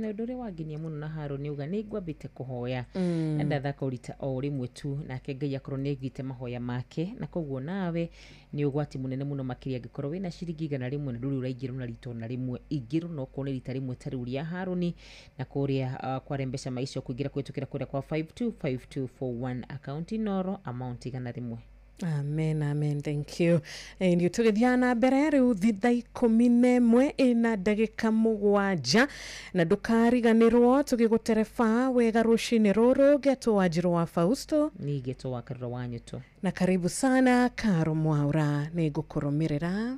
Na ũndũ ũrĩa wangenia mũno na haro nĩ uga nĩ ngwambĩte kũhoya na ndathaka ũrita o rĩmwe tu, nake Ngai akorwo nĩ aiguĩte mahoya make, na koguo nawe nĩ ũgwati mũnene mũno makĩria angĩkorwo wĩna ciringi 100 na ndũrĩ ũraingĩrwo na rita ona rĩmwe, ingĩrwo no okorwo nĩ rita rĩmwe ta rĩu rĩa Harũni, na kũrĩa kwarembesha maisha kũingĩra kũhĩtũkĩra kũrĩa kwa 525241 account Inoro amount 100. Amen, amen, thank you. Ndio tũgĩthiaga na mbere rĩu thaa 11:07 na ndũkariganĩrwo tũgĩgũtereba wega rũcinĩ rũrũ. Getwo Wanjirũ wa Fausto, ni Getwo wa Karura wa Nyuto, na karibu sana Karo Mwaura nĩ ngũkũrũmĩrĩra.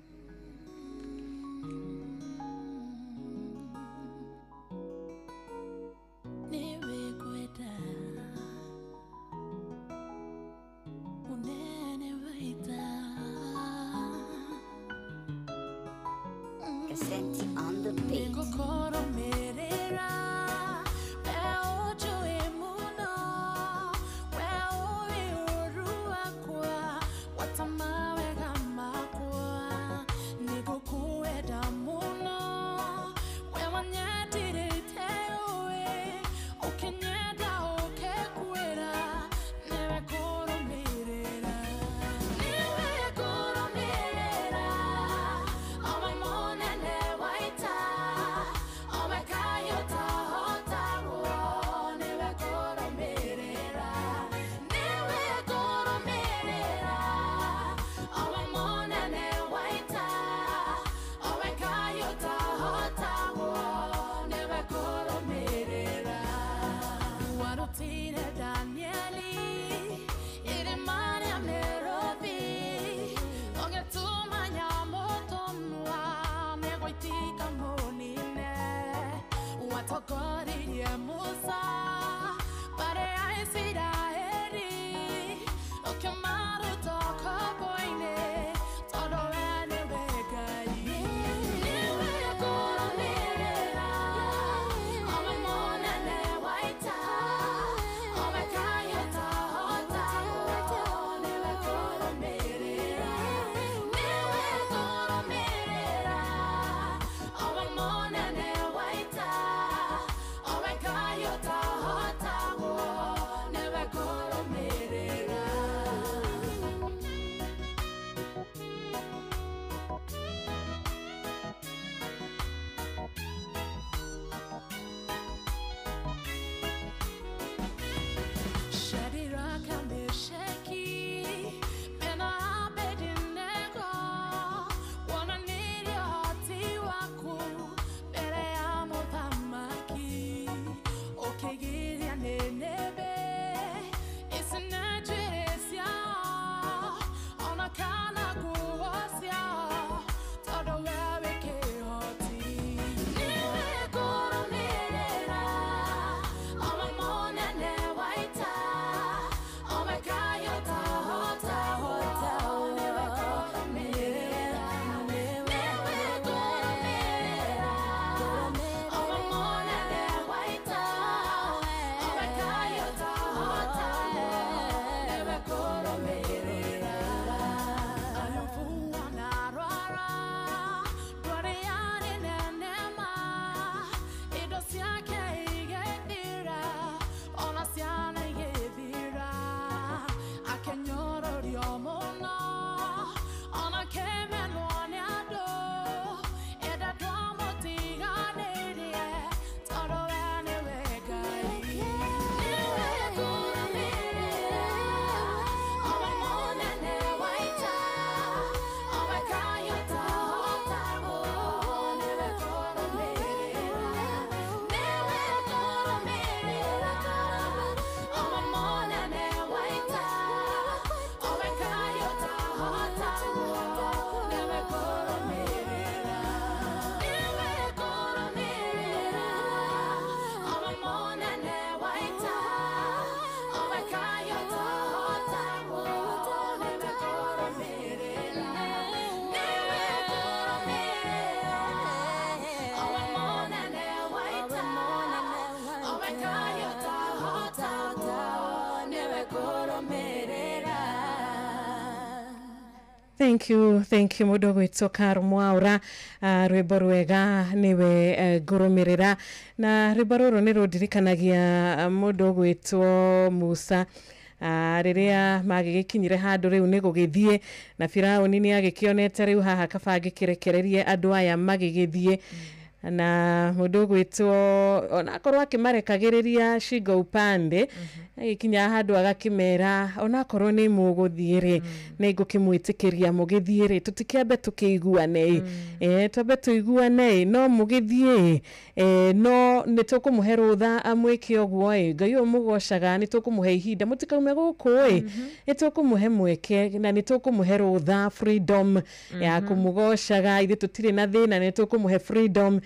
Ona siana. Thank you, thank you mũndũ ũgwĩtwo Caro Mwaura. Rwĩmbo rwega nĩwe ngũrũmĩrĩra, na rwĩmbo rũrũ nĩ rũndirikanagia mũndũ ũgwĩtwo Musa, rĩrĩa magĩgĩkinyire handũ rĩu nĩ gũgĩthiĩ, na Firaũni nĩ agĩkĩonete rĩu haha kaba angĩkĩrekererie andũ aya magĩgĩthiĩ, na mũndũ ũgwĩtwo onakorwo akĩmarekagĩrĩria shingo upande, agĩkinya handũ agakĩmera onakorwo nĩ mũgũthiĩ rĩ, nĩ ngũkĩmwĩtĩkĩria mũgĩthiĩ rĩ, tũtikĩambe tũkĩiguane, twambe tũiguane, no mũgĩthiĩ, no nĩ tũkũmũhe rũtha amwĩke ũguo ĩ, Ngai ũyũ mũgocaga nĩ tũkũmũhe ihinda mũtikaume gũkũ ĩ, nĩ tũkũmũhe mweke na nĩ tũkũmũhe rũtha freedom ya kũmũgocaga, ithuĩ tũtirĩ na thĩna, nĩ tũkũmũhe freedom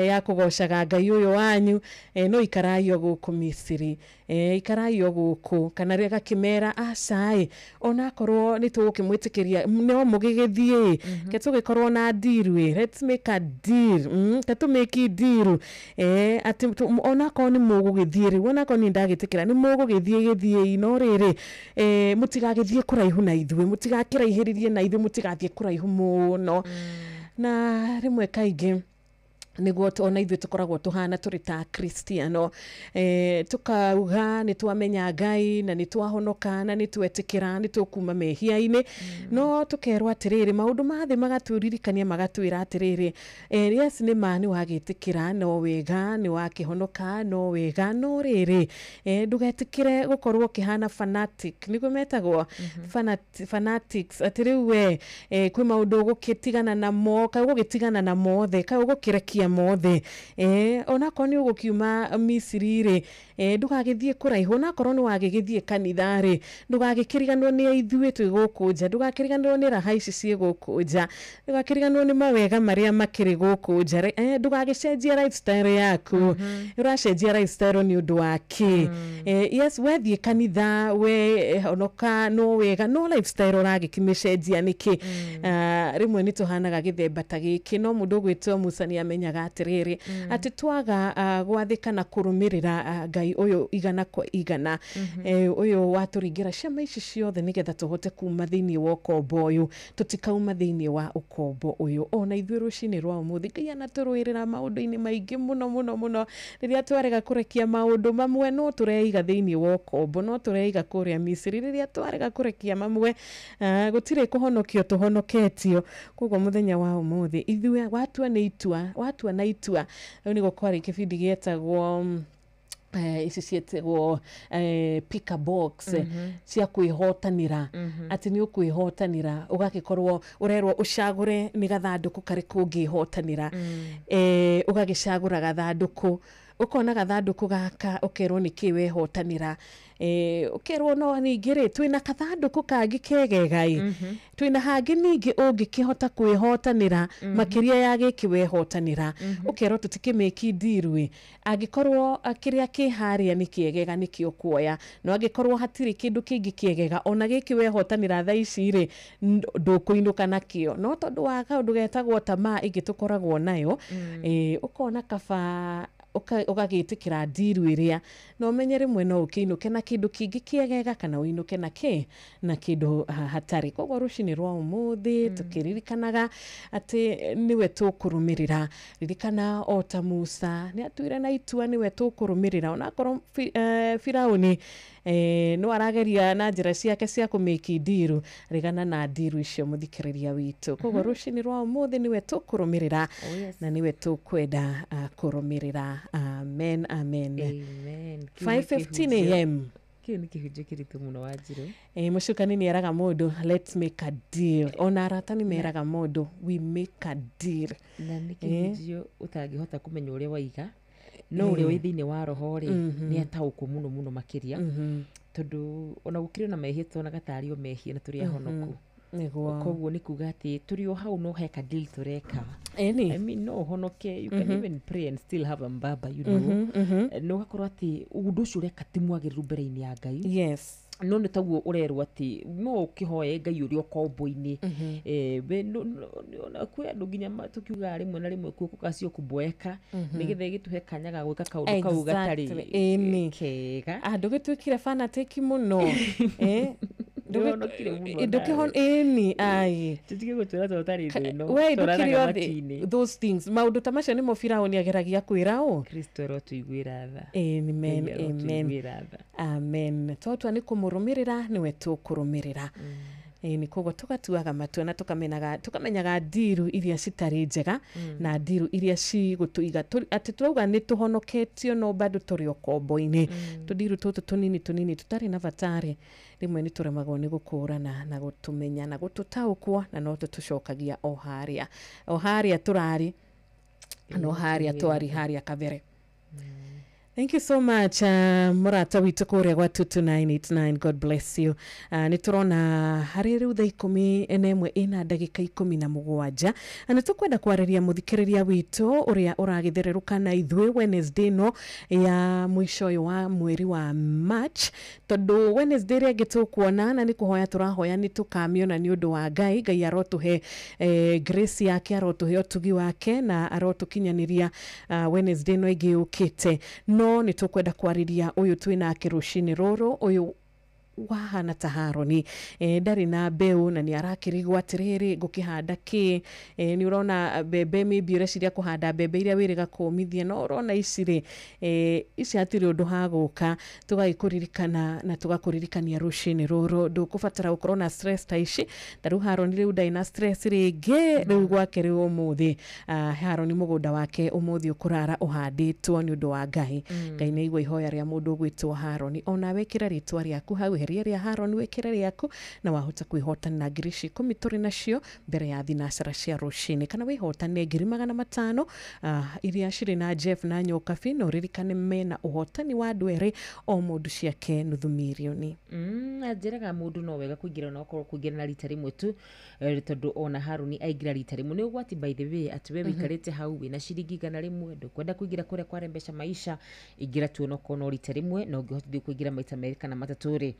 ya kũgocaga Ngai ũyũ wanyu, no ikarai o gũkũ Misiri, ikarai o gũkũ. Kana rĩ agakĩmera aca ĩ, onakorwo nĩ tũgũkĩmwĩtĩkĩria no mũgĩgĩthiĩ, ke tũgĩkorwo na deal ĩ, let's make a deal, ke tũmake deal, atĩ onakorwo nĩ mũgũgĩthiĩ rĩ, onakorwo niĩ ndagĩtĩkĩra nĩ mũgũgĩthiĩ gĩthiĩi, no rĩrĩ, mũtigagĩthiĩ kũraihu na ithuĩ, mũtigakĩraihĩrĩrie na ithuĩ, mũtigathiĩ kũraihu mũno. Na rĩmwe kaingĩ nĩguo ona ithuĩ tũkoragwo tũhana tũrĩ ta Kristiano, tukauga nĩ twamenya Ngai na nĩ twahonoka na nĩ twetĩkĩra nĩ tũkuma mehia-inĩ, no tũkerwo atĩrĩrĩ, maũndũ ma thĩ magatũririkania magatwĩra atĩrĩrĩ, yes nĩ ma nĩ wagĩtĩkĩra no wega, nĩ wakĩhonoka no wega, no rĩrĩ, ndũgetĩkĩre gũkorwo ũkĩhana fanatic, nĩguo metagwo fanatics, atĩ rĩu we kwĩ maũndũ ũgũgĩtigana namo, kaĩ ũgũgĩtigana na mothe, kaĩ ũgũkĩrekia mothe, onakorwo nĩ ũgũkiuma Misiri rĩ, ndũgagĩthiĩ kũraihu, onakorwo nĩ wagĩgĩthiĩ kanitha rĩ, ndũgagĩkĩriganĩrwo nĩ ithuĩ twĩ gũkũ nja, ndũgakĩriganĩrwo nĩ raha ici ciĩ gũkũ nja, ndũgakĩriganĩrwo nĩ mawega marĩa makĩrĩ gũkũ nja, ndũgagĩcenjie lifestyle yaku, ũracenjia lifestyle nĩ ũndũ wa kĩ? Yes, wethiĩ kanitha we honoka no wega, no lifestyle ũragĩkĩmĩcenjia nĩkĩ? Rĩmwe nĩ tũhanaga gĩthemba ta gĩkĩ, no mũndũ ũgwĩtwo Musa nĩ amenyaga atĩrĩrĩ, atĩ twaga gwathĩka na kũrũmĩrĩra Ngai ũyũ igana kwa igana, ũyũ watũringĩra ciama ici ciothe nĩgetha tũhote kuma thĩinĩ wa ũkombo ũyũ, tũtikauma thĩinĩ wa ũkombo ũyũ. Ona ithuĩ rũcinĩ rwa ũmũthĩ Ngai anatũrũĩrĩra maũndũ-inĩ maingĩ mũno mũno mũno, rĩrĩa twarega kũrekia maũndũ mamwe no tũreiga thĩinĩ wa ũkombo, no tũreiga kũrĩa Misiri, rĩrĩa twarega kũrekia mamwe, gũtirĩ kũhonokio tũhonoketio. Koguo mũthenya wa ũmũthĩ ithuĩ watua nĩ itua, watua na itua, rĩu nĩguo kwarĩ kĩbindi gĩetagwo ici cietagwo pick a box, cia kwĩhotanĩra, atĩ nĩ ũkwĩhotanĩra, ũgagĩkorwo ũrerwo ũcagũre nĩ gathandũkũ karĩkũ ũngĩhotanĩra, ũgagĩcagũra gathandũkũ, ũkona gathandũkũ gaka ũkerwo nĩ kĩ wehotanĩra, ũkerwo no ningĩ rĩ twĩna kathandũkũ kangĩ kegega ĩ, twĩna hangĩ ningĩ ũngĩkĩhota kwĩhotanĩra makĩria ya gĩkĩ wehotanĩra, ũkerwo tũtikĩmĩki deal ĩ, angĩkorwo kĩrĩa kĩ harĩa nĩ kĩegega nĩkĩo ũkuoya, no angĩkorwo hatirĩ kĩndũ kĩngĩ kĩegega ona gĩkĩ wehotanĩra thaa ici rĩ, ndũkũinũka nakĩo, no tondũ wa kaũndũ getagwo tamaa ĩngĩ tũkoragwo nayo, ũkona kaba ũgagĩtĩkĩra deal ĩrĩa, na ũmenye rĩmwe no ũkĩinũke na kĩndũ kĩngĩ kĩegega kana ũinũke na kĩ na kĩndũ hatarĩ. Koguo rũcinĩ rwa ũmũthĩ tũkĩririkanaga atĩ nĩwe tũkũrũmĩrĩra, ririkana o ta Musa nĩ atuire na itua nĩwe tũkũrũmĩrĩra, onakorwo Firaũni no arageria na njĩra ciake cia kũmĩki deal, regana na deal icio mũthikĩrĩria witũ. Koguo rũcinĩ rwa ũmũthĩ nĩwe tũkũrũmĩrĩra na nĩwe tũkwenda kũrũmĩrĩra. Amen, amen. Amen. 5:15 am. Kĩu nĩ kĩhunjio kĩritũ mũno Wanjirũ. Mũcukani nĩ eraga mũndũ let's make a deal, ona arata nĩ meraga mũndũ we make a deal, na nĩ kĩhunjio ũtangĩhota kũmenya ũrĩa waiga, no ũrĩa wĩ thĩinĩ wa roho rĩ nĩ ataũkwo mũno mũno makĩria, tondũ ona gũkĩrĩ na mehia tuonaga tarĩ o mehia na tũrĩ ahonoku. Koguo nĩ kuga atĩ tũrĩ o hau no he ka deal tũreka. I mean, no ũhonoke, you can even pray and still have a mbaba, you know. Na ũgakorwo atĩ ũndũ ũcio ũreka ti mwagĩrĩru mbere-inĩ ya Ngai. Yes. No nĩ taguo ũrerwo atĩ no ũkĩhoe Ngai ũrĩ ũkombo-inĩ. Kwĩ andũ nginya tũkiugaga rĩmwe na rĩmwe kuo kũgacio kũboeka nĩgetha ĩgĩtũhe kanya ga gwĩka kaũndũ kau gatarĩ kega. Andũ gĩtuĩkire fanatic mũno. Ndũhonokire mũno Ndũkĩhon ĩni ai. Tũtige gũtũra ta ũtarĩ thĩ ĩno. We Tũraraga ndũkĩrĩ matu-inĩ. those things maũndũ ta macio nĩmo Firaũni ageragia kwĩra ũ. Kristo arotũiguĩra tha. Amen, Ngai amen. arotũiguĩra tha. Amen. Twatua nĩ kũmũrũmĩrĩra nĩwe tũkũrũmĩrĩra. Ĩni koguo tũgatuaga matua na tũkamenyaga ndiru iria citarĩ njega na ndiru iria cigũtũiga atĩ tũrauga nĩ tũhonoketio no bado tũrĩ ũkombo-inĩ. Tũndiru tũtũ tũnini tũnini tũtarĩ na batarĩ rĩmwe nĩ tũremagwo nĩ gũkũrana na gũtũmenya na gũtũtaũkwo na no tũtũcokagia o harĩa o harĩa tũrarĩ no harĩa twarĩ harĩa kabere. Thank you so much, mũrata witũ kũrĩa gwa 22989. God bless you. Nĩ tũrona harĩ rĩu thaa 11 ĩna ndagĩka 17. Nĩ tũkwenda kwarĩria mũthikĩrĩria witũ ũrĩa ũragĩthererũka na ithuĩ Wednesday ĩno ya mũico ũyũ wa mweri wa March, tondũ Wednesday ĩrĩa ĩngĩ tũkuona na nĩ kũhoya tũrahoya nĩ tũkamĩona nĩ ũndũ wa Ngai. Ngai arotũhe grace yake, arotũhe ũtugi wake na arotũkinyanĩria Wednesday ĩno ĩngĩ yũkĩte. No nĩ tũkwenda kwarĩria ũyũ twĩ nake rũcinĩ rũrũ, ũyũ wahana ta Haroni, ndarĩ na mbeũ na nĩ arakĩrigwo atĩrĩrĩ ngũkĩhanda kĩ. Nĩ ũrona mbembe maybe ũreciria kũhanda mbembe iria wĩrĩga kũmithia, no ũrona ici rĩ, ici hatirĩ ũndũ hagũka. Tũgagĩkũririkana na tũgakũririkania rũcinĩ rũrũ ndũkũbatara gũkorwo na stress ta ici. Ta rĩu Haroni rĩu ndarĩ na stress rĩngĩ rĩu gwake rĩu ũmũthĩ. Haroni mũgũnda wake ũmũthĩ ũkũrara ũhandĩtwo nĩ ũndũ wa Ngai. Ngai nĩ aigua ihoya rĩa mũndũ ũgwĩtwo Haroni. Ona wekĩra rĩtwa rĩaku hau heria rĩa Haroni wĩkĩre rĩaku na wahota kwĩhotanĩra ngiri ici 10 tũrĩ nacio mbere ya thinacara cia rũcinĩ, kana wĩhotane ngiri 500 iria cirĩ na Jeff na Nyokabi, na ũririkane mena ũhotani wa andũ erĩ o mũndũ ciake nuthu mirioni. Njĩraga mũndũ no wega kũingĩra ona okorwo kũingĩra na rita rĩmwe tu, tondũ ona Haruni aingĩra rita rĩmwe nĩ ũgwati by the way atĩ we wĩikarĩte hau wĩna ciringi 100 ndũkwenda kũingĩra kũrĩa kwa mbeca maisha, ingĩra tu onokorwo no rita rĩmwe, na ũngĩhotithio kũingĩra maita merĩ kana matatũ rĩ,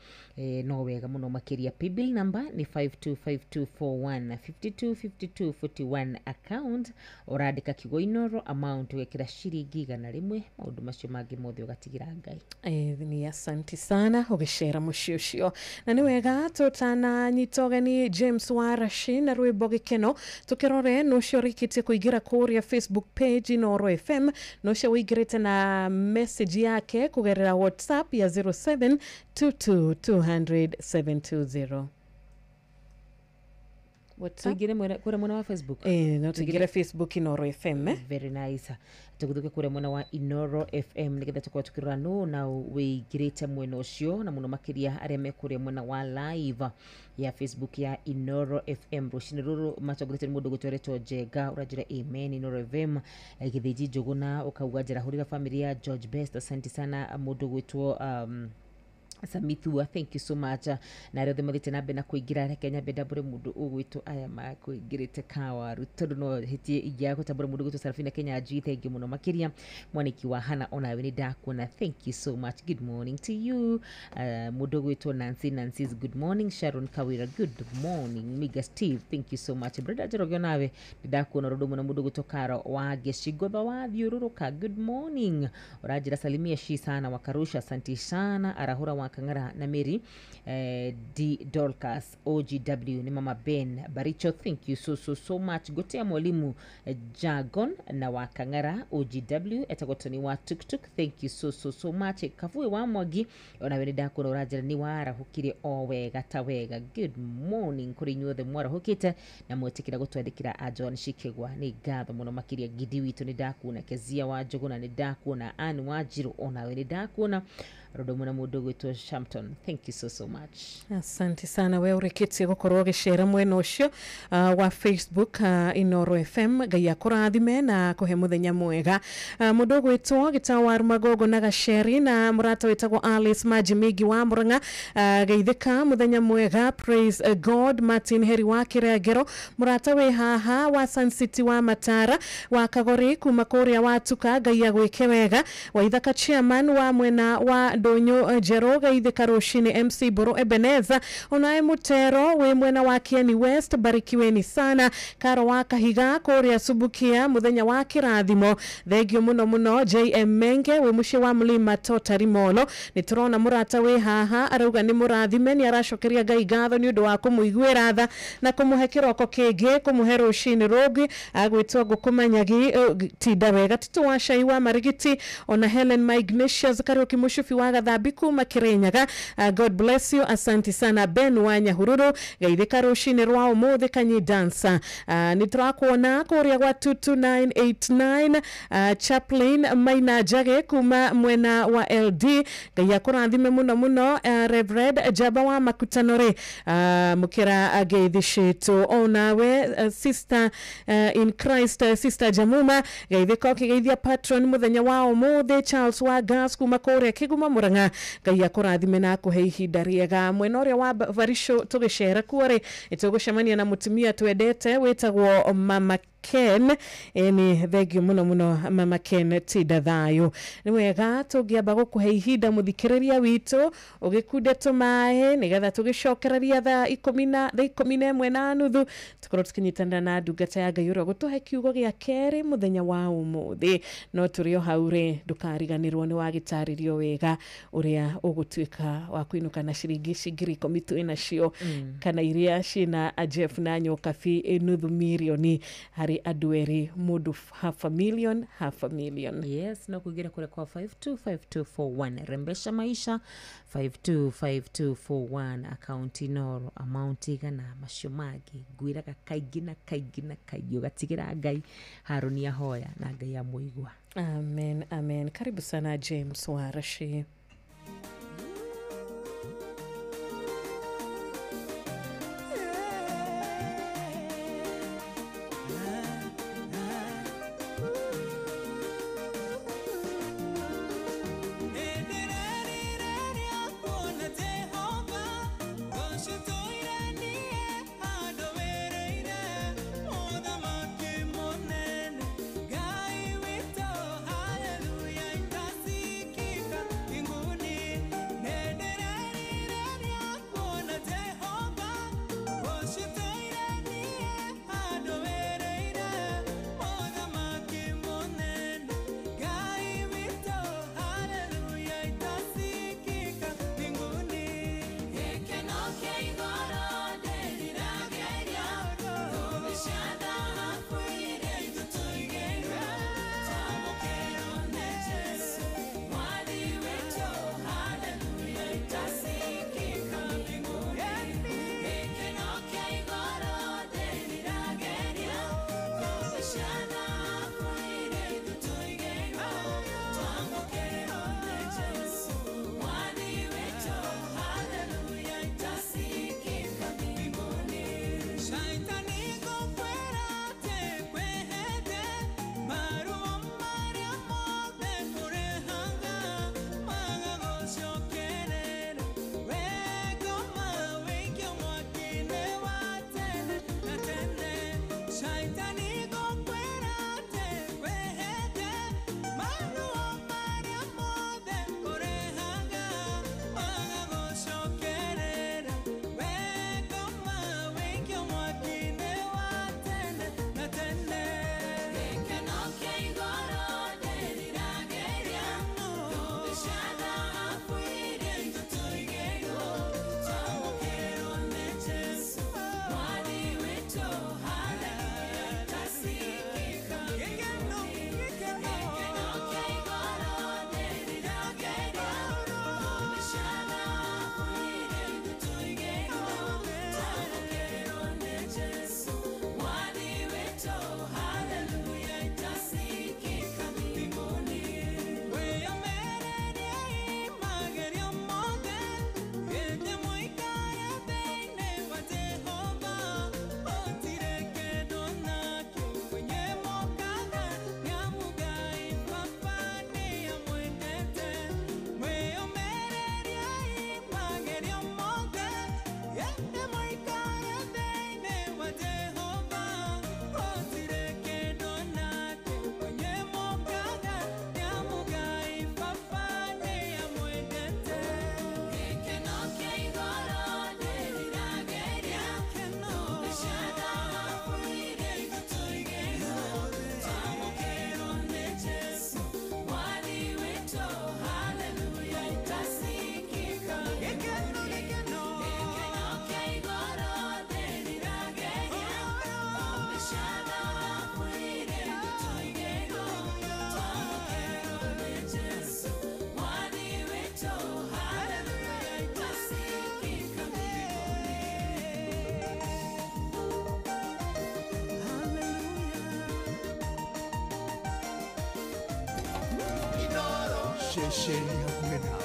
no wega mũno makĩria. Paybill number nĩ 525241 525241 account, ũrandĩka kiugo Inoro, amount ũgekĩra ciringi 100, maũndũ macio mangĩ mothe ũgatigĩra Ngai. Ni asanti sana ũgĩcera mũciĩ ũcio, na nĩ wega tũtananyita ũgeni James Warashi na rwĩmbo gĩkeno tũkĩrore nũ ũcio ũrĩkĩtie kũingĩra kũrĩa Facebook page Inoro FM, nũ ũcio ũingĩrĩte na message yake kũgerera WhatsApp ya 0722 200 720. WhatsApp Tũingĩre kũrĩa mwena wa Facebook. No tũingĩre Facebook Inoro FM. Very nice. Tũgĩthũke kũrĩa mwena wa Inoro FM nĩgetha tũkorwo tũkĩrora nũ na wĩingĩrĩte mwena ũcio, na mũno makĩria arĩa me kũrĩa mwena wa live ya Facebook ya Inoro FM. Rũcinĩ rũrũ matongoretio nĩ mũndũ ũgũtweretwo Njenga, ũranjĩra amen Inoro FM. Gĩthĩnji Njũgũna ũkauga njarahũrĩra family ya George Best, asante sana mũndũ ũgwĩtwo Samithua, thank you so much. Na arĩa othe mathiĩte na mbere na kũingĩra, reke nyambe ndambũre mũndũ ũgwĩtwo aya makũingĩrĩte kawaru, tondũ no hĩtie ingĩaga gũtambũra mũndũ ũgwĩtwo Sarafina Kenya Njui, thank you mũno makĩria. Mwaniki wa Hana, onawe nĩ ndakuona, thank you so much, good morning to you. Mũndũ ũgwĩtwo Nancy, Nancy's good morning. Sharon Kawira, good morning. Miga Steve, thank you so much. Brenda Njoroge, onawe nĩ ndakuona. Ũndũ ũmwe na mũndũ ũgwĩtwo Karo wa Gĩcigotho wa Thiũrũrũka, good morning. Ũranjĩra salimia shi sana wakarusha, asante sana. Arahũra wa Kang'ara na Mary, D Dorcas OGW ni Mama Ben Baricho, thank you so so so much. Gotea mwalimu Jagon na wa Kang'ara OGW etagwo Tony wa Tuktuk, thank you so so so much. Kavue wa Mwangi, onawe nĩ ndakuona ũranjĩra nĩ warahũkire o wega ta wega, good morning kũrĩ inyuothe mwarahũkĩte na mwetĩkĩra gũtwandĩkĩra a John Shikegwa, nĩ ngatho mũno makĩria. Gidi witũ nĩ ndakuona, Kezia wa Njũgũna nĩ ndakuona, Ann wa Njirũ onawe nĩ ndakuona, Rodomo na mũndũ ũgwĩtwo Shampton, thank you so so much. Asante sana we ũrĩkĩtie gũkorwo ũgĩcera mwena ũcio wa Facebook Inoro FM. Ngai akũrathime na kũhe mũthenya mwega. Mũndũ ũgwĩtwo Gĩtao wa Magongo na Gaceri na mũrata wĩtagwo Alice Maji Migi wa Murang'a, geithĩka mũthenya mwega, praise God. Martin Heri wa Kĩrengero, mũrata wĩ haha wa Sun City wa Matara wa Kagori kuma kũrĩa wa Tuka, Ngai agwĩke wega. Waithaka chairman wa mwena wa ndũnyũ njerũ geithĩka rũcinĩ MC Mbũrũ Ebeneza onawe Mutero wĩ mwena wa Kieni West barikiweni sana. Karo wa Kahiga kũrĩa Subukia mũthenya wa kĩrathimo thengio mũno mũno. JM Menge wĩ mũciĩ wa Mlima Totari Molo nĩ tũrona mũrata wĩ haha arauga nĩ mũrathime nĩ aracokeria Ngai ngatho nĩ ũndũ wa kũmũiguĩra tha na kũmũhe kĩroko kĩngĩ kũmũhe rũcinĩ rũngĩ agwĩtwo ngũkũmanyagi tinda wega. Tito wa Cai wa Marigiti ona Helen ma Ignatius Kariuki Mũcubi wa Gathambi kuma Kirinyaga God bless you, asanti sana. Ben wa Nyahururu geithĩka rũcinĩ rwa ũmũthĩ Kanyi dancer nĩ tũrakuona kũrĩa gwa 22989 Chaplain Maina Njage kuma mwena wa LD Ngai akũrathime mũno mũno. Reverend Jaba wa Makutano rĩ mũkĩra ngeithi citũ onawe sister in Christ sister Jamuma geithĩka ũkĩgeithia patron mũthenya wa ũmũthĩ Charles wa Gas kuma kũrĩa Kĩgumo Mũrang'a Ngai akũrathime na akũhe ihinda rĩega. Mwena ũrĩa wa Barisho tũgĩcera kuo rĩ nĩtũgũcemania na mũtumia twendete wĩtagwo Mama Ken ni thengio mũno mũno Mama Ken tinda thayũ. Nĩ wega tũngĩamba gũkũhe ihinda mũthikĩrĩria witũ ũgĩkunde tũmaĩ nĩgetha tũgĩcokereria thaa 11:30 tũkorwo tũkĩnyitanĩra na ndungata ya Ngai ũrĩa ũgũtũhe kiugo gĩa kerĩ mũthenya wa ũmũthĩ. No tũrĩ o hau rĩ ndũkariganĩrwo nĩ wagĩtarĩrio wega ũrĩa ũgũtuĩka wa kũinũka na ciringi ici 10,000 twĩ nacio kana iria ciĩna Jeff na Nyokabi nuthu mirioni harĩ andũ erĩ mũndũ half a million half a million. Yes, no kuingira kule kwa 525241 rembesha maisha 525241 akaunti noro amount igana macio mangĩ ngwĩraga kaingĩ na kaingĩ na kaingĩ ũgatigĩra Ngai Harũni ahoya na Ngai amũigua. Amen, amen. Karibu sana James Warashi. Hallelujah, itasikika. Ceceni hakuhĩ nawe.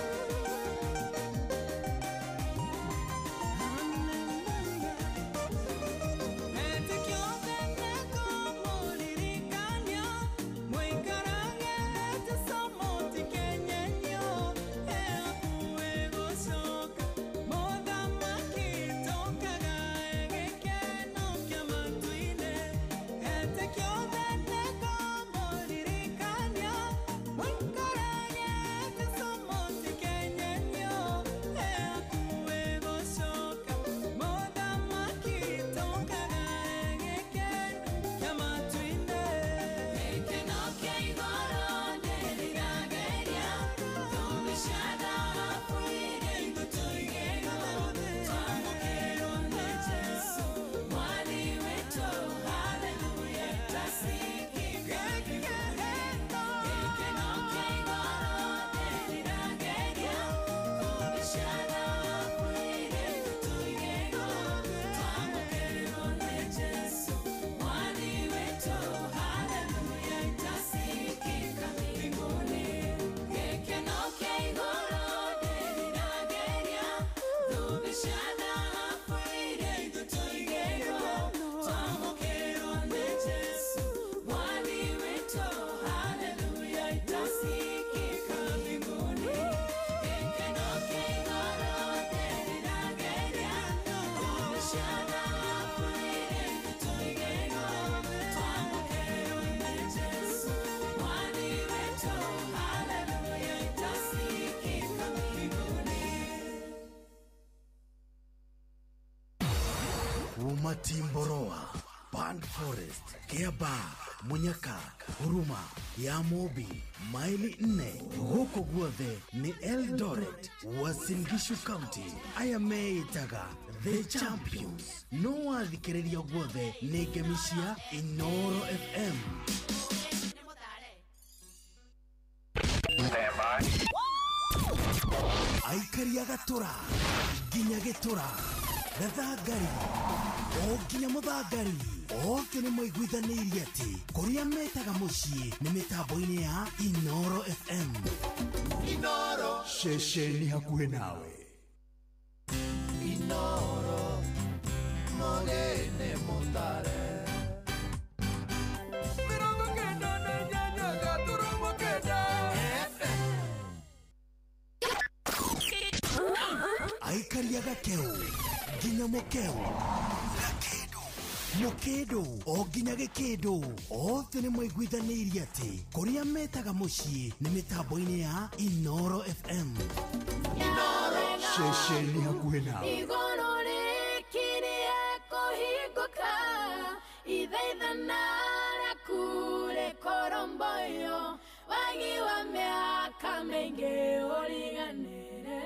Timboroa, Band Forest, Kiaba, Munyaka, Huruma, Yamobi, maili 4, gũkũ guothe nĩ Eldoret, Uasin Gishu County. Aya meĩtaga The Champions. No wathikĩrĩria guothe nĩ ngemi cia Inooro FM. Aikaria gatũra nginya gĩtũra, gathangari o nginya mũthangari, othe nĩ maiguithanĩirie atĩ kũrĩa metaga mũciĩ nĩ mĩtambo-inĩ ya Inooro FM. Inooro. Ceceni hakuhĩ nawe. Inooro mũgeni mũtare. 98.9 Aikaria gakeu nginya mũkeu, gakĩndũ mũkĩndũ o nginya gĩkĩndũ, othe nĩ maiguithanĩirie atĩ kũrĩa metaga mũciĩ nĩ mĩtambo-inĩ ya Inooro FM. Inooro. Ceceni hakuhĩ nawe. Igũrũ rĩkirie kũhingũka, ithaithana rĩaku rĩkoromboyo, wagi wa mĩaka mĩingĩ ũriganĩre,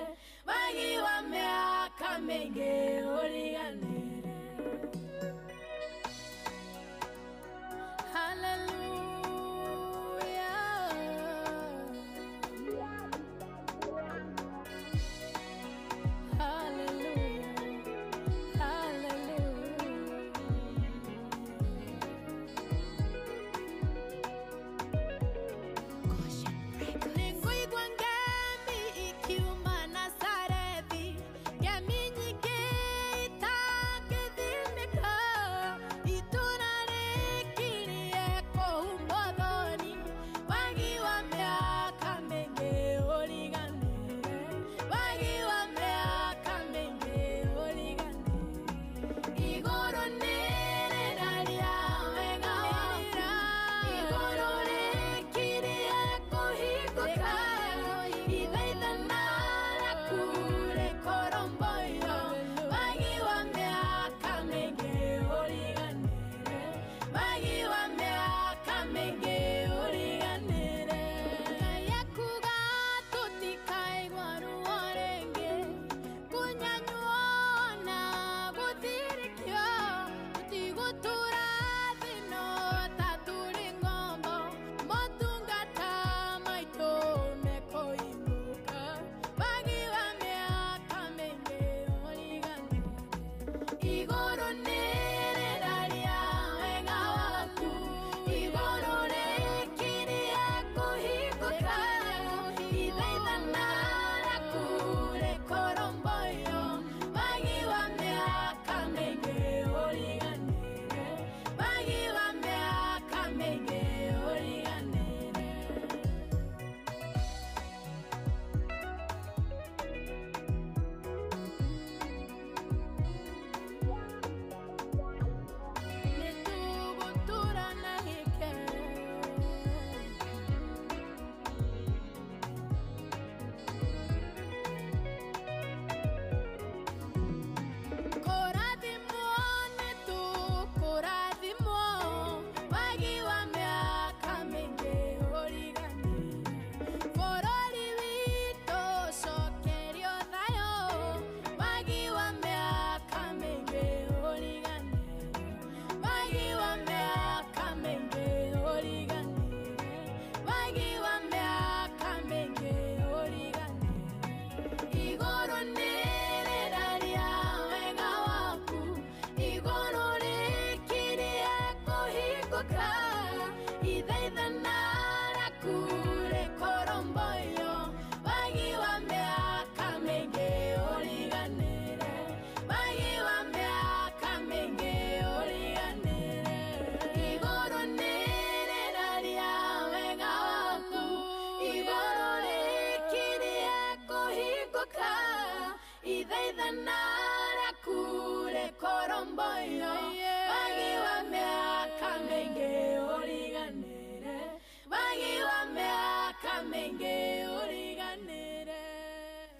wagi wa mĩaka mĩingĩ ũriganĩre. Nĩngũigua ngemi ikiuma Nazarethi, ngemi nyingĩ Ithaithana rĩaku rĩkũrũmbũiyo. Wagi wa mĩaka mĩingĩ ũriganĩre. Wagi wa mĩaka mĩingĩ ũriganĩre.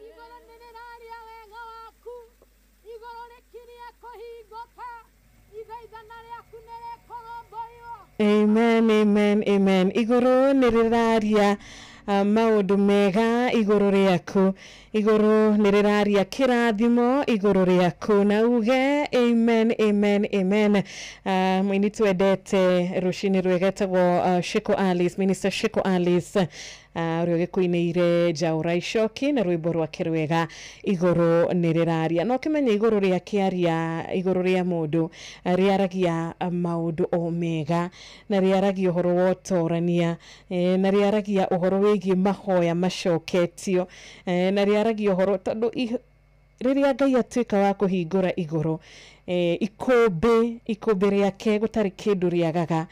Igũrũ nĩ rĩraria wega waku, igũrũ rĩkirie kũhingũka, ithaithana rĩaku nĩ rĩkũrũmbũiyo. Amen, amen, amen. Igũrũ nĩ rĩraria maũndũ mega igũrũ rĩaku. Igũrũ nĩ rĩraria kĩrathimo igũrũ rĩaku. Na uge amen, amen, amen. Mũini twendete rũcinĩ rwega etagwo Shiko Alice, Minister Shiko Alice, ũrĩa ũgĩkũinĩire Njaũra Icoki na rwĩmbo rwake rwega igũrũ nĩ rĩraria. No ũkĩmenye igũrũ rĩa kĩaria, igũrũ rĩa mũndũ rĩaragia maũndũ o mega, na rĩaragia ũhoro wa ũtorania, na rĩaragia ũhoro wĩgiĩ mahoya macoketio, na rĩaragia ũhoro tondũ rĩrĩa Ngai atuĩka wa kũhingũra igũrũ, ikũmbĩ rĩake gũtarĩ kĩndũ rĩagaga.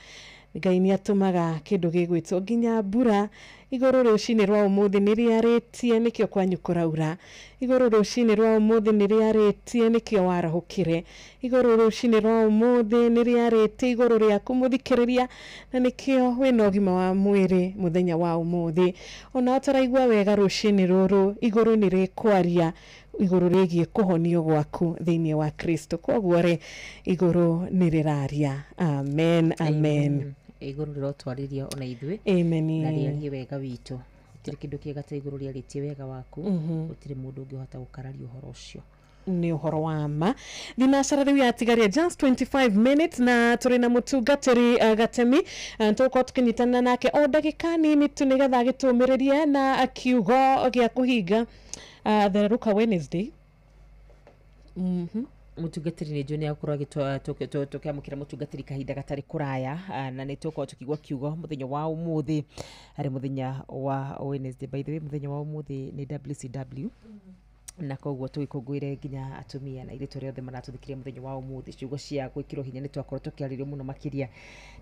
Ngai nĩ atũmaga kĩndũ gĩgwĩtwo nginya mbura. Igũrũ rũcinĩ rwa ũmũthĩ nĩ rĩarĩtie nĩkĩo kwanyu kũraura. Igũrũ rũcinĩ rwa ũmũthĩ nĩ rĩarĩtie nĩkĩo warahũkire. Igũrũ rũcinĩ rwa ũmũthĩ nĩ rĩarĩtie igũrũ rĩaku mũthikĩrĩria, na nĩkĩo wĩna ũgima wa mwĩrĩ mũthenya wa ũmũthĩ. Ona ũtaraigua wega rũcinĩ rũrũ, igũrũ nĩ rĩkwaria igũrũ rĩgiĩ kũhonio gwaku thĩinĩ wa Kristo. Kwoguo rĩ, igũrũ nĩ rĩraria. Amen, amen. Igũrũ rĩrotwarĩria ona ithuĩ. Amen. Na rĩarie wega witũ. Gũtirĩ kĩndũ kĩega ta igũrũ rĩarĩtie wega waku. Gũtirĩ mũndũ ũngĩhota gũkararia ũhoro ũcio. Nĩ ũhoro wa ma. Thinacara rĩu yatigaria just 25 minutes, na tũrĩ na mũtungatĩri Gatemi. Tũgũkorwo tũkĩnyitanĩra nake o ndagĩka nini tu nĩgetha agĩtũmĩrĩrie na kiugo gĩa kũhinga Thererũka Wednesday. Mũtungatĩri nĩ njũĩ nĩ agũkorwo tũkĩamũkĩra mũtungatĩri kahinda gatarĩ kũraya, na nĩ tũgũkorwo tũkĩigua kiugo mũthenya wa ũmũthĩ, harĩ mũthenya wa Wednesday. By the way, mũthenya wa ũmũthĩ nĩ WCW, na koguo tũgĩkũngũĩre nginya atumia na airĩtu arĩa othe maratũthikĩrĩria mũthenya wa ũmũthĩ. Ciugo cia gwĩkĩrwo hinya nĩ twakorwo tũkĩarĩrio mũno makĩria,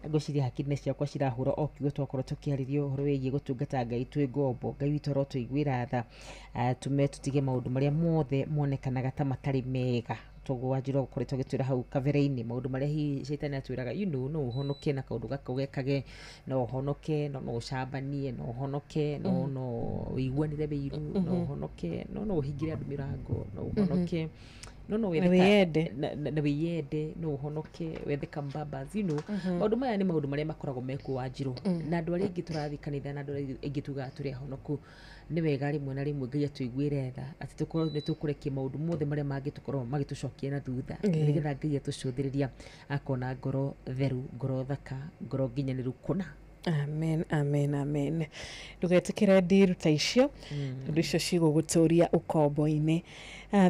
na ngwĩciria hakiri-inĩ ciakwa cirahũra o kiugo twakorwo tũkĩarĩrio ũhoro wĩgiĩ gũtungata Ngai twĩ ngombo. Ngai witũ arotũiguĩra tha, tũme tũtige maũndũ marĩa mothe monekanaga ta matarĩ mega. Toguo Wanjirũ ũkoretwo agĩtwĩra hau kabere-inĩ maũndũ marĩa hihi caitani atwĩraga, you know, no ũhonoke na kaũndũ gaka ũgekage, no ũhonoke, no ũcambanie, no ũhonoke, no ũiguanĩre wĩiru, no ũhonoke, no ũhingĩre andũ mĩrango, no ũhonoke, no wethe na wĩyende, no ũhonoke wethe kambabas, you know. Maũndũ maya nĩ maũndũ marĩa makoragwo mekuo Wanjirũ, na andũ arĩa aingĩ tũrathiĩ kanitha na andũ arĩa aingĩ tugaga tũrĩ ahonoku, nĩ wega rĩmwe na rĩmwe Ngai atũiguĩre tha atĩ tũkorwo nĩ tũkũrekia maũndũ mothe marĩa mangĩtũkorwo magĩtũcokia na thutha, nĩgetha Ngai atũcũthĩrĩria akona ngoro theru, ngoro thaka, ngoro nginyanĩru kũna. Amen, amen, amen. Ndũgetĩkĩre ndiru ta icio, tondũ icio cigũgũtũria ũkombo-inĩ.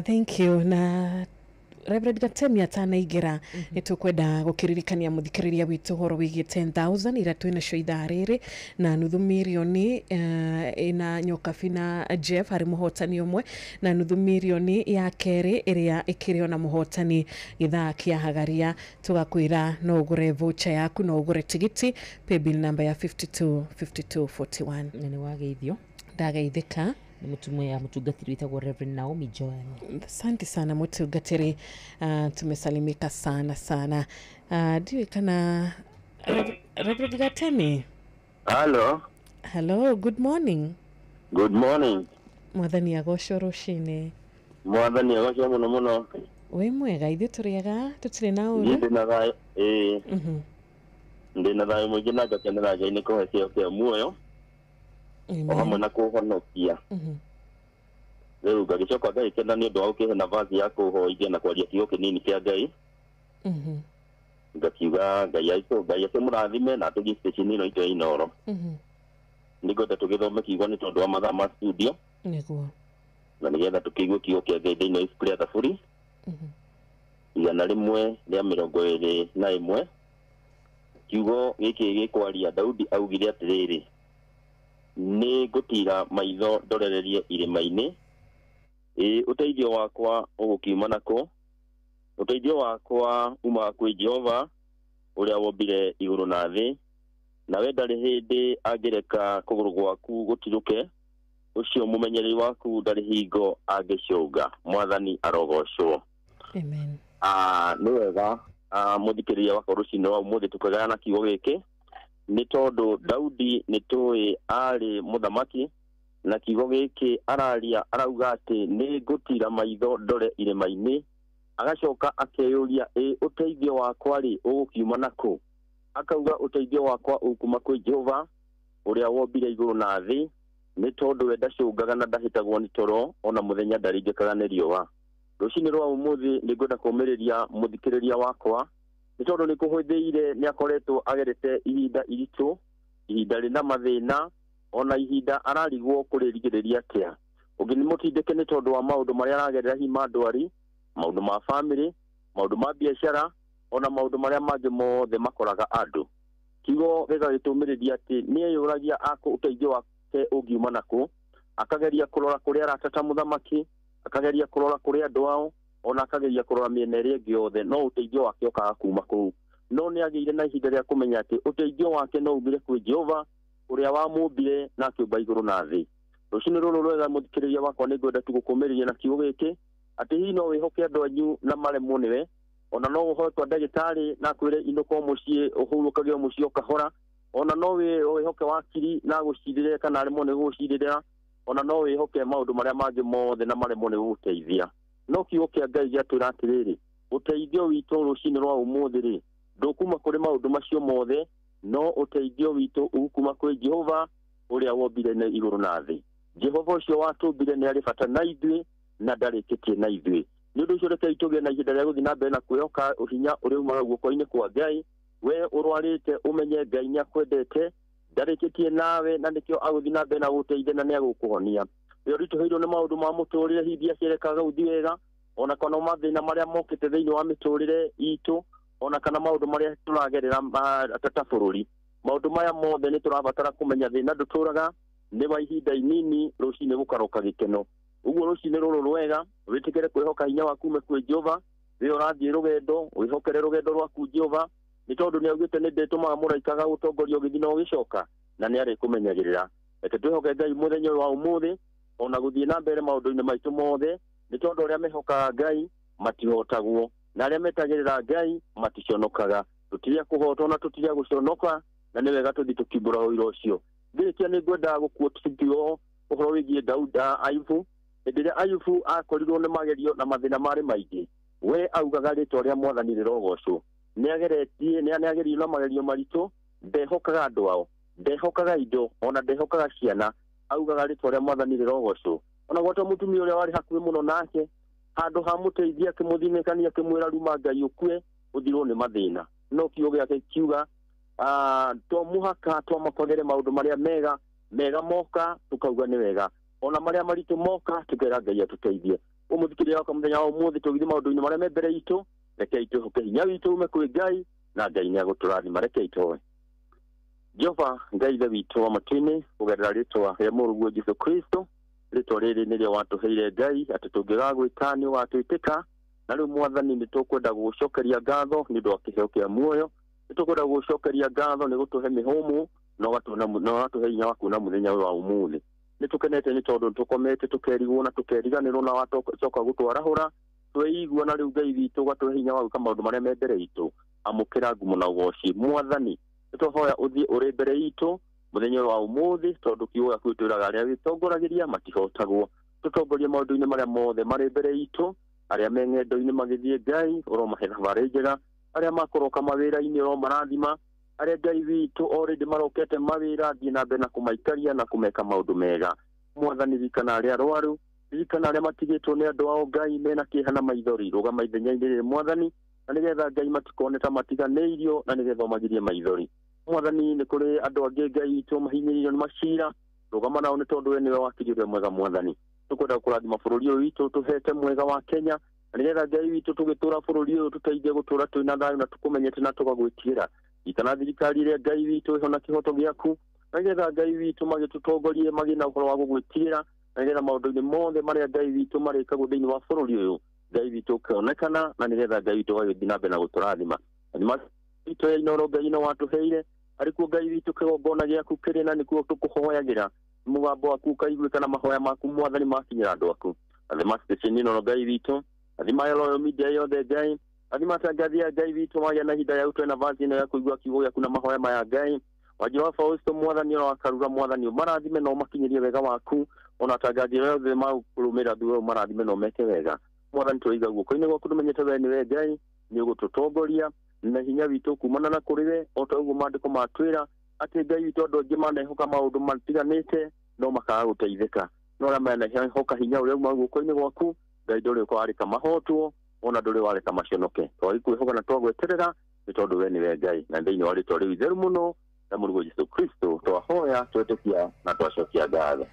Thank you. Na Reverend Gatemi atanaingĩra, nĩ tũkwenda gũkĩririkania mũthikĩrĩria witũ ũhoro wĩgiĩ 10,000 iria twĩ nacio ithaa rĩrĩ, na nuthu mirioni ĩna Nyokabi na Jeff harĩ mũhotani ũmwe, na nuthu mirioni ya kerĩ ĩrĩa ĩkĩrĩ ona mũhotani gĩthaa kĩa Hagaria. Tũgakwĩra no ũgũre voucher yaku, no ũgũre tigiti paybill number ya 52 52 41. Na nĩ wageithio. Ndageithĩka. Nĩ mũtumia mũtungatĩri wĩtagwo Reverend Naomi Joel. Asante sana mũtungatĩri, tumesalimika sana sana. Ndiũĩ kana Reverend Gatemi. Hello. Hello, good morning. Good morning. Mwathani agocwo rũcinĩ. Mwathani agocwo mũno mũno. Wĩ mwega, ithuĩ tũrĩ ega, tũtirĩ na ũru. Niĩ ndĩna thayũ, ĩĩ. Ndĩna thayũ mũingĩ na ngakenera Ngai nĩ kũhe kĩheo kĩa muoyo. O hamwe na kũhonokia. Rĩu ngagĩcoka ngagĩkena nĩ ũndũ wa gũkĩhe nafasi ya kũhoithia na kwaria kiugo kĩnini kĩa Ngai. Ngakiuga Ngai akĩmũrathime na atũgie station ĩno itũ ya Inooro. Nĩngwenda tũgĩthome kiugo nĩ tondũ wa mathaa ma studio. Nĩguo. Na nĩgetha tũkĩigue kiugo kĩa Ngai thĩinĩ wa ibuku rĩa Thaburi 121. Kiugo gĩkĩ gĩkwaria Daudi augire atĩrĩrĩ, nĩ ngũtiira maitho ndorererie irĩma-inĩ, ĩĩ ũteithio wakwa ũgũkiuma nakũ? Ũteithio wakwa umaga kwĩ Jehova ũrĩa wombire igũrũ na thĩ, nawe ndarĩ hĩndĩ angĩreka kũgũrũ gwaku gũtirũke, Ũcio mũmenyereri waku ndarĩ hingo angĩcũnga. Mwathani arogocwo. Amen. Nĩ wega mũthikĩrĩria wakwa rũcinĩ rwa ũmũthĩ tũkĩgayana kiugo gĩkĩ, nĩ tondũ Daudi nĩ tũĩ arĩ mũthamaki, na kiugo gĩkĩ araria arauga atĩ nĩ ngũtira maitho ndore irĩma-inĩ, agacoka akeyũria ĩ ũteithio wakwa rĩ ũgũkiuma nakũ? Akauga ũteithio wakwa ũkuma kwĩ Jehova ũrĩa wombire igũrũ na thĩ, nĩ tondũ we ndacũngaga na ndahĩtagwo nĩ toro, ona mũthenya ndaringĩkaga nĩ riũa. Rũcinĩ rwa ũmũthĩ nĩ ngwenda kũũmĩrĩria mũthikĩrĩria wakwa, nĩ tondũ nĩ kũhũthĩire nĩ akoretwo agerete ihinda iritũ, ihinda rĩna mathĩna, ona ihinda ararigwo kũrĩrigĩrĩria atĩa. Ũngĩ nĩ mũtindĩke nĩ tondũ wa maũndũ marĩa aragerera, hihi ma ndwari, maũndũ ma bamĩrĩ, maũndũ ma biacara, ona maũndũ marĩa mangĩ mothe makoraga andũ. Kiugo gĩgagĩtũmĩrĩria atĩ nĩ eyũragia ũteithio wake ũngiuma nakũ, akageria kũrora kũrĩa arata ta mũthamaki, akageria kũrora kũrĩa andũ ao, ona akageria kũrora mĩena ĩrĩa ĩngĩ yothe, no ũteithio wake ũkaga kuma kũu. No nĩ agĩire na ihinda rĩa kũmenya atĩ ũteithio wake no umire kwĩ Jehova ũrĩa wamũmbire na akĩũmba igũrũ na thĩ. Rũcinĩ rũrũ rwega mũthikĩrĩria wakwa nĩ ngwenda tu gũkũmĩrĩria na kiugo gĩkĩ atĩ hihi no wĩhoke andũ anyu na maremwo nĩwe, ona no ũhoe kwa ndagĩtarĩ na akwĩre inũka o mũciĩ, ũhurũkage o mũciĩ o kahora, ona no wĩhoke wakiri na agũcirĩre kana aremwo nĩ gũgũcirĩrĩra, ona no wĩhoke maũndũ marĩa mangĩ mothe na maremwo nĩ gũgũteithia. No kiugo kĩa Ngai gĩatwĩra atĩrĩrĩ, ũteithio witũ rũcinĩ rwa ũmũthĩ rĩ ndũkuma kũrĩ maũndũ macio mothe, no ũteithio witũ ũkuma kwĩ Jehova ũrĩa wombire nĩ igũrũ na thĩ. Jehova ũcio watũmbire nĩ arĩ bata na ithuĩ na ndarĩkĩtie na ithuĩ. Nĩ ũndũ ũcio rekei tũgĩe na ihinda rĩa gũthiĩ na mbere na kwĩhoka ũhinya ũrĩa umaga guoko-inĩ kwa Ngai. We ũrwarĩte ũmenye Ngai nĩ akwendete, ndarĩkĩtie nawe, na nĩkĩo agũthiĩ na mbere na gũgũteithia na nĩ agũkũhonia. We ũritũhĩirwo nĩ maũndũ ma mũtũrĩre, hihi biacara ĩkaga gũthiĩ wega, ona kana mathĩna marĩa mokĩte thĩinĩ wa mĩtũrĩre itũ, ona kana maũndũ marĩa tũragerera ta bũrũri. Maũndũ maya mothe nĩ tũrabatara kũmenya thĩna ndũtũraga nĩ wa ihinda inini, rũcinĩ gũkaroka gĩkeno. Ũguo rũcinĩ rũrũ rwega wĩtĩkĩre kwĩhoka hinya waku ume kwĩ Jehova. We ũrathiĩ rũgendo, wĩhokere rũgendo rwaku Jehova, nĩ tondũ nĩ augĩte nĩ ndĩtũmaga mũraika agagũtongoria ũgĩthiĩ na ũgĩcoka, na nĩ arĩkũmenyagĩrĩra. Reke twĩhoke Ngai mũthenya ũyũ wa ũmũthĩ, ona gũthiĩ na mbere maũndũ-inĩ maitũ mothe, nĩ tondũ arĩa mehokaga Ngai matihotagwo, na arĩa metagĩrĩra Ngai maticonokaga. Tũtirĩa kũhotwo na tũtirĩa gũconoka, na nĩ wega tũthiĩ tũkiumbũra ũira ũcio. Ngĩrĩkia nĩ ngwendaga gũkuo ũhoro wĩgiĩ Dauda Ayubu. Hĩndĩ ĩrĩa Ayubu akorirwo nĩ magerio na mathĩna marĩ maingĩ, we augaga rĩtwa rĩa Mwathani rĩrogocwo. Nĩ ageretie, nĩ agerio na magerio maritũ, ndehokaga andũ ao, ndehokaga indo, ona ndehokaga ciana, augaga rĩtwa rĩa Mwathani rĩrogocwo. Ona gwata mũtumia ũrĩa warĩ hakuhĩ mũno nake, handũ ha mũteithia akĩmũthinĩkania akĩmwĩra ruma Ngai ũkue ũthirwo nĩ mathĩna. No kiugo gĩake kiuga to mũhaka twamakagĩre maũndũ marĩa mega, mega moka tukauga nĩ wega, ona marĩa maritũ moka tukera Ngai atũteithie. Ũmũthikĩrĩria wakwa mũthenya wa ũmũthĩ tũgĩthiĩ maũndũ-inĩ marĩa me mbere itũ, rekei twĩhoke hinya witũ ume kwĩ Ngai, na Ngai nĩ agũtũrathima. Rekei tũhoe. Jehova Ngai Ithe witũ wa matu-inĩ, kũgerera rĩtwa rĩa Mũrũguo Jesũ Kristo, rĩtwa rĩrĩ nĩrĩo watũheire Ngai, atĩ tũngĩgagwĩta nĩ ũgatwĩtĩka. Na rĩu Mwathani nĩ tũkwenda gũgũcokeria ngatho nĩ ũndũ wa kĩheo kĩa muoyo, nĩ tũkwenda gũgũcokeria ngatho nĩ gũtũhe mĩhũmũ na ũgatũhe hinya wa kuona mũthenya ũyũ wa ũmũthĩ. Nĩ tũkenete nĩ tondũ tũkomete tũkerigwo na tũkeriganĩrwo na wacoka gũtwarahũra tweigua, na rĩu Ngai witũ ũgatũhe hinya wa gwĩka maũndũ marĩa me mbere itũ. Amũkĩra ngumo na ũgoci. Mwathani nĩ twahoya ũthiĩ ũrĩ mbere itũ mũthenya ũyũ wa ũmũthĩ, tondũ kiugo gĩaku gĩtwĩraga arĩa wĩtongoragĩria matihotagwo. Tũtongorie maũndũ-inĩ marĩa mothe marĩ mbere itũ, arĩa me ng'endo-inĩ magĩthiĩ Ngai ũromahe thabarĩ njega, arĩa makoroka mawĩra-inĩ ũromarathima, arĩa Ngai witũ already marokete mawĩra thiĩ na mbere na kũmaikaria na kũmeka maũndũ mega. Mwathani ririkana arĩa arwaru, ririkana arĩa matigĩtwo nĩ andũ ao Ngai mena kĩeha na maithori, rũgama ithenya-inĩ rĩrĩ Mwathani, na nĩgetha Ngai matikone ta matiganĩirio, na nĩgetha ũmagirie maithori. Mwathani nĩ kũrĩ andũ angĩ Ngai witũ mahinyĩrĩirio nĩ macira, rũgama nao nĩ tondũ we nĩwe wakiri ũrĩa mwega Mwathani. Tũkwenda kũrathima bũrũri ũyũ witũ tũhete mwega wa Kenya, na nĩgetha Ngai witũ tũgĩtũra bũrũri ũyũ tũteithie gũtũra twĩna thayũ na tũkũmenyete na tũgagwĩtigĩra. Itana thirikari ĩrĩa Ngai witũ ĩho na kĩhoto gĩaku, na nĩgetha Ngai witũ magĩtũtongorie magĩe na ũhoro wa gũgwĩtigĩra, na nĩgetha maũndũ-inĩ mothe marĩa Ngai witũ marĩkagwo thĩinĩ wa bũrũri ũyũ Ngai witũ ũkĩonekana, na nĩgetha Ngai witũ ũgagĩthiĩ na mbere na gũtũrathima. Rathima witũ ya Inooro Ngai no watũheire, Arĩ kuo Ngai witũ kĩgongona gĩaku kĩrĩ na nĩkuo tũkũhoyagĩra mũgambo waku ũkaiguĩka na mahoya maku mwathani makinyĩra andũ aku. Athima station ĩno Ngai witũ, athima Royal Media yothe Ngai, athima atangathi a Ngai witũ magĩa na ihinda rĩa gũtũhe nafasi ĩno ya kũigua kiugo gĩaku na mahoya maya Ngai. Wanjĩra wa Fausto mwathani ona wakarura mwathani ũmarathime na ũmakinyĩrie wega waku, ona atangathi othe magũkũrũmĩrĩra thutha ũmarathime na ũmeke wega. Mwathani tũiga guoko-inĩ gwaku tũmenyete we nĩwe Ngai, nĩ ũgũtũtongoria na hinya witũ kumana na kũrĩ we, o ta ũguo maandĩko matwĩra atĩ Ngai witũ andũ aingĩ manehoka maũndũ matiganĩte no makaga gũteithĩka, no arĩa manehoka hinya ũrĩa uma guoko-inĩ gwaku Ngai ndũrĩ wareka mahotwo ona ndũrĩ wareka maconoke. Twagĩkwĩhoka na twagweterera nĩ tondũ we nĩwe Ngai, na thĩinĩ wa rĩtwa rĩu itheru mũno na Mũrũguo Jesũ Kristo twahoya twetĩkia na twacokia ngatho.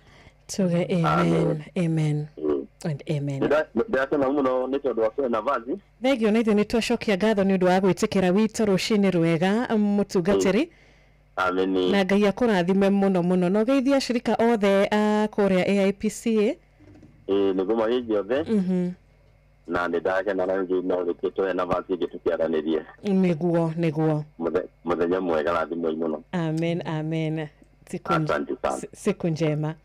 Tuge amen, amen and amen. Ndĩrakena mũno nĩ tondũ wa kũhe nafasi. Thengio na ithuĩ nĩ twacokia ngatho nĩ ũndũ wa gwĩtĩkĩra witũ rũcinĩ rwega mũtungatĩri. Amen. Na Ngai akũrathime mũno mũno. Na ũgeithie ashirika othe a kũrĩa AIPCA. Nĩguo magĩithie othe. Na nĩ ndakena na rĩngĩ no rĩngĩ tũhe nafasi ĩngĩ tũkĩaranĩrie. Nĩguo, nĩguo. Mũthenya mwega, rathimwoi mũno. Amen, amen. Asante sana. Siku njema.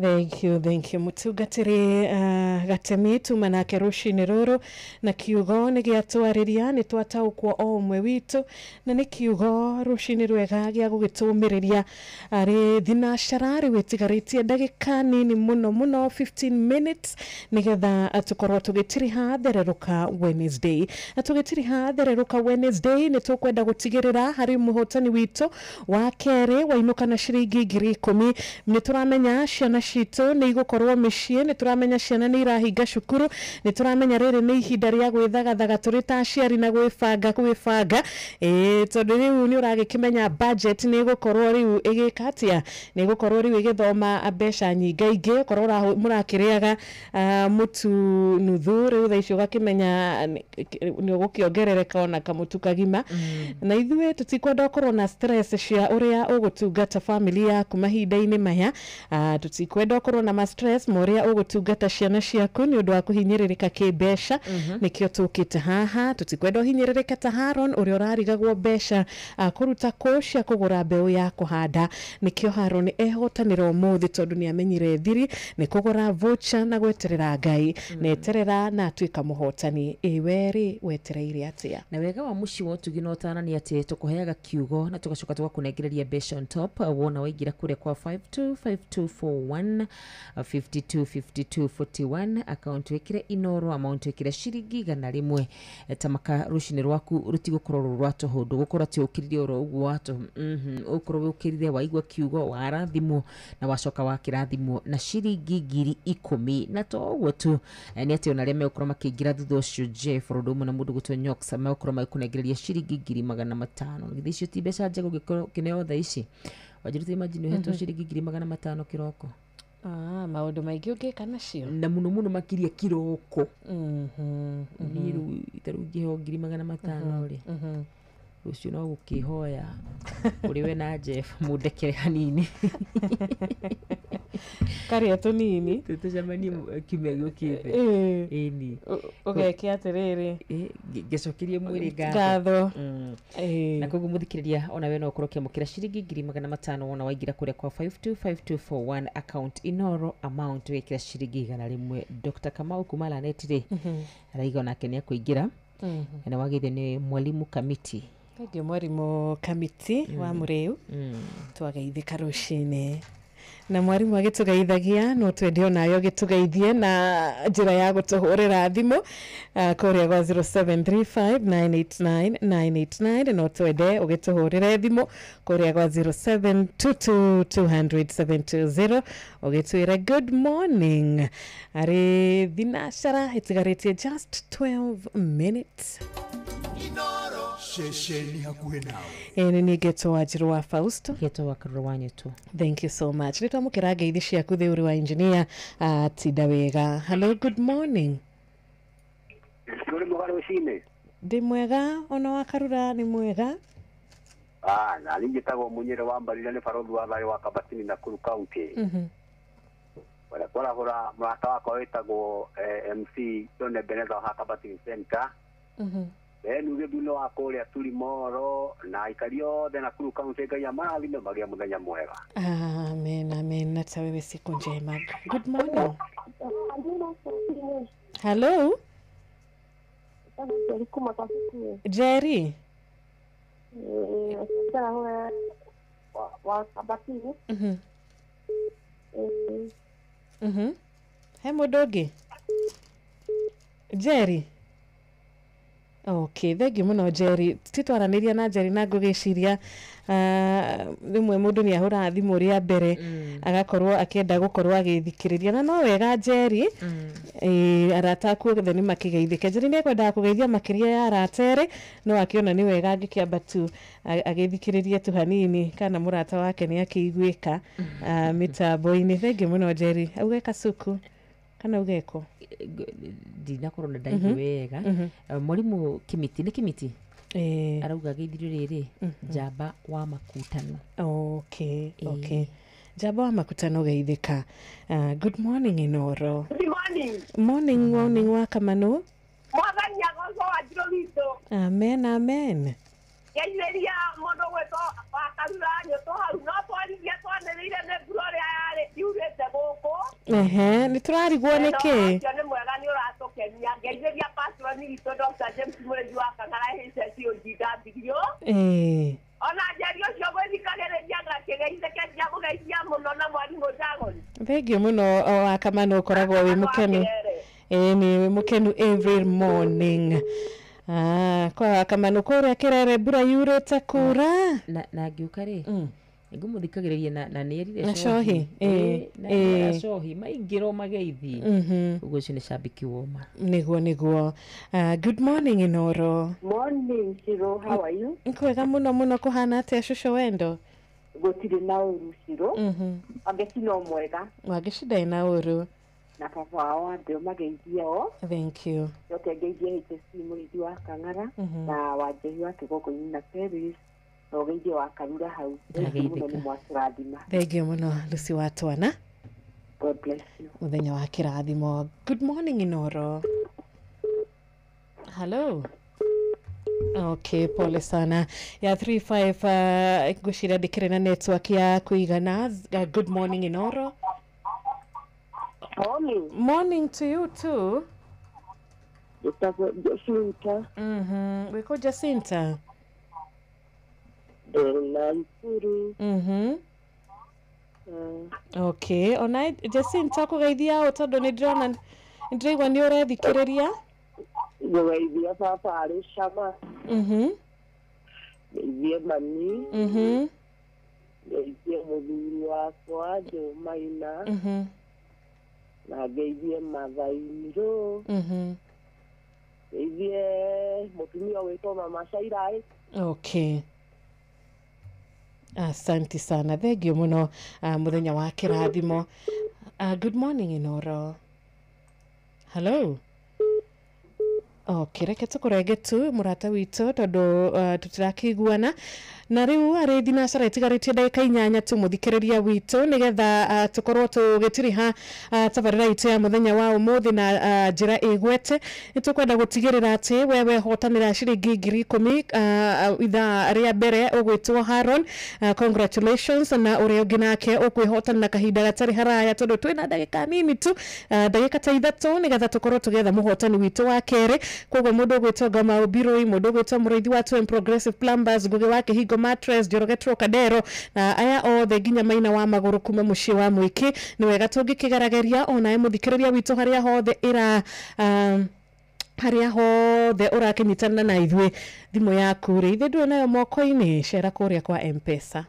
Thank you, thank you. Mũtungatĩri Gatemi tuma nake rũcinĩ rũrũ na kiugo nĩ gĩatwarĩria nĩ twataũkwo o ũmwe witũ, na nĩ kiugo rũcinĩ rwega gĩa gũgĩtũmĩrĩria arĩ thinacara rĩu ĩtigarĩtie ndagĩka nini mũno mũno 15 minutes nĩgetha tũkorwo tũgĩtiriha thererũka Wednesday. Na tũgĩtiriha thererũka Wednesday nĩ tũkwenda gũtigĩrĩra harĩ mũhotani witũ wa kerĩ wainũka na ciringi 10,000. Nĩ tũramenya ciana citũ nĩ igũkorwo mĩciĩ, nĩ tũramenya ciana nĩ irahinga cukuru, nĩ tũramenya rĩrĩ nĩ ihinda rĩa gwĩthagathaga tũrĩ ta aciari na gwĩbanga gwĩbanga, tondũ rĩu nĩ ũragĩkĩmenya budget nĩ ĩgũkorwo rĩu ĩgĩka atĩa, nĩ ĩgũkorwo rĩu ĩgĩthoma mbeca nyingaingĩ, okorwo mũrakĩrĩaga mũtu nuthu rĩu thaa ici ũgakĩmenya nĩ ũgũkĩongerereka ona kamũtu kagima. Na ithuĩ tũtikwenda ũkorwo na stress cia ũrĩa ũgũtungata family yaku mahinda-inĩ maya, tũtikwenda ũkorwo na ma stress ma ũrĩa ũgũtungata ciana ciaku nĩ ũndũ wa kũhinyĩrĩrĩka kĩmbeca. Nĩkĩo tũkĩte haha, tũtikwenda ũhinyĩrĩrĩke ta Haron ũrĩa ũrarigagwo mbeca kũruta kũ cia kũgũra mbeũ ya kũhanda. Nĩkĩo Haron ehotanĩra ũmũthĩ tondũ nĩ amenyire thiri nĩ kũgũra voucher na gweterera Ngai, na eterera na atuĩka mũhotani. Ĩ we rĩ wetereire atĩa? Na wega wa mũciĩ wa ũtugi na ũtana nĩ atĩ tũkũheaga kiugo na tũgacoka tũgakũnengereria mbeca on top. Wona waingĩra kũrĩa kwa 525241 525241 account wĩkĩre Inoro, amount wĩkĩre ciringi 100. Tamaka rũcinĩ rwaku rũtigũkorwo rũrũ rwa tũhũ, ndũgũkorwo atĩ ũkĩrire oro ũguo wa tũhũ. Ũgũkorwo ũkĩrire waigua kiugo warathimwo na wacoka wakĩrathimwo na ciringi 10,000. Na to ũguo tu, nĩ atĩ ona arĩa megũkorwo makĩingĩra thutha ũcio Jeff ũndũ ũmwe na mũndũ gũtwo Nyox megũkorwo magĩkũnengereria ciringi 500,000. Githĩ icio ti mbeca njega ũngĩkorwo ũkĩneo thaa ici? Wanjĩrĩte imagine ũhetwo ciringi 500,000 kĩroko. Maũndũ maingĩ ũngĩka nacio na mũno mũno makĩria kĩroko. Niĩ rĩu ta rĩu ingĩheo 500,000 rĩ, rũciũ no gũkĩhoya kũrĩ we na Jeff mũndekere hanini karĩa tũnini tũcemanie kiumia gĩũkĩte. Ĩni ũgeke atĩrĩrĩ, ngĩcokerie mwĩrĩ ngatho. Na koguo mũthikĩrĩria ona we no ũkorwo ũkĩamũkĩra ciringi 500,000 wona waingĩra kũrĩa kwa 525241 account Inoro, amount wĩkĩra ciringi 100. Dr. Kamau kuma Lanet rĩ araiga onake nĩ akũingĩra, na wagĩthio nĩ mwalimu Kamiti. Thengiũ mwarimũ Kamiti wa Mũrĩu, twageithĩka rũcinĩ na mwarimũ agĩtũgeithagia no twende onayo gĩtũgeithie na njĩra ya gũtũhũrĩra thimũ kũrĩa gwa 0735989989. No twende ũgĩtũhũrĩre thimũ kũrĩa gwa 0722200720 ũgĩtwĩre good morning. Arĩ thinacara ĩtigarĩtie just 12 minutes. Ceceni hakuhĩ nawe. Ĩĩ nĩ ngetwo Wanjirũ wa Fausto. Ngetwo wa Karura wa Nyetu. Thank you so much. Nĩ twamũkĩra ngeithi ciaku thĩũrĩ wa engineer tinda wega. Hello, good morning. Ũrĩ mwega rũcinĩ? Ndĩ mwega, ona wa Karura nĩ mwega. Na niĩ njĩtagwo Mũnyĩrĩ wa Mbarira, nĩ barothi wa thayũ wa Kabatini Nakuru County. Wala kwarahũra mũrata wakwa wĩtagwo MC John Ebenezer wa Kabatini Center. Benu gĩthuno wa kũrĩa Turimoro na aikari othe Nakuru County Ngai amarathime magĩe mũthenya mwega. Amen, amen. Na wewe siku njema. Good morning. Hello. Jerry. He mũndũ ũngĩ? Jerry. Okay, thengiũ mũno Jerry. Titwaranĩria na Jerry na ngũgĩciria rĩmwe mũndũ nĩ ahũraga thimũ rĩa mbere agakorwo akĩenda gũkorwo agĩthikĩrĩria na no wega Jerry. Arata aku othe nĩ makĩgeithĩke. Jerry nĩ ekwendaga kũgeithia makĩria ya arata erĩ no akĩona nĩ wega angĩkĩamba tu agĩthikĩrĩrie tu hanini kana mũrata wake nĩ akĩiguĩka mĩtambo-inĩ. Thengiũ mũno Jerry. Auge Kasuku kana ugeko ndinakorwo na ndaigua wega. Mwalimu Kimiti nĩ Kimiti arauga geithirio rĩrĩ njamba wa makutano. Okay, okay. Njamba wa makutano geithĩka. Good morning Inoro. Good morning. Morning, morning wa Kamano. Mwathani agocwo wa njiro witũ. Amen, amen. Ngeithĩria mũndũ gwĩtwo wa Karura Nyũtũ hau no twaririe twanĩrĩire nĩ mbura ũrĩa yarĩ yurĩte gũkũ. Ehe, nĩ tũrarigwo nĩkĩ? Ũcio nĩ mwega nĩ ũratũkenia. Ngeithĩria patroni witũ Dr. James Mũrĩithi wa Kang'ara HSOGW. Ona Njeri ũcio gwĩthikagĩrĩria na kĩgeithĩke ndiamũgeithia mũno na mwarimũ Jagoni. Thengiũ mũno wa Kamano, ũkoragwo wĩ mũkenu. Ĩĩ nĩ wĩ mũkenu every morning. Kwa Kamano kũrĩa Kĩrere mbura yurĩte kura na ngĩũka rĩ ngũmũthikagĩrĩria na nĩerire na cohi na cohi maingĩro mageithi ũguo ũcio nĩ cambiki woma. Nĩguo nĩguo. Good morning Inoro. Morning Shiro, how are you? Nkwega mũno mũno. Kũhana atĩa cũcũ wendo? Gũtirĩ na ũru Shiro. Wangeci no mwega. Wangeci ndarĩ na ũru. Na baba wao andũ mageithie o. Thank you. Njoke ngeithie HSC Mũrĩithi wa Kang'ara na Wanjehi wa Kĩgongo-inĩ na Paris na ũgeithie wa Karura hau. Mũno nĩ mwatũrathima. Thengiũ mũno Lucy wa Twana. God bless you. Mũthenya wa kĩrathimo. Good morning Inoro. Hello. Okay, pole sana. Ya 35 ngwĩciria ndĩkĩrĩ na network ya kũigana. Good morning Inoro. Morning. Morning to you too. Jacinta. Wiko Jacinta? Naikuru. Okay, ona Jacinta kũgeithia ũ tondũ nĩ ndĩrona nĩndĩraigua nĩ ũrethikĩrĩria. Ngũgeithia baba arĩ cama. Ngeithie mami. Ngeithie mũthuri wakwa Joe Maina. Na ngeithie Mathairũ. Ngeithie mũtumia wĩtwo Mama Shairai. Okay. Asante sana. Thengiũ mũno mũthenya wa kĩrathimo. Good morning Inoro. Hello. Okay, reke tũkũrenge tu mũrata witũ tondũ tũtirakĩiguana. Na rĩu arĩ thinacara itigarĩtie ndagĩka 8 tu mũthikĩrĩria witũ nĩgetha tũkorwo tũgĩtiriha tabarĩra itũ ya mũthenya wa ũmũthĩ na njĩra ĩgwete. Nĩ tũkwenda gũtigĩrĩra atĩ we wehotanĩra ciringi 10,000 ithaa rĩa mbere ũgwĩtwo Haron. Congratulations. Na ũrĩa ũngĩ nake ũkwĩhotanĩra kahinda gatarĩ haraya tondũ twĩna ndagĩka nini tu, ndagĩka ta 3 nĩgetha tũkorwo tũgĩetha mũhotani witũ wa kerĩ. Koguo mũndũ ũgwĩtwo Ngama Obiroi, mũndũ ũgwĩtwo Mũrĩithi wa 2M Progressive Plumbers, Ngugi wa Kĩhingo Mattress, Njoroge Trocadero na aya othe nginya Maina wa Magũrũ kuma mũciĩ wa Mwĩkĩ. Nĩ wega tũngĩkĩgerageria onawe mũthikĩrĩria witũ harĩa hothe ĩra harĩa hothe ũrakĩnyitanĩra na ithuĩ thimũ yaku rĩ ithuĩ ndũrĩ nayo moko-inĩ, cera kũrĩa kwa M-Pesa.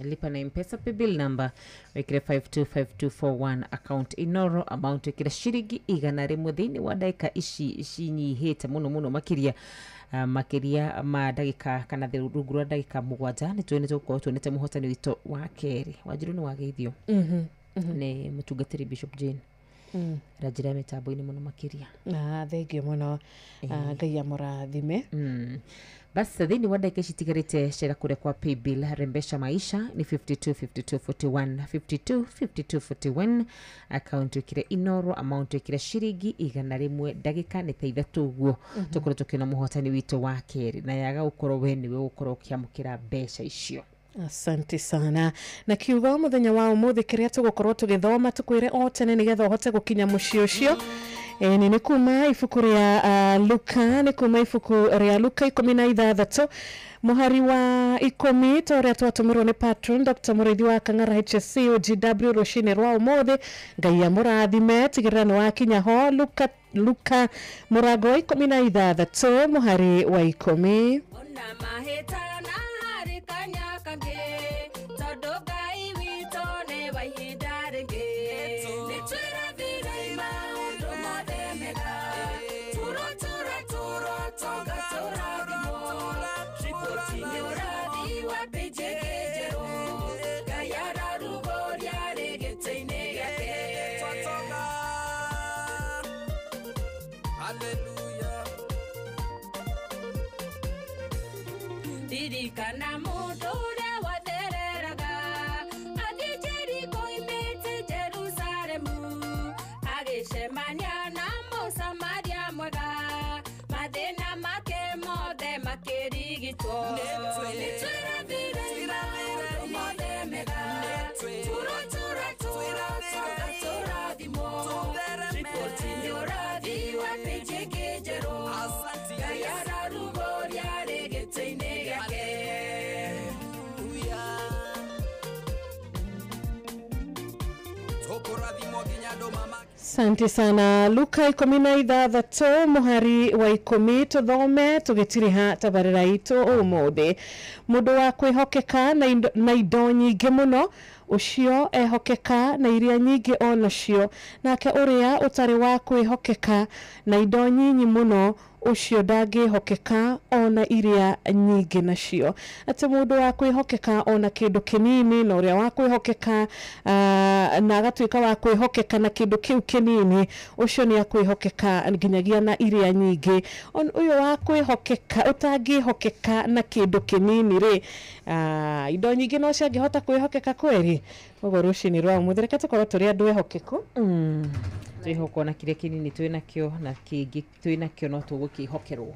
Lipa na M-Pesa paybill number wĩkĩre 525241 account Inoro amount wĩkĩre ciringi 100 thĩinĩ wa ndagĩka ici cinyihĩte mũno mũno makĩria makĩria ma ndagĩka kana rungu rwa ndagĩka 7 nĩ tuone tũgũkorwo tuonete mũhotani witũ wa kerĩ. Wanjiru nĩ wageithio nĩ mũtungatĩri Bishop Jane. Na njĩra ya mĩtambo-inĩ mũno makĩria. Na thengiũ mũno, Ngai amũrathime. Basi thĩinĩ wa ndagĩka ici itigarĩte cera kũrĩa kwa Paybill Rembesha Maisha nĩ 52 52 41 52 52 41, account ĩkĩre Inoro, amount ĩkĩre ciringi 100, ndagĩka nĩ ta ithatũ ũguo tũkorwo tũkĩona mũhotani witũ wa kerĩ, na yaga gũkorwo we nĩwe ũgũkorwo ũkĩamũkĩra mbeca icio. Asante sana. Na kiugo mũthenya wa ũmũthĩ kĩrĩa tũgũkorwo tũgĩthoma tũkwĩre o tene nĩgetha ũhote gũkinya mũciĩ ũcio. Nĩ kuma ibuku rĩa Luka, nĩ kuma ibuku rĩa Luka 16 mũhari wa 10 ta ũrĩa twatũmĩrwo nĩ patron Dr. Mũrĩithi wa Kang'ara HSC OGW rũcinĩ rwa ũmũthĩ. Ngai amũrathime, tigĩrĩra nĩ wakinya ho. Luka mũrango wa 16 mũhari wa 10. Ririkana mũndũ ũrĩa wathereraga athiĩ Jeriko oimĩte Jerusalemu, agĩcemania na Mũsamaria mwega, mathĩna make mothe makĩrigitwo. Nĩtwĩrathire maũndũ mothe mega, turo turo turo toga tũrathimwo, riboti nĩ ũrathi wa pĩnji ĩngĩ njerũ, Ngai ararugũria rĩ gĩtĩ-inĩ gĩake. Asante sana. Luka 16 mũhari wa 10 tũthome tũgĩtiriha tabarĩra itũ ũmũthĩ. Mũndũ wa kwĩhokeka na indo nyingĩ mũno, ũcio ehokeka na iria nyingĩ onacio, nake ũrĩa ũtarĩ wa kwĩhokeka na indo nyinyi mũno, ũcio ndangĩhokeka ona iria nyingĩ nacio. Atĩ mũndũ wa kwĩhokeka ona kĩndũ kĩnini, na ũrĩa wa kwĩhokeka na agatuĩka wa kwĩhokeka na kĩndũ kĩu kĩnini, ũcio nĩ akwĩhokeka nginyagia na iria nyingĩ. Ũyũ wa kwĩhokeka ũtangĩhokeka na kĩndũ kĩnini rĩ, indo nyingĩ no ciangĩhota kwĩhokeka kweri. Koguo rũcinĩ rwa ũmũthĩ reke tũkorwo tũrĩ andũ ehokeku. Twĩhokwo na kĩrĩa kĩnini twĩnakĩo, na kĩngĩ twĩnakĩo no tũgũkĩhokerwo.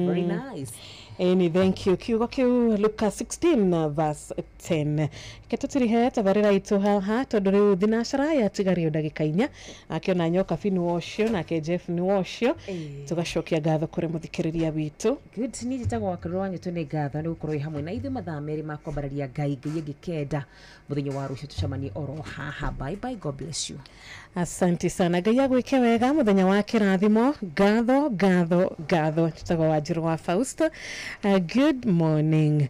Very nice. Eni, thank you. Kiugo kĩu Luka 16 verse 10. Reke tũtirihe tabarĩra itũ haha tondũ rĩu thinacara yatigario ndagĩka 4. Akĩona nyoka nĩ wocio nake Jeff nĩ wocio, tũgacokia ngatho kũrĩ mũthikĩrĩria witũ. Good. Niĩ njĩtagwo Wakĩrũ wa Nyũtũ, nĩ ngatho nĩ gũkorwo wĩ hamwe na ithuĩ mathaa merĩ ma kwambararia Ngai. Ngai angĩkenda mũthenya wa rũciũ tũcemanie oro haha. Bye bye, God bless you. Asante sana. Ngai agwĩke wega mũthenya wa kĩrathimo. Ngatho ngatho ngatho. Njĩtagwo Wanjirũ wa Fausto. Good morning.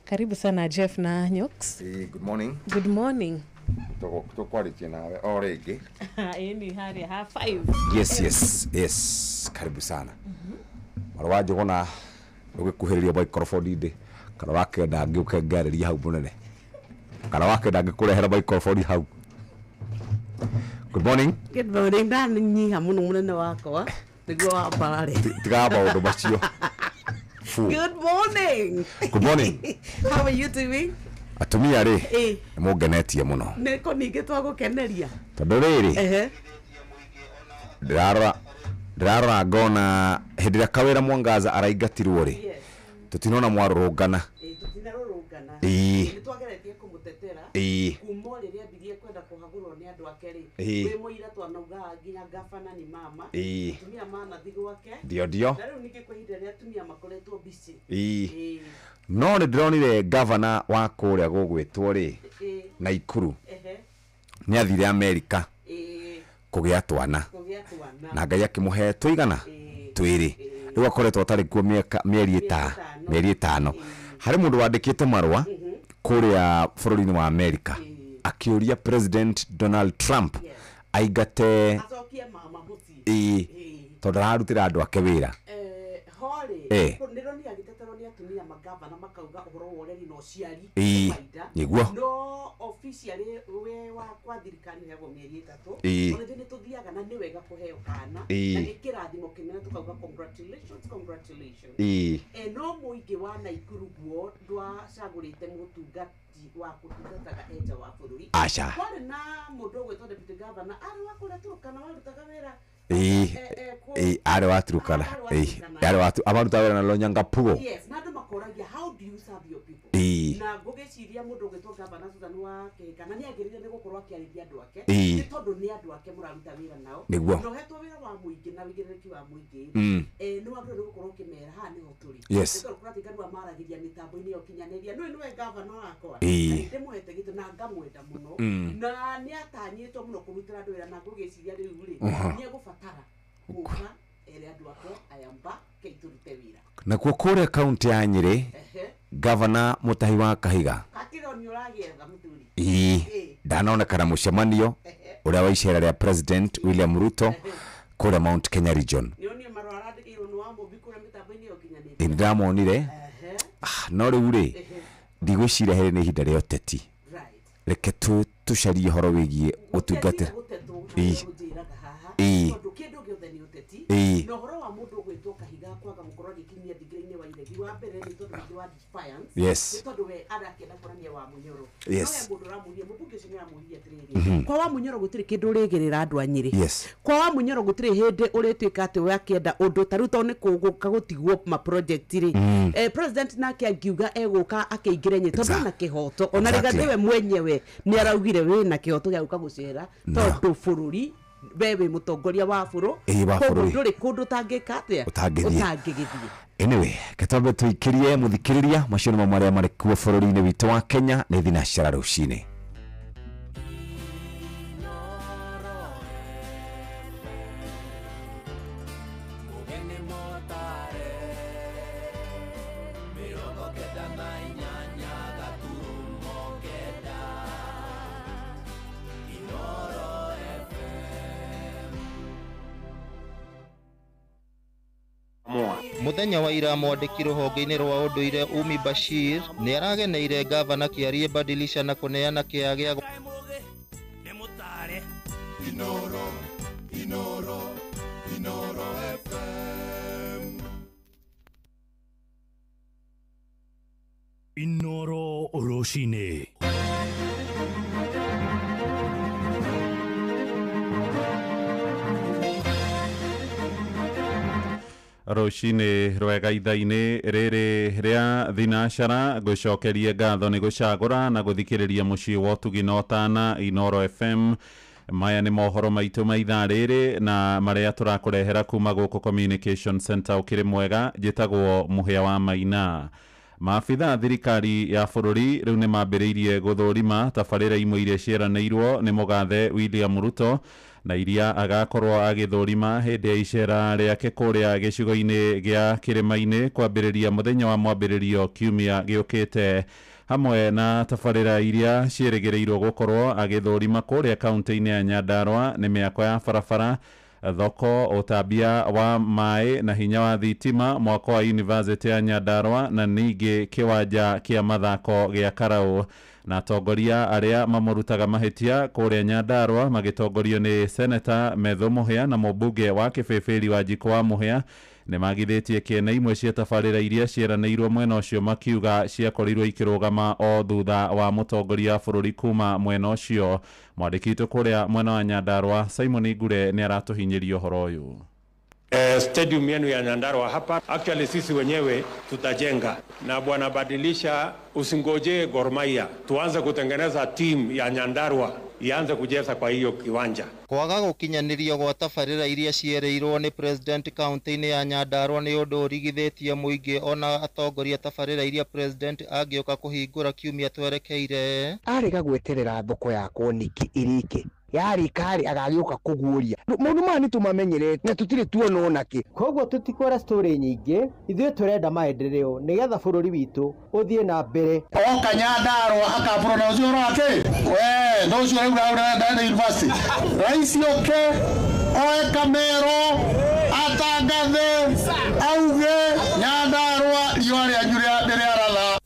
Karibu sana Jeff na Nyox. Good morning. Good morning. Tũkwarĩtie nawe o rĩngĩ. Ĩni harĩa 5:30. Yes, yes, yes. Karibu sana. Marũ wa Njũgũna ũgĩkuhĩrĩria microphone ndĩ kana wakenda ngĩũke ngarĩria hau mũnene, kana wakenda ngĩkũrehera microphone hau. Good morning. Good morning. Ndanyiha mũno mũnene wakwa nĩguo wambarare. Tigaga maũndũ macio. Good morning. Good morning. How are you doing? Atumia rĩ nĩ mũngenetie mũno. Nĩkũ ningĩ twagũkeneria? Tondũ rĩrĩ ndĩrarora ngona hĩndĩ ĩrĩa Kawĩra Mwangaza araingatirwo rĩ, tũtinona mwarũrũngana. Tũtinarũrũngana. Nĩ twageretie kũmũtetera kuma rĩrĩa ambirie kwenda kũhagũrwo nĩ andũ ake rĩ, wĩ mũira twanaugaga nginya gabana nĩ mama, atumia manathi gwake. Ndio ndio. Na rĩu ningĩ kwĩ ihinda rĩrĩa atumia makoretwo busy. No nĩ ndĩronire gavana wa kũrĩa gũgwĩtwo rĩ Naikuru nĩ athire Amerika kũgĩa twana, na Ngai akĩmũhe tũigana twĩrĩ. Rĩu akoretwo atarĩ kuo mĩeri 5. Harĩ mũndũ wandĩkĩte marũa kũrĩa bũrũri-inĩ wa Amerika akĩũria President Donald Trump aingate acokie mama mũciĩ, tondũ ararutĩra andũ ake wĩra. Horĩ nĩronire agĩteterwo tũhũragĩrwo nĩ atumia magavana makauga ũhoro wa ũreri na ũciari nĩguo no officially we wa kwa thirikari heagwo mĩeri 3 ona ithuĩ nĩ tũthiaga na nĩ wega kũheo kana na nĩ kĩrathimo kĩnene tũkauga congratulations congratulations. No mũingĩ wa Naikuru guo ndwacagũrĩte mũtungati wa kũtungataga enja wa bũrũri. Aca. Kwarĩ na mũndũ ũgwĩtwo deputy governor arĩ wa kũrĩa Turkana warutaga wĩra arĩ wa Turkana arĩ wa amarutaga wĩra na Lonyangapuo. Yes, na andũ makoragia how do you serve your people. Na ngũgĩciria mũndũ ũgwĩtwo governor Susan wa Kĩhĩka na nĩagĩrĩire nĩ gũkorwo akĩarĩria andũ ake nĩ tondũ nĩ andũ ake mũraruta wĩra nao na ũhetwo wĩra wa mũingĩ na wĩigĩrĩrĩki wa mũingĩ nĩ wagĩrĩirwo nĩ gũkorwo ũkĩmera haha nĩho tũrĩ. Nĩ tondũ kũratiganu maragĩria mĩtambo-inĩ ya ũkinyanĩria nĩwe nĩwe governor wakwa ndĩmũhete gĩtĩ na ngamwenda mũno na nĩ atanyĩtwo mũno kũrutĩra andũ wĩra na ngũgĩciria rĩu rĩ nĩ egũbatara gũka ere andũ ake ayamba keitũrute wĩra. Nakuo kũrĩa kaunti ya Nyĩrĩ Governor Mutahi wa Kahiga ndanonekana mũcemanio ũrĩa wa icera rĩa President William Ruto kũrĩa Mount Kenya region. Nĩndĩramonire no rĩu rĩ ndigwĩciria harĩ nĩ ihinda rĩa ũteti. Reke tũcarie ũhoro wĩgiĩ ũtungatĩra. Tondũ kĩndũ gĩothe nĩ ũteti na ũhoro wa mũndũ ũgwĩtwo Kahiga kwaga gũkorwo agĩkinyia thingira-inĩ wa iregi wa mbere nĩ tondũ rĩngĩ wa defiance nĩ tondũ we arakĩenda kuonania wa Munyoro. No he mũndũ ũramũria mũmbunge ũcio nĩaramũria atĩrĩrĩ kwa wa Munyoro gũtirĩ kĩndũ ũrĩgĩrĩra andũ a Nyĩrĩ. Kwa wa Munyoro gũtirĩ hĩndĩ ũrĩtuĩka atĩ we akĩenda ũndũ ta rĩu tondũ nĩ kũgũka gũtigwo ma project rĩ president nake angiuga egũka akĩingĩre Nyĩrĩ tondũ ena kĩhoto ona Rigathĩ we mwenyewe nĩ araugire wĩna kĩhoto gĩa gũka gũcera tondũ bũrũri wewe mũtongoria wa bũrũri ndũrĩ kũndũ ũtangĩka atĩa ũtangĩgĩthiĩ. Anyway, ketwambe tũikĩrie mũthikĩrĩria macio nĩmo marĩa marĩ kuo bũrũri-inĩ witũ wa Kenya nĩ thinacara rũcinĩ. Muthenya wa ira mwandĩki rũhonge-inĩ rwa ũndũire Umi Bashir nĩ arageneire gavana Kĩarie Badilisha na kũneana kĩea gĩa Inoro, Inoro, Inoro FM. Inoro rũcinĩ. Rũcinĩ rwega ithaa-inĩ rĩrĩ rĩa thinacara ngũcokerie ngatho nĩ gũcagũra na gũthikĩrĩria mũciĩ wa ũtugi na ũtana Inoro FM. Maya nĩ mohoro maitũ ma ithaa rĩrĩ na marĩa tũrakũrehera kuma gũkũ Communication Center ũkĩrĩ mwega. Njĩtagwo Mũhĩa wa Maina. Maabitha thirikari ya bũrũri rĩu nĩ mambĩrĩirie gũthũrima tabarĩra imwe iria ciĩranĩirwo nĩ mũgathe William Ruto na iria agakorwo agĩthũrima hĩndĩ ya icera rĩake kũrĩa gĩcigo-inĩ gĩa kĩrĩma-inĩ kwambĩrĩria mũthenya wa mwambĩrĩrio kiumia gĩũkĩte hamwe na tabarĩra iria ciĩrĩgĩrĩirwo gũkorwo agĩthũrima kũrĩa kaunti-inĩ ya Nyandarua nĩ mĩako ya barabara, thoko, ũtambia wa maĩ na hinya wa thitima, mwako wa University ya Nyandarua na ningĩ kĩwanja kĩa mathako gĩa Karau. Na atongoria arĩa mamũrutaga mahĩtia kũrĩa Nyandarua magĩtongorio nĩ Seneta Methu Mũhĩa na mũmbunge wa Kĩbĩbĩri Wanjikũ wa Mũhĩa nĩ magithĩtie kĩene imwe cia tabarĩra iria ciĩranĩirwo mwena ũcio makiuga ciakorirwo ikĩrũgama o thutha wa mũtongoria wa bũrũri kuma mwena ũcio. Mwandĩki witũ kũrĩa mwena wa Nyandarua Simon Ngure nĩ aratũhinyĩria ũhoro ũyũ. Stadium yenu ya Nyandarua hapa actually sisi wenyewe tutajenga, na bwana Badilisha, usingoje Gor Mahia, tuanze kutengeneza team ya Nyandarua ianze kucheza kwa hiyo kiwanja. Kwaga gũkinyanĩrio gwa tabarĩra iria ciĩrĩirwo nĩ president kaunti-inĩ ya Nyandarua nĩ ũndũ ũrigithĩtie mũingĩ ona atongoria tabarĩra iria president angĩũka kũhingũra kiumia twerekeire. Arega gweterera thoko yakwo nĩkĩ ĩrĩke yarĩka rĩ agagĩũka kũguũria maũndũ maya nĩtũmamenyerete na tũtirĩ tuona onakĩ. Koguo tũtikwara story nyingĩ, ithuĩ tũrenda maendeleo nĩgetha bũrũri witũ ũthiĩ na mbere. Oka Nyandarua akapronounce ũhoro wa kĩ we no ũcio rĩu ũraenda university rais oke oe kamero atangathe auge Nyandarua riũa rĩa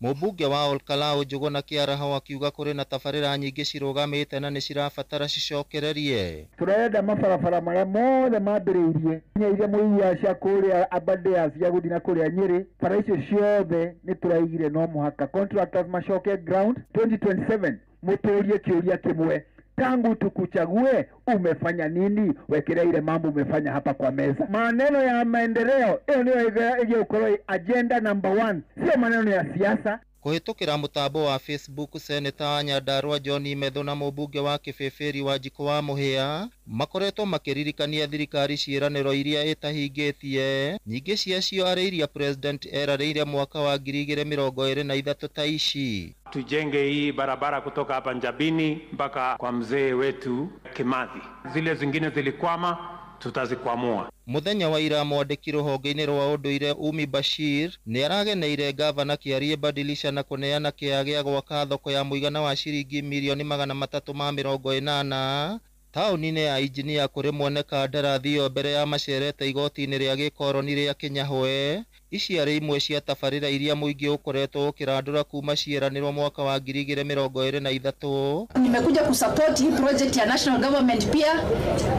Mũmbunge wa Olkalau Njũgũna Kĩaraho akiuga kũrĩ na tabarĩra nyingĩ cirũgamĩte na nĩ cirabatara cicokererie. Tũrenda mabarabara marĩa mothe mambĩrĩirie nginya iria mũiya cia kũrĩa Aberdares cia gũthiĩ na kũrĩa Nyĩrĩ, bara icio ciothe nĩ tũraigire no mũhaka contractors macoke ground 2027 mũtũrie kĩũria kĩmwe, tangu tukuchague umefanya nini? Wekelea ile mambo umefanya hapa kwa meza. Maneno ya maendeleo hiyo ndio ĩgĩgũkorwo agenda number 1, sio maneno ya siasa. Kũhĩtũkĩra mũtambo wa Facebook, Seneta wa Nyandarua John Methu na mũmbunge wa Kĩbĩbĩri Wanjikũ wa Mũhĩa makoretwo makĩririkania thirikari ciĩranĩro iria ĩtahingĩtie, nyingĩ ciacio arĩ iria President erarĩire mwaka wa 2023 ta ici. Tujenge hii barabara kutoka hapa Njabini mpaka kwa mzee wetu Kimathi. Zile zingine zilikwama, tutazikwamua. Muthenya wa ira mwandĩki rũhonge-inĩ rwa ũndũire Umi Bashir nĩ arageneire gavana Kĩarie Badilisha na kũneana kĩea gĩa gwaka thoko ya mũigana wa ciringi mirioni 380 taũni-inĩ ya Injinia kũrĩ mwene kandarathi ĩyo mbere ya macerete igoti-inĩ rĩa gĩkoroni rĩa Kĩnyahwe. Ici arĩ imwe cia tabarĩra iria mũingĩ ũkoretwo ũkĩrandũra kuma ciĩranĩrwo mwaka wa 2023. Nimekuja kusupport hii project ya national government, pia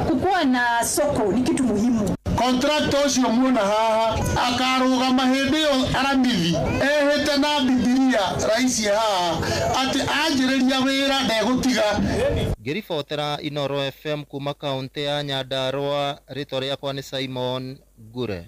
kukuwa na soko ni kitu muhimu. Contractor ũcio muona haha akarũgama hĩndĩ ĩyo aramithi ehĩte na Bibilia raisi haha atĩ anjĩrĩria wĩra ndegũtiga. Ngĩribotera Inoro FM kuma kaunti ya Nyandarua, rĩtwa rĩakwa nĩ Simon Ngure.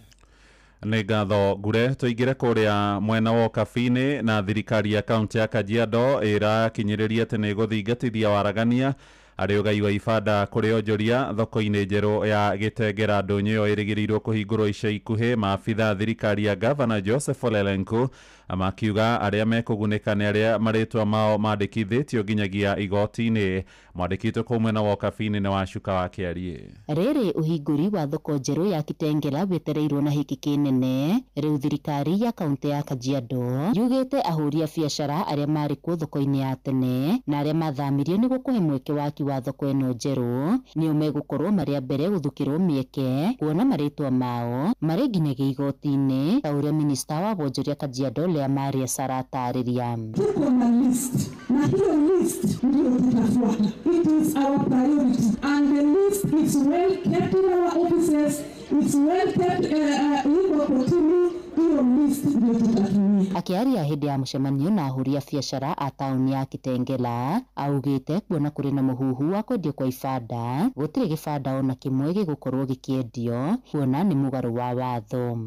Nĩ ngatho Ngure. Tũingĩre kũrĩa mwena wa Ũkabi-inĩ na thirikari ya kaunti ya Kajiado ĩrakinyĩrĩria atĩ nĩ ĩgũthingatithia waragania arĩ ũgai wa ibanda kũrĩ onjoria thoko-inĩ njerũ ya Gĩtengera. Ndũnyũ ĩyo ĩrĩgĩrĩirwo kũhingũrwo ica ikuhĩ. Maabitha thirikari ya gavana Joseph Ole Lenku makiuga arĩa mekũgunĩka nĩ arĩa marĩtwa mao mandĩkithĩtio nginyagia igoti-inĩ. Mwandĩki witũ kũu mwena wa Ũkabi-inĩ nĩ Wacuka wa Kĩarie. Rĩrĩ ũhingũri wa thoko njerũ ya Kitengela wetereirwo na hiki kĩnene. Rĩu thirikari ya kaunti ya Kajiado yugĩte ahũri a biacara arĩa marĩ kuo thoko-inĩ ya tene na arĩa mathamirio nĩguo kũhe mweke waki wa thoko ĩno njerũ nĩo megũkorwo marĩ a mbere gũthukĩrwo mĩeke kuona marĩtwa mao marĩ nginyagia igoti-inĩ, ta ũrĩa minista wa wonjoria Kajiado Lea Maria Sara atarĩria. Tuko na list na hiyo list ndio tutafuata. It is our priority and the list is well kept in our offices, it's well kept iko kotini. Hiyo list ndio tutatumia. Akĩaria hĩndĩ ya mũcemanio na ahũri a biacara a taũni ya Kitengela, augĩte kuona kũrĩ na mũhuhu wa kwendio kwa ibanda, gũtirĩ gĩbanda ona kĩmwe gĩgũkorwo gĩkĩendio kuona nĩ mũgarũ wa watho.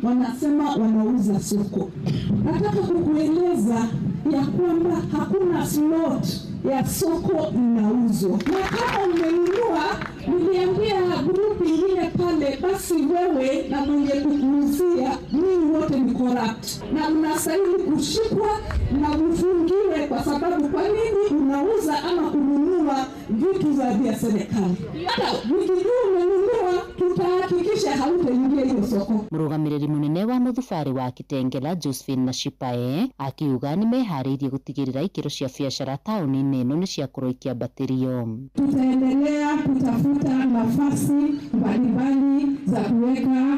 Wanasema wanauza soko. Nataka kukueleza ya kwamba hakuna slot ya soko inauzwa. Na kama umenunua, niliambia grupu ingine pale, basi wewe na mwenye kukuuzia ninyi wote ni corrupt na mnastahili kushikwa na mfungiwe, kwa sababu kwa nini unauza ama kununua vitu za vya serikali? Hata ukijua umenunua, tutahakikisha hautaingia hiyo soko. Mũrũgamĩrĩri mũnene wa mũthubarĩ wa Kitengela Josephine Nashipae akiuga nĩ meharĩirie gũtigĩrĩra ikĩro cia biacara taũni-inĩ ĩno nĩ ciakorwo ikĩambatĩrio. Tutaendelea kutafuta nafasi mbalimbali za kuweka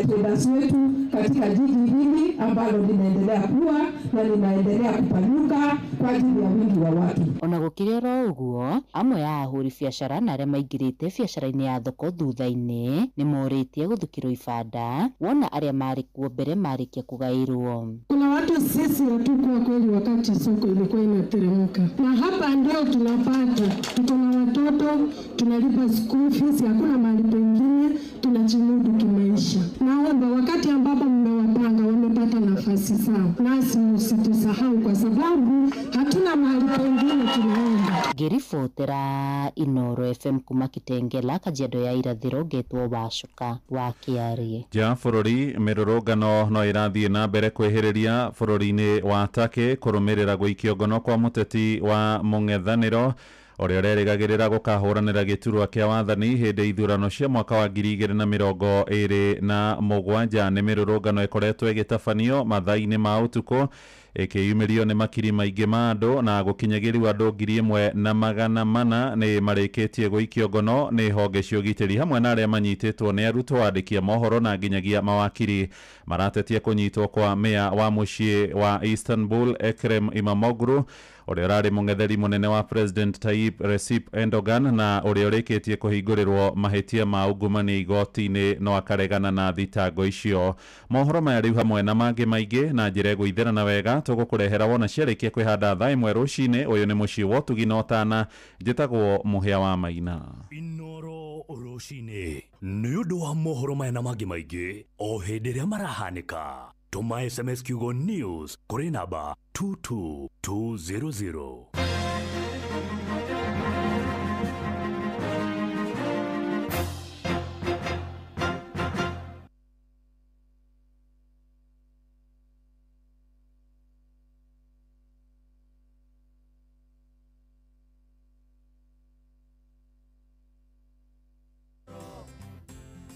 traders wetu katika jiji hili ambalo linaendelea kuwa na linaendelea kupanuka kwa ajili ya wingi wa watu. Ona gũkĩrĩ oro ũguo, amwe a ahũri biacara na arĩa maingĩrĩte biacara-inĩ ya thoko thutha-inĩ nĩ morĩtie gũthukĩrwo ibanda wona arĩa marĩ kuo mbere marĩkia kũgaĩrwo. Kuna watu sisi hatukuwa kweli wakati soko ilikuwa inateremka, na hapa ndio tunapata, tuko na watoto tunalipa school fees, hakuna mahali pengine tunajimudu kimaisha. Naomba wakati ambapo mmewapanga wamepata nafasi sawa, nasi msitusahau kwa sababu hatuna mahali pengine tunaenda. Ngĩribotera Inoro FM kuma Kitengela, Kajiado ya Irathĩro, ngetwo Wacuka wa Kĩarie. Nja bũrũri, mĩrũrũngano no ĩrathiĩ na mbere kwĩhĩrĩria bũrũri-inĩ wa Turkey kũrũmĩrĩra gũikio ngono kwa mũteti wa mũng'ethanĩro ũrĩa ũrerĩgagĩrĩra gũkahũranĩra gĩturwa kĩa wathani hĩndĩ ithurano cia mwaka wa 2027. Nĩ mĩrũrũngano ĩkoretwo ĩgĩtabanio mathaa-inĩ ma ũtukũ Ĩkĩyumĩrio nĩ makiri maingĩ ma andũ na gũkinyagĩrio andũ 1400 nĩ marĩkĩtie gũikio ngono nĩ honge cia ũgitĩri hamwe na arĩa manyitĩtwo nĩ arutwo, andĩki a mohoro na nginyagia mawakiri. Maratetia kũnyitwo kwa meya wa mũciĩ wa Istanbul Ekrem Imamoglu ũrĩa ũrarĩ mũng'etheri mũnene wa President Tayyip Recep Erdogan na ũrĩa ũrĩkĩtie kũhingũrĩrwo mahĩtia ma ungumania igoti-inĩ no akaregana na thitango icio. Mohoro maya rĩu hamwe na mangĩ maingĩ na njĩra ĩgũithĩrana wega tũgũkũrehera wona ciarĩkia kwĩhanda thaa 1 rũcinĩ. Ũyũ nĩ mũciĩ wa ũtugi na ũtana, njĩtagwo Mũhĩa wa Maina. Inoro rũcinĩ nĩ ũndũ wa mohoro maya na mangĩ maingĩ o hĩndĩ ĩrĩa marahanĩka. Tũma SMS kiugo news kũrĩ namba 22200.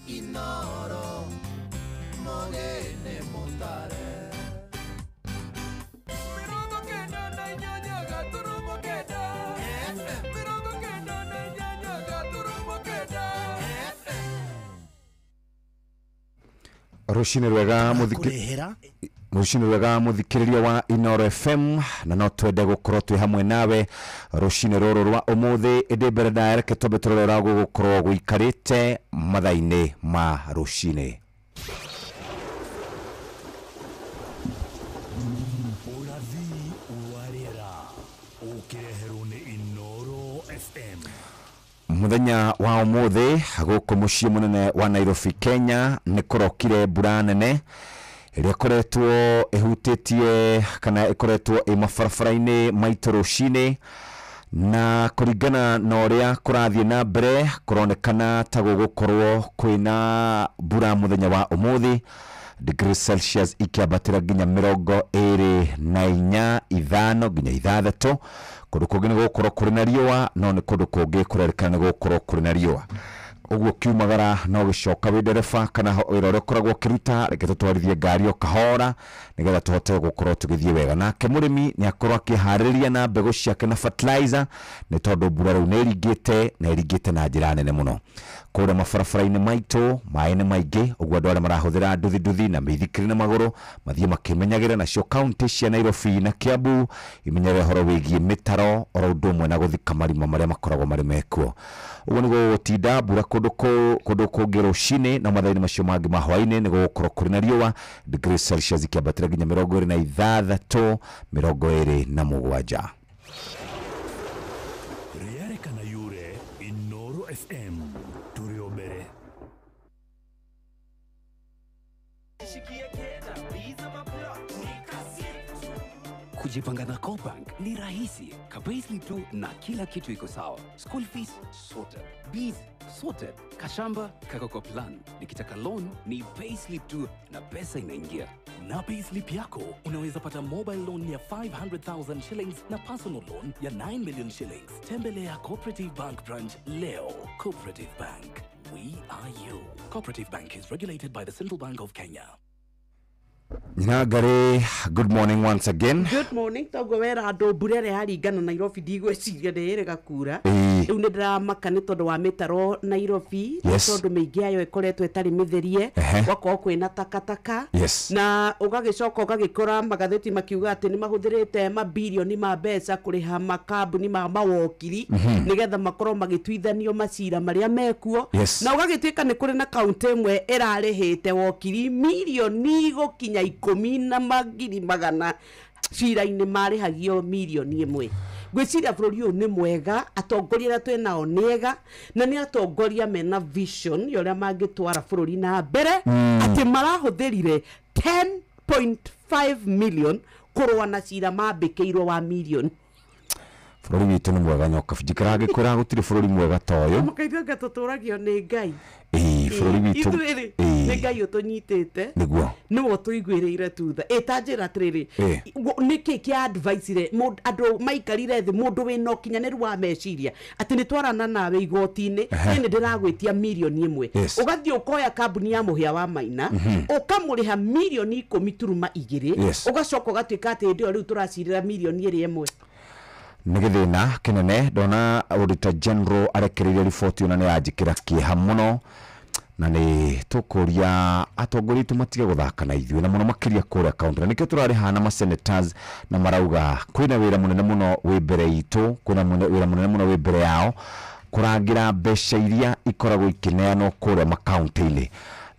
Inoro mogene montare 98 FM 98 FM. Rũcinĩ rwega mũthikĩrĩria rwega mũthikĩrĩria wa Inoro FM, na no twende gũkorwo twĩ hamwe nawe rũcinĩ rũrũ rwa ũmũthĩ. Ĩndĩ mbere ndaya reke twambe tũrore ũrĩa gũgũkorwo gũikarĩte mathaa-inĩ ma rũcinĩ. Ũrathi wa rĩera ũkĩreherwo nĩ Inoro FM. Mũthenya wa ũmũthĩ gũkũ mũciĩ mũnene wa Nairobi Kenya nĩ kũrokire mbura nene ĩrĩa ĩkoretwo ĩhutĩtie kana ĩkoretwo ĩ mabarabara-inĩ maitũ rũcinĩ, na kũringana na ũrĩa kũrathiĩ na mbere kũronekana ta gũgũkorwo kwĩna mbura mũthenya wa ũmũthĩ, degree Celsius ikĩambatĩra nginya 24, 5 nginya 6. Kũndũ kũngĩ nĩ gũgũkorwo kũrĩ na riũa, no nĩ kũndũ kũngĩ kũrerĩkana nĩ gũgũkorwo kũrĩ na riũa. Ũguo kiumagara no gĩcoka wĩ ndereba kana wĩra ũrĩa ũkoragwo ũkĩruta, reke tũtwarithie ngari o kahora nĩgetha tũhote gũkorwo tũgĩthiĩ wega. Nake mũrĩmi nĩ akorwo akĩharĩrĩria na mbegũ ciake na fertilizer, nĩ tondũ mbura rĩu nĩ ĩringĩte na ĩringĩte na njĩra nene mũno. Kũrĩa mabarabara-inĩ maitũ maĩ nĩ maingĩ, ũguo andũ arĩa marahũthĩra nduthi nduthi na mĩithikiri na magũrũ mathiĩ makĩmenyagĩra. Nacio kaunti cia Nairobi na Kiambu imenyerere ũhoro wĩgiĩ mĩtaro oro ũndũ ũmwe na gũthika marima marĩa makoragwo marĩ mekuo. Ũguo nĩguo gũgũtinda mbura kũndũ kũngĩ rũcinĩ, na mathaa-inĩ macio mangĩ ma hwaĩ-inĩ nĩ gũgũkorwo kũrĩ na riũa, degree Celsius ikĩambatĩra nginya 26, 27. Rĩarĩkana yure Inoro FM tũrĩ o mbere. Kujipanga na CoBank ni rahisi. Ka-payslip tu na kila kitu iko sawa. School fees sorted, bills sorted, kashamba kako kwa plan. Nikitaka loan ni payslip tu na pesa inaingia. Na payslip yako unaweza pata mobile loan ya 500,000 shillings na personal loan ya 9 million shillings. Tembelea Cooperative Bank branch leo. Cooperative Bank, we are you. Cooperative Bank is regulated by the Central Bank of Kenya. Nyinagare, good morning once again. Good morning. Togo wera andũ mbura ĩrĩa yaringana Nairobi ndigwĩciria nĩ ĩrĩga kura. Rĩu nĩ ndĩramaka nĩ tondũ wa mĩtaro Nairobi, tondũ mĩingĩ yayo ĩkoretwo ĩtarĩ mĩtherie, gwakorwo kwĩna takataka. Na ũgagĩcoka ũgagĩkora magathĩti makiuga atĩ nĩ mahũthĩrĩte mabirioni ma mbeca kũrĩha makambuni ma mawokiri nĩgetha makorwo magĩtuithanio macira marĩa mekuo. Na ũgagĩtuĩka nĩ kũrĩ na kaunti ĩmwe ĩrarĩhĩte wokiri mirioni gũkinya 10,200 cira-inĩ marĩhagio mirioni 1. Ngwĩciria bũrũri ũyũ nĩ mwega, atongoria arĩa twĩ nao nĩ ega, na nĩ atongoria mena vision ya ũrĩa mangĩtwara bũrũri na mbere, atĩ marahũthĩrire 10.5 million kũrũa na cira mambĩkĩirwo wa mirioni. Bũrũri witũ nĩ mwega nyoka, njikaraga ngĩkwĩraga gũtirĩ bũrũri mwega ta ũyũ. Mũkaithuĩ anga tũtũragio nĩ Ngai. Ĩĩ, bũrũri witũ. Ithuĩ rĩ. Nĩ Ngai ũtũnyitĩte. Nĩguo. Nĩwe ũtũiguĩrĩire tutha. Ĩ ta njĩra atĩrĩrĩ, nĩkĩ kĩa advice-ire andũ maikarire thĩ, mũndũ wĩna ũkinyanĩru wa meciria atĩ nĩ twarana nawe igoti-inĩ, niĩ nĩ ndĩragwĩtia 1 million? Ũgathiĩ ũkoya kambuni ya Mũhĩa wa Maina, ũkamũrĩha 10.2 million, ũgacoka ũgatuĩka atĩ hĩndĩ ĩyo rĩu tũracirĩra 1.1 million. Nĩ gĩthĩna kĩnene. Ndona Auditor General arekereirie riboti, ona nĩ yanjĩkĩra kĩeha mũno, na nĩ tũkũria atongoria aitũ matige gũthaka na ithuĩ, na mũno makĩria kũrĩa kaunti, na nĩkĩo tũrarĩ na masenators na marauga kwĩna wĩra mũnene mũno wĩ mbere itũ, kwĩna wĩra mũnene mũno wĩ mbere yao kũrangĩra mbeca iria ikoragwo ikĩneanwo kũrĩa makaunti-inĩ,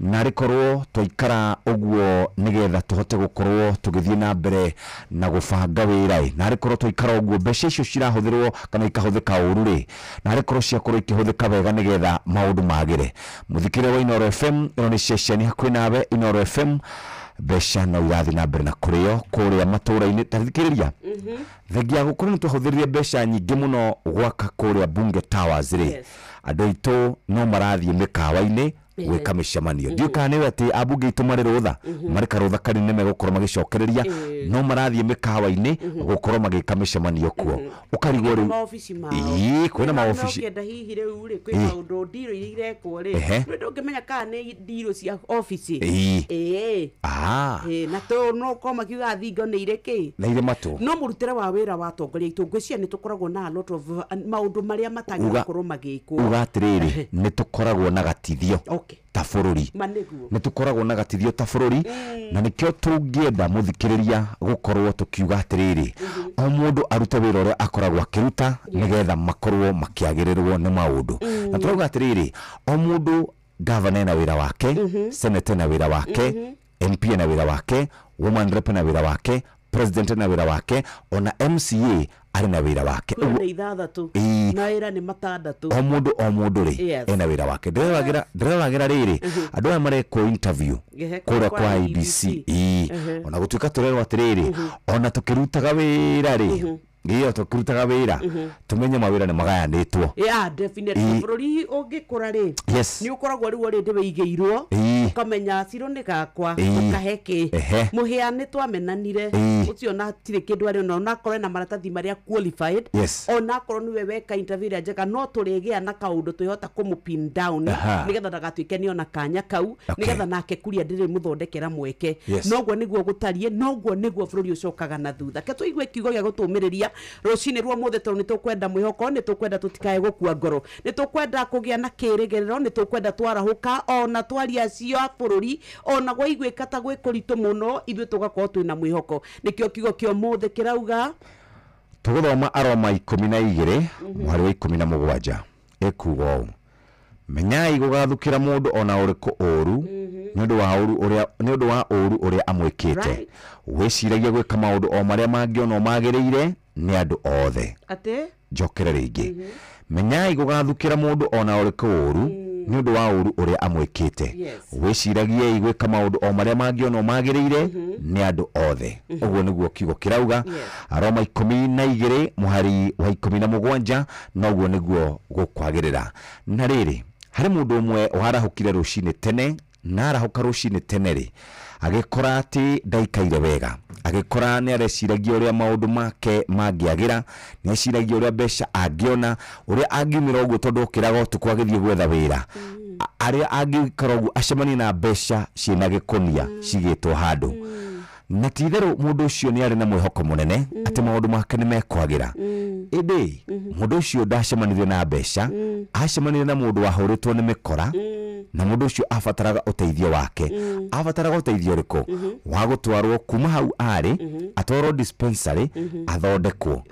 na rĩkorwo twaikara ũguo nĩgetha tũhote gũkorwo tũgĩthiĩ na mbere na gũbanga wĩra ĩ, na rĩkorwo twaikara ũguo mbeca icio cirahũthĩrwo kana ikahũthĩka ũru rĩ, na rĩkorwo ciakorwo ikĩhũthĩka wega nĩgetha maũndũ magĩre. Mũthikĩrĩria wa Inooro FM, ĩno nĩ ceceni hakuhĩ nawe, Inooro FM. Mbeca no irathiĩ na mbere na kũrĩo kũrĩa matũũra-inĩ. Ta thikĩrĩria, thengia gũkorwo nĩ twahũthĩrire mbeca nyingĩ mũno gwaka kũrĩa Bunge Towers rĩ, andũ aitũ no marathiĩ mĩkawa-inĩ gwĩka mĩcemanio. Ndiũĩ kana nĩwe atĩ ambunge aitũ marĩ rũtha, marĩ karũtha kanene megũkorwo magĩcokereria, no marathiĩ mĩkawa-inĩ gũkorwo magĩka mĩcemanio kuo, ũkarigwo rĩu. Maobici mao. Ĩĩ, kwĩna maobici. Ũngĩenda hihi rĩu rĩ, kwĩ maũndũ ndirũ iria irekwo rĩ, rĩu ndũngĩmenya kana nĩ ndirũ cia obici. Ĩĩ. Ĩĩ, na to no korwo makiuga thingo nĩ irĩ kĩ na irĩ matũ. No mũrutĩre wa wĩra wa atongoria aitũ, ngwĩciria nĩ tũkoragwo na a lot of maũndũ marĩa matagĩrĩirwo gũkorwo magĩkwo. Uga atĩrĩrĩ, nĩ tũkoragwo na gatithio ta bũrũri. Ma nĩguo. Nĩ tũkoragwo na gatithio ta bũrũri, na nĩkĩo tũngĩenda mũthikĩrĩria gũkorwo tũkiuga atĩrĩrĩ, o mũndũ arute wĩra ũrĩa akoragwo akĩruta nĩgetha makorwo makĩagĩrĩrwo nĩ maũndũ. Na tũrauga atĩrĩrĩ, o mũndũ, gavana ena wĩra wake, senator ena wĩra wake, MP ena wĩra wake, woman rep ena wĩra wake, president ena wĩra wake, ona MCA arĩ na wĩra wake. Kura nĩ 6 na wĩra nĩ 6. O mũndũ, o mũndũ rĩ, ena wĩra wake. Ndĩreroragĩra rĩrĩ, andũ aya marekwo interview kũrĩa kwa kwa IEBC. Ĩĩ. Ona gũtuĩka tũrerwo atĩrĩrĩ, ona tũkĩrutaga wĩra rĩ, ĩyo tũkĩrutaga wĩra, tũmenye mawĩra nĩ magayanĩtwo. Yeah, definitely. Bũrũri ũngĩkũra rĩ, nĩ ũkoragwo rĩu already wĩigĩirwo, ũkamenya ciro nĩ gakwa, ũkahe kĩ. Mũhĩa nĩ twamenanire, ũcio na hatirĩ kĩndũ arĩ ona, onakorwo ena maratathi marĩa qualified, onakorwo nĩwe weka interview ĩrĩa njega, no tũrĩgĩa na kaũndũ twĩhota kũmũ pin down nĩgetha ndagatuĩke nĩ ona kanya kau, nĩgetha nake kuria ndĩrĩmũthondekera mweke. Noguo nĩguo gũtariĩ, noguo nĩguo bũrũri ũcokaga na thutha. Ke tũigue kiugo gĩa gũtũmĩrĩria rũcinĩ rwa mũthĩ, tondũ nĩ tũkwenda mwĩhoko, nĩ tũkwenda tũtikae gũkua ngoro, nĩ tũkwenda kũgĩa na kĩrĩgĩrĩro, nĩ tũkwenda twarahũka, ona twaria cio a bũrũri, ona gwaiguĩka ta gwĩ kũritũ mũno, ithuĩ tũgakorwo twĩna mwĩhoko. Nĩkĩo kiugo kĩa ũmũthĩ kĩrauga. Tũgũthoma Aroma 12 mũhari wa 17, ĩkuga ũũ: "Menyai gũgathukĩra mũndũ ona ũrĩkũ ũũru nĩ ũndũ wa ũũru ũrĩa amwĩkĩte. Wĩciragie gwĩka maũndũ o marĩa mangĩonwo magĩrĩire nĩ andũ othe." Atĩ? Njokere rĩngĩ: "Menyai gũgathukĩra mũndũ ona ũrĩkũ ũũru nĩ ũndũ wa ũũru ũrĩa amwĩkĩte. Wĩciragiei gwĩka maũndũ o marĩa mangĩonwo magĩrĩire nĩ andũ othe." Ũguo nĩguo kiugo kĩrauga, Aroma 12 mũhari wa 17. Noguo nĩguo gũkwagĩrĩra. Na rĩrĩ, harĩ mũndũ ũmwe warahũkire rũcinĩ tene, na arahũka rũcinĩ tene rĩ, agĩkora atĩ ndaikaire wega, agĩkora nĩ areciragia ũrĩa maũndũ make mangĩagĩra, nĩ eciragia ũrĩa mbeca angĩona, ũrĩa angiumĩra ũguo, tondũ okĩraga ũtukũ agĩthiĩ gwetha wĩra. Arĩa angĩikara ũguo acemanie na mbeca ciĩna gĩkũnia cigĩtwo handũ. Na ti itherũ mũndũ ũcio nĩ arĩ na mwĩhoko mũnene atĩ maũndũ make nĩ mekwagĩra. Ĩndĩ mũndũ ũcio ndacemanirie na mbeca, acemanirie na mũndũ wahũrĩtwo nĩ mĩkora, na mũndũ ũcio abataraga ũteithio wake. Abataraga ũteithio ũrĩkũ? Wa gũtwarwo kuma hau arĩ, atwarwo dispensary athondekwo.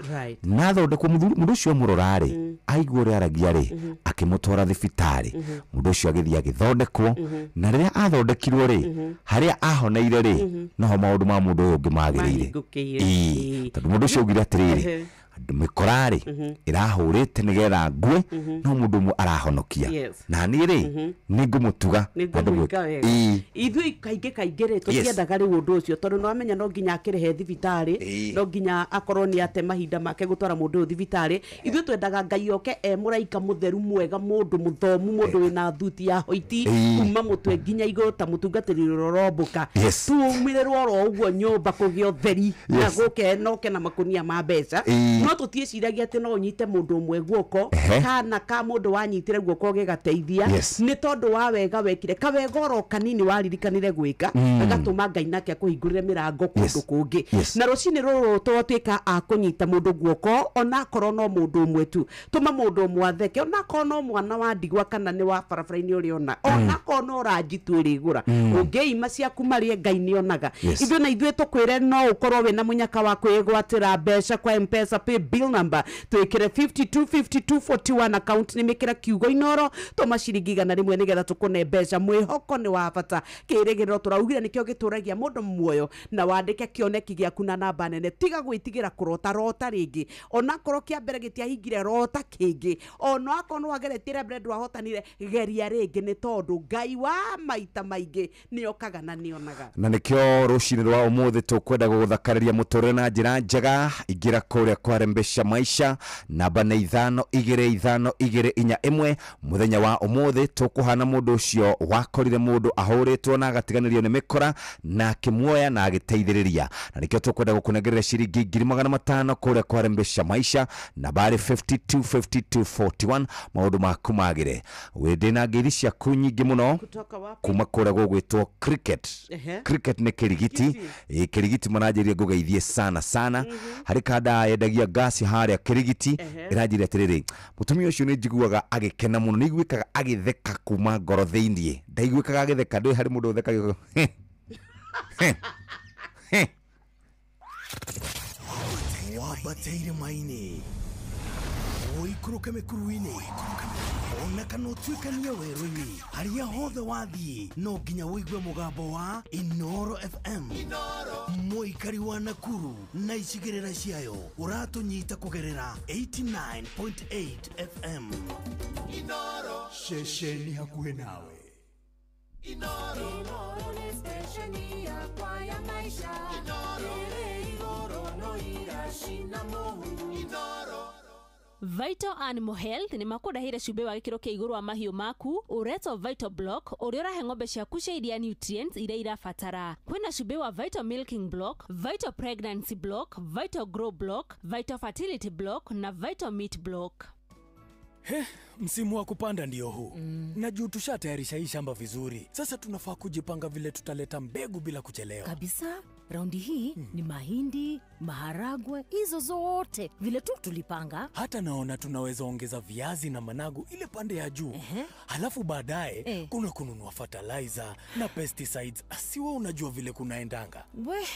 Na athondekwo, mũndũ ũcio amũrora rĩ, aigua ũrĩa aragia rĩ, akĩmũtwara thibitarĩ. Mũndũ ũcio agĩthiĩ agĩthondekwo, na rĩrĩa athondekirwo rĩ, harĩa ahoneire rĩ, noho maũndũ ma mũndũ ũyũ ũngĩ magĩrĩire. Mahingũkĩire. Ĩĩ, tondũ mũndũ ũcio augire atĩrĩrĩ, Mĩkora rĩ ĩrahũrĩte nĩgetha ngue, no mũndũ ũmwe arahonokia. Na niĩ rĩ nĩ ngũmũtuga na nĩngũmwĩka wega. Ithuĩ kaingĩ kaingĩ rĩ tũtiendaga rĩu ũndũ ũcio, tondũ nĩwamenya no nginya akĩrĩhe thibitarĩ, no nginya akorwo nĩ ate mahinda make gũtwara mũndũ ũyũ thibitarĩ. Ithuĩ twendaga Ngai oke e mũraika mũtheru mwega, mũndũ mũthomu, mũndũ wĩna thuti ya hoiti kuma mũtwe nginya igũrũ ta mũtungatĩri ũrĩa ũrombũka, tumĩrĩrwo oro ũguo nyũmba kũgĩa ũtheri na gũke noke na makunia ma mbeca. No tũtiĩciragia atĩ no ũnyite mũndũ ũmwe guoko, kana ka mũndũ wanyitire guoko gĩgateithia nĩ tondũ wa wega wekire kawega oro kanini waririkanire gwĩka, gagatũma Ngai nake akũhingũrĩre mĩrango kũndũ kũngĩ. Na rũcinĩ rũrũ twatuĩka a kũnyita mũndũ guoko, onakorwo no mũndũ ũmwe tu, tũma mũndũ ũmwe atheke, onakorwo no mwana wa ndigwa kana nĩ wa barabara-inĩ ũrĩa ona, onakorwo no ranji tu ĩrĩgũra, ũngĩima ciaku marĩe Ngai nĩonaga. Ithuĩ na ithuĩ tũkwĩre no ũkorwo wĩna mũnyaka wa kwĩgwatĩra mbeca kwa M-Pesa pay bill number twĩkĩre 525241 account nĩ mĩkĩra kiugo Inoro, tũma ciringi 100 nĩgetha tũkũne mbeca. Mwĩhoko nĩ wa bata, kĩrĩgĩrĩro tũraugire nĩkĩo gĩtũragia mũndũ muoyo, na wandĩke kĩoneki gĩaku na namba nene. Tiga gwĩtigĩra kũrota rota rĩngĩ, onakorwo kĩa mbere gĩtiahingire rota kĩngĩ, onakorwo nĩ wageretie rĩa mbere ndwahotanire, geria rĩngĩ, nĩ tondũ Ngai wa maita maingĩ nĩokaga na nĩonaga. Na nĩkĩo rũcinĩ rwa ũmũthĩ tũkwenda gũgũthakarĩria mũtũrĩre na njĩra njega. Ingĩra kũrĩa kwa Rembesha Maisha, namba nĩ 5 2 5 2 4 1. Mũthenya wa ũmũthĩ tũkũhana mũndũ ũcio wakorire mũndũ ahũrĩtwo na agatiganĩrio nĩ mĩkora na akĩmuoya na agĩteithĩrĩria, na nĩkĩo tũkwenda gũkũnengerera ciringi 500,000 kũrĩa kwa Rembesha Maisha, nambari 525241. Maũndũ maku magĩre. Wĩndĩ na ngeithi ciaku nyingĩ mũno kuma kũrĩa gũgwĩtwo cricket. Cricket nĩ kĩrigiti. Kĩrigiti maranjĩrire ngũgeithie sana sana. Harĩ kanda yendagia ngasi harĩa kĩrigiti, ĩranjĩrire atĩrĩrĩ, mũtumia ũcio nĩ njiguaga agĩkena mũno, nĩ iguĩkaga agĩtheka kuma ngoro thĩiniĩ, ndaiguĩkaga agĩtheka, ndũĩ harĩ mũndũ ũthekaga. Wambate irĩma-inĩ, ũikũrũke mĩkuru-inĩ, ona kana ũtuĩkanie werũ-inĩ, harĩa hothe wathiĩ no nginya ũigue mũgambo wa Inoro FM. Mũikari wa Nakuru na icigĩrĩra ciayo ũratũnyita kũgerera 89.8 FM. Ceceni hakuhĩ nawe. Inoro nĩ stesheni yakwa ya maisha, ĩrĩ igũrũ no iracina mũhu. Vital Animal Health nĩ makũndahĩire cumbĩ wa gĩkĩro kĩa igũrũ wa mahiũ maku ũretwo Vital Block, ũrĩa ũrahe ng'ombe ciaku cia iria nutrients iria irabatara. Kwĩna cumbĩ wa Vital Milking Block, Vital Pregnancy Block, Vital Grow Block, Vital Fertility Block na Vital Meat Block. He, msimu wa kupanda ndio huu. Na juu tushatayarisha hii shamba vizuri. Sasa tunafaa kujipanga vile tutaleta mbegu bila kuchelewa. Kabisa, raundi hii ni mahindi, maharagwe, hizo zote vile tu tulipanga. Hata naona tunaweza ongeza viazi na managu ile pande ya juu. Halafu baadaye kuna kununua fertilizer na pesticides. Asiwe unajua vile kunaendanga. We,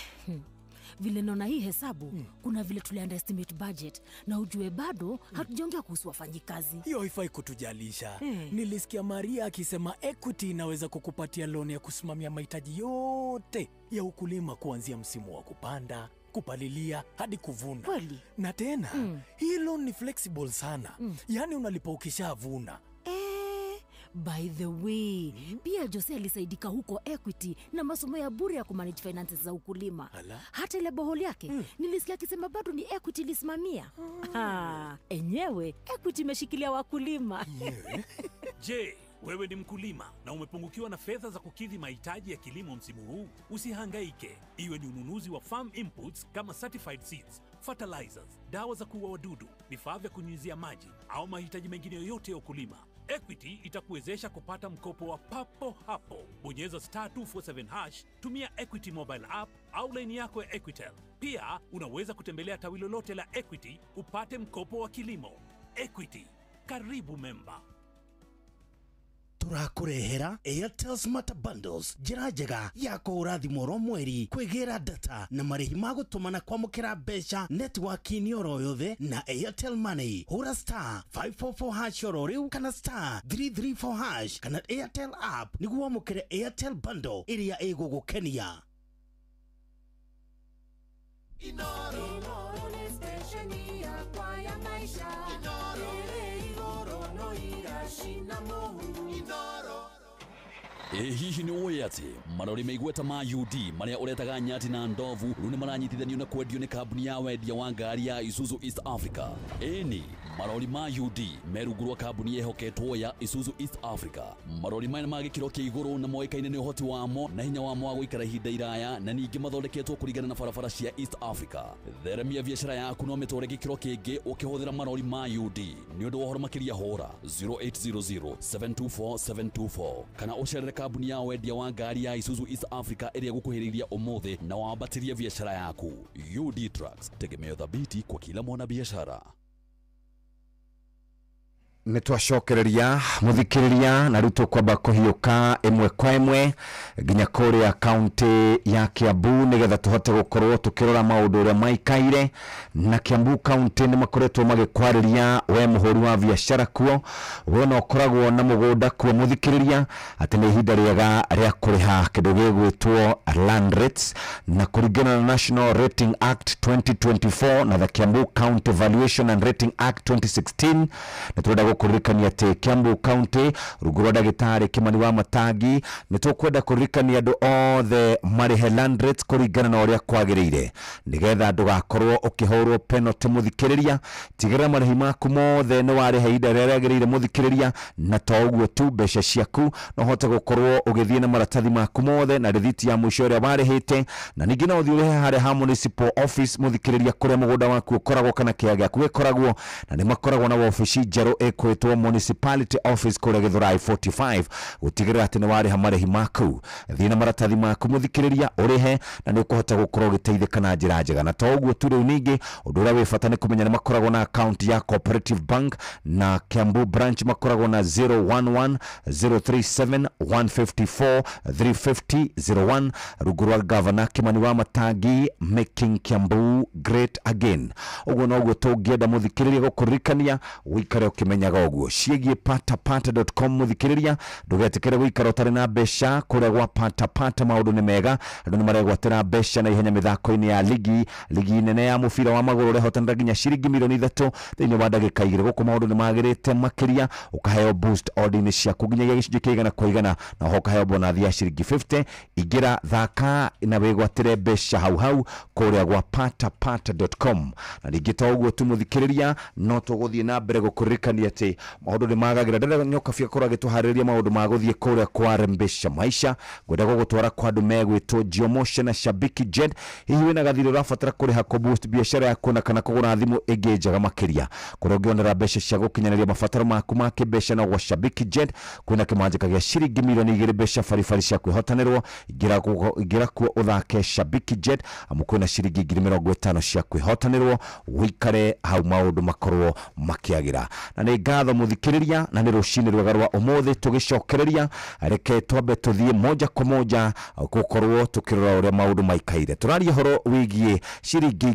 vile naona hii hesabu, kuna vile tuli underestimate budget, na ujue bado hatujaongea kuhusu wafanyikazi. Hiyo haifai kutujalisha. Nilisikia Maria akisema Equity inaweza kukupatia loan ya kusimamia mahitaji yote ya ukulima kuanzia msimu wa kupanda, kupalilia hadi kuvuna. Kweli? Na tena hii loan ni flexible sana. Yaani unalipa ukishavuna. By the way, pia Jose alisaidika huko Equity na masomo ya bure ya kumanage finances za ukulima. Hata ile boholi yake, nilisikia akisema bado ni Equity ilisimamia. Enyewe, Equity imeshikilia wakulima. Je, wewe ni mkulima na umepungukiwa na fedha za kukidhi mahitaji ya kilimo msimu huu? Usihangaike. Iwe ni ununuzi wa farm inputs kama certified seeds, fertilizers, dawa za kuua wadudu, vifaa vya kunyunyizia maji au mahitaji mengine yoyote ya ukulima, Equity itakuwezesha kupata mkopo wa papo hapo. Bonyeza star 247 hash, tumia Equity mobile app au line yako ya Equitel. Pia unaweza kutembelea tawi lolote la Equity upate mkopo wa kilimo. Equity, karibu memba. Turakurehera Airtel Smart Bundles, njĩra njega ya kũhũra thimũ oro mweri, kwĩgĩra data na marĩhi ma gũtũma na kwamũkĩra mbeca network-inĩ oro yothe na Airtel Money. Hũra star 544 hash oro rĩu kana star 334 hash kana Airtel app nĩguo wamũkĩre Airtel Bundle ĩrĩa ĩgũgũkenia. Inoro nĩ stesheni yakwa mũhu Inoro. Ĩ hihi nĩ ũĩ atĩ marori meigweta ma UD marĩa ũretaga nyati na ndovu rĩu nĩ maranyitithanio na kwendio nĩ kambuni ya wendia wa ngari ya Isuzu East Africa. Ĩni marori ma UD me rungu rwa kambuni ĩhoketwo ya Isuzu East Africa. Marori maya nĩ ma gĩkĩro kĩa igũrũ na moĩkaine nĩ ũhoti wamo na hinya wamo wa gũikara ihinda iraya, na ningĩ mathondeketwo kũringana na barabara cia East Africa. Theremia biacara yaku no mĩtware gĩkĩro kĩngĩ ũkĩhũthĩra marori ma UD. Nĩ ũndũ wa ũhoro makĩria hũra 0800 724 724 kana ũcerere kambuni ya wendia wa ngari ya Isuzu East Africa ĩrĩa gũkuhĩrĩiria ũmũthĩ na wambatĩrie biacara yaku. UD Trucks, tegemeo thabiti kwa kila mwanabiashara. Nĩ twacokereria mũthikĩrĩria na rĩu tũkwamba kũhiũka ĩmwe kwa ĩmwe nginya kũrĩa kaunti ya Kiambu nĩgetha tũhote gũkorwo tũkĩrora maũndũ ũrĩa maikaire. Na Kiambu kaunti nĩ makoretwo magĩkwarĩria we mũhũri wa biacara kuo, we no ũkoragwo na mũgũnda kuo mũthikĩrĩria, atĩ nĩ ihinda rĩega rĩa kũrĩha kĩndũ gĩgwĩtwo land rates, na kũringana na National Rating Act 2024 na the Kiambu County Valuation and Rating Act 2016. Nĩ tũrenda kũririkania atĩ Kiambu County rungu rwa ndagĩtarĩ Kimani wa Matangi nĩ tũkwenda kũririkania andũ othe marĩhe land rates kũringana na ũrĩa kwagĩrĩire nĩgetha ndũgakorwo ũkĩhũrwo penalty mũthikĩrĩria. Tigĩrĩra marĩhi maku mothe nĩ warĩha ihinda rĩrĩa rĩagĩrĩire mũthikĩrĩria, na to ũguo tu, mbeca ciaku no ũhote gũkorwo ũgĩthiĩ na maratathi maku mothe na rĩthiti ya mũico ĩrĩa warĩhĩte, na ningĩ no ũthiĩ ũrĩhe harĩa ha municipal office mũthikĩrĩria, kũrĩa mũgũnda waku ũkoragwo kana kĩea gĩaku gĩkoragwo, na nĩ makoragwo na wabici njerũ ĩkwĩtwo municipality office kũrĩa Gĩthũrai 45 gũtigĩrĩra atĩ nĩ warĩha marĩhi maku. Thiĩ na maratathi maku mũthikĩrĩria ũrĩhe, na nĩ ũkũhota gũkorwo ũgĩteithĩka na njĩra njega. Na to ũguo tu, rĩu ningĩ ũndũ ũrĩa wĩ bata nĩ kũmenya nĩ makoragwo na account ya Cooperative Bank na Kiambu branch makoragwo na 011 037 154 350 01 rungu rwa Governor Kimani wa Matangi, making Kiambu great again. Ũguo noguo tũngĩenda mũthikĩrĩria gũkũririkania ũikare ũkĩmenyaga ũguo. Ciĩgiĩ patapata.com mũthikĩrĩria, ndũgetĩkĩre gũikara ũtarĩ na mbeca kũrĩa gwa patapata. Maũndũ nĩ mega, andũ nĩ maregwatĩra mbeca na ihenya mĩthako-inĩ ya ligi nene ya mũbira wa magũrũ ũrehotanĩra nginya ciringi milioni 3 thĩinĩ wa ndagĩka 2. Gũkũ maũndũ nĩ magĩrĩte makĩria, ũkaheo boost odd-inĩ ciaku nginyagia gĩcunjĩ kĩa 100 kwa 100, na oho ũkaheo bonathi ya ciringi 50. Ingĩra thaka na wĩgwatĩre mbeca hau hau kũrĩa gwa patapata.com. Na ningĩ to ũguo tu mũthikĩrĩria, no tũgũthiĩ na mbere gũkũririkania atĩ maũndũ nĩ magagĩra. Ndĩrenda Nyokabi akorwo agĩtũharĩrĩria maũndũ ma gũthiĩ kũrĩa kwa Rembesha Maisha, ngwenda gũgũtwara kwa andũ megwĩtwo Geomotion na Shabiki Jet. Hihi wĩna gathirĩ ũrabatara kũrĩha kũ boost biacara yaku na kana kũgũra thimũ ĩngĩ njega makĩria, kũrĩa ũngĩonera mbeca cia gũkinyanĩria mabataro maku ma kĩmbeca no gwa Shabiki Jet. Kwĩna kĩmanjĩka gĩa ciringi milioni 2 mbeca baribari cia kwĩhotanĩrwo. Ingĩra kuo ũthake Shabiki Jet, amu kwĩna ciringi 50,000 cia kwĩhotanĩrwo. Wĩikare hau maũndũ makorwo makĩagĩra. Na nĩ ngatho mũthikĩrĩria, na nĩ rũcinĩ rwega rwa ũmũthĩ tũgĩcokereria. Reke twambe tũthiĩ moja kwa moja gũkorwo tũkĩrora ũrĩa maũndũ maikaire. Tũraria ũhoro wĩgiĩ ciringi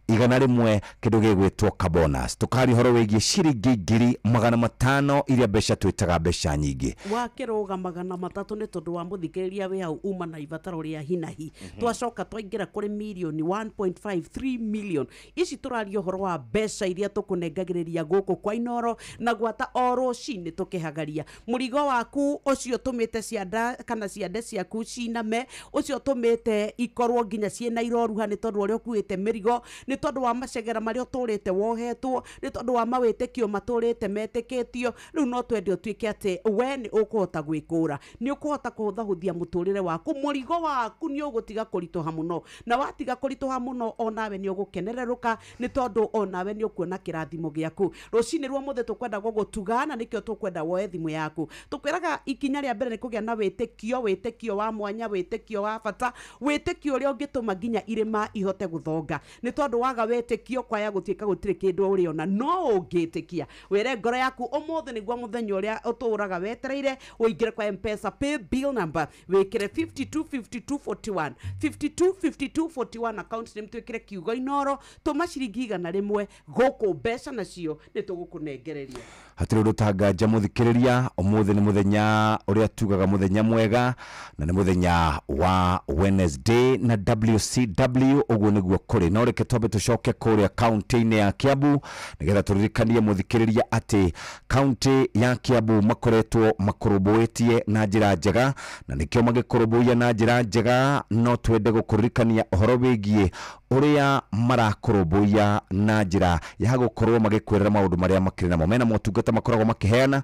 100,000 kĩndũ gĩgwĩtwo kabonus, tũkaria ũhoro wĩgiĩ ciringi 500,000 iria mbeca twĩtaga mbeca nyingĩ. Wakĩrũga 300 nĩ tondũ wa mũthikĩrĩria wĩ hau uma na ibataro rĩa hinahi. Twacoka twaingĩra kũrĩ milioni 1.53 million. Ici tũraria ũhoro wa mbeca iria tũkũnengagĩrĩria gũkũ kwa Inoro na gwata o rũcinĩ tũkĩhagaria mũrigo waku ũcio ũtũmĩte cianda kana ciande ciaku ciname, ũcio ũtũmĩte ikorwo nginya ciĩna iroruha nĩ tondũ ũrĩa ũkuĩte mĩrigo, nĩ tondũ wa macegera marĩa ũtũrĩte wohetwo, nĩ tondũ wa mawĩtĩkio matũrĩte metĩkĩtio. Rĩu no twende ũtuĩke atĩ we nĩ ũkũhota gwĩkũra, nĩ ũkũhota kũhũthahũthia mũtũrĩre waku, mũrigo waku nĩ ũgũtiga kũritũha mũno, na watiga kũritũha mũno onawe nĩ ũgũkenererũka nĩ tondũ onawe nĩ ũkuona kĩrathimo gĩaku. Rũcinĩ rwa mũthĩ tũkwenda gũgũtuga na nĩkĩo tũkwenda woe thimũ yaku. Tũkwĩraga ikinya rĩa mbere nĩ kũgĩa na wĩtĩkio, wĩtĩkio wa mwanya, wĩtĩkio wa bata, wĩtĩkio ũrĩa ũngĩtũma nginya irĩma ihote gũthonga, nĩ tondũ waga wĩtĩkio kwaya gũtuĩka gũtirĩ kĩndũ ũrĩona. No ũngĩtĩkia wĩre ngoro yaku ũmũthĩ nĩguo mũthenya ũrĩa ũtũraga wetereire, ũingĩre kwa M-Pesa pay bill number wĩkĩre 525241 525241 account name twĩkĩre kiugo Inoro, tũma ciringi 100 gũkũ mbeca nacio nĩ tũgũkũnengereria. Mũthikĩrĩria. Hatirĩ ũndũ tanganja mũthikĩrĩria, ũmũthĩ nĩ mũthenya ũrĩa tugaga mũthenya mwega, na nĩ mũthenya wa Wednesday na WCW, ũguo nĩguo kũrĩ. No reke twambe tũcoke kũrĩa kaunti-inĩ ya Kiambu nĩgetha tũririkanie mũthikĩrĩria atĩ kaunti ya Kiambu makoretwo makũrũmbũĩtie na njĩra njega, na nĩkĩo magĩkũrũmbũiya na njĩra njega. No twende gũkũririkania ũhoro wĩgiĩ ũrĩa marakũrũmbũiya na njĩra ya gũkorwo magĩkwĩrĩra maũndũ marĩa makĩrĩ namo. Mena motungata makoragwo makĩheana.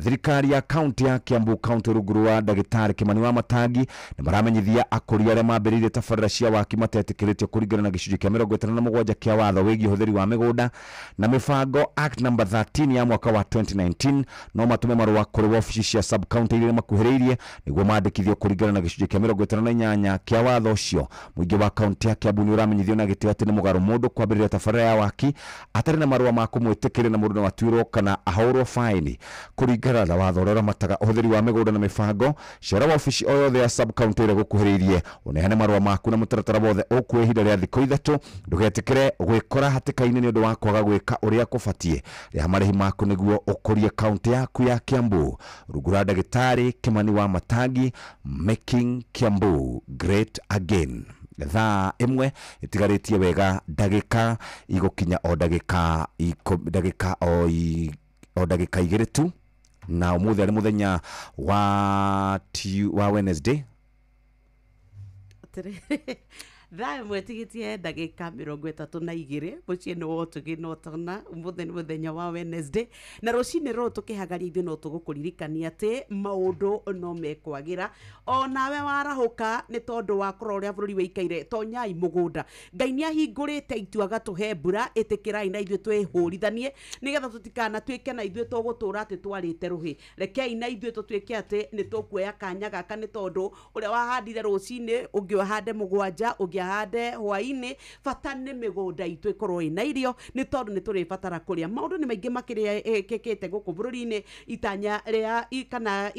Thirikari ya kaunti ya Kiambu, kaunti rungu rwa ndagĩtarĩ Kimani wa Matangi, nĩ maramenyithia akũria arĩa mambĩrĩirie tabarĩra cia waki matetĩkĩrĩtio kũringana na gĩcunjĩ kĩa 57 kĩa watho wĩgiĩ ũhũthĩri wa mĩgũnda na mĩbango Act number 13 ya mwaka wa 2019, no matũme marũa kũrĩ wabici cia sub county iria makuhĩrĩirie nĩguo mandĩkithio kũringana na gĩcunjĩ kĩa 58 kĩa watho ũcio. Mũingĩ wa kaunti ya Kiambu nĩ ũramenyithio na gĩtĩo atĩ nĩ mũgarũ mũndũ kwambĩrĩria tabarĩra ya waki atarĩ na marũa ma kũmwĩtĩkĩria, na mũndũ no atuĩrwo kana ahũrwo faini kũringana na watho ũrĩa ũramataga ũhũthĩri wa mĩgũnda na mĩbango. Cera wabici o yothe ya sub county ĩrĩa gũkuhĩrĩirie, ũneane marũa maku na mũtaratara wothe ũkuoya ihinda rĩa thikũ 3. Ndũgetĩkĩre gwĩkora hatĩka-inĩ nĩ ũndũ wa kwaga gwĩka ũrĩa kũbatiĩ. Rĩha marĩhi maku nĩguo ũkũrie kaunti yaku ya Kiambu. Rungu rwa ndagĩtarĩ Kimani wa Matangi, making Kiambu great again. Thaa 1 ĩtigarĩtie wega ndagĩka igũkinya o ndagĩka o ndagĩka 2 tu, na ũmũthĩ arĩ mũthenya wa Wednesday. Thaa 1 ĩtigĩtie ndagĩka 32 mũciĩ nĩ wotugi no tona. Ũmũthĩ nĩ mũthenya wa Wednesday, na rũcinĩ rũrũ tũkĩhagaria ithuĩ no tũgũkũririkania atĩ maũndũ no mekwagĩra. O nawe warahũka nĩ tondũ wa kũrora ũrĩa bũrũri wĩikaire, tonyai mũgũnda. Ngai nĩ ahingũrĩte itua agatũhe mbura, ĩtĩkĩrai na ithuĩ twĩhũrithanie nĩgetha tũtikanatuĩke na ithuĩ tũgũtũra atĩ twarĩte rũhĩ. Rekei na ithuĩ tũtuĩke atĩ nĩ tũkuoya kanya gaka, nĩ tondũ ũrĩa wahandire rũcinĩ ũngĩ ũhande mũgwanja, ũngĩ ahande hwaĩ-inĩ. Bata nĩ mĩgũnda itũ ĩkorwo ĩna irio, nĩ tondũ nĩ tũrĩbatara kũrĩa. Maũndũ nĩ maingĩ makĩrĩkĩkĩte gũkũ bũrũri-inĩ. Itanya rĩa kana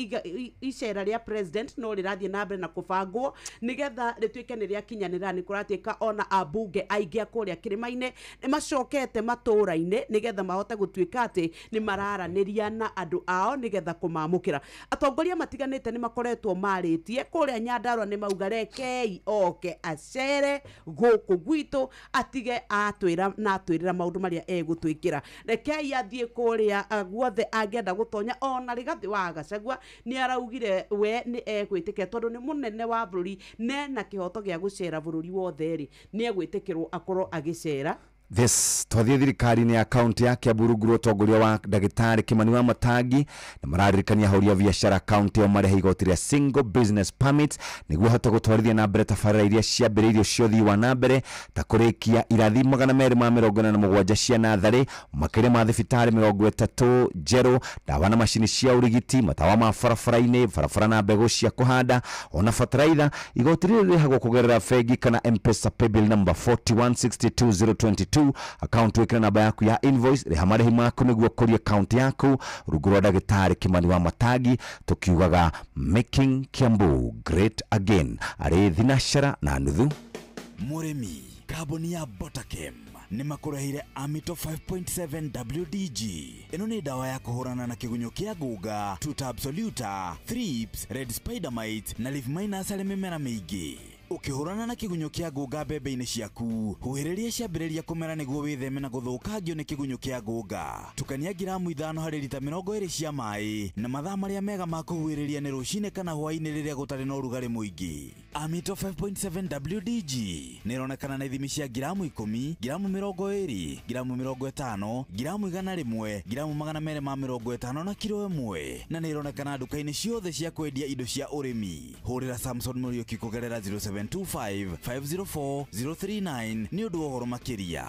icera rĩa president no rĩrathiĩ na mbere na kũbangwo nĩgetha rĩtuĩke nĩ rĩakinyanĩra. Nĩ kũratuĩka ona ambunge aingĩ a kũrĩa kĩrĩma-inĩ nĩ macokete matũũra-inĩ nĩgetha mahote gũtuĩka atĩ nĩ mararanĩria na andũ ao nĩgetha kũmamũkĩra. Atongoria matiganĩte nĩ makoretwo marĩtie kũrĩa Nyandarua, nĩ mauga rekei oke acere gũkũ gwitũ, atige atwĩra na atwĩrĩra maũndũ marĩa egũtwĩkĩra. Rekei athiĩ kũrĩa guothe angĩenda gũtonya. Ona Rigathĩ wa Gachagua nĩ araugire we nĩ egwĩtĩkĩra, tondũ nĩ mũnene wa bũrũri nena kĩhoto gĩa gũcera bũrũri wothe rĩ, nĩ egwĩtĩkĩrwo akorwo agĩcera. This twathiĩ thirikari-inĩ ya kaunti ya Kiambu rungu rwa ũtongoria wa ndagĩtarĩ Kimani wa Matangi, na mararirikania ahũri a biacara kaunti ĩyo marĩhe igoti rĩa single business permit nĩguo hote gũtwarithia na mbere tabarĩra iria ciambĩrĩirio cia ũthii wa na mbere ta kũrĩkia irathi 247 cia natharĩ, makĩria ma thibitarĩ 30 njerũ, ndawa na macini cia ũrigiti, matawa ma barabara-inĩ, barabara na mbegũ cia kũhanda, ona bataraitha. Igoti rĩrĩ rĩrĩhagwo kũgerera bengi kana M-Pesa paybill number 4162022, account wĩkĩre namba yaku ya invoice, rĩha marĩhi maku nĩguo ũkũrie kaunti yaku. Rungu rwa ndagĩtarĩ Kimani wa Matangi, tũkiugaga making Kiambu great again. Arĩ thinashara na nuthu. Mũrĩmi, kambuni ya Botakem nĩ makũreheire Amito 5.7 WDG. Ĩno nĩ ndawa ya kũhũrana na kĩgunyũ kĩa ngũnga, Tuta absoluta, thrips, red spider mite na leaf miners harĩ mĩmera mĩingĩ. Ũkĩhũrana na kĩgunyũ kĩa ngũnga mbembe-inĩ ciaku, huhĩrĩria ciambĩrĩria kũmera nĩguo wĩtheme na gũthũkangio nĩ kĩgunyũ kĩa ngũnga. Tukania ngiramu 5 harĩ rita 20 cia maĩ, na mathaa marĩa mega ma kũhuhĩrĩria nĩ rũcinĩ kana hwaĩ-inĩ rĩrĩa gũtarĩ na ũrugarĩ mũingĩ. Amito 5.7 WDG nĩ ĩronekana na ithimi cia ngiramu 10, ngiramu 20, ngiramu 50, ngiramu 100, ngiramu 250 na kiro 1, na nĩ ĩronekana nduka-inĩ ciothe cia kwendia indo cia ũrĩmi. Hũrĩra Samson Muriuki kũgerera 0725 504 039 nĩ ũndũ wa ũhoro makĩria.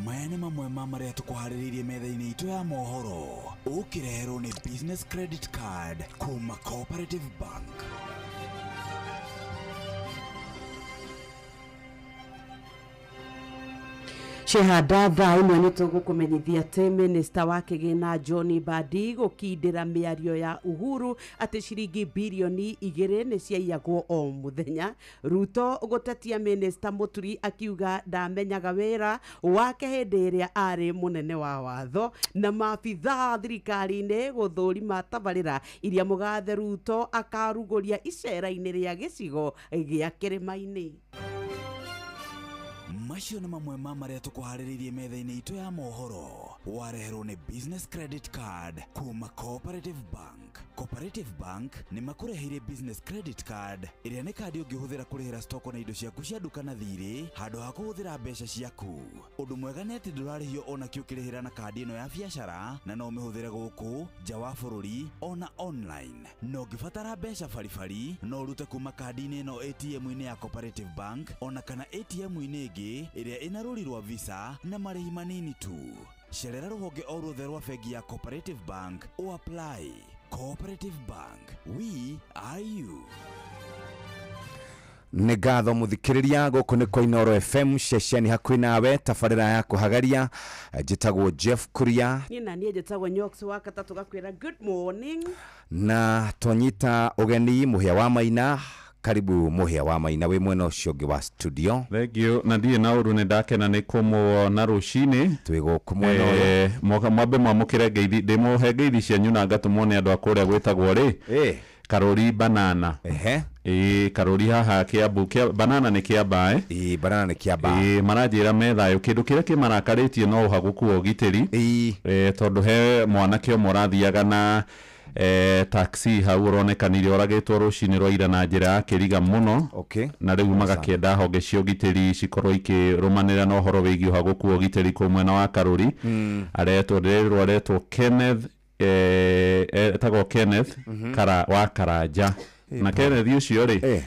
Maya nĩ mamwe ma marĩa tũkũharĩrĩirie metha-inĩ itũ ya mohoro, ũkĩreherwo nĩ Business Credit Card kuma Cooperative Bank. Cehanda thaa ĩmwe nĩ tũgũkũmenyithia atĩ minista wa kĩgĩna John Mbadi gũkindĩra mĩario ya Uhuru atĩ ciringi birioni 2 nĩ ciaiyagwo o mũthenya. Ruto gũtetia minista Mũturi akiuga ndamenyaga wĩra wake hĩndĩ ĩrĩa arĩ mũnene wa watho, na maabithaa thirikari-inĩ gũthũrima tabarĩra iria mũgathe Ruto akarugũria icera-inĩ rĩa gĩcigo gĩa kĩrĩma-inĩ. Macio nĩ mamwe ma marĩa tũkũharĩrĩirie metha-inĩ itũ ya mohoro. Wareherwo nĩ Business Credit Card kuma Cooperative Bank. Cooperative Bank nĩ makũreheire Business Credit Card ĩrĩa nĩ kandi ũngĩhũthĩra kũrĩhĩra stoko na indo ciaku cia nduka na thirĩ handũ ha kũhũthĩra mbeca ciaku. Ũndũ mwega nĩ atĩ ndũrarĩhio ona kĩ ũkĩrĩhĩra na kandi ĩno ya biacara, na no ũmĩhũthĩre gũkũ nja wa bũrũri ona online. Na ũngĩbatara mbeca baribari no ũrute kuma kandi-inĩ ĩno ATM-inĩ ya Cooperative Bank ona kana ATM-inĩ ĩngĩ ĩrĩa ĩna rũri rwa Visa na marĩhi manini tu. Cerera rũhonge o ruothe rwa bengi ya Cooperative Bank o apply. Cooperative Bank, we are you. Nĩ ngatho mũthikĩrĩria, gũkũ nĩ kwa Inooro FM ceceni hakuhĩ nawe, tabarĩra ya kũhagaria. Njĩtagwo Jeff Kuria. Niĩ na niĩ njĩtagwo Nyox wa gatatũ, gakwĩra good morning. Na twanyita ũgeni Mũhĩa wa Maina. Karibu Mũhĩa wa Maina wĩ mwena ũcio ũngĩ wa studio. Thank you. Na ndirĩ na ũru, nĩ ndakena nĩ kũmuona rũcinĩ. Twĩ gũkũ mwena ũyũ. Mwambe mwamũkĩre ngeithi, ndĩmũhe ngeithi cianyu na ngatũmwo nĩ andũ a kũrĩa gwĩtagwo rĩ Karũri Banana. Ĩĩ, Karũri haha Kiambu. Banana nĩ Kĩambaa. Ĩĩ, Banana nĩ Kĩambaa. Ĩĩ, maranjĩra me thayũ. Kĩndũ kĩrĩa kĩmarakarĩtie no ũhagũku wa ũgitĩri. Tondũ he mwanake ũmwe ũrathiaga na taxi hau ũronekanire oragĩtwo rũcinĩ rwa ira na njĩra ya kĩriga mũno. Na rĩu magakĩenda honge cia ũgitĩri cikorwo ikĩrũmanĩrĩra na ũhoro wĩgiĩ ũhagũku wa ũgitĩri kũu mwena wa Karũri. Aretwo, ndĩrerwo aretwo Kenneth, etagwo Kenneth wa Karanja. Na Kenneth ũcio rĩ,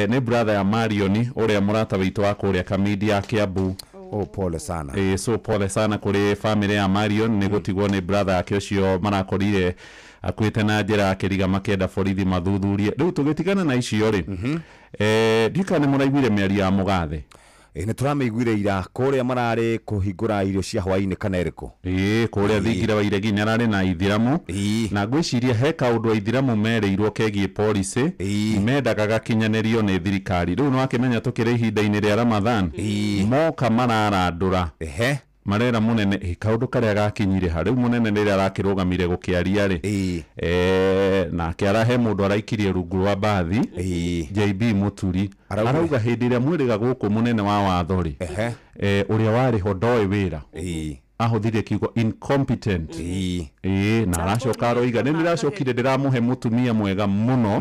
nĩ brother ya Marioni ũrĩa mũrata witũ wa kũrĩa Kamindi ya Kiambu. Oh, pole sana. So pole sana kũrĩ family ya Marion nĩ gũtigwo nĩ brother yake ũcio marakorire akuĩte na njĩra ya kĩriga, makĩenda borithi mathuthurie. Rĩu tũgĩtigana na icio rĩ, ndiũĩ kana nĩ mũraiguire mĩario ya mũgathe. Nĩ tũramĩiguire ira kũrĩa mararĩ kũhingũra irio cia hwaĩ-inĩ kana ĩrĩkũ? Ĩĩ, kũrĩa thingira wa Iregi nĩ ararĩ na Aithĩramu. Na ngwĩciria he kaũndũ Aithĩramu merĩirwo kegiĩ policy mendaga gakinyanĩrio nĩ thirikari. Rĩu nĩ wakĩmenya tũkĩrĩ ihinda-inĩ rĩa Ramadhan, moka mararandũra marera mũnene kaũndũ karĩa gakinyire ha. Rĩu mũnene rĩrĩa arakĩrũgamire gũkĩaria rĩ, nake arahe mũndũ araikirie rungu rwa mbathi, JB Mũturi arauga hĩndĩ ĩrĩa mwĩrĩga gũkũ mũnene wa watho rĩ, ũrĩa warĩ ho ndoĩ wĩra, ahũthire kiugo incompetent. Na aracoka aroiga nĩ ndĩracokire ndĩramũhe mũtumia mwega mũno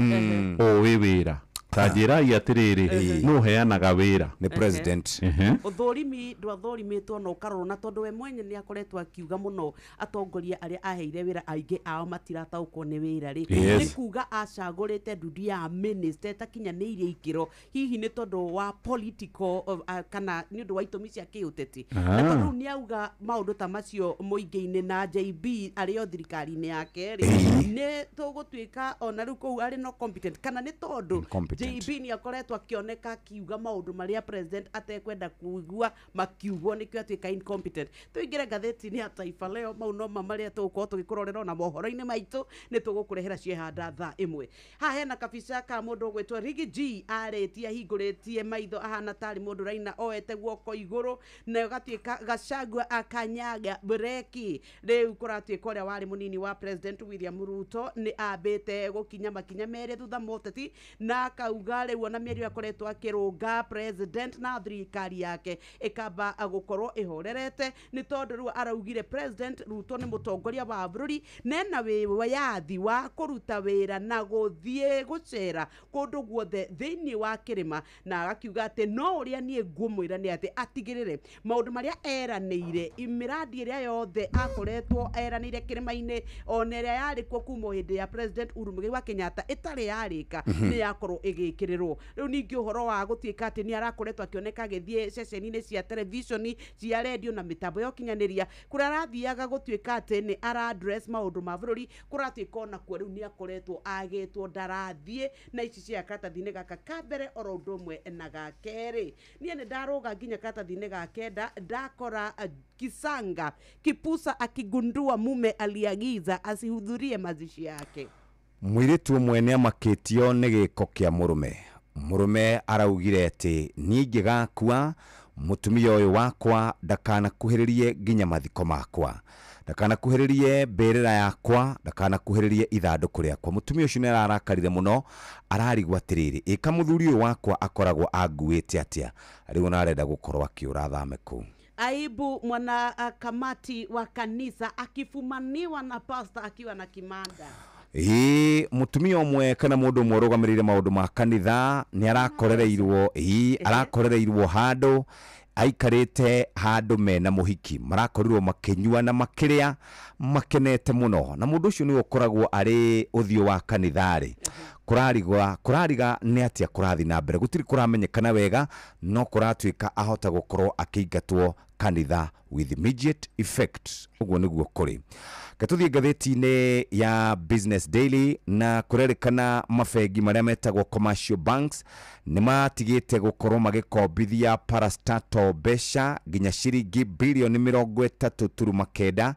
ũĩ wĩra. Ta njĩrai atĩrĩrĩ, nũ ũheanaga wĩra? Nĩ president. Ũthũrimi ndwathũrimĩtwo na ũkarorwo, na tondũ we mwenye nĩ akoretwo akiuga mũno atongoria arĩa aheire wĩra aingĩ ao matirataũkwo nĩ wĩra rĩ, nĩ kuga acagũrĩte ndundu ya minister ĩtakinyanĩirie ikĩro, hihi nĩ tondũ wa political kana nĩ ũndũ wa itũmi cia kĩũteti. Na tondũ nĩ auga maũndũ ta macio mũingĩ-inĩ na JB arĩ o thirikari-inĩ yake rĩ, nĩ tũgũtuĩka ona rĩu kũu arĩ no competent, kana nĩ tondũ JB nĩ akoretwo akĩoneka akiuga maũndũ marĩa president atekwenda kuigua makiugwo, nĩkĩo atuĩka incompetent. Tũingĩre ngathĩti-inĩ ya Taifa Leo, mau no ma marĩa tũgũkorwo tũgĩkũrorera ona mohoro-inĩ maitũ, nĩ tũgũkũrehera ciehanda thaa ĩmwe. Haha hena kabica ka mũndũ ũgwĩtwo Riggy G arĩtie ahingũrĩtie maitho ahana tarĩ mũndũ ũraina oete guoko igũrũ, na gatuĩka Gachagua akanyaga breki. Rĩu kũratuĩka ũrĩa warĩ mũnini wa president William Ruto nĩ ambĩte gũkinya makinya merĩ thutha mũteti, na akauga rĩu ona mĩario akoretwo akĩrũnga president na thirikari yake ĩkamba gũkorwo ĩhorerete, nĩ tondũ rĩu araugire president Ruto nĩ mũtongoria wa bũrũri nena wĩyathi wa kũruta wĩra na gũthiĩ gũcera kũndũ guothe thĩinĩ wa kĩrĩma, na agakiuga atĩ no ũrĩa niĩ ngũmwĩra nĩ atĩ atigĩrĩre maũndũ marĩa eranĩire, mĩrandi ĩrĩa yothe akoretwo eranĩire kĩrĩma-inĩ ona ĩrĩa yarĩ kuo kuma hĩndĩ ya president Uhuru Muigai wa Kenyatta ĩtarĩ yarĩka, nĩ yakorwo agĩkĩrĩrwo. Rĩu ningĩ ũhoro wa gũtuĩka atĩ nĩ arakoretwo akĩoneka agĩthiĩ ceceni-inĩ cia televishoni, cia redio na mĩtambo ya ũkinyanĩria, kũrĩa arathiaga gũtuĩka atĩ nĩ ara address maũndũ ma bũrũri, kũratuĩka onakuo rĩu nĩ akoretwo agĩtwo ndarathiĩ na ici cia karatathi-inĩ gaka ka mbere oro ũndũ ũmwe na ga kerĩ. Niĩ nĩ ndarũga nginya karatathi-inĩ ga kenda, ndakora Kisanga Kipusa akigundua mume aliagiza asihudhurie mazishi yake. Mũirĩtu ũmwe nĩ amakĩtio nĩ gĩko kĩa mũrũme. Mũrũme araugire atĩ niĩ ingĩgakua mũtumia ũyũ wakwa ndakanakuhĩrĩrie nginya mathiko makwa, ndakanakuhĩrĩrie mbĩrĩra yakwa, ndakanakuhĩrĩrie ithandũkũ rĩakwa. Mũtumia ũcio nĩ ararakarire mũno, ararigwo atĩrĩrĩ, ĩka mũthuri ũyũ wakwa akoragwo anguĩte atĩa? Rĩu ona arenda gũkorwo akĩũra athame kũu. Aibu mwana kamati wa kanisa akifumaniwa na pasta akiwa na kimanda. Ĩĩ, mũtumia ũmwe kana mũndũ ũmwe ũrũgamĩrĩire maũndũ ma kanitha nĩ arakorereirwo, ĩĩ, arakorereirwo handũ aikarĩte handũ mena mũhiki, marakorirwo makĩnyua na makĩrĩa makenete mũno, na mũndũ ũcio nĩwe ũkoragwo arĩ ũthiũ wa kanitha-rĩ. Kũrariga nĩ atĩa kũrathiĩ na mbere, gũtirĩ kũramenyekana wega, no kũratuĩka ahota gũkorwo akĩingatwo kanitha with immediate effect. Ũguo nĩguo kũrĩ. Gatũthiĩ ngathĩti-inĩ ya Business Daily, na kũrerĩkana mabengi marĩa metagwo commercial banks nĩ matigĩte gũkorwo magĩkombithia parastatal mbeca nginya ciringi bilioni 39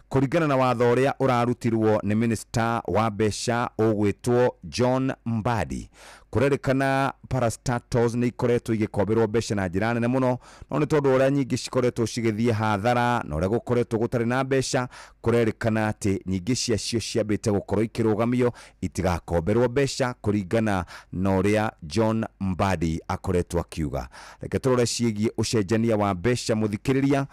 kũringana na watho ũrĩa ũrarutirwo nĩ minister wa mbeca ũgwĩtwo John Mbadi. Kũrerĩkana parastatals nĩ ikoretwo igĩkomberwo mbeca na njĩra nene mũno, no nĩ tondũ ũrĩa nyingĩ cikoretwo cigĩthiĩ hathara na ũrĩa gũkoretwo gũtarĩ na mbeca, kũrerĩkana atĩ nyingĩ ciacio ciambĩte gũkorwo ikĩrũgamio itigakomberwo mbeca kũringana na ũrĩa John Mbadi akoretwo akiuga. Reke tũrore ciĩgiĩ ũcenjania wa mbeca mũthikĩrĩria.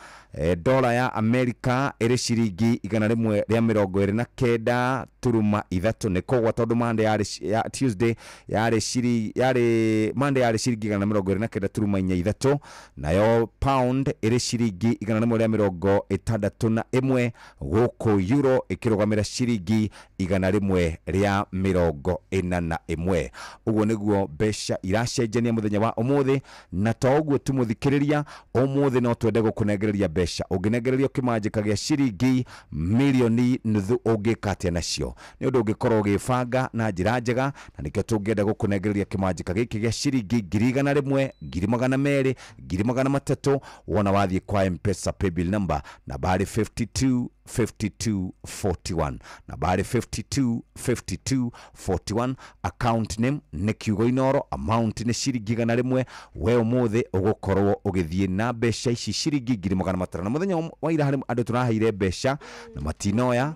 Dola ya Amerika ĩrĩ ciringi 129 turuma 3, nĩ kũgwa tondũ Monday yarĩ ya Tuesday yarĩ yarĩ Monday yarĩ ciringi 129 turuma 43, nayo pound ĩrĩ ciringi 161, gũkũ euro ĩkĩrũgamĩra ciringi 141. Ũguo nĩguo mbeca iracenjania mũthenya wa ũmũthĩ, na to ũguo tu mũthikĩrĩria, ũmũthĩ no twende gũkũnengereria mbeca. Ũngĩnengererio kĩmanjĩka gĩa ciringi milioni nuthu ũngĩka atĩa nacio? Nĩ ũndũ ũngĩkorwo ũgĩbanga na njĩra njega, na nĩkĩo tũngĩenda gũkũnengereria kĩmanjĩka gĩkĩ gĩa ciringi 100,000, 200,000, 300,000, wona wathiĩ kwa M-Pesa paybill number nambari 52 52 41, nambari 52 52 41, account name nĩ kiugo Inoro, amount nĩ ciringi 100. We ũmũthĩ ũgũkorwo ũgĩthiĩ na mbeca ici ciringi 500,000. Na mũthenya wa ira harĩ andũ tũraheire mbeca na matinoya,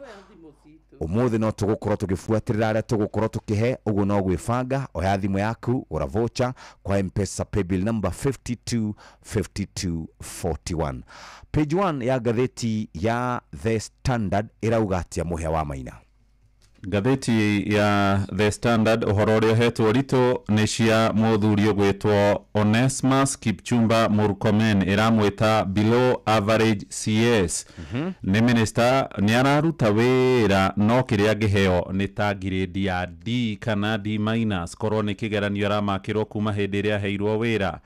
ũmũthĩ no tũgũkorwo tũgĩbuatĩrĩra arĩa tũgũkorwo tũkĩhe. Ũguo no gwĩbanga, oya thimũ yaku, gũra voucher kwa M-Pesa paybill number 52 52 41. Page 1 ya ngathĩti ya The Standard ĩrauga atĩa mũhĩa wa Maina? Ngathĩti ya The Standard ũhoro ũrĩa ũhetwo ũritũ nĩ cia mũthuri ũgwĩtwo Onesmus Kipchumba Murkomen, ĩramwĩta below average CS. Nĩ minister, nĩ araruta wĩra no kĩrĩa angĩheo nĩ ta grade ya D kana D minus, korwo nĩ kĩgeranio aramakĩrwo kuma hĩndĩ ĩrĩa aheirwo wĩra.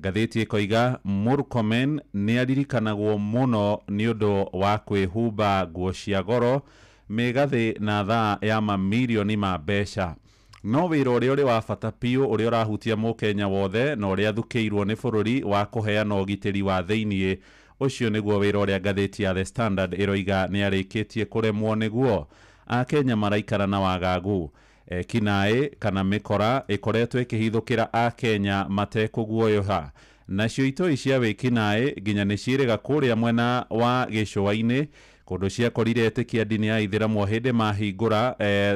Ngathĩti ĩkoiga Murkomen nĩ aririkanagwo mũno nĩ ũndũ wa kwĩhumba nguo cia goro, mĩgathĩ na thaa ya mamirioni ma mbeca. No wĩra ũrĩa ũrĩ wa bata biũ ũrĩa ũrahutia mũkenya wothe na ũrĩa athukĩirwo nĩ bũrũri wa kũheana ũgitĩri wa thĩiniĩ, ũcio nĩguo wĩra ũrĩa ngathĩti ya The Standard ĩroiga nĩ arĩkĩtie kũremwo nĩguo. Akenya maraikara na wagagu, kinaĩ kana mĩkora ĩkoretwo ĩkĩhithũkĩra akenya matekũguoyoha, nacio itoi cia wĩkinaĩ nginya nĩ ciĩrĩga kũrĩa mwena wa gĩcũa-inĩ, kũndũ ciakorire etĩkia ndini ya ithĩramu o hĩndĩ mahingũra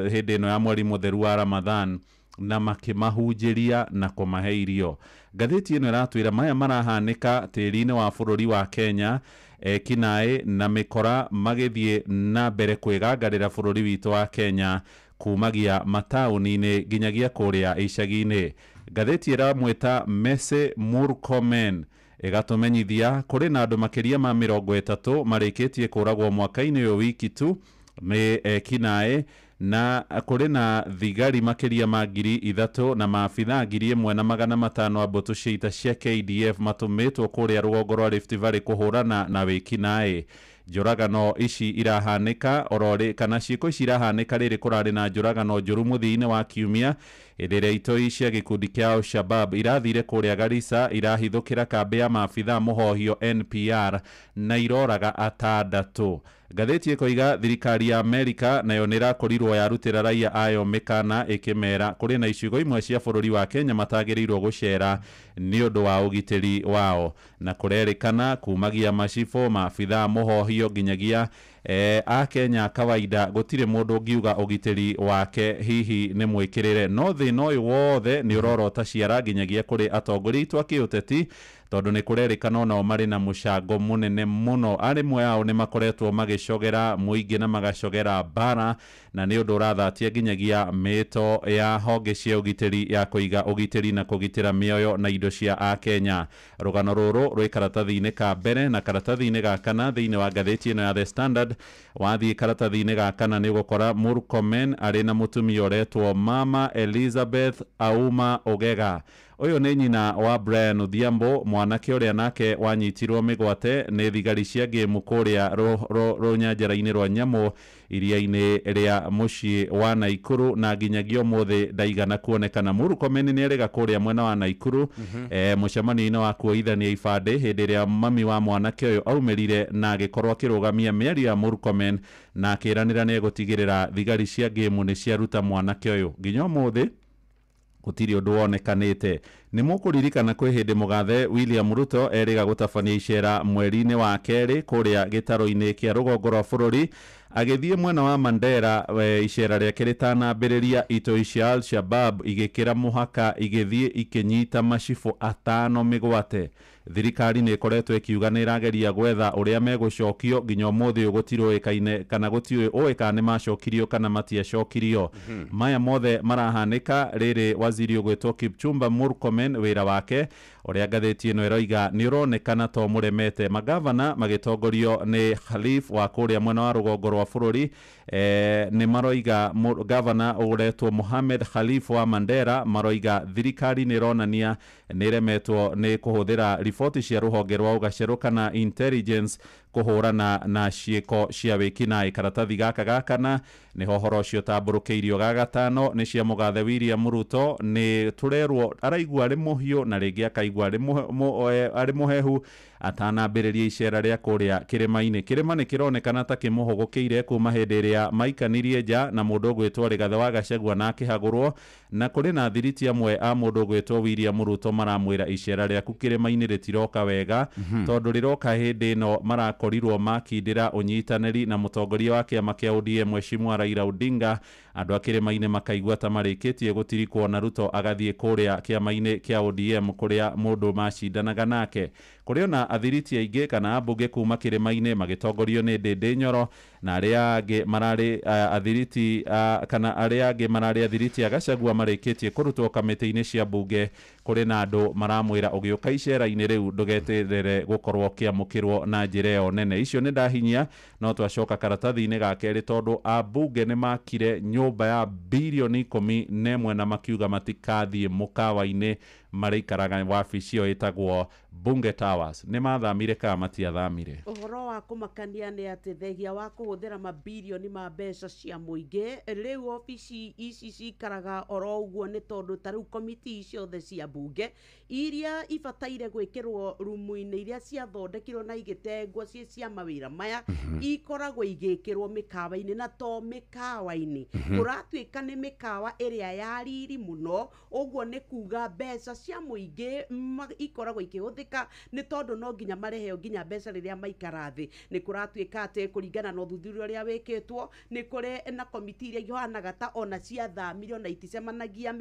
hĩndĩ ĩno ya mweri mũtheru wa Ramadhan, na makĩmahunjĩria na kũmahe irio. Ngathĩti ĩno ĩratwĩra maya marahanĩka tĩri-inĩ wa bũrũri wa Kenya, kinaĩ na mĩkora magĩthiĩ na mbere kwĩgangarĩra bũrũri witũ wa Kenya kumagia mataũni-inĩ nginyagia kũrĩa icagi-inĩ. Ngathĩti ĩramwĩta Messi Murkomen, ĩgatũmenyithia kũrĩ na andũ makĩria ma 30 marĩkĩtie kũragwo mwaka-inĩ ũyũ wiki tu nĩ ekinaĩ, Na kũrĩ na thigari makĩria ma 3,000 na maabithaa 1,500 a mbũtũ cia ita cia KDF matũmĩtwo kũrĩa rũgongo rwa Rift Valley kũhũrana na wĩkinaĩ. Njũragano ici irahanĩka ororĩ kana ciĩko ici irahanĩka rĩrĩ kũrarĩ na njũragano njũru mũthia-inĩ wa kiumia, hĩndĩ ĩrĩa itoi cia gĩkundi kĩa Al-Shabab irathire kũrĩa Garissa, irahithũkĩra kambĩ ya maabithaa mũhohio NPR na iroraga 6. Ngathĩti ĩkoiga thirikari ya Amerika nayo nĩ ĩrakorirwo yarutĩra raia ayo mĩkana, ĩkĩmera kũrĩ na icigo imwe cia bũrũri wa Kenya matagĩrĩirwo gũcera nĩ ũndũ wa ũgitĩri wao. Na kũrerĩkana kumagia macibũ, maabithaa mũhohio nginyagia a Kenya kawaida, gũtirĩ mũndũ ũngiuga ũgitĩri wake hihi nĩ mwĩkĩrĩre. No thĩna ũyũ wothe nĩ ũrorota ciara nginyagia kũrĩ atongoria aitũ a kĩũteti, tondũ nĩ kũrerĩkana onao marĩ na mũcango mũnene mũno. Arĩmwe ao nĩ makoretwo magĩcogera mũingĩ na magacogera mbara, na nĩ ũndũ ũrathatia nginyagia mĩto ya honge cia ũgitĩri ya kũiga ũgitĩri na kũgitĩra mĩoyo na indo cia Akenya. Rũgano rũrũ rwĩ karatathi-inĩ ka mbere na karatathi-inĩ ga kana thĩinĩ wa ngathĩti ĩno ya The Standard. Wathiĩ karatathi-inĩ ga kana nĩ ũgũkora Murkomen arĩ na mũtumia ũretwo Mama Elizabeth Auma Ogega. Ũyũ nĩ nyina wa Brian Odhiambo, mwanake ũrĩa nake wanyitirwo mĩgwate nĩ thigari cia ngĩmu kũrĩa rũnyanjara-inĩ rwa nyamũ iria-inĩ rĩa mũciĩ wa Naikuru, na nginyagia ũmũthĩ ndaigana kuonekana. Murkomen nĩ erĩga kũrĩa mwena wa Naikuru mũcemanio-inĩ wa kuoithania ibandĩ, hĩndĩ ĩrĩa mami wa mwanake ũyũ aumĩrire na agĩkorwo akĩrũgamia mĩario ya Murkomen na akĩranĩra nĩ egũtigĩrĩra thigari cia ngĩmu nĩ ciaruta mwanake ũyũ. Nginya ũmũthĩ gũtirĩ ũndũ wonekanĩte. Nĩ mũkũririkana kwĩ hĩndĩ mũgathe William Ruto erĩga gũtabania icera mweri-inĩ wa kerĩ kũrĩa gĩtaro-inĩ kĩa rũgongo rwa bũrũri, agĩthiĩ mwena wa Mandera. Icera rĩake rĩtanambĩrĩria, itoi cia Al-Shabab igĩkĩra mũhaka igĩthiĩ ikĩnyita macibũ 5 mĩgwate. Thirikari nĩ ĩkoretwo ĩkiuga nĩ ĩrageria gwetha ũrĩa megũcokio, nginya ũmũthĩ ũyũ gũtirũĩkaine kana gũtiũĩ kana nĩ macokirio kana matiacokirio. Maya mothe marahanĩka rĩrĩ waziri ũgwĩtwo Kipchumba Murkomen wĩra wake ũrĩa ngathĩti ĩno ĩroiga nĩ ũronekana to mũremete. Magavana magĩtongorio nĩ Khalif wa kũrĩa mwena wa rũgongo rwa bũrũri, nĩ maroiga gavana ũretwo Mohamed Khalif wa Mandera, maroiga thirikari nĩ ĩronania nĩ ĩremetwo nĩ kũhũthĩra riboti cia rũhonge rwa ũgacerũ kana intelligence kũhũrana na ciĩko cia wĩkinaĩ. Karatathi gaka ga kana nĩho ũhoro ũcio ũtambũrũkĩirio. Ga gatano nĩ cia mũgathe William Ruto, nĩ tũrerwo araigua arĩ mũhiũ na rĩngĩ akaigua arĩ mũhehu atanambĩrĩria icera rĩa kũrĩa kĩrĩma-inĩ. Kĩrĩma nĩ kĩronekana ta kĩmũhũgũkĩire kuma hĩndĩ ĩrĩa maikanirie nja na mũndũ ũgwĩtwo Rigathĩ wa Gachagua na akĩhagũrwo, na kũrĩ na athiriti amwe a mũndũ ũgwĩtwo William Ruto maramwĩra icera rĩaku kĩrĩma-inĩ rĩtiroka wega, tondũ rĩroka hĩndĩ ĩno marakorirwo makindĩra ũnyitanĩri na mũtongoria wa kĩama kĩa ODM Mheshimiwa Raila Odinga. Andũ a kĩrĩma-inĩ makaigua ta marĩkĩtie gũtirikwo na Ruto agathiĩ kũrĩa kĩama-inĩ kĩa ODM kũrĩa mũndũ macindanaga nake. Kũrĩ ona athiriti aingĩ kana ambunge kuma kĩrĩma-inĩ magĩtongorio nĩ Ndĩndĩ Nyoro na arĩa angĩ mararĩ athiriti kana arĩa angĩ mararĩ athiriti a Gachagua marĩkĩtie kũrutwo kamĩtĩ-inĩ cia mbunge. Kũrĩ na andũ maramwĩra ũgĩũka icera-inĩ rĩu ndũgeterere gũkorwo ũkĩamũkĩrwo na njĩra ĩyo nene. Icio nĩ ndahinyia, no twacoka karatathi-inĩ ga kerĩ, tondũ ambunge nĩ makire nyũmba ya birioni 11 na makiuga matikathiĩ mũkawa-inĩ marĩikaraga wabici ĩyo ĩtagwo Bunge Towers. Nĩ mathamire kana matiathamire? Ũhoro wa kũmakania nĩ atĩ thengia wa kũhũthĩra mabirioni ma mbeca cia mũingĩ, rĩu obici ici cikaraga oro ũguo, nĩ tondũ ta rĩu komiti ciothe cia mbunge iria ibataire gwĩkĩrwo rumu-inĩ iria ciathondekirwo na igĩtengwo ciĩ cia mawĩra maya, ikoragwo igĩkĩrwo mĩkawa-inĩ, na to mĩkawa-inĩ, kũratuĩka nĩ mĩkawa ĩrĩa ya riri mũno. Ũguo nĩ kuga mbeca cia mũingĩ ikoragwo ikĩhũthĩka, nĩ tondũ no nginya mareheo nginya mbeca rĩrĩa maikara thĩ. Nĩ kũratuĩka atĩ kũringana na ũthuthuria ũrĩa wĩkĩtwo, nĩ kũrĩ na komiti iria ihanaga ta ona ciathamire ona iticemanagia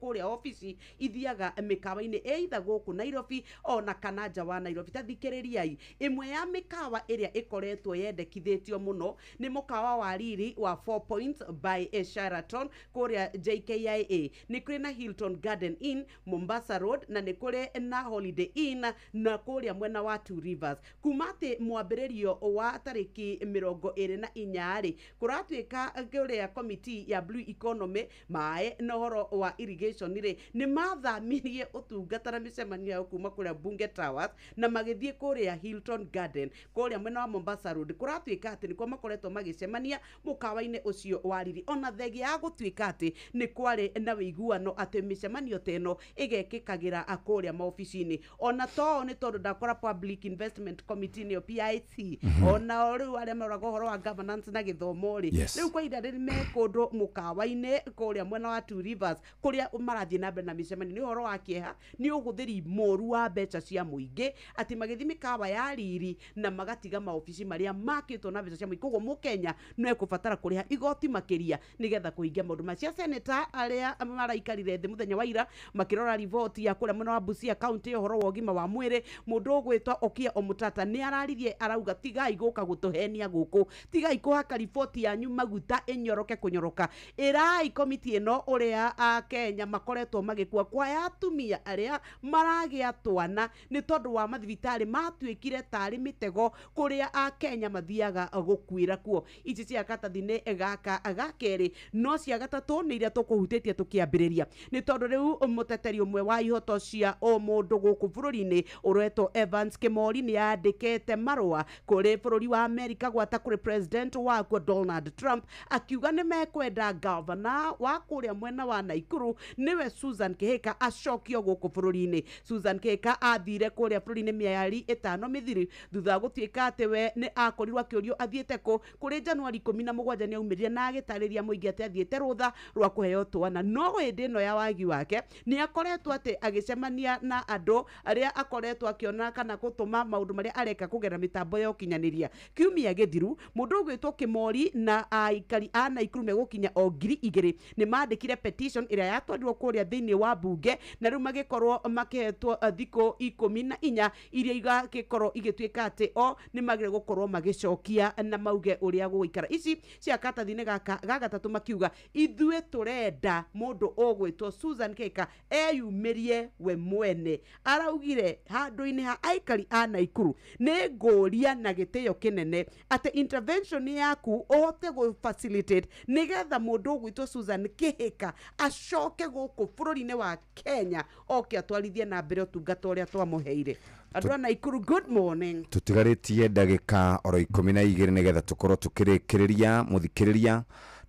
kũrĩa obici, ithiaga mĩkawa-inĩ either gũkũ Nairobi ona kana nja wa Nairobi. Ta thikĩrĩriai, ĩmwe ya mĩkawa ĩrĩa ĩkoretwo yendekithĩtio mũno nĩ mũkawa wa riri wa 4 Points by Sheraton kũrĩa JKIA. Nĩ kũrĩ na Hilton Garden Inn Mombasa. Mombasa Road na nĩ kũrĩ na Holiday Inn na kũrĩa mwena wa Two Rivers. Kuma atĩ mwambĩrĩrio wa tarĩki 24 rĩ, kũratuĩka kũrĩa komiti ya Blue Economy, maĩ na ũhoro wa irrigation rĩ, nĩ mathamirie ũtungata na mĩcemanio yao kuma kũrĩa Bunge Towers na magĩthiĩ kũrĩa Hilton Garden kũrĩa mwena wa Mombasa Road. Kũratuĩka atĩ nĩkuo makoretwo magĩcemania mũkawa-inĩ ũcio wa riri, ona thengia ya gũtuĩka atĩ nĩ kwarĩ na wĩiguano atĩ mĩcemanio ta ĩno ĩgekĩkagĩra kũrĩa maobici-inĩ. Ona to nĩ tondũ ndakora Public Investment Committee nĩyo PIC, ona rĩu arĩa maroraga ũhoro wa governance na gĩthomo rĩ, rĩu kwa ihinda rĩrĩ me kũndũ mũkawa-inĩ kũrĩa mwena wa Two Rivers kũrĩa marathiĩ na mbere na mĩcemanio. Nĩ ũhoro wa kĩeha, nĩ ũhũthĩri mũru wa mbeca cia mũingĩ atĩ magĩthiĩ mĩkawa ya riri na magatiga maobici marĩa makĩtwo na mbeca cia mũingĩ. Koguo mũkenya no ekũbatara kũrĩha igoti makĩria nĩgetha kũhingia maũndũ macia. Seneta arĩa maraikarire thĩ mũthenya wa ira makĩrora riboti ya kũrĩa mwena wa Busia County ũhoro wa ũgima wa mwĩrĩ, mũndũ ũgwĩtwo Okiya Omutata nĩ araririe arauga tigai gũka gũtũhenia gũkũ, tigai kũhaka riboti yanyu maguta ĩnyoroke kũnyoroka. Ĩrai komiti ĩno ũrĩa Akenya makoretwo magĩkua kwa ya atumia arĩa maragĩa twana nĩ tondũ wa mathibitarĩ matuĩkire tarĩ mĩtego kũrĩa Akenya mathiaga gũkuĩra kuo. Ici cia katathi-inĩ gaka ga kerĩ, no cia gatatũ nĩ iria tũkũhutĩtie tũkĩambĩrĩria, nĩ tondũ rĩu mũteteri ũmwe wa ihoto cia ũmũndũ gũkũ bũrũri-inĩ ũretwo Evans Kĩmori nĩ andĩkĩte marũa kũrĩ bũrũri wa Amerika gwata kũrĩ president wakuo Donald Trump, akiuga nĩ mekwenda gavana wa kũrĩa mwena wa Naikuru nĩwe Susan Kihika acokio gũkũ bũrũri-inĩ. Susan Kihika athire kũrĩa bũrũri-inĩ mĩeri 5 mĩthiru thutha wa gũtuĩka atĩ we nĩ akorirwo akĩũrio athiĩte kũ. Kũrĩ Januari 17 nĩ aumĩrire na agĩtarĩria mũingĩ atĩ athiĩte rũtha rwa kũheo twana, no hĩndĩ ĩno ya wagi wake nĩ akoretwo atĩ agĩcemania na andũ arĩa akoretwo akĩona kana gũtũma maũndũ marĩa areka kũgerera mĩtambo ya ũkinyanĩria. Kiumia gĩthiru mũndũ ũgwĩtwo Kĩmori na aikari a Naikuru megũkinya o 2000 nĩ mandĩkire petition ĩrĩa yatwarirwo kũrĩa thĩinĩ wa bunge, na rĩu magĩkorwo makĩhetwo thikũ 14 iria igagĩkorwo igĩtuĩka atĩ o nĩ magĩrĩire gũkorwo magĩcokia na mauge ũrĩa gũgũikara. Ici cia katathi-inĩ gaka ga gatatũ makiuga ithuĩ tũrenda mũndũ ũgwĩtwo Susan Kihika eyumĩrie we mwene. Araugire handũ-inĩ ha aikari a Naikuru nĩ ngũria na gĩtĩo kĩnene atĩ intervention yaku ũhote gũ facilitate nĩgetha mũndũ ũgwĩtwo Susan Kihika acoke gũkũ bũrũri-inĩ wa Kenya oke atwarithie na mbere ũtungata ũrĩa twamũheire. Andũ a Naikuru, good morning. Tũtigarĩtie ndagĩka oro 12 nĩgetha tũkorwo tũkĩrĩkĩrĩria mũthikĩrĩria.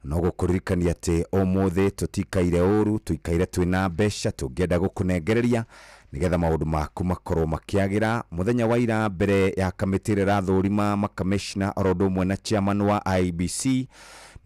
No gũkũririkania atĩ ũmũthĩ tũtikaire ũru, tũikaire twĩna mbeca tũngĩenda gũkũnengereria nĩgetha maũndũ maku makorwo makĩagĩra. Mũthenya wa ira mbere ya kamĩtĩ ĩrĩa ĩrathũrima makamishna oro ũndũ ũmwe na chairman wa IEBC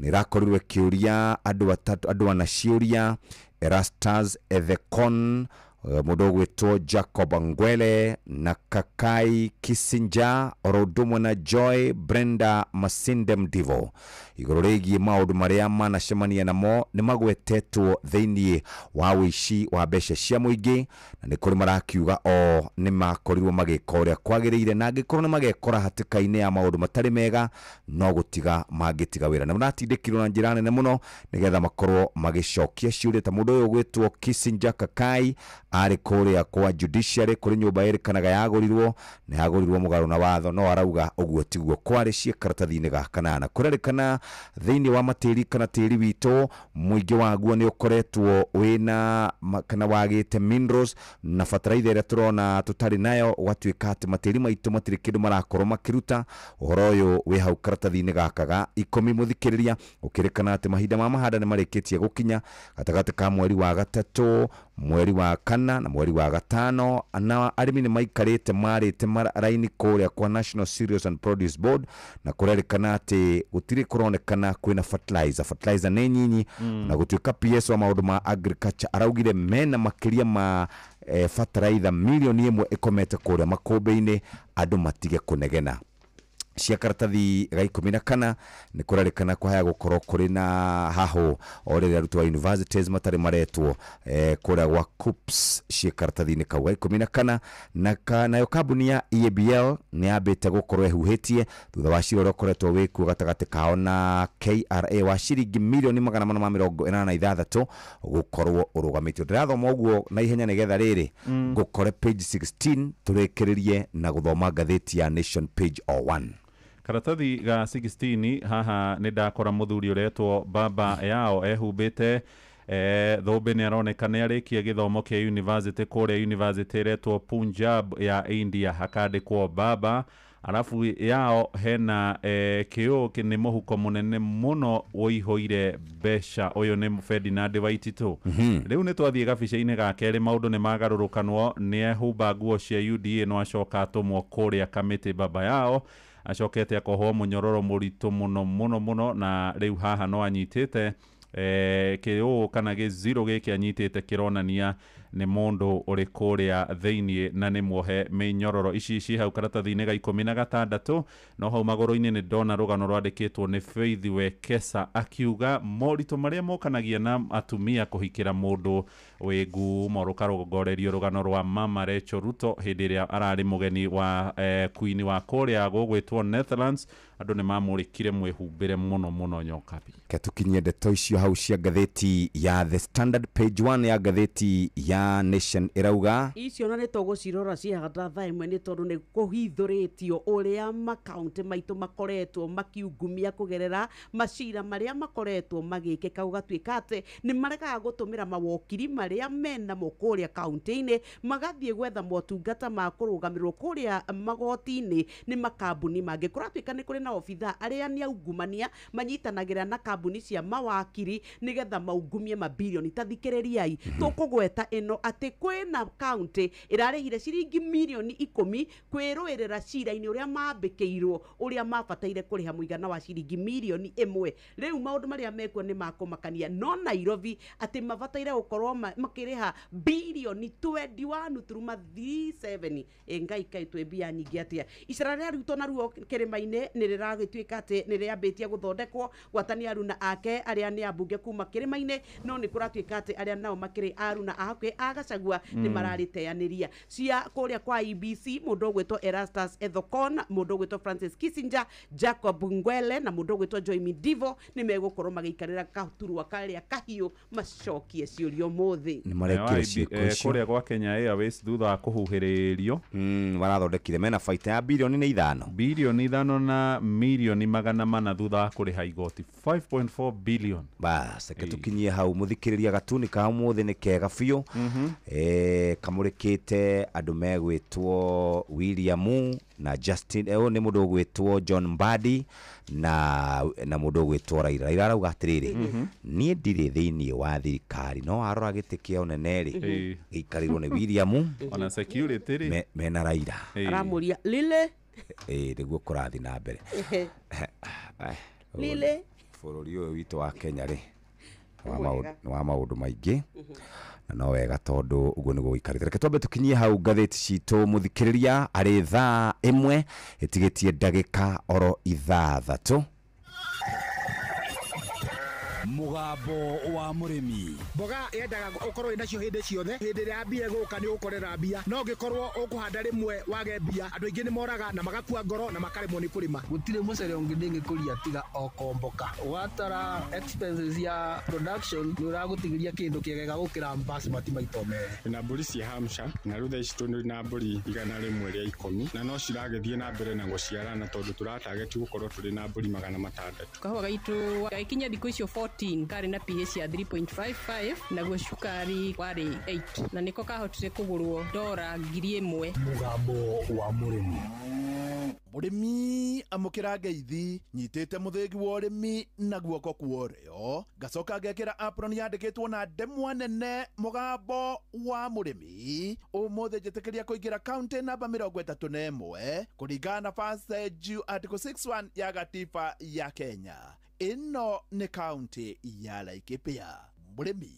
nĩ ĩrakorirwo ĩkĩũria andũ ana ciũria: Erastus Ethekon, mũndũ ũgwĩtwo Jacob Ngwele na Kakai Kissinger oro ũndũ ũmwe na Joy Brenda Masinde Mdivo igũrũ rĩgiĩ maũndũ marĩa manacemania namo nĩ magwetetwo thĩinĩ wa ũici wa mbeca cia mũingĩ, na nĩ kũrĩ marakiuga o nĩ makorirwo magĩka ũrĩa kwagĩrĩire, na angĩkorwo nĩ magekora hatĩka-inĩ ya maũndũ matarĩ mega no gũtiga mangĩtiga wĩra. Na maratindĩkirwo na njĩra nene mũno nĩgetha makorwo magĩcokia ciũria ta mũndũ ũyũ ũgwĩtwo Kissinger Kakai arĩ kũrĩa kwa judiciary kũrĩ nyũmba ĩrĩkanaga yagũrirwo na yagũrirwo mũgarũ na watho, no arauga ũguo tiguo kwarĩ ciĩ karatathi-inĩ ga kanana. Kũrerĩkana thĩinĩ wa matĩri kana tĩri witũ mũingĩ waguo nĩ ũkoretwo wĩna kana wagĩte minerals na bataraitha ĩrĩa tũrona tũtarĩ nayo, ũgatuĩka atĩ matĩri maitũ matirĩ kĩndũ marakorwo makĩruta. Ũhoro ũyũ wĩ hau karatathi-inĩ gaka ga 10 mũthikĩrĩria, ũkĩrĩkana atĩ mahinda ma mahanda nĩ marĩkĩtie gũkinya gatagatĩ ka mweri wa 3, mweri wa 4 na mweri wa 5, na arĩmi nĩ maikarĩte marĩte raini kũrĩa kwa National Cereals and Produce Board, na kũrerĩkana atĩ gũtirĩ kũronekana kwĩna fertilizer nĩ nyinyi, na gũtuĩka PS wa maũndũ ma agriculture araugire mena makĩria ma fertilizer milioni 1 ĩkomete kũrĩa makũmbĩ-inĩ, andũ matige kũnegena. Cia karatathi ga 14 nĩ kũrarĩkana kwahaya gũkorwo kũrĩ na haho o rĩrĩa arutwo a universities matarĩ maretwo kũrĩa gwa KUCCPS ciĩ karatathi-inĩ kau ga 14. Na nayo kambuni ya EABL nĩ yambĩte gũkorwo ĩhuhĩtie thutha wa cira ũrĩa ũkoretwo wĩkuo gatagatĩ kao na KRA wa ciringi mirioni 486 gũkorwo ũrũgamĩtio. Ndĩrathoma ũguo na ihenya nĩgetha rĩrĩ ngũkore page 16 tũrĩkĩrĩrie na gũthoma ngathĩti ya Nation page 01. Karatathi ga 16 haha nĩ ndakora mũthuri ũretwo Baba Yao ehumbĩte thũmbĩ, nĩ aroneka nĩ arĩkia gĩthomo kĩa university kũrĩa university ĩretwo Punjab ya India, hakandĩkwo Baba arabu Yao hena kĩũ nĩ mũhuko mũnene mũno ũihũire mbeca. Ũyũ nĩ Ferdinand Waititũ. Rĩu nĩ twathiĩ gabica-inĩ ga kerĩ, maũndũ nĩ magarũrũkanwo, nĩ ehumba nguo cia UDA no acoka atũmwo kũrĩa kamĩtĩ. Baba Yao acokete akohwo mũnyororo mũritũ mũno mũno mũno, na rĩu haha no anyitĩte kĩũ kana gĩziro gĩkĩ anyitĩte kĩronania nĩ mũndũ ũrĩ kũrĩa thĩiniĩ na nĩ muohe mĩnyororo. Ici ci hau karatathi-inĩ ga 16. No hau magũrũ-inĩ nĩ ndona rũgano rwandĩkĩtwo nĩ Faith Wekesa akiuga moritũ marĩa mokanagia na atumia kũhikĩra mũndũ wĩ ngumo, rũkarongorerio rũgano rwa Mama Rachel Ruto hĩndĩ ĩrĩa ararĩ mũgeni wa queen wa kũrĩa gũgwĩtwo Netherlands. Andũ nĩ mamũrĩkire mwĩhumbĩre mũno mũno nyokabi. Ketukinyie ndeto icio hau cia ngathĩti ya The Standard. Page 1 ya ngathĩti ya Nation ĩrauga icio na nĩ tũgũcirora ciahata thaa ĩmwe, nĩ tondũ nĩ kũhithũrĩtio ũrĩa makaunti maitũ makoretwo makiungumia kũgerera macira marĩa makoretwo magĩkĩka, gũgatuĩka atĩ nĩ maregaga gũtũmĩra mawokiri marĩa menamo kũrĩa kaunti-inĩ, magathiĩ gwetha motungata ma kũrũgamĩrĩrwo kũrĩa magoti-inĩ nĩ makambuni mangĩ. Kũratuĩka nĩ kũrĩ na obitha arĩa nĩ aungumania manyitanagĩra na kambuni cia mawakiri nĩgetha maungumie mabirioni. Ta thikĩrĩriai, tũkũgweta ĩno atĩ kwĩna kaunti ĩrarĩhire ciringi mirioni 10 kwĩrũĩrĩra cira-inĩ ũrĩa mambĩkĩirwo ũrĩa mabataire kũrĩha mũigana wa ciringi mirioni 1. Rĩu maũndũ marĩa mekuo nĩ makũmakania, no Nairobi atĩ mabataire gũkorwo makĩrĩha birioni 21.37. Ngai kaĩ twĩ mbia nyingĩ atĩa. Icera rĩa Ruto naruo kĩrĩma-inĩ nĩ rĩragĩtuĩka atĩ nĩ rĩambĩtie gũthondekwo gwatania aruna ake arĩa nĩ ambunge kuma kĩrĩma-inĩ, no nĩ kũratuĩka atĩ arĩa nao makĩrĩ aruna a hakuhĩ a Gachagua nĩ mararĩteanĩria. Cia kũrĩa kwa IEBC, mũndũ ũgwĩtwo Erastus Ethekon, mũndũ ũgwĩtwo Francis Kissinger, Jacob Ngwele na mũndũ ũgwĩtwo Joy Midivo nĩ megũkorwo magĩikarĩra gaturwa karĩa kahiũ macokie ciũria ũmũthĩ. Nĩ marekire ciĩko icio kũrĩa gwa Kenya Airways thutha wa kũhuhĩrĩrio. Marathondekire mena baita ya birioni nĩ 5, birioni 5 na mirioni 400 thutha wa kũrĩha igoti 5.4 billion. Bas, reke tũkinyie hau mũthikĩrĩria. Gatuni ka ũmũthĩ nĩ kega biũ, kamũrĩkĩte andũ megwĩtwo William na Justin, ũyũ nĩ mũndũ ũgwĩtwo John Mbadi na mũndũ ũgwĩtwo Raila. Raila arauga atĩrĩrĩ, niĩ ndirĩ thĩiniĩ wa thirikari, no warora gĩtĩ kĩa ũnene rĩ, gĩikarĩirwo nĩ William ona security rĩ mena Raila. Aramũria lile nĩguo kũrathiĩ na mbere lile bũrũri ũyũ witũ wa Kenya rĩ nĩ wa maũndũ maingĩ, na no wega tondũ ũguo nĩguo gũikarĩte. Reke twambe tũkinyie hau ngathĩti citũ mũthikĩrĩria, arĩ thaa 1 ĩtigĩtie ndagĩka oro 6. Mũgambo wa mũrĩmi. Mboga yendaga ũkorwo wĩnacio hĩndĩ ciothe, hĩndĩ ĩrĩa mbia ĩgũka nĩ ũgũkorera mbia, no ũngĩkorwo ũkũhanda rĩmwe wage mbia, andũ aingĩ nĩ moraga na magakua ngoro na makaremwo nĩ kũrĩma. Gũtirĩ mũcere ũngĩ ndĩngĩkũria tiga o komboka. Watara expenses ya production nĩ ũragũtigĩria kĩndũ kĩega gũkĩra basmati maita merĩ. Na mbũri cia Hampshire na rĩu thaa ici tũrĩ na mbũri 110 na no ciragĩthiĩ na mbere na gũciarana tondũ tũratageti gũkorwo tũrĩ na mbũri 600. Kahũa gaitũ gagĩkinya thikũ icio 14 karĩ na pH ya 3.55 naguo cukari warĩ 8 na nĩko kahotire kũgũrwo dora 1000. Mũgambo wa mũrĩmi. Mũrĩmi amũkĩra ngeithi, nyitĩte mũthĩgi wa ũrĩmi na guoko kwa ũrĩo, ngacoka ngekĩra apron yandĩkĩtwo na ndemwa nene mũgambo wa mũrĩmi. Ũmũthĩ njĩtĩkĩria kũingĩra kaunti namba 31 kũringana na First Article 61 ya gatiba ya Kenya. Ĩno nĩ kaunti ya Laikipia. Mũrĩmi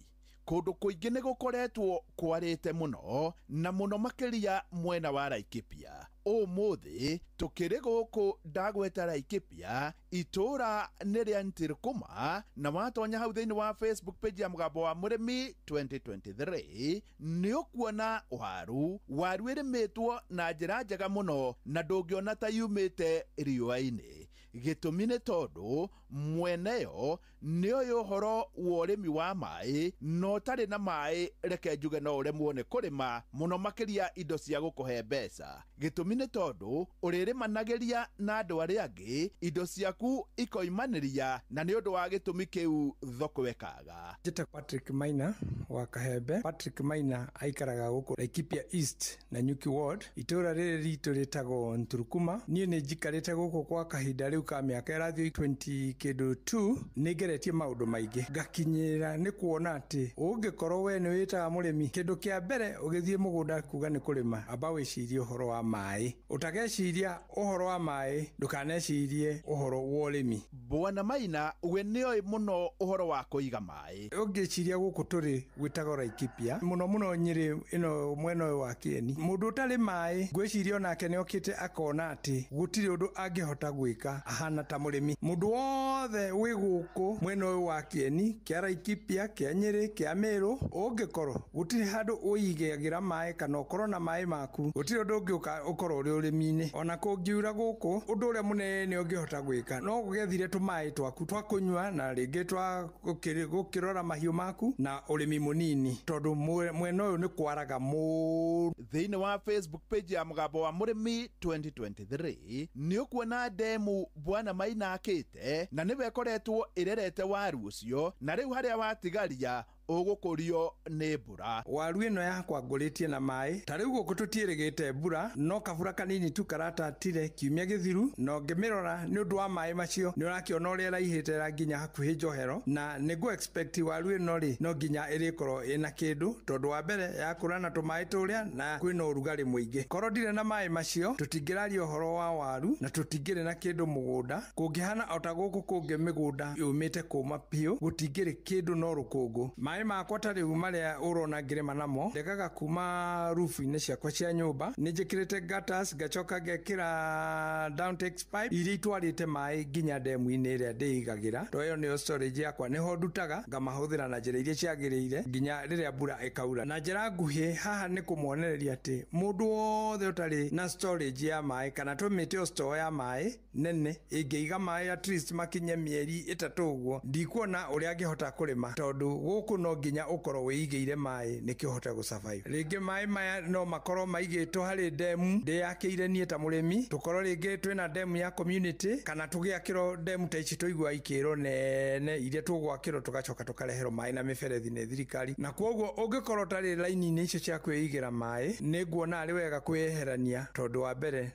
Kũndũ kũingĩ nĩ gũkoretwo kwarĩte mũno na mũno makĩria mwena wa Laikipia. Ũmũthĩ tũkĩrĩ gũkũ ndagweta Laikipia, itũra nĩ rĩa Ntirikuma, na watonya hau thĩinĩ wa Facebook page ya Mũgambo wa Mũrĩmi 2023 nĩ ũkuona waru. Waru ĩrĩmĩtwo na njĩra njega mũno na ndũngĩona ta yumĩte riũa-inĩ. Gĩtũmi nĩ tondũ mweneyo nĩoĩ ũhoro wa ũrĩmi wa maĩ, na ũtarĩ na maĩ reke njuge no ũremwo nĩ kũrĩma mũno makĩria indo cia gũkũhe mbeca. Gĩtũmi nĩ tondũ ũrĩrĩmanagĩria na andũ arĩa angĩ, indo ciaku ikoimanĩria, na nĩ ũndũ wa gĩtũmi kĩu thoko ĩkaga. Njĩtagwo Patrick Maina wa Kahembe. Patrick Maina aikaraga gũkũ Laikipia East na Nyuki Ward. Itũra rĩrĩ ritũ rĩtagwo Nturukuma. Niĩ nĩ njikarĩte gũkũ kwa kahinda rĩu ka mĩaka ĩrathiĩ 20 kĩndũ 2. Nĩ ngeretie maũndũ maingĩ ngakinyĩra nĩ kuona atĩ ũngĩkorwo we nĩ wĩtaga mũrĩmi, kĩndũ kĩa mbere ũgĩthiĩ mũgũnda kuga nĩ kũrĩma, amba wĩcirie ũhoro wa maĩ. Ũtageciria ũhoro wa maĩ, ndũkanecirie ũhoro wa ũrĩmi. Bwana Maina we nĩoĩ mũno ũhoro wa kũiga maĩ. Ũngĩciria gũkũ tũrĩ gwĩtagwo Laikipia, mũno mũno Nyĩrĩ ĩno mwena ũyũ wa Kĩeni, mũndũ ũtarĩ maĩ ngwĩciria onake nĩokĩte akona atĩ gũtirĩ ũndũ angĩhota gwĩka ahana ta mũrĩmi. Mũndũ wothe wĩ gũkũ mwena ũyũ wa Kĩeni, kĩa Laikipia, kĩa Nyĩrĩ, kĩa Mĩrũ, ũngĩkorwo gũtirĩ handũ ũigagĩra maĩ kana ũkorwo na maĩ maku, gũtirĩ ũndũ ũngĩũka ũkorwo ũrĩ ũrĩmi-inĩ. Ona kũngiura gũkũ, ũndũ ũrĩa mũnene ũngĩhota gwĩka no ũgethire tũmaĩ twaku twa kũnyua na rĩngĩ twa gũkĩrora mahiũ maku na ũrĩmi mũnini, tondũ mwena ũyũ nĩ kwaraga mũno. Thĩinĩ wa Facebook page ya Mũgambo wa Mũrĩmi 2023 nĩ ũkuona ndemu Bwana Maina akĩte, na nĩwe ĩkoretwo ĩrerete waru ũcio, na rĩu harĩa watigaria ũgũkũrio nĩ mbura. Waru ĩno yakwa ngũrĩtie na maĩ, ta rĩu gũkũ tũtiĩrĩgĩte mbura, no kabura kanini tu karatatire kiumia gĩthiru, na ũngĩmĩrora nĩ ũndũ wa maĩ macio nĩ ũrakĩona ũrĩa ĩraihĩte nginya hakuhĩ njohero, na nĩngũ expect waru ĩno rĩ no nginya ĩrĩkorwo ĩna kĩndũ, tondũ wa mbere yakũra na tũmaĩ tũrĩa na kwĩna ũrugarĩ mũingĩ. Korwo ndirĩ na maĩ macio tũtingĩraria ũhoro wa waru na tũtingĩrĩ na kĩndũ mũgũnda. Kũngĩhana o ta gũkũ kũngĩ mĩgũnda yũmĩte kũma biũ, gũtingĩrĩ kĩndũ no rũkũngũ. Maĩ makwa ta rĩu marĩa ũrona ngĩrĩma namo, ndegaga kuma rufu-inĩ ciakwa cia nyũmba, nĩ njĩkĩrĩte gutters, ngacoka ngekĩra downtakes pipe iria itwarĩte maĩ nginya ndemu-inĩ ĩrĩa ndĩigagĩra, to ĩyo nĩyo storage yakwa, nĩho ndutaga ngamahũthĩra na njĩra iria ciagĩrĩire nginya rĩrĩa mbura ĩkaura. Na njĩra nguhĩ haha nĩ kũmwonereria atĩ mũndũ wothe ũtarĩ na storage ya maĩ kana tũmĩte o store ya maĩ nene ĩngĩiga maĩ at least makinye mĩeri 3 ũguo, ndikuona ũrĩa angĩhota kũrĩma, tondũ gũkũ no nginya ũkorwo wĩigĩire maĩ nĩkĩo ũhote gũsurvive. Rĩngĩ maĩ maya no makorwo maigĩtwo harĩ ndemu ndĩyakĩire niĩ ta mũrĩmi, tũkorwo rĩngĩ twĩna ndemu ya community, kana tũgĩakĩrwo ndemu ta ici tũigua ikĩrwo nene iria tũgwakĩrwo tũgacoka tũkareherwo maĩ na mĩberethi nĩ thirikari. Na kwoguo ũngĩkorwo ũtarĩ raini-inĩ icio cia kwĩigĩra maĩ, nĩ nguona arĩ wega kwĩyeherania, tondũ wa mbere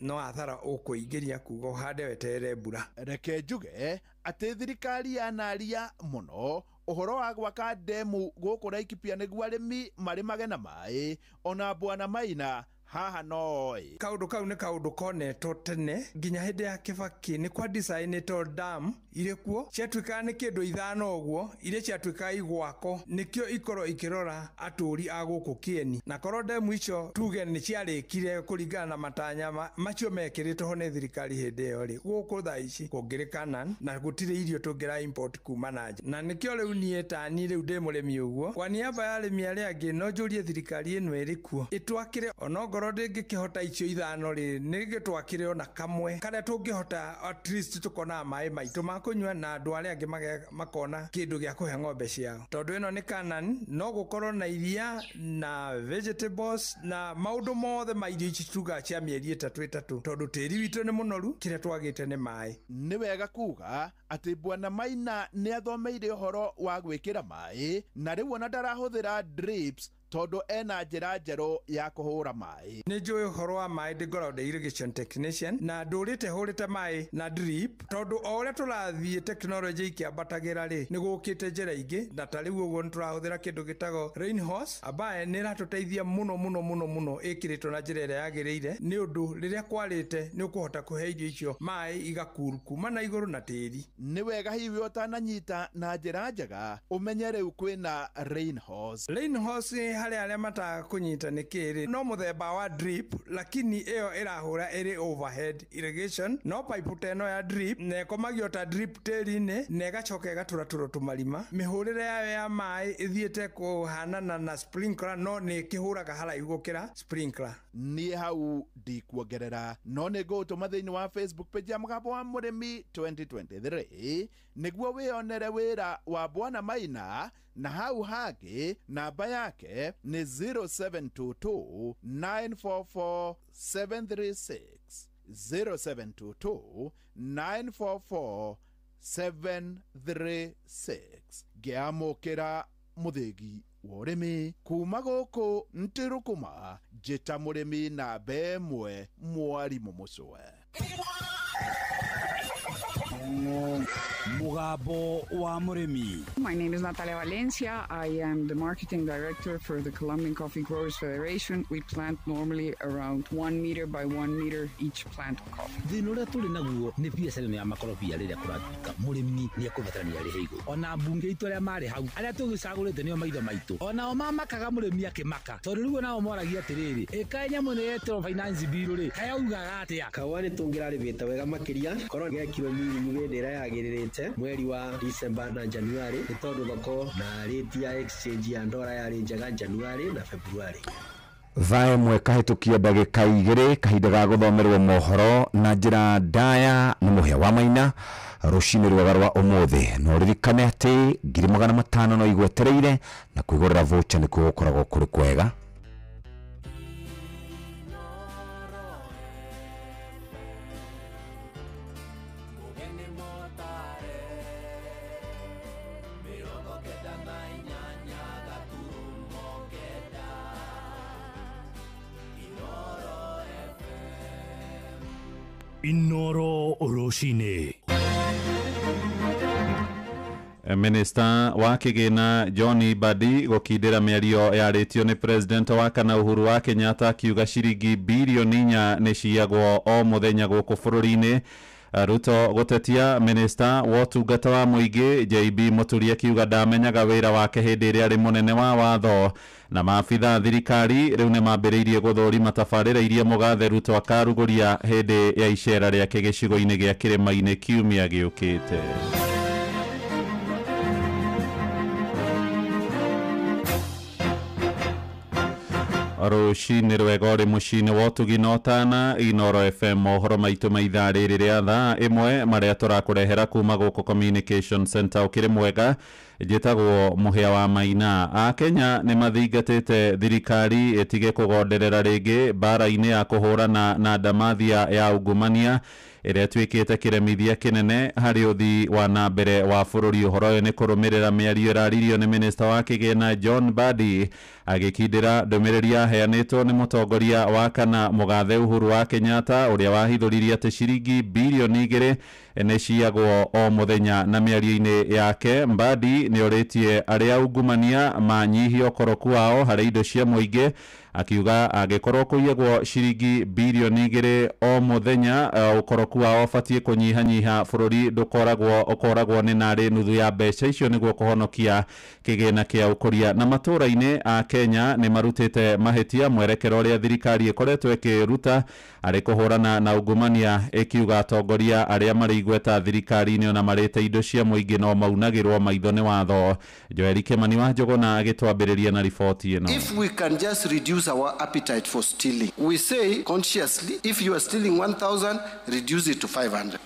no athara ũkũingĩria kuga ũhande weterere mbura. Reke njuge atĩ thirikari yanaria mũno ũhoro wa gwaka ndemu gũkũ Laikipia nĩguo arĩmi marĩmage na maĩ, ona Bwana Maina haha no. Kaũndũ kau nĩ kaũndũ konetwo tene nginya hĩndĩ ya Kibaki, nĩ kwa designĩtwo dam irĩ kuo ciatuĩkaga nĩ kĩndũ 5 ũguo, iria ciatuĩkaga igwako, nĩkĩo ikorwo ikĩrora atũri a gũkũ Kĩeni. Na korwo ndemu icio tuge nĩ ciarĩkire kũringana na matanya macio mekĩrĩtwo ho nĩ thirikari hĩndĩ ĩyo rĩ, gũkũ thaa ici kũngĩrĩ Canaan na gũtirĩ irio tũngĩra import kuma na nja. Na nĩkĩo rĩu niĩ tani rĩu ndĩ mũrĩmi ũguo, kwa niaba ya arĩmi arĩa angĩ no njũrie thirikari ĩno ĩrĩ kuo ĩtwakĩre onongorwo ndĩngĩkĩhota icio 5 rĩ, nĩgĩtwakĩre ona kamwe karĩa tũngĩhota at least tũkona maĩ maitũ ma kũnyua na andũ arĩa angĩ makona kĩndũ gĩa kũhe ng'ombe ciao. Tondũ ĩno nĩ Canaan, no gũkorwo na iria na vegetables na maũndũ mothe ma irio ici tugaga cia mĩeri 3 tondũ tĩri witũ nĩ mũnoru, kĩrĩa twagĩte nĩ maĩ. Nĩ wega kuga atĩ Bwana Maina nĩ athomeire ũhoro wa gwĩkĩra maĩ, na rĩu ona ndarahũthĩra drips tondũ ena njĩra njerũ ya kũhũra maĩ. Nĩ njũĩ ũhoro wa maĩ, ndĩngoragwo ndĩ irrigation technician na ndũrĩte hũrĩte maĩ na drip, tondũ o ũrĩa tũrathiĩ technology ikĩambatagĩra rĩ, nĩ gũkĩte njĩra ingĩ, na ta rĩu ũguo nĩ tũrahũthĩra kĩndũ gĩtagwo rain horse ambaye nĩ ĩratũteithia mũno mũno mũno mũno, ĩkĩrĩtwo na njĩra ĩrĩa yagĩrĩire, nĩ ũndũ rĩrĩa kwarĩte nĩ ũkũhota kũhe irio icio maĩ igakuru kuma na igũrũ na tĩri. Nĩ wega hihi ũtananyita na njĩra njega ũmenye rĩu kwĩna rain horse. Rain horse harĩ arĩa mataga kũnyita nĩ kĩrĩ no mũthemba wa drip, lakini ĩyo ĩrahũra ĩrĩ overhead irrigation, no pipe ta ĩno ya drip na ĩkomagio ta drip tĩri-inĩ na ĩgacoka ĩgatũratũrwo tũmarima. Mĩhũrĩre yayo ya maĩ ĩthiĩte kũhanana na sprinkler, no nĩ ĩkĩhũraga haraihu gũkĩra sprinkler. Niĩ hau ndikuongerera, no nĩ ngũgũtũma thĩinĩ wa Facebook page ya Mũgambo wa Mũrĩmi 2023 nĩguo wĩonere wĩra wa Bwana Maina, na hau hangĩ namba yake nĩ 0722 944 736, 0722 944 736. Ngĩamũkĩra mũthĩgi wa ũrĩmi kuma gũkũ Ntirukuma, njĩta mũrĩmi namba ĩmwe mwarimũ mũcwe. Mũgambo wa Mũrĩmi. My name is Natalia Valencia. I am the marketing director for the Colombian Coffee Growers Federation. We plant normally around 1 meter by 1 meter each plant of coffee. Thĩna ũrĩa tũrĩ naguo nĩ biacara ĩno ya makorobia rĩrĩa kũratuĩka mũrĩmi nĩ ekũbatarania arĩhe igũrũ. Ona mbunge itũ arĩa marĩ hau arĩa tũgĩcagũrĩte nĩo maitho maitũ, onao mamakaga mũrĩmi akĩmaka, tondũ rĩu onao moragia atĩrĩrĩ, ĩkaĩ nyamũ ĩno yetĩrwo finance bill rĩ, kaĩ augaga atĩa? Kahũa nĩ tũngĩrarĩmĩte wega makĩria korwo gekirwo mĩrimũ hĩndĩ ĩrĩa yagĩrĩrĩte mweri wa December na January, nĩ tondũ thoko na rate ya exchange ya ndora yarĩ njega January na February. Thaa ĩmwe kahĩtũkia ndagĩka 2, kahinda ga gũthomerwo mohoro na njĩra ndaya nĩ Mũhĩa wa Maina rũcinĩ rwega rwa ũmũthĩ. Na ũririkane atĩ 500,000 no igwetereire na kwĩgũrĩra voucher nĩkuo gũkoragwo kũrĩ kwega. Inoro Rũcinĩ. Minister wa kĩgĩna John Mbadi gũkindĩra mĩario yarĩtio nĩ president wa kana Uhuru wa Kenyatta akiuga ciringi birioni 4 nĩ ciyagwo o mũthenya gũkũ bũrũri-inĩ. Ruto gũtetia minister wa ũtungata wa mũingĩ JB Mũturi akiuga ndamenyaga wĩra wake hĩndĩ ĩrĩa arĩ mũnene wa watho, na maabitha thirikari rĩu nĩ mambĩrĩirie gũthũrima tabarĩra iria mũgathe Ruto akarugũria hĩndĩ ya icera rĩake gĩcigo-inĩ gĩa kĩrĩma-inĩ kiumia gĩũkĩte. Rũcinĩ rwega ũrĩ mũciĩ-inĩ wa ũtugi na ũtana Inoro FM, mohoro maitũ ma ithaa rĩrĩ rĩa thaa ĩmwe marĩa tũrakũrehera kuma gũkũ Communication Center. Ũkĩrĩ mwega, njĩtagwo Mũhĩa wa Maina. Akenya nĩ mathingatĩte thirikari ĩtige kũgonderera rĩngĩ mbara-inĩ ya kũhũrana na ndamathia ya ungumania ĩrĩa ĩtuĩkĩte kĩremithia kĩnene harĩ ũthii wa na mbere wa bũrũri. Ũhoro ũyũ nĩ kũrũmĩrĩra mĩario ĩraririo nĩ minista wa kĩgĩna John Mbadi agĩkindĩra ndũmĩrĩri yaheanĩtwo nĩ mũtongoria wa kana mũgathe Uhuru wa Kenyatta ũrĩa wahithũririe atĩ ciringi birioni 2 nĩ ciyagwo o mũthenya. Na mĩario-inĩ yake Mbadi nĩ orĩtie arĩa ungumania manyihie ũkoroku wao harĩ indo cia mũingĩ, akiuga angĩkorwo kũiyagwo ciringi birioni 2 o mũthenya ũkoroku wao ũbatiĩ kũnyihanyiha, bũrũri ndũkoragwo ũkoragwo nĩ narĩ nuthu ya mbeca icio nĩguo kũhonokia kĩgĩna kĩa ũkũria. Na matũũra-inĩ a Kenya nĩ marutĩte mahĩtia mwerekero ũrĩa thirikari ĩkoretwo ĩkĩruta arĩ kũhũrana na ungumania, ĩkiuga atongoria arĩa marĩ igweta thirikari-inĩ ona marĩte indo cia mũingĩ no maunagĩrwo maitho nĩ watho. Joeli Kimani wa Njũgũna agĩtwambĩrĩria na riboti ĩno. If we can just reduce our appetite for stealing, we say consciously, if you are stealing 1,000, reduce it to 500.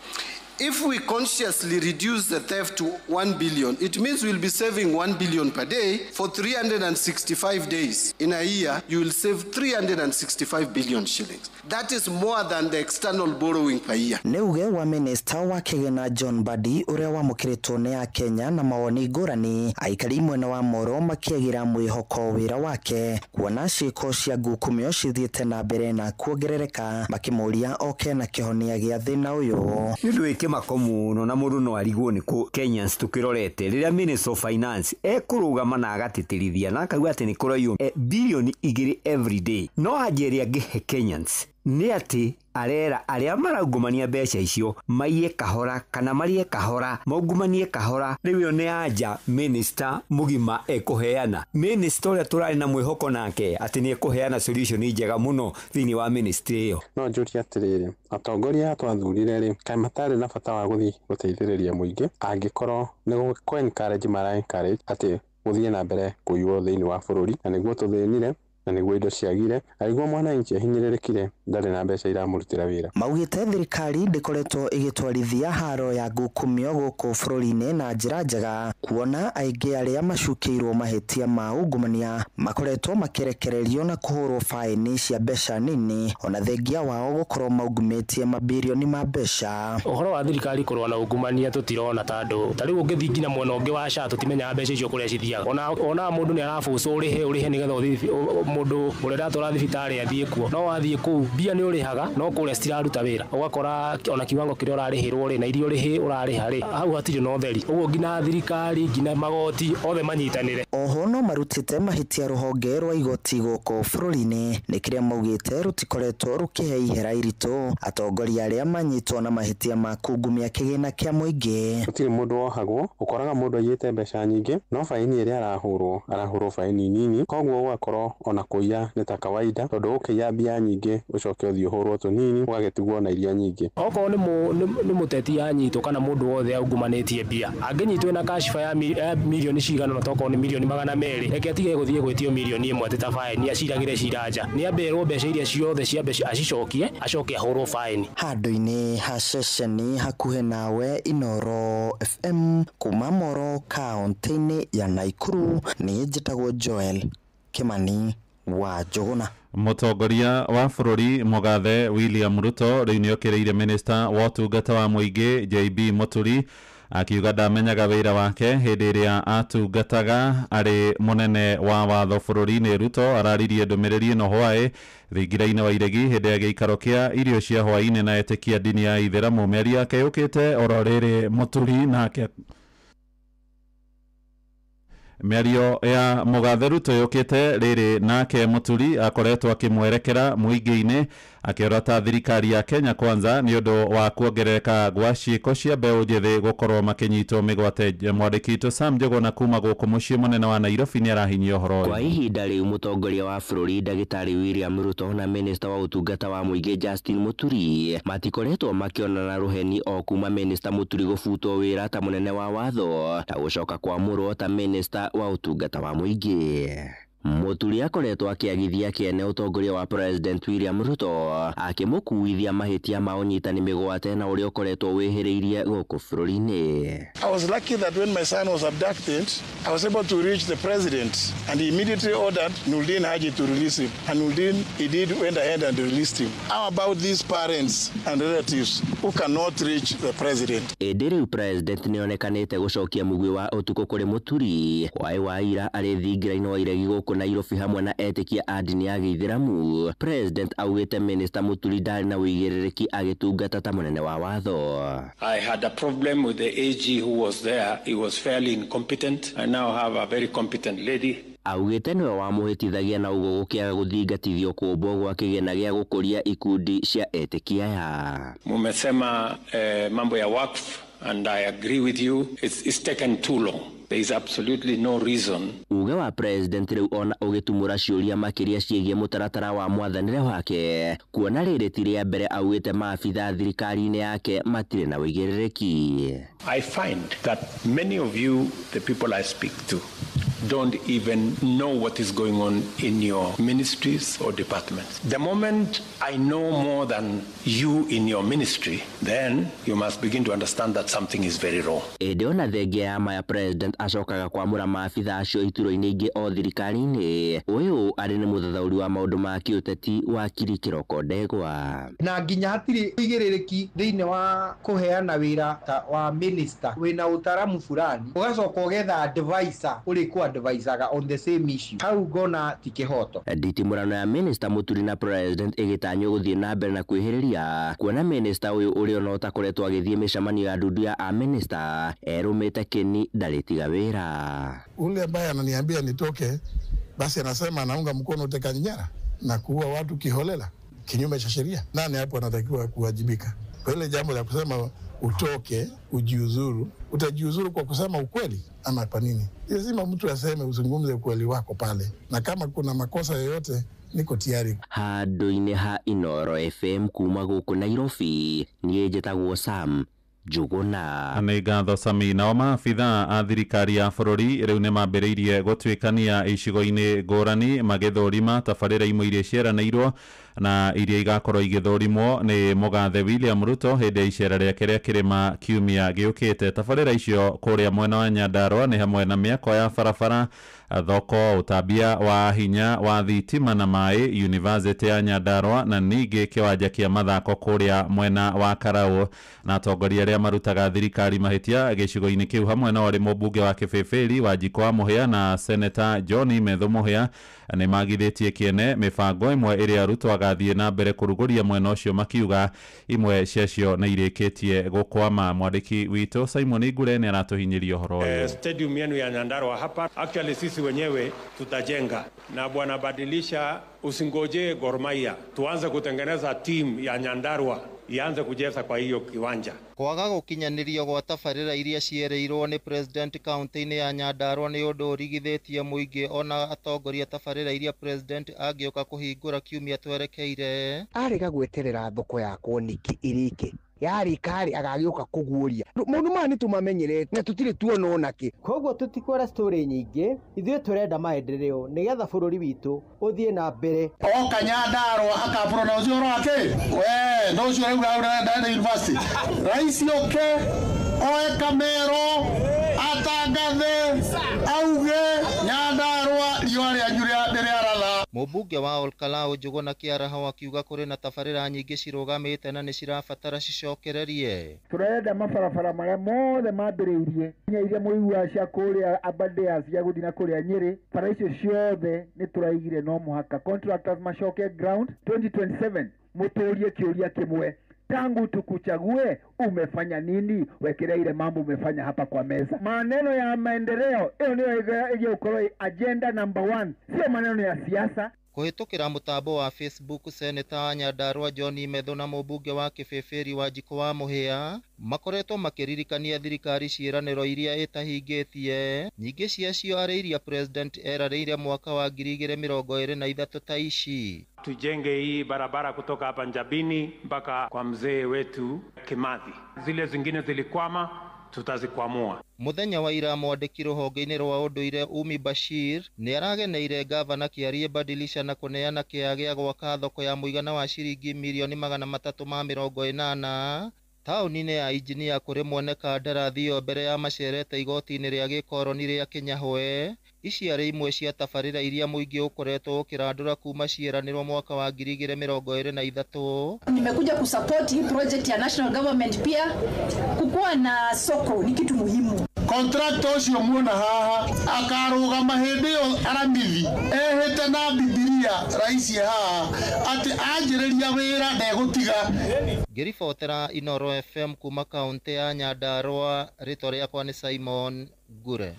If we consciously reduce the theft to 1 billion, it means we'll be saving 1 billion per day for 365 days. In a year, you will save 365 billion shillings. That is more than the external borrowing per year. Nĩ uge wa minista wa kĩgĩna John Mbadi ũrĩa wamũkĩrĩtwo nĩ Akenya na mawoni ngũrani, aikari mwena wa Moro makĩagĩra mwĩhoko wĩra wake kuona ciĩko cia ngukumio cithiĩte na mbere na kuongerereka, makĩmũria oke na kĩhonia gĩa thĩna ũyũ. Nĩ ũndũ wĩ kĩmako mũno na mũndũ no arigwo nĩ kũ Kenyans tũkĩrorete rĩrĩa Minister of Finance ekũrũgama na agatĩtĩrithia na akauga atĩ nĩ kũraiywo bilioni 2 every day, no anja ĩrĩa angĩhe Kenyans Nĩ atĩ arera arĩa maraungumania mbeca icio maiye kahora kana marie kahora maungumanie kahora. Rĩu ĩyo nĩ anja minister mũgima ekũheana, minister ũrĩa tũrarĩ na mwĩhoko nake atĩ nĩ ekũheana solution njega mũno thĩinĩ wa ministry ĩyo. No njũrie atĩrĩrĩ, atongoria aya twathurire rĩ, kaĩ matarĩ na bata wa gũthiĩ gũteithĩrĩria mũingĩ angĩkorwo nĩ kũ encourage mara encourage atĩ gũthiĩ na mbere kũiywo thĩinĩ wa bũrũri, na nĩguo tũthĩnire na nĩguo indo ciagire, na nĩguo mwananchi ahinyĩrĩrĩkire ndarĩ na mbeca iramũrutĩra wĩra. Maugĩte thirikari ndĩkoretwo ĩgĩtwarithia haro ya ngukumio gũkũ bũrũri-inĩ na njĩra njega, kuona aingĩ arĩa macukĩirwo mahĩtia ma ungumania makoretwo makĩrekererio na kũhũrwo faini cia mbeca nini, ona thengia wao gũkorwo maungumĩtie mabirioni ma mbeca. Ũhoro wa thirikari kũrũa na ungumania tũtirona, tondũ ta rĩu ũngĩthiĩ nginya mwena ũngĩ wa SHA tũtimenyaga mbeca icio kũrĩa cithiaga. Ona mũndũ nĩ arabucwo ũrĩhe nĩgetha ũthiĩ mũndũ ũrĩa ũratwara thibitarĩ athiĩ kuo, no wathiĩ kũu mbia nĩ ũrĩhaga no kũrĩa citiraruta wĩra, ũgakora ona kiwango kĩrĩa ũrarĩhĩrwo rĩ na iria ũrarĩha rĩ hau hatirĩ na ũtheri. Ũguo nginya thirikari nginya magoti othe manyitanĩre. Oho no marutĩte mahĩtia rũhonge rwa igoti gũkũ bũrũri-inĩ nĩ kĩrĩa maugĩte rũtikoretwo rũkĩhe ihera iritũ atongoria arĩa manyitwo na mahĩtia ma kungumia kĩgĩna kĩa mũingĩ. Gũtirĩ mũndũ wohagwo, ũkoraga mũndũ aiyĩte mbeca nyingĩ no baini ĩrĩa arahũrwo baini nini, koguo ũgakorwo ona kũiya nĩ ta kawaida, tondũ ũkĩiya mbia nyingĩ ũcoke ũthiĩ ũhũrwo tũnini ũgagĩtigwo na iria nyingĩ. Okorwo nĩ mũteti anyitwo kana mũndũ wothe aungumanĩtie mbia angĩnyitwo na kashifa ya mirioni cigana na tokorwo nĩ mirioni 200, reke atige gũthiĩ gwĩtio mirioni 1 atĩ ta baini aciragĩre cira nja, nĩ amberwo mbeca iria ciothe cia mbeca acicokie acoke ahũrwo baini. Handũ-inĩ ha ceceni hakuhĩ nawe Inooro FM kuma Moro kaũntĩ-inĩ ya Naikuru, niĩ njĩtagwo Joel Kimani wa Njũgũna. Mũtongoria wa bũrũri Mũgathe William Ruto rĩu nĩokĩrĩire minister wa ũtungata wa mũingĩ JB Mũturi akiuga ndamenyaga wĩra wake hĩndĩ ĩrĩa atungataga arĩ mũnene wa watho bũrũri-inĩ. Ruto araririe ndũmĩrĩri ĩno hwaĩ thingira-inĩ wa Iregi hĩndĩ ya gĩikaro kĩa irio cia hwaĩ-inĩ na etĩkia ndini ya Ithĩramu. Mĩario yake yũkĩte oro rĩrĩ Mũturi nake Mĩario ya Mũgathe Ruto yũkĩte rĩrĩ nake Mũturi akoretwo akĩmwerekera mũingĩ-inĩ akĩorota thirikari ya Kenya Kwanza nĩ ũndũ wa kuongerereka gwa ciĩko cia mbeũ njĩthĩ gũkorwo makĩnyitwo mĩgwate. Mwandĩki witũ Sam Njũgũna kuma gũkũ mũciĩ mũnene wa Nairobi nĩ arahinyia ũhoro ũyũ. Kwa ihinda rĩu mũtongoria wa bũrũri ndagĩtarĩ William Ruto na minista wa ũtungata wa mũingĩ Justin Muturi matikoretwo makĩonana rũheni o kuma minista Muturi gũbutwo wĩra ta mũnene wa watho na gũcoka kwamũrwo ta minista wa ũtungata wa mũingĩ. Muturi akoretwo akĩagithia kĩene ũtongoria wa President William Ruto akĩmũkuithia mahĩtia ma ũnyitani mĩgwate na ũrĩa ũkoretwo wĩhĩrĩirie gũkũ bũrũri-inĩ. I was lucky that when my son was abducted, I was able to reach the president and he immediately ordered Nurdin Haji to release him. And Nurdin, he did, went ahead and released him. How about these parents and relatives who cannot reach the president? Ĩndĩ rĩu president nĩonekanĩte gũcokia mũguĩ wa ũtukũ kũrĩ Muturi waĩ wa ira arĩ thingira-inĩ wa Iregi gũkũ Nairobi hamwe na etĩkia a ndini ya Gĩithĩramu. President augĩte Minister Muturi ndarĩ na ũigĩrĩrĩki agĩtungata ta mũnene wa watho. I had a problem with the AG who was there. He was fairly incompetent. I now have a very competent lady. Augĩte nĩwe wamũhĩtithagia na ũguo gũkĩaga gũthingatithio kũmbwo gwa kĩgĩna gĩa gũkũria ikundi cia etĩkia aya. Mumesema mambo ya wakf and I agree with you. It's taken too long. There is absolutely no reason. Uge wa president rĩu ona ũgĩtumũra ciũria makĩria ciĩgiĩ mũtaratara wa mwathanĩre wake kuona rĩrĩ ti rĩa mbere augĩte maabitha thirikari-inĩ yake matirĩ na ũigĩrĩrĩki. I find that many of you, the people I speak to, don't even know what is going on in your ministries or departments. The moment I know more than you in your ministry, then you must begin to understand that something is very wrong. Ĩndĩ ona thengia ya maya president acokaga kwamũra maabitha acio iturwa-inĩ ingĩ o thirikari-inĩ. Ũyũ arĩ nĩ mũthathaũri wa maũndũ ma kĩũteti wakiri Kĩroko Ndegwa. Na nginya hatirĩ ũigĩrĩrĩki thĩinĩ wa kũheana wĩra ta wa minister wĩna ũtaramu fulani ũgacoka ũgetha advisor ũrĩkũ advisaga on the same issue, hau ngona ti kĩhoto. Nditimũrano ya Minister Muturi na president ĩgĩtanywo gũthiĩ na mbere na kwĩhĩrĩria kuona minister ũyũ ũrĩa ona ũtakoretwo agĩthiĩ mĩcemanio ya ndundu ya a minister erũmĩte kĩni ndarĩtiga wĩra. Ule ambaye ananiambia nitoke basi anasema anaunga mkono utekaji nyara na kuua watu kiholela. kinyume cha sheria? Nani hapo anatakiwa kuwajibika? Kwa ile jambo la kusema utoke ujiuzuru, utajiuzuru kwa kusema ukweli ama kwa nini? Lazima mtu aseme, uzungumze ukweli wako pale, na kama kuna makosa yoyote niko tayari. Handũ-inĩ ha Inoro FM kuma gũkũ Nairobi, niĩ njĩtagwo Sam Njuguna. Nĩ ngatho Sami. Nao maabithaa a thirikari ya bũrũri rĩu nĩ mambĩrĩirie gũtuĩkania icigo-inĩ ngũrani magĩthũrima tabarĩra imwe iria ciĩranĩirwo na iria igakorwo igĩthũrimwo nĩ mũgathe William Ruto hĩndĩ ya icera rĩake rĩa kĩrĩma kiumia gĩũkĩte. Tabarĩra icio kũrĩa mwena wa Nyandarua nĩ hamwe na mĩako ya barabara, thoko, ũtambia wa hinya wa thitima na maĩ, University ya Nyandarua na ningĩ kĩwanja kĩa mathako kũrĩa mwena wa Karau. Na atongoria arĩa marutaga thirikari mahĩtia gĩcigo-inĩ kĩu hamwe na warĩ mũmbunge wa Kĩbĩbĩri Wanjikũ wa Mũhĩa na Seneta John Methu Mũhĩa nĩ magithĩtie kĩene mĩbango ĩmwe ĩrĩa Ruto agathiĩ na mbere kũrugũria mwena ũcio, makiuga imwe ciacio nĩ irĩkĩtie gũkwama. Mwandĩki witũ Simon Ngure nĩ aratũhinyĩria ũhoro ũyũ. Stadium yenu ya Nyandarua hapa actually sisi wenyewe tutajenga, na bwana badilisha, usingoje Gor Mahia, tuanze kutengeneza team ya Nyandarua ianze kucheza kwa hiyo kiwanja. Kwaga gũkinyanĩrio gwa tabarĩra iria ciĩrĩirwo nĩ president kaunti-inĩ ya Nyandarua nĩ ũndũ ũrigithĩtie mũingĩ ona atongoria tabarĩra iria president angĩũka kũhingũra kiumia twerekeire. Arega gweterera thoko yakwo nĩkĩ ĩrĩke yarĩka rĩ agagĩũka kũguũria maũndũ maya nĩ tũmamenyerete na tũtirĩ tuona onakĩ. Koguo tũtikwenda story nyingĩ, ithuĩ tũrenda maendeleo nĩgetha bũrũri witũ ũthiĩ na mbere. Oka Nyandarua akapronounce ũhoro wa kĩ we no ũcio rĩu ũraenda university rais oke oe kamero atangathe auge Nyandarua riũa rĩanyu rĩaratha. Mũmbunge wa Olkalau Njuguna Kĩaraho akiuga kũrĩ na tabarĩra nyingĩ cirũgamĩte na nĩ cirabatara cicokererie. Tũrenda mabarabara marĩa mothe mambĩrĩirie nginya iria mũiguaga cia kũrĩa Aberdares cia gũthiĩ na kũrĩa Nyĩrĩ, bara icio ciothe nĩ tũraigire no mũhaka contractors macoke ground 2027. Mũtũrie kĩũria kĩmwe, tangu tukuchague umefanya nini? Wekelea ile mambo umefanya hapa kwa meza. Maneno ya maendeleo hiyo ndio ĩgĩgũkorwo agenda number 1, sio maneno ya siasa. Kũhĩtũkĩra mũtambo wa Facebook, Seneta wa Nyandarua John Methu na mũmbunge wa Kĩbĩbĩri Wanjikũ wa Mũhĩa makoretwo makĩririkania thirikari ciĩranĩro iria ĩtahingĩtie, nyingĩ ciacio arĩ iria president erarĩire mwaka wa 2023 ta ici. Tujenge hii barabara kutoka hapa Njabini mpaka kwa mzee wetu Kimathi. Zile zingine zilikwama, tutazikwamua. Mũthenya wa ira mwandĩki rũhonge-inĩ rwa ũndũire Umi Bashir nĩ arageneire gavana Kĩarie Badilisha na kũneana kĩea gĩa gwaka thoko ya mũigana wa ciringi mirioni 380 taũni-inĩ ya Injinia kũrĩ mwene kandarathi ĩyo mbere ya macerete igoti-inĩ rĩa gĩkoroni rĩa Kĩnyahwe. Ici arĩ imwe cia tabarĩra iria mũingĩ ũkoretwo ũkĩrandũra kuma ciĩranĩrwo mwaka wa 2023. Nimekuja kusupport hii project ya national government, pia kukuwa na soko ni kitu muhimu. Contractor ũcio muona haha akarũgama hĩndĩ ĩyo aramithi ehĩte na Bibilia raisi haha atĩ anjĩrĩria wĩra ndegũtiga. Ngĩribotera Inoro FM kuma kaunti ya Nyandarua, rĩtwa rĩakwa nĩ Simon Ngure.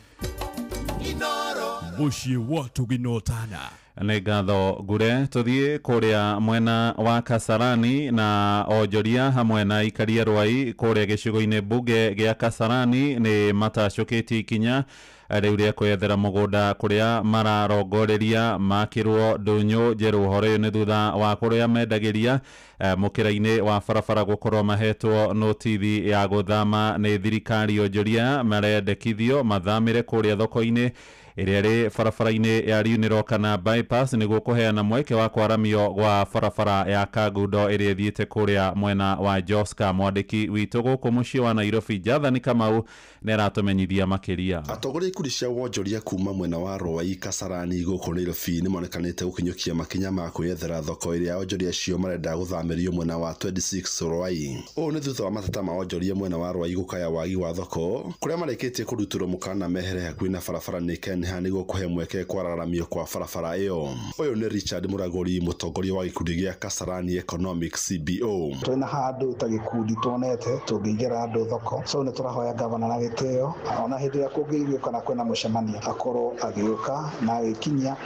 Mũciĩ wa Tũginotana. Nĩ ngatho Ngure. Tũthiĩ kũrĩa mwena wa Kasarani na onjoria hamwe na ikaria rwai kũrĩa gĩcigo-inĩ mbunge gĩa Kasarani nĩ matacũkĩtie ikinya rĩu rĩa kwĩyethera mũgũnda kũrĩa mararongoreria makĩrwo ndũnyũ njerũ. Ũhoro ũyũ nĩ thutha wa kũrĩa mendagĩria mũkĩra-inĩ wa barabara gũkorwo mahetwo notithi ya gũthama nĩ thirikari. Onjoria marendekithio mathamĩre kũrĩa thoko-inĩ ĩrĩa ĩrĩ barabara-inĩ ya Riunĩro kana bypass nĩguo kũheana mweke wa kwaramio gwa barabara ya Kangundo ĩrĩa ĩthiĩte kũrĩa mwena wa Joska. Mwandĩki witũ gũkũ mũciĩ wa Nairobi Jathani Kamau nĩ aratũmenyithia makĩria. Atongoria ikundi cia wonjoria kuma mwena wa Rwai Kasarani gũkũ Nairobi nĩ monekanĩte gũkinyũkia makinya ma kwĩyethera thoko ĩrĩa onjoria acio marenda gũthamĩrio mwena wa 26 Rwai. Ũũ nĩ thutha wa mateta ma onjoria mwena wa Rwai gũkaya wagi wa thoko kũrĩa marĩkĩtie kũrutĩrwo mũkana mehere hakuhĩ na barabara nĩ Ken kũneneha nĩguo kũhe mweke kwararamio kwa barabara ĩyo. Ũyũ nĩ Richard Muraguri, mũtongoria wa gĩkundi gĩa Kasarani Economic CBO. Twĩna handũ ta gĩkundi tuonete tũngĩigĩra andũ thoko, so nĩ tũrahoya gavana na gĩtĩo ona hĩndĩ ĩrĩa kũngĩiguĩka kana kwĩna mũcemanio akorwo agĩũka na agĩkinyia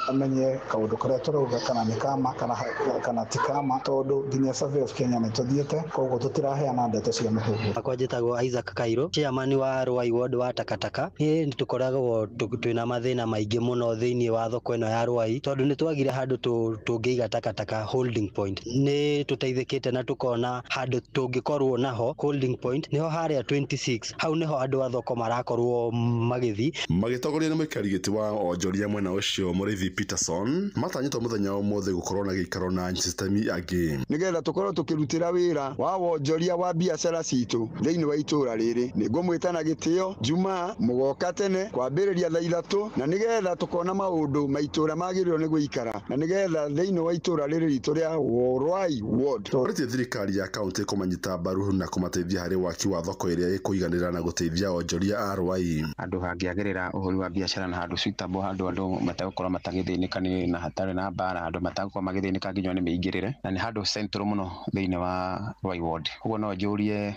amenye kaũndũ karĩa tũrauga kana nĩ kama kana ti kama, tondũ nginya Survey of Kenya nĩ tũthiĩte, koguo tũtiraheana ndeto cia mĩhuhu. Akwa njĩtagwo Isaac Kairo, chairman wa Ruai Ward wa takataka. Nĩ tũkoragwo twĩna mathĩna maingĩ mũno thĩinĩ wa thoko ĩno ya Ruai, tondũ nĩ twagire handũ tũngĩiga takataka holding point. Nĩ tũteithĩkĩte na tũkona handũ tũngĩkorwo naho holding point nĩho harĩa 26, hau nĩho andũ a thoko marakorwo magĩthiĩ. Magĩtongorio nĩ mũikari gĩtĩ wa onjoria mwena ũcio Mũrĩithi Peterson, matanyĩtwo mũthenya wa ũmũthĩ gũkorwo na gĩikaro na anyititemi angĩ nĩgetha tũkorwo tũkĩrutĩra wĩra wa wonjoria wa biacara citũ thĩinĩ wa itũra rĩrĩ. Nĩngũmwĩta na gĩtĩo Jumaa mũgoka tene kwambĩrĩria thaa 3, na nĩgetha tũkona maũndũ ma itũra magĩrĩirwo nĩ gũikara, na nĩgetha thĩinĩ wa itũra rĩrĩ ritũ rĩa Ruai Ward. Orĩtie thirikari ya kaunti kũmanyita mbaru na kũmateithia harĩ waki wa thoko ĩrĩa ĩkũiganĩra na gũteithia onjoria a Ruai. Handũ hangĩagĩrĩra ũhũri wa biacara na handũ suitable, handũ andũ matagũkorwo matagĩthĩnĩka nĩ na hatarĩ na mbara, handũ matagũkorwo magĩthĩnĩka nginya nĩ mĩingĩrĩre, na nĩ handũ central mũno thĩinĩ wa Ruai Ward. Ũguo no njũrie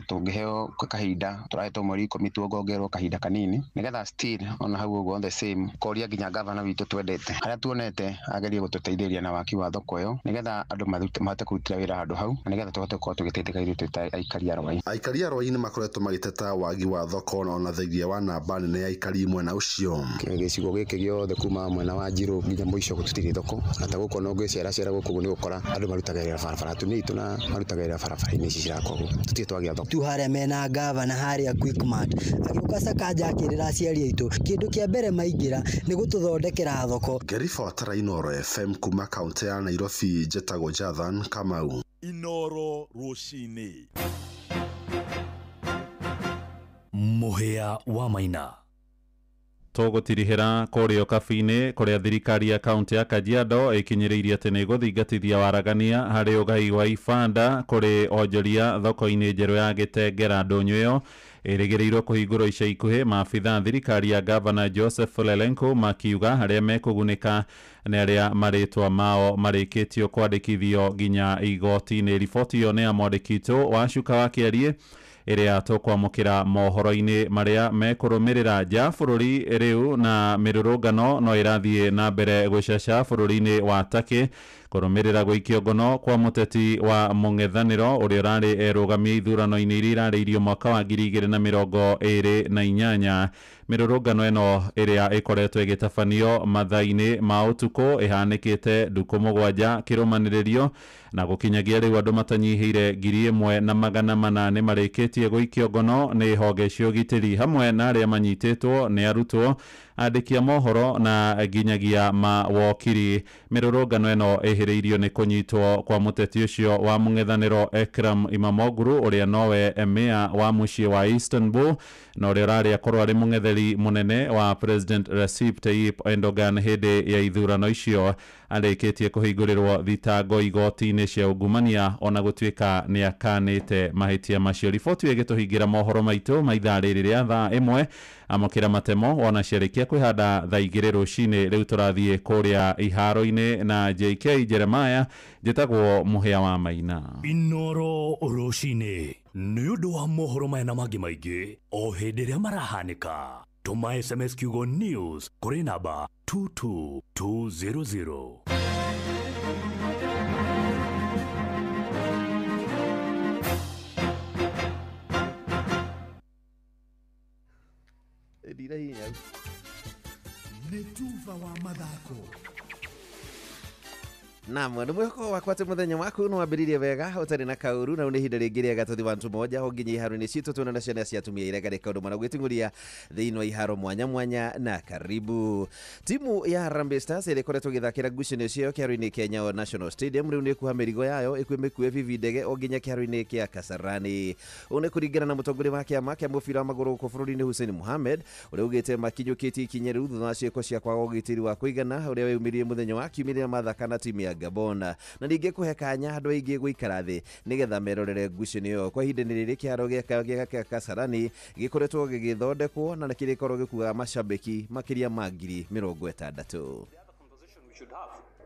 tũngĩheo kahinda, tũrahetwo mweri 10 tuongongerwo kahinda kanini nĩgetha still ona hau ũguo on the same koria nginya gavana witũ twendete harĩa tuonete agerie gũtũteithĩrĩria na waki wa thoko ĩyo nĩgetha andũ mahote kũrutĩra wĩra handũ hau, na nĩgetha tũhote gũkorwo tũgĩteithĩka ithuĩ twĩ ta aikari a Ruai. Aikari a Ruai nĩ makoretwo magĩteta wagi wa thoko ona thengia wa namba nene ya aikari mwena ũcio. Gĩcigo gĩkĩ gĩothe kuma mwena wa Njirũ nginya mũico gũtirĩ thoko, na ta gũkũ no ngĩceracera gũkũ nĩ gũkora andũ marutaga wĩra barabara, atumia aitũ na marutaga wĩra barabara-inĩ ici cirakwo gũkũ, tũtirĩ twagĩa thoko. Tu harĩa mena gavana harĩa Quickmart agĩũka Sakaja akĩrĩra aciari aitũ kĩndũ kĩa mbere maingĩra nĩ gũtũthondekera thoko. Ngĩribotera Inooro FM kuma kaunti ya Nairobi, njĩtagwo Jathan Kamau. Inooro rũcinĩ. Mũhĩa wa Maina. Tũgũtirihĩra kũrĩa Ũkabi-inĩ kũrĩa thirikari ya kaunti ya Kajiado ĩkinyĩrĩirie atĩ nĩ ĩgũthingatithia waragania harĩ ũgai wa ibanda kũrĩ onjoria thoko-inĩ njerũ ya Gĩtengera. Ndũnyũ ĩyo ĩrĩgĩrĩirwo kũhingũrwo ica ikuhĩ, maabitha thirikari ya gavana Joseph Lelenko makiuga harĩa mekũgunĩka nĩ arĩa marĩtwa mao marĩkĩtio kwandĩkithio nginya igoti-inĩ. Riboti ĩyo nĩ ya mwandĩki witũ wa Cuka wa Kĩarie ĩrĩa tũkwamũkĩra mohoro-inĩ marĩa mekũrũmĩrĩra. Nja bũrũri rĩu na mĩrũrũngano no ĩrathiĩ na mbere gũcaca bũrũri-inĩ wa Turkey kũrũmĩrĩra gũikio ngono kwa mũteti wa mũng'ethanĩro ũrĩa ũrarĩ erũgamie ithurano-inĩ iria irarĩirio mwaka wa 2028. Mĩrũrũngano ĩno ĩrĩa ĩkoretwo ĩgĩtabanio mathaa-inĩ ma ũtukũ ĩhanĩkĩte ndukũ 7 kĩrũmanĩrĩrio, na gũkinyagia rĩu andũ matanyihĩire 1400 nĩ marĩkĩtie gũikio ngono nĩ honge cia ũgitĩri hamwe na arĩa manyitĩtwo nĩ arutwo, andĩki a mohoro na nginyagia mawokiri. Mĩrũrũngano ĩno ĩhĩrĩirio nĩ kũnyitwo kwa mũteti ũcio wa mũng'ethanĩro Ekrem Imamoglu ũrĩa nowe meya wa mũciĩ wa Istanbul na ũrĩa ũrarĩ akorwo arĩ mũng'etheri mũnene wa President Recep Tayyip Erdogan hĩndĩ ya ithurano icio. Arĩkĩtie kũhingũrĩrwo thitango igoti-inĩ cia ungumania ona gũtuĩka nĩ akanĩte mahĩtia macio. Riboti ĩyo ĩgĩtũhingĩra mohoro maitũ ma ithaa rĩrĩ rĩa thaa 1. Amũkĩra matemo ona ciarĩkia kwĩhanda thaa 2 rũcinĩ. Rĩu tũrathiĩ kũrĩa iharo-inĩ na JK Jeremiah. Njĩtagwo Mũhĩa wa Maina. Inooro rũcinĩ nĩ ũndũ wa mohoro maya na mangĩ maingĩ o hĩndĩ ĩrĩa marahanĩka. Tũma SMS kiugo news kũrĩ namba 22200. Nĩ tuba wa mathako. Naam, nĩ mwĩhoko wakwa atĩ mũthenya waku nĩ wambĩrĩirie wega ũtarĩ na kaũru, na nĩ ihinda rĩngĩ rĩega tũthi wantu moja ho nginya iharo-inĩ citũ tuona na ciana cia atumia iria ngarĩka ũndũ maragwĩting'ũria thĩinĩ wa iharo mwanya mwanya. Na karibu timu ya Harambee Stars ĩrĩa ĩkoretwo ĩgĩthakĩra ngucanio ciayo kĩharo-inĩ kĩa Nyayo National Stadium rĩu nĩ ĩkuoha mĩrigo yayo ĩkue mĩkue bibi ndege o nginya kĩharo-inĩ kĩa Kasarani. Ũũ nĩ kũringana na mũtongoria wa kĩama kĩa mũbira wa magũrũ gũkũ bũrũri-inĩ Hussein Mohamed ũrĩa ugĩte makinyũkĩtie ikinya rĩu thutha wa ciĩko cia kwaga ũgitĩri wa kũigana ũrĩa weyumĩririe mũthenya wa kiumia rĩrĩa mathaka na timu ya Gabon na ningĩ kũhe kanya andũ aingĩ gũikara thĩ nĩgetha merorere ngucanio ĩyo. Kwa ihinda-inĩ rĩrĩ kĩharo gĩa Kasarani gĩkoretwo gĩgĩthondekwo na kĩrĩkorwo gĩkuaga mashabiki makĩria ma 60,000.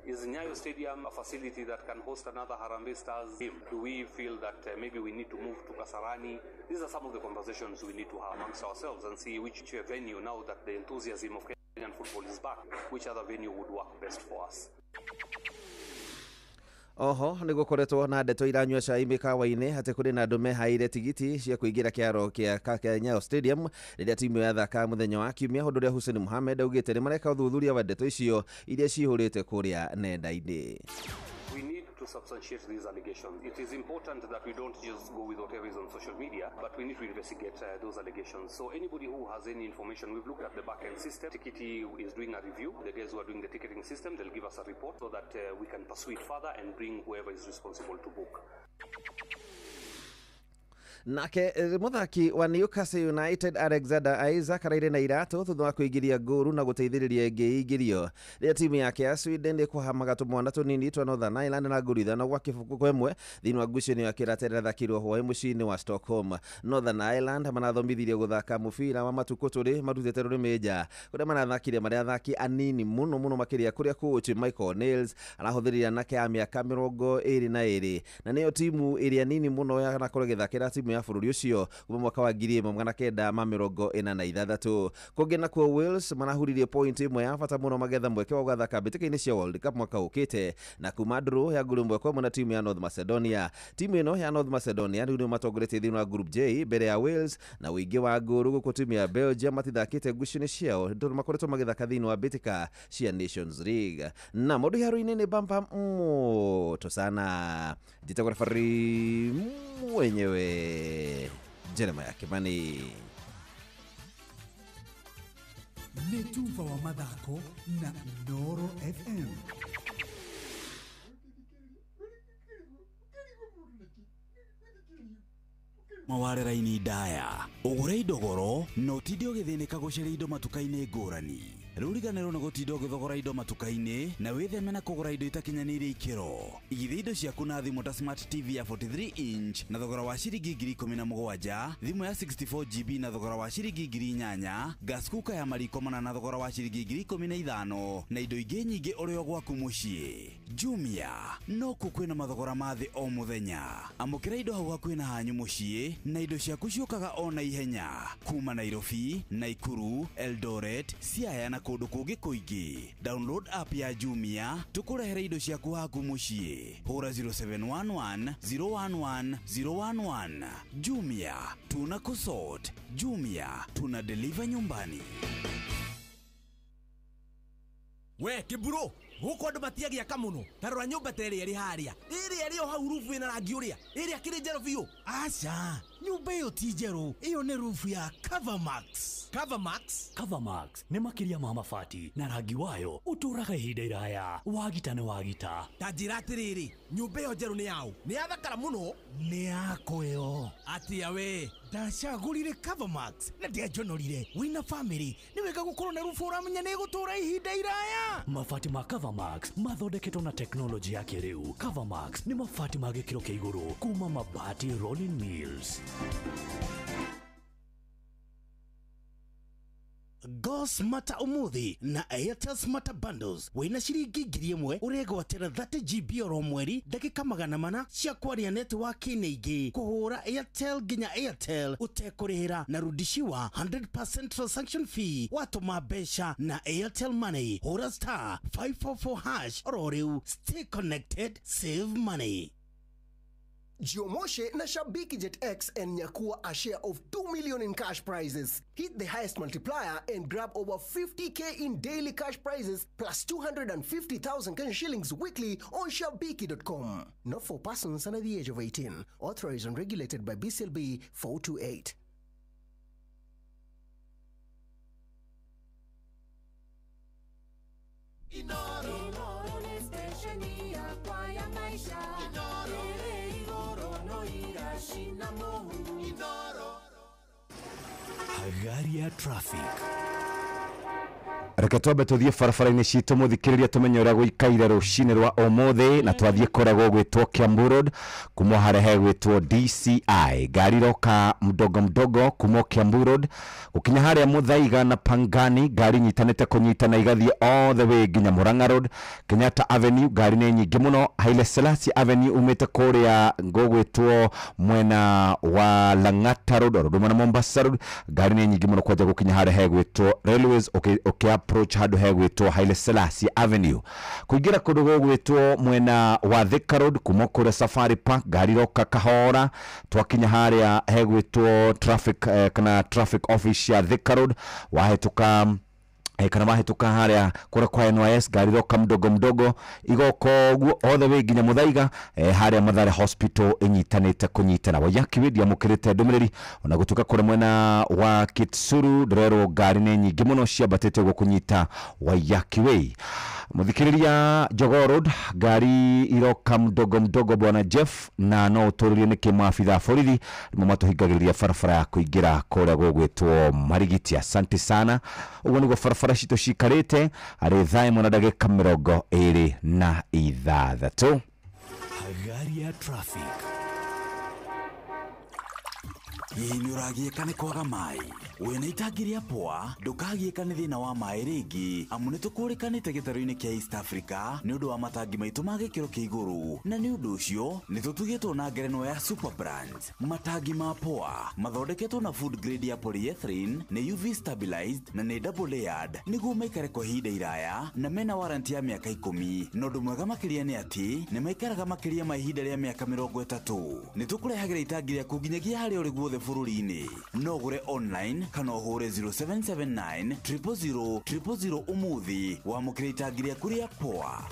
Is Nyayo Stadium a facility that can host another Harambee Stars game? Do we feel that maybe we need to move to Kasarani? These are some of the conversations we need to have amongst ourselves and see which venue, now that the enthusiasm of Kenyan football is back, which other venue would work best for us. Oho nĩ gũkoretwo na ndeto iranyua cai mĩkawa-inĩ atĩ kũrĩ na andũ mehaire tigiti cia kũingĩra kĩharo kĩa Nyayo Stadium rĩrĩa timu yathaka mũthenya wa Kiumia, ũndũ ũrĩa Hussein Mohamed augĩte nĩ mareka ũthuthuria wa ndeto icio iria cihũrĩte kũrĩa nenda-inĩ. We need to substantiate these allegations. It is important that we don't just go with whatever is on social media, but we need to investigate those allegations. So anybody who has any information, we've looked at the back-end system. Tikiti is doing a review. The guys who are doing the ticketing system, they'll give us a report so that we can pursue it further and bring whoever is responsible to book. Nake muthaki wa Newcastle United Alexander Isak araire na iratũ thutha wa kũingĩria ngũru na gũteithĩrĩria ĩngĩ ĩingĩrio rĩrĩa timu yake ya Sweden ĩkũhamaga tũmwana tũnini twa Northern Ireland na ngũru 5-1 thĩinĩ wa ngucanio ya kĩrata ĩrĩa ĩrathakĩirwo hwaĩ mũciĩ-inĩ wa Stockholm. Northern Ireland marathomithirie gũthaka mũbira wa matukũ tũrĩ marutĩte rũrĩmĩ nja kũrĩa marathakire marĩ athaki anini mũno mũno makĩria kũrĩa coach Michael Nails arahũthĩrire anake a mĩaka 22 na nĩyo timu ĩrĩa nini mũno yanakorwo ĩgĩthakĩra timu ya bũrũri ũcio kuma mwaka wa 1986. Kũngĩ nakuo Wales marahuririe point ĩmwe ya bata mũno magetha mweke wa gũgathaka mbĩtĩka-inĩ cia World Cup mwaka ũkĩte na kuma draw ya nguru 1-1 na timu ya North Macedonia. Timu ĩno ya North Macedonia rĩu nĩo matongoretie thĩinĩ wa Group J mbere ya Wales na ũingĩ wa ngũru gũkũ timu ya Belgium matithakĩte ngucanio ciao tondũ makoretwo magĩthaka thĩinĩ wa mbĩtĩka cia Nations League. Na mũndũ iharo-inĩ nĩ bamba moto sana. Njĩtagwo referee mwenyewe Jeremiah Kimani. Nĩ tuba wa mathako na Inooro FM. Maware raini ndaya ũgũre indo goro na ũtinde ũgĩthĩnĩka gũcaria indo matuka-inĩ ngũrani. Rĩu riganĩrwo nĩ gũtinda ũgĩthogora indo matuka-inĩ na wĩtheme na kũgũra indo itakinyanĩirie ikĩro. Igithia indo ciaku na thimũ ta Smart TV ya 43 inch na thogora wa ciringi 17,000, thimũ ya 64 GB na thogora wa ciringi 8,000, gas cooker ya mariko mana na thogora wa ciringi 15,000 na indo ingĩ nyingĩ ũrĩ o gwaku mũciĩ. Jumia nokuo kwĩna mathogora ma thĩ o mũthenya. Amũkĩra indo hau hakuhĩ na hanyu mũciĩ na indo ciaku ciũkaga o na ihenya kuma Nairobi, Naikuru, Eldoret, Siaya na kũndũ kũngĩ kũingĩ. Download app ya Jumia tũkũrehere indo ciaku haku mũciĩ. Hũra 0711 011 011. Jumia tuna kusort, Jumia tuna deliver nyumbani. We kiburo gũkũ andũ matiagĩaka mũno ta rora nyũmba ta ĩrĩa ĩrĩ harĩa ĩrĩa ĩrĩ o hau rubu ĩna rangi ũrĩa ĩrĩa kĩrĩ njerũ biũ. Aca, nyũmba ĩyo ti njerũ, ĩyo nĩ rubu ya Covermax. Covermax? Covermax nĩ makĩria ma mabati na rangi wayo ũtũũraga ihinda iraya. Wagita nĩ wagita. Ta njĩra atĩrĩrĩ, nyũmba ĩyo njerũ nĩ yaũ? Nĩ yathakara mũno. Nĩ yakwa ĩyo. Atĩa we? Ndacagũrire Covermax na ndianjonorire. Wĩna famĩlĩ nĩ wega gũkorwo na rubu ũramenya nĩ ĩgũtũũra ihinda iraya. Mabati ma Covermax mathondeketwo na teknolojĩ ya kĩrĩu. Covermax nĩ mabati ma gĩkĩro kĩa igũrũ kuma Mabati Rolling Mills. Go smarter umuthi na Airtel Smarter Bundles wina ciringi 1,000 uregwatira 30 GB oro mweri ndagika 400 cia kwaria network-inĩ ingĩ kũhũra Airtel nginya Airtel ũtekũrĩhĩra na rudishiwa 100% transaction fee watũma mbeca na Airtel Money. Hũra star 544 hash oro rĩu. Stay connected, save money. Jiomoshe na Shabiki Jet X and nyakua a share of 2 million in cash prizes. Hit the highest multiplier and grab over 50k in daily cash prizes plus 250,000 Kenyan shillings weekly on shabiki.com. Not for persons under the age of 18. Authorized and regulated by BCLB 428. Hagaria traffic. Reke twambe tuthiĩ barabara-inĩ citũ mũthikĩrĩria tũmenye ũrĩa gũikaire rũcinĩ rwa ũmũthĩ, na twathiĩ kũrĩa gũgwĩtwo Kiambu Road kuma harĩa hegwĩtwo DCI. Ngari iroka mdogo mdogo kuma Kiambu Road gũkinya harĩa Muthaiga na Pangani, ngari nyitanĩte kũnyitana igathiĩ all the way nginya Murang'a Road. Kenyatta Avenue ngari nĩ nyingĩ mũno. Haile Selassie Avenue umĩte kũrĩa gũgwĩtwo mwena wa Lang'ata Road oro ũndũ na Mombasa Road, ngari nĩ nyingĩ mũno kwanja gũkinya harĩa hegwĩtwo Railways ũkĩ approach handũ hegwĩtwo Haile Selassie Avenue. Kũingĩra kũndũ gũgwĩtwo mwena wa Thika Road kuma kũrĩa Safari Park, ngari iroka kahora twakinya harĩa hegwĩtwo traffic kana traffic office ya Thika Road, wahĩtũka kana wahĩtũka harĩa kũrĩa kwa NYS, ngari iroka mdogo mdogo igoka ũguo all the way nginya Muthaiga, harĩa Mathare Hospital ĩnyitanĩte kũnyitana. Waiyaki Way amũkĩrĩte ndũmĩrĩri ona gũtuĩka kũrĩa mwena wa Kitsuru ndĩrerwo ngari nĩ nyingĩ mũno ciambatĩte ũguo kũnyita Waiyaki Way. Mũthikĩrĩria Jogoo Road ngari iroka mdogo mdogo bwana Jeff, na no ũtũrĩrie nĩkĩ maabitha a borithi nĩmo matũhingagĩrĩria barabara ya kũingĩra kũrĩa gũgwĩtwo Marigiti. Asante sana. Ũguo nĩguo barabara citũ cikarĩte harĩ thaa 1 na ndagĩka 26. Hagari ya traffic. Hihi nĩ ũragiĩka nĩ kwaga maĩ? Wĩna itangi rĩa poa ndũkagiĩka nĩ thĩna wa maĩ rĩngĩ, amu nĩ tũkũrĩkanĩte gĩtarũ-inĩ kĩa East Africa nĩ ũndũ wa matangi maitũ ma gĩkĩro kĩa igũrũ, na nĩ ũndũ ũcio nĩ tũtugĩtwo na ngerenwa ya Super Brands. Matangi ma poa mathondeketwo na food grade ya polyethylene, nĩ UV stabilized na nĩ double layered nĩguo maikare kwa ihinda iraya, na mena warranty ya mĩaka 10. Na ũndũ mwega makĩria nĩ atĩ nĩ maikaraga makĩria ma ihinda rĩa mĩaka 30. Nĩ tũkũrehagĩra itangi rĩaku nginyagia harĩa ũrĩ guothe bũrũri-inĩ. No ũgũre online kana ũhũre 0779 000 000 ũmũthĩ wamũkĩre itangi rĩaku rĩa poa.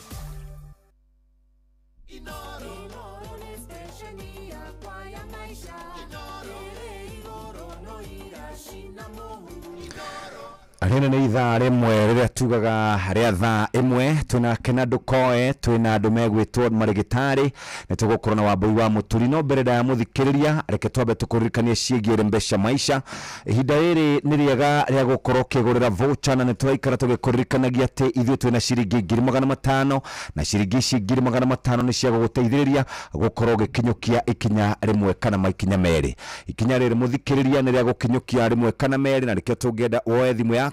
Rĩrĩ nĩ ithaa rĩmwe rĩrĩa tugaga rĩa thaa 1 twĩna Kena Ndũkoe, twĩna andũ megwĩtwo marĩgĩtarĩ, nĩ tũgũkorwo na Wambui wa Mũturi. No mbere ndaya mũthikĩrĩria, reke twambe tũkũririkanie ciĩgiĩ mbeca maisha. Ihinda rĩrĩ nĩ rĩega rĩa gũkorwo ũkĩgũrĩra voucher, na nĩ tũraikara tũgĩkũririkanagia atĩ ithuĩ twĩna ciringi 500,000, na ciringi ici 500,000 nĩ cia gũgũteithĩrĩria gũkorwo ũgĩkinyũkia ikinya rĩmwe kana makinya merĩ. Ikinya rĩrĩ mũthikĩrĩria nĩ rĩa gũkinyũkia rĩmwe kana merĩ, na nĩkĩo tũngĩenda woe thimũ yaku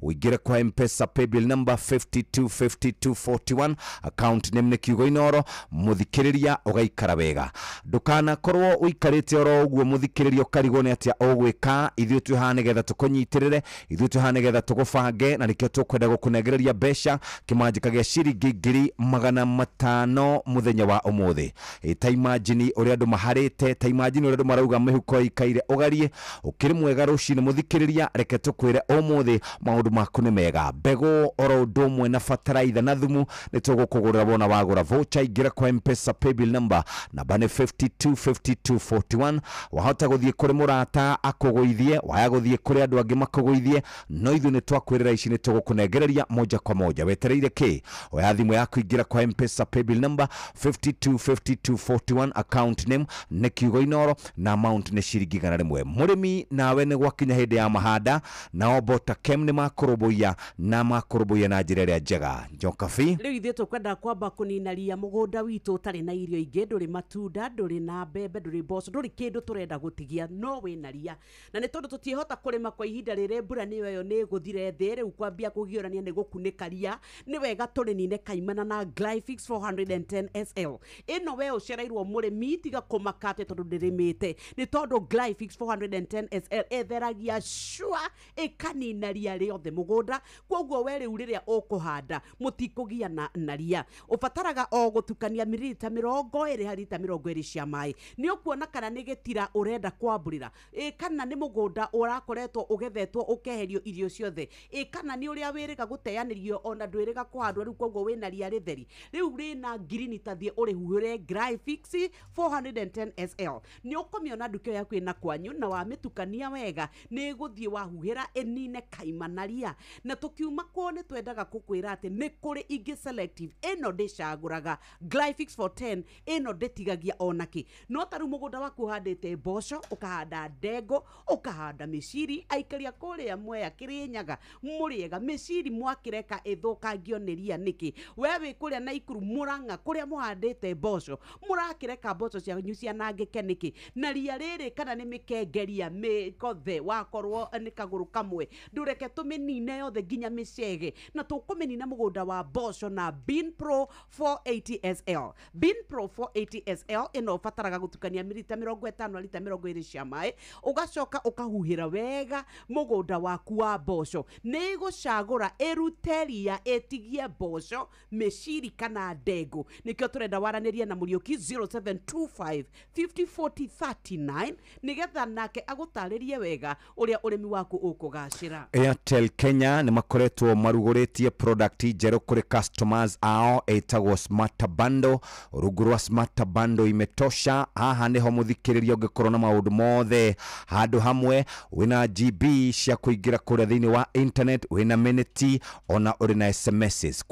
uingire kwa M-Pesa paybill number 525241, account name nĩ kiugo Inoro. Mũthikĩrĩria ũgaikara wega, ndũkanakorwo ũikarĩte oro ũguo mũthikĩrĩria ũkarigwo nĩ atĩa ũgwĩka. Ithuĩ twĩ haha nĩgetha tũkũnyitĩrĩre, ithuĩ twĩ haha nĩgetha tũgũbange, na nĩkĩo tũkwenda gũkũnengereria mbeca kĩmanjĩka gĩa ciringi 500,000 mũthenya wa ũmũthĩ. Ta imagine ũrĩa andũ maharĩte, ta imagine ũrĩa andũ marauga mĩhuko ĩikaire ũgarie. Ũkĩrĩ mwega rũcinĩ mũthikĩrĩria, reke tũkwĩre ũmũthĩ maũndũ maku nĩ mega. Mbegũ oro ũndũ ũmwe na bataraitha na thumu nĩ tũgũkũgũrĩra wona wagũra voucher. Ingĩra kwa M-Pesa paybill number, namba nĩ 525241. Wahota gũthiĩ kũrĩ mũrata akũgũithie, waya gũthiĩ kũrĩ andũ angĩ makũgũithie, no ithuĩ nĩ twakwĩrĩra ici nĩ tũgũkũnengereria moja kwa moja. Wetereire kĩ? Oya thimũ yaku, ingĩra kwa M-Pesa paybill number 525241, account name nĩ kiugo Inoro na amount nĩ ciringi 100. Mũrĩmi nawe nĩ gwakinya hĩndĩ ya mahanda, nao Bota Kem nĩ makũrũmbũiya na makũrũmbũiya na njĩra ĩrĩa njega. Njokabi, rĩu ithuĩ tũkwenda kwamba kũnina ria mũgũnda witũ ũtarĩ na irio ingĩ, ndũrĩ matunda, ndũrĩ na mbembe, ndũrĩ mboco, ndũrĩ kĩndũ tũrenda gũtigia, no wĩna ria. Na nĩ tondũ tũtiĩhota kũrĩma kwa ihinda rĩrĩ, mbura nĩyo ĩyo nĩ ĩgũthire thĩ, rĩu kwambia kũgiũrania nĩ gũkunĩka ria, nĩ wega tũrĩnine kaimana na Glyphix 410 SL. Ĩno we ũcereirwo mũrĩmi, tiga kũmaka atĩ tondũ ndĩrĩmĩte, nĩ tondũ Glyphix 410 SL ĩtheragia cua ĩkanina ria rĩothe mũgũnda. Koguo we rĩu rĩrĩa ũkũhanda mũtikũgia na ria, ũbataraga o gũtukania mililita 20 harĩ lita 20 cia maĩ. Nĩ ũkuona kana nĩ gĩtira ũrenda kwambũrĩra, kana nĩ mũgũnda ũrakoretwo ũgethetwo ũkeherio irio ciothe, kana nĩ ũrĩa wĩrĩga gũteanĩrio ona ndwĩrĩga kũhandwo rĩu, koguo wĩna ria rĩtheri rĩu rĩna ngirini, ta thiĩ ũrĩhuhĩre Glyphix 410 SL. Nĩ ũkũmĩona nduka yaku ĩna kwanyu, na wamĩtukania wega nĩ ĩgũthiĩ wahuhĩra ĩnine kaimana. Tũraima na ria na tũkiuma kwao nĩ twendaga kũkwĩra atĩ nĩ kũrĩ ingĩ selective. Ĩno ndĩcagũraga Glyphix 410, ĩno ndĩtigagia onakĩ. No ta rĩu mũgũnda waku ũhandĩte mboco, ũkahanda ndengũ, ũkahanda mĩciri, aikaria kũrĩa Mwea Kĩrĩnyaga mũrĩega mĩciri mwakĩreka ĩthũkangio nĩ ria nĩkĩ? We wĩ kũrĩa Naikuru Mũrang'a kũrĩa mũhandĩte mboco, mũrakĩreka mboco cianyu cianangĩke nĩkĩ? Na ria rĩrĩ kana nĩ mĩkengeria mĩkothe wakorwo nĩ kagũrũ kamwe, ndũreke tũmĩnine yothe nginya mĩcege, na tũkũmĩnina mũgũnda wa mboco na Bean Pro 480 SL. Bean Pro 480 SL ĩno ũbataraga gũtukania milita 50 na lita 20 cia maĩ, ũgacoka ũkahuhĩra wega mũgũnda waku wa mboco. Nĩ ĩgũcagũra ĩrute ria ĩtigie mboco, mĩciri kana ndengũ. Nĩkĩo tũrenda waranĩrie na Mũriũki 0725 50 40 39 nĩgetha nake agũtarĩrie wega ũrĩa ũrĩmi waku ũkũgacĩra. Airtel Kenya nĩ makoretwo marugũrĩtie product njerũ kũrĩ customers ao ĩtagwo Smart Bundle. Rungu rwa Smart Bundle imetosha. Haha nĩho mũthikĩrĩria ũngĩkorwo na maũndũ mothe handũ hamwe. Wĩna GB cia kũingĩra kũrĩa thĩinĩ wa internet, wĩna minute ona ũrĩ na SMSs.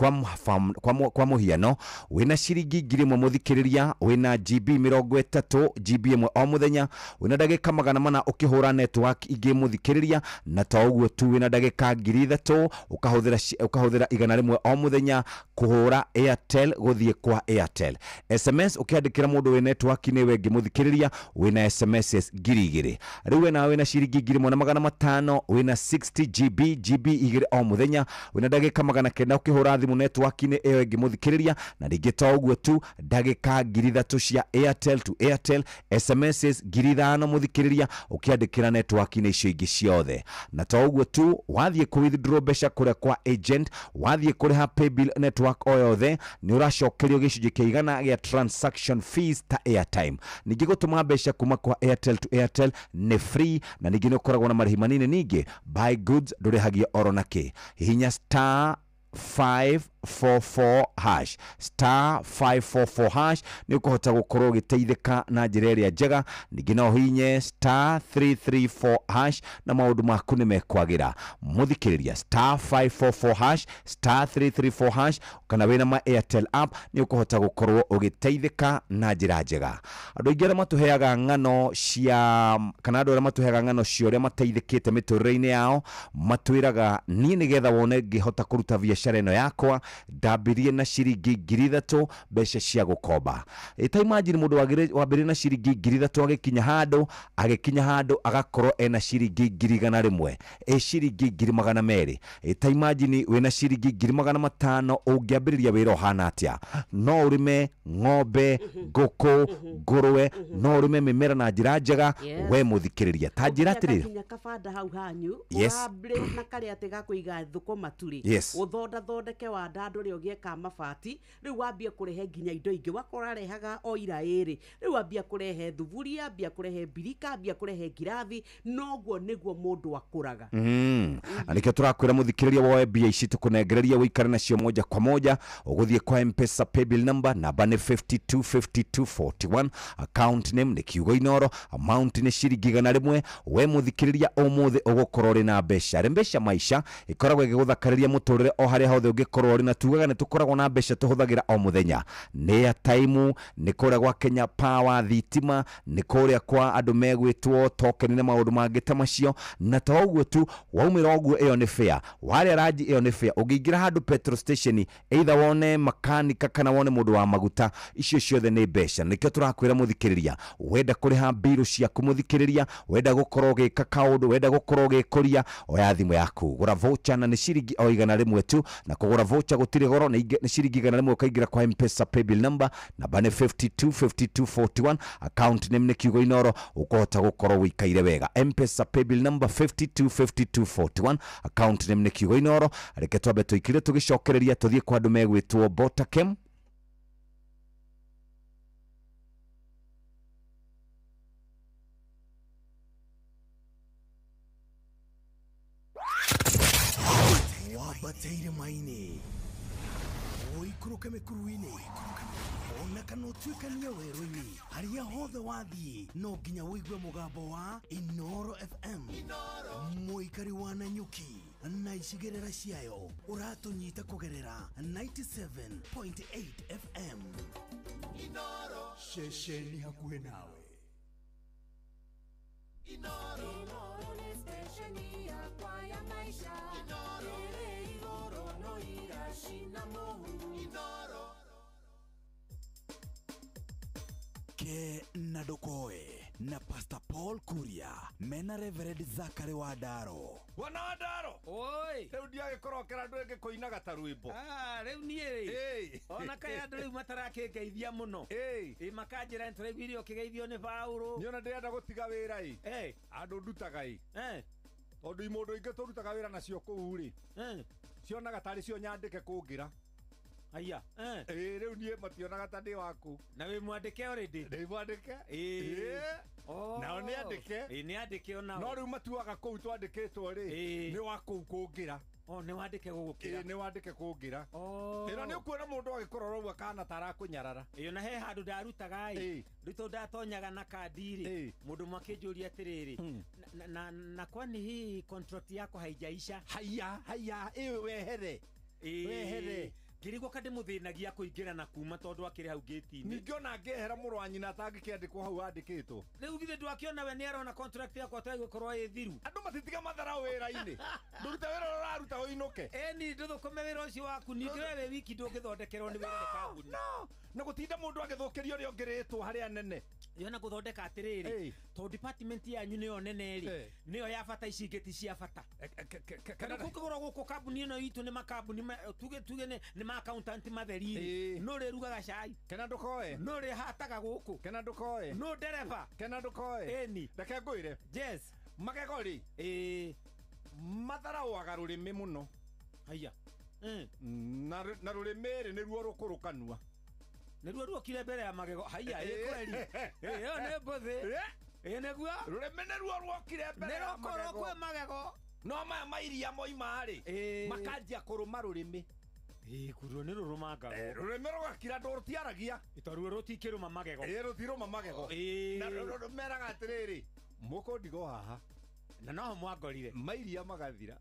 Kwa mũhiano wĩna ciringi 1000 mũthikĩrĩria, wĩna GB 30, GB 1 o mũthenya, wĩna ndagĩka 400 ũkĩhũra network ingĩ mũthikĩrĩria, na to ũguo tu wĩna ndagĩka 3000 ũkahũthĩra 100 o mũthenya kũhũra Airtel gũthiĩ kwa Airtel. SMS ũkĩandĩkĩra mũndũ wĩ network-inĩ wengĩ mũthikĩrĩria wĩna SMSs 2000. Rĩu wĩna ciringi 1500, wĩna 60 GB GB 2 o mũthenya, wĩna ndagĩka 900 ũkĩhũra thimũ network-inĩ ĩyo ĩngĩ mũthikĩrĩria, na rĩngĩ to ũguo tu ndagĩka 3000 cia Airtel to Airtel, SMSs 5000 mũthikĩrĩria ũkĩandĩkĩra network-inĩ icio ingĩ ciothe. Na to ũguo tu wathiĩ kũ withdraw mbeca kũrĩa kwa agent, wathiĩ kũrĩha paybill network o yothe nĩ ũracokerio gĩcunjĩ kĩa 100 gĩa transaction fees ta airtime. Ningĩ gũtũma mbeca kuma kwa Airtel to Airtel nĩ free, na ningĩ nĩ ũkoragwo na marĩhi manini. Ningĩ buy goods ndũrĩhagio oro nakĩ. Hihinya star 544 hash, star 544 hash nĩ ũkũhota gũkorwo ũgĩteithĩka na njĩra ĩrĩa njega. Ningĩ no ũhihinye star 334 hash na maũndũ maku nĩ mekwagĩra. Mũthikĩrĩria star 544 hash, star 334 hash kana wĩna ma Airtel app nĩ ũkũhota gũkorwo ũgĩteithĩka na njĩra njega. Andũ aingĩ arĩa matũheaga ng'ano cia kana andũ arĩa matũheaga ng'ano cia ũrĩa mateithĩkĩte mĩtũrĩre-inĩ yao matwĩraga niĩ nĩgetha wone ngĩhota kũruta biacara ĩno yakwa ndambirie na ciringi 3000 mbeca cia gũkomba. Ta imagine mũndũ wambĩrĩrie na ciringi 3000 agĩkinya handũ agakorwo ena ciringi 100,000, ciringi 200,000. Ta imagine wĩna ciringi 500,000 ũngĩambĩrĩria wĩra ũhana atĩa? No ũrĩme ng'ombe, ngũkũ, ngũrwe, no ũrĩme mĩmera na njĩra njega. We mũthikĩrĩria ta njĩra atĩrĩrĩ, nginya kabanda hau hanyu ũgambĩrĩria na karĩa atĩ ga kũiga thũkũma turĩ, ũthondathondeke wandandũre ũgĩe ka mabati, rĩu wambie kũrehe nginya indo ingĩ. Wakora rehaga o ira ĩrĩ, rĩu wambia kũrehe thuburia, ambia kũrehe mbirika, ambia kũrehe ngirathi. Noguo nĩguo mũndũ akũraga. Na nĩkĩo tũrakwĩra mũthikĩrĩria woe mbia ici tũkũnengereria ũikare nacio moja kwa moja. Ũgũthiĩ kwa M-Pesa paybill number, namba nĩ 525241, account name nĩ Kiugo Inoro, amount nĩ ciringi 100. We mũthikĩrĩria ũmũthĩ ũgũkorwo ũrĩ na mbeca. Rĩ mbeca maisha ĩkoragwo ĩgĩgũthakarĩria mũtũrĩre o harĩa hothe ũngĩkorwo ũrĩ, na tugaga nĩ tũkoragwo na mbeca tũhũthagĩra o mũthenya. Nĩ airtime, nĩ kũrĩa gwa Kenya Power thitima, nĩ kũrĩa kwa andũ megwĩtwo token na maũndũ mangĩ ta macio. Na to ũguo tu waumĩra ũguo ĩyo nĩ fair, warĩa ranji ĩyo nĩ fair. Ũngĩingĩra handũ petrol station either wone makanika kana wone mũndũ wa maguta, icio ciothe nĩ mbeca. Nĩkĩo tũrakwĩra mũthikĩrĩria, wenda kũrĩha mbirũ ciaku mũthikĩrĩria, wenda gũkorwo ũgĩka kaũndũ, wenda gũkorwo ũgĩkũria, oya thimũ yaku gũra voucher na nĩ ciringi o 100 tu. Na kũgũra voucher gũtirĩ goro, nĩ ciringi 100 ũkaingĩra kwa M-Pesa paybill number, namba nĩ 525241, account name nĩ Kiugo Inoro, ũkũhota gũkorwo ũikaire wega. M-Pesa paybill number 525241, account name nĩ Kiugo Inoro. Reke twambe tũikire tũgĩcokereria tũthiĩ kwa andũ megwĩtwo Botakem. Wambateire maini ũikũrũke mĩkuru-inĩ ona kana ũtuĩkanie werũ-inĩ, harĩa hothe wathiĩ no nginya ũigue mũgambo wa Inoro FM. Mũikari wa Nanyuki, na icigĩrĩra ciayo ũratũnyita kũgerera 97.8 FM. Inoro ceceni hakuhĩ nawe. Inoro. Inoro nĩ stesheni yakwa ya maisha. Inoro. Ĩrĩ igũrũ no iracina mũhu. Inoro. Ke na Ndokoe na Pastor Paul Kuria mena Reverend Zachary Wandaro. Bwana Wandaro. Oi. Rĩu ndiagĩkorokera andũ ĩngĩ kũinaga ta rwĩmbo. Ah, rĩu niĩ rĩ. Ona kaĩ andũ rĩu matarakĩngeithia mũno. Ĩ makanjĩra nĩtũraiguire ũkĩgeithio nĩ Paũlũ. Niĩ ona ndĩrenda gũtiga wĩra ĩ. Andũ ndutaga ĩ. Tondũ imũndũ ingĩ tũrutaga wĩra nacio kũu rĩ. Cionaga tarĩ cio nyandĩke kũngĩra. Aya. Ĩ rĩu niĩ mationaga ta ndĩ waku. Na wĩ mwandĩke already? Ndĩ mwandĩke. Ĩ. Nao nĩ andĩke. Ĩ nĩ andĩke onao. No rĩu matuaga kũu twandĩkĩtwo rĩ. Nĩ wa kũu kũngĩra. Oh, nĩ wandĩke gũgũkĩra. Ĩ nĩ wandĩke kũngĩra. Ĩno nĩ ũkuona mũndũ agĩkũrora ũguo akahana ta arakũnyarara. Ĩ ona he handũ ndarutaga ĩ. Rĩu tondũ ndatonyaga na kandi rĩ. Mũndũ ũmwe akĩnjũria atĩrĩrĩ. Na kwani hii contract yako haijaisha? Haiya, haiya, ĩ wehere. Wehere. Ngĩrigwo ka ndĩmũthĩnagia kũingĩra na kuma tondũ akĩrĩ hau gate-inĩ. Ningĩ ona ngĩehera mũrũ wa nyina atangĩkĩandĩkwo hau andĩkĩtwo. Rĩu githĩ ndwakĩona we nĩarona contract yakwa tegũkorwo ĩ thiru. Andũ matitiga matharau wĩra-inĩ. Ndũrute wĩra ũrĩa ũraruta ũinũke. Ĩni ndũthũkũme wĩra ũcio waku ningĩ we wĩ wiki ndũngĩthondekerwo nĩ wĩra nĩ kambuni. No, na gũtinda mũndũ agĩthũkĩria ũrĩa ũngĩ rĩtwa harĩa nene. Yona gũthondeka atĩrĩrĩ tondũ department yanyu nĩyo nene rĩ nĩyo ya bata ici ingĩ ti cia bata. Kana kũngĩkorwo gũkũ kambuni ĩno itũ nĩ makambuni tuge nĩ ma accountant matheri rĩ no rĩrugaga cai. Kena ndũkoe. No rĩhataga gũkũ. Kena ndũkoe. No ndereba. Kena ndũkoe. Ĩni. Reke ngwĩre. Yes. Magego rĩ. Matharaũaga rũrĩmĩ mũno. Haiya. Na rũrĩmĩ rĩ nĩruo rũkũrũ kanua. Nĩruo ruokire mbere ya magego. Haiya ĩ kweri. Ĩyo nĩ mbũthĩ. Ĩ nĩguo. Rũrĩmĩ nĩruo ruokire mbere ya magego. Nĩ rũkũrũ kwĩ magego. No maya mairia moima rĩ makanjia kũrũma rũrĩmĩ. Ĩ kuruo nĩ rũrũmangaga. Rũrĩmĩ rũgakira ndũ rũtiaragia. Itoruo rũtikĩrũma magego. Ĩ rũtirũma magego. Na meraga atĩrĩrĩ mũkũndigwo haha. Na noho mwangorire. Mairia magathira.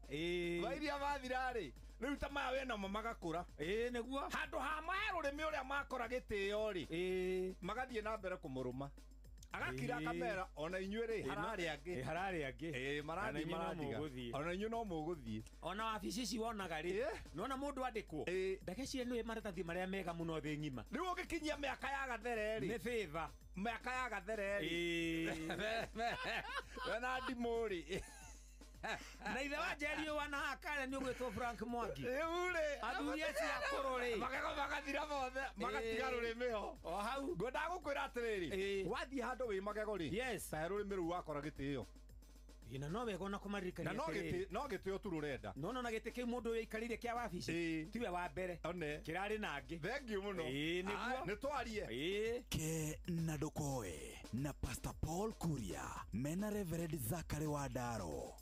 Mairia mathira rĩ rĩu ta maya wĩ namo magakũra. Ĩ nĩguo. Handũ ha mahe rũrĩmĩ ũrĩa makora gĩtĩo rĩ magathiĩ na mbere kũmũrũma. Agakira akamera ona inyuĩ rĩ hararĩ angĩ. Hararĩ angĩ. Ĩ marathiĩ maratiga. Ona inyuĩ no mũgũthiĩ. Ona wabici ici wonaga rĩ nĩwona mũndũ andĩkwo ndageciria nĩwe maratathi marĩa mega mũno thĩ ng'ima. Rĩu ũngĩkinyia mĩaka ya gathere rĩ nĩ favor. Mĩaka ya gathere rĩ we na ndimũ rĩ na ithe wa Njeri ũyũ wanahaka nĩ ũgwĩtwo Frank Mwangi. Rĩu rĩ athuri acio akũrũ rĩ magego magathira mothe magatiga rũrĩmĩ ho. O hau. Ngwendaga gũkwĩra atĩrĩrĩ wathiĩ handũ wĩ magego rĩ yes tahe rũrĩmĩ rũu wakora gĩtĩo. Ĩna no wega ona kũmaririkania na no gĩtĩo tu rũrenda. No no na gĩtĩ kĩu mũndũ ũyũ aikarĩire kĩa wabici tiwe wa mbere. One. Kĩrarĩ na angĩ. Thengiũ mũno. Ĩ nĩguo. Nĩ twarie. Ke na Ndokoe na Pastor Paul Kuria mena Reverend Zachary Wandaro.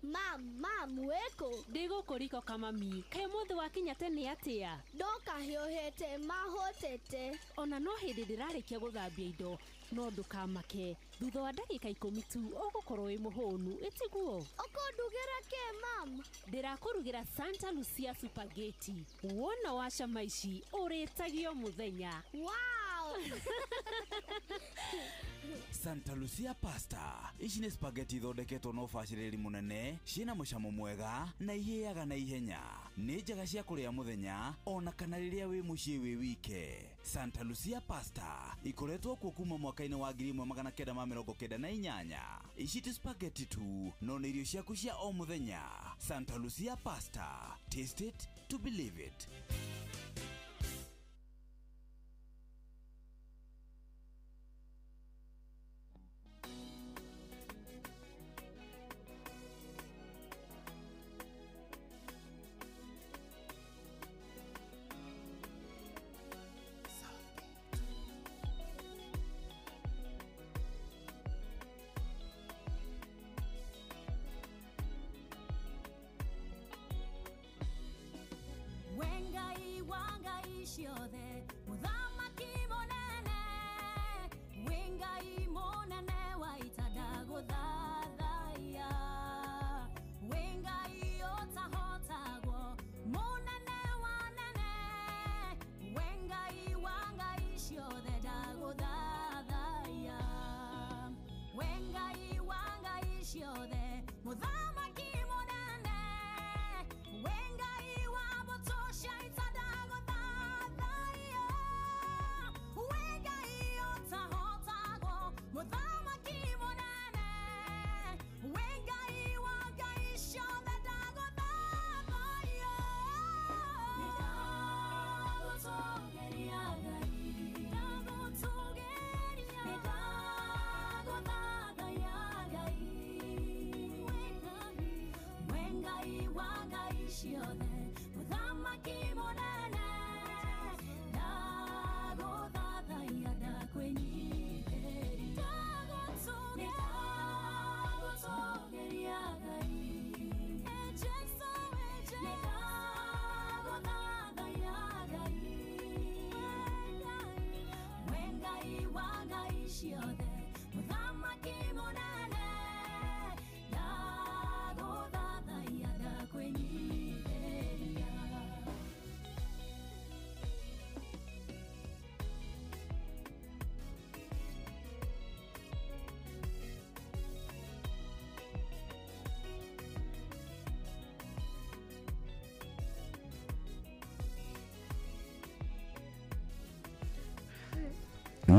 Mam, weko. Ndĩgũkũ riko kamami. Kaĩ ũmũthĩ wakinya tene atĩa? Ndoka hiũhĩte mahũtĩte. Ona no hĩndĩ ndĩrarĩkia gũthambia indo. No ndũkamake. Thutha wa ndagĩka 10 tu ũgũkorwo wĩ mũhũnu, ĩtiguo? Ũkũndugĩra kĩ, mam? Ndĩrakũrugĩra Santa Lucia spaghetti. Wona wa cama ici ũrĩtagio mũthenya. Wow! Santa Lucia pasta ici nĩ spaghetti ithondeketwo na ũbacĩrĩri mũnene ciĩna mũcamo mwega na ihĩaga na ihenya. Nĩ njega cia kũrĩa mũthenya ona kana rĩrĩa wĩ mũciĩ wĩ wike. Santa Lucia pasta ikoretwo kuo kuma mwaka-inĩ wa 1998. Ici ti spaghetti tu no nĩ irio ciaku cia o mũthenya. Santa Lucia pasta, taste it to believe it. Wengai wangai ciothe muthamaki munene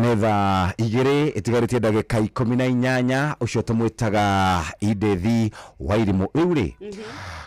Nĩ thaa 2 ĩtigarĩtie ndagĩka 18 ũcio tũmwĩtaga Edith Wairimũ. Rĩu rĩ,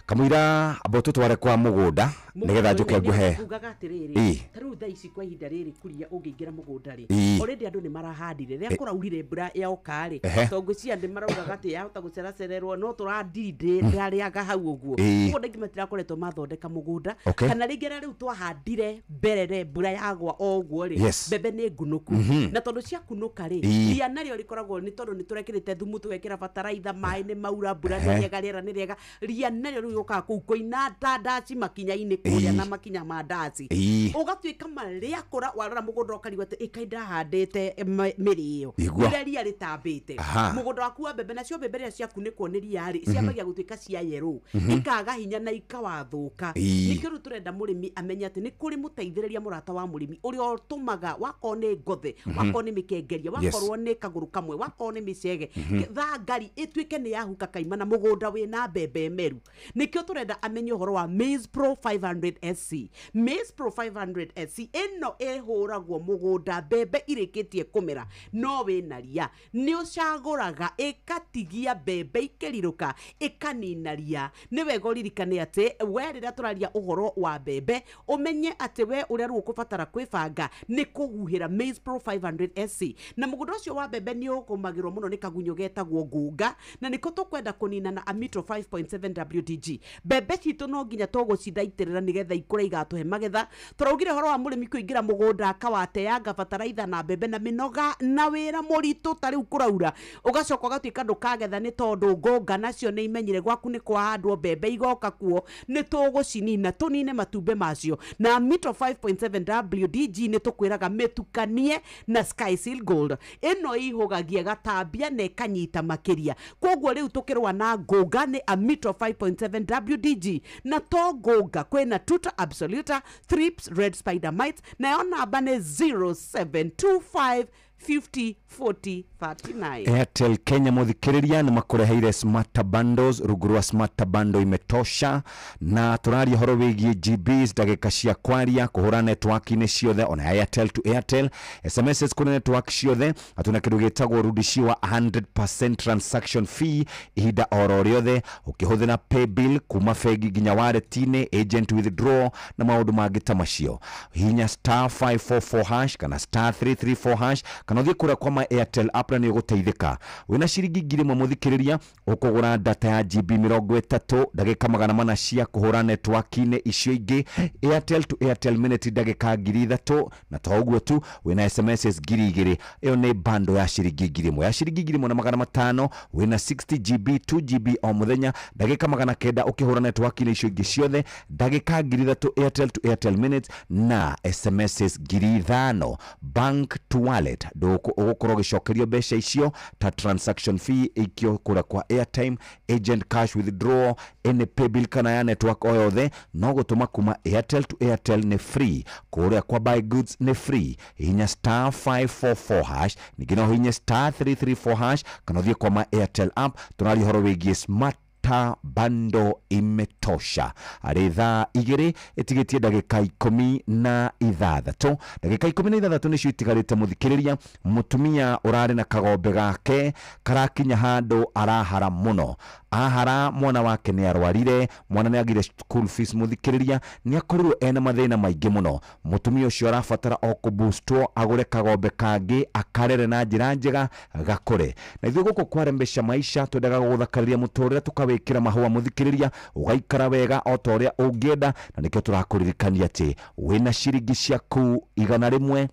kamũira amba tũtware kwa mũgũnda nĩgetha njũke nguhe. Ugaga atĩrĩrĩ, ta rĩu thaa ici kwa ihinda rĩrĩ kuria ũngĩingĩra mũgũnda rĩ, already andũ nĩ marahandire rĩrĩa kũraurire mbura yoka rĩ, tondũ ngwĩciria nĩ maraugaga atĩ yahota gũceracererwo no tũrandiri ndĩrarĩaga hau ũguo. Koguo andũ aingĩ matirakoretwo mathondeka mũgũnda, kana rĩngĩ arĩa rĩu twahandire mbere rĩ, mbura yagwa o ũguo rĩ, mbembe nĩ ngunũku, na tondũ ciakunũka rĩ, ria narĩo rĩkoragwo nĩ tondũ nĩ tũrekĩrĩte thumu, tũgekĩra bataraitha, maĩ nĩ maura, mbura nĩ rĩega, rĩera nĩ rĩega, ria narĩo rĩu yũkaga kũu kũina ta ndaci makinya-inĩ kũrĩa na makinya ma ndaci, ũgatuĩka marĩakũra, warora mũgũnda ũkarigwo atĩ ĩkai ndahandĩte mĩrĩo rĩrĩa ria rĩtambĩte mũgũnda waku wa mbembe, nacio mbembe rĩrĩa ciakunĩkwo nĩ ria rĩ, ciambagia gũtuĩka cia yerũ, ikaga hinya na ikawathũka. Nĩkĩo rĩu tũrenda mũrĩmi amenye atĩ nĩ kũrĩ mũteithĩrĩria mũrata wa mũrĩmi ũrĩa ũtũmaga wakorwo nĩ ngothe, wakorwo nĩ mĩkengeria, wakorwo nĩ kagũrũ kamwe, wakorwo nĩ mĩcege, thangari ĩtuĩke nĩ yahuka kaimana mũgũnda wĩna mbembe meru. Nĩkĩo tũrenda amenye ũhoro wa Maize Pro 500 SC. Maize Pro 500 SC ĩno ĩhũragwo mũgũnda mbembe irĩkĩtie kũmera no wĩna ria, nĩ ũcagũraga ĩkatigia mbembe ikĩrirũka ĩkanina ria. Nĩ wega ũririkane atĩ we rĩrĩa tũraria ũhoro wa mbembe ũmenye atĩ we ũrĩa rĩu ũkũbatara kwĩbanga nĩ kũhuhĩra Maize Pro 500 SC, na mũgũnda ũcio wa mbembe nĩ ũgũmagĩrwo mũno nĩ kagunyũ getagwo ngunga, na nĩko tũkwenda kũnina na Amitro 5.7 WDG. Mbembe citũ no nginya tũgũcithaitĩrĩra nĩgetha ikũre igatũhe magetha. Tũraugire ũhoro wa mũrĩmi kũingĩra mũgũnda akawateanga bataraitha na mbembe na mĩnoga na wĩra mũritũ ta rĩu kũraura, ũgacoka ũgatuĩka ndũkagetha nĩ tondũ ngonga nacio nĩ imenyire gwaku nĩ kwahandwo mbembe igoka kuo, nĩ tũgũcinina tũnine matumbĩ macio. Na Amitro 5.7 WDG nĩ tũkwĩraga mĩtukanie na Skyseal Gold, ĩno ihũgagia gatambia na ĩkanyita makĩria. Koguo rĩu tũkĩrũa na ngũnga nĩ Amitro 5.7 WDG, na to ngũnga kwĩna Tuta Absoluta, Thrips, Red Spider Mites, nayo namba nĩ 0725 50 40 39. Airtel Kenya muthikiriria ni makureheire smart bundles, rungu rwa smart bundle imetosha, na turaria horo wigie GBs ndagika cia kwaria kuhura network-inĩ ciothe ona Airtel to Airtel, SMS kuri network ciothe, atuna kindu gitagwo rudishiwa 100% transaction fee ihinda oro riothe ukihuthira pay bill kuma bengi nginya wallet-inĩ, agent withdraw na maundu mangi ta macio. Hinya star 544 hash kana star 334 hash kana uthie kura kwa ma Airtel app na nĩũgũteithĩka. Wĩna ciringi 1000 mũthikĩrĩria ũkũgũra data ya GB 30 ndagĩka 400 cia kũhũra network-inĩ icio ingĩ, Airtel to Airtel minute ndagĩka 3000, na to ũguo tu wĩna SMS 2000. Ĩyo nĩ bando ya ciringi 1000, ya ciringi 1500 wĩna 60 GB 2 GB o mũthenya ndagĩka 900 ũkĩhũra network-inĩ icio ingĩ ciothe, ndagĩka 3000 Airtel to Airtel minutes na SMS 5000. Bank to wallet ũgũkorwo ũgĩcokerio mbeca icio ta transaction fee ikio kura kwa airtime, agent cash withdrawal, any pay bill kana ya network o yothe no gũtũma kuma Airtel to Airtel nĩ free, kũrĩa kwa buy goods nĩ free. Hinya star 544 hash ningĩ no hinya star 334 hash kana ũthiĩ kwa ma Airtel app. Tũraria ũhoro wĩgiĩ smart ta bando imetosha. Arĩ thaa 2 ĩtigĩtie ndagĩka 16, ndagĩka 16 nĩcio itigarĩte mũthikĩrĩria. Mũtumia ũrarĩ na kagombe gake karakinya handũ arahara mũno, ahara mwana wake nĩ arwarire, mwana nĩ agire school fees mũthikĩrĩria, nĩ akorirwo ena mathĩna maingĩ mũno. Mũtumia ũcio arabatara o kũboostwo agũre kagombe kangĩ akarere na njĩra njega gakũre. Na ithuĩ gũkũ kwarembesha maisha twendaga gũgũthakarĩria mũtũrĩre tukawĩkĩra mahũa mũthikĩrĩria, ũgaikara wega o ta ũrĩa ũngĩenda, na nĩkĩo tũrakũririkania atĩ wĩna ciringi ciaku 100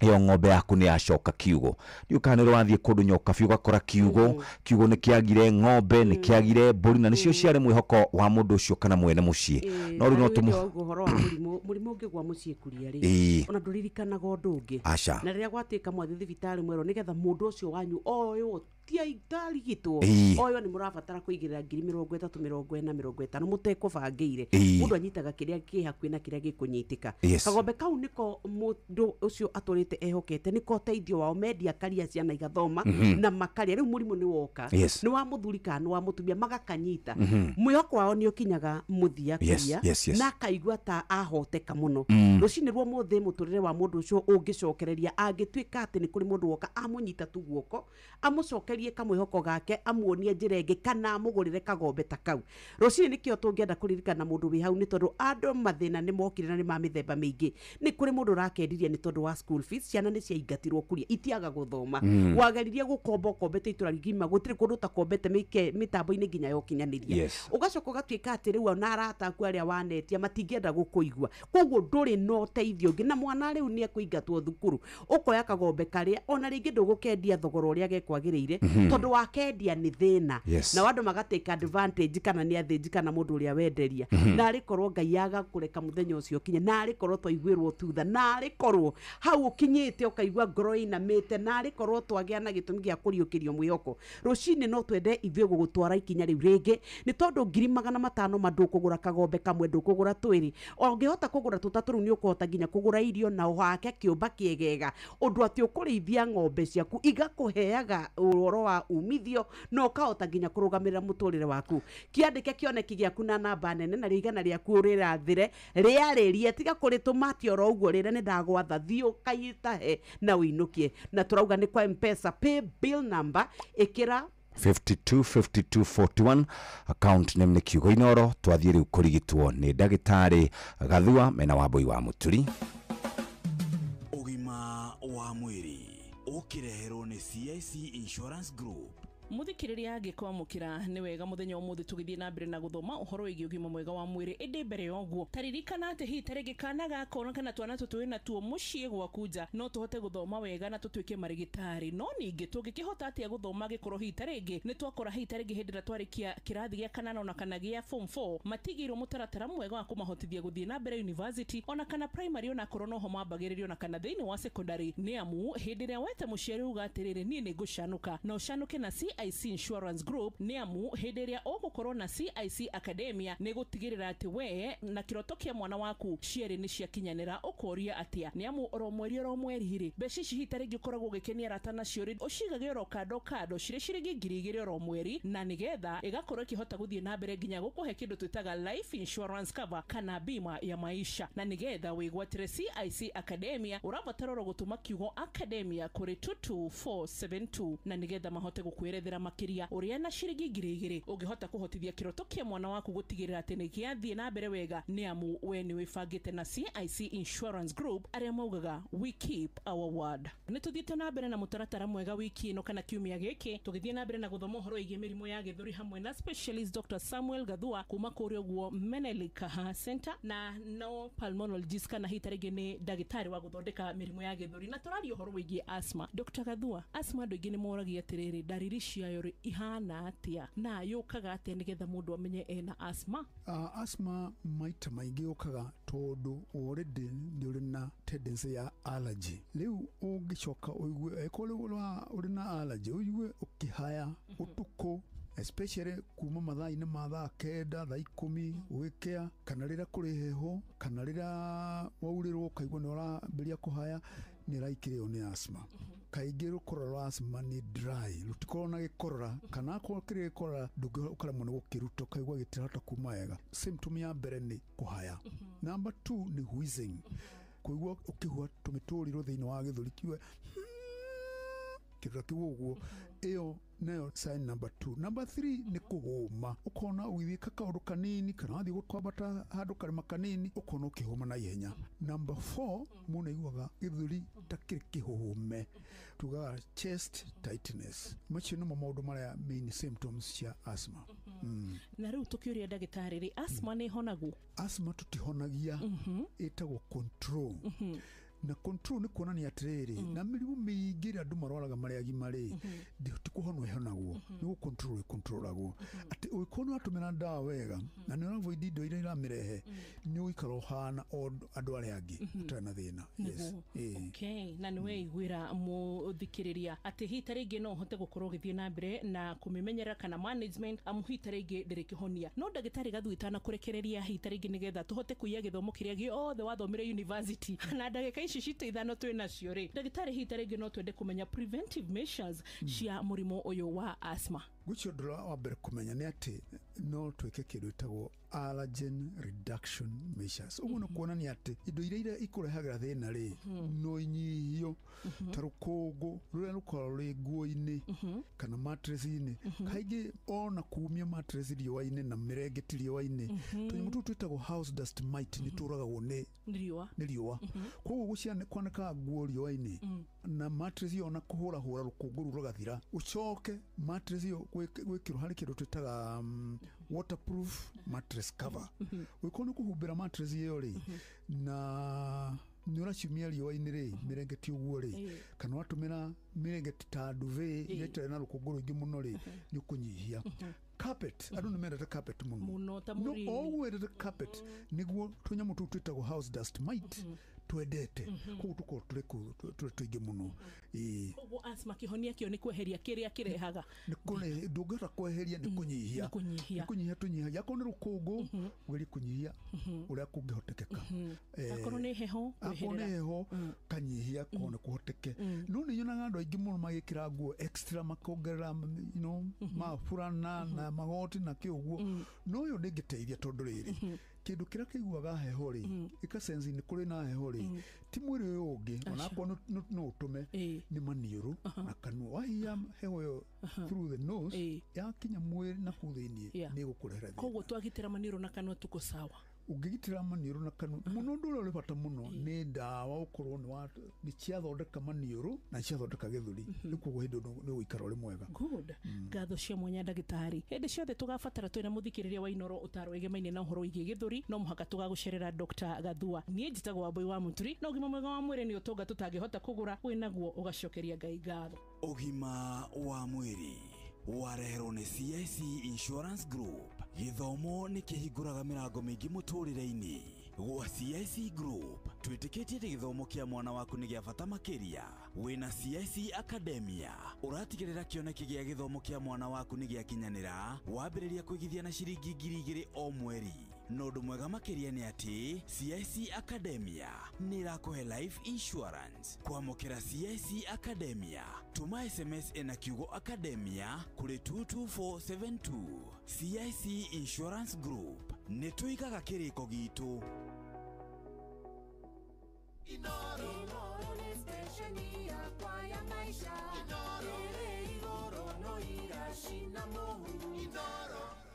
ĩyo ng'ombe yaku nĩ yacoka kiugo. Ndiũ kana nĩ ũrathiĩ kũndũ nyoka biũ ũgakora kiugo, kiugo nĩ kĩagire ng'ombe, nĩ kĩagire mbũri, na nĩcio ciarĩ mwĩhoko wa mũndũ ũcio kana mwene mũciĩ. No rĩu no tũmũ ũhoro wa mũrimũ, mũrimũ ũngĩgwa mũciĩ kuria rĩ, ona ndũririkanaga ũndũ ũngĩ. Aca. Na rĩrĩa gwatuĩka mwathiĩ thibitarĩ mwerwo nĩgetha mũndũ ũcio wanyu oywo Mũtiarigitwo. Oyo nĩ mũrabatara kũigĩrĩra 30,000, 40, 50 mũtekũbangĩire. Mũndũ anyitaga kĩrĩa kĩ hakuhĩ na kĩrĩa gĩkũnyitĩka. Kagombe kau nĩko mũndũ ũcio atũrĩte ehokete, nĩko ũteithio wao, mendia karia ciana igathoma na makarĩa. Rĩu mũrimũ nĩ woka, nĩ wa mũthuri kana nĩ wa mũtumia, magakanyita. Mwĩhoko wao nĩ ũkinyaga mũthia kũria na akaigua ta ahoteka mũno. Rũcinĩ rwa ũmũthĩ mũtũrĩre wa mũndũ ũcio ũngĩcokereria angĩtuĩka atĩ nĩ kũrĩ mũndũ woka amũnyita tu guoko, amũcokerie kamwĩhoko gake, amuonie njĩra ĩngĩ kana amũgũrĩre kagombe ta kau. Rũcinĩ nĩkĩo tũngĩenda kũririkana mũndũ wĩ hau, nĩ tondũ andũ mathĩna nĩ mokire na nĩ ma mĩthemba mĩingĩ. Nĩ kũrĩ mũndũ ũrakendirie nĩ tondũ wa school fees, ciana nĩ ciaingatirwo kuria itiaga gũthoma. Wageririe gũkomba ũkombete itũra rigima, gũtirĩ kũndũ ũtakombete mĩtambo-inĩ nginya ya ũkinyanĩria. Ũgacoka ũgatuĩka atĩ rĩu ona arata aku arĩa wanetia matingĩenda gũkũigua, koguo ndũrĩ na ũteithio ũngĩ, na mwana rĩu nĩ ekũingatwo thukuru. Ũkoya kagombe karĩa ona rĩngĩ ndũgũkendia thogora ũrĩa gekwagĩrĩire, tondũ wakendia nĩ thĩna. Na andũ magatake advantage, kana nĩ athĩnji kana mũndũ ũrĩa wenderia. Narĩ korwo Ngai aga kũreka mũthenya ũcio ũkinye, narĩ korwo twaiguĩrwo tutha, narĩ korwo hau ũkinyĩte ũkaigua ngoro ĩinamĩte, narĩ korwo twagĩa na gĩtũmi gĩa kũriũkĩrio mwĩhoko. Rũcinĩ no twende ithuĩ gũgũtwara ikinya rĩu rĩngĩ, nĩ tondũ 500,000 ma ndũkũgũra kagombe kamwe, ndũkũgũra twĩrĩ. Ũngĩhota kũgũra tũtatũ rĩu nĩ ũkũhota nginya kũgũra irio na ũhake kĩũmba kĩegega, ũndũ atĩ ũkũrĩithia ng'ombe ciaku igakũheaga ũhoro wa umithio na ũkahota nginya kũrũgamĩrĩra mũtũrĩre waku. Kĩandĩke kĩoneki gĩaku na namba nene, na igana rĩaku rĩrathire rĩarĩrie, tiga kũrĩtũma atĩ oro ũguo rĩre nĩ ndagwatha, thiĩ ũkaitahe na ũinũkie. Na tũrauga nĩ kwa M-Pesa pay bill number ĩkĩra 525241, account name nĩ kiugo Inoro. Twathiĩ rĩu kũrigitwo nĩ ndagĩtarĩ Gathua mena Wambui wa Mũturi. Ũgima wa mwĩrĩ ũkĩreherwo nĩ CIC Insurance Group. Muthikiriria angĩkwamũkĩra nĩ wega mũthenya ũmũthĩ tũgĩthiĩ na mbere na gũthoma ũhoro wĩgiĩ ũgima mwega wa mwĩrĩ. Ĩndĩ mbere ya ũguo, taririkana atĩ hihi tarĩngĩ kana gaka kana twana tũtũ wĩna tuo mũciĩ gwaku nja no tũhote gũthoma wega na tũtuĩke marĩgĩtarĩ. No ningĩ tũngĩkĩhota atĩa gũthoma gĩkorwo hihi tarĩngĩ nĩ twakora hihi tarĩngĩ hĩndĩ ĩrĩa twarĩkia kĩrathi gĩa kanana ona kana gĩa form 4 matigĩirwo mũtaratara mwega wa kũmahotithia gũthiĩ na mbere university ona kana primary, ona korwo noho mambagĩrĩrio ona kana thĩinĩ wa secondary. Nĩ amu hĩndĩ ĩrĩa wete mũciari uga atĩrĩrĩ, niĩ nĩ ngũcanũka na ũcanũke na CIC Insurance Group, nĩ amu hĩndĩ ĩrĩa ũgũkorwo na CIC Academia nĩ gũtigĩrĩra atĩ we na kĩroto kĩa mwana waku cierĩ nĩ ciakinyanĩra. Ũkoria atĩa? Nĩ amu oro mweri rĩ, mbeca ici hihi tarĩngĩ ũkoragwo ũgĩkenia arata nacio rĩ, ũcigage oro kando kando cirĩ ciringi 2,000 oro mweri, na nĩgetha ĩgakorwo ĩkĩhota gũthiĩ na mbere nginya gũkũhe kĩndũ twĩtaga life insurance cover kana bima ya maisha. Na nĩgetha wĩgwatĩre CIC Academia ũrabatara oro gũtũma kiugo Academia kũrĩ 22472, na nĩgetha mahote gũkwĩrethera makĩria ũrĩa na ciringi 2,000 ũngĩhota kũhotithia kĩroto kĩa mwana waku gũtigĩrĩra atĩ nĩ gĩathiĩ na mbere wega. Nĩ amu we nĩ wĩbangĩte na CIC Insurance Group arĩa maugaga we keep our word. Nĩ tũthiĩte na mbere na mũtaratara mwega wiki ĩno kana kiumia gĩkĩ tũgĩthiĩ na mbere na gũthoma ũhoro wĩgiĩ mĩrimũ ya gĩthũri hamwe na specialist Dr. Samuel Gathua kuma kũrĩa ũguo Menelik Center, na no pulmonologist kana hihi tarĩngĩ nĩ ndagĩtarĩ wa gũthondeka mĩrimũ ya gĩthũri, na tũraria ũhoro wĩgiĩ asthma. Dr. Gathua, asthma andũ aingĩ nĩ moragia atĩrĩrĩ, ndariri ciayo rĩ ihana atĩa na yũkaga atĩa nĩgetha mũndũ amenye ena asthma? Asthma maita maingĩ yũkaga tondũ already nĩ ũrĩ na tendency ya allergy. Rĩu ũngĩcoka ũigue ĩkorwo ũrĩ na allergy, ũigue ũkĩhaya ũtukũ, especially kuma mathaa-inĩ ma thaa 9, thaa 10 ũgĩkĩa, kana rĩrĩa kũrĩ heho, kana rĩrĩa waurĩrwo ũkaigua nĩ ũrambĩrĩria kũhaya, nĩ ĩraikĩrĩrwo nĩ asthma. Kaingĩ rũkorora rwa asthma nĩ dry, rũtikoragwo na gĩkorora, kana akorwo kĩrĩ gĩkorora ũkaremwo nĩ gũkĩruta, ũkaigua gĩtirahota kuma wega. Symptom ya mbere nĩ kũhaya. Number 2 nĩ wheezing, kũigua ũkĩhua tũmĩtũrirũ thĩinĩ wa gĩthũri kiuge kĩndũ ta kĩu ũguo. Ĩyo nayo sign number 2. Number 3 nĩ kũhũma, ũkona ũgĩthiĩ kaũndũ kanini kana wathiĩ kwambata handũ karĩma kanini ũkona ũkĩhũma na ihenya. Number 4 mũndũ aiguaga gĩthũri ta kĩrĩ kĩhũme, tugaga chest tightness. Macio nĩmo maũndũ marĩa main symptoms cia asthma. Na rĩu tũkĩũria ndagĩtarĩ rĩ, asthma nĩ ĩhonagwo? Asthma tũtihonagia, ĩtagwo control. Na control nĩ kuonania atĩrĩrĩ, na mĩrimũ mĩingĩ ĩrĩa andũ marwaraga marĩ agima rĩ, ti kũhonwo ĩhonagwo, nĩ gũcontrol ĩcontrolagwo, atĩ ũngĩkorwo nĩ watũmĩra ndawa wega na nĩ ũravoid indo iria iramĩrehe, nĩ ũgũikara ũhana o andũ arĩa angĩ ũtarĩ na thĩna. Yes. Nĩguo. Ĩĩ. Okay, na nĩ weiguĩra mũthikĩrĩria atĩ hihi ta rĩngĩ no ũhote gũkorwo ũgĩthiĩ na mbere na kũmĩmenyerera kana management, amu hihi ta rĩngĩ ndĩrĩ kĩhonia. No ndagĩtarĩ Gathui itanakũrekereria, hihi ta rĩngĩ nĩgetha tũhote kũiya gĩthomo kĩrĩa gĩothe wathomire university na ndagĩka ici citũ 5 twĩ nacio rĩ, ndagĩtarĩ, hihi ta rĩngĩ no twende kũmenya preventive measures cia mũrimũ ũyũ wa asthma. Gwĩcio ũndũ ũrĩa wa mbere kũmenya nĩ atĩ no twĩke kĩndũ ĩtagwo allergen reduction measures. Ũguo nĩ kuonania atĩ indo iria ikũrehagĩra thĩna rĩ, no inyihio, ta rũkũngũ rũrĩa rũkoragwo rwĩ nguo-inĩ kana mattress-inĩ. Kaingĩ ona kumia mattress riũa-inĩ na mĩrengeti riũa-inĩ, tũnyamũ tũu twĩtagwo house dust mite nĩ tũragagwo nĩ nĩ riũa. Nĩ riũa. Koguo kwanĩkaga nguo riũa-inĩ na mattress ĩyo, ona kũhũrahũra rũkũngũ rũu rũgathira. Ũcoke mattress ĩyo gwĩkĩrwo harĩ kĩndũ twĩtaga waterproof mattress cover. Ũngĩkorwo nĩ kũhumbĩra mattress ĩyo rĩ, na nĩ ũraciumia riũa-inĩ rĩ, mĩrengeti ũguo rĩ, kana watũmĩra mĩrengeti ta duvet iria itarĩ na rũkũngũ rũingĩ mũno rĩ, nĩ ũkũnyihia. Carpet, andũ nĩ mendete carpet mũno. Mũno ta No mũrini. o ũguo wendete carpet, nĩguo tũnyamũ tũu twĩtagwo house dust mite twendete, koguo tũkorwo tũrĩ kũu tũrĩ tũingĩ mũno. Ĩĩ. Koguo asthma kĩhonia kĩo nĩ kweheria kĩrĩa kĩrehaga. Nĩ kũre ndũngĩhota kweheria, nĩ kũnyihia. Nĩ kũnyihia. Nĩ kũnyihia tũnyihagia. Akorwo nĩ rũkũngũ, ũgerie kũnyihia ũrĩa kũngĩhotekeka. Akorwo nĩ heho, akorwo nĩ kweherera. Heho kanyihia korwo nĩ kũhoteke. No nĩ nyonaga andũ aingĩ mũno magĩkĩra nguo extra, makongerera maburana na magoti na kĩ ũguo, no ũyũ ndĩngĩteithia, tondũ rĩrĩ, kĩndũ kĩrĩa kĩiguaga heho rĩ, ĩkasensi nĩ kũrĩ na heho rĩ, ti mwĩrĩ ũyũ ũngĩ, onakorwo no ũtũme, nĩ maniũrũ na kanua. Wahiya heho ĩyo through the nose, yakinya mwĩrĩ na kũu thĩiniĩ, nĩ ĩgũkũrehera thĩna. Koguo twagitĩra maniũrũ na kanua tuko sawa. Ũngĩgitĩra maniũrũ na kanua mũno, ũndũ ũrĩa ũrĩ bata mũno nĩ ndawa, ũkorwo nĩ ciathondeka maniũrũ na ciathondeka gĩthũri. Rĩu koguo hĩndĩ ĩyo nĩ ũgũikara ũrĩ mwega. Good. Ngatho cia mwanya ndagĩtarĩ. Hĩndĩ ciothe tũgabatara twĩna mũthikĩrĩria wa Inoro ũtaro wĩgemaine na ũhoro wĩgiĩ gĩthũri, no mũhaka tũgagũcerera Dr. Gathua. Niĩ njĩtagwo Wambui wa Mũturi, na ũgima mwega wa mwĩrĩ nĩ ũtonga tũtangĩhota kũgũra. Wĩnaguo ũgacokeria Ngai ngatho. Ũgima wa mwĩrĩ wareherwo nĩ CIC Insurance Group. Gĩthomo nĩ kĩhingũraga mĩrango mĩingĩ mũtũrĩre-inĩ. Gwa CIC Group twĩtĩkĩtie atĩ gĩthomo kĩa mwana waku nĩ gĩa bata makĩria. Wĩna CIC Academia ũratigĩrĩra kĩoneki gĩa gĩthomo kĩa mwana waku nĩ gĩakinyanĩra, wambĩrĩria kũigithia na ciringi 2,000 o mweri. Na ũndũ mwega makĩria nĩ atĩ CIC Academia nĩ ĩrakũhe life insurance. Kwamũkĩra CIC Academia, tũma SMS ĩna kiugo Academia kũrĩ 22472. CIC Insurance Group, nĩ tũigaga kĩrĩko gitũ. Inoro nĩ stesheni yakwa ya maisha. Ĩrĩ igũrũ no iracina mũhu.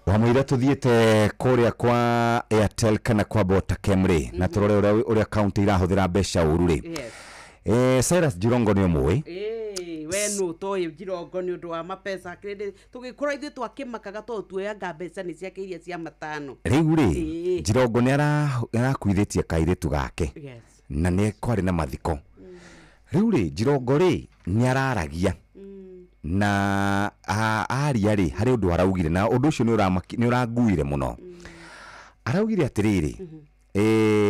Wamũira tuthiĩte kũrĩa kwa Airtel kana kwa Botakem rĩ, na tũrore ũrĩa kaunti irahũthĩra mbeca ũru rĩ. Yes. Cyrus Jirongo nĩ ũmũĩ. Ĩĩ, we nũ toĩ Jirongo nĩ ũndũ wa mapesa tũgĩkũra ithuĩ twakĩmakaga tondũ tuoyanga mbeca nĩ ciake iria cia matano. Rĩu rĩ, Jirongo nĩ arakuithĩtie kairĩtu gake na nĩ kwarĩ na mathiko. Rĩu rĩ, Jirongo rĩ nĩ araragia na aria rĩ, harĩ ũndũ araugire na ũndũ ũcio nĩ ũranguire mũno. Araugire atĩrĩrĩ,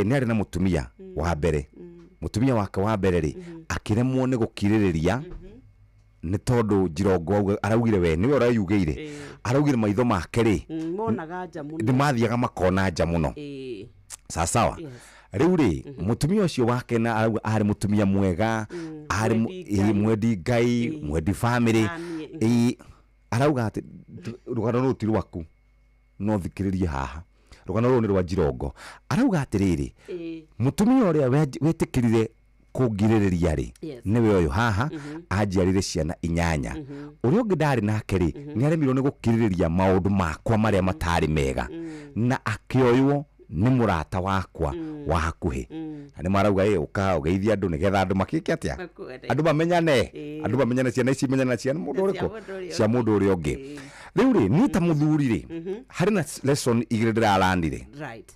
nĩ arĩ na mũtumia wa mbere. Mũtumia wake wa mbere rĩ, akĩremwo nĩ gũkirĩrĩria nĩ tondũ Jirongo araugire we nĩwe ũreyugĩire, araugire maitho make rĩ monaga nja mũno, nĩ mathiaga makona nja mũno. Sasawa. Rĩu rĩ, mũtumia ũcio wake na arauga arĩ mũtumia mwega, arĩ mwendi Ngai. Mwendi Ngai, mwendi family. Family, Arauga atĩ rũgano rũrũ ti rwaku, no thikĩrĩrie haha, rũgano rũrũ nĩ rwa Jirongo. Arauga atĩrĩrĩ, mũtumia ũrĩa wetĩkĩrire kũngirĩrĩria rĩ, nĩwe ũyũ haha, anjiarire ciana 8. Ũrĩa ũngĩ ndarĩ nake rĩ, nĩ aremirwo nĩ gũkirĩrĩria maũndũ makwa marĩa matarĩ mega na akĩoywo nĩ mũrata wakwa wa hakuhĩ. Na nĩ marauga ĩ ũka ũgeithie andũ nĩgetha andũ makĩke atĩa, Makuone. andũ mamenyane, andũ mamenyane, ciana ici imenyane na ciana mũndũ Cia ũrĩkũ, mũndũ ũrĩa cia mũndũ ũrĩa ũngĩ. Rĩu rĩ, niĩ ta mũthuri rĩ, harĩ na lesson igĩrĩ ndĩraranire.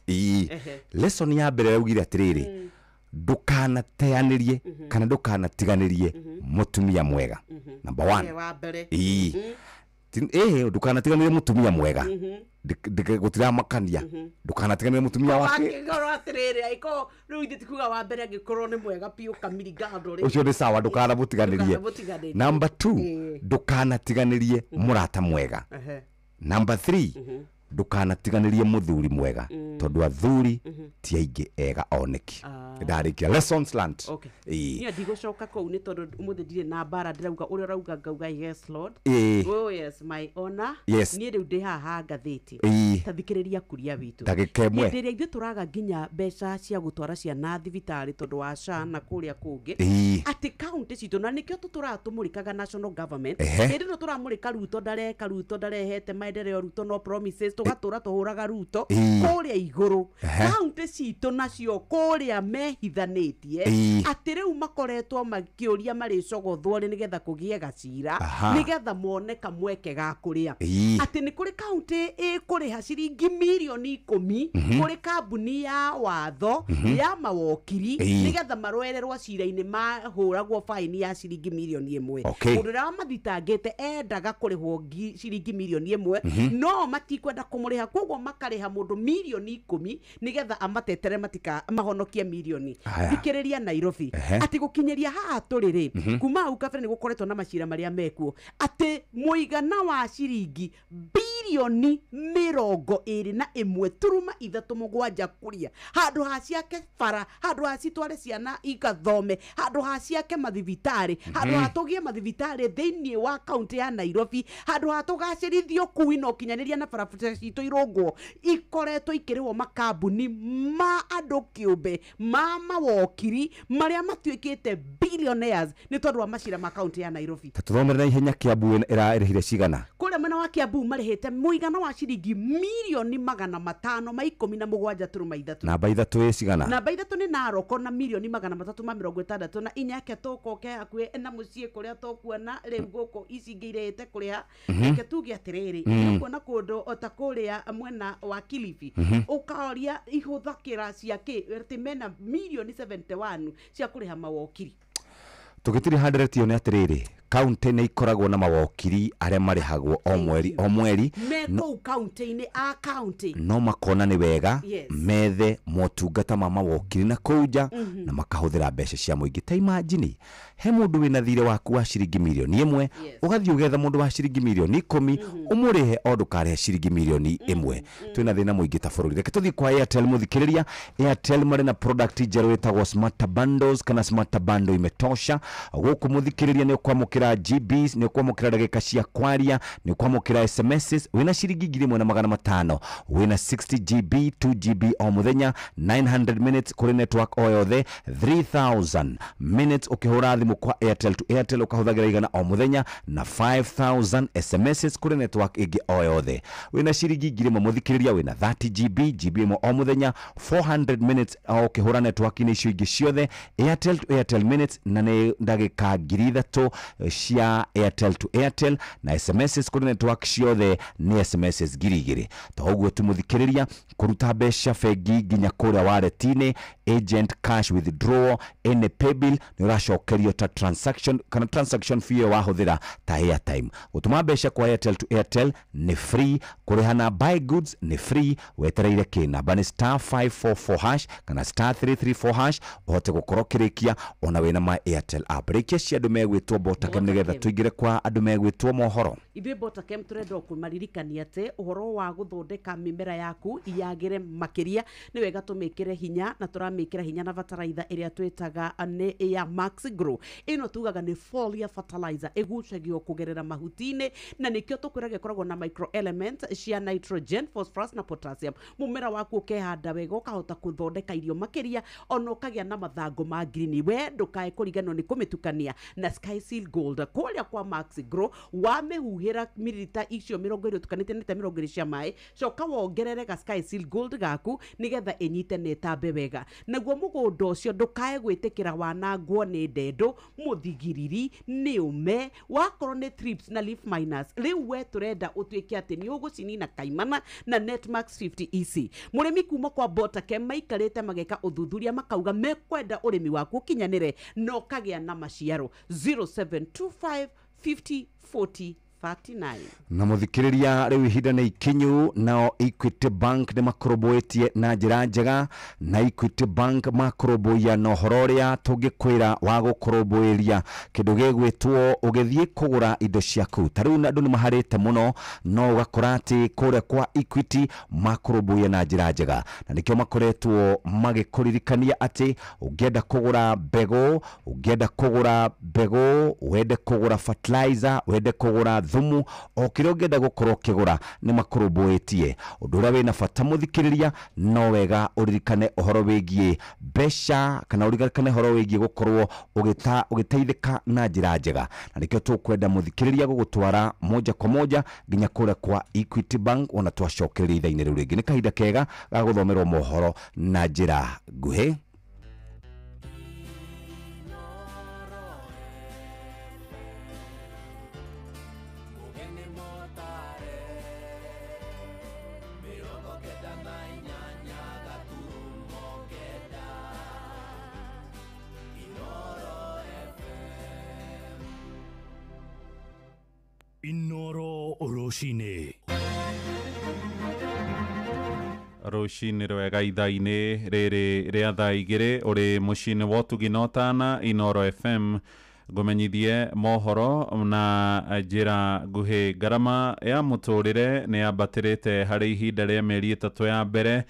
Ĩĩ. Lesson ya mbere yaugire atĩrĩrĩ, Ndũkanateanĩrie kana ndũkanatiganĩrie mũtumia mwega. Number 1. Wa mbere. Ĩĩ. Ndũkanatiganĩrie mũtumia mwega. Gũtiramakania. Ndũkanatiganĩrie mũtumia wake. Angĩkorwo atĩrĩrĩ, angĩkorwo rĩu ithuĩ tikuga wa mbere, angĩkorwo nĩ mwega biũ kamiringando rĩ. Ũcio nĩ sawa, ndũkanamũtiganĩrie. Ndũkanamũtiganĩrie. Number 2, ndũkanatiganĩrie mũrata mwega. Number 3, ndũkanatiganĩrie mũthuri mwega, tondũ athuri ti aingĩ ega oneki. Ndarĩkia lessons learned. Okay. Ĩĩ. Niĩ ndigũcoka kũu nĩ tondũ ũmũthĩ ndirĩ na mbara, ndĩrauga ũrĩa ũrauga ngauga yes Lord. Ĩĩ. Oh yes my honor. Yes. Niĩ rĩu ndĩ haha ngathĩti. Ĩĩ. Ta thikĩrĩria kuria witũ. Ndagĩka ĩmwe. Hĩndĩ ĩrĩa ithuĩ tũraga nginya mbeca cia gũtwara ciana thibitarĩ tondũ wa SHA na kũrĩa kũngĩ. Ĩĩ. Atĩ kaũntĩ citũ, na nĩkĩo tũtũraga tũmũrĩkaga national government. Ehe. Hĩndĩ ĩno tũramũrĩka Ruto ndareka, Ruto ndarehete maendeleo, Ruto no promises, tũgatũra tũhũraga Ruto Ĩĩ. kũrĩa igũrũ. Ehe. Kaũntĩ citũ nacio kũrĩa mehithanĩtie Ĩĩ. atĩ rĩu makoretwo makĩũria marĩcogothwo rĩ nĩgetha kũgĩe gacira, Aha. nĩgetha mone kamweke ga kũrĩa. Ĩĩ. Atĩ nĩ kũrĩ kaũntĩ ĩkũrĩha ciringi mirioni 10 kũrĩ kambuni ya watho ya mawokiri Ĩĩ. nĩgetha marwererwo cira-inĩ mahũragwo baini ya ciringi mirioni 1. Okay. Mũndũ ũrĩa wamathitangĩte endaga kũrĩhwo ciringi mirioni 1, no matikwenda kũmũrĩha, koguo makarĩha mũndũ mirioni 10 nĩgetha amatetere matika mahonokie mirioni. Aya. Thikĩrĩria Nairobi. Ehe. Atĩ gũkinyĩria haha tũrĩ rĩ, kuma hau kabere nĩ gũkoretwo na macira marĩa mekuo, atĩ mũigana wa ciringi birioni 21.37 kuria handũ ha ciake bara, handũ ha citware ciana igathome, handũ ha ciake mathibitarĩ, handũ ha tũgĩe mathibitarĩ thĩinĩ wa kaũntĩ ya Nairobi, handũ ha tũgacĩrithio kui na ũkinyanĩria na barabara citũ irũngwo, ikoretwo ikĩrĩhwo makambuni ma andũ kĩũmbe ma mawokiri marĩa matuĩkĩte billionaires nĩ tondũ wa macira ma kaũntĩ ya Nairobi. Ta tũthomere na ihenya, Kiambu ĩrĩhire cigana? Kũrĩa mwena wa Kiambu marĩhĩte mũigana wa ciringi mirioni 517.3. Namba 3 ĩ cigana? Namba 3 nĩ Naroko na mirioni 364. Ke tũkoke hakuhĩ na mũciĩ kũrĩa tũkuona rĩu gũkũ ici ingĩ irĩhĩte kũrĩha. Reke tuge atĩrĩrĩ, nĩũkuona kũndũ o ta kũrĩa mwena wa Kilifi, ũkaoria ihũthakĩra cia kĩ atĩ mena mirioni 71 cia kũrĩha mawokiri. Tũgĩtiri 100 ĩyo nĩ atĩrĩrĩ, kaũntĩ nĩ ikoragwo na mawokiri arĩa marĩhagwo o mweri o mweri, Me kũu kaũntĩ-inĩ a kaũntĩ, no makona nĩ wega Yes. methe motungata ma mawokiri na kũu nja, na makahũthĩra mbeca cia mũingĩ. Ta imagine he mũndũ wĩna thirĩ waku wa ciringi mirioni 1, ũgathiĩ ũgetha mũndũ wa ciringi mirioni 10 ũmũrĩhe o ndũkarĩhe ciringi mirioni 1. Twĩna thĩna mũingĩ ta bũrũri. Reke tũthiĩ kwa Airtel mũthikĩrĩria. Airtel marĩ na product njerũ ĩtagwo Smart Bundles kana Smart Bundle imetosha. Gũkũ mũthikĩrĩria nĩ ũkwamũkĩra GBs, nĩ ũkwamũkĩra ndagĩka cia kwaria, nĩ ũkwamũkĩra SMSs wĩna ciringi 1500, wĩna 60 GB, 2 GB o mũthenya, 900 minutes kũrĩ network o yothe, 3000 minutes ũkĩhũra thimũ kwa Airtel to Airtel ũkahũthagĩra 100 o mũthenya, na 5000 SMSs kũrĩ network ĩngĩ o yothe. Wĩna ciringi 1000 mũthikĩrĩria, wĩna 30 GB, GB ĩmwe o mũthenya, 400 minutes o ũkĩhũra network-inĩ icio ingĩ ciothe, Airtel to Airtel minutes na nĩ ndagĩka 3000 cia Airtel to Airtel, na SMSs kũrĩ network ciothe nĩ SMSs 2000. To ũguo tu mũthikĩrĩria, kũruta mbeca bengi nginya kũrĩa wallet-inĩ, agent cash withdrawal, any paybill nĩ ũracokerio ta transaction kana transaction fee ĩyo wahũthĩra ta airtime. Gũtũma mbeca kwa Airtel to Airtel nĩ free, kũrĩha na buy goods nĩ free, wetereire kĩ? Namba nĩ star 544 hash kana star 334 hash ũhote gũkorwo ũkĩrĩkia ona wĩna my Airtel app. Rĩkia cia andũ megwĩtwo Botakem nĩgetha tũingĩre kwa andũ megwĩtwo mohoro. Ithuĩ Botakem tũrenda kũmaririkania atĩ ũhoro wa gũthondeka mĩmera yaku yagĩre makĩria nĩ wega tũmĩkĩre hinya, na tũramĩkĩra hinya na bataraitha ĩrĩa twĩtaga nĩ ya Max Grow. Ĩno tugaga nĩ foliar fertilizer, ĩgucagio kũgerera mahuti-inĩ, na nĩkĩo tũkwĩraga ĩkoragwo na microelement cia nitrogen, phosphorus na potassium. Mũmera waku ũkehanda wega ũkahota kũthondeka irio makĩria, ona ũkagĩa na mathangũ ma ngirini. We ndũkae kũriganĩrwo nĩ kũmĩtukania na Sky Seal Gold. Gold kũrĩa kwa Max Grow, wamĩhuhĩra mililita icio 20 ũtukanĩtie na lita 20 cia maĩ, coka wongerere ga Sky Seal Gold gaku nĩgetha ĩnyite na ĩtambe wega. Naguo mũgũnda ũcio ndũkae gwĩtĩkĩra wanangwo nĩ ndendo, mũthigiriri, nĩ ũme, wakorwo nĩ thrips na leaf miners. Rĩu we tũrenda ũtuĩke atĩ nĩ ũgũcinina kaimana na Netmax 50 EC. Mũrĩmi kuma kwa Botake maikarĩte mageka ũthuthuria makauga mekwenda ũrĩmi waku ũkinyanĩre na ũkagĩa na maciaro. 0725 50 40 39. Na mũthikĩrĩria, rĩu ihinda nĩ ikinyu. Nao Equity Bank nĩ makũrũmbũĩtie na njĩra njega, na Equity Bank makũrũmbũiya na ũhoro ũrĩa tũngĩkwĩra wa gũkũrũmbũĩria kĩndũ gĩgwĩtwo ũgĩthiĩ kũgũra indo ciaku. Ta rĩu andũ nĩ maharĩte mũno, no ũgakora atĩ kũrĩa kwa Equity makũrũmbũiya na njĩra njega, na nĩkĩo makoretwo magĩkũririkania atĩ ũngĩenda kũgũra mbegũ, ũngĩenda kũgũra mbegũ, wende kũgũra fertilizer, wende kũgũra thumu, o kĩrĩa ũngĩenda gũkorwo ũkĩgũra nĩ makũrũmbũĩtie. Ũndũ ũrĩa wĩna bata mũthikĩrĩria, no wega ũririkane ũhoro wĩgiĩ mbeca, kana ũririkane ũhoro wĩgiĩ gũkorwo ũgĩteithĩka na njĩra njega, na nĩkĩo tũkwenda mũthikĩrĩria gũgũtwara moja kwa moja nginya kũrĩa kwa Equity Bank. Ona twacokereria ithaa-inĩ rĩu rĩngĩ, nĩ kahinda kega ga gũthomerwo mohoro na njĩra nguhĩ. Inoro Rũcinĩ. Rũcinĩ rwega ithaa-inĩ rĩrĩ rĩa thaa 2 ũrĩ mũciĩ-inĩ wa ũtugi na ũtana Inoro FM. Ngũmenyithie mohoro na njĩra nguhĩ. Ngarama ya mũtũrĩre nĩ yambatĩrĩte harĩ ihinda rĩa mĩeri 3 ya mbere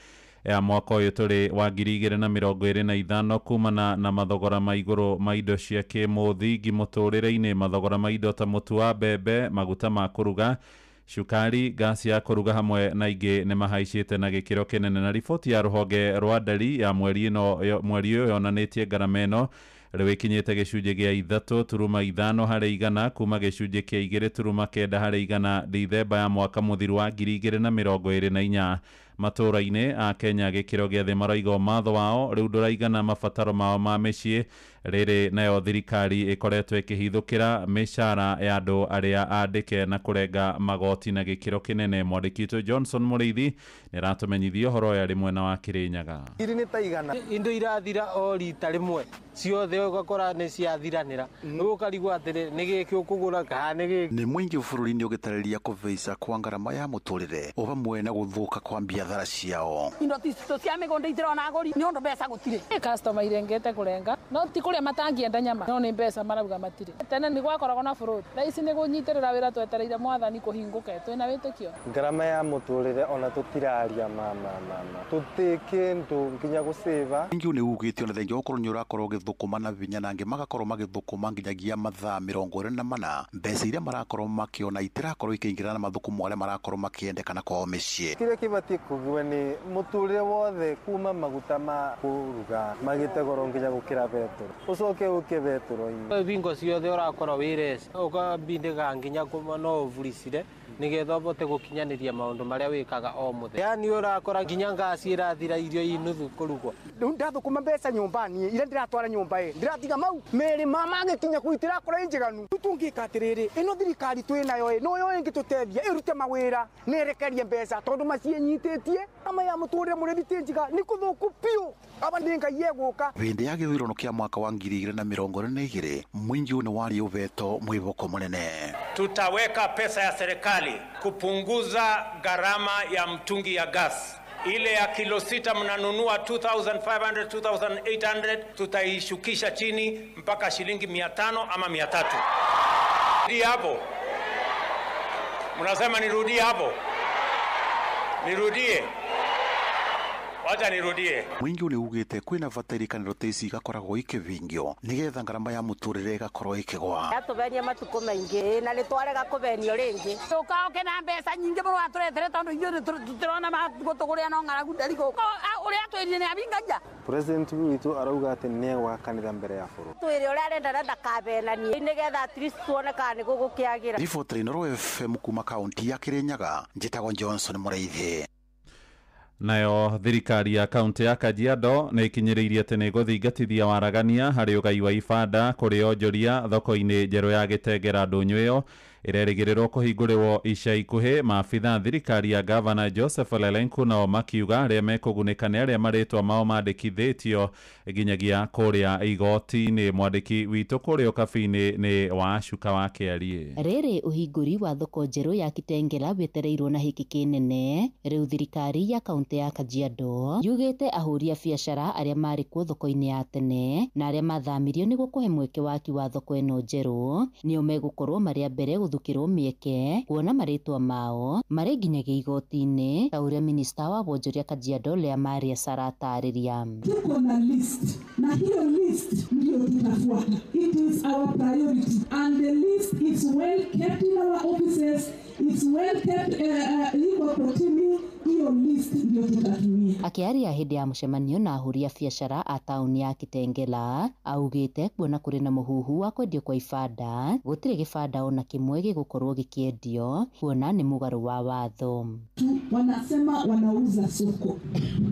ya mwaka ũyũ tũrĩ wa 2025 kumana na mathogora ma igũrũ ma indo cia kĩmũthingi mũtũrĩre-inĩ. Mathogora ma indo ta mũtu wa mbembe, maguta ma kũruga, cukari, gasi ya kũruga hamwe na ingĩ nĩ mahaicĩte na gĩkĩro kĩnene. Na riboti ya rũhonge rwa ndari ya mweri ũyũ yonanĩtie ngarama ĩno rĩu ĩkinyĩte gĩcunjĩ gĩa 3.5 harĩ igana kuma gĩcunjĩ kĩa 2.9 harĩ igana Dithemba ya mwaka mũthiru wa 2024. Matũũra-inĩ a Kenya gĩkĩro gĩa thĩ maraiga ũmatho wao rĩu ndũraigana mabataro mao ma mĩciĩ. Rĩrĩ nayo thirikari ĩkoretwo ĩkĩhithũkĩra mĩcara ya andũ arĩa andĩke na kũrenga magoti na gĩkĩro kĩnene. Mwandĩki witũ Johnson Mũrĩithi nĩ aratũmenyithia ũhoro ũyũ arĩ mwena wa Kĩrĩnyaga. Ngiri nĩ ta igana, indo irathira o rita rĩmwe ciothe ũgakora nĩ ciathiranĩra, rĩu ũkarigwo atĩrĩ nĩ gĩkĩ ũkũgũra kana nĩ gĩkĩ. Nĩ mũingĩ bũrũri-inĩ ũgĩtarĩria kũveica kwa ngarama ya mũtũrĩre o hamwe na gũthũka kwa biathara ciao. Indo citũ cia mĩgũnda itirona agũri nĩ ũndũ mbeca gũtirĩ. Customer irengete kũrenga no ti kũrĩa matangĩenda nyama no nĩ mbeca marauga matirĩ. Tene nĩ gwakoragwo na bũrũri, thaa ici nĩ kũnyitĩrĩra wĩra twetereire mwathani kũhingũke, twĩna wĩtĩkio. Ngarama ya mũtũrĩre ona tũtiraria mama tũtĩ kĩndũ nginya gũcĩva. Mũingĩ nĩ ugĩte ona thengia gũkorwo nĩ ũrakorwo ũgĩthũkũma na vinya na angĩ magakorwo magĩthũkũma nginyagia mathaa 24, mbeca iria marakorwo makĩona itirakorwo ikĩingĩrana na mathũkũmo arĩa marakorwo makĩendekana kwao mĩciĩ. Kĩrĩa kĩbatiĩ kũgwe nĩ mũtũrĩre wothe kuma maguta ma kũruga magĩte goro nginya gũkĩra betũrũ, ũcoke ũke betũrũ-inĩ. Bingo ciothe ũrakorwo wĩ reci ũkambindĩka nginya no ũburicire nĩgetha ũbote gũkinyanĩria maũndũ marĩa wĩkaga o mũthenya. Yani ũrakora nginya ngasi ĩrathira irio inuthu kũrugwo. Rĩu ndathũkũma mbeca nyũmba niĩ iria ndĩratwara nyũmba ĩ ndĩratiga mau mĩrĩ mama agĩkinya kũu itirakora ĩ njiganu. Rĩu tũngĩka atĩrĩrĩ, ĩno thirikari twĩ nayo ĩ noyo ĩngĩtũteithia ĩrute mawĩra na ĩrekerie mbeca tondũ maciĩnyitĩtie ama ya mũtũrĩre mũrĩmi ti njiga nĩ kũthũku biũ aba nĩ Ngai egũka. Hĩndĩ ya gĩthurano kĩa mwaka wa 2022 mũingĩ ũyũ nĩ warĩ ũvetwo mwĩvoko mũnene. Tutaweka pesa ya serikali kupunguza gharama ya mtungi ya gas. Ile ya kilo 6 mnanunua 2500 2800, tutaishukisha chini mpaka shilingi 500 ama 300. Rudi hapo. Mnasema nirudie hapo? Nirudie? Wacha nirudie. Mũingĩ nĩ ugĩte kwĩna bata irikanĩro ta ici igakoragwo ikĩvingio nĩgetha ngarama ya mũtũrĩre ĩgakorwo ĩkĩgwa. Yatũvenia matukũ maingĩ na nĩtwarega kũvenio rĩngĩ. Ũka ũke na mbeca nyingĩ mũno atũretere tondũ ithuĩ tũtirona gũtũgũrĩra no ng'aragu ndari gũkũ. Ũrĩa atwĩrire nĩ abingaja. President witũ arauga atĩ nĩ egwaka kanitha mbere ya bũrũri. Twĩre ũrĩa arenda na ndakabenanie nĩgetha at least tuone kana nĩ gũgũkĩagĩra. Riboti Inooro FM kuma kaunti ya Kirinyaga, njĩtagwo Johnson Mũrĩithi. Nayo thirikari ya kaunti ya Kajiado nĩ ĩkinyĩrĩirie atĩ nĩ ĩgũthingatithia waragania harĩ ũgai wa ibanda kũrĩ onjoria thoko-inĩ njerũ ya Gĩtengera. Ndũnyũ ĩyo ĩrerĩgĩrĩrwo kũhingũrĩrwo ica ikuhĩ. Maabitha thirikari ya gavana Joseph Olelenku nao makiuga arĩa mekũgunĩka nĩ arĩa marĩtwa mao mandĩkithĩtio nginyagia kũrĩa igoti-inĩ. Mwandĩki witũ kũrĩa Ũkabi-inĩ nĩ Wacuka wa Kĩariĩ. Rĩrĩ ũhingũri wa thoko njerũ ya Kitengela wetereirwo na hĩkĩ kĩnene. Rĩu thirikari ya kaunti ya Kajiado yugĩte ahũri a biacara arĩa marĩ kuo thoko-inĩ ya tene na arĩa mathamirio nĩguo kũhe mweke waki wa thoko ĩno njerũ nĩo megũkorwo marĩ a mbere gũthukĩrwo mĩeke kuona marĩtwa mao marĩ nginyagia igoti-inĩ, ta ũrĩa minista wa wonjoria Kajiado Lea Maria Sara atarĩria. Tuko na list na hiyo list ndio tutafuata. It is our priority and the list is well kept in our offices. It's well kept iko kotini. Hiyo list ndio tutatumia. Akĩaria hĩndĩ ya mũcemanio na ahũri a biacara a taũni ya Kitengela, augĩte kuona kũrĩ na mũhuhu wa kwendio kwa ibanda, gũtirĩ gĩbanda ona kĩmwe gĩgũkorwo gĩkĩendio kuona nĩ mũgarũ wa watho. Wanasema wanauza soko.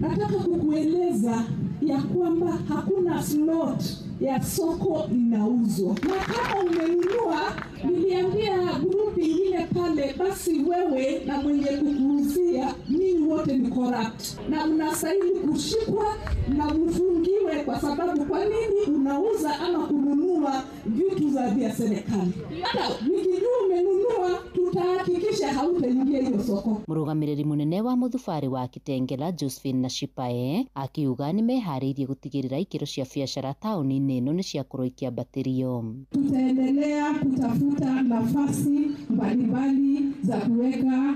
Nataka kukueleza ya kwamba hakuna slot ya soko inauzwa. Na kama umenunua, niliambia grupu ingine pale, basi wewe na mwenye kukuuzia ninyi wote ni corrupt na mnastahili kushikwa na mfungiwe, kwa sababu kwa nini unauza ama kununua vitu za vya serikali? Hata nikijua umenunua, tutahakikisha hautaingia hiyo soko. Mũrũgamĩrĩri mũnene wa mũthubarĩ wa Kitengela Josephine Nashipae akiuga nĩ meharĩirie gũtigĩrĩra ikĩro cia biacara taũni-inĩ ĩno nĩ ciakorwo ikĩambatĩrio. Tutaendelea kutafuta nafasi mbalimbali za kuweka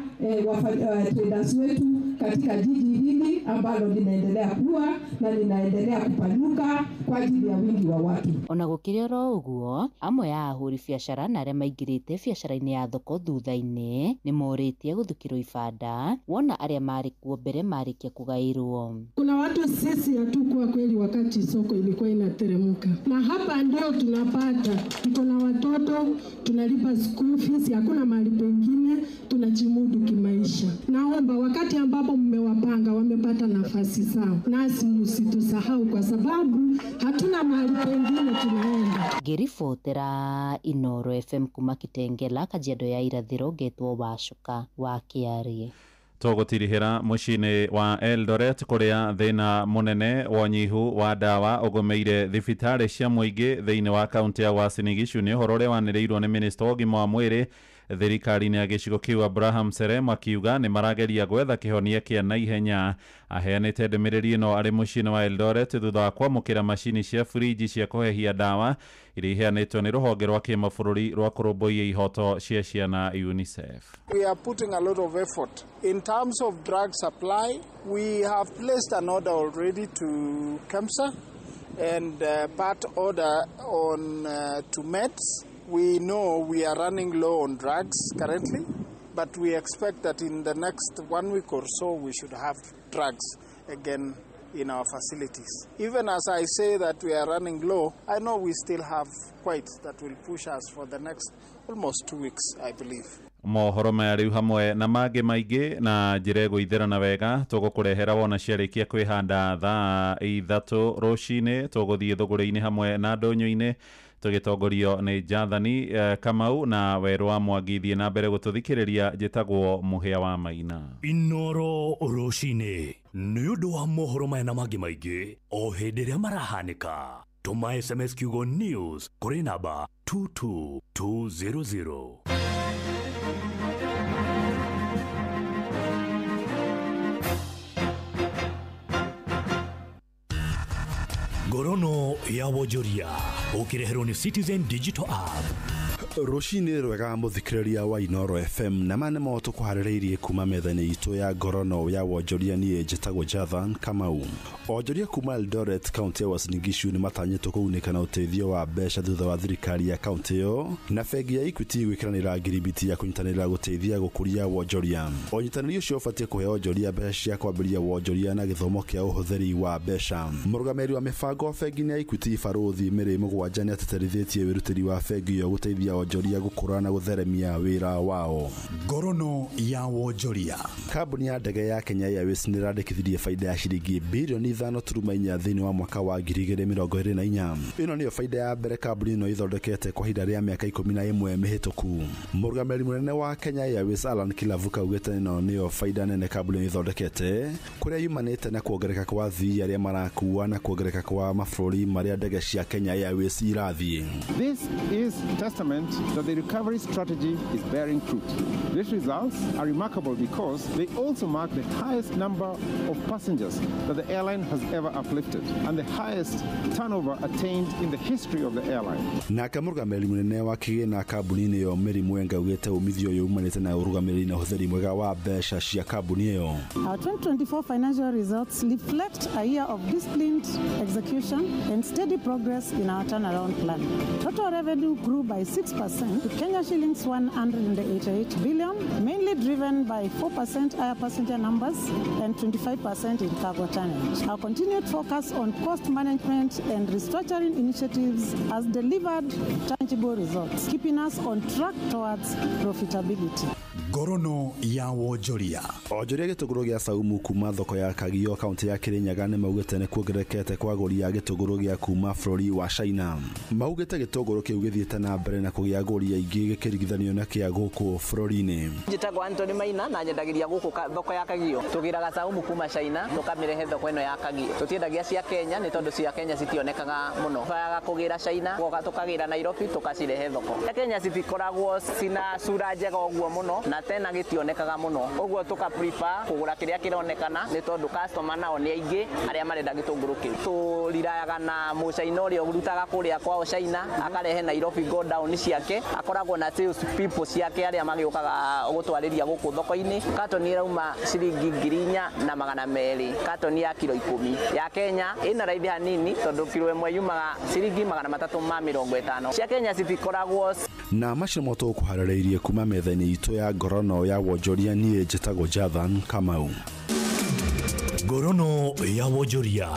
traders wetu katika jiji hili ambalo linaendelea kuwa na linaendelea kupanuka kwa ajili ya wingi wa watu. Ona gũkĩrĩ oro ũguo, amwe a ahũri biacara na arĩa maingĩrĩte biacara-inĩ ya thoko thutha-inĩ nĩ morĩtie gũthukĩrwo ibanda wona arĩa marĩ kuo mbere marĩkia kũgaĩrwo. Kuna watu sisi hatukuwa kweli wakati soko ilikuwa inateremka, na hapa ndio tunapata, tuko na watoto tunalipa school fees, hakuna mahali pengine tunajimudu kimaisha. Naomba wakati ambapo mmewapanga wamepata nafasi sawa, nasi msitusahau kwa sababu hatuna mahali pengine tunaenda. Ngĩribotera Inooro FM kuma Kitengela, Kajiado ya Irathĩro, ngetwo Wacuka wa Kĩariĩ. Tũgũtirihĩra mũciĩ-inĩ wa Eldoret kũrĩa thĩna mũnene wa ũnyihu wa ndawa ũgũmĩire thibitarĩ cia mũingĩ thĩinĩ wa kaunti ya Uasin Gishu. Nĩ ũhoro ũrĩa wanĩrĩirwo nĩ minista wa ũgima wa mwĩrĩ thirikari-inĩ ya gĩcigo kĩu Abraham Serem akiuga nĩ marageria gwetha kĩhonia kĩa naihenya. Aheanĩte ndũmĩrĩri ĩno arĩ mũciĩ-inĩ wa Eldoret thutha wa kwamũkĩra macini cia furiji cia kũhehia ndawa iria iheanĩtwo nĩ rũhonge rwa kĩmabũrũri rwa kũrũmbũiya ihoto cia ciana UNICEF. We are putting a lot of effort. In terms of drug supply, we have placed an order already to KEMSA and part order on to MEDS. We know we are running low on drugs currently, but we expect that in the next 1 week or so we should have drugs again in our facilities. Even as I say that we are running low, I know we still have quite that will push us for the next almost 2 weeks, I believe. Mohoro maya rĩu hamwe na mangĩ maingĩ na njĩra ĩgũithĩrana wega tũgũkũrehera wona ciarĩkia kwĩhanda thaa 3 rũcinĩ. Tũgũthiĩ thũgũrĩ-inĩ hamwe na ndũnyũ-inĩ tũgĩtongorio nĩ Jathani Kamau na Werũ wa Mwangi. Thiĩ na mbere gũtũthikĩrĩria, njĩtagwo Mũhĩa wa Maina. Inooro rũcinĩ nĩ ũndũ wa mohoro maya na mangĩ maingĩ o hĩndĩ ĩrĩa marahanĩka. Tũma SMS kiugo news kũrĩ namba 22200. Ngorono ya wonjoria ũkĩreherwo nĩ Citizen Digital App. Rũcinĩ rwega mũthikĩrĩria wa Inoro FM, na maya nĩmo tũkũharĩrĩirie kuma metha-inĩ itũ ya ngorono ya wonjoria. Niĩ njĩtagwo Jathan Kamau. Onjoria kuma Eldoret, kaunti ya Uasin Gishu, nĩ matanyĩtwo kũgunĩka na ũteithio wa mbeca thutha wa thirikari ya kaunti ĩyo na bengi ya Equity gwĩkĩranĩra ngirimiti ya kũnyitanĩra gũteithia gũkũria wonjoria. Ũnyitanĩri ũcio ũbatiĩ kũhe onjoria mbeca cia kwambĩrĩria wonjoria na gĩthomo kĩa ũhũthĩri wa mbeca. Mũrũgamĩrĩri wa mĩbango bengi-inĩ ya Equity, Barũthi Mĩrĩ Mũgwanja, nĩ atĩtĩrithĩtie wĩrutĩri wa bengi ĩyo gũteithia onjoria gũkũra na gũtheremia wĩra wao. Ngorono ya wonjoria. Kambuni ya ndege ya Kenya Airways nĩ ĩrandĩkithirie baida ya ciringi birioni 5.4 thĩinĩ wa mwaka wa 2024. Ĩno nĩyo baida ya mbere kambuni ĩno ĩthondekete kwa ihinda rĩa mĩaka 11 mĩhĩtũku. Mũrũgamĩrĩri mũnene wa Kenya Airways Alan Kilavuka augĩte ĩno nĩyo baida nene kambuni ĩno ĩthondekete, kũrĩa yumanĩte na kuongereka kwa athii arĩa marakua na kuongereka kwa mabũrũri marĩa ndege cia Kenya Airways irathiĩ. This is testament that the recovery strategy is bearing fruit. These results are remarkable because they also mark the highest number of passengers that the airline has ever uplifted and the highest turnover attained in the history of the airline. Nake mũrũgamĩrĩri mũnene wa kĩgĩna kambuni-inĩ ĩyo Mary Mwenga augĩte umithio ũyũ umanĩte na ũrũgamĩrĩri na ũhũthĩri mwega wa mbeca cia kambuni ĩyo. Our 2024 financial results reflect a year of disciplined execution and steady progress in our turnaround plan. Total revenue grew by 6% to Kenya shillings 188 billion, mainly driven by 4% higher passenger numbers and 25% in cargo tonnage. Our continued focus on cost management and restructuring initiatives has delivered tangible results, keeping us on track towards profitability. Ngorono ya wonjoria. Onjoria gĩtũngũrũ gĩa saumu kuma thoko ya Kagio, kaunti ya Kirinyaga, nĩ maugĩte nĩ kuongererekete kwa agũri a gĩtũngũrũ gĩa kuma bũrũri wa China. Maugĩte gĩtũngũrũ kĩu gĩthiĩte na mbere na kũgĩa agũri aingĩ gĩkĩringithanio na kĩa gũkũ bũrũri-inĩ. Njĩtagwo Anthony Maina na nyendagĩria gũkũ thoko ya Kagio. Tũgĩraga saumu kuma China tũkamĩrehe thoko ĩno ya Kagio. Tũtiendagia cia Kenya nĩ tondũ cia Kenya citionekaga mũno. Tũbayaga kũgĩra China, tũkagĩra Nairobi tũkacirehe thoko. Cia Kenya citikoragwo cina sura njega ũguo mũno na tena gĩtionekaga mũno. Ũguo tũka prefer kũgũra kĩrĩa kĩronekana nĩ tondũ customer nao nĩ aingĩ arĩa marenda gĩtũngũrũ kĩu. Tũrirayaga na mũcaina ũrĩa ũrutaga kũrĩa kwao China akarehe Nairobi go down ciake, akoragwo na sales people ciake arĩa magĩũkaga gũtwarĩria gũkũ thoko-inĩ. Katoni ĩrauma ciringi 4,200, katoni ya kiro 10. Ya Kenya ĩna raithi hanini tondũ kiro ĩmwe yumaga ciringi 350. Cia Kenya citikoragwo. Na macio nĩmo tũkũharĩrĩirie kuma metha-inĩ itũ ya ngorono ya wonjoria. Niĩ njĩtagwo Jathan Kamau. Ngorono ya wonjoria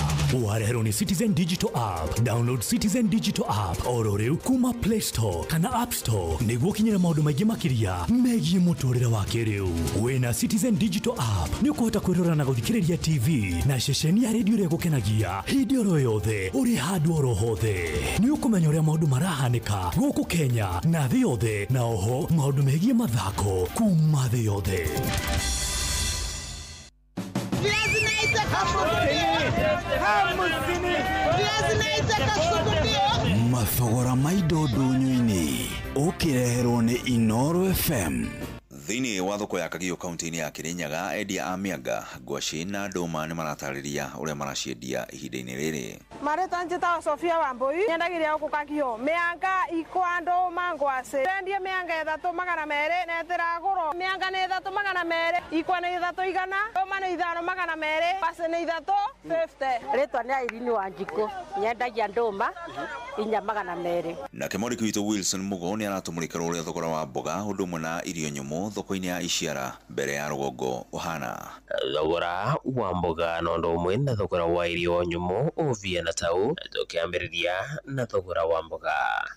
wareherwo nĩ Citizen Digital App. Download Citizen Digital App oro rĩu kuma Play Store kana App Store nĩguo ũkinyĩre maũndũ maingĩ makĩria megiĩ mũtũrĩre wa kĩrĩu. Wĩna Citizen Digital App nĩ ũkũhota kwĩrora na gũthikĩrĩria TV na ceceni ya redio ĩrĩa ĩgũkenagia hĩndĩ oro yothe ũrĩ handũ oro hothe. Nĩ ũkũmenya ũrĩa maũndũ marahanĩka gũkũ Kenya na thĩ yothe, na oho maũndũ megiĩ mathako kuma thĩ yothe. Mathogora ma indo ndũnyũ-inĩ ũkĩreherwo nĩ Inoro FM. Thĩinĩ wa thoko ya Kagio kaunti-inĩ ya Kirinyaga, endia a mĩanga, ngwacĩ na ndũma nĩ maratarĩria ũrĩa maraciendia ihinda-inĩ rĩrĩ. Marĩtwa njĩtagwo Sofia Wambui, nyendagĩria gũkũ Kagio mĩanga, ikwa, ndũma, ngwacĩ. Ndendie mĩanga 3,200 na ĩtĩragũrwo. Mĩanga nĩ 3,200, ikwa nĩ 300, ndũma nĩ 5,200, ngwacĩ nĩ 350. Rĩtwa nĩ Irene Wanjikũ, nyendagia ndũma 4,200. Nake mwandĩki witũ Wilson Mugo nĩ aratũmũrĩkĩra ũrĩa thogora wa mboga ũndũ ũmwe na irio nyũmũ thoko-inĩ ya Iciara mbere ya rũgongo ũhana. Thogora wa mboga na ũndũ ũmwe na thogora wa irio nyũmũ ũvia na tau. Tũkĩambĩrĩria na thogora wa mboga,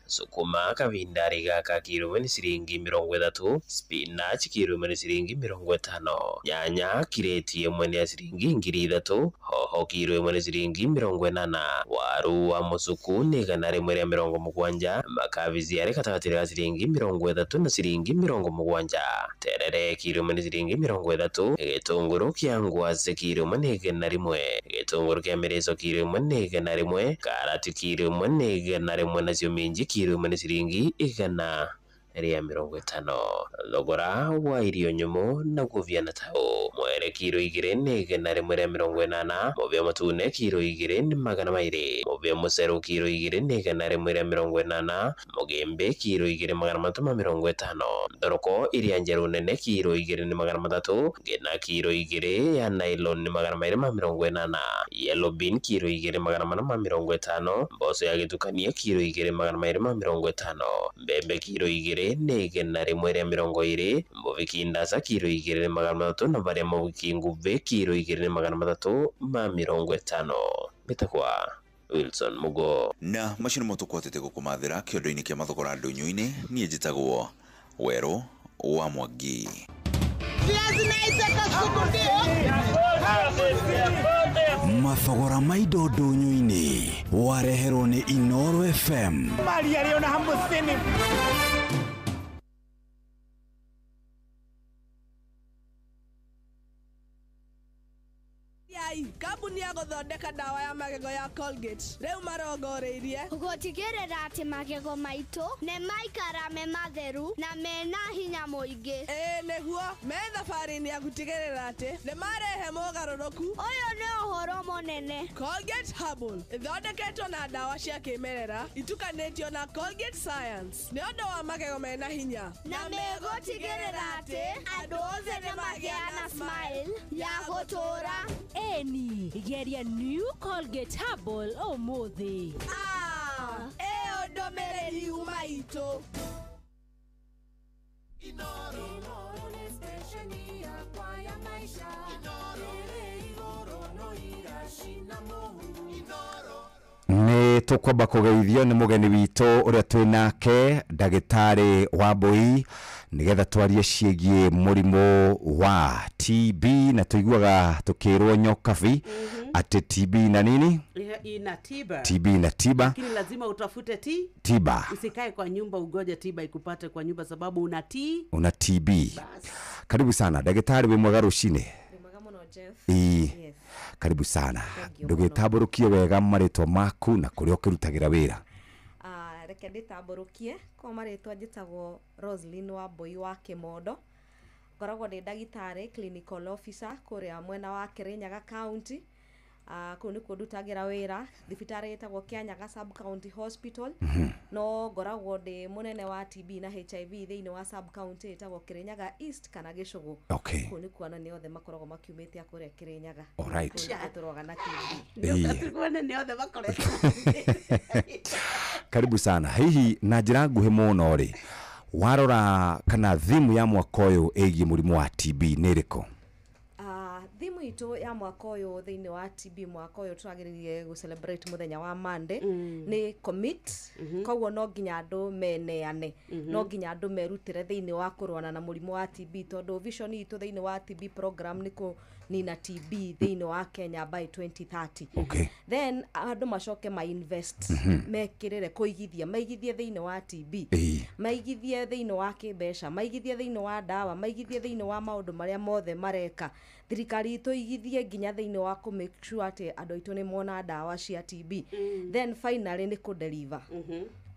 sukuma kavindarĩ gaka kiro ĩmwe nĩ ciringi 30, spinach kiro ĩmwe nĩ ciringi 50, nyanya kirĩti ĩmwe nĩ ya ciringi 3,000, hoho kiro ĩmwe nĩ ciringi 80, waru wa mũcuku nĩ 170, makabici arĩ gatagatĩ ga ciringi 30 na ciringi 70, terere kiro ĩmwe nĩ ciringi 30, gĩtũngũrũ kĩa ngwacĩ kiro ĩmwe nĩ 100, gĩtũngũrũ kĩa mĩrĩco kiro ĩmwe nĩ 100, karati kiro ĩmwe nĩ 100, nacio minji kiro ĩmwe nĩ ciringi 100. rĩa 50. Thogora wa irio nyũmũ naguo viana tau mwere kiro 2 nĩ 180, mũbĩa mũtune kiro 2 nĩ 200, mũbĩa mũcerũ kiro 2 nĩ 180, mũgĩmbĩ kiro 2 350, thoroko iria njerũ nene kiro 2 nĩ 300, ngina kiro 2 ya nylon nĩ 280, yellow bean kiro 2 450, mboco ya gĩtukania kiro 2 250, mbembe kiro 2 nĩ 120, mbũbiki ndaca kiro 2 nĩ 300 na barĩa mũbiki ngubĩ kiro 2 nĩ 350. Mbĩtagwa Wilson Mugo. Na macio nĩmo tũkwatĩte gũkũmathĩra kĩondo-inĩ kĩa mathogora ndũnyũ-inĩ. Niĩ njĩtagwo Werũ wa Mwangi. Mathogora ma indo ndũnyũ-inĩ wareherwo nĩ Inooro FM. Kambuni ya gũthondeka ndawa ya magego ya Colgate rĩu marongoreirie gũtigĩrĩra atĩ magego maitũ nĩ maikara me matheru na mena hinya mũingĩ. Ĩĩ nĩguo, me thabarĩ-inĩ ya gũtigĩrĩra atĩ nĩ marehe mogarũrũku. Ũyũ nĩ ũhoro mũnene. Colgate Herbal ĩthondeketwo na ndawa cia kĩmerera itukanĩtio na Colgate Science nĩ ũndũ wa magego mena hinya na megũtigĩrĩra atĩ andũ othe nĩ magĩa na smile ya gũtũũra. Eni, geria new Colgate Herbal ũmũthĩ. Ĩyo ndũmĩrĩri yuma itũ. Inoro nĩ stesheni yakwa ya maisha. Ĩrĩ igũrũ no iracina mũhu. Nĩ tũkwamba kũgeithio nĩ mũgeni witũ ũrĩa twĩ nake ndagĩtarĩ Wambui nĩgetha twarie ciĩgiĩ mũrimũ wa TB na tũiguaga tũkĩrwo nyokabi atĩ TB na nini? Ina tiba. TB na tiba. Lakini lazima utafute tiba. Usikae kwa nyumba ugoje tiba ikupate kwa nyumba sababu una una TB. Bas. Karibu sana ndagĩtarĩ wĩ mwega rũcinĩ. Yes. Karibu sana. Ndũgĩtambũrũkie wega marĩtwa maku na kũrĩa ũkĩrutagĩra wĩra. Reke ndĩtambũrũkie kwa marĩtwa njĩtagwo Roslyn Wambui wa Kĩmondo. Ngoragwo ndĩ ndagĩtarĩ clinical officer kũrĩa mwena wa Kirinyaga County. Kũu nĩkuo ndutagĩra wĩra thibitarĩ ĩtagwo Kianyaga Sub County Hospital. No ngoragwo ndĩ mũnene wa TB na HIV thĩinĩ wa sub county ĩtagwo Kirinyaga East kana Gĩcũgũ. Kũu nĩkuo anene othe makoragwo makiumĩte a kũrĩa Kirinyaga. Alright. Tũrwaga na TB. Anene othe makoretwo. Karibu sana. Hihi na njĩra nguhĩ mũno rĩ, warora kana thimu ya mwaka ũyũ ĩgiĩ mũrimũ wa TB nĩ ĩrĩkũ? Thimu itũ ya mwaka ũyũ thĩinĩ wa TB mwaka ũyũ tũragĩrĩrie gũ celebrate mũthenya wa Monday nĩ commit. Koguo no nginya andũ meneane, no nginya andũ merutĩre thĩinĩ wa kũrũana na mũrimũ wa TB tondũ vision itũ thĩinĩ wa TB program nĩ kũnina TB thĩinĩ wa Kenya by 2030. Okay. Then andũ macoke ma invest mekĩrĩre kũigithia, maigithie thĩinĩ wa TB, maigithie thĩinĩ wa kĩmbeca, maigithie thĩinĩ wa ndawa, maigithie thĩinĩ wa maũndũ marĩa mothe mareka. Thirikari itũ igithie nginya thĩinĩ wa kũ make sure atĩ andũ aitũ nĩ mona ndawa cia TB. Then finally nĩ kũ deliver.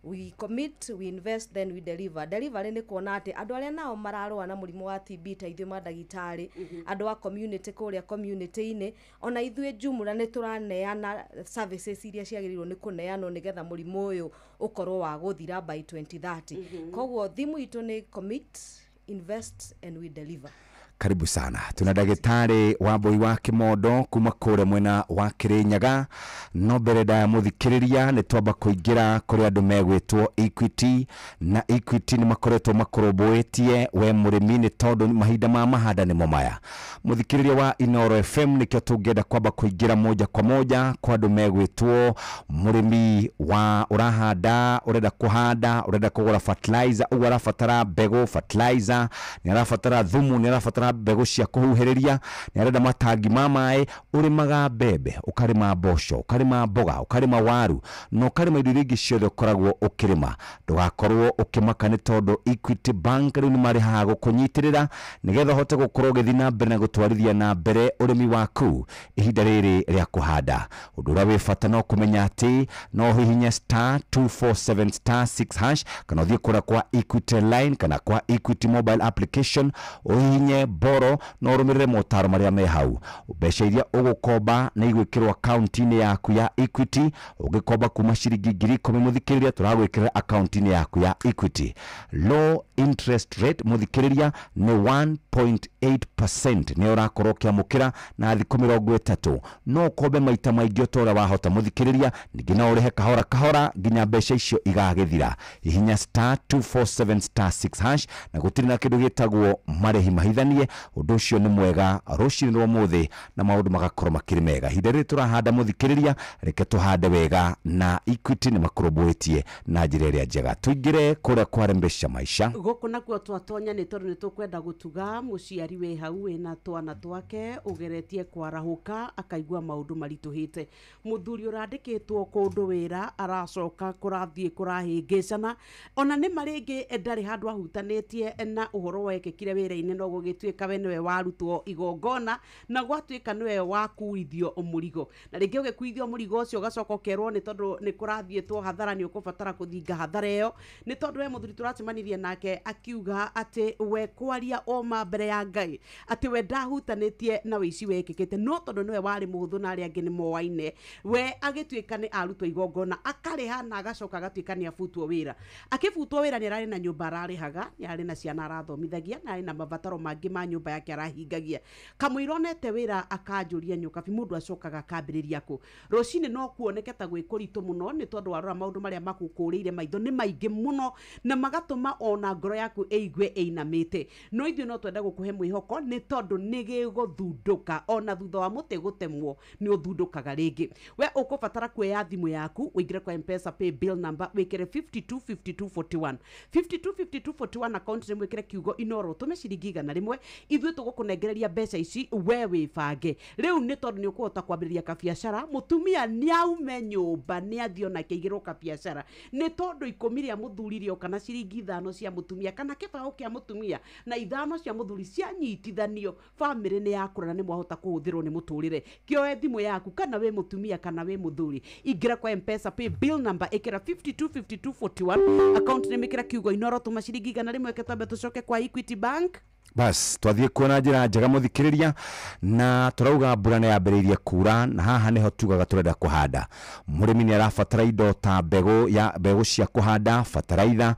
We commit, we invest, then we deliver. Delivery nĩ kuona atĩ andũ arĩa nao mararũa na mũrimũ wa TB ta ithuĩ mandagĩtarĩ, andũ a community kũrĩa community-inĩ, ona ithuĩ jumla nĩ tũraneana services iria ciagĩrĩirwo nĩ kũneanwo nĩgetha mũrimũ ũyũ ũkorwo wa gũthira by 2030. Koguo thimu itũ nĩ commit, invest and we deliver. Karibu sana. Tuna ndagĩtarĩ Wambui wa Kĩmondo kuma kũrĩa mwena wa Kirinyaga. No mbere ndaya mũthikĩrĩria nĩ twamba kũingĩra kũrĩ andũ megwĩtwo Equity, na Equity nĩ makoretwo makũrũmbũĩtie we mũrĩmi nĩ tondũ mahinda ma mahanda nĩmo maya. Mũthikĩrĩria wa Inooro FM nĩkĩo tũngĩenda kwamba kũingĩra moja kwa moja kwa andũ megwĩtwo mũrĩmi wa ũrahanda, ũrenda kũhanda, ũrenda kũgũra fertilizer, ũguo arabatara mbegũ, fertilizer, nĩ arabatara thumu, nĩ arabatara arabatara mbegũ cia kũhuhĩrĩria, nĩ arenda matangi ma maĩ. Ũrĩmaga mbembe, ũkarĩma mboco, ũkarĩma mboga, ũkarĩma waru na ũkarĩma indo iria ingĩ ciothe ũkoragwo ũkĩrĩma. Ndũgakorwo ũkĩmaka nĩ tondũ Equity Bank rĩu nĩ marĩ haha gũkũnyitĩrĩra nĩgetha ũhote gũkorwo ũgĩthiĩ na mbere na gũtwarithia na mbere ũrĩmi waku ihinda rĩrĩ rĩa kũhanda. Ũndũ ũrĩa wĩ bata no kũmenya atĩ no ũhihinye star 247 star 6 hash kana ũthiĩ kũrĩa kwa Equity line kana kwa Equity mobile application ũhihinye boro na ũrũmĩrĩre motaro marĩa me hau. Mbeca iria ũgũkomba nĩ igwĩkĩrwo akaunti-inĩ yaku ya Equity. Ũngĩkomba kuma ciringi 10,000 mũthikĩrĩria, tũragwĩkĩrĩra akaunti-inĩ yaku ya Equity. Low interest rate mũthikĩrĩria nĩ 1.8% nĩ ũrakorwo ũkĩamũkĩra na thikũ 30. No ũkombe maita maingĩ o ta ũrĩa wahota mũthikĩrĩria, ningĩ no ũrĩhe kahora kahora nginya mbeca icio igagĩthira. Hihinya star 247 star 6 hash na gũtirĩ na kĩndũ gĩtagwo marĩhi mahithanie. Ũndũ ũcio nĩ mwega rũcinĩ rwa ũmũthĩ na maũndũ magakorwo makĩrĩ mega. Ihinda rĩrĩ tũrahanda mũthikĩrĩria, reke tũhande wega na Equity nĩ makũrũmbũĩtie na njĩra ĩrĩa njega. Tũingĩre kũrĩa kwa Rembesha Maisha. Gũkũ nakuo twatonya nĩ tondũ nĩ tũkwenda gũtuga mũciari wĩ hau wĩna twana twake ũgeretie kwarahũka akaigua maũndũ maritũhĩte. Mũthuri ũrandĩkĩtwo kũndũ wĩra aracoka kũrathiĩ kũrahĩngĩcana, ona nĩ marĩngĩ ndarĩ handũ ahutanĩtie na ũhoro wekĩkire wĩra-inĩ, no gũgĩtuĩka we nĩwe warutwo igongona na gwatuĩka nĩwe wakuithio mũrigo, na rĩngĩ ũgĩkuithio mũrigo ũcio ũgacoka ũkerwo nĩ tondũ nĩ kũrathiĩtwo hathara nĩ ũkũbatara kũthinga hathara ĩyo. Nĩ tondũ we mũthuri tũracemanirie nake akiuga atĩ we kwaria oma mbere ya Ngai atĩ we ndahutanĩtie na wĩici wekĩkĩte, no tondũ nĩwe warĩ mũhũthũ na arĩa angĩ nĩ moaine, we agĩtuĩka nĩ arutwo igongona akarĩha na agacoka agatuĩka nĩ abutwo wĩra. Akĩbutwo wĩra nĩ ararĩ na nyũmba ararĩhaga, nĩ ararĩ na ciana arathomithagia, na arĩ na mabataro mangĩ ma nyũmba yake arahingagia. Kamũira onete wĩra akanjũria nyũkabi mũndũ acokaga akambĩrĩria kũ. Rũcinĩ no kuoneke ta gwĩ kũritũ mũno nĩ tondũ warora maũndũ marĩa makũkũrĩire maitho nĩ maingĩ mũno na magatũma ona ngoro yaku ĩigue ĩinamĩte. No ithuĩ no twende gũkũhe mwĩhoko nĩ tondũ nĩ gĩgũthundũka, ona thutha wa mũtĩ gũtemwo nĩ ũthundũkaga rĩngĩ. We ũkũbatara kuoya thimũ yaku ũingĩre kwa M-Pesa pay bill number wĩkĩre 525241 525241 account nĩ mwĩkĩre kiugo Inoro, ũtũme ciringi 100, ithuĩ tũgũkũnengereria mbeca ici we wĩbange. Rĩu nĩ tondũ nĩ ũkũhota kwambĩrĩria kabiacara, mũtumia nĩ aume nyũmba nĩ athiĩ ona akĩigĩrwo kabiacara, nĩ tondũ 10 rĩa mũthuri rĩoka na ciringi 5 cia mũtumia kana kĩbaũ kĩa mũtumia na 5 cia mũthuri cianyitithanio, bamĩrĩ nĩ yakũra na nĩ mwahota kũhũthĩrwo nĩ mũtũrĩre. Kĩoe thimũ yaku kana wĩ mũtumia kana wĩ mũthuri, ingĩra kwa M-Pesa pay bill number ĩkĩra 525241 account nĩ mĩkĩra kiugo Inoro, tũma ciringi 100 twambe tũcoke kwa Equity Bank. Bas twathiĩ kuona njĩra njega mũthikĩrĩria, na tũrauga mbura nĩ yambĩrĩirie kura na haha nĩho tugaga tũrenda kũhanda. Mũrĩmi nĩ arabatara indo ta mbegũ cia kũhanda, bataraitha,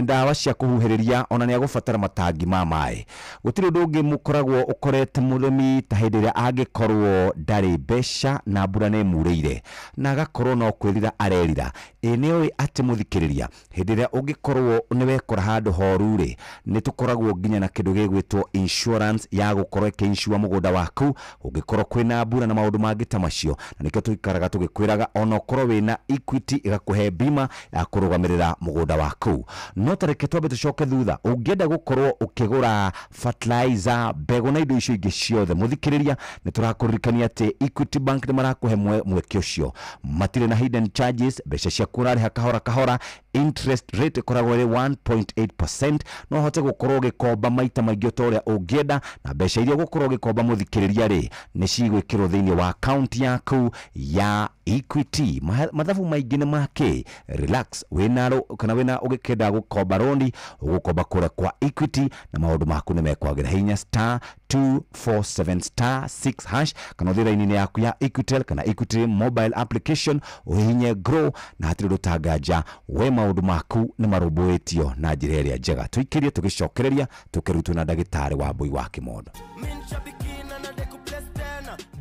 ndawa cia kũhuhĩrĩria, ona nĩ agũbatara matangi ma maĩ. Gũtirĩ ũndũ ũngĩ mũkoragwo ũkorete mũrĩmi ta hĩndĩ ĩrĩa angĩkorwo ndarĩ mbeca na mbura nĩ ĩmurĩire na agakorwo no kwĩrira arerira. Ĩ nĩ ũĩ atĩ mũthikĩrĩria, hĩndĩ ĩrĩa ũngĩkorwo nĩ wekora handũ horu rĩ, nĩ tũkoragwo nginya na kĩndũ gĩgwĩtwo insurance ya gũkorwo ĩkĩinsure mũgũnda waku ũngĩkorwo kwĩna mbura na maũndũ mangĩ ta macio. Na nĩkĩo tũikaraga tũgĩkwĩraga ona ũkorwo wĩna Equity ĩgakũhe bima ya kũrũgamĩrĩra mũgũnda waku. No ta reke twambe tũcoke thutha, ũngĩenda gũkorwo ũkĩgũra fertilizer, mbegũ na indo icio ingĩ ciothe mũthikĩrĩria, nĩ tũrakũririkania atĩ Equity Bank nĩ marakũhe mweke ũcio. Matirĩ na hidden charges, mbeca ciaku ũrarĩha kahora kahora, interest rate ĩkoragwo ĩrĩ 1.8%, no ũhote gũkorwo ũgĩkomba maita maingĩ o ta ũrĩa ũngĩenda, na mbeca iria ũgũkorwo ũgĩkomba mũthikĩrĩria rĩ nĩ cigwĩkĩrwo thĩinĩ wa account yaku ya Equity. Mathabu maingĩ nĩ make relax, wĩna kana wĩna ũgĩkenda gũkomba roni ũgũkomba kũrĩa kwa Equity na maũndũ maku nĩ mekwagĩra. Hinya star 247 star 6 hash kana ũthiĩ raini-inĩ yaku ya Equitel kana Equity mobile application ũhihinye grow na hatirĩ ũndũ ũtanganja, we maũndũ maku nĩ marũmbũĩtio na njĩra ĩrĩa njega. Tũikĩrie tũgĩcokereria tũkĩrutwo na ndagĩtarĩ wa Mbui wa Kĩmondo.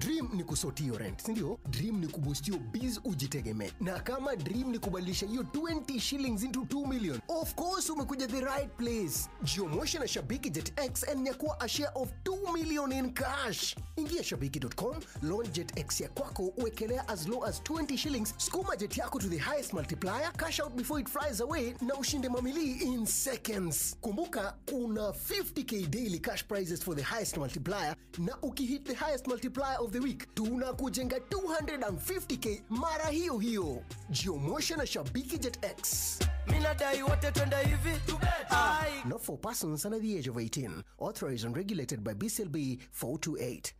Dream Dream ni kusort hiyo rent, si ndio? Dream ni kuboost your biz ujitegemee. Na kama dream ni kubadilisha hiyo 20 shillings into 2 million, of course umekuja the right place. Jiomoshe na Shabiki Jet X and nyakua a share of 2 million in cash. Ingia shabiki.com, launch Jet X ya kwako, uwekelea as low as 20 shillings, sukuma jet yako to the highest multiplier, cash out before it flies away na ushinde mamili in seconds. Kumbuka kuna 50K daily cash prizes for the highest multiplier, na ukihit the highest multiplier of the week tunakujenga 250K mara hiyo hiyo. Jiomoshe na Shabiki Jet X. Minadai wote twende hivi. Not for persons under the age of 18. Authorized and regulated by BCLB 428.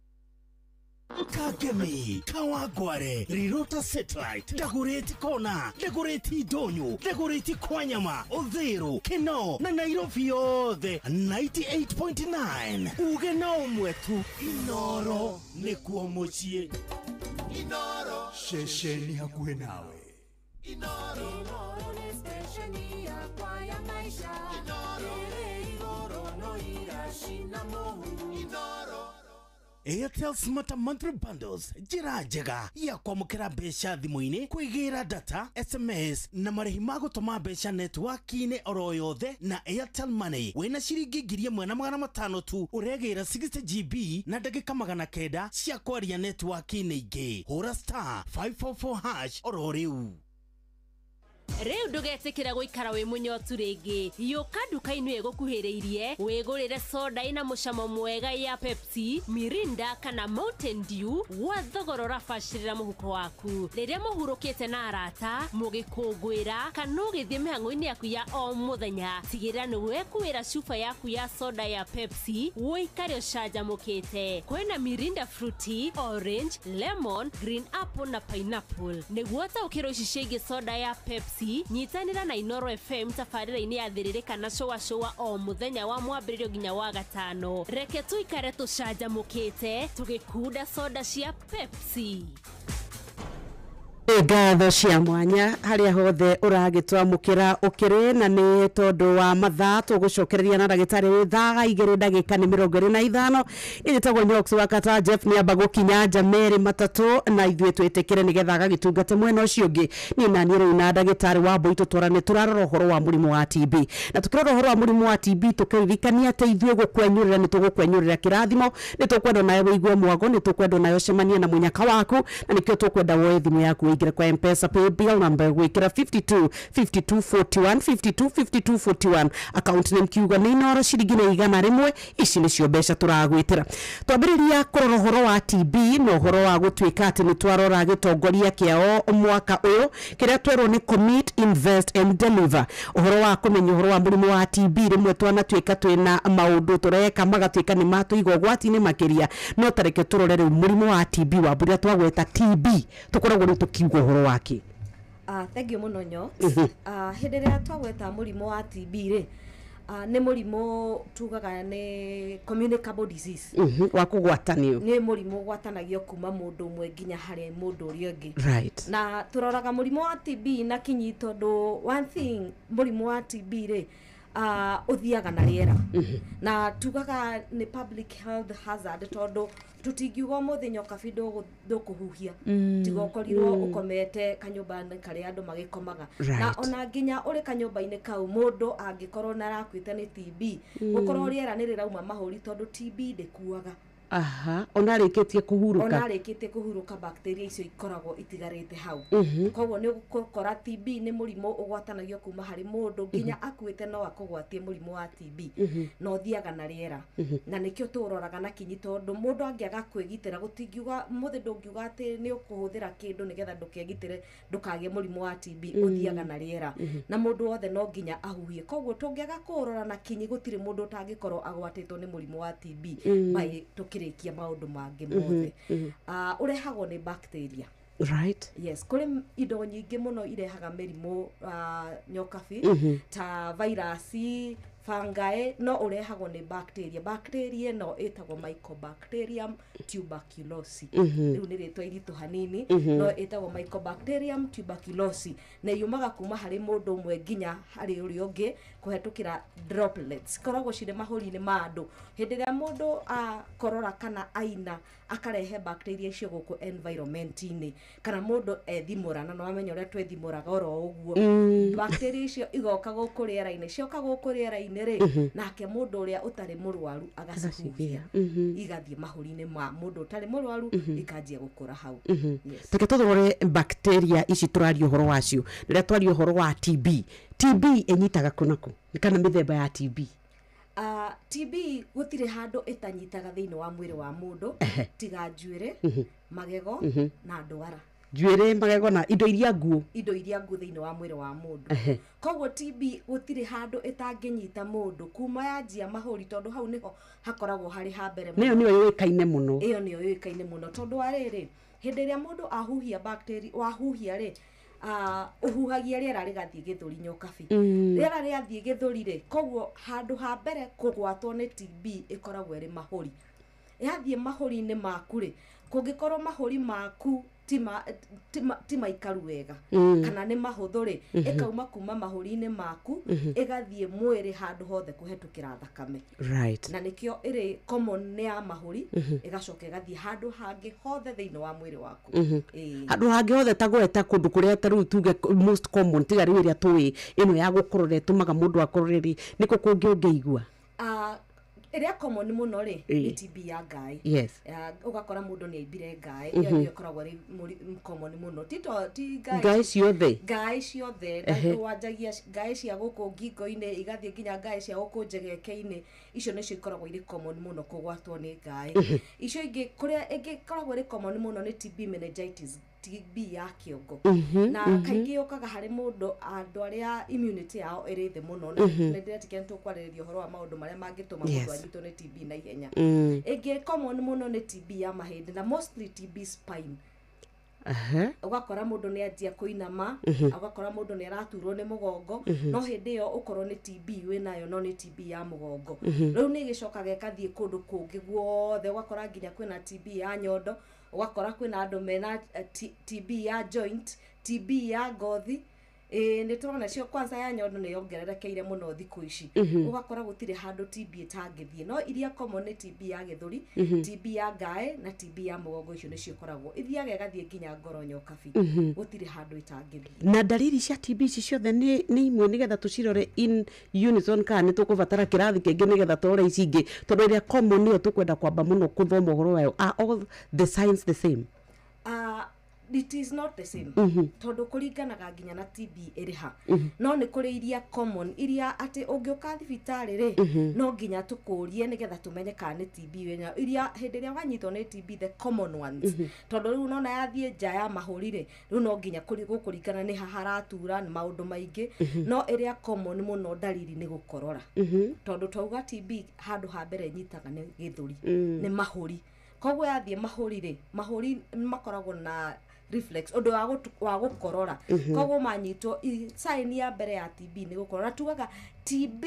Kagemi, Kawagware, Rirota Satellite, Dagoretti Kona, Dagoretti Donyo, Dagoretti Kwanyama, Odhero, Keno na Nairobi yothe 98.9. Uge na umwetu Inoro nĩkuo mũciĩ. Inoro ceceni hakuhĩ nawe. Inoro Inoro nĩ stesheni yakwa ya maisha. Inoro ĩrĩ igũrũ no iracina mũhu. Inoro. Airtel Smart Monthly Bundles, njĩra njega ya kwamũkĩra mbeca thimũ-inĩ, kwĩgĩra data, SMS na marĩhi ma gũtũma mbeca network-inĩ oro yothe na Airtel Money. Wĩna ciringi 1500 tu ũregĩra 60 GB na ndagĩka 900 cia kwaria network-inĩ ingĩ. Hũra star 544 hash oro rĩu. Rĩu ndũgetĩkĩra gũikara wĩ mũnyotu rĩngĩ. Yũka nduka-inĩ ĩgũkuhĩrĩirie wĩgũrĩre soda ĩna mũcamo mwega ya Pepsi, Mirinda kana Mountain Dew gwa thogora ũrabacĩrĩra mũhuko waku. Rĩrĩa mũhurũkĩte na arata, mũgĩkũngũĩra kana ũgĩthiĩ mĩhang'o-inĩ yaku ya o mũthenya, tigĩrĩra nĩ wekuĩra cuba yaku ya soda ya Pepsi ũikare ũcanjamũkĩte. Kwĩna Mirinda Fruity, Orange, Lemon, Green Apple na Pineapple. Nĩguo ũtaũkĩrwo ici ciĩgiĩ soda ya Pepsi, nyitanĩra na Inoro FM tabarĩra-inĩ ya thĩrĩrĩ kana cũa cũa o mũthenya wa mwambĩrĩrio nginya wa gatano. Reke tũikare tũcanjamũkĩte tũgĩkunda soda cia Pepsi. Ngatho cia mwanya harĩa hothe ũragĩtwamũkĩra ũkĩrĩ na nĩ tondũ wa mathaa tũgũcokereria na ndagĩtarĩ thaa 2 ndagĩka nĩ 25. Ĩtagwo Nyox wa Kata Jeff nĩ amba gũkinya nja merĩ matatũ na ithuĩ twĩtĩkĩre nĩgetha agagĩtungate mwena ũcio ũngĩ. Niĩ na niĩ rĩu na ndagĩtarĩ wa Mbui tũtwarane tũrarora ũhoro wa mũrimũ wa TB, na tũkĩrora ũhoro wa mũrimũ wa TB tũkĩririkania atĩ ithuĩ gũkwenyũrĩra nĩ tũgũkwenyũrĩra kĩrathimo, nĩ tũkwenda nawe wĩigue mwago, nĩ tũkwenda nawe ũcemanie na mũnyaka waku, na nĩkĩo tũkwenda woe thimũ yaku wĩingĩre kwa M-Pesa paybill number gwĩkĩra 52 52 41 52 52 41, account name kiuga nĩ Inoro, ciringi nĩ 100. Ici nĩcio mbeca tũragwĩtĩra. Twambĩrĩria kũrora ũhoro wa TB na ũhoro wa gũtuĩka atĩ nĩ twarora gĩtongoria kĩao mwaka ũyũ kĩrĩa twerwo nĩ commit, invest and deliver. Ũhoro wa kũmenya ũhoro wa mũrimũ wa TB, rĩmwe twanatuĩka twĩna maũndũ tũreka magatuĩka nĩ matũiga ũgwati-inĩ makĩria, no tareke tũrore rĩu mũrimũ wa TB wa mbũrĩa twagweta TB tũkoragwo rĩu tũkiuga ũhoro wake. Thank you mũno Nyox. Hĩndĩ ĩrĩa twagweta mũrimũ wa TB rĩ, nĩ mũrimũ tugaga nĩ communicable disease. Wa kũgwatanio. Nĩ mũrimũ ũgwatanagio kuma mũndũ ũmwe nginya harĩ mũndũ ũrĩa ũngĩ. Right. Na tũroraga mũrimũ wa TB na kinyi tondũ one thing mũrimũ wa TB rĩ, ũthiaga na rĩera. Na tugaga nĩ public health hazard tondũ tũtingiuga ũmũthĩ Nyokabi ndũkũhuhia, tiga ũkorirwo ũkomete kanyũmba-inĩ karĩa andũ magĩkomaga. Na ona nginya ũrĩ kanyũmba-inĩ kau mũndũ angĩkorwo nĩ arakuĩte nĩ TB, gũkorwo rĩera nĩ rĩrauma mahũri tondũ TB ndĩkuaga. Aha, ona arĩkĩtie kũhurũka. Ona arĩkĩtie kũhurũka bacteria icio ikoragwo itigarĩte hau. Koguo nĩ ũgũkora TB nĩ mũrimũ ũgwatanagio kuma harĩ mũndũ nginya akuĩte no akũgwatie mũrimũ wa TB, na ũthiaga na rĩera. Na nĩkĩo tũũroraga na kinyi tondũ mũndũ angĩaga kwĩgitĩra, gũtingiuga mũthĩ ndũngiuga atĩ nĩ ũkũhũthĩra kĩndũ nĩgetha ndũkegitĩre ndũkagĩe mũrimũ wa TB, ũthiaga na rĩera. Na mũndũ wothe no nginya ahuhie. Koguo tũngĩaga kũũrora na kinyi gũtirĩ mũndũ ũtangĩkorwo agwatĩtwo nĩ mũrimũ wa TB by tũkĩrĩkia maũndũ mangĩ mothe. Ũrehagwo nĩ bacteria. Right. Yes, kũrĩ indo nyingĩ mũno irehaga mĩrimũ, Nyokabi, ta virusi, Fungi no ũrehagwo nĩ bacteria. Bacteria ĩno ĩtagwo Mycobacterium tuberculosis. Rĩu nĩ rĩtwa iritũ hanini, no ĩtagwo Mycobacterium tuberculosis na yumaga kuma harĩ mũndũ ũmwe nginya harĩ ũrĩa ũngĩ kũhetũkĩra droplets. Ikoragwo cirĩ mahũri-inĩ ma andũ. Hĩndĩ ĩrĩa mũndũ akorora kana aina akarehe bacteria icio gũkũ environment-inĩ, kana mũndũ ethimũra, na nĩwamenya ũrĩa twethimũraga oro ũguo, bacteria icio igoka gũkũ rĩera-inĩ. Cioka gũkũ rĩera-inĩ rĩ, nake mũndũ ũrĩa ũtarĩ mũrwaru agacihuhia, igathiĩ mahũri-inĩ ma mũndũ ũtarĩ mũrwaru, ikanjia gũkũra hau. Yes. Reke tũthogore bacteria ici tũraria ũhoro wacio. Rĩrĩa twaria ũhoro wa TB, TB ĩnyitaga kũ na kũ, kana mĩthemba ya TB? TB gũtirĩ handũ ĩtanyitaga thĩinĩ wa mwĩrĩ wa mũndũ tiga njuĩrĩ, magego na ndwara. Njuĩrĩ, magego na indo iria nguũ. Indo iria nguũ thĩinĩ wa mwĩrĩ wa mũndũ. Koguo TB gũtirĩ handũ ĩtangĩnyita mũndũ kuma yanjia mahũri, tondũ hau nĩho hakoragwo harĩ ha mbere mũno. Nĩyo nĩyo yũĩkaine mũno. Ĩyo nĩyo yũĩkaine mũno, tondũ wa rĩrĩ, hĩndĩ ĩrĩa mũndũ ahuhia bacteria, wahuhia rĩ, ũhuhagia rĩera rĩgathiĩ gĩthũri nyokabi. Rĩera rĩathiĩ gĩthũri rĩ, koguo handũ ha mbere kũgwatwo nĩ TB ĩkoragwo ĩrĩ mahũri. Yathiĩ mahũri-inĩ maku rĩ, kũngĩkorwo mahũri maku ti maikaru wega, kana nĩ mahũthũ rĩ, ĩkauma kuma mahũri-inĩ maku ĩgathiĩ mwĩrĩ handũ hothe kũhetũkĩra thakame. Na nĩkĩo ĩrĩ common nĩ ya mahũri, ĩgacoka ĩgathiĩ handũ hangĩ hothe thĩinĩ wa mwĩrĩ waku. Handũ hangĩ hothe ta gweta kũndũ kũrĩa ta rĩu tuge most common, tiga rĩu ĩrĩa tũĩ ĩno ya gũkorora ĩtũmaga mũndũ akorore rĩ, nĩkũ kũngĩ ũngĩigua? Ĩrĩa common mũno rĩ, nĩ TB ya ngaĩ. Ũgakora mũndũ nĩ aimbire ngaĩ, ĩyo nĩyo ĩkoragwo ĩrĩ common mũno. Ti ngaĩ ciothe. Ngaĩ ciothe, wanjagia ngaĩ cia gũkũ ngingo-inĩ igathiĩ nginya ngaĩ cia gũkũ njegeke-inĩ, icio nĩcio ikoragwo irĩ common mũno kũgwatwo nĩ ngaĩ. Icio ingĩ kũrĩa ĩngĩ ĩkoragwo ĩrĩ common mũno nĩ TB meningitis, TB ya kĩongo. Na kaingĩ yũkaga harĩ mũndũ andũ arĩa immunity yao ĩrĩ thĩ mũno. Nĩ ndĩretĩkia nĩ tũkwarĩrĩria ũhoro wa maũndũ marĩa mangĩtũma mũndũ anyitwo nĩ TB na ihenya. Ĩngĩ common mũno nĩ TB ya mahĩndĩ, na mostly TB spine. Ũgakora mũndũ nĩ anjia kũinama, ũgakora mũndũ nĩ araturwo nĩ mũgongo, no hĩndĩ ĩyo ũkorwo nĩ TB wĩnayo, no nĩ TB ya mũgongo. Rĩu nĩ ĩgĩcokaga ĩgathiĩ kũndũ kũngĩ guothe, ũgakora nginya kwĩna TB ya nyondo, ũgakora kwĩna andũ mena TB ya joint, TB ya ngothi. Nĩ tũrona cio kwanza ya nyondo nĩ yongererekeire mũno thikũ ici. Ũgakora gũtirĩ handũ TB ĩtangĩthiĩ, no iria common nĩ TB ya gĩthũri, TB ya ngaĩ na TB ya mũgongo, icio nĩcio ikoragwo ithiaga ĩgathiĩ nginya ngoro nyokabi. Gũtirĩ handũ ĩtangĩthiĩ. Na ndariri cia TB ici ciothe nĩ imwe, nĩgetha tũcirore in unison, kana nĩ tũkũbatara kĩrathi kĩngĩ nĩgetha tũrore ici ingĩ, tondũ ĩrĩa common nĩyo tũkwenda kwamba mũno kũthoma ũhoro wayo. Are all the signs the same? It is not the same. Tondũ kũringanaga nginya na TB ĩrĩ ha. No nĩ kũrĩ iria common, iria atĩ ũngĩũka thibitarĩ rĩ, no nginya tũkũrie nĩgetha tũmenye kana nĩ TB wĩnayo. Iria hĩndĩ ĩrĩa wanyitwo nĩ TB, the common ones. Tondũ rĩu nona yathiĩ nja ya mahũri rĩ, rĩu no nginya gũkũringana nĩ ha haratura, nĩ maũndũ maingĩ. No ĩrĩa common mũno ndariri nĩ gũkorora. Tondũ twauga TB handũ ha mbere ĩnyitaga nĩ gĩthũri, nĩ mahũri. Koguo yathiĩ mahũri rĩ, mahũri makoragwo na reflex, ũndũ wa gũkorora. Koguo manyitwo, sign ya mbere ya TB nĩ gũkorora. Tugaga TB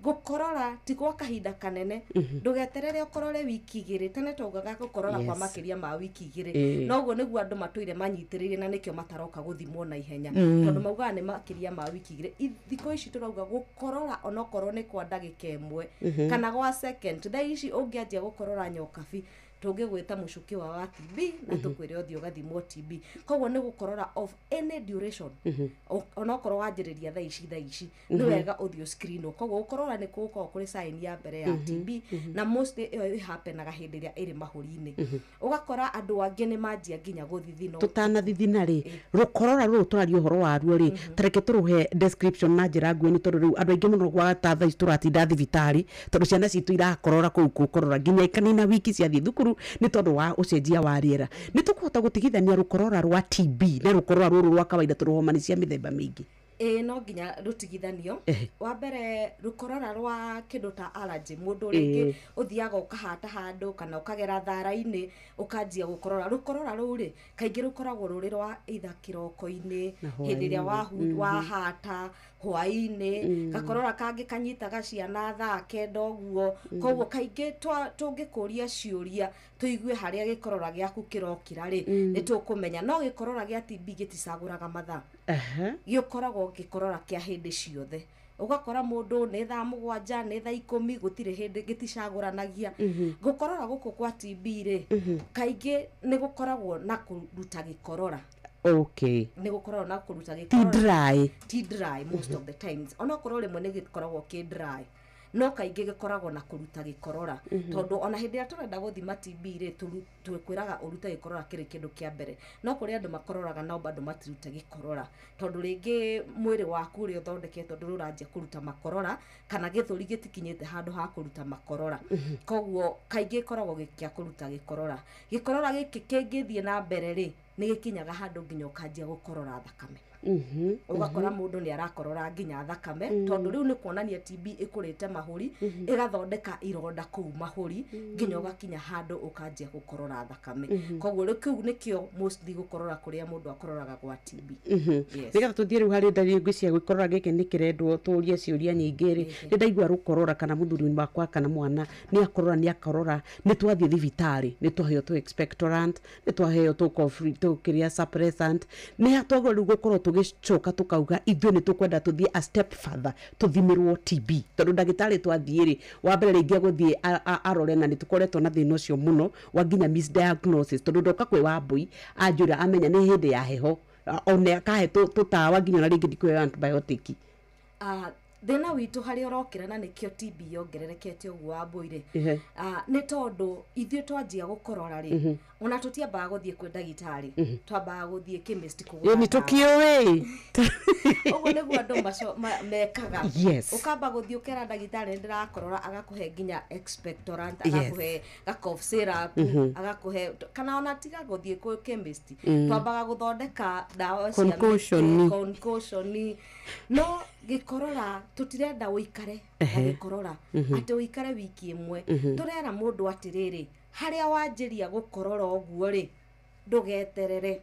gũkorora ti gwa kahinda kanene, ndũgeterere ũkorore wiki igĩrĩ. Tene twaugaga gũkorora kwa makĩria ma wiki igĩrĩ, noguo nĩguo andũ matũire manyitĩrĩire, na nĩkĩo mataroka gũthimwo na ihenya, tondũ maugaga nĩ makĩria ma wiki igĩrĩ. Thikũ ici tũrauga gũkorora onokorwo nĩ kwa ndagĩka ĩmwe kana gwa second. Thaa ici ũngĩanjia gũkorora nyokabi, tũngĩgwĩta mũcuki wa TB na tũkwĩre ũthiĩ ũgathimwo TB. Koguo nĩ gũkorora of any duration, onokorwo wanjĩrĩria thaa ici nĩ wega ũthiĩ ũscreenwo. Koguo gũkorora nĩ gũkoragwo kũrĩ sign ya mbere ya TB, na mostly ĩyo ĩhappenaga hĩndĩ ĩrĩa ĩrĩ mahũri-inĩ. Ũgakora andũ angĩ nĩ manjia nginya gũthithina. Tũtanathithina rĩ, rũkorora rũrũ tũraria ũhoro waruo rĩ, ta reke tũrũhe description na njĩra nguhĩ, nĩ tondũ rĩu andũ aingĩ mũno gwata thaa ici tũratinda thibitarĩ, tondũ ciana citũ irakorora kũu gũkorora nginya ikanina wiki ciathiĩ thukuru nĩ tondũ wa ũcenjia wa rĩera. Nĩ tũkũhota gũtigithania rũkorora rwa TB na rũkorora rũrũ rwa kawaida, tondũ homa nĩ cia mĩthemba mĩingĩ. Ĩĩ, no nginya rũtigithanio. Wa mbere, rũkorora rwa kĩndũ ta allergy, mũndũ rĩngĩ ũthiaga ũkahata handũ kana ũkagera thara-inĩ ũkanjia gũkorora. Rũkorora rũu rĩ, kaingĩ rũkoragwo rũrĩ rwa either kĩroko-inĩ, Na hĩndĩ ĩrĩa hwaĩ-inĩ. Wahata hwaĩ-inĩ. Gakorora kangĩ kanyitaga ciana thaa 9 ũguo. Koguo kaingĩ tũngĩkũria ciũria tũigue harĩa gĩkorora gĩaku kĩrokĩra rĩ, nĩ tũkũmenya. No gĩkorora gĩa TB gĩticagũraga mathaa, gĩkoragwo gĩkorora kĩa hĩndĩ ciothe. Ũgakora mũndũ nĩ thaa 7, nĩ thaa 10, gũtirĩ hĩndĩ, gĩticagũranagia. Gũkorora gũkũ kwa TB rĩ, kaingĩ nĩ gũkoragwo na kũruta gĩkorora. Nĩ gũkoragwo na kũruta Ti gĩkorora. dry. Ti dry most of the times, onokorwo rĩmwe nĩ gĩkoragwo kĩ dry, no kaingĩ gĩkoragwo na kũruta gĩkorora. Tondũ ona hĩndĩ ĩrĩa tũrenda gũthima TB rĩ, twĩkwĩraga ũrute gĩkorora kĩrĩ kĩndũ kĩa mbere. No kũrĩ andũ makororaga nao bado matirute gĩkorora, tondũ rĩngĩ mwĩrĩ waku ũrĩa ũthondeketwo ndũrĩ ũranjia kũruta makorora, kana gĩthũri gĩtikinyĩte handũ ha kũruta makorora. Koguo kaingĩ ĩkoragwo gĩkĩa kũruta gĩkorora. Gĩkorora gĩkĩ kĩngĩthiĩ na mbere rĩ, nĩ gĩkinyaga handũ nginya ũkanjia gũkorora thakame. Ũgakora mũndũ nĩ arakorora nginya thakame, tondũ rĩu nĩ kuonania TB ĩkũrĩte mahũri, ĩgathondeka ironda kũu mahũri, nginya ũgakinya handũ ũkanjia gũkorora thakame. Koguo rĩu kĩu nĩkĩo mostly gũkorora kũrĩa mũndũ akororaga gwa TB. Yes. Nĩgetha tũthiĩ rĩu harĩ ndariri ngwĩciria gĩkorora gĩkĩ nĩ kĩrendwo tũrie ciũria nyingĩ rĩ, nĩ ndaigua rũkorora kana mũthuri wakwa kana mwana nĩ akorora, nĩ akorora, nĩ twathiĩ thibitarĩ, nĩ twaheo tũ expectorant, nĩ twaheo tũ cough tũ kĩrĩa suppressant, nĩ twagĩrĩirwo rĩu gũkorwo tũgĩcoka tũkauga ithuĩ nĩ tũkwenda tũthiĩ a step further, tũthimĩrwo TB, tondũ ndagĩtarĩ twathiĩ rĩ, wa mbere rĩngĩ agũthiĩ arore, na nĩ tũkoretwo na thĩna ũcio mũno wa nginya misdiagnosis, tondũ ndoka kwĩ Wambui anjĩra amenya nĩ hĩndĩ ya heho, ona akahe tũtawa nginya ona rĩngĩ ndikũheo antibiotic. Ah, thĩna witũ harĩa ũrokĩra, na nĩkĩo TB yongererekete ũguo, Wambui rĩ, nĩ tondũ ithuĩ twanjia gũkorora rĩ, ona tũtiambaga gũthiĩ kwĩ ndagĩtarĩ, twambaga gũthiĩ chemist kũgũra Ĩ, nĩ ndawa. Tũkĩũĩ. Ũguo nĩguo andũ mekaga. Ũkamba gũthiĩ ũkera ndagĩtarĩ ndĩrakorora, agakũhe nginya expectorant, agakũhe ga cough syrup, agakũhe, kana ona tiga gũthiĩ kwĩ chemist, twambaga gũthondeka ndawa cia Concoction. mĩtĩ, concoction. No gĩkorora tũtirenda ũikare na gĩkorora atĩ ũikare wiki 1. Tũrera mũndũ atĩrĩrĩ, harĩa wanjĩria gũkorora ũguo rĩ, ndũgeterere,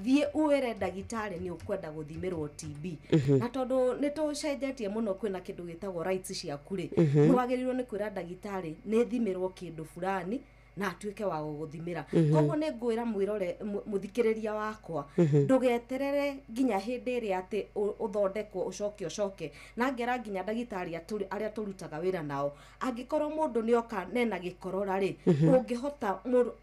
thiĩ uwĩre ndagĩtarĩ nĩ ũkwenda gũthimĩrwo TB. Na tondũ nĩ tũcenjetie mũno, kwĩna kĩndũ gĩtagwo rights ciaku rĩ, nĩ wagĩrĩirwo nĩ kwĩra ndagĩtarĩ nĩ thimĩrwo kĩndũ fulani, na atuĩke wa gũgũthimĩra. Koguo nĩ ngwĩra mwĩrore mũthikĩrĩria wakwa, ndũgeterere nginya hĩndĩ ĩrĩa atĩ ũthondekwo ũcoke ũcoke na ngera nginya ndagĩtarĩ arĩa tũrutaga wĩra nao. Angĩkorwo mũndũ nĩ oka nena gĩkorora rĩ, ũngĩhota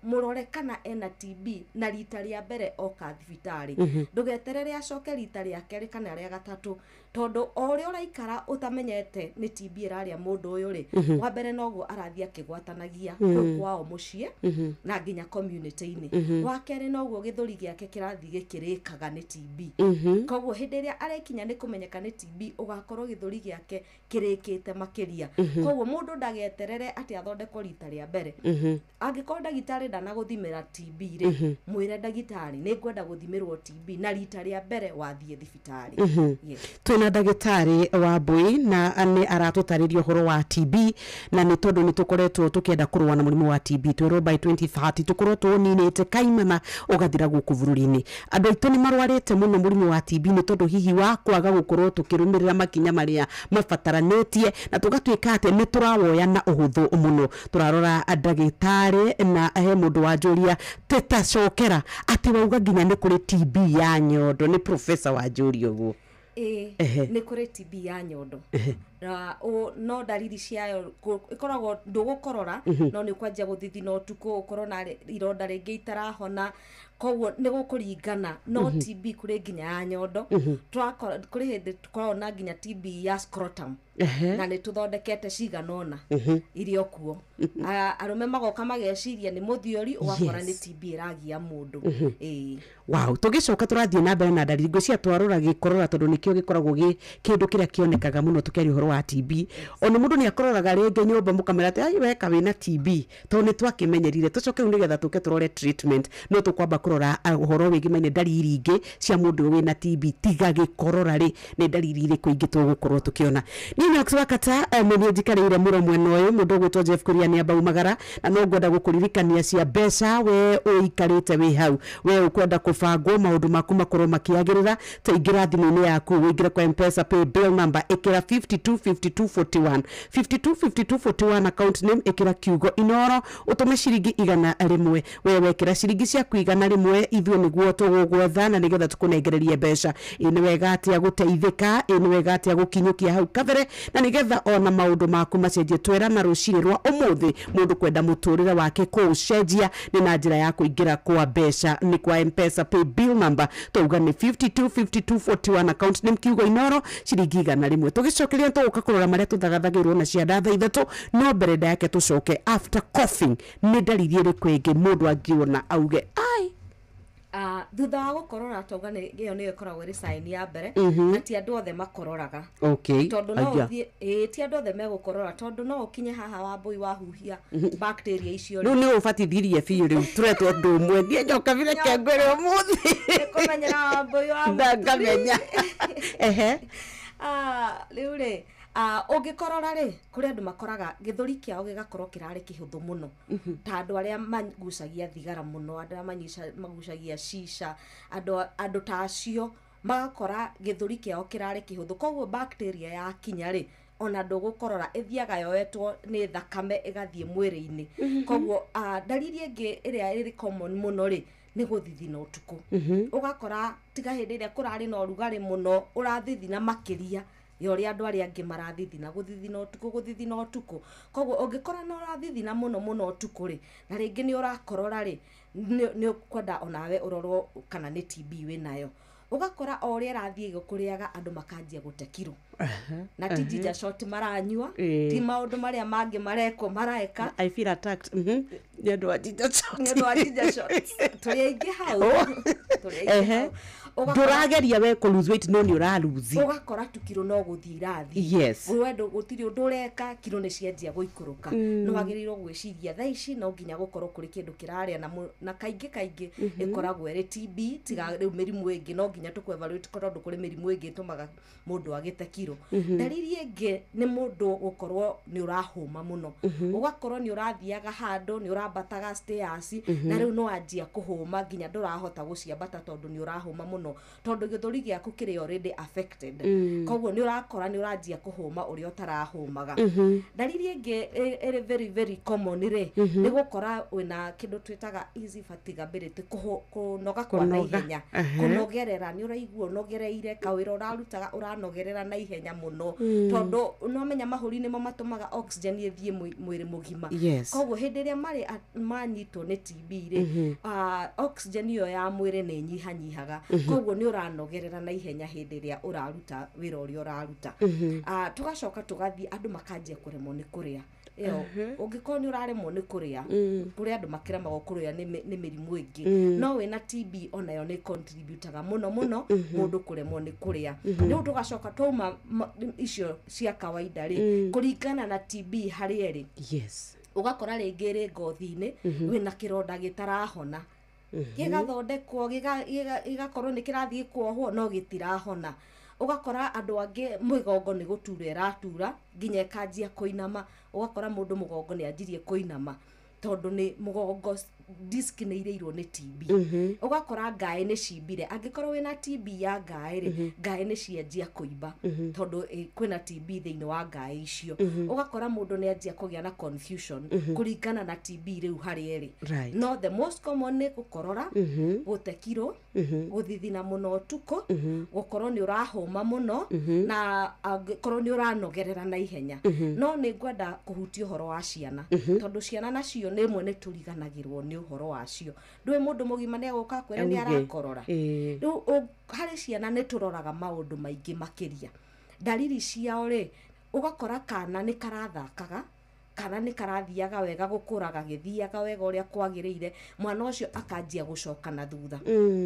mũrore kana ena TB na rita rĩa mbere oka thibitarĩ, ndũgeterere acoke rita rĩa kerĩ kana rĩa gatatũ, tondũ o ũrĩa ũraikara ũtamenyete nĩ TB ĩrarĩa mũndũ ũyũ rĩ, wa mbere noguo arathiĩ akĩgwatanagia kũu kwao mũciĩ na nginya community-inĩ. Wa kerĩ, noguo gĩthũri gĩake kĩrathiĩ gĩkĩrĩkaga nĩ TB. Koguo hĩndĩ ĩrĩa arekinya nĩ kũmenyeka nĩ TB, ũgakorwo gĩthũri gĩake kĩrĩkĩte makĩria. Koguo mũndũ ndageterere atĩ athondekwo rita rĩa mbere. Angĩkorwo ndagĩtarĩ ndanagũthimĩra TB rĩ, mwĩre ndagĩtarĩ nĩ ngwenda gũthimĩrwo TB na rita rĩa mbere wathiĩ thibitarĩ. Yes. Twĩna ndagĩtarĩ Wambui na nĩ aratũtarĩria ũhoro wa TB, na nĩ tondũ nĩ tũkoretwo tũkĩenda kũrũa na mũrimũ wa TB, twĩrwo by 2030 tũkorwo tũũninĩte kaimana ũgathira gũkũ bũrũri-inĩ. Andũ aitũ nĩ marwarĩte mũno mũrimũ wa TB nĩ tondũ hihi wa kwaga gũkorwo tũkĩrũmĩrĩra makinya marĩa mabataranĩtie, na tũgatuĩka atĩ nĩ tũrawoya na ũhũthũ mũno. Tũrarora ndagĩtarĩ na he mũndũ wanjũria tĩtacokera atĩ wauga nginya nĩ kũrĩ TB ya nyondo. Nĩ professor wanjũria ũguo. Ĩĩ, nĩ kũrĩ TB ya nyondo na no ndariri ciayo ĩkoragwo ndũgũkorora, no nĩ ũkwanjia gũthithina ũtukũ, ũkorwo na ironda rĩngĩ itarahona. Koguo nĩ gũkũringana. No TB kũrĩ nginya ya nyondo. Kũrĩ hĩndĩ tũkoragwo na nginya TB ya scrotum. Na nĩ tũthondekete cigana ũna iria kuo. Arũme magoka mageciria nĩ mũthiori, ũgakora nĩ TB ĩragia mũndũ. Ĩĩ. Wow, tũgĩcoka tũrathiĩ na mbere na ndariri. Ngwĩciria twarora gĩkorora tondũ nĩkĩo gĩkoragwo gĩ kĩndũ kĩrĩa kĩonekaga mũno tũkĩaria ũhoro wa TB. Ona mũndũ nĩ akororaga rĩngĩ nyũmba mũkamera atĩ ai weka wĩna TB, tondũ nĩ twakĩmenyerire. Tũcoke rĩu nĩgetha tũke tũrore treatment, no tũkwamba kũrora ũhoro wĩgimaine ndariri ingĩ cia mũndũ ũyũ wĩna TB tiga gĩkorora rĩ, nĩ ndariri irĩkũ ingĩ tũgũkorwo tũkĩona. Niĩ Knox Wakata, nĩ niĩ njikarĩire mũro mwena ũyũ. Mũndũ ũgwĩtwo Jeff Kuria nĩ ambaumagara, na no ngwenda gũkũririkania cia mbeca. We ũikarĩte wĩ hau, we ũkwenda kũbangwo maũndũ maku makorwo makĩagĩrĩra, ta ingĩra thimũ-inĩ yaku, ũingĩre kwa M-Pesa pay bill number, ĩkĩra 525241, 525241, account name ĩkĩra kiugo Inoro, ũtũme ciringi 100. We wekĩra ciringi ciaku 100, ithuĩ nĩguo tũgũgwetha na nĩgetha tũkũnengererie mbeca. Ĩ nĩ wega atĩa gũteithĩka, ĩ nĩ wega atĩa gũkinyũkia hau kabere, na nĩgetha ona maũndũ maku macenjie. Twerana rũcinĩ rwa ũmũthĩ, mũndũ kwenda mũtũrĩre wake kũũcenjia nĩ na njĩra ya kũingĩra kwa mbeca nĩ kwa M-Pesa pay bill number, twauga nĩ 525241, account name kiugo Inoro, ciringi 100. Tũgĩcokeria tũgũka kũrora marĩa tũthagathagĩrwo na cianda thaa 3, no mbere nda yake tũcoke after coughing nĩ ndariri ĩrĩkũ ĩngĩ mũndũ angĩona auge ai? Thutha wa gũkorora, twauga ĩyo nĩyo ĩkoragwo ĩrĩ sign ya mbere. Na ti andũ othe makororaga. Tondũ no ũthiĩ, ĩĩ, ti andũ othe megũkorora, tondũ no ũkinye haha Wambũi wahuhia bacteria icio. Rĩu nĩ ũbatithirie biũ, rĩu tũretwo ũndũ ũmwe. Niĩ nyoka bireke ngwĩre ũmũthĩ. Nĩkũmenyera Wambũi wa Na ngamenya ehe. Rĩu rĩ, ũngĩkorora rĩ, kũrĩ andũ makoraga gĩthũri kĩao gĩgakorwo kĩrarĩ kĩhũthũ mũno, ta andũ arĩa magucagia thigara mũno, andũ arĩa magucagia shisha, andũ ta acio magakora gĩthũri kĩao kĩrarĩ kĩhũthũ. Koguo bacteria yakinya rĩ, ona ndũgũkorora, ĩthiaga yoetwo nĩ thakame ĩgathiĩ mwĩrĩ-inĩ. Koguo ndariri ĩngĩ ĩrĩa ĩrĩ common mũno rĩ, nĩ gũthithina ũtukũ. Ũgakora tiga hĩndĩ ĩrĩa kũrarĩ na ũrugarĩ mũno, ũrathithina makĩria ya ũrĩa andũ arĩa angĩ marathithina, gũthithina ũtukũ, gũthithina ũtukũ. Koguo ũngĩkora na ũrathithina mũno mũno ũtukũ rĩ, na rĩngĩ nĩ ũrakorora rĩ, nĩ ũkwenda onawe ũrorwo kana nĩ TB wĩnayo. Ũgakora o ũrĩa ĩrathiĩ ĩgĩkũrĩaga, andũ makanjia gũte kiro, na ti ginger shot maranyua, ti maũndũ marĩa mangĩ marekwo maraeka. I feel attacked. Nĩ ũndũ wa ginger shot. Nĩ ũndũ wa ginger shot, tũrĩ aingĩ hau. Tũrĩ aingĩ hau. Ndũrageria we kũ lose weight, no nĩ ũraruzi. Ũgakora tu kiro no gũthiĩ irathiĩ. We gũtirĩ ũndũ ũreka, kiro nĩ cianjia gũikũrũka. Nĩ wagĩrĩirwo gwĩciria thaa ici no nginya gũkorwo kũrĩ kĩndũ kĩrarĩa, na kaingĩ kaingĩ ĩkoragwo ĩrĩ TB, tiga rĩu mĩrimũ ĩngĩ no nginya tũkũ evaluate, tondũ kũrĩ mĩrimũ ĩngĩ ĩtũmaga mũndũ agĩte kiro. Ndariri ĩngĩ nĩ mũndũ gũkorwo nĩ ũrahũma mũno. Ũgakorwo nĩ ũrathiaga handũ, nĩ ũrambataga stairs, na rĩu no anjia kũhũma nginya ndũrahota gũciambata, tondũ nĩ ũrahũma mũno, tondũ gĩthũri gĩaku kĩrĩ already affected. Koguo nĩ ũrakora nĩ ũranjia kũhũma ũrĩa ũtarahũmaga. Ndariri ĩngĩ ĩrĩ very very common rĩ, nĩ gũkora wĩna kĩndũ twĩtaga easy fatigability, kũnoga kwa naihenya, kũnogerera, nĩ ũraigua ũnogereire, kawĩra ũrarutaga ũranogerera naihenya mũno, tondũ no menya mahũri nĩmo matũmaga oxygen ĩthiĩ mwĩrĩ mũgima. Koguo hĩndĩ ĩrĩa marĩ manyitwo nĩ TB rĩ, oxygen ĩyo ya mwĩrĩ nĩ ĩnyihanyihaga. Koguo nĩ ũranogerera naihenya hĩndĩ ĩrĩa ũraruta wĩra ũrĩa ũraruta. Tũgacoka tũgathiĩ andũ makanjia kũremwo nĩ kũrĩa. Ĩyo ũngĩkorwo nĩ ũraremwo nĩ kũrĩa, kũrĩ andũ makĩremagwo kũrĩa nĩ mĩrimũ ĩngĩ, no wĩna TB onayo nĩ contributaga mũno mũno mũndũ kũremwo nĩ kũrĩa. Rĩu tũgacoka twauma icio cia kawaida rĩ, kũringana na TB harĩa ĩrĩ, ũgakora rĩngĩ ĩrĩ ngothi-inĩ, wĩna kĩronda gĩtarahona, gĩgathondekwo, gĩgakorwo nĩ kĩrathiĩ kuohwo no gĩtirahona. Ũgakora andũ angĩ mũgongo nĩ gũtura ĩratura nginya ĩkanjia kũinama. Ũgakora mũndũ mũgongo nĩ anjirie kũinama tondũ nĩ mũgongo disc nĩ irĩirwo nĩ TB. Ũgakora ngaĩ nĩ cimbire. Angĩkorwo wĩna TB ya ngaĩ rĩ, ngaĩ nĩ cianjia kũimba, tondũ kwĩna TB thĩinĩ wa ngaĩ icio. Ũgakora mũndũ nĩ anjia kũgĩa na confusion kũringana na TB rĩu harĩa ĩrĩ. No the most common nĩ gũkorora, gũte kiro, gũthithina mũno ũtukũ, gũkorwo nĩ ũrahũma mũno, na angĩkorwo nĩ ũranogerera naihenya. No nĩ ngwenda kũhutia ũhoro wa ciana, tondũ ciana nacio nĩ imwe nĩ tũriganagĩrwo nĩ ũhoro wacio. Ndũĩ mũndũ mũgima nĩ egũka akwĩre nĩ arakorora. Rĩu harĩ ciana nĩ tũroraga maũndũ maingĩ makĩria. Ndariri ciao rĩ, Ũgakora kana nĩ karathakaga, kana nĩ karathiaga wega gũkũra gagĩthiaga wega ũrĩa kwagĩrĩire, mwana ũcio akanjia gũcoka na thutha.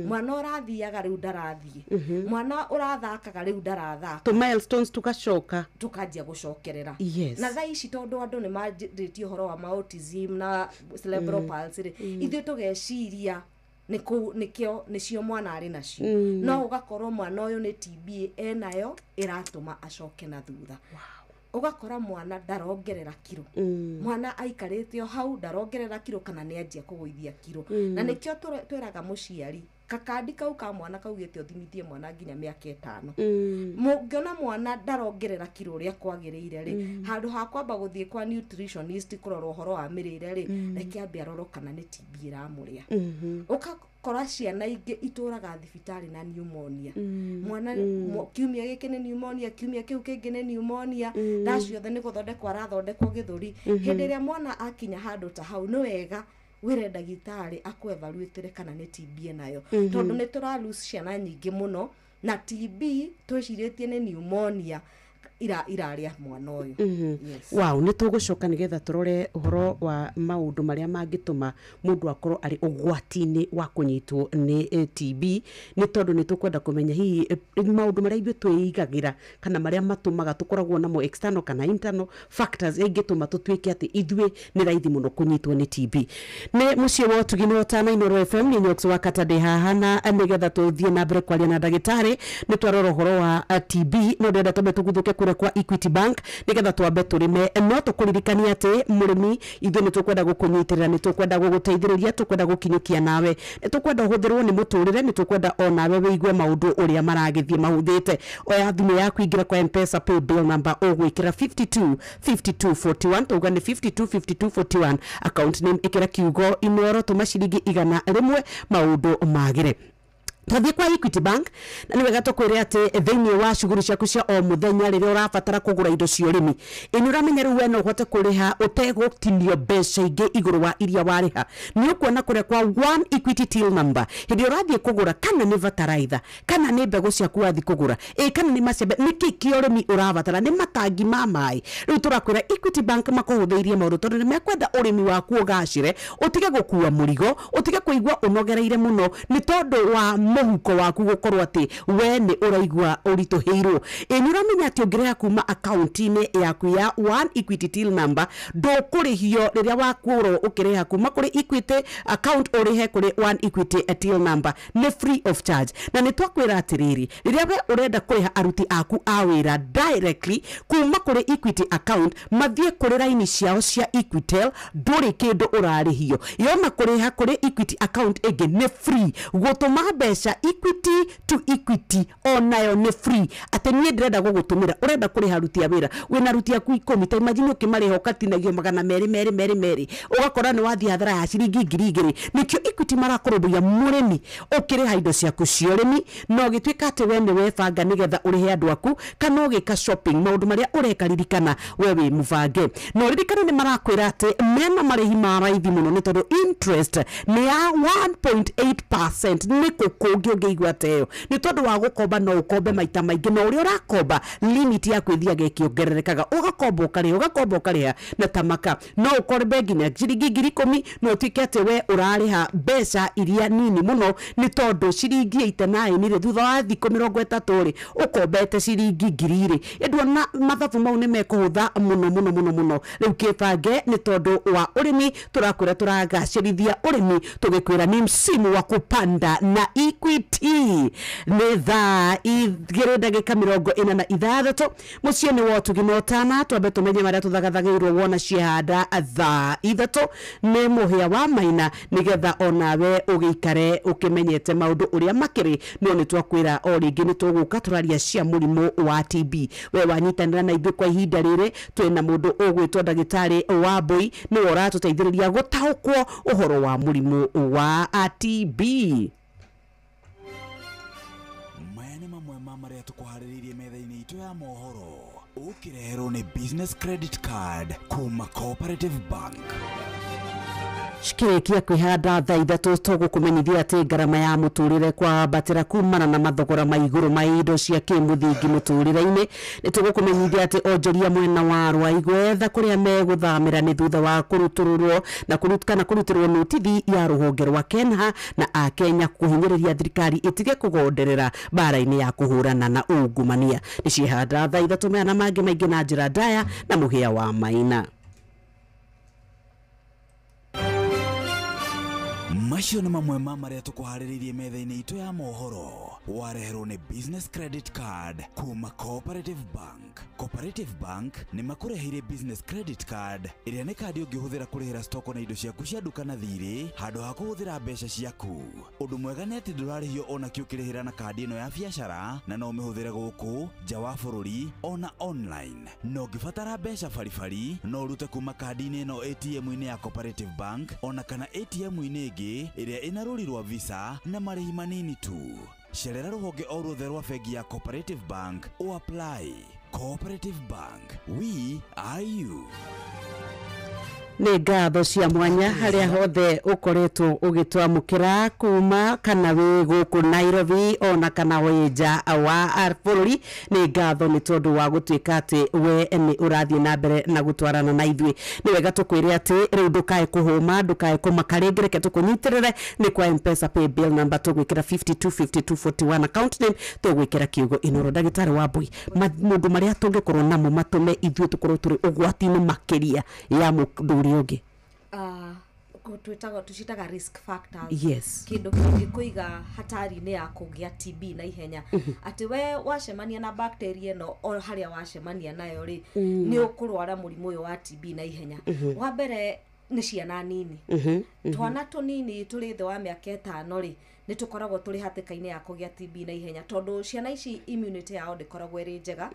Mwana ũrathiaga rĩu ndarathiĩ. Mwana ũrathakaga rĩu ndarathaka. Tũ milestones tugacoka. Tukanjia gũcokerera. Yes. Na thaa ici tondũ andũ nĩ manjĩrĩtie ũhoro wa ma autism na cerebral palsy rĩ, ithuĩ tũgeciria nĩkũu nĩkĩo nĩcio mwana arĩ nacio. No ũgakorwo mwana ũyũ nĩ TB enayo ĩratũma acoke na thutha. Ũgakora mwana ndarongerera kiro. Mwana aikarĩte o hau ndarongerera kiro kana nĩ anjia kũgũithia kiro. Na nĩkĩo twĩraga mũciari kakandi kau ka mwana kaugĩte ũthimithie mwana nginya mĩaka 5. Mũngĩona mwana ndarongerera kiro ũrĩa kwagĩrĩire rĩ, handũ ha kwamba gũthiĩ kwa nutritionist kũrora ũhoro wa mĩrĩre rĩ, reke ambe arorwo kana nĩ TB ĩramũrĩa. Ũgakora ciana ingĩ itũraga thibitarĩ na pneumonia. Mwana kiumia gĩkĩ nĩ pneumonia, kiumia kĩu kĩngĩ nĩ pneumonia, thaa ciothe nĩ gũthondekwo arathondekwo gĩthũri. Hĩndĩ ĩrĩa mwana akinya handũ ta hau nĩ wega wĩre ndagĩtarĩ akũ-evaluate kana nĩ TB nayo. Tondũ nĩ tũra lose ciana nyingĩ mũno na TB twĩcirĩtie nĩ pneumonia irarĩa mwana ũyũ. Yes. Wow, nĩ tũgũcoka nĩgetha tũrore ũhoro wa maũndũ marĩa mangĩtũma mũndũ akorwo arĩ ũgwati-inĩ wa kũnyitwo nĩ TB, nĩ tondũ nĩ tũkwenda kũmenya hihi maũndũ marĩa ithuĩ twĩigagĩra kana marĩa matũmaga tũkoragwo namo external kana internal factors ingĩtũma tũtuĩke atĩ ithuĩ nĩ raithi mũno kũnyitwo nĩ TB. Nĩ mũciĩ wa ũtugi nĩ ũtana Inooro FM, nĩ Nyox wa Katande haha, na nĩgetha tũthiĩ na mbere kwaria na ndagĩtarĩ nĩ twarora ũhoro wa TB, no ndĩrenda twambe tũguthũke kũrĩa kwa Equity Bank nĩgetha twambe tũrĩme. No tũkũririkania atĩ mũrĩmi ithuĩ nĩ tũkwenda gũkũnyitĩrĩra, nĩ tũkwenda gũgũteithĩrĩria, tũkwenda gũkinyũkia nawe, nĩ tũkwenda ũhũthĩrwo nĩ mũtũrĩre, nĩ tũkwenda onawe wĩigue maũndũ ũrĩa maragĩthiĩ mahũthĩte. Oya thimũ yaku, ingĩra kwa M-Pesa pay bill number ũgwĩkĩra 52 52 41, tauga nĩ 52 52 41, account name ĩkĩra kiugo Inooro, tũma ciringi 100, maũndũ magĩre. Twathiĩ kwa Equity Bank na nĩ wega tũkwĩre atĩ thĩinĩ wa cuguri ciaku cia o mũthenya rĩrĩa ũrabatara kũgũra indo cia ũrĩmi, ĩ nĩ ũramenya rĩu we no ũhote kũrĩha ũtegũtinio mbeca ingĩ igũrũ wa iria warĩha. Nĩ ũkuona kũrĩa kwa One Equity Till Number hĩndĩ ĩrĩa ũrathiĩ kũgũra, kana nĩ bataraitha, kana nĩ mbegũ ciaku wathiĩ kũgũra, ĩ kana nĩ macembe, nĩ kĩ kĩa ũrĩmi ũrabatara, nĩ matangi ma maĩ. Rĩu tũrakwĩra Equity Bank makũhũthĩirie maũndũ tondũ nĩ mekwenda ũrĩmi waku ũgacĩre, ũtige gũkua mũrigo, ũtige kũigua ũnogereire mũno nĩ tondũ wa mũhuko waku gũkorwo atĩ we nĩ ũraigua ũritũhĩirwo. Ĩ nĩ ũramenya atĩ ũngĩrĩha kuma akaunti-inĩ yaku ya One Equity Till Number ndũkũrĩhio rĩrĩa wakorwo ũkĩrĩha kuma kũrĩ Equity account ũrĩhe kũrĩ One Equity Till Number, nĩ free of charge. Na nĩ twakwĩra atĩrĩrĩ, rĩrĩa we ũrenda kũrĩha aruti aku a wĩra directly kuma kũrĩ Equity account mathiĩ kũrĩ raini ciao cia Equitel, ndũrĩ kĩndũ ũrarĩhio. Yona kũrĩha kũrĩ Equity account ĩngĩ nĩ free, gũtũma mbeca Equity to Equity onayo nĩ free. Atĩ niĩ ndĩrenda gũgũtũmĩra, ũrenda kũrĩha aruti a wĩra, wĩna aruti aku 10, ta imagine ũkĩmarĩha ũkatinagio 200 200 200, ũgakora nĩ wathiĩ hathara ya ciringi 2000. Nĩkĩo Equity marakũrũmbũiya mũrĩmi ũkĩrĩha indo ciaku cia ũrĩmi, na ũgĩtuĩka atĩ we nĩ webanga nĩgetha ũrĩhe andũ aku, kana ũgĩka shopping, maũndũ marĩa ũreka ririkana we wĩ mũbange. Na ũririkane nĩ marakwĩra atĩ mena marĩhi ma raithi mũno nĩ tondũ interest nĩ ya 1.8%. Nĩ kũ kũngĩ ũngĩigua ta ĩyo? Nĩ tondũ wa gũkomba no ũkombe maita maingĩ, na ũrĩa ũrakomba limit yaku ĩthiaga ĩkĩongererekaga, ũgakomba ũkarĩha, ũgakomba ũkarĩha na tamaka no ũkombe nginya ciringi 10,000, na ũtuĩke atĩ we ũrarĩha mbeca iria nini mũno nĩ tondũ ciringi 89 rĩ, thutha wa thikũ 30 rĩ, ũkombete ciringi 2,000. Ĩnduona mathabu mau nĩ mekũhũtha mũno mũno mũno mũno. Rĩu kĩbange nĩ tondũ wa ũrĩmi, tũrakwĩra tũragacĩrithia ũrĩmi, tũgĩkwĩra ni msimu wa kupanda na Equity. Nĩ thaa 2:46 mũciĩ nĩ wa ũtugi na ũtana. Twambe tũmenye marĩa tũthagathagĩirwo wona ciahanda thaa 3 nĩ mũhĩa wa maina, nĩgetha onawe ũgĩikare ũkĩmenyete maũndũ ũrĩa makĩrĩ. No nĩ twakwĩra o rĩngĩ nĩ tũgũka tũraria cia mũrimũ wa TB. We wanyitanĩra na ithuĩ kwa ihinda rĩrĩ, twĩna mũndũ ũgwĩtwo ndagĩtarĩ Wambui, nĩwe ũratũteithĩrĩria gũtaũkwo ũhoro wa mũrimũ wa TB. Maya nĩ mamwe ma marĩa tũkũharĩrĩirie metha-inĩ itũ ya mohoro, ũkĩreherwo nĩ Business Credit Card kuma Cooperative Bank. Cikĩrĩkia kwĩhanda thaa 3 tũgũkũmenyithia atĩ ngarama ya mũtũrĩre kwambatĩra kumana na mathogora ma igũrũ ma indo cia kĩmũthingi mũtũrĩre-inĩ. Nĩ tũgũkũmenyithia atĩ onjoria mwena wa Rwaigwetha kũrĩa megũthamĩra nĩ thutha wa kũrutũrũrwo na kana kũrutĩrwo notithi ya rũhonge rwa Kenha na akenya kũhinyĩrĩria thirikari ĩtige kũgonderera mbara-inĩ ya kũhũrana na ungumania. Nĩ ciĩhanda thaa 3 maya na mangĩ maingĩ na njĩra ndaya na mũhĩa wa Maina. Macio nĩ mamwe ma marĩa tũkũharĩrĩirie metha-inĩ itũ ya mohoro. Wareherwo nĩ Business Credit Card kuma Cooperative Bank. Cooperative Bank nĩ makũreheire Business Credit Card ĩrĩa nĩ kandi ũngĩhũthĩra kũrĩhĩra stoko na indo ciaku cia nduka na thirĩ handũ ha kũhũthĩra mbeca ciaku. Ũndũ mwega nĩ atĩ ndũrarĩhio ona kĩ ũkĩrĩhĩra na kandi ĩno ya biacara na no ũmĩhũthĩre gũkũ nja wa bũrũri ona online. Na ũngĩbatara mbeca baribari no ũrute kuma kandi-inĩ ĩno ATM-inĩ ya Cooperative Bank ona kana ATM-inĩ ĩngĩ ĩrĩa ĩna rũri rwa Visa na marĩhi manini tu. Cerera rũhonge o ruothe rwa bengi ya Cooperative Bank o apply. Cooperative Bank, we are you. Nĩ ngatho cia mwanya harĩa hothe ũkoretwo ũgĩtwamũkĩra kuma kana wĩ gũkũ Nairobi ona kana wĩ nja wa bũrũri. Nĩ ngatho nĩ tondũ wa gũtuĩka atĩ we nĩ ũrathiĩ na mbere na gũtwarana na ithuĩ. Nĩ wega tũkwĩre atĩ rĩu ndũkae kũhũma, ndũkae kũmaka rĩngĩ, reke tũkũnyitĩrĩre. Nĩ kwa M-Pesa pay bill number tũgwĩkĩra 525241 account name tũgwĩkĩra kiugo Inoro. Ndagĩtarĩ Wambui, maũndũ marĩa tũngĩkorwo namo matũme ithuĩ tũkorwo tũrĩ ũgwati-inĩ makĩria ya mũndũ ũrĩa ũngĩ. Twĩtaga tũcitaga risk factors. Yes. Kĩndũ kĩngĩkũiga hatari-inĩ ya kũgĩa TB na ihenya. Atĩ we wacemania na bacteria ĩno o harĩa wacemania nayo rĩ, nĩ ũkũrwara mũrimũ ũyũ wa TB na ihenya. Wa mbere nĩ ciana nini. Twana tũnini tũrĩ thĩ wa mĩaka 5 rĩ, nĩ tũkoragwo tũrĩ hatĩka-inĩ ya kũgĩa TB na ihenya tondũ ciana ici immunity yao ndĩkoragwo ĩrĩ njega.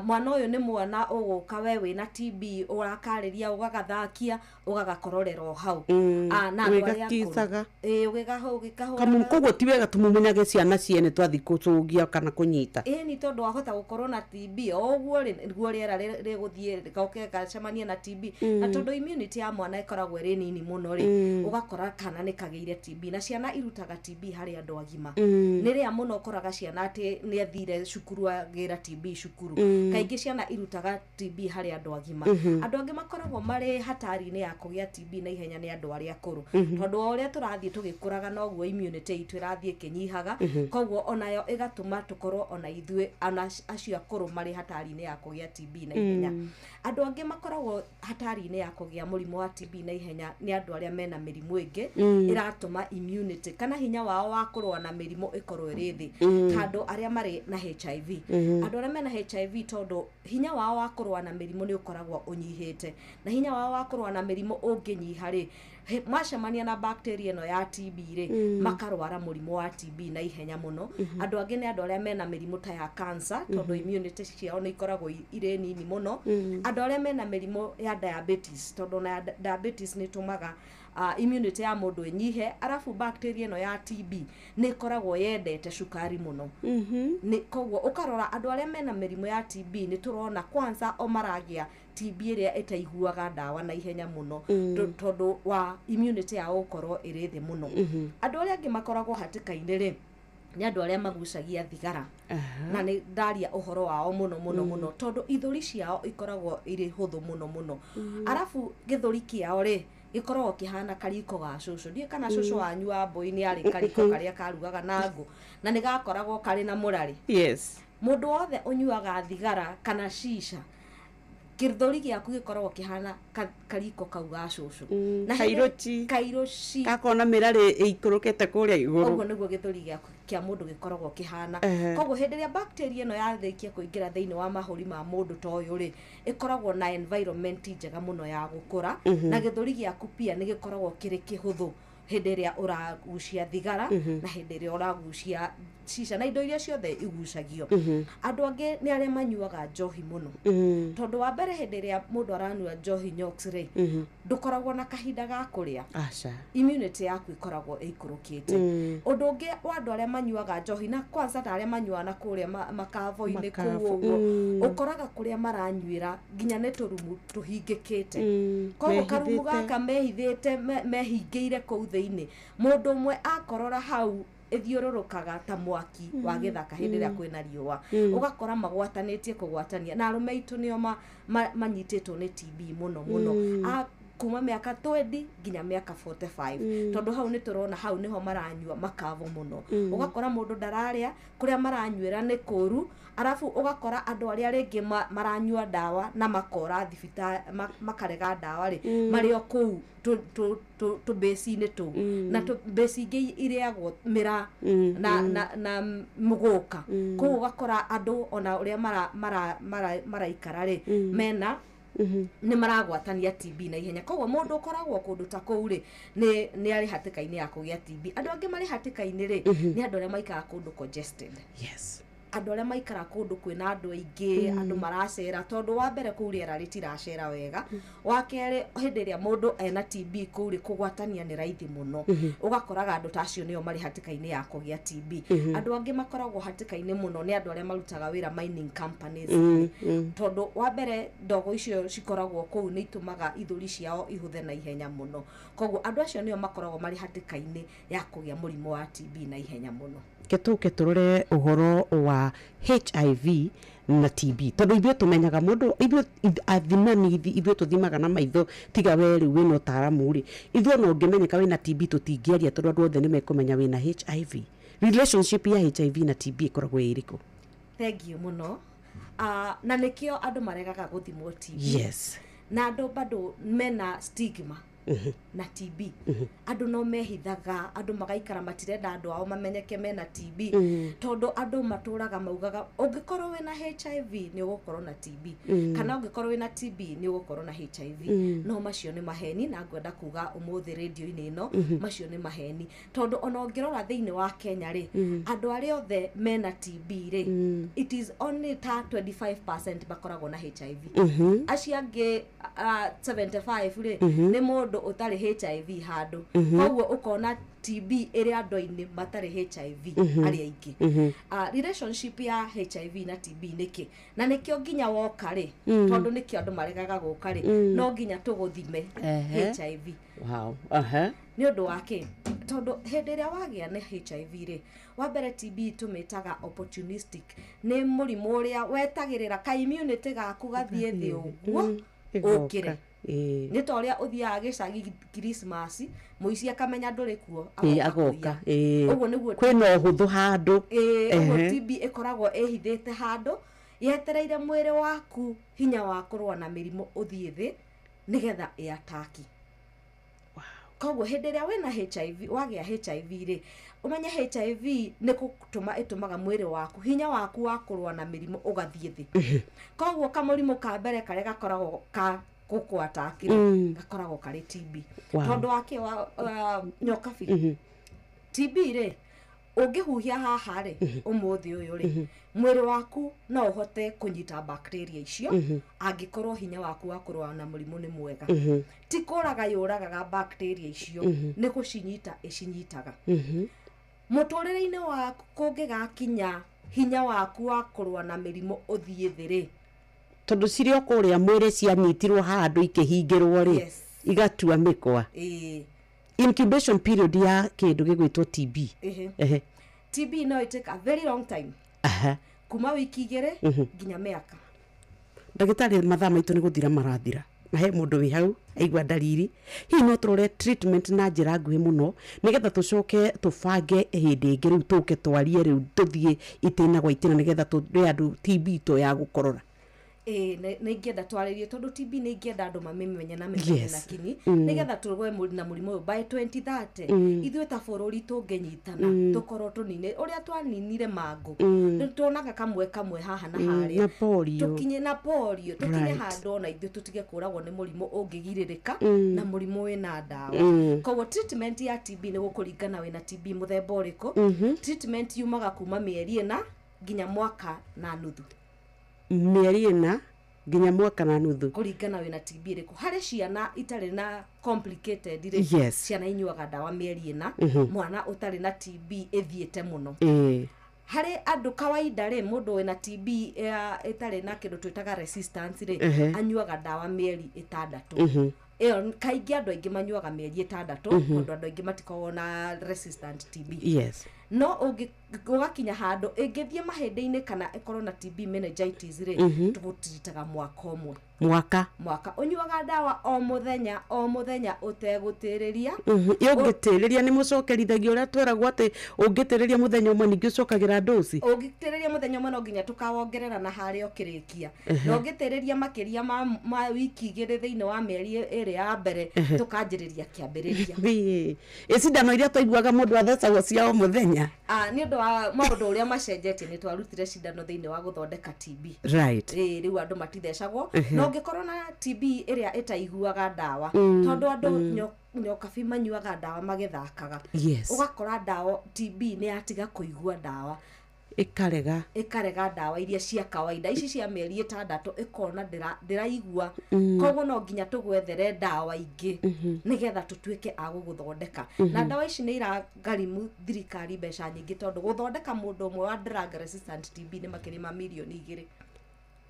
Mwana ũyũ nĩ mwana ũgũka we wĩna TB ũrakarĩria ũgagathakia ũgagakororera o hau. Na andũ arĩa akũrũ. Ũgĩkahũra. Koguo ti wega tũmumunyage ciana ciene twathiĩ kũcũngia kana kũnyita. Ĩni tondũ wahota gũkorwo na TB o ũguo rĩ nĩguo rĩera rĩgũthiĩ goke gacemanie na TB. Na tondũ immunity ya mwana ĩkoragwo ĩrĩ nini mũno rĩ, ũgakora kana nĩ kagĩire TB. Na ciana irutaga TB harĩ andũ agima. Nĩ rĩa mũno ũkoraga ciana atĩ nĩ athire cukuru agĩra TB cukuru. Kaingĩ ciana irutaga TB harĩ andũ agima. Andũ angĩ makoragwo marĩ hatari-inĩ ya kũgĩa TB na ihenya nĩ andũ arĩa akũrũ. Tondũ o ũrĩa tũrathiĩ tũgĩkũraga noguo immunity itũ ĩrathiĩ ĩkĩnyihaga. Koguo onayo ĩgatũma tũkorwo ona ithuĩ ona acio akũrũ marĩ hatari-inĩ ya kũgĩa TB na ihenya. Andũ angĩ makoragwo hatari-inĩ ya kũgĩa mũrimũ wa TB na ihenya nĩ andũ arĩa mena mĩrimũ ĩngĩ ĩratũma immunity kana hinya wao wa kũrũa na mĩrimũ ĩkorwo ĩrĩ thĩ. Ta andũ arĩa marĩ na HIV. Andũ arĩa mena HIV tondũ hinya wao wa kũrũa na mĩrimũ nĩ ũkoragwo ũnyihĩte. Na hinya wao wa kũrũa na mĩrimũ ũngĩnyiha rĩ, macemania na bacteria ĩno ya TB rĩ, makarwara mũrimũ wa TB na ihenya mũno. Andũ angĩ nĩ andũ arĩa mena mĩrimũ ta ya cancer tondũ immunity ciao nĩ ikoragwo irĩ nini mũno. Andũ arĩa mena mĩrimũ ya diabetes tondũ na diabetes nĩ ĩtũmaga immunity ya mũndũ ĩnyihe. Arabu bacteria ĩno ya TB nĩ ĩkoragwo yendete cukari mũno. Nĩ koguo ũkarora andũ arĩa mena mĩrimũ ya TB nĩ tũrona kwanza o maragĩa TB ĩrĩa ĩtaiguaga ndawa na ihenya mũno tondũ wa immunity yao gũkorwo ĩrĩ thĩ mũno. Andũ arĩa angĩ makoragwo hatĩka-inĩ rĩ, nĩ andũ arĩa magucagia thigara. Na nĩ ndaria ũhoro wao mũno mũno mũno tondũ ithũri ciao ikoragwo irĩ hũthũ mũno mũno. Arabu gĩthũri kĩao rĩ gĩkoragwo kĩhana kariko ga cũcũ. Ndiũĩ kana cũcũ wanyu wa Mbũi nĩ arĩ kariko karĩa karugaga na ngũ na nĩ gakoragwo karĩ na mũrarĩ. Yes. Mũndũ wothe ũnyuaga thigara kana shisha, gĩthũri gĩaku gĩkoragwo kĩhana kariko kau ga cũcũ. Na kairochi. Kairochi. Gakona mĩrarĩ ĩikũrũkĩte kũrĩa igũrũ. Ũguo nĩguo gĩthũri gĩaku kĩa mũndũ gĩkoragwo kĩhana. Koguo hĩndĩ ĩrĩa bacteria ĩno yarĩkia kũingĩra thĩinĩ wa mahũri ma mũndũ ta ũyũ rĩ, ĩkoragwo na environment njega mũno ya gũkũra. Na gĩthũri gĩaku pia nĩ gĩkoragwo kĩrĩ kĩhũthũ hĩndĩ ĩrĩa ũragucia thigara na hĩndĩ ĩrĩa ũragucia cica na indo iria ciothe igucagio. Andũ angĩ nĩ arĩa manyuaga njohi mũno. Tondũ wa mbere hĩndĩ ĩrĩa mũndũ aranyua njohi nyox rĩ, ndũkoragwo na kahinda ga kũrĩa. Aca. Immunity yaku ĩkoragwo ĩikũrũkĩte. Ũndũ ũngĩ wa andũ arĩa manyuaga njohi, na kwanza ta arĩa manyuaga na kũrĩa makavo-inĩ kũu ũguo, ũkoraga kũrĩa maranyuĩra nginya nĩ tũrumu tũhingĩkĩte. Koguo karumu gaka mehithĩte, mehingĩire kũu thĩinĩ, mũndũ ũmwe akorora hau ĩthiũrũrũkaga ta mwaki wa gĩthaka hĩndĩ ĩrĩa kwĩna riũa. Ũgakora magwatanĩtie kũgwatania, na arũme aitũ nĩo manyitĩtwo nĩ TB mũno mũno, kuma mĩaka 20 nginya mĩaka 45, tondũ hau nĩ tũrona hau nĩho maranyua makavo mũno. Ũgakora mũndũ ndararĩa, kũrĩa maranyuĩra nĩ kũru, arabu ũgakora andũ arĩa rĩngĩ maranyua ndawa na makora thibitarĩ, makarega ndawa rĩ, marĩ o kũu tũbĩci-inĩ tũu, na tũbĩci ingĩ irĩagwo mĩraa na mũgũka. Koguo ũgakora andũ ona ũrĩa maraikara rĩ, mena nĩ maragwatania TB na ihenya. Koguo mũndũ ũkoragwo kũndũ ta kũu rĩ, nĩ arĩ hatĩka-inĩ ya kũgĩa TB. Andũ angĩ marĩ hatĩka-inĩ rĩ, nĩ andũ arĩa maikaraga kũndũ congested. Yes. Andũ arĩa maikaraga kũndũ kwĩna andũ aingĩ, andũ maracera, tondũ wa mbere kũu rĩera rĩtiracera wega, wa kerĩ hĩndĩ ĩrĩa mũndũ ena TB kũu rĩ, kũgwatania nĩ raithi mũno. Ũgakoraga andũ ta acio nĩo marĩ hatĩka-inĩ ya kũgĩa TB. Andũ angĩ makoragwo hatĩka-inĩ mũno nĩ andũ arĩa marutaga wĩra mining companies, tondũ wa mbere ndogo icio cikoragwo kũu nĩ itũmaga ithũri ciao ihũthe na ihenya mũno. Koguo andũ acio nĩo makoragwo marĩ hatĩka-inĩ ya kũgĩa mũrimũ wa TB na ihenya mũno. Tũke tũrore ũhoro wa HIV na TB, tondũ ithuĩ tũmenyaga mũndũ, ithuĩ athimani, ithuĩ tũthimaga na maitho, tiga we rĩu wĩna ũtaaramu rĩ, ithuĩ ona ũngĩmenyeka wĩna TB tũtingĩaria, tondũ andũ othe nĩ mekũmenya wĩna HIV. Relationship ya HIV na TB ĩkoragwo ĩ ĩrĩkũ? Thank you mũno. Na nĩkĩo andũ maregaga gũthimwo TB. Yes. Na andũ bado mena stigma na TB. Andũ no mehithaga, andũ magaikara matirenda andũ ao mamenyeke mena TB, tondũ andũ matũraga maugaga ũngĩkorwo wĩna HIV nĩ ũgũkorwo na TB, kana ũngĩkorwo wĩna TB nĩ ũgũkorwo na HIV. No macio nĩ maheni, na ngwenda kuga ũmũthĩ radio-inĩ ĩno, macio nĩ maheni, tondũ ona ũngĩrora thĩinĩ wa Kenya rĩ, andũ arĩa othe mena TB rĩ, it is only ta 25% makoragwo na HIV. Acio angĩ 75 rĩ, nĩ mũndũ ũtarĩ HIV handũ. Koguo ũkona TB ĩrĩ andũ-inĩ matarĩ HIV arĩa aingĩ. Relationship ya HIV na TB nĩkĩ? Na nĩkĩo nginya woka rĩ, tondũ nĩkĩo andũ maregaga gũka rĩ, no nginya tũgũthime HIV. Wow. Nĩ ũndũ wa kĩ? Tondũ hĩndĩ ĩrĩa wagĩa nĩ HIV rĩ, wa mbere TB tũmĩtaga opportunistic, nĩ mũrimũ ũrĩa wetagĩrĩra ka immunity gaku gathiĩ thĩ ũguo ũkĩre. Nĩ ta ũrĩa ũthiaga gĩcagi Christmas, mũici akamenya ndũrĩ kuo, agoka. Ũguo nĩguo kwĩna ũhũthũ handũ. Ũguo TB ĩkoragwo ĩhithĩte handũ, yetereire mwĩrĩ waku hinya wa kũrũa na mĩrimũ ũthiĩ thĩ nĩgetha ĩataki. Koguo hĩndĩ ĩrĩa wĩna HIV, wagĩa HIV rĩ, ũmenye HIV nĩ gũtũma ĩtũmaga mwĩrĩ waku hinya waku wa kũrũa na mĩrimũ ũgathiĩ thĩ. Koguo kamũrimũ ka mbere karĩa gakoragwo ka gũkwatakire gakoragwo karĩ TB. Tondũ wake wa nyokabi, TB rĩ, ũngĩhuhia haha rĩ, ũmũthĩ ũyũ rĩ, mwĩrĩ waku no ũhote kũnyita bacteria icio angĩkorwo hinya waku wa kũrũa na mũrimũ nĩ mwega. Ti kũraga yũragaga bacteria icio, nĩ gũcinyita ĩcinyitaga. Mũtũrĩre-inĩ waku kũngĩgakinya hinya waku wa kũrũa na mĩrimũ ũthiĩ thĩ rĩ, tondũ cirĩ o kũrĩa mwĩrĩ cianyitirwo handũ ikĩhingĩrwo rĩ, igatua mĩkwa. Incubation period ya kĩndũ gĩgwĩtwo TB. TB no it take a very long time. Kuma wiki igĩrĩ nginya mĩaka. Ndagĩtarĩ, mathaa maitũ nĩ gũthira marathira, na he mũndũ wĩ hau aigua ndariri, hihi no tũrore treatment na njĩra nguhĩ mũno nĩgetha tũcoke tũbange hĩndĩ ĩngĩ rĩu tũke twarie rĩu tũthiĩ itĩna gwa itĩna nĩgetha tũre andũ TB to ya gũkorora. Ĩĩ, nĩ ingĩenda twarĩrie tondũ TB nĩ ingĩenda andũ mamĩmenye na mĩmenye na kinyi, nĩgetha tũrũe na mũrimũ ũyũ by 2030. Ithuĩ ta bũrũri tũngĩnyitana, tũkorwo tũnine ũrĩa twaninire mangũ, nĩ tuonaga kamwe kamwe haha na harĩa. Na polio. Tũkinye na polio, tũkinye handũ ona ithuĩ tũtige kũragwo nĩ mũrimũ ũngĩgirĩrĩka na mũrimũ wĩna ndawa. Koguo treatment ya TB nĩ gũkũringana wĩna TB mũthemba ũrĩkũ. Treatment yumaga kuma mĩeri 4 nginya mwaka na nuthu. Mĩeri 4 nginya mwaka na nuthu. Kũringana wĩna TB ĩrĩkũ. Harĩ ciana itarĩ na complicated rĩ, ciana inyuaga ndawa mĩeri 4. Mwana ũtarĩ na TB ĩthiĩte mũno. Harĩ andũ kawaida rĩ, mũndũ wĩna TB ĩtarĩ na kĩndũ twĩtaga resistance rĩ, anyuaga ndawa mĩeri 6. Ĩyo kaingĩ andũ aingĩ manyuaga mĩeri 6, tondũ andũ aingĩ matikoragwo na resistant TB. No ũgakinya handũ ĩngĩthiĩ mahĩndĩ-inĩ kana ĩkorwo na TB meningitis rĩ, tũgũtiritaga mwaka ũmwe. Mwaka. Mwaka ũnyuaga ndawa o mũthenya o mũthenya ũtegũtĩrĩria. Ũngĩtĩrĩria nĩ mũcokerithagia ũrĩa tweragwo atĩ ũngĩtĩrĩria mũthenya ũmwe ningĩ ũcokagĩra ndoci. Ũngĩtĩrĩria mũthenya ũmwe no nginya tũkawongerera na harĩa ũkĩrĩkia. Na ũngĩtĩrĩria makĩria ma wiki 2 thĩinĩ wa mĩeri 2 ya mbere, tũkanjĩrĩria kĩambĩrĩria. Ĩ cindano iria twaiguaga mũndũ athecagwo cia o mũthenya? Nĩ ũndũ wa maũndũ ũrĩa macenjetie nĩ twarutire cindano thĩinĩ wa gũthondeka TB. Ĩ, rĩu andũ matithecagwo. Na ũngĩkorwo na TB ĩrĩa ĩtaiguaga ndawa, tondũ andũ nyokabi manyuaga ndawa magĩthakaga. Ũgakora ndawa TB nĩ yatiga kũigua ndawa. Ĩkarega. Ĩkarega ndawa iria cia kawaida, ici cia mĩeri 6 ĩkona ndĩraigua. Koguo no nginya tũgwethere ndawa ingĩ nĩgetha tũtuĩke a gũgũthondeka. Na ndawa ici nĩ iragharimu thirikari mbeca nyingĩ, tondũ gũthondeka mũndũ ũmwe wa drug resistant TB nĩ makĩria ma mirioni 2.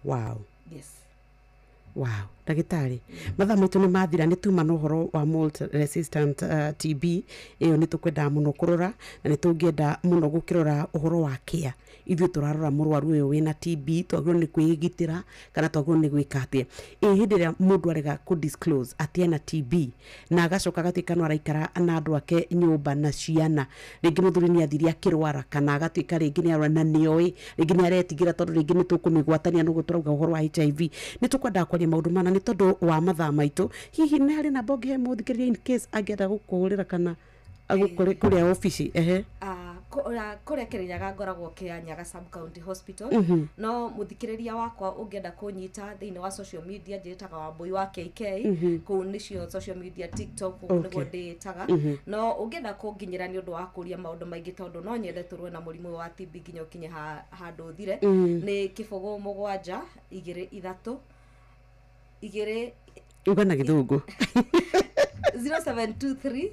Wow. Yes. Wow, ndagĩtarĩ, mathaa maitũ nĩ mathira, nĩ tuma na ũhoro wa malt resistant TB ĩyo nĩ tũkwendaga mũno kũrora, na nĩ tũngĩenda mũno gũkĩrora ũhoro wa care. Ithuĩ tũrarora mũrwaru ũyũ wĩna TB, twagĩrĩirwo nĩ kwĩgitĩra kana twagĩrĩirwo nĩ gwĩka atĩa? Ĩ hĩndĩ ĩrĩa mũndũ arega kũ disclose atĩ ena TB na agacoka agatuĩka no araikara na andũ ake nyũmba na ciana, rĩngĩ mũthuri nĩ athire akĩrwara kana agatuĩka rĩngĩ nĩ arwara na nĩoĩ, rĩngĩ nĩ aretigĩra tondũ rĩngĩ nĩ tũkũmĩgwatania nũguo tũrauga ũhoro wa HIV. Nĩ tũkwendaga kwaria maũndũ mana nĩ tondũ wa mathaa maitũ. Hihi nĩ harĩ namba ũngĩhe mũthikĩrĩria in case angĩenda gũkũhũrĩra kana agũkore kũrĩa obici? Ehe. Kũrĩa Kĩrĩnyaga ngoragwo Kĩanyaga Sub County Hospital. No mũthikĩrĩria wakwa ũngĩenda kũnyita thĩinĩ wa social media, njĩtaga Wambui wa KK. Kũu nĩcio social media, TikTok, kũu nĩguo ndĩĩtaga. No ũngĩenda kũnginyĩra nĩ ũndũ wa kũria maũndũ maingĩ, tondũ no nyende tũrũe na mũrimũ wa TB nginya ũkinye handũ ũthire, nĩ 0 7 2 3 2 Uga na gĩthũngũ. 0723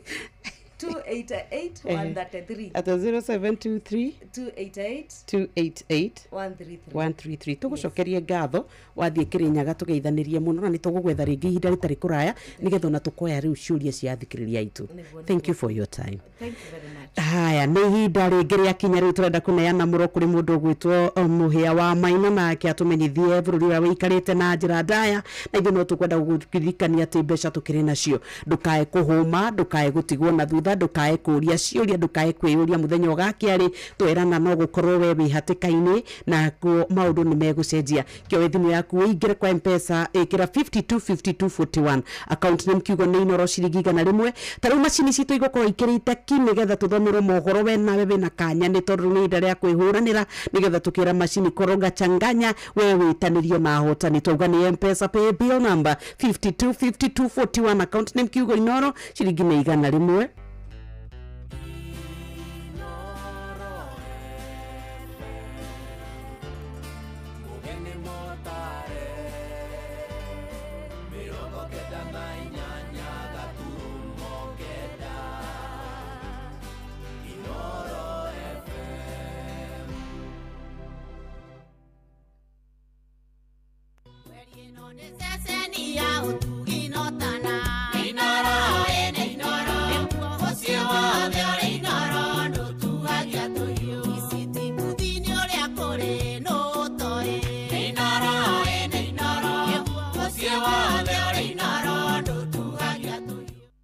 288 133. Ata 0723 288 288 133. 133. Tũgũcokerie ngatho wathiĩ Kĩrĩnyaga, tũgeithanirie mũno na nĩ tũgũgwetha rĩngĩ ihinda rĩtarĩ kũraya nĩgetha ona tũkoya rĩu ciũria cia athikĩrĩria aitũ. Thank you for your time. Thank you very much. Haya, nĩ ihinda rĩngĩ rĩakinya rĩu tũrenda kũneana mũro kũrĩ mũndũ ũgwĩtwo Mũhĩa wa Maina, nake atũmenyithie bũrũri ũrĩa wĩikarĩte na njĩra ndaya, na ithuĩ no tũkwenda gũkũririkania atĩ mbeca tũkĩrĩ nacio. Ndũkae kũhũma, ndũkae gũtigwo na thutha, ndũkae kũũria ciũria, ndũkae kwĩyũria mũthenya ũgakĩa rĩ, twerana no gũkorwo we wĩ hatĩka-inĩ nakuo maũndũ nĩ megũcenjia. Kĩoe thimũ yaku ũingĩre kwa M-Pesa, ĩkĩra 525241, account name kiugo nĩ Inoro, ciringi 100. Ta rĩu macini citũ igũkorwo ikĩrĩte ki nĩgetha tũthomerwo mohoro, we nawe wĩna kanya, nĩ tondũ nĩ ihinda rĩa kwĩhũranĩra, nĩgetha tũkĩra macini koroga changanya, we wĩtanĩrio na ahotani. Twauga nĩ M-Pesa pay bill number 525241, account name kiugo Inoro, ciringi nĩ 100.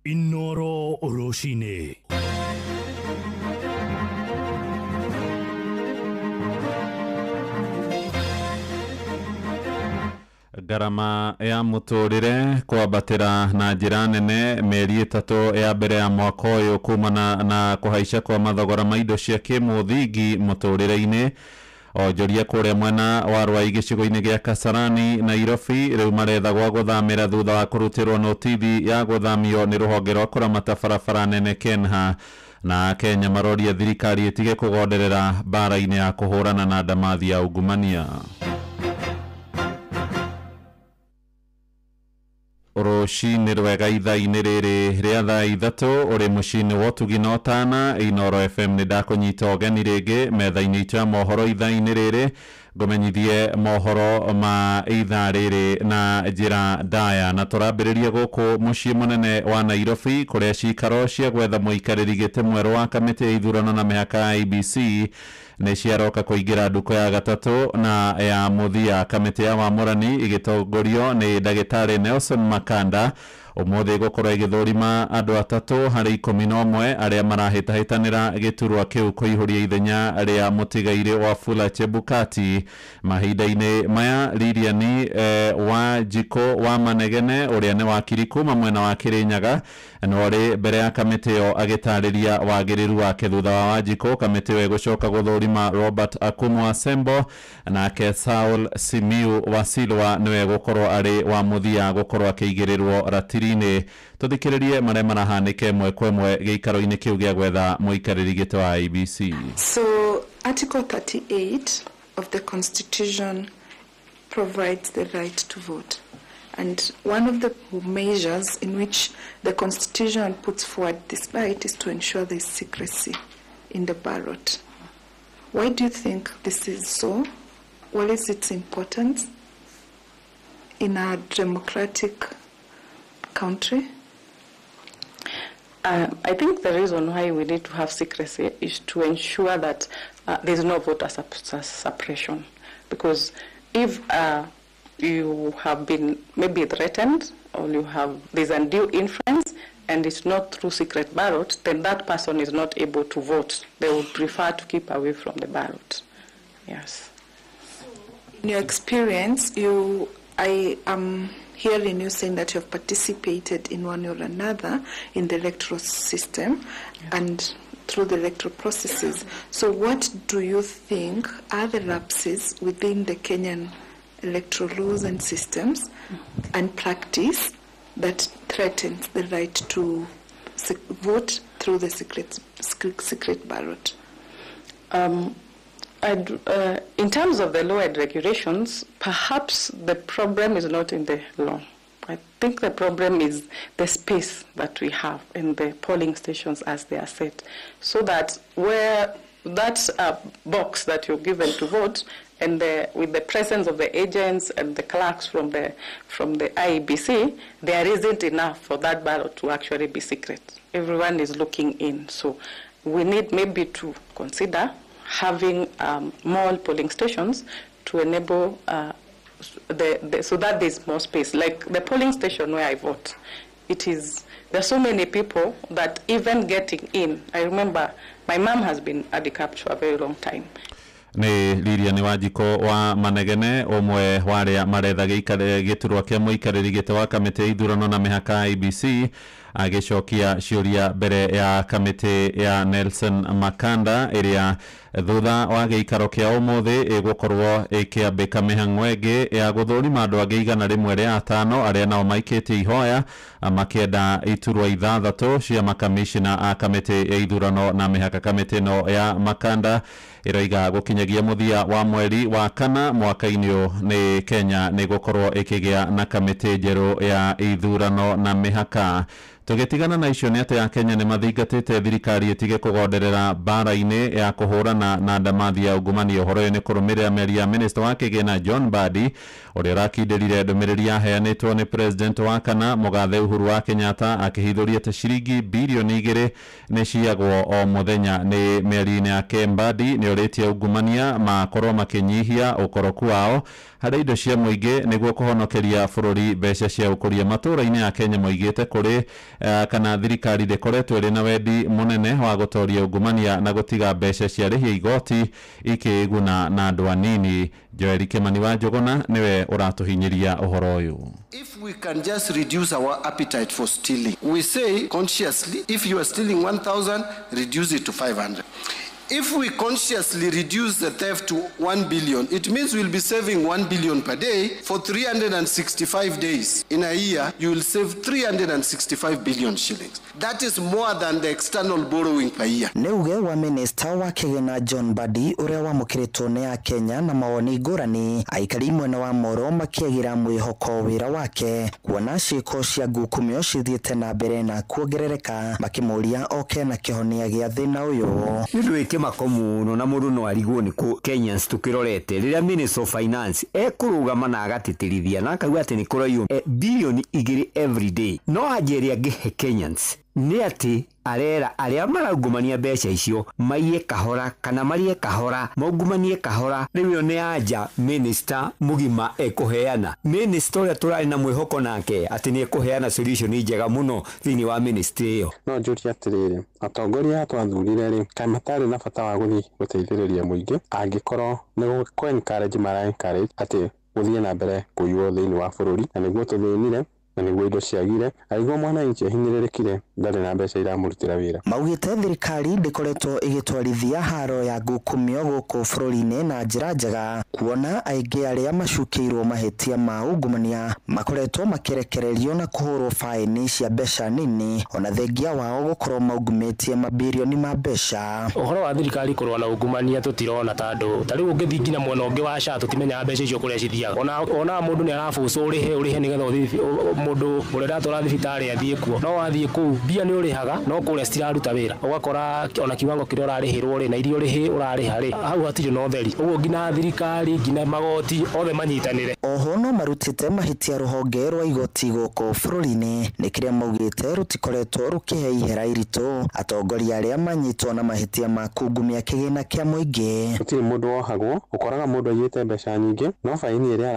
Inoro Oroshine. Ngarama ya mũtũrĩre kwambatĩra na njĩra nene mĩeri 3 ya mbere ya mwaka ũyũ kumana na kũhaica kwa mathogora ma indo cia kĩmũthingi mũtũrĩre-inĩ. Onjoria kũrĩa mwena wa Rwai gĩcigo-inĩ gĩa Kasarani Nairobi rĩu maretha gwa gũthamĩra thutha wa kũrutĩrwo notithi ya gũthamio nĩ rũhonge rwa kũramata barabara nene KENHA. Na Kenya maroria thirikari ĩtige kũgonderera mbara-inĩ ya kũhũrana na ndamathi ya ungumania. Rũcinĩ rwega ithaa-inĩ rĩrĩ rĩa thaa 3 ũrĩ mũciĩ-inĩ wa ũtugi na ũtana. Inooro FM nĩ ndakũnyita ũgeni rĩngĩ metha-inĩ itũ ya mohoro ithaa-inĩ rĩrĩ, ngũmenyithie mohoro ma ithaa rĩrĩ na njĩra ndaya. Na tũrambĩrĩria gũkũ mũciĩ mũnene wa Nairobi kũrĩa cikaro cia gwetha mũikarĩri gĩtĩ mwerũ wa kamĩtĩ ya ithurano na mĩhaka ya IEBC nĩ ciaroka kũingĩra nduko ya gatatũ na ya mũthia. Kamĩtĩ ya wamũrani ĩgĩtongorio nĩ ndagĩtarĩ Nelson Makanda ũmũthĩ ĩgũkorwo ĩgĩthũrima andũ 3 harĩ 11 arĩa marahĩtahĩtanĩra gĩturwa kĩu kũihũria ithenya rĩa mũtigairĩ wa Wafula Chebukati. Mahinda-inĩ maya Lilian Wanjikũ wa Manegene ũrĩa nĩ wakiri kuma mwena wa Kĩrĩnyaga no arĩ mbere ya kamĩtĩ ĩyo agĩtarĩria wagĩrĩru wake. Thutha wa Wanjikũ, kamĩtĩ ĩyo ĩgũcoka gũthũrima Robert Akumu Asembo, nake Saul Simiu Wasilwa nĩwe gũkorwo arĩ wa mũthia gũkorwo akĩigĩrĩrwo ratiri-inĩ. Tũthikĩrĩrie marĩa marahanĩka ĩmwe kwa ĩmwe gĩikaro-inĩ kĩu gĩa gwetha mũikarĩri gĩtĩ wa IEBC. So Article 38 of the Constitution provides the right to vote. And one of the measures in which the Constitution puts forward this right is to ensure there is secrecy in the ballot. Why do you think this is so? What is its importance in our democratic country? I think the reason why we need to have secrecy is to ensure that there is no voter suppression. Because if you have been maybe threatened or you have there's undue influence and it's not through secret ballot, then that person is not able to vote. They would prefer to keep away from the ballot. Yes. In your experience, I am hearing you saying that you have participated in one or another in the electoral system, yes, and through the electoral processes. So what do you think are the lapses within the Kenyan electoral laws and systems and practice that threatens the right to vote through the secret ballot? In terms of the law and regulations, perhaps the problem is not in the law. I think the problem is the space that we have in the polling stations as they are set, so that where that box that you're given to vote, and with the presence of the agents and the clerks from the IEBC, there isn't enough for that ballot to actually be secret. Everyone is looking in, so we need maybe to consider having more polling stations to enable so that there's more space. Like the polling station where I vote, there's so many people that even getting in, I remember my mom has been handicapped for a very long time. Nĩ Lilian Wanjikũ wa Manegene ũmwe wa arĩa maretha gĩturwa kĩa mũikarĩri gĩtĩ wa kamĩtĩ ya ithurano na mĩhaka IEBC agĩcokia ciũria mbere ya kamĩtĩ ya Nelson Makanda ĩrĩa thutha wa gĩikaro kĩa ũmũthĩ ĩgũkorwo ĩkĩambĩka mĩhang'o ĩngĩ ya gũthũrima andũ angĩ 105 arĩa nao maikĩtie ihoya makĩenda iturwa 6 cia makamishina a kamĩtĩ ya ithurano na mĩhaka. Kamĩtĩ ĩno ya Makanda ĩroiga gũkinyagia mũthia wa mweri wa kana mwaka-inĩ ũyũ nĩ Kenya nĩ gũkorwo ĩkĩgĩa na kamĩtĩ njerũ ya ithurano na mĩhaka. Tũgĩtigana na icio nĩ atĩ Akenya nĩ mathingatĩte thirikari ĩtige kũgonderera mbara-inĩ ya kũhũrana na ndamathi ya ungumania. Ũhoro ũyũ nĩ kũrũmĩrĩra mĩario ya minista wa kĩgĩna John Mbadi ũrĩa ũrakindĩrire ndũmĩrĩri yaheanĩtwo nĩ president wa kana mũgathe Uhuru wa Kenyatta akĩhithũria atĩ ciringi birioni 2 nĩ ciagwo o mũthenya. Nĩ mĩario-inĩ yake Mbadi nĩ orĩtie ungumania makorwo makĩnyihia ũkoroku wao harĩ indo cia mũingĩ nĩguo kũhonokeria bũrũri mbeca cia ũkũria. Matũũra-inĩ ya Kenya moigĩte kũrĩ kana thirikari ndĩkoretwo ĩrĩ na wendi mũnene wa gũtoria ungumania na gũtiga mbeca cia arĩhi a igoti ikĩguna na andũ anini. Joel Kimani wa Njũgũna nĩwe ũratũhinyĩria ũhoro ũyũ. If we can just reduce our appetite for stealing, we say consciously, if you are stealing 1,000, reduce it to 500. If we consciously reduce the theft to 1 billion, it means we'll be saving 1 billion per day for 365 days. In a year, you will save 365 billion shillings. That is more than the external borrowing per year. Nĩ uge wa minista wa kĩgĩna John Mbadi ũrĩa wamũkĩrĩtwo nĩ Akenya na mawoni ngũrani, aikari mwena wa Moro makĩagĩra mwĩhoko wĩra wake kuona ciĩko cia ngukumio cithiĩte na mbere na kuongerereka, makĩmũria oke na kĩhonia gĩa thĩna ũyũ. Nĩ ũndũ wĩ kĩmako mũno na mũndũ no arigwo nĩ kũ Kenyans tũkĩrorete rĩrĩa Minister of Finance ekũrũgama na agatĩtĩrithia na akauga atĩ nĩ kũraiywo bilioni 2 every day, no anja ĩrĩa angĩhe Kenyans nĩ atĩ arera arĩa maraungumania mbeca icio maiye kahora kana marie kahora maungumanie kahora. Rĩu ĩyo nĩ anja minister mũgima ekũheana, minister ũrĩa tũrarĩ na mwĩhoko nake atĩ nĩ ekũheana solution njega mũno thĩinĩ wa ministry ĩyo. No njũrie atĩrĩrĩ, atongoria aya twathurire rĩ, kaĩ matarĩ na bata wa gũthiĩ gũteithĩrĩria mũingĩ angĩkorwo nĩ kũ encourage mara encourage atĩ gũthiĩ na mbere kũiywo thĩinĩ wa bũrũri, na nĩguo tũthĩnire na nĩguo indo ciagire, arĩguo mwananchi ahinyĩrĩrĩkire ndarĩ na mbeca iramũrutĩra wĩra. Maugĩte thirikari ndĩkoretwo ĩgĩtwarithia haro ya ngukumio gũkũ bũrũri-inĩ na njĩra njega, kuona aingĩ arĩa macukĩirwo mahĩtia ma ungumania makoretwo makĩrekererio na kũhũrwo baĩni cia mbeca nini, ona thengia wao gũkorwo maungumĩtie mabirioni ma mbeca. Ũhoro wa thirikari kũrũa na ungumania tũtirona ta andũ ta rĩu ũngĩthiĩ nginya mwena ũngĩ wa SHA tũtimenyaga mbeca icio kũrĩa cithiaga. Ona mũndũ nĩ arabucwo ũrĩhe nĩgetha ũthiĩ mũndũ ũrĩa ũratwara thibitarĩ athiĩ kuo, no wathiĩ kũu mbia nĩ ũrĩhaga no kũrĩa citiraruta wĩra, ũgakora ona kiwango kĩrĩa ũrarĩhĩrwo rĩ na iria ũrarĩha rĩ hau hatirĩ na ũtheri. Ũguo nginya thirikari nginya magoti othe manyitanĩre. Oho no marutĩte mahĩtia rũhonge rwa igoti gũkũ bũrũri-inĩ nĩ kĩrĩa maugĩte rũtikoretwo rũkĩhe ihera iritũ atongoria arĩa manyitwo na mahĩtia ma kungumia kĩgĩna kĩa mũingĩ. Gũtirĩ mũndũ wohagwo, ũkoraga mũndũ aiyĩte mbeca nyingĩ no baini ĩrĩa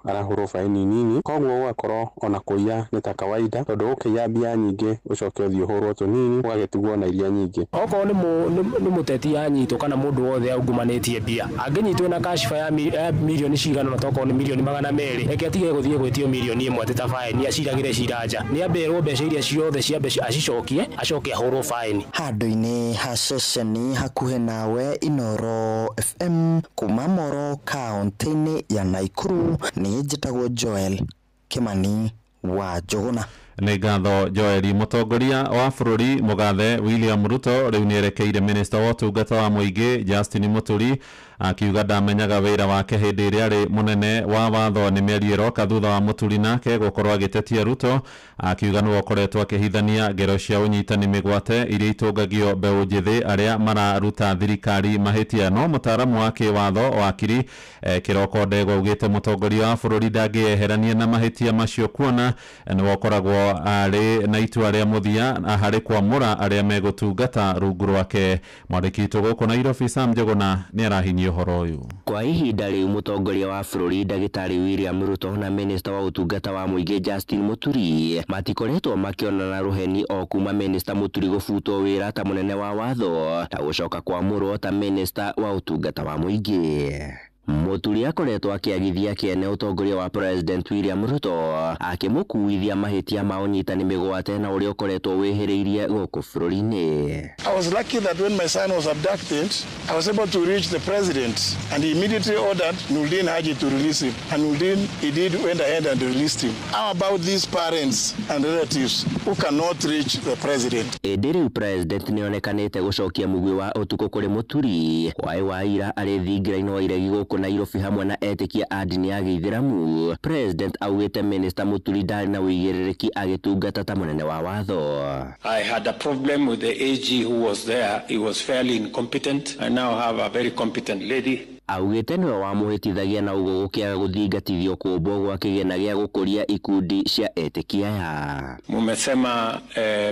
arahũrwo baini nini, koguo ũgakorwo ona kũiya nĩ ta kawaida tondũ ũkĩiya mbia nyingĩ ũcoke ũthiĩ ũhũrwo tũnini ũgagĩtigwo na iria nyingĩ. Okorwo nĩ mũteti anyitwo kana mũndũ wothe aungumanĩtie mbia angĩnyitwo na kashifa ya milioni cigana na tokorwo nĩ milioni 200, reke atige gũthiĩ gwĩtio milioni 1 atĩ ta baini aciragĩre cira nja, nĩ ambe erwo mbeca iria ciothe cia mbeca acicokie acoke ahũrwo baini. Handũ-inĩ ha ceceni hakuhĩ nawe Inoro FM kuma Moro kaũntĩ-inĩ ya Naikuru, nĩ njĩtagwo Joel Kimani wa Njũgũna. Nĩ ngatho Joeli. Mũtongoria wa bũrũri mũgathe William Ruto rĩu nĩerekeire minista wa ũtungata wa mũingĩ Justin Muturi akiuga ndamenyaga wĩra wake hĩndĩ ĩrĩa arĩ mũnene wa watho. Nĩ mĩario ĩroka thutha wa Muturi nake gũkorwo agĩtetia Ruto akiuga nĩwe ũkoretwo akĩhithania ngero cia ũnyitani mĩgwate iria itũngagio mbeũ njĩthĩ arĩa mararuta thirikari mahĩtia. No mũtaaramu wa kĩwatho wakiri Kĩroko Ndegwa augĩte mũtongoria wa bũrũri ndangĩeherania na mahĩtia macio kuona nĩwe ũkoragwo arĩ na itua rĩa mũthia harĩ kwamũra arĩa megũtungata rungu rwake. Mwandĩki witũ gũkũ Nairobi Sam Njũgũna nĩ arahinyia ũhoro ũyũ. Kwa ihinda rĩu mũtongoria wa bũrũri ndagĩtarĩ William Ruto na minista wa ũtungata wa mũingĩ Justin Muturi matikoretwo makĩonana rũheni o kuma minista Muturi gũbutwo wĩra ta mũnene wa watho na gũcoka kwamũrwo ta minista wa ũtungata wa mũingĩ. Muturi akoretwo akĩagithia kĩene ũtongoria wa President William Ruto akĩmũkuithia mahĩtia ma ũnyitani mĩgwate na ũrĩa ũkoretwo wĩhĩrĩirie gũkũ bũrũri-inĩ. I was lucky that when my son was abducted, I was able to reach the president and he immediately ordered Nurdin Haji to release him. And Nurdin, he did, went ahead and released him. How about these parents and relatives who cannot reach the president? Ĩndĩ rĩu president nĩonekanĩte gũcokia mũguĩ wa ũtukũ kũrĩ Muturi waĩ wa ira arĩ thingira-inĩ wa iregi gũkũ Nairobi hamwe na etĩkia a ndini ya gĩithĩramu. President augĩte Minister Muturi ndarĩ na ũigĩrĩrĩki agĩtungata ta mũnene wa watho. I had a problem with the AG who was there. He was fairly incompetent. I now have a very competent lady. Augĩte nĩwe wamũhĩtithagia na ũguo gũkĩaga gũthingatithio kũmbwo gwa kĩgĩna gĩa gũkũria ikundi cia etĩkia aya. Mumesema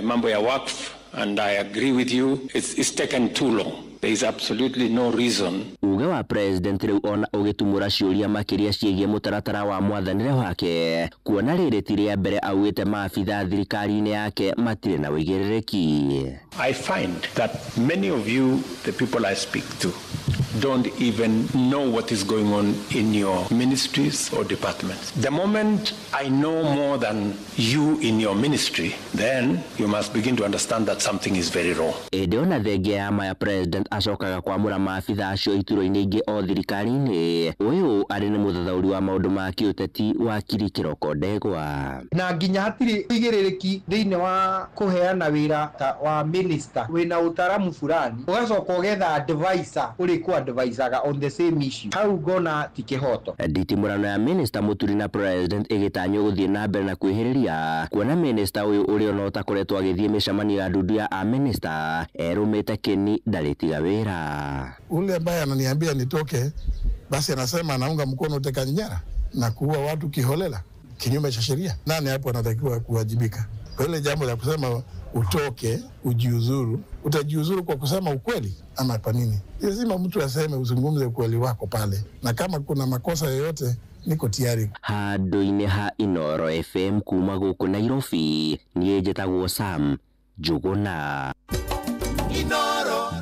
mambo ya wakf and I agree with you. It's taken too long. There is absolutely no reason. Uge wa president rĩu ona ũgĩtumũra ciũria makĩria ciĩgiĩ mũtaratara wa mwathanĩre wake, kuona rĩrĩ ti rĩa mbere augĩte maabitha thirikari-inĩ yake matirĩ na wĩigĩrĩrĩki. I find that many of you, the people I speak to, don't even know what is going on in your ministries or departments. The moment I know more than you in your ministry, then you must begin to understand that something is very wrong. Ĩndĩ ona thengia ya maya president acokaga kwamũra maabitha acio iturwa-inĩ ingĩ o thirikari-inĩ. Ũyũ arĩ nĩ mũthathaũri wa maũndũ ma kĩũteti wakiri Kĩroko Ndegwa. Na nginya hatirĩ ũigĩrĩrĩki thĩinĩ wa kũheana wĩra ta wa minister wĩna ũtaramu fulani, ũgacoka ũgetha advisor ũrĩ advisaga on the same issue, hau ngona ti kĩhoto. Nditimũrano ya minister Mũturi na president ĩgĩtanywo gũthiĩ na mbere na kwĩhĩrĩria, kuona minister ũyũ ũrĩa ona ũtakoretwo agĩthiĩ mĩcemanio ya ndundu ya a-minister erũmĩte kĩni ndarĩtiga wĩra. Ule ambaye ananiambia nitoke, basi anasema anaunga mkono utekaji nyara na kuua watu kiholela kinyume cha sheria. Nani hapo anatakiwa kuwajibika? Kwa ile jambo la kusema utoke ujiuzuru, utajiuzuru kwa kusema ukweli ama kwa nini? Lazima mtu aseme, uzungumze ukweli wako pale, na kama kuna makosa yoyote niko tayari. Handũ-inĩ ha Inoro FM kuma gũkũ Nairobi, niĩ njĩtagwo Sam Njuguna.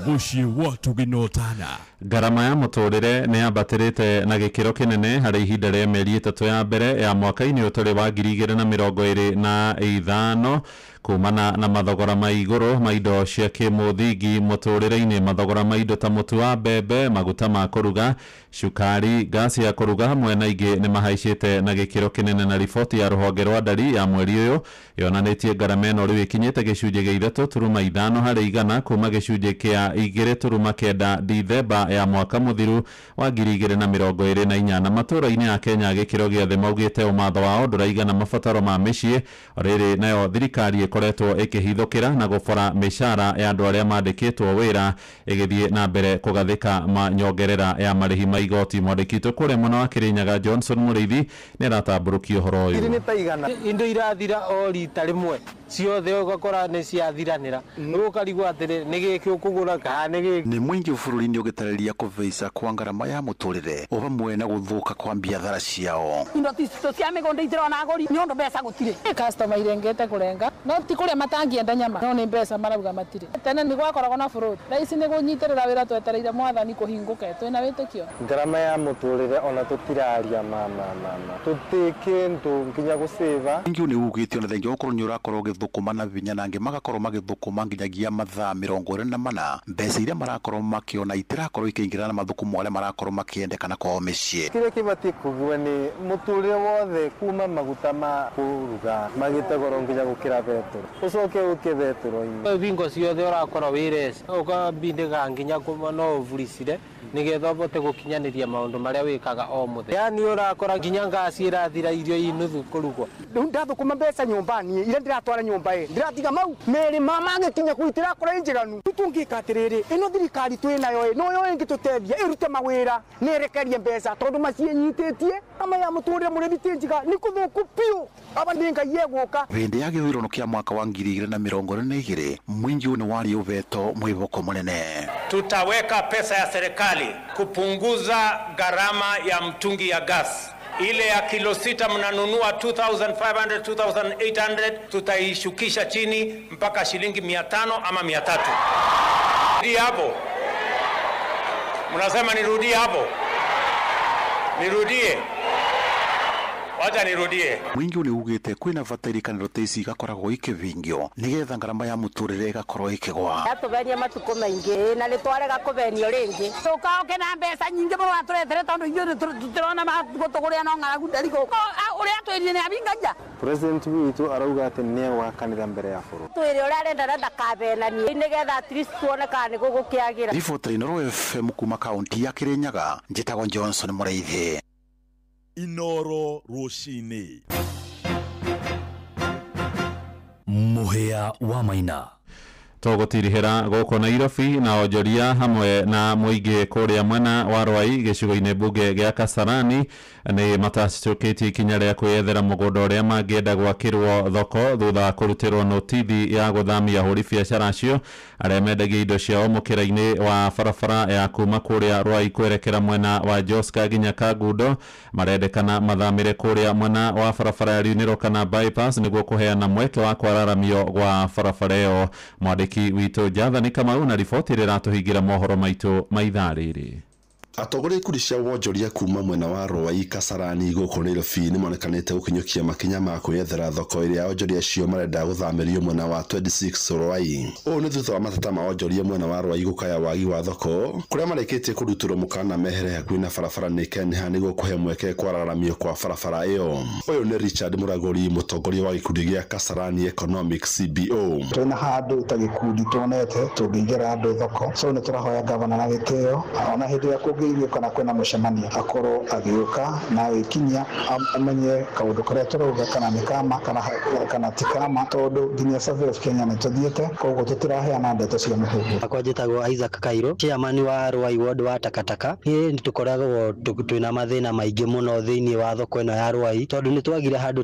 Mũciĩ wa Tũgĩnotana. Ngarama ya mũtũrĩre nĩ yambatĩrĩte na gĩkĩro kĩnene harĩ ihinda rĩa mĩeri 3 ya mbere ya mwaka-inĩ ũtũrĩ wa 2025 kumana na mathogora ma igũrũ ma indo cia kĩmũthingi mũtũrĩre-inĩ. Mathogora ma indo ta mũtu wa mbembe, maguta ma kũruga, cukari, gasi ya kũruga hamwe na ingĩ nĩ mahaicĩte na gĩkĩro kĩnene, na riboti ya rũhonge rwa ndari ya mweri ũyũ yonanĩtie ngarama ĩno rĩu ĩkinyĩte gĩcunjĩ gĩa 3.5 harĩ igana kuma gĩcunjĩ kĩa 2.9 Dithemba ya mwaka mũthiru wa 2024. Matũra-inĩ ya Kenya gĩkĩro gĩa thĩ maugĩte ũmatho wao ndũraigana mabataro ma mĩciĩ. Rĩrĩ nayo thirikari ĩkoretwo ĩkĩhithũkĩra na gũbora mĩcara ya andũ arĩa mandĩkĩtwo wĩra ĩgĩthiĩ na mbere kũgathĩka manyongerera ya marĩhi ma igoti. Mwandĩki witũ kũrĩa mwena wa Kĩrĩnyaga Johnson Mũrĩithi nĩ aratambũrũkia ũhoro ũyũ. Nĩ ta igana indo irathira o rita rĩmwe ciothe ũgakora nĩ ciathiranĩra, rĩu ũkarigwo atĩrĩ nĩ gĩkĩ ũkũgũra kana nĩ gĩkĩ. Nĩ mũingĩ bũrũri-inĩ ũgĩtarĩria kũveica kwa ngarama ya mũtũrĩre o hamwe na gũthũka kwa biathara ciao. Indo cia mĩgũnda itirona agũri nĩ ũndũ mbeca gũtirĩ. Customer irengete kũrenga no ti kũrĩa matangĩenda nyama no nĩ mbeca marauga matirĩ. Tene nĩ gwakoragwo na bũrũri, thaa ici nĩ kũnyitĩrĩra wĩra twetereire mwathani kũhingũke twĩna wĩtĩkio. Ngarama ya mũtũrĩre ona tũtiraria mama tũtĩ kĩndũ nginya gũcĩva. Mũingĩ nĩ ugĩte ona thengia gũkorwo nĩ ũrakorwo ũgĩthũkũma na vinya na angĩ magakorwo magĩthũkũma nginyagia mathaa 24, mbeca iria marakorwo makĩona itirakorwo ikĩingĩrana na mathũkũmo arĩa marakorwo makĩendekana kwao mĩciĩ. Kĩrĩa kĩbatiĩ kũgua nĩ mũtũrĩre wothe kuma maguta ma kũruga magĩte goro nginya gũkĩra betũrũ, ũcoke ũke betũrũ-inĩ. Bingo ciothe ũrakorwo wĩ ũkambindĩka nginya no ũburicire nĩgetha ũhote gũkinyanĩria maũndũ marĩa wĩkaga o mũthenya. Yani ũrakora nginya ngasi ĩrathira irio inuthu kũrugwo. Rĩu ndathũkũma mbeca nyũmba niĩ iria ndĩratwara nyũmba ĩ ndĩratiga mau mĩrĩ mangĩkinya kũu itirakora ĩ njiganu. Rĩu tũngĩka atĩrĩrĩ, ĩno thirikari twĩ nayo ĩ noyo ĩngĩtũteithia ĩrute mawĩra na ĩrekerie mbeca tondũ maciĩnyitĩtie. Ama ya mũtũrĩre mũrĩmi ti njiga nĩ kũthũku biũ, aba nĩ Ngai egũka. Hĩndĩ ya gĩthurano kĩa mwaka wa 2022 mũingĩ nĩ warĩ ũvetwo mwĩhoko mũnene. Tutaweka pesa ya serikali kupunguza gharama ya mtungi ya gas. Ile ya kilo 6 mnanunua 2500 2800, tutaishukisha chini mpaka shilingi 500 ama 300. Rudi hapo. Mnasema nirudie hapo? Nirudie? Wacha nirudie. Mũingĩ nĩ ugĩte kwĩna bata irikanĩro ta ici igakoragwo ikĩvingio nĩgetha ngarama ya mũtũrĩre ĩgakorwo ĩkĩgwa. Atũvenia matukũ maingĩ na nĩtwarega kũvenio rĩngĩ. Tũkaoke na mbeca nyingĩ mũno atũretere tondũ ithuĩ tũtirona gũtũgũrĩra no ng'aragu ndari gũkũ. Ũrĩa atwĩrire nĩ abingagia. President witũ arauga atĩ nĩ egwaka kanitha mbere ya bũrũri. Twĩre ũrĩa arenda na ndakavenanie nĩgetha at least tuone kana nĩ gũgũkĩagĩra. Riboti Inooro FM kuma kaunti ya Kĩrĩnyaga, njĩtagwo Johnson Mũrĩithi. Inoro rũcinĩ. Mũhĩa wa Maina. Tũgũtirihĩra gũkũ Nairobi na onjoria hamwe na mũingĩ kũrĩa mwena wa Rwai gĩcigo-inĩ mbunge gĩa Kasarani nĩ matacũkĩtie ikinya rĩa kwĩyethera mũgũnda ũrĩa mangĩenda gwakĩrwo thoko thutha wa kũrutĩrwo notithi ya gũthamia ahũri biacara acio arĩa mendagia indo ciao mũkĩra-inĩ wa barabara ya kuma kũrĩa Rwai kwerekera mwena wa Joska nginya Kangundo. Marendekana mathamĩre kũrĩa mwena wa barabara ya Riunĩro kana bypass nĩguo kũheana mweke wa kwararamio gwa barabara ĩyo. Mwandĩki witũ Jathani Kamau na riboti ĩrĩa ĩratũhingĩra mohoro maitũ ma ithaa rĩrĩ. Atongoria ikundi cia wonjoria kuma mwena wa Rwai Kasarani gũkũ Nairobi nĩ monekanĩte gũkinyũkia makinya ma kwĩyethera thoko ĩrĩa onjoria acio marenda gũthamĩrio mwena wa 26 Rwai. Ũũ nĩ thutha wa mateta ma onjoria mwena wa Rwai gũkaya wagi wa thoko kũrĩa marĩkĩtie kũrutĩrwo mũkana mehere hakuhĩ na barabara nĩ Kenha nĩguo kũhe mweke kwararamio kwa barabara ĩyo. Ũyũ nĩ Richard Mũragũri, mũtongoria wa gĩkundi gĩa Kasarani Economic CBO. Twĩna handũ ta gĩkundi tuonete tũngĩigĩra andũ thoko, so nĩ tũrahoya gavana na gĩtĩo ona hĩndĩ ĩrĩa kũngĩiguĩka kana kwĩna mũcemanio akorwo agĩũka na agĩkinyia amenye kaũndũ karĩa tũrauga kana nĩ kama kana ti kama, tondũ nginya Survey of Kenya nĩ tũthiĩte, koguo tũtiraheana ndeto cia mĩhuhu. Akwa njĩtagwo Isaac Kairo, chairman wa Rwai Ward wa takataka. Niĩ nĩ tũkoragwo twĩna mathĩna maingĩ mũno thĩinĩ wa thoko ĩno ya Rwai, tondũ nĩ twagire handũ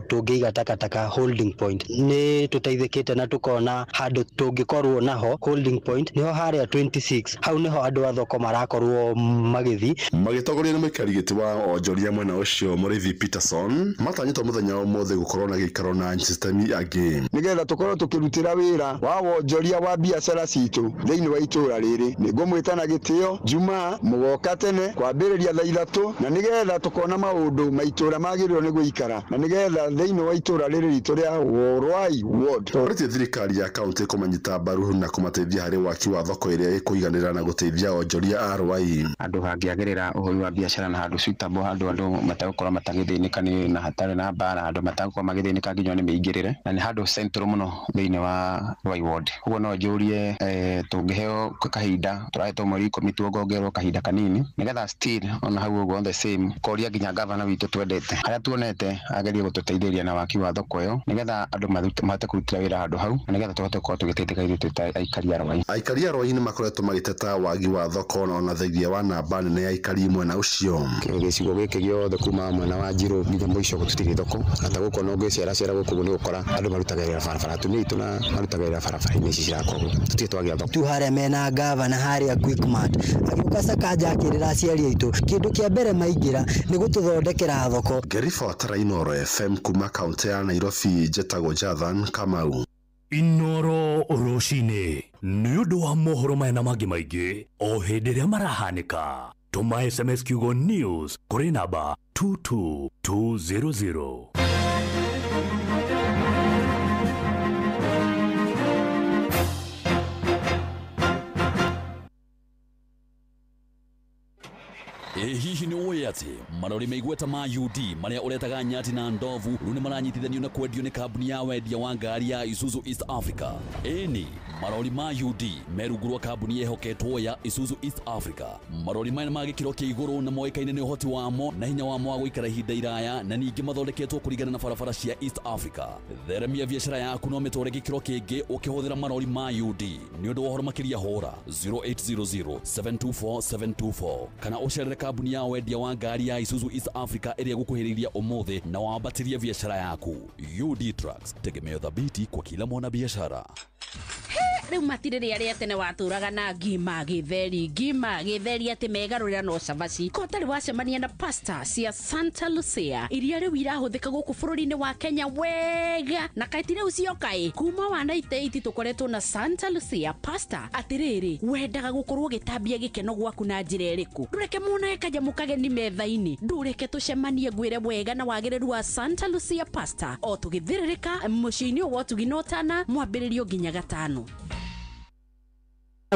tũngĩiga takataka holding point. Nĩ tũteithĩkĩte na tũkona handũ tũngĩkorwo naho holding point nĩho harĩa 26, hau nĩho andũ a thoko marakorwo magĩthiĩ. Magĩtongorio nĩ mũikari gĩtĩ wa onjoria mwena ũcio Mũrĩithi Peterson, matanyĩtwo mũthenya wa ũmũthĩ gũkorwo na gĩikaro na systemi angĩ nĩgetha tũkorwo tũkĩrutĩra wĩra wa wonjoria wa biacara citũ thĩinĩ wa itũra rĩrĩ. Nĩngũmwĩta na gĩtĩo Jumaa mũgoka tene kwambĩrĩria thaa 3, na nĩgetha tũkona maũndũ ma itũra magĩrĩirwo nĩ gũikara, na nĩgetha thĩinĩ wa itũra rĩrĩ ritũ rĩa Rwai Ward. Orĩtie thirikari ya kaunti kũmanyita mbaru na kũmateithia harĩ waki wa thoko ĩrĩa ĩkũiganĩra na gũteithia onjoria a Rwai. Handũ hangĩagĩrĩra ũhũri wa biacara na handũ suitable, handũ andũ matagũkorwo matagĩthĩnĩka nĩ na hatarĩ na mbara, handũ matagũkorwo magĩthĩnĩka nginya nĩ mĩingĩrĩre, na nĩ handũ central mũno thĩinĩ wa Rwai Ward. Koguo no njũrie tũngĩheo kahinda, tũrahetwo mweri 10 tuongongerwo kahinda kanini nĩgetha still ona hau ũguo on the same koria nginya gavana witũ twendete harĩa tuonete agerie gũtũteithĩrĩria na waki wa thoko ĩyo nĩgetha andũ mahote kũrutĩra wĩra handũ hau, na nĩgetha tũhote gũkorwo tũgĩteithĩka ithuĩ twĩ ta aikari a Rwai. Aikari a Rwai nĩ makoretwo magĩteta wagi wa thoko ona thengia wa namba nene ya aikari mwena ũcio. Gĩcigo gĩkĩ gĩothe kuma mwena wa Njirũ nginya mũico gũtirĩ thoko, na ta gũkũ no ngĩceracera gũkũ nĩ ũgũkora andũ marutaga wĩra barabara, atumia aitũ na marutaga wĩra barabara-inĩ ici cirakorwo tũtirĩ twagĩa thoko. Tu harĩa mena gavana harĩa Quickmart agĩũka Sakaja akĩrĩra aciari aitũ kĩndũ kĩa mbere maingĩra nĩ gũtũthondekera thoko. Ngĩribotera Inooro FM kuma kaunti ya Nairobi, njĩtagwo Jathan Kamau. Inooro rũcinĩ nĩ ũndũ wa mohoro maya na mangĩ maingĩ o hĩndĩ ĩrĩa marahanĩka. Tũma SMS kiugo news kũrĩ namba 22200. Ĩ hihi nĩ ũĩ atĩ marori meigweta ma UD marĩa ũretaga nyati na ndovu rĩu nĩ maranyitithanio na kwendio nĩ kambuni ya wendia wa ngari ya Isuzu East Africa. Ĩni marori ma UD me rungu rwa kambuni ĩhoketwo ya Isuzu East Africa. Marori maya ma gĩkĩro kĩa igũrũ na moĩkaine nĩ ũhoti wamo na hinya wamo wa gũikara ihinda iraya, na ningĩ mathondeketwo kũringana na barabara cia East Africa. Theremia biacara yaku na ũmĩtware gĩkĩro kĩngĩ ũkĩhũthĩra marori ma UD. Nĩ ũndũ wa ũhoro makĩria hũra 0800 724 724 kana ũcerere kambuni ya wendia wa ngari ya Isuzu East Africa ĩrĩa ĩgũkuhĩrĩiria ũmũthĩ na wambatĩrie biacara yaku. UD Trucks, tegemeo thabiti kwa kila mwanabiashara. Rĩu matirĩ rĩa tene watũraga na ngima gĩtheri ngima gĩtheri atĩ megarũrĩra no cabaci ko ũtarĩ wacemania na pasta cia Santa Lucia iria rĩu irahũthĩka gũkũ bũrũri-inĩ wa Kenya wega na kaĩ ti rĩu cioka kuma wa 98 tũkoretwo na Santa Lucia pasta. Atĩrĩrĩ, wendaga gũkorwo ũgĩtambia gĩkeno gwaku na njĩra ĩrĩkũ? Ndũreke muonae kanyamũ kageni metha-inĩ, ndũreke tũcemanie ngwĩre wega na wagĩrĩru wa Santa Lucia pasta o tũgĩthĩrĩrĩka mũciĩ-inĩ wa ũtugi na ũtana mwambĩrĩrio nginya gatano.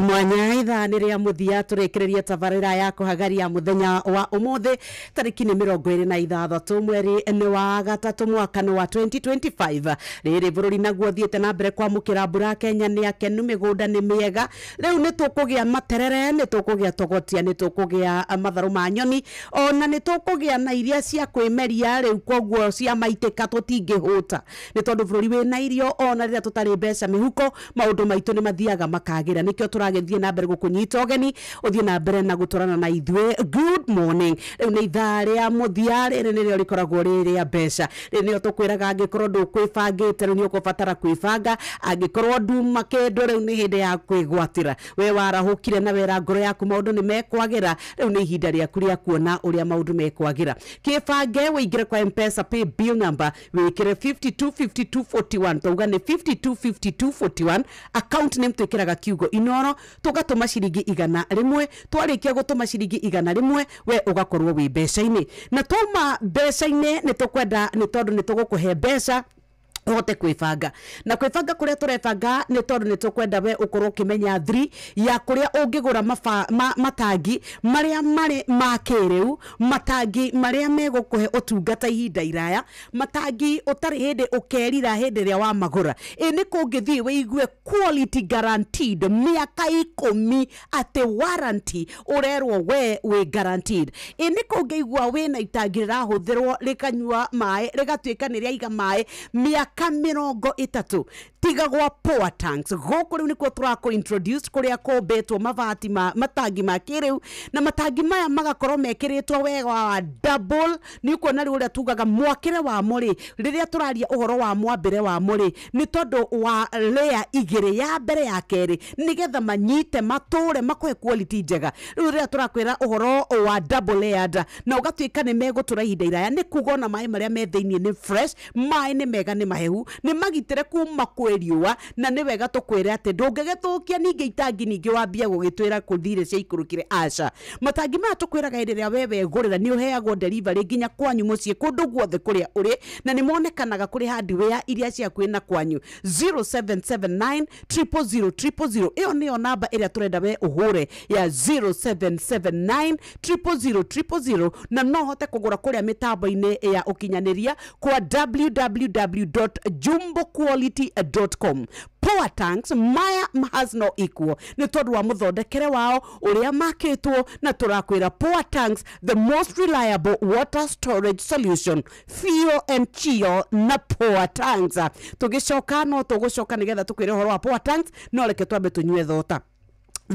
Mwanya ithaa nĩ rĩa mũthia tũrĩkĩrĩria tabarĩra ya kũhagaria mũthenya wa ũmũthĩ tarĩki nĩ 26 mweri nĩ wa 3 mwaka nĩ wa 2025. Rĩrĩ bũrũri naguo thiĩte na mbere kwamũkĩra mbura. Kenya nĩ akenu, mĩgũnda nĩ mĩega. Rĩu nĩ tũkũgĩa materere, nĩ tũkũgĩa togotia, nĩ tũkũgĩa matharũ ma nyoni, ona nĩ tũkũgĩa na iria cia kwĩmeria rĩu, koguo cia maitĩka tũtingĩhũta nĩ tondũ bũrũri wĩna irio. Ona rĩrĩa tũtarĩ mbeca mĩhuko, maũndũ maitũ nĩ mathiaga makagĩra. Nĩkĩo tũragĩthiĩ na mbere gũkũnyita ũgeni ũthiĩ na mbere na gũtwarana na ithuĩ. Good morning. Rĩu nĩ ithaa rĩa mũthia, rĩrĩ nĩrĩo rĩkoragwo rĩ rĩa mbeca. Rĩrĩ nĩrĩo tũkwĩraga angĩkorwo ndũkwĩbangĩte rĩu nĩ ũkũbatara kwĩbanga, angĩkorwo nduma kĩndũ rĩu nĩ hĩndĩ ya kwĩgwatĩra. We warahũkire na wera ngoro yaku maũndũ nĩ mekwagĩra, rĩu nĩ ihinda rĩaku rĩa kuona ũrĩa maũndũ mekwagĩra. Kĩbange wĩingĩre kwa M-Pesa pay bill number wĩkĩre 525241, tauga nĩ 525241. Account name twĩkĩraga kiugo Inoro, tũgatũma ciringi 100. Twarĩkia gũtũma ciringi 100 we ũgakorwo wĩ mbeca-inĩ, na twauma mbeca-inĩ nĩ tũkwenda, nĩ tondũ nĩ tũgũkũhe mbeca uhote kwibanga. Na kwibanga kuria turebanga ni tondu ni tukwenda we ukorwo ukimenya 3 ya kuria ungigura matangi maria mari ma kiriu, matangi maria megukuhe utungata ihinda iraya, matangi utari hindi ukerira hindi ria wa magura. I ni kungithii wiigue quality guaranteed miaka 10 ati warranty urerwo we wi guaranteed. I ni kungiigua wina itangi rirahuthirwo rikanyua mai rigatuika ni riaiga mai miaka 30. Tiga gwa Power Tanks gũkũ rĩu nĩkuo tũrakũ introduce kũrĩa kũmbĩtwo mabati ma matangi ma kĩrĩu, na matangi maya magakorwo mekĩrĩtwo wega wa double. Nĩ ũkuona rĩu ũrĩa tugaga mwakĩre wamo rĩ, rĩrĩa tũraria ũhoro wa mwambĩre wamo rĩ, nĩ tondũ wa layer igĩrĩ ya mbere ya kerĩ, nĩgetha manyite matũre makũhe quality njega. Rĩu rĩrĩa tũrakwĩra ũhoro wa double layered na ũgatuĩka nĩ megũtũra ihinda iraya, nĩ kuga ona maĩ marĩa me thĩiniĩ nĩ fresh, maĩ nĩ mega, nĩ mahehu, nĩ magitĩre kuma kwĩ riũa. Na nĩ wega tũkwĩre atĩ ndũngĩgĩthũkia ningĩ itangi ningĩ wambia gũgĩtwĩra kũthire ciaikũrũkire. Aca, matangi maya tũkwĩraga hĩndĩ ĩrĩa we wegũrĩra nĩ ũheagwo delivery nginya kwanyu mũciĩ kũndũ guothe kũrĩa ũrĩ, na nĩ monekanaga kũrĩ hardware iria ciakuĩ na kwanyu. 0779 000 000 ĩyo nĩyo namba ĩrĩa tũrenda we ũhũre ya 0779 000 000, na no hote kũgũra kũrĩa mĩtambo-inĩ ya ũkinyanĩria kwa www.jumboquality.com. Power Tanks maya has no equal nĩ tondũ wa mũthondekere wao ũrĩa makĩtwo, na tũrakwĩra Power Tanks, the most reliable water storage solution. Feel and chill na Power Tanks. Tũgĩcoka no tũgũcoka nĩgetha tũkwĩre ũhoro wa Power Tanks, no reke twambe tũnyue thota.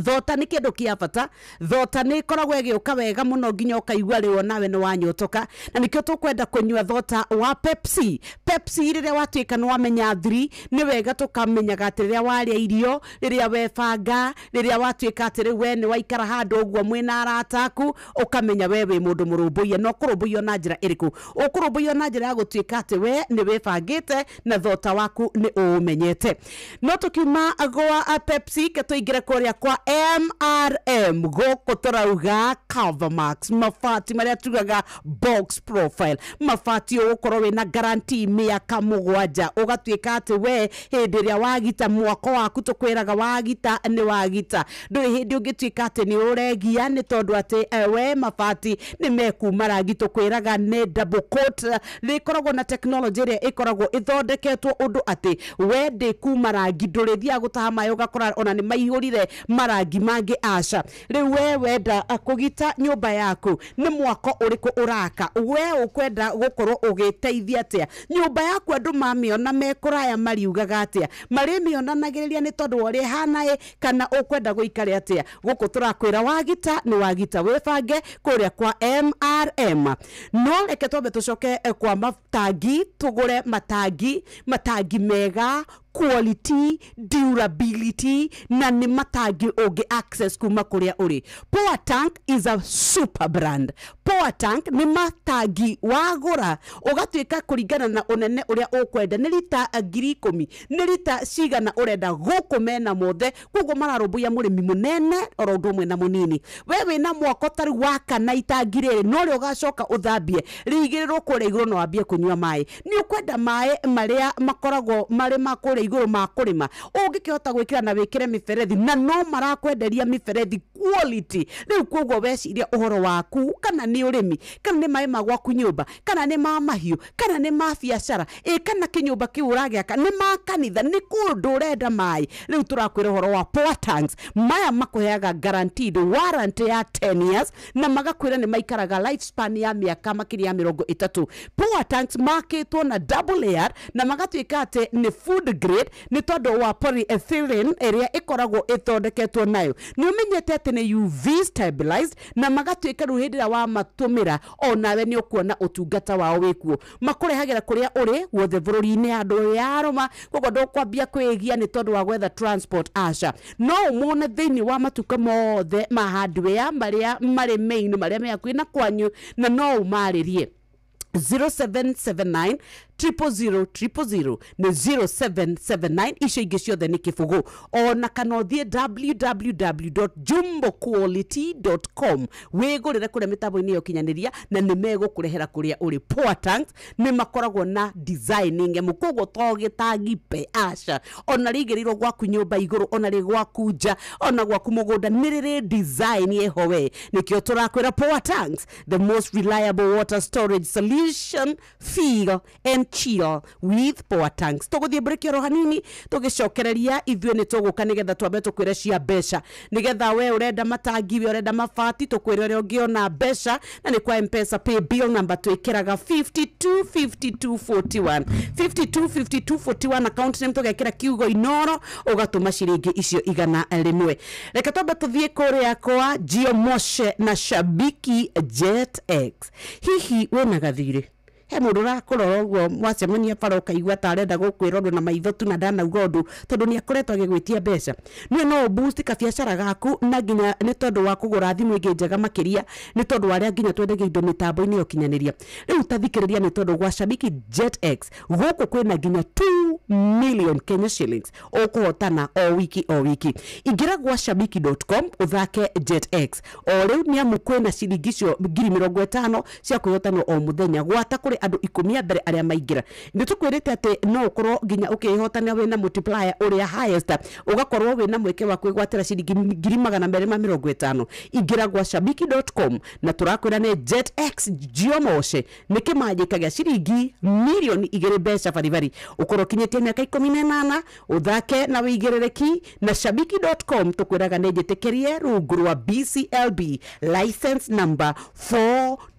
Thota nĩ kĩndũ kĩa bata, thota nĩ ĩkoragwo ĩgĩũka wega mũno nginya ũkaigua rĩo nawe nĩ wanyotoka, na nĩkĩo tũkwenda kũnyua thota wa Pepsi. Pepsi rĩrĩa watuĩka nĩ wamenya 3 nĩ wega tũkamenyaga atĩ rĩrĩa warĩa irio, rĩrĩa webanga, rĩrĩa watuĩka atĩ rĩu we nĩ waikara handũ ũguo mwĩna arata aku, ũkamenya we wĩ mũndũ mũrũmbũiye. Na ũkũrũmbũiyo na njĩra ĩrĩkũ? Ũkũrũmbũiyo na njĩra ya gũtuĩka atĩ we nĩ wĩbangĩte na thota waku nĩ ũũmenyete. No tũkiuma gwa Pepsi ke tũingĩre kũrĩa kwa MRM gũkũ tũrauga Covermax, mabati marĩa tugaga box profile, mabati ũgũkorwo wĩna guarantee mĩaka 7, ũgatuĩka atĩ we hĩndĩ ĩrĩa wagita mwako waku tũkwĩraga wagita nĩ wagita, ndũrĩ hĩndĩ ũngĩtuĩka atĩ nĩ ũregia nĩ tondũ atĩ we mabati nĩ mekuma rangi. Tũkwĩraga nĩ double coat, rĩkoragwo na technology ĩrĩa ĩkoragwo ĩthondeketwo ũndũ atĩ we ndĩkuma rangi, ndũrĩthiaga gũtaha maĩ ũgakora ona nĩ maihũrire marangi mangĩ. Aca, rĩu we wenda kũgita nyũmba yaku nĩ mwako ũrĩkũ ũraka, we ũkwenda gũkorwo ũgĩteithia atĩa nyũmba yaku, andũ mamĩona me kũraya mariugaga atĩa, marĩmĩonanagĩrĩria nĩ tondũ wa ũrĩa ĩhana ĩ, kana ũkwenda gũikare atĩa. Gũkũ tũrakwĩra wagita nĩ wagita, wĩbange kũrĩa kwa MRM. No reke twambe tũcoke kwa matangi, tũgũre matangi, matangi mega, quality, durability, na nĩ matangi ũngĩ access kuma kũrĩa ũrĩ. Power Tank is a super brand. Power Tank nĩ matangi wagũra ũgatuĩka kũringana na ũnene ũrĩa ũkwenda, nĩ rita 10,000, nĩ rita cigana ũrenda, gũkũ mena mothe. Koguo mararũmbũiya mũrĩmi mũnene oro ũndũ ũmwe na mũnini. We wĩna mwako ta rĩu waka na itangi rĩrĩ, no rĩo ũgacoka ũthambie rĩigĩrĩrwo kũrĩa igũrũ na wambie kũnyua maĩ. Nĩ ũkwenda maĩ marĩa makoragwo marĩ ma kũrĩa igũrũ ma kũrĩma, ũngĩkĩhota gwĩkĩra na wĩkĩre mĩberethi, na no marakwenderia mĩberethi quality. Rĩu koguo weciria ũhoro waku, kana nĩ ũrĩmi, kana nĩ maĩ ma gwaku nyũmba, kana nĩ ma mahiũ, kana nĩ ma biacara, ĩ kana kĩnyũmba kĩu ũragĩaka nĩ ma kanitha, nĩ kũndũ ũrenda maĩ. Rĩu tũrakwĩra ũhoro wa Power Tanks. Maya makũheaga guaranteed warranty ya 10 years, na magakwĩra nĩ maikaraga lifespan ya mĩaka makĩria ya 30. Power Tanks makĩtwo na double layer, na magatuĩka atĩ nĩ food grade nĩ tondũ wa polyethylene ĩrĩa ĩkoragwo ĩthondeketwo nayo. Nĩ ũmenyete atĩ nĩ UV stabilized, na magatuĩka rĩu hĩndĩ ĩrĩa wamatũmĩra onawe nĩ ũkuona ũtungata wao wĩkuo. Makũrehagĩra kũrĩa ũrĩ guothe bũrũri-inĩ, andũ yarũma, koguo ndũkwambia kwĩgia nĩ tondũ wa gwetha transport, aca. No ũmone thĩinĩ wa matuka mothe ma hardware marĩa marĩ main, marĩa me hakuhĩ na kwanyu, na no ũmarĩrie 0779 000 000 nĩ 0779. Icio ingĩ ciothe nĩ kĩbũgũ. Ona kana ũthiĩ www.jumboquality.com wĩgũrĩre kũrĩa mĩtambo-inĩ ya ũkinyanĩria, na nĩ megũkũrehera kũrĩa ũrĩ. Power Tanks nĩ makoragwo na design ng'emu, koguo to gĩtangi pe, aca. Ona rĩigĩrĩirwo gwaku nyũmba igũrũ, ona rĩ gwaku nja, ona gwaku mũgũnda, nĩ rĩrĩ design ĩho we. Nĩkĩo tũrakwĩra Power Tanks, the most reliable water storage solution. Feel and chill with Power Tanks. Tũgũthiĩ break oro hanini, tũgĩcokereria ithuĩ nĩ tũgũka nĩgetha twambe tũkwĩre cia mbeca, nĩgetha we ũrenda matangi, we ũrenda mabati, tũkwĩre ũrĩa ũngĩona mbeca, na nĩ kwa M-Pesa pay bill number twĩkĩraga 525241, 525241, account name tũgekĩra kiugo Inoro, ũgatũma ciringi icio 100. Reke twambe tũthiĩ kũrĩa kwa Gio Moshe na Shabiki Jet X. Hihi wĩna gathirĩ? He mũndũ ũrakũrora ũguo mwacemania bara ũkaigua ta arenda gũkwĩra ũndũ na maitho tu na ndanauga ũndũ, tondũ nĩ akoretwo agĩgwĩtia mbeca. Nĩ no ũboost kabiacara gaku, na nginya nĩ tondũ wa kũgũra thimũ ĩngĩ njega makĩria, nĩ tondũ wa arĩa nginya twendagia indo mĩtambo-inĩ ya ũkinyanĩria. Rĩu ta thikĩrĩria, nĩ tondũ gwa Shabiki Jet X gũkũ kwĩna nginya 2 million Kenya shillings ũkũhotana o wiki o wiki. Ingĩra gwa shabiki.com ũthake Jet X o rĩu, nĩ amu kwĩna ciringi icio 50,000 cia kwĩhotanwo o mũthenya, gwata kũrĩ andũ 10 a mbere arĩa maingĩra. Nĩ tũkwĩrĩte atĩ no ũkorwo nginya ũkĩhotana wĩna multiplier ũrĩa highest, ũgakorwo wĩna mweke wa kwĩgwatĩra ciringi 250,000. Ingĩra gwa shabiki.com na tũrakwĩra nĩ Jet X Gio Moshe nĩ kĩmanjĩka gĩa ciringi 2 million mbeca baribari. Ũkorwo ũkinyĩtie mĩaka 18, ũthake na wĩigĩrĩrĩki na shabiki.com. Tũkwĩraga nĩ njĩtĩkĩrie rungu rwa BCLB license number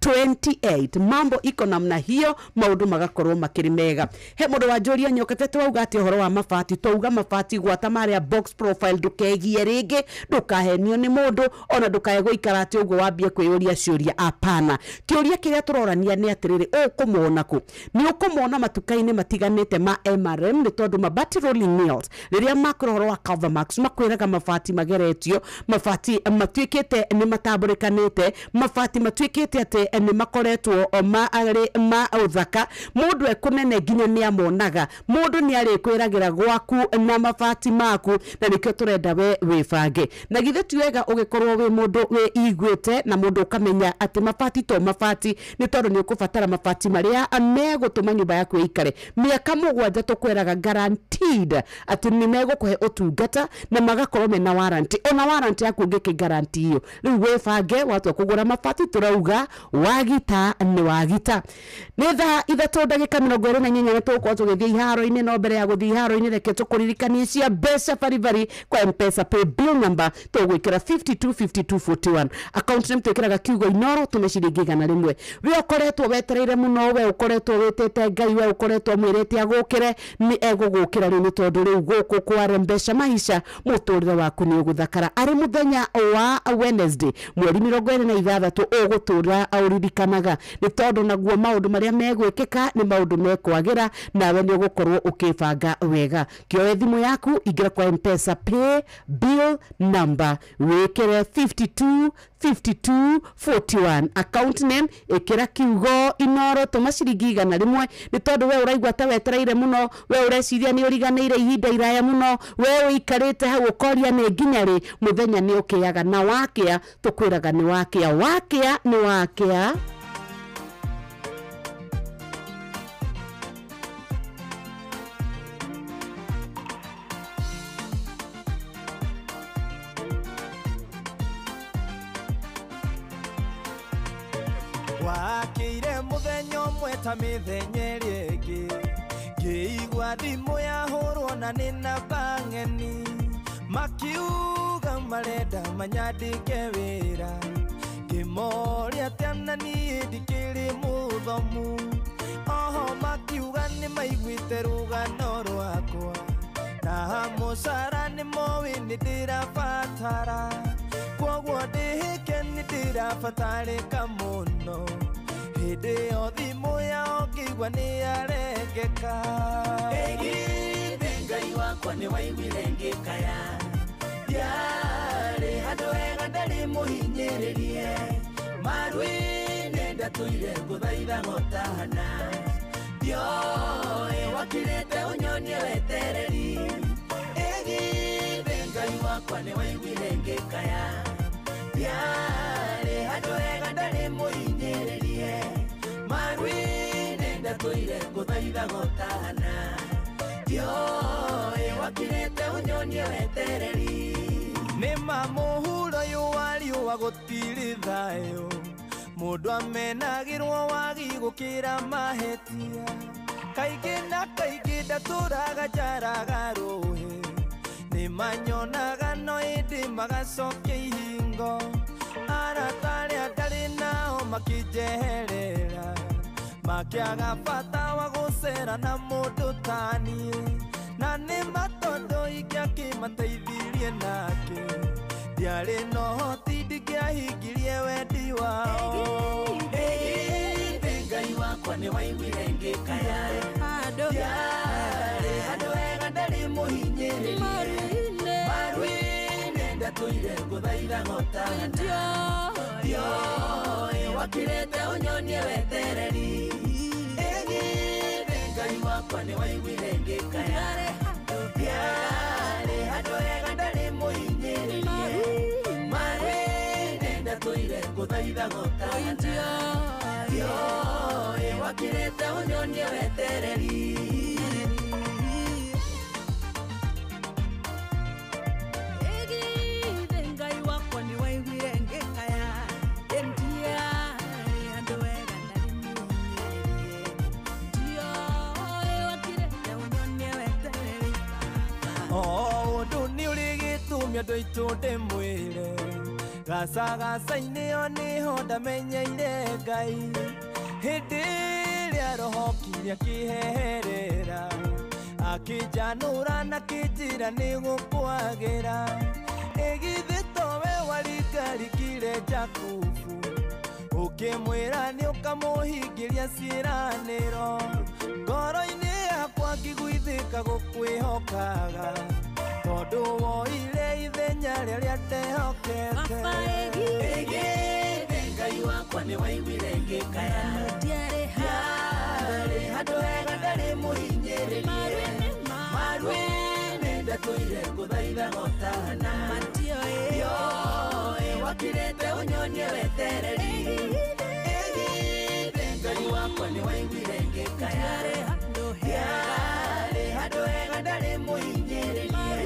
428. Mambo iko namna hiyo, maũndũ magakorwo makĩrĩ mega. He mũndũ wanjũria nyokete twauga atĩ ũhoro wa mabati, twauga mabati gwata marĩa box profile, ndũkegie rĩngĩ, ndũkahenio nĩ mũndũ, ona ndũkae gũikara atĩ ũguo wambie kwĩyũria ciũria, apana. Kĩũria kĩrĩa tũrorania nĩ atĩrĩrĩ, ũkũmona kũ? Nĩ ũkũmona matuka-inĩ matiganĩte ma MRM, nĩ tondũ Mabati Rolling Mills rĩrĩa makwĩra ũhoro wa Covermax makwĩraga mabati mageretio, mabati matuĩkĩte nĩ matambũrĩkanĩte, mabati matuĩkĩte atĩ nĩ makoretwo marĩ ma ũthaka, mũndũ ekũnene nginya nĩ amonaga, mũndũ nĩ arĩkwĩragĩra gwaku na mabati maku, na nĩkĩo tũrenda we wĩbange. Na githĩ ti wega ũgĩkorwo wĩ mũndũ wĩiguĩte na mũndũ ũkamenya atĩ mabati to mabati, nĩ tondũ nĩ ũkũbatara mabati marĩa megũtũma nyũmba yaku ĩikare mĩaka 7. Tũkwĩraga guaranteed atĩ nĩ megũkũhe ũtungata na magakorwo mena warranty, ona warranty yaku ũngĩkĩ guarantee iyo. Rĩu wĩbange watua kũgũra mabati, tũrauga wagita nĩ wagita. Nĩ thaa 3:28, nĩ tũgũkorwo tũgĩthiĩ iharo-inĩ, no mbere ya gũthiĩ iharo-inĩ reke tũkũririkanie cia mbeca baribari kwa M-Pesa pay bill number tũgwĩkĩra 525241, account name twĩkĩraga kiugo Inoro, tũme ciringi 100. We ũkoretwo wetereire mũno, we ũkoretwo wĩtĩte Ngai, we ũkoretwo mwĩrĩte agũkĩre, nĩ egũgũkĩra rĩu, nĩ tondũ rĩu gũkũ kware mbeca maisha mũtũrĩre waku nĩ ũgũthakara. Arĩ mũthenya wa Wednesday mweri 26 ũgũtũra ũririkanaga, nĩ tondũ naguo maũndũ marĩa megwĩkĩka nĩ maũndũ mekwagĩra, nawe nĩ ũgũkorwo ũkĩbanga wega. Kĩoe thimũ yaku, ingĩra kwa M-Pesa pay bill number, wĩkĩre 52 52 41, account name ĩkĩra kiugo Inoro, tũma ciringi 100, nĩ tondũ we ũraigua ta wetereire mũno, we ũreciria nĩ ũriganĩire ihinda iraya mũno, we ũikarĩte hau ũkoria nĩ nginya rĩ. Mũthenya nĩ ũkĩaga, na wakĩa tũkwĩraga nĩ wakĩa, wakĩa nĩ wakĩa. Gwakĩire mũthenya ũmwe ta mĩthenya ĩrĩa ĩngĩ, ngĩigua thimũ yahũrwo na nĩ namba ng'eni, makiuga marenda manyandĩke wĩra. Ngĩmoria atĩa na niĩ ndikĩrĩ mũthomu, oho makiuga nĩ maiguĩte rũgano rwakwa, na mũcara nĩ moĩ nĩ ndĩrabatara, kwoguo ndĩhĩke nĩ ndĩrabatarĩka mũno. Hĩndĩ ĩyo thimũ yao ngĩigua nĩ yarengeka. Ĩgithĩ Ngai wakwa nĩ waiguire ngĩkaya, ndiarĩ handũ hega ndarĩ mũhinyĩrĩrie, maru-inĩ ndatũire ngũthaitha ng'otana, ndioĩ wakirĩte ũnyonie wetereri. Ĩgithĩ Ngai wakwa nĩ waiguire ngĩkaya, ndiarĩ handũ hega ndarĩ mũhinyĩrĩrie, maru-inĩ ndatũire ngũthaitha ng'otana, ndioĩ wakirĩte ũnyonie wetereri. Nĩ ma mũhuro ũyũ wa riũa gũtirĩ thayũ, mũndũ amenagĩrwo wagi gũkĩra mahĩtia, kaingĩ na kaingĩ ndatũraga njaraga rũhĩ, nĩ manyonaga no ĩndĩ magacokia ihingo, arata arĩa ndarĩ nao makĩnjeherera, makĩaga bata wa gũcera na mũndũ ta niĩ, na nĩ matondũ ingĩakĩmateithirie nake, ndiarĩ na ũhoti ndingĩahingirie wendi wao. Ĩgithĩ Ngai wakwa nĩ waiguire ngĩkaya, ndiarĩ handũ hega ndarĩ mũhinyĩrĩrie, maru-inĩ ndatũire ngũthaitha ng'otana, ndioĩ wakirĩte ũnyonie wetereri. Ĩgithĩ Ngai wakwa nĩ waiguire ngĩkaya, ndiarĩ handũ hega ndarĩ mũhinyĩrĩrie, maru-inĩ ndatũire ngũthaitha ng'otana, ndioĩ wakirĩte ũnyonie wetereri. Ĩgithĩ Ngai wakwa nĩ waiguire ngĩkaya, ndiarĩ handũ hega ndarĩ mũhinyĩrĩrie, ndioĩ wakirĩte ũnyonie wetereri. O ũndũ nĩ ũrĩ gĩtũmi andũ aitũ ndĩmwĩre, gacagaca-inĩ ĩyo nĩho ndamenyeire Ngai, hĩndĩ ĩrĩa roho okire akĩheherera, akĩnjanũra na akĩnjĩra nĩ gũkwagĩra. Ĩgithĩ towe waringarikire Jakubu, ũkĩmwĩra nĩ ũkamũhingĩria ciĩranĩro, ngoro-inĩ yakwa ngĩguithĩka gũkwĩhokaga, tondũ woire ithenya rĩrĩa ndehokete. Ĩgithĩ Ngai wakwa nĩ waiguire ngĩkaya, ndiarĩ handũ hega ndarĩ mũhinyĩrĩrie, maru-inĩ ndatũire ngũthaitha ng'otana, ndioĩ wakirĩte ũnyonie wetereri. Ĩgithĩ Ngai wakwa nĩ waiguire ngĩkaya, ndiarĩ handũ hega ndarĩ mũhinyĩrĩrie,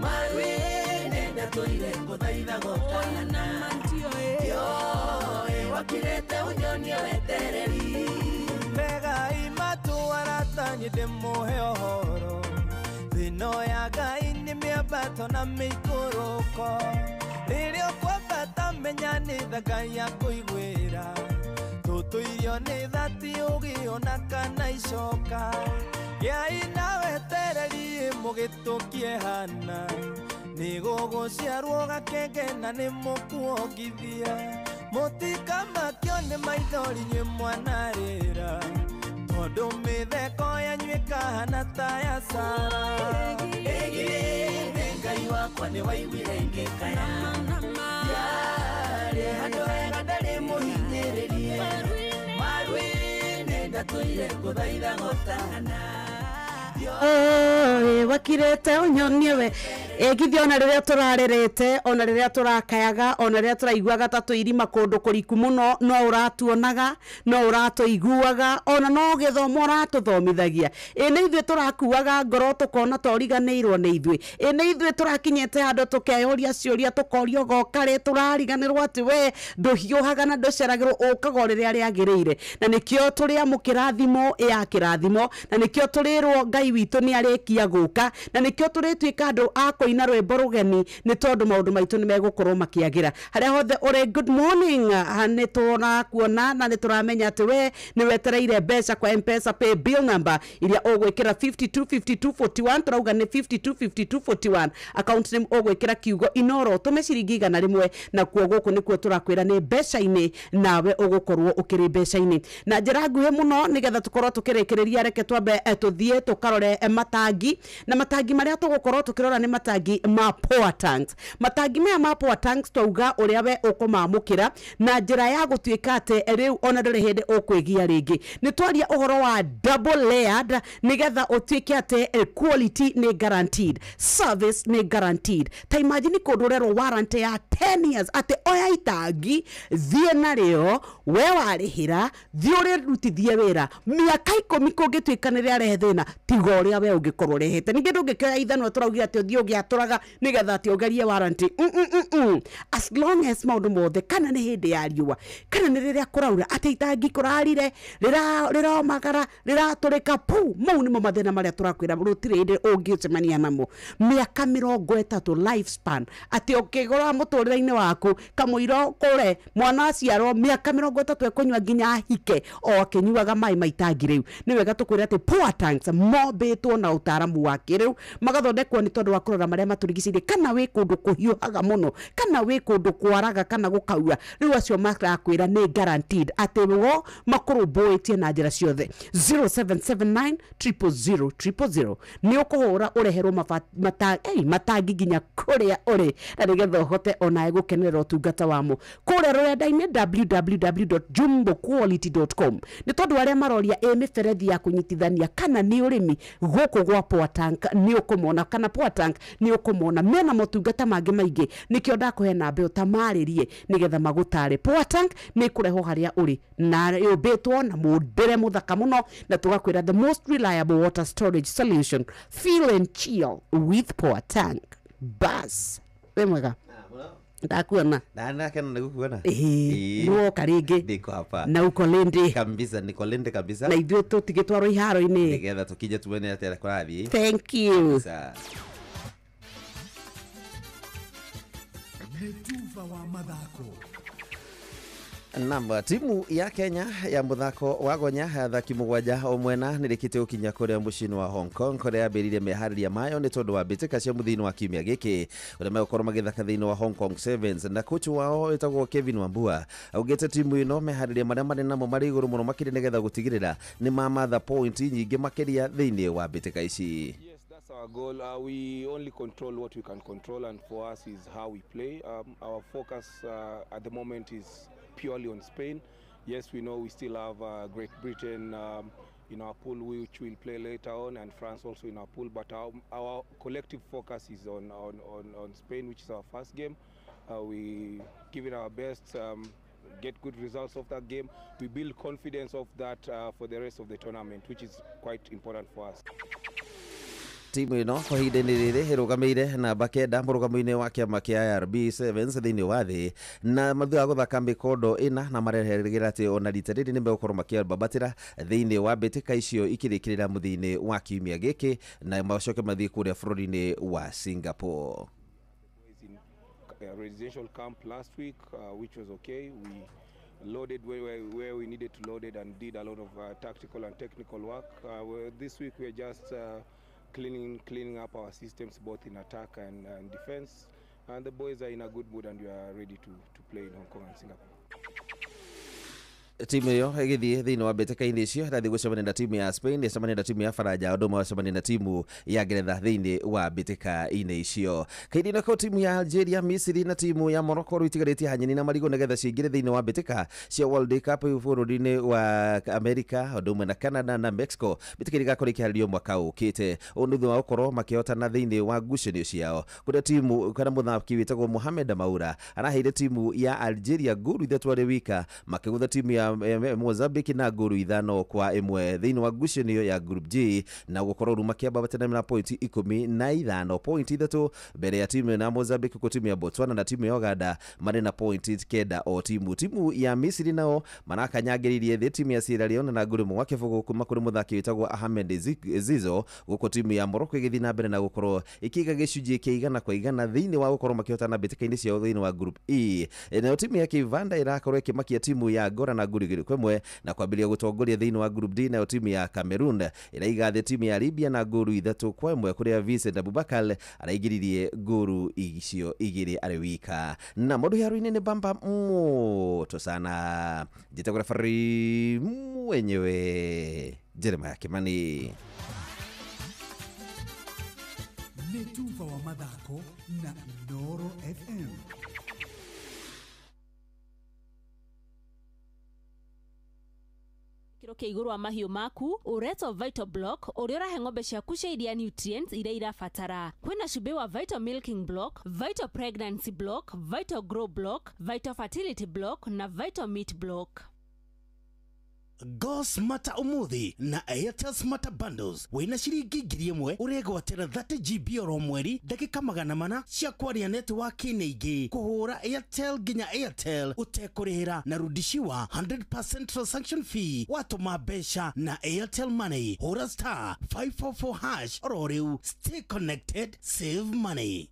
maru-inĩ ndatũire ngũthaitha ng'otana, ndioĩ wakirĩte ũnyonie wetereri. Tegai matũ arata niĩ ndĩmũhe ũhoro, thĩno ya Ngai nĩ mĩambato na mĩikũrũko, rĩrĩa ũkwambata menya nĩ tha Ngai akũiguĩra, tũtũirio nĩ tha ti ũgĩ ona kana icoka, gĩai na wetereri mũgĩtũkie hana, nĩ gũgũciarwo gakenge na nĩ mũkuongithia, mũtikamakio nĩ maithori inyuĩ mwanarĩra, tondũ mĩtheko yanyu ĩkahana ta ya Sara. Ĩgithĩ Ngai wakwa nĩ waiguire ngĩkaya, ndiarĩ handũ hega ndarĩ mũhinyĩrĩrie, maru-inĩ ndatũire ngũthaitha ng'otana, Oi, wakirete unyonie we Ĩgithia ona rĩrĩa tũrarerete, ona rĩrĩa tũrakayaga, ona rĩrĩa tũraiguaga ta twĩ kũndũ kũriku mũno, no ũratuonaga, no ũratũiguaga, ona no gĩthomo ũratũthomithagia. Ĩ nĩ ithuĩ tũrakuaga ngoro tũkona ta ũriganĩirwo nĩ ithuĩ. Ĩ nĩ ithuĩ tũrakinyĩte handũ tũkeyũria ciũria, tũkorio goka rĩ, tũrariganĩrwo atĩ we ndũhiũhaga na ndũceragĩrwo, ũkaga o rĩrĩa rĩagĩrĩire. Na nĩkĩo tũrĩamũkĩra thimo ya kĩrathimo, na nĩkĩo tũrĩrwo Ngai witũ nĩ arĩkia gũka, na nĩkĩo tũrĩtuĩka andũ a kũina rwĩmbo rũgeni, nĩ tondũ maũndũ maitũ nĩ megũkorwo makĩagĩra. Harĩa hothe ũrĩ, good morning. Nĩ tũrakuona na nĩ tũramenya atĩ we nĩ wetereire mbeca kwa M-Pesa pay bill number iria ũgwĩkĩra 525241, tũrauga nĩ 525241. Account name ũgwĩkĩra kiugo Inoro, tũme ciringi 100, nakuo gũkũ nĩkuo tũrakwĩra nĩ mbeca-inĩ, nawe ũgũkorwo ũkĩrĩ mbeca-inĩ. Na njĩra nguhĩ mũno nĩgetha tũkorwo tũkĩrĩkĩrĩria, reke twambe tũthiĩ tũkarore matangi, na matangi marĩa tũgũkorwo tũkĩrora nĩ matangi ma Power Tanks. Matangi maya ma Power Tanks twauga ũrĩa we ũkũmamũkĩra na njĩra ya gũtuĩka atĩ rĩu ona ndũrĩ hĩndĩ ũkwĩgia rĩngĩ. Nĩ twaria ũhoro wa double layered nĩgetha ũtuĩke atĩ quality nĩ guaranteed, service nĩ guaranteed. Ta imagine kũndũ ũrerwo warranty ya 10 years, atĩ oya itangi thiĩ narĩo, we warĩhĩra, thiĩ ũrĩrutithie wĩra mĩaka 10, kũngĩtuĩka nĩ rĩarehe thĩna, tiga ũrĩa we ũngĩkorwo ũrehete. Ningĩ ndũngĩkĩoya ithanwa tũraugire atĩ ũthiĩ ũgĩatũraga nĩgetha atĩ ũgerie warranty. As long as maũndũ mothe, kana nĩ hĩndĩ ya riũa, kana nĩ rĩrĩa kũraura, atĩ itangi kũrarire, rĩromagara, rĩratũrĩka pu, mau nĩmo mathĩna marĩa tũrakwĩra rũtirĩ hĩndĩ ũngĩcemania namo. Mĩaka 30 life span, atĩ ũkĩgũra mũtũrĩre-inĩ waku kamũira kũre mwana aciarwo mĩaka 30 ekũnyua nginya ahike o akĩnyuaga maĩ ma itangi rĩu. Nĩ wega tũkwĩre atĩ Power Tanks mombĩtwo na ũtaaramu wa kĩrĩu, magathondekwo nĩ tondũ wa kũrora marĩa matũrigicĩirie, kana wĩ kũndũ kũhiũhaga mũno, kana wĩ kũndũ kwaraga kana gũkaura, rĩu acio marakwĩra nĩ guaranteed atĩ wo makũrũmbũĩtie na njĩra ciothe. 0779 000 000 nĩ ũkũhũra ũreherwo matangi nginya kũrĩa ũrĩ, na nĩgetha ũhote onawe gũkenerera ũtungata wamo. Kũrĩa rũrenda-inĩ www.jumboquality.com, nĩ tondũ arĩa maroria ĩ mĩberethi ya kũnyitithania kana nĩ ũrĩmi gũkũ gwa Power Tank nĩ ũkũmona, kana Power Tank nĩ ũkũmona mena motungata mangĩ maingĩ, nĩkĩo ndakũhe namba ĩyo tamarĩrie nĩgetha magũtare. Power Tank nĩ kũrehwo harĩa ũrĩ na yũmbĩtwo na mũndĩre mũthaka mũno, na tũgakwĩra the most reliable water storage solution, feel and chill with Power Tank. Bas, wĩ mwega, ndakuona. Nakena nikukuona. Nĩwoka rĩngĩ. Niko hapa. Na uko Lindi. Kabisa, niko Lindi kabisa. Na ithuĩ tũtigĩtwarwo iharo-inĩ nĩgetha tũkinye tuone atĩa kũrathiĩ. Thank you. Nĩ tuba wa mathako. Namba timu ya Kenya ya muthako wa gonya athaki 7 o mwena nĩrĩkĩtie gũkinya kũrĩa mũciĩ-inĩ wa Hong Kong kũrĩa yambĩrĩirie meharĩria mayo nĩ tondũ wa mbĩtĩka cia mũthia-inĩ wa kiumia gĩkĩ ũrĩa megũkorwo magĩthaka thĩinĩ wa Hong Kong Sevens, na coach wao wĩtagwo Kevin Wambua augĩte timu ĩno meharĩria marĩa marĩ namo marĩ igũrũ mũno makĩria nĩgetha gũtigĩrĩra nĩ mamatha point nyingĩ makĩria thĩinĩ wa mbĩtĩka ici. That's our goal. We only control what we can control, and for us is how we play. Our focus at the moment is purely on Spain. Yes, we know we still have Great Britain in our pool, which we'll play later on, and France also in our pool. But our collective focus is on Spain, which is our first game. We give it our best, get good results of that game. We build confidence of that for the rest of the tournament, which is quite important for us. Timu ĩno kwa ihinda-inĩ rĩrĩ ĩrũgamĩire namba 9 mũrũgamo-inĩ wa kĩama kĩa IRB Sevens thĩinĩ wa thĩ, na thutha wa gũthaka mĩkondo ĩna, na marerĩgĩrĩra atĩ ona rita rĩrĩ nĩ megũkorwo makĩambatĩra thĩinĩ wa mbĩtĩka icio ikĩrĩkĩrĩra mũthia-inĩ wa kiumia gĩkĩ, na macoke mathiĩ kũrĩa bũrũri-inĩ wa Singapore. Residential camp last week, which was okay. We loaded where we needed to load it and did a lot of tactical and technical work. This week we are just cleaning up our systems both in attack and defense, and the boys are in a good mood and we are ready to play in Hong Kong and Singapore. Timu ĩyo ĩgĩthiĩ thĩinĩ wa mbĩtĩka-inĩ icio ĩrathiĩ gũcemania na timu ya Spain, ĩcemania na timu ya Faranja, ũndũ ũmwe wacemania na timu ya Ngeretha thĩinĩ wa mbĩtĩka-inĩ icio. Kahinda-inĩ kau timu ya Algeria, Misiri na timu ya Morocco rĩu itigarĩtie hanyeni na marigũ nĩgetha ciingĩre thĩinĩ wa mbĩtĩka cia World Cup bũrũri-inĩ wa America, ũndũ ũmwe na Canada na Mexico. Mbĩtĩka iria igakorwo ikĩharĩrio mwaka ũkĩte. Ũũ nĩ thutha wa gũkorwo makĩhotana thĩinĩ wa ngucanio ciao kũrĩa timu kana mũthaki wĩtagwo Mohamed Maura araheire timu ya Algeria ngolu 3 arĩ wika, makĩgũtha timu ya Mozambique na ngolu 5-1 thĩinĩ wa ngucanio ya Group G, na gũkorwo rĩu makĩambata na pointi 15, pointi 3 mbere ya timu ya Mozambique, huku timu ya Botswana na timu ya Uganda marĩ na pointi 9 o timu. Timu ya Misiri nao marakanyangĩrĩirie thĩ timu ya Sierra Leone na ngolu 1-0 kuma kũrĩ mũthaki wĩtagwo Ahmed Zizo, gũkũ timu ya Morocco ĩgĩthiĩ na mbere na gũkorwo ĩkĩiga gĩcunjĩ kĩa 100% thĩinĩ wa gũkorwo makĩhotana mbĩtĩka-inĩ ciao thĩinĩ wa Group E. Nayo timu ya Kivanda ĩrakorwo ĩkĩmakia timu ya Angola na ngolu 2-1 na kwambĩrĩria gũtongoria thĩinĩ wa Group D. Nayo timu ya Cameroon ĩraiga thĩ timu ya Libya na ngolu 3-1 kũrĩa Vincent Abubakar araingĩririe ngolu icio 2 arĩ wika. Na maũndũ haro-inĩ nĩ bamba moto sana. Njĩtagwo referee mwenyewe Jeremiah Kimani. Nĩ tuba wa mathako na Inooro FM. Kĩro kĩa igũrũ wa mahiũ maku ũretwo Vital Block ũrĩa ũrahe ng'ombe ciaku cia iria nutrients iria irabatara. Kwĩna cumbĩ wa Vital Milking Block, Vital Pregnancy Block, Vital Grow Block, Vital Fertility Block na Vital Meat Block. Go Smarter umuthi na Airtel Smarter Bundles wina ciringi 1000 uregwatira 30 GB oro mweri ndagika 400 cia kwaria network-inĩ ingĩ kuhura Airtel nginya Airtel utekurihira na rudishiwa 100% transaction fee watuma mbeca na Airtel Money. Hura star 544# oro riu. Stay connected, save money.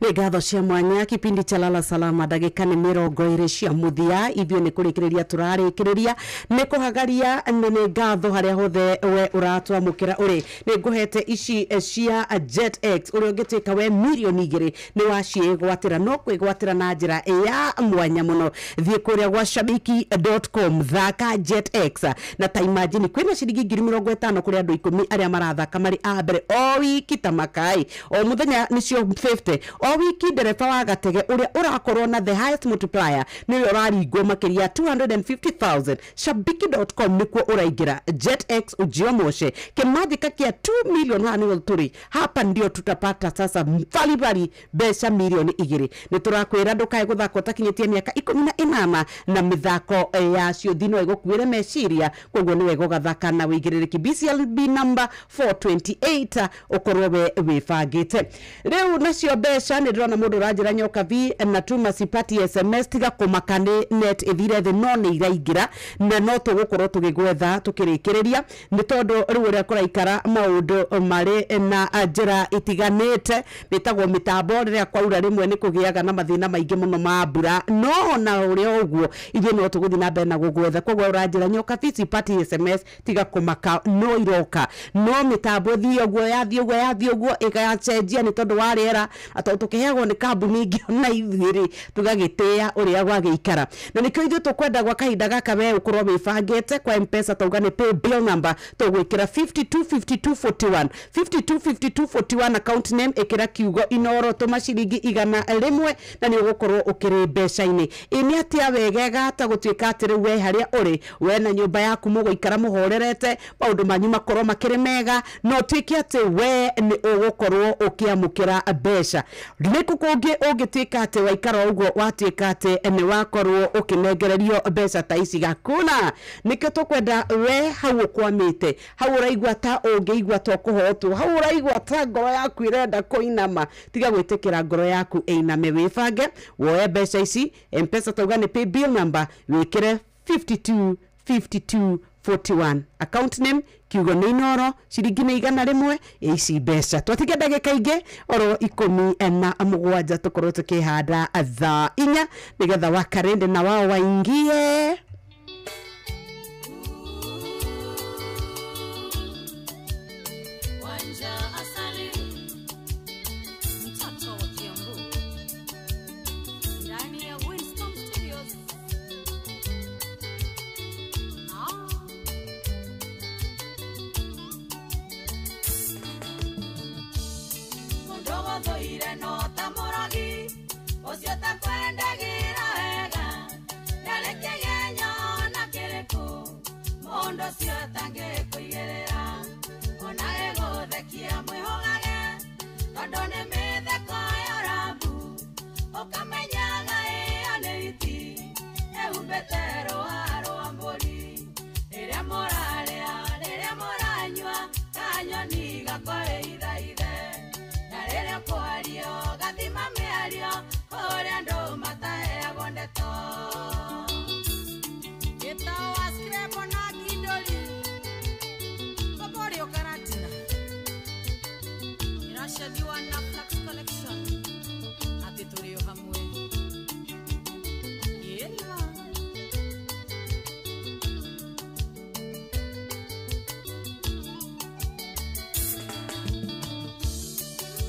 Nĩ ngatho cia mwanya kipindi cha Lala Salama ndagĩka nĩ 20 cia mũthia. Ithuĩ nĩ kũrĩkĩrĩria tũrarĩkĩrĩria nĩ kũhagaria, na nĩ ngatho harĩa hothe we ũratwamũkĩra ũrĩ. Nĩ ngũhete ici cia Jet X ũrĩa ũngĩtuĩka we mirioni 2 nĩ waciĩgwatĩra, no kwĩgwatĩra na njĩra ya mwanya mũno. Thiĩ kũrĩa gwa shabiki.com, thaka Jet X na ta imagine kwĩna ciringi 50,000 kũrĩ andũ 10 arĩa marathaka marĩ a mbere o wiki ta makai o mũthenya nĩcio 50 o wiki. Ndereba wa gatege ũrĩa ũrakorwo na the highest multiplier nĩwe ũraringwo makĩria 250,000. Shabiki.com nĩkuo ũraingĩra. Jet X ujiomoshe kĩmanjĩka kĩa 2 million haha nĩho tũrĩ, hapa ndio tutapata sasa mbalibali mbeca mirioni 2. Nĩ tũrakwĩra ndũkae gũthaka ũtakinyĩtie mĩaka 18 na mĩthako ya ciũthi no ĩgũkuĩre meciria, koguo nĩ wega ũgathaka na wĩigĩrĩrĩki. BCLB number 428 ũkorwo we wĩbangĩte. Rĩu nacio mbeca nĩ ndĩrona mũndũ ũranjĩra nyoka v na tuma sipati SMS, tiga kũmaka nĩ net ĩthire thĩ no nĩ iraingĩra na no tũgũkorwo tũgĩgwetha tũkĩrĩkĩrĩria, nĩ tondũ rĩu ũrĩa kũraikara maũndũ marĩ na njĩra itiganĩte. Mĩtagwo mĩtambo rĩrĩa kwaura rĩmwe nĩ kũgĩaga na mathĩna maingĩ mũno ma mbura, no ona ũrĩa ũguo ithuĩ no tũgũthiĩ na mbere na gũgwetha. Koguo ũranjĩra nyoka v sipati SMS, tiga kũmaka no iroka, no mĩtambo thiĩ ũguo yathiĩ ũguo yathiĩ ũguo ĩgacenjia nĩ tondũ wa rĩera, tondũ tũkĩheagwo nĩ kambuni ingĩ ona ithuĩ rĩ tũgagĩtĩĩa ũrĩa gwagĩikara. Na nĩkĩo ithuĩ tũkwenda gwa kahinda gaka we ũkorwo wĩbangĩte kwa M-Pesa, tauga nĩ pay bill number tũgwĩkĩra 525241 525241 account name, ĩkĩra kiugo Inooro, tũma ciringi 100 na nĩ ũgũkorwo ũkĩrĩ mbeca-inĩ. Ĩ nĩ atĩa wegega ta gũtuĩka atĩ rĩu we harĩa ũrĩ we na nyũmba yaku mũgũikara mũhorerete, maũndũ manyu makorwo makĩrĩ mega, no ũtuĩke atĩ we nĩ ũgũkorwo ũkĩamũkĩra mbeca. Nĩkũ kũngĩ ũngĩtuĩka atĩ waikara ũguo watuĩka atĩ nĩ wakorwo ũkĩnengererio mbeca ta ici gakuna. Nĩkĩo tũkwenda we hau ũkwamĩte, hau ũraigua ta ũngĩigua ta ũkũhotwo, hau ũraigua ta ngoro yaku ĩrenda kũinama, tiga gwĩtĩkĩra ngoro yaku ĩiname. Wĩbange woe mbeca ici. M-Pesa tauga nĩ pay bill number, wĩkĩre 525241 account name kiugo nĩ Inooro, ciringi nĩ 100 ici mbeca. Twatiga ndagĩka ingĩ oro 17 tũkorwo tũkĩhanda thaa 4 nĩgetha wakarende na wao waingie. Wanja asali mtoto wa Kiambu ndani ya Winston Studios. Anthony wa Naflax Collection atĩ tũrĩ o hamwe ĩna.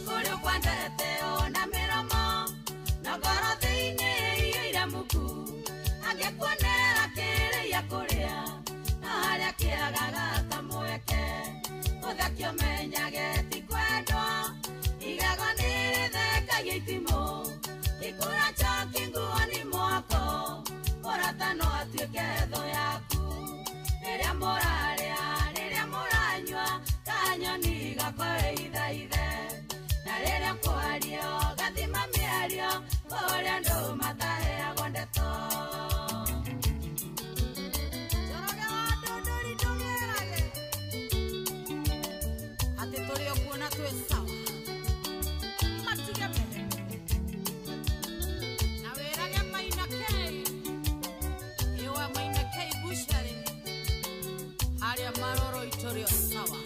Kũrĩa ũkwendete ona mĩromo na ngoro thĩinĩ iyũire muku angĩkuonera kĩrĩa kũrĩa na harĩa kĩagaga ta mweke ũthekio menyage ti kwendwo igego nĩ rĩthekagia itimũ gĩkũra njoki nguo-inĩ mwako mũrata no atuĩke thũ yaku rĩrĩa mũrarĩa rĩrĩa mũranyua kanyoni gakwa wĩithaithe na rĩrĩa kwario gathima mĩario kũrĩa andũ mataheagwo ndeto. Njoroge wa Ndũndũri ndũmĩrage atĩ tũrĩ o kuo na twĩ sawa matige mbere na wĩrage Maina K ĩwa Maina K bucharĩ harĩa maroro itũrĩ o sawa.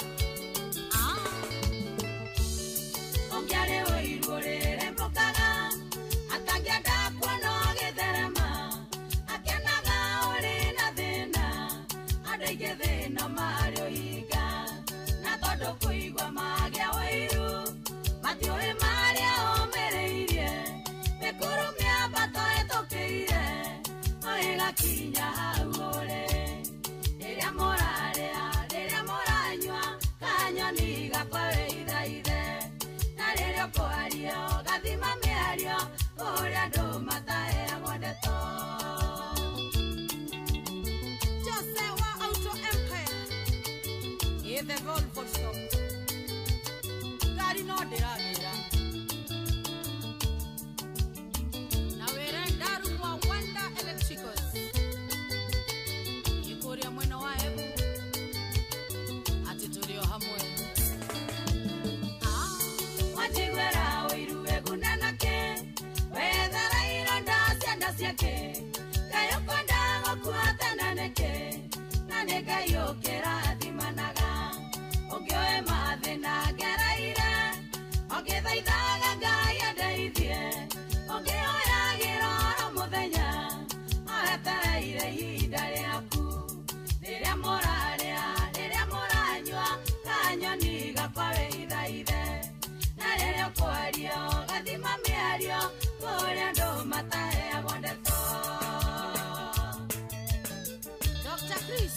Ũngĩarĩ ũiru ũrĩrĩmbũkaga atangĩenda kuona ũgĩtherema akenaga ũrĩ na thĩna andũ aingĩ thĩna marĩ ũhinga na tondũ kũigua magĩa ũiru matiũĩ marĩa ũmĩrĩirie mĩkuru mĩambato ĩtũkĩire no ĩgakinya hau ũrĩ rĩrĩa mũrarĩa rĩrĩa mũranyua kanyoni gakwa wĩithaithe na rĩrĩa ũkwaria gathima mĩario kũrĩa andũ mataheagwo ndeto. Jose wa Auto Empire ĩ the Volvo shop ngari no ndĩragĩra na wĩre Ndaru wa Wanda Electricals ĩ kũrĩa mwena wa Embu atĩ tũrĩ o hamwe. Wajiguera ũiru wĩguna nakĩ wethera ironda cianda ciake Ngai ũkwenda gũkua tene nĩkĩ na nĩ Ngai ũkĩrathimanaga ũngĩoe mathĩna ngereire ũngĩthaithaga Ngai andeithie ũngĩhoyagĩra oro mũthenya oetereire ihinda rĩaku rĩrĩa mũrarĩa rĩrĩa mũranyua kanyoni gakwa wĩithaithe na rĩrĩa ũkwaria gathima mĩario kũrĩa andũ mataheagwo ndeto. Dr. Chris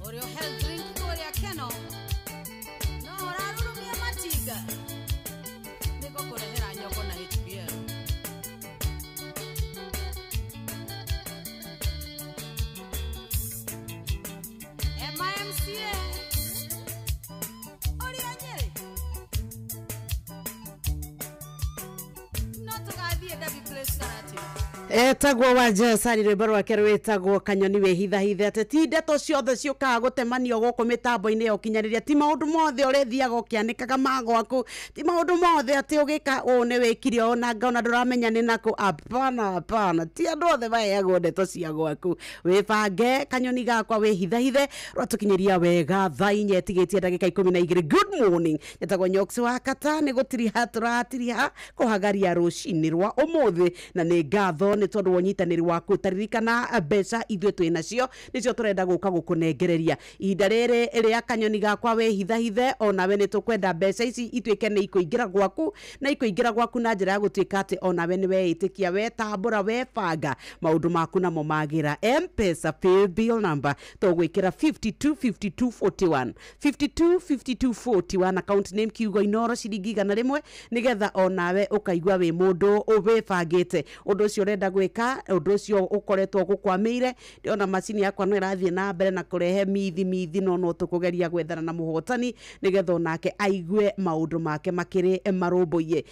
ũrĩa health drink kũrĩa Keno no ũrarurumia matinga nĩngũkũrehera nyongo na HBL. MIMCA ũrĩa Nyĩrĩ no tũgathiĩ Derby Place Karatina. Etagwo wa Jesari rwĩmbo rwake rwĩtagwo kanyoni wĩhithahithe atĩ ti ndeto ciothe ciũkaga gũtemanio gũkũ mĩtambo-inĩ ya ũkinyanĩria ti maũndũ mothe ũrĩthiaga ũkĩanĩkaga ma gwaku ti maũndũ mothe atĩ ũgĩka ũũ nĩ wĩkire ũũ na ngona ndũramenya nĩ nakũ. Apana apana, ti andũ othe maheagwo ndeto cia gwaku. Wĩbange kanyoni gakwa wĩhithahithe rwatũkinyĩria wega thaa inya ĩtigĩtie ndagĩka 12. Good morning, nyetagwo Nyox wa Kata nĩ gũtiriha tũratiriha kũhagaria rũcinĩ rwa ũmũthĩ na nĩ ngatho nĩ tondũ wa ũnyitanĩri waku. Taririkana mbeca ithuĩ twĩ nacio nĩcio tũrenda gũka gũkũnengereria ihinda rĩrĩ rĩa kanyoni gakwa wĩhithahithe onawe nĩ tũkwenda mbeca ici ituĩke nĩ ikũingĩra gwaku na ikũingĩra gwaku na njĩra ya gũtuĩka atĩ onawe nĩ weĩtĩkia wetambũra webanga maũndũ maku namo magĩra. M-Pesa pay bill number tũgwĩkĩra 525241 525241 account name kiugo Inoro ciringi 100 nĩgetha onawe ũkaigua wĩ mũndũ wĩbangĩte ũndũ ũcio ũrenda gwĩka ũndũ ũcio ũkoretwo gũkwamĩire. Ndĩrona macini yakwa no ĩrathiĩ na mbere na kũrehe mithi mithi no no tũkũgeria gwethana na mũhotani nĩgetha onake aigue maũndũ make makĩrĩ marũmbũiye.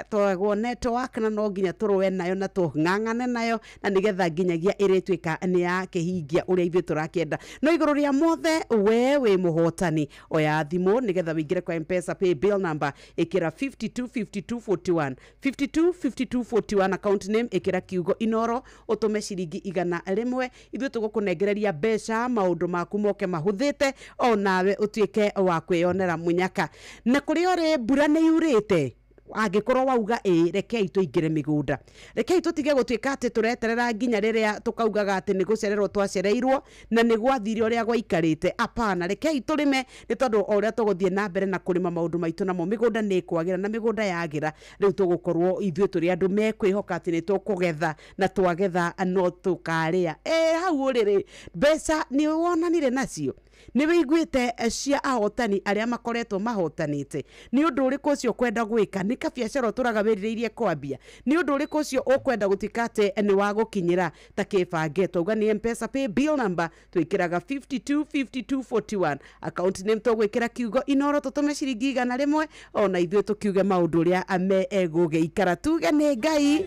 Twagwo network na no nginya tũrũe nayo na tũng'ang'ane nayo na nĩgetha nginyagia ĩrĩtuĩka nĩ yakĩhingia ũrĩa ithuĩ tũrakĩenda. No igũrũ rĩa mothe we wĩ mũhotani oya thimũ nĩgetha wĩingĩre kwa M-Pesa pay bill number ĩkĩra 525241 525241 account name ĩkĩra kiugo kiugo Inoro ũtũme ciringi 100 ithuĩ tũgũkũnengereria mbeca maũndũ maku moke mahũthĩte o nawe ũtuĩke wa kwĩyonera mũnyaka. Na kũrĩa ũrĩ mbura nĩ yurĩte, angĩkorwo wauga ĩ, rekei tũingĩre mĩgũnda, rekei tũtige gũtuĩka atĩ tũreterera nginya rĩrĩa tũkaugaga atĩ nĩ gũcererwo twacereirwo na nĩ gwathire ũrĩa gwaikarĩte. Apana, rekei tũrĩme nĩ tondũ o ũrĩa tũgũthiĩ na mbere na kũrĩma maũndũ maitũ namo mĩgũnda nĩ ĩkwagĩra, na mĩgũnda yagĩra rĩu tũgũkorwo ithuĩ tũrĩ andũ mekwĩhoka atĩ nĩ tũkũgetha, na twagetha no tũkarĩa. Hau ũrĩ rĩ, mbeca nĩ wonanire nacio, nĩ wĩiguĩte cia ahotani arĩa makoretwo mahotanĩte. Nĩ ũndũ ũrĩkũ ũcio ũkwenda gwĩka? Nĩ kabiacara ũtũraga wĩrirĩirie kwambia? Nĩ ũndũ ũrĩkũ ũcio ũkwenda gũtuĩka atĩ nĩ wa gũkinyĩra? Ta kĩbange twauga nĩ M-Pesa pay bill number twĩkĩraga 525241, account name tũgwĩkĩra kiugo Inoro, tũtũme ciringi 100 ona ithuĩ tũkiuge maũndũ ũrĩa me egũgĩikara. Tuge nĩ Ngai.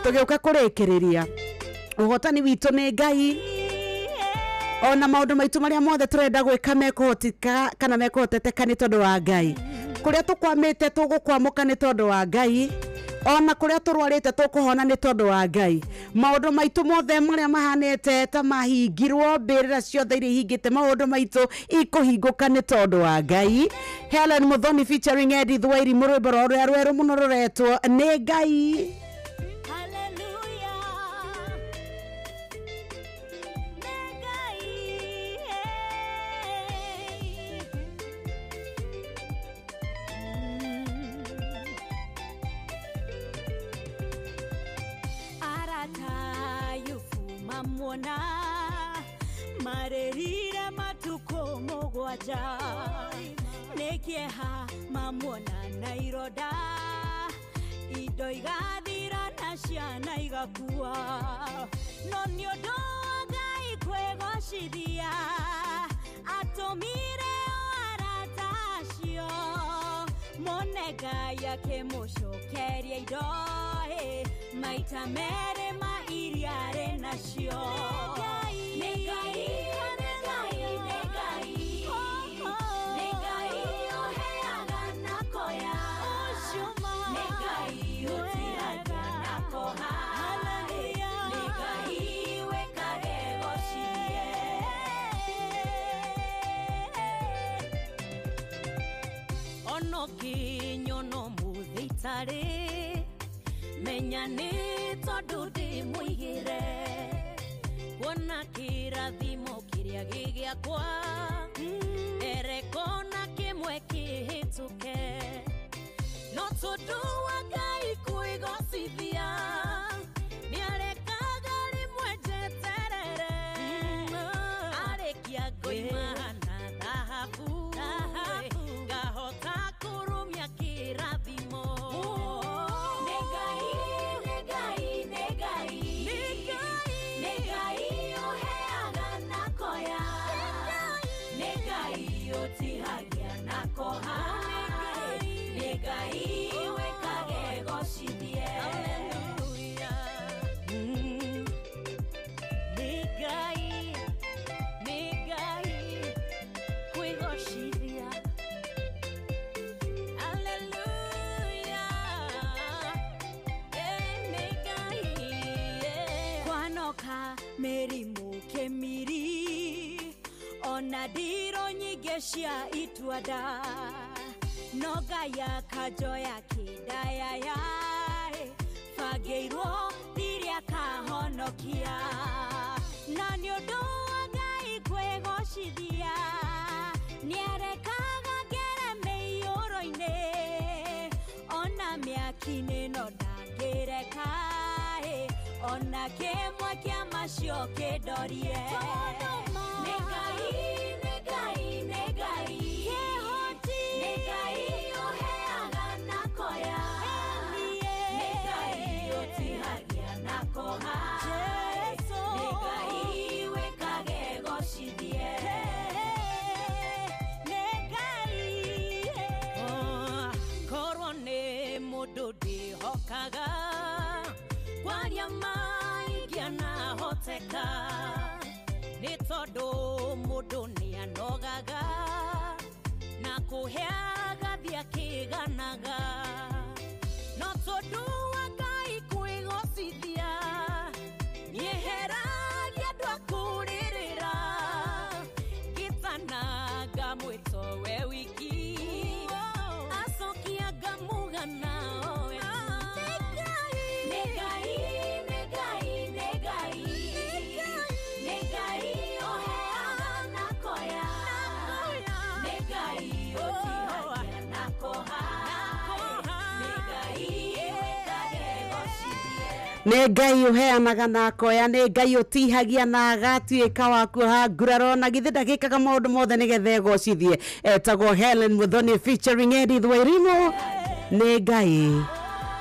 Tũgĩũka kũrĩkĩrĩria, ũhotani witũ nĩ Ngai, ona maũndũ maitũ marĩa mothe tũrenda gwĩka mekũhotika kana mekũhoteteka nĩ tondũ wa Ngai. Kũrĩa tũkwamĩte tũgũkwamũka nĩ tondũ wa Ngai, ona kũrĩa tũrwarĩte tũkũhona nĩ tondũ wa Ngai. Maũndũ maitũ mothe marĩa mahanĩte ta mahingirwo, mbĩrĩra ciothe iria ihingĩte maũndũ maitũ ikũhingũka nĩ tondũ wa Ngai. Helen Muthoni featuring Edith Wairimu, rwĩmbo rũrĩa rwerũ mũno rũretwo nĩ Ngai. Mamwona marerire matuko mugwanja nĩ kĩeha mamwona na ironda indo igathira na ciana igakua no nĩ ũndũ wa Ngai kwĩgocithia atũmire o arata acio mone Ngai akĩmũcokeria indo maita merĩ ma iria arĩ nacio. Nĩ Ngai, nĩ Ngai, nĩ Ngai, nĩ Ngai ũheaga na koya, nĩ Ngai ũtihagia na koha, nĩ Ngai wĩkage gocithie. Ono kĩnyono mũthĩ itarĩ menya nĩ tondũ ndĩmũigĩre kuona kĩrathimo kĩrĩa gĩ gĩakwa erekona kĩmwe kĩhĩtũke no tondũ wa Ngai kwĩgocithia nĩarekaga rĩmwe njeterere arĩkia ngoima na thahabu ngahota kũrũmia kĩrathimo. Nĩ Ngai, nĩ Ngai, nĩ Ngai, nĩ Ngai ũheaga na koya, nĩ Ngai ũtihagia na koha, nĩ Ngai wĩkage gocithie. Nĩ Ngai, nĩ Ngai kwĩgocithia. Hallelujah. Nĩ Ngai. Kwanoka mĩrimũ kĩmiri ona ndiro nyingĩ cia itua-nda no Ngai akanjoya kĩndayaya bangĩirwo thirĩ akahonokia na nĩ ũndũ wa Ngai kwĩgocithia nĩarekaga ngere mĩiyũro-inĩ ona mĩaki-inĩ no ndangĩreka ona kĩmwe kĩa macio kĩndorie. Nĩ Ngai, nĩ Ngai, nĩ Ngai, nĩ Ngai ũheaga na koya, nĩ Ngai ũtihagia na koha, nĩ Ngai wĩkage gocithie. Nĩ Ngai. Korwo nĩ mũndũ ndĩhokaga kwaria maingĩ anahoteka nĩ tondũ mũndũ nĩanogaga na kũhe agathiĩ akĩganaga no tondũ wa Ngai kwĩgocithia Nĩ Ngai ũheanaga na akoya, nĩ Ngai ũtihagia na agatuĩka wa kuoha nguraro, na githĩ ndagĩkaga maũndũ mothe nĩgetha egocithie. Etagwo Helen Muthoni featuring Edith Wairimu. Nĩ Ngai.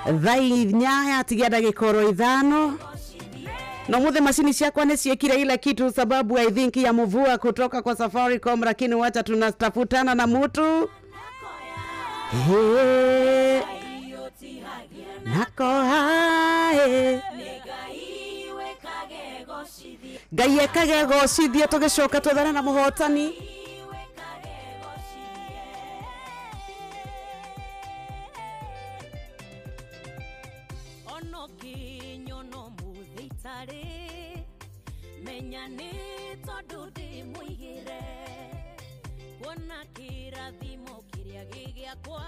Thaa 4 yatigia ndagĩka oro 5. Na muthe mashini ciakwa nĩ ciĩkire ile kitu sababu I think ya mvua kutoka kwa Safaricom, lakini wacha tunatafutana na mutu. Hey. Nako hae Ngai ekage gocithie tugicoka twethane na muhotani. Menya nĩ tondũ ndĩmũigĩre kuona kĩrathimo kĩrĩa gĩ gĩakwa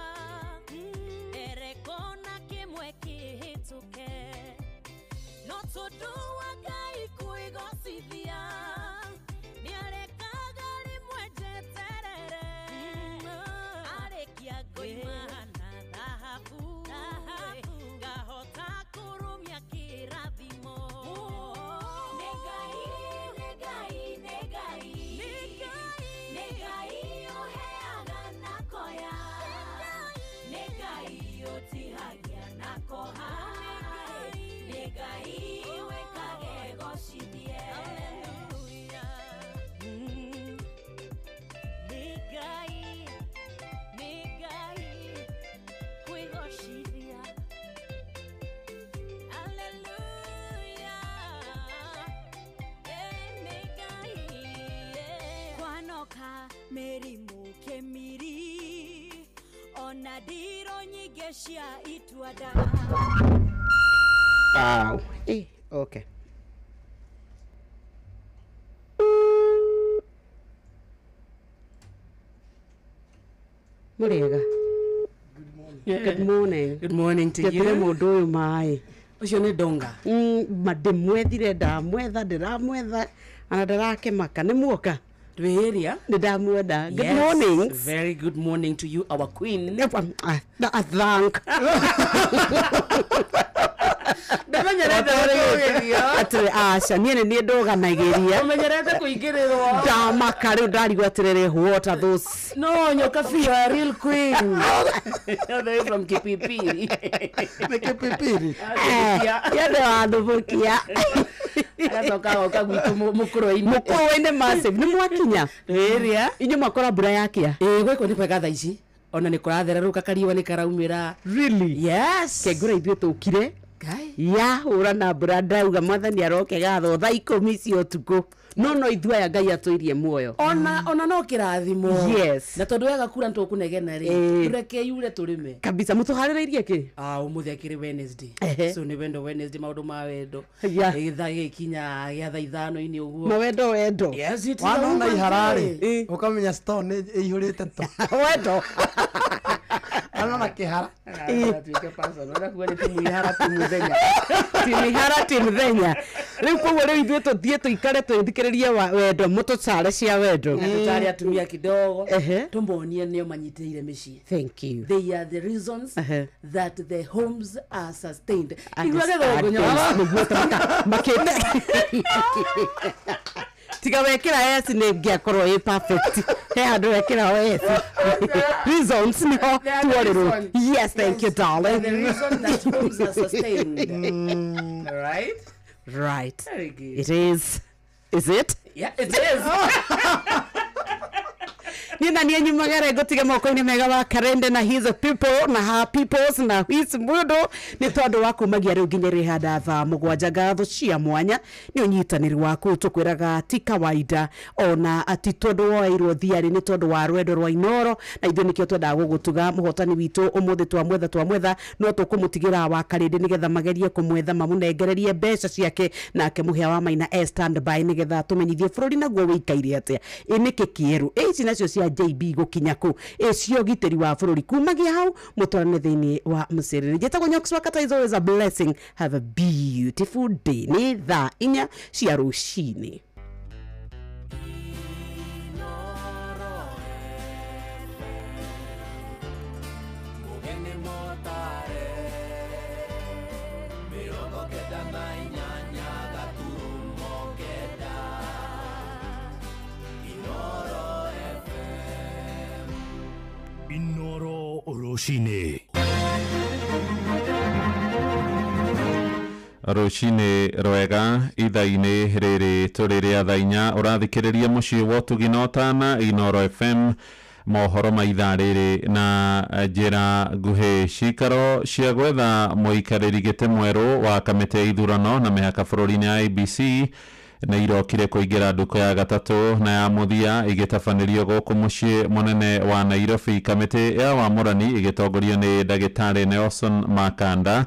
erekona kĩmwe kĩhĩtũke no tondũ wa Ngai kwĩgocithia nĩarekaga rĩmwe njeterere arĩkia ngoima na thahabu ngahota kũrũmia kĩrathimo. Mĩrimũ kĩmiri ona ndiro nyingĩ cia itua nda. Wow. Okay. Mũrĩega. Good morning. Good morning to you. Njetire mũndũ ũyũ maĩ. Ũcio nĩ Donga. Ma ndĩmwethire, ndamwetha, ndĩramwetha ana ndarakĩmaka. Nĩ muoka? Area. Good yes, morning. Very good morning to you, our queen. Thank. Atĩrĩ aca niĩ nĩ niĩ ndũganagĩria. Ũmenyerete kũingĩrĩrwo. Ndamaka rĩu ndarigwo atĩrĩrĩ, what are those? No, Nyokabi, you are a real queen. All the way from Kipipiri. Nĩ Kipipiri? Yende wathũbũkia. Agacoka oka gwitũ mũkũrwe-inĩ. Mũkũrwe-inĩ massive. Nĩ mwakinya? Area. Inyuĩ mwakora mbura yakia? Ĩĩ, gwĩkũ nĩ kwega thaa ici. Ona nĩ kũrathera rĩu kakariũa nĩ karaumĩra. Really? Yes. Kengũra ithuĩ tũkire. Yahũra na mbura ndauga mwathani aroke gatho thaa 10 cia ũtukũ. No ithuĩ aya Ngai atũirie muoyo. Ona no kĩrathimo. Yes. Na tondũ wega kura nĩtũkũnegena rĩ, tũreke yure tũrĩme. Kabisa. Mũtũharĩrĩirie kĩ? Ũmũthĩ akĩrĩ Wednesday. So nĩ wendo Wednesday, maũndũ ma wendo. Gĩthaa gĩgĩkinya gĩa thaa 5-inĩ ũguo. Mawendo wendo. Yes, it is. Wanona ihara rĩ, ũkamenya store nĩ ĩihũrĩte to. Wendo. Anona kĩhara. Tuĩke person. Ũrakuga nĩ timu ihara timu thenya. Timu ihara timu thenya. Rĩu koguo rĩu ithuĩ tũthiĩ tũikare twĩthikĩrĩrie wendo, mũtũcare cia wendo. Na tũtare atumia kidogo. Tũmonie nĩo manyitĩrĩire mĩciĩ. Thank you. They are the reasons that the homes are sustained. Igua gĩthũngũ makĩte. Tiga wekĩra S nĩ ngĩakorwo ĩ perfect. He handũ wekĩra S. Reasons nĩho tuorĩrwo. Yes, thank you darling. The reason that homes are sustained. All right? Right. Very good. It is. Is it? Yeah, it is. Niĩ na niĩ nyumagare ngũtige moko-inĩ mega wa Karende na his people na her peoples na his mũndũ nĩ tondũ wa kumagia rĩu nginya rĩhanda thaa 7 ngatho cia mwanya nĩ ũnyitanĩri waku tũkwĩraga ti kawaida ona ati tondũ woeirwo thiarĩ nĩ tondũ wa rwendo rwa Inoro na ithuĩ nĩkĩo twendaga gũgũtuga mũhotani witũ ũmũthĩ twamwetha no tũkũmũtigĩra wa Karende nĩgetha magerie kũmwetha mamũnengererie mbeca ciake nake mũhĩa wa Maina e stand by nĩgetha tũmenyithie bũrũri naguo wĩikaire atĩa ĩ nĩkĩ kĩerũ ĩ ici nacio cia JB gũkinya kũ ĩ cio ũgitĩri wa bũrũri kumagia hau mũtwarane thĩinĩ wa mũcĩrĩrĩ. Njĩtagwo Nyox Wakata, is always a blessing. Have a beautiful day. Nĩ thaa 4 cia rũcinĩ. Mĩrongo kenda na Inoro rũcinĩ. Rũcinĩ rwega ithaa-inĩ rĩrĩ tũrĩ rĩa thaa inya ũrathikĩrĩria mũciĩ wa ũtugi na ũtana Inoro FM mohoro ma ithaa rĩrĩ na njĩra nguhĩ. Cikaro cia gwetha mũikarĩri gĩtĩ mwerũ wa kamĩtĩ ya ithurano na mĩhaka bũrũri-inĩ IEBC nĩ irokire kũingĩra nduko ya gatatũ na ya mũthia igĩtabanĩrio gũkũ mũciĩ mũnene wa Nairobi. Kamĩtĩ ya wamũrani ĩgĩtongorio nĩ ndagĩtarĩ Nelson Makanda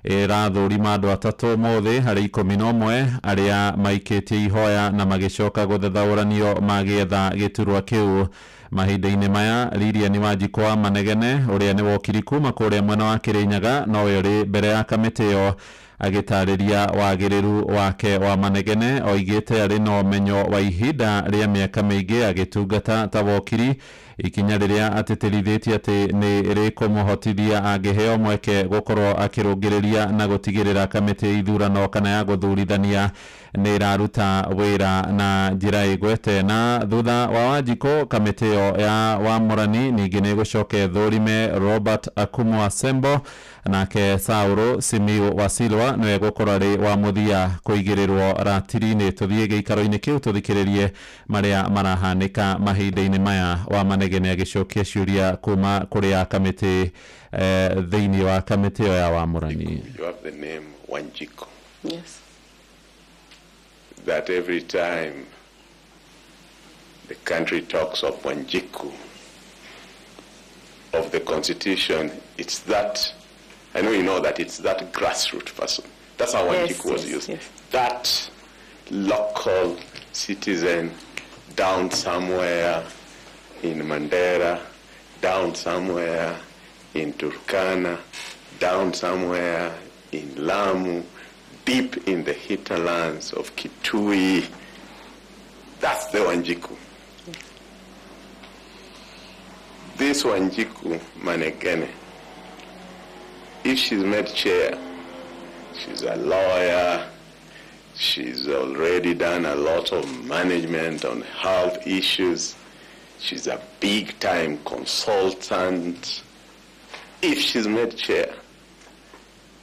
ĩrathũrima andũ atatũ mũthĩ harĩ 11 arĩa maikĩtie ihoya na magĩcoka gũthathaũranio magĩetha gĩturwa kĩu. Mahinda-inĩ maya Lilian Wanjikũ wa Manegene ũrĩa nĩ wokiri kuma kũrĩa mwena wa Kĩrĩnyaga nowe ũrĩ mbere ya kamĩtĩ ĩyo agĩtarĩria wagĩrĩru wake wa Manegene oigĩte arĩ na ũmenyo wa ihinda rĩa mĩaka mĩingĩ agĩtungata ta wokiri, ikinya rĩrĩa atĩtĩrithĩtie atĩ nĩ rĩkũmũhotithia angĩheo mweke gũkorwo akĩrũngĩrĩria na gũtigĩrĩra kamĩtĩ ya ithurano kana ya gũthurithania nĩ ĩraruta wĩra na njĩra ĩgwete. Na thutha wa Wanjikũ kamĩtĩ ĩyo ya wamũrani ningĩ nĩ ĩgũcoka ĩthũrime Robert Akumu Asembo nake Sauro Simiu Wasilwa nĩwe gũkorwo arĩ wa mũthia kũigĩrĩrwo ratiri-inĩ. Tũthiĩ gĩikaro-inĩ kĩu tũthikĩrĩrie marĩa marahanĩka mahinda-inĩ maya wa Manegene agĩcokia ciũria kuma kũrĩ a kamĩtĩ thĩinĩ wa kamĩtĩ ĩyo ya wamũrani. You have the name Wanjiku. Yes. That every time the country talks of Wanjiku, of the constitution, it's that, I know you know that it's that grassroots person. That's how Wanjiku was used. Yes. That local citizen down somewhere in Mandera, down somewhere in Turkana, down somewhere in Lamu, deep in the hinterlands of Kitui. That's the Wanjiku. Yes. This Wanjiku Manegene, if she's made chair, she's a lawyer, she's already done a lot of management on health issues, she's a big-time consultant. If she's made chair,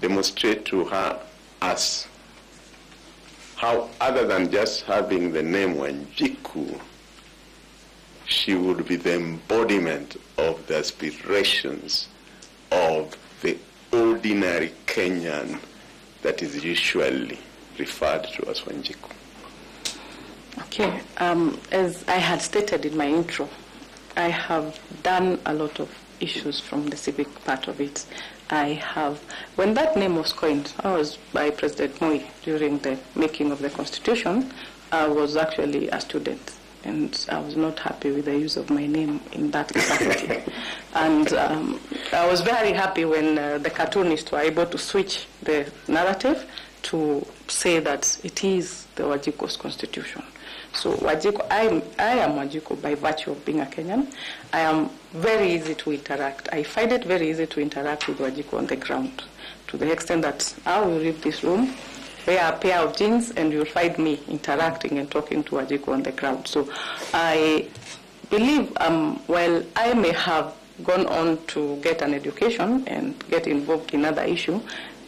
demonstrate to her us how, other than just having the name Wanjiku, she would be the embodiment of the aspirations of the ordinary Kenyan that is usually referred to as Wanjiku. Okay, as I had stated in my intro, I have done a lot of issues from the civic part of it. I have, when that name was coined, I was by President Moi during the making of the constitution. I was actually a student, and I was not happy with the use of my name in that capacity. And I was very happy when the cartoonists were able to switch the narrative to say that it is the Wanjiku's constitution. So Wanjiku, I am Wanjiku by virtue of being a Kenyan. I am very easy to interact. I find it very easy to interact with Wanjiku on the ground, to the extent that I will leave this room, wear a pair of jeans, and you'll find me interacting and talking to Wanjiku on the ground. So I believe, while I may have gone on to get an education and get involved in other issues,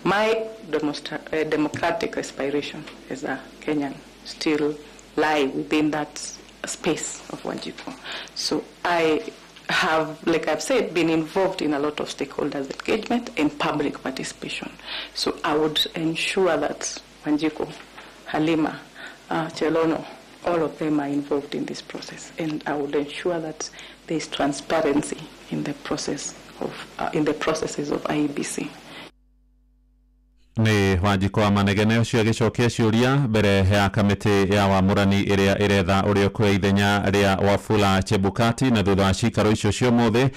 my democratic aspiration as a Kenyan still lie within that space of Wanjiku. So I have, like I've said, been involved in a lot of stakeholders engagement and public participation. So I would ensure that Wanjiku, Halima, Chelono, all of them are involved in this process, and I would ensure that there is transparency in the process of in the processes of IEBC. Nĩ Wanjikũ wa Manegene ũcio agĩcokia ciũria mbere ya kamĩtĩ ya wamũrani ĩrĩa ĩretha ũrĩa ũkuoya ithenya rĩa Wafula Chebukati. Na thutha wa cikaro icio cia ũmũthĩ,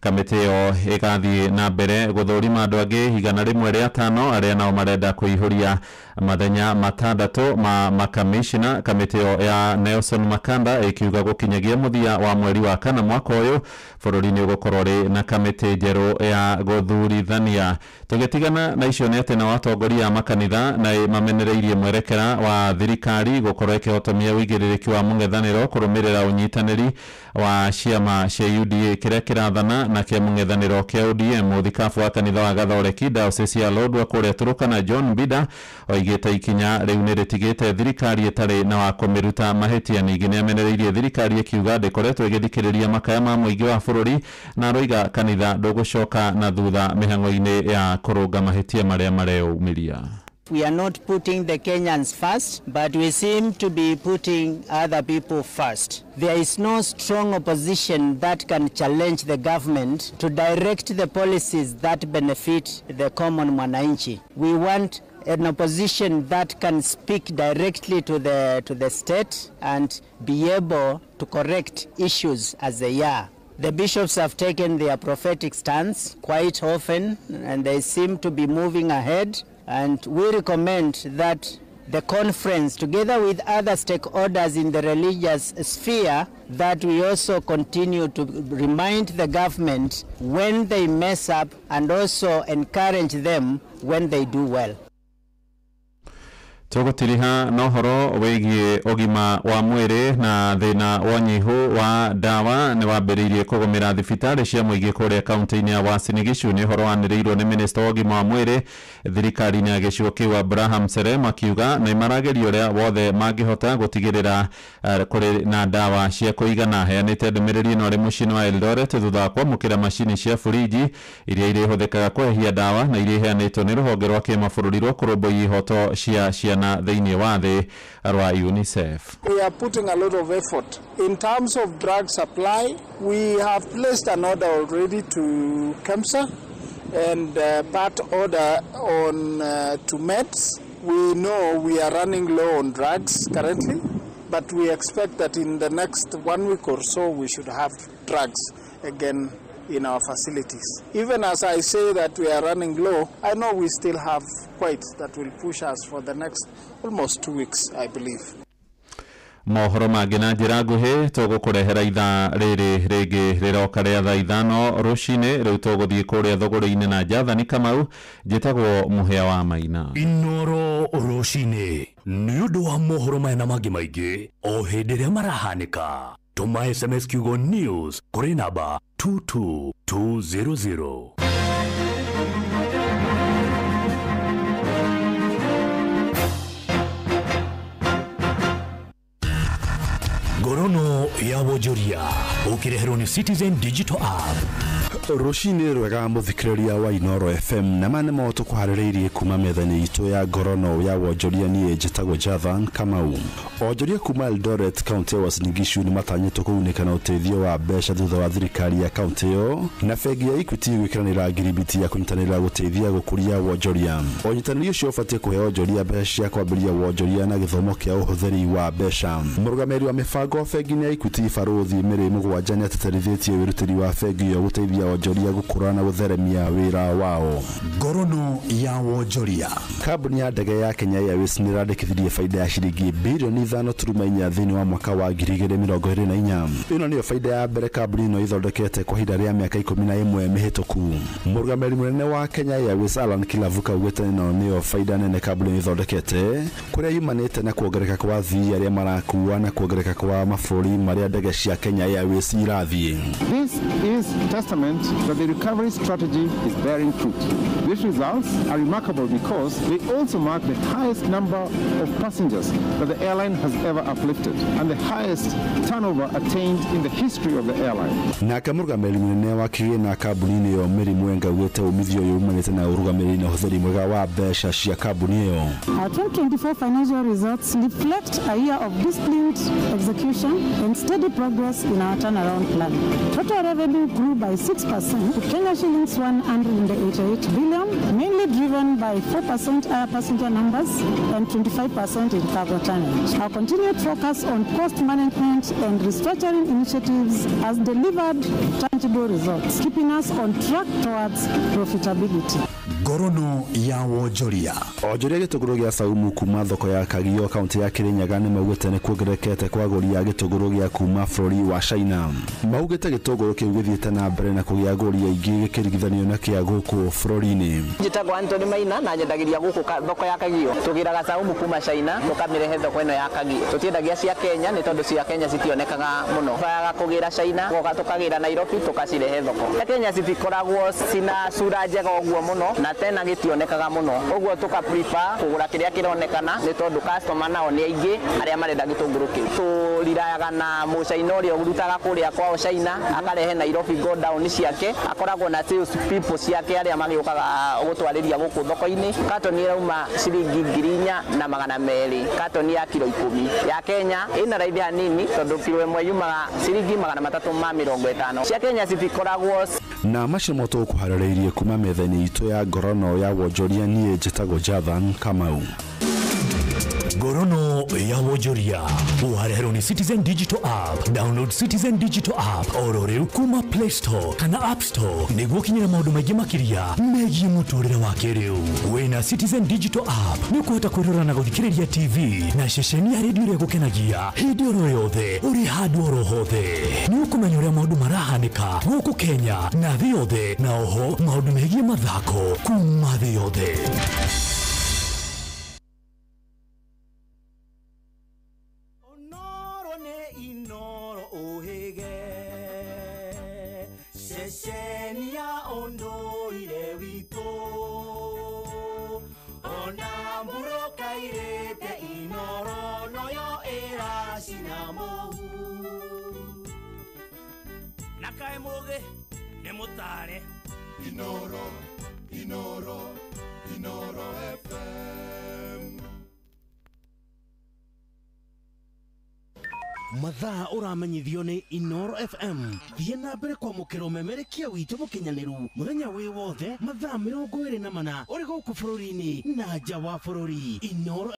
kamĩtĩ ĩyo ĩgathiĩ na mbere gũthũrima andũ angĩ 105 arĩa nao marenda kũihũria mathenya 6 ma makamishna. Kamĩtĩ ĩyo ya Nelson Makanda ĩkiuga gũkinyagia mũthia wa mweri wa kana mwaka ũyũ bũrũri nĩ ũgũkorwo rĩ na kamĩtĩ njerũ ya gũthurithania. Tũgĩtigana na icio nĩ atĩ nao atongoria a makanitha na mamenereirie mwerekera wa thirikari gũkorwo ĩkĩhotomia ũigĩrĩrĩki wa mũng'ethanĩro kũrũmĩrĩra ũnyitanĩri wa ciama cia UDA kĩrĩa kĩrathana Kenya na kĩa mũng'ethanĩro kĩa ODM. Mũthikabu wa kanitha wa Gathoreki diocese ya Lodwar kũrĩa Turkana John Mbida oigĩte ikinya rĩu nĩ rĩtigĩte thirikari ĩtarĩ na wa kũmĩruta mahĩtia. Ningĩ nĩ amenereirie thirikari ĩkiuga ndĩkoretwo ĩgĩthikĩrĩria makaya ma mũingĩ wa bũrũri na aroiga kanitha ndũgũcoka na thutha mĩhang'o-inĩ ya kũrũnga mahĩtia marĩa mareyumĩria. We are not putting the Kenyans first, but we seem to be putting other people first. There is no strong opposition that can challenge the government to direct the policies that benefit the common mwananchi. We want an opposition that can speak directly to the state and be able to correct issues as they are. The bishops have taken their prophetic stance quite often, and they seem to be moving ahead. And we recommend that the conference, together with other stakeholders in the religious sphere, that we also continue to remind the government when they mess up and also encourage them when they do well. Tũgũtiriha na ũhoro wĩgiĩ ũgima wa mwĩrĩ na thĩna wa ũnyihu wa ndawa nĩ wambĩrĩirie kũgũmĩra thibitarĩ cia mũingĩ kũrĩa kaunti-inĩ ya Uasin Gishu. Nĩ ũhoro wanĩrĩirwo nĩ minista wa ũgima wa mwĩrĩ thirikari-inĩ ya gĩcigo kĩu Abraham Serem akiuga nĩ marageria ũrĩa wothe mangĩhota gũtigĩrĩra kũrĩ na ndawa cia kũigana. Aheanĩte ndũmĩrĩri ĩno arĩ mũciĩ-inĩ wa Eldoret thutha wa kwamũkĩra macini cia buriji iria irĩhũthĩkaga kũhehia ndawa na iria iheanĩtwo nĩ rũhonge rwa kĩmabũrũri rwa kũrũmbũiya ihoto cia ciana thĩinĩ wa thĩ rwa UNICEF. We are putting a lot of effort. In terms of drug supply, we have placed an order already to KEMSA and part order on to MEDS. We know we are running low on drugs currently, but we expect that in the next 1 week or so we should have drugs again in our facilities. Even as I say that we are running low, I know we still have quite that will push us for the next almost 2 weeks, I believe. Mohoro mangĩ na njĩra nguhĩ tũgũkũrehera ithaa rĩrĩ rĩngĩ rĩroka rĩa thaa 5 rũcinĩ. Rĩu tũgũthiĩ kũrĩa thũgũrĩ-inĩ na Jathani Kamau. Njĩtagwo Mũhĩa wa Maina. Inoro rũcinĩ nĩ ũndũ wa mohoro maya na mangĩ maingĩ o hĩndĩ ĩrĩa marahanĩka. Tũma SMS kiugo news kũrĩ namba 22200. Ngorono ya wonjoria ũkĩreherwo nĩ Citizen Digital App. Rũcinĩ rwega mũthikĩrĩria wa Inoro FM na ma nĩmo tũkũharĩrĩirie kuma metha-inĩ itũ ya ngorono ya wonjoria. Niĩ njĩtagwo Jathan Kamau. Onjoria kuma Eldoret kaunti ya Uasin Gishu nĩ matanyĩtwo kũgunĩka na ũteithio wa mbeca thutha wa thirikari ya kaunti ĩyo na bengi ya Equity gwĩkĩranĩra ngirimiti ya kũnyitanĩra gũteithia gũkũria wonjoria. Ũnyitanĩri ũcio ũbatiĩ kũhe onjoria mbeca cia kwambĩrĩria wonjoria na gĩthomo kĩa ũhũthĩri wa mbeca. Mũrũgamĩrĩri wa mĩbango bengi-inĩ ya Equity Barũthi Mary Mũgwanja nĩ atĩtĩrithĩtie wĩrutĩri wa bengi ĩyo gũteithia wonjoria gũkũra na gũtheremia wĩra wao. Ngorono ya wonjoria. Kambuni ya ndege ya Kenya Airways nĩ ĩrandĩkithirie baida ya ciringi bilioni 5.4 thĩinĩ wa mwaka wa 2024. Ĩno nĩyo baida ya mbere kambuni ĩno ĩthondekete kwa ihinda rĩa mĩaka 11 mĩhĩtũku. Mũrũgamĩrĩri mũnene wa Kenya Airways Alan Kilavuka augĩte ĩno nĩyo baida nene kambuni ĩno ĩthondekete kũrĩa yumanĩte na kuongerereka kwa athii arĩa marakua na kuongerereka kwa mabũrũri marĩa ndege cia Kenya Airways irathiĩ. This is testament that the recovery strategy is bearing fruit. These results are remarkable because they also mark the highest number of passengers that the airline has ever uplifted and the highest turnover attained in the history of the airline. Nake mũrũgamĩrĩri mũnene wa kĩgĩna kambuni-inĩ ĩyo Mary Mwenga augĩte umithio ũyũ umanĩte na ũrũgamĩrĩri na ũhũthĩri mwega wa mbeca cia kambuni ĩyo. Our 2024 financial results reflect a year of disciplined execution and steady progress in our turnaround plan. Total revenue grew by 6% to Kenya shillings 188 billion, mainly driven by 4% higher passenger numbers and 25% in cargo tonnage. Our continued focus on cost management and restructuring initiatives has delivered tangible results, keeping us on track towards profitability. Ngorono ya wonjoria. Onjoria gĩtũngũrũ gĩa saumu kuma thoko ya Kagio kaunti ya Kirinyaga nĩ maugĩte nĩ kuongererekete kwa agũri a gĩtũngũrũ gĩa kuma bũrũri wa China. Maugĩte gĩtũngũrũ kĩu gĩthiĩte na mbere na kũgĩa agũri aingĩ gĩkĩringithanio na kĩa gũkũ bũrũri-inĩ. Njĩtagwo Anthony Maina na nyendagĩria gũkũ thoko ya Kagio. Tũgĩraga saumu kuma China tũkamĩrehe thoko ĩno ya Kagio. Tũtiendagia cia Kenya nĩ tondũ cia Kenya citionekaga mũno. Tũbayaga kũgĩra China tũkagĩra Nairobi tũkacirehe thoko. Kenya citikoragwo cina sura njega ũguo mũno na tena gĩtionekaga mũno. Ũguo tũka prefer kũgũra kĩrĩa kĩronekana nĩ tondũ customer nao nĩ aingĩ arĩa marenda gĩtũngũrũ kĩu. Tũrirayaga na mũcaina ũrĩa ũrutaga kũrĩa kwao China akarehe Nairobi go down ciake, akoragwo na sales people ciake arĩa magĩũkaga gũtwarĩria gũkũ thoko-inĩ. Katoni ĩrauma ciringi 4,200, katoni ya kiro 10. Ya Kenya ĩna raithi hanini tondũ kiro ĩmwe yumaga ciringi 350. Cia Kenya citikoragwo na macio mo tũkũharĩrĩirie kuma metha-inĩ itũ ya ngorono ya wonjoria. Niĩ njĩtagwo Jathan Kamau. Ngorono ya wonjoria wareherwo ni Citizen Digital App. Download Citizen Digital App oro rĩu kuma Play Store kana App Store nĩguo kinyĩra maũndũ maingĩ makĩria megiĩ mũtũrĩre wa kĩrĩu. Wĩna Citizen Digital App nĩ ũkũhota kwĩrora na gũthikĩrĩria TV na ceceni ya redio ĩrĩa ĩgũkenagia hĩndĩ oro yothe ũrĩ handũ oro hothe. Nĩ ũkũmenya ũrĩa maũndũ marahanĩka gũkũ Kenya na thĩ yothe, na oho maũndũ megiĩ mathako kuma thĩ yothe. Inoro, Inoro, Inoro FM. Mathaa ũramenyithio nĩ Inoro FM. Thiĩ na mbere kwamũkĩra ũmemerekia witũ mũkinyanĩru mũthenya wĩ wothe mathaa 24 ũrĩ gũkũ bũrũri-inĩ na nja wa bũrũri. Inoro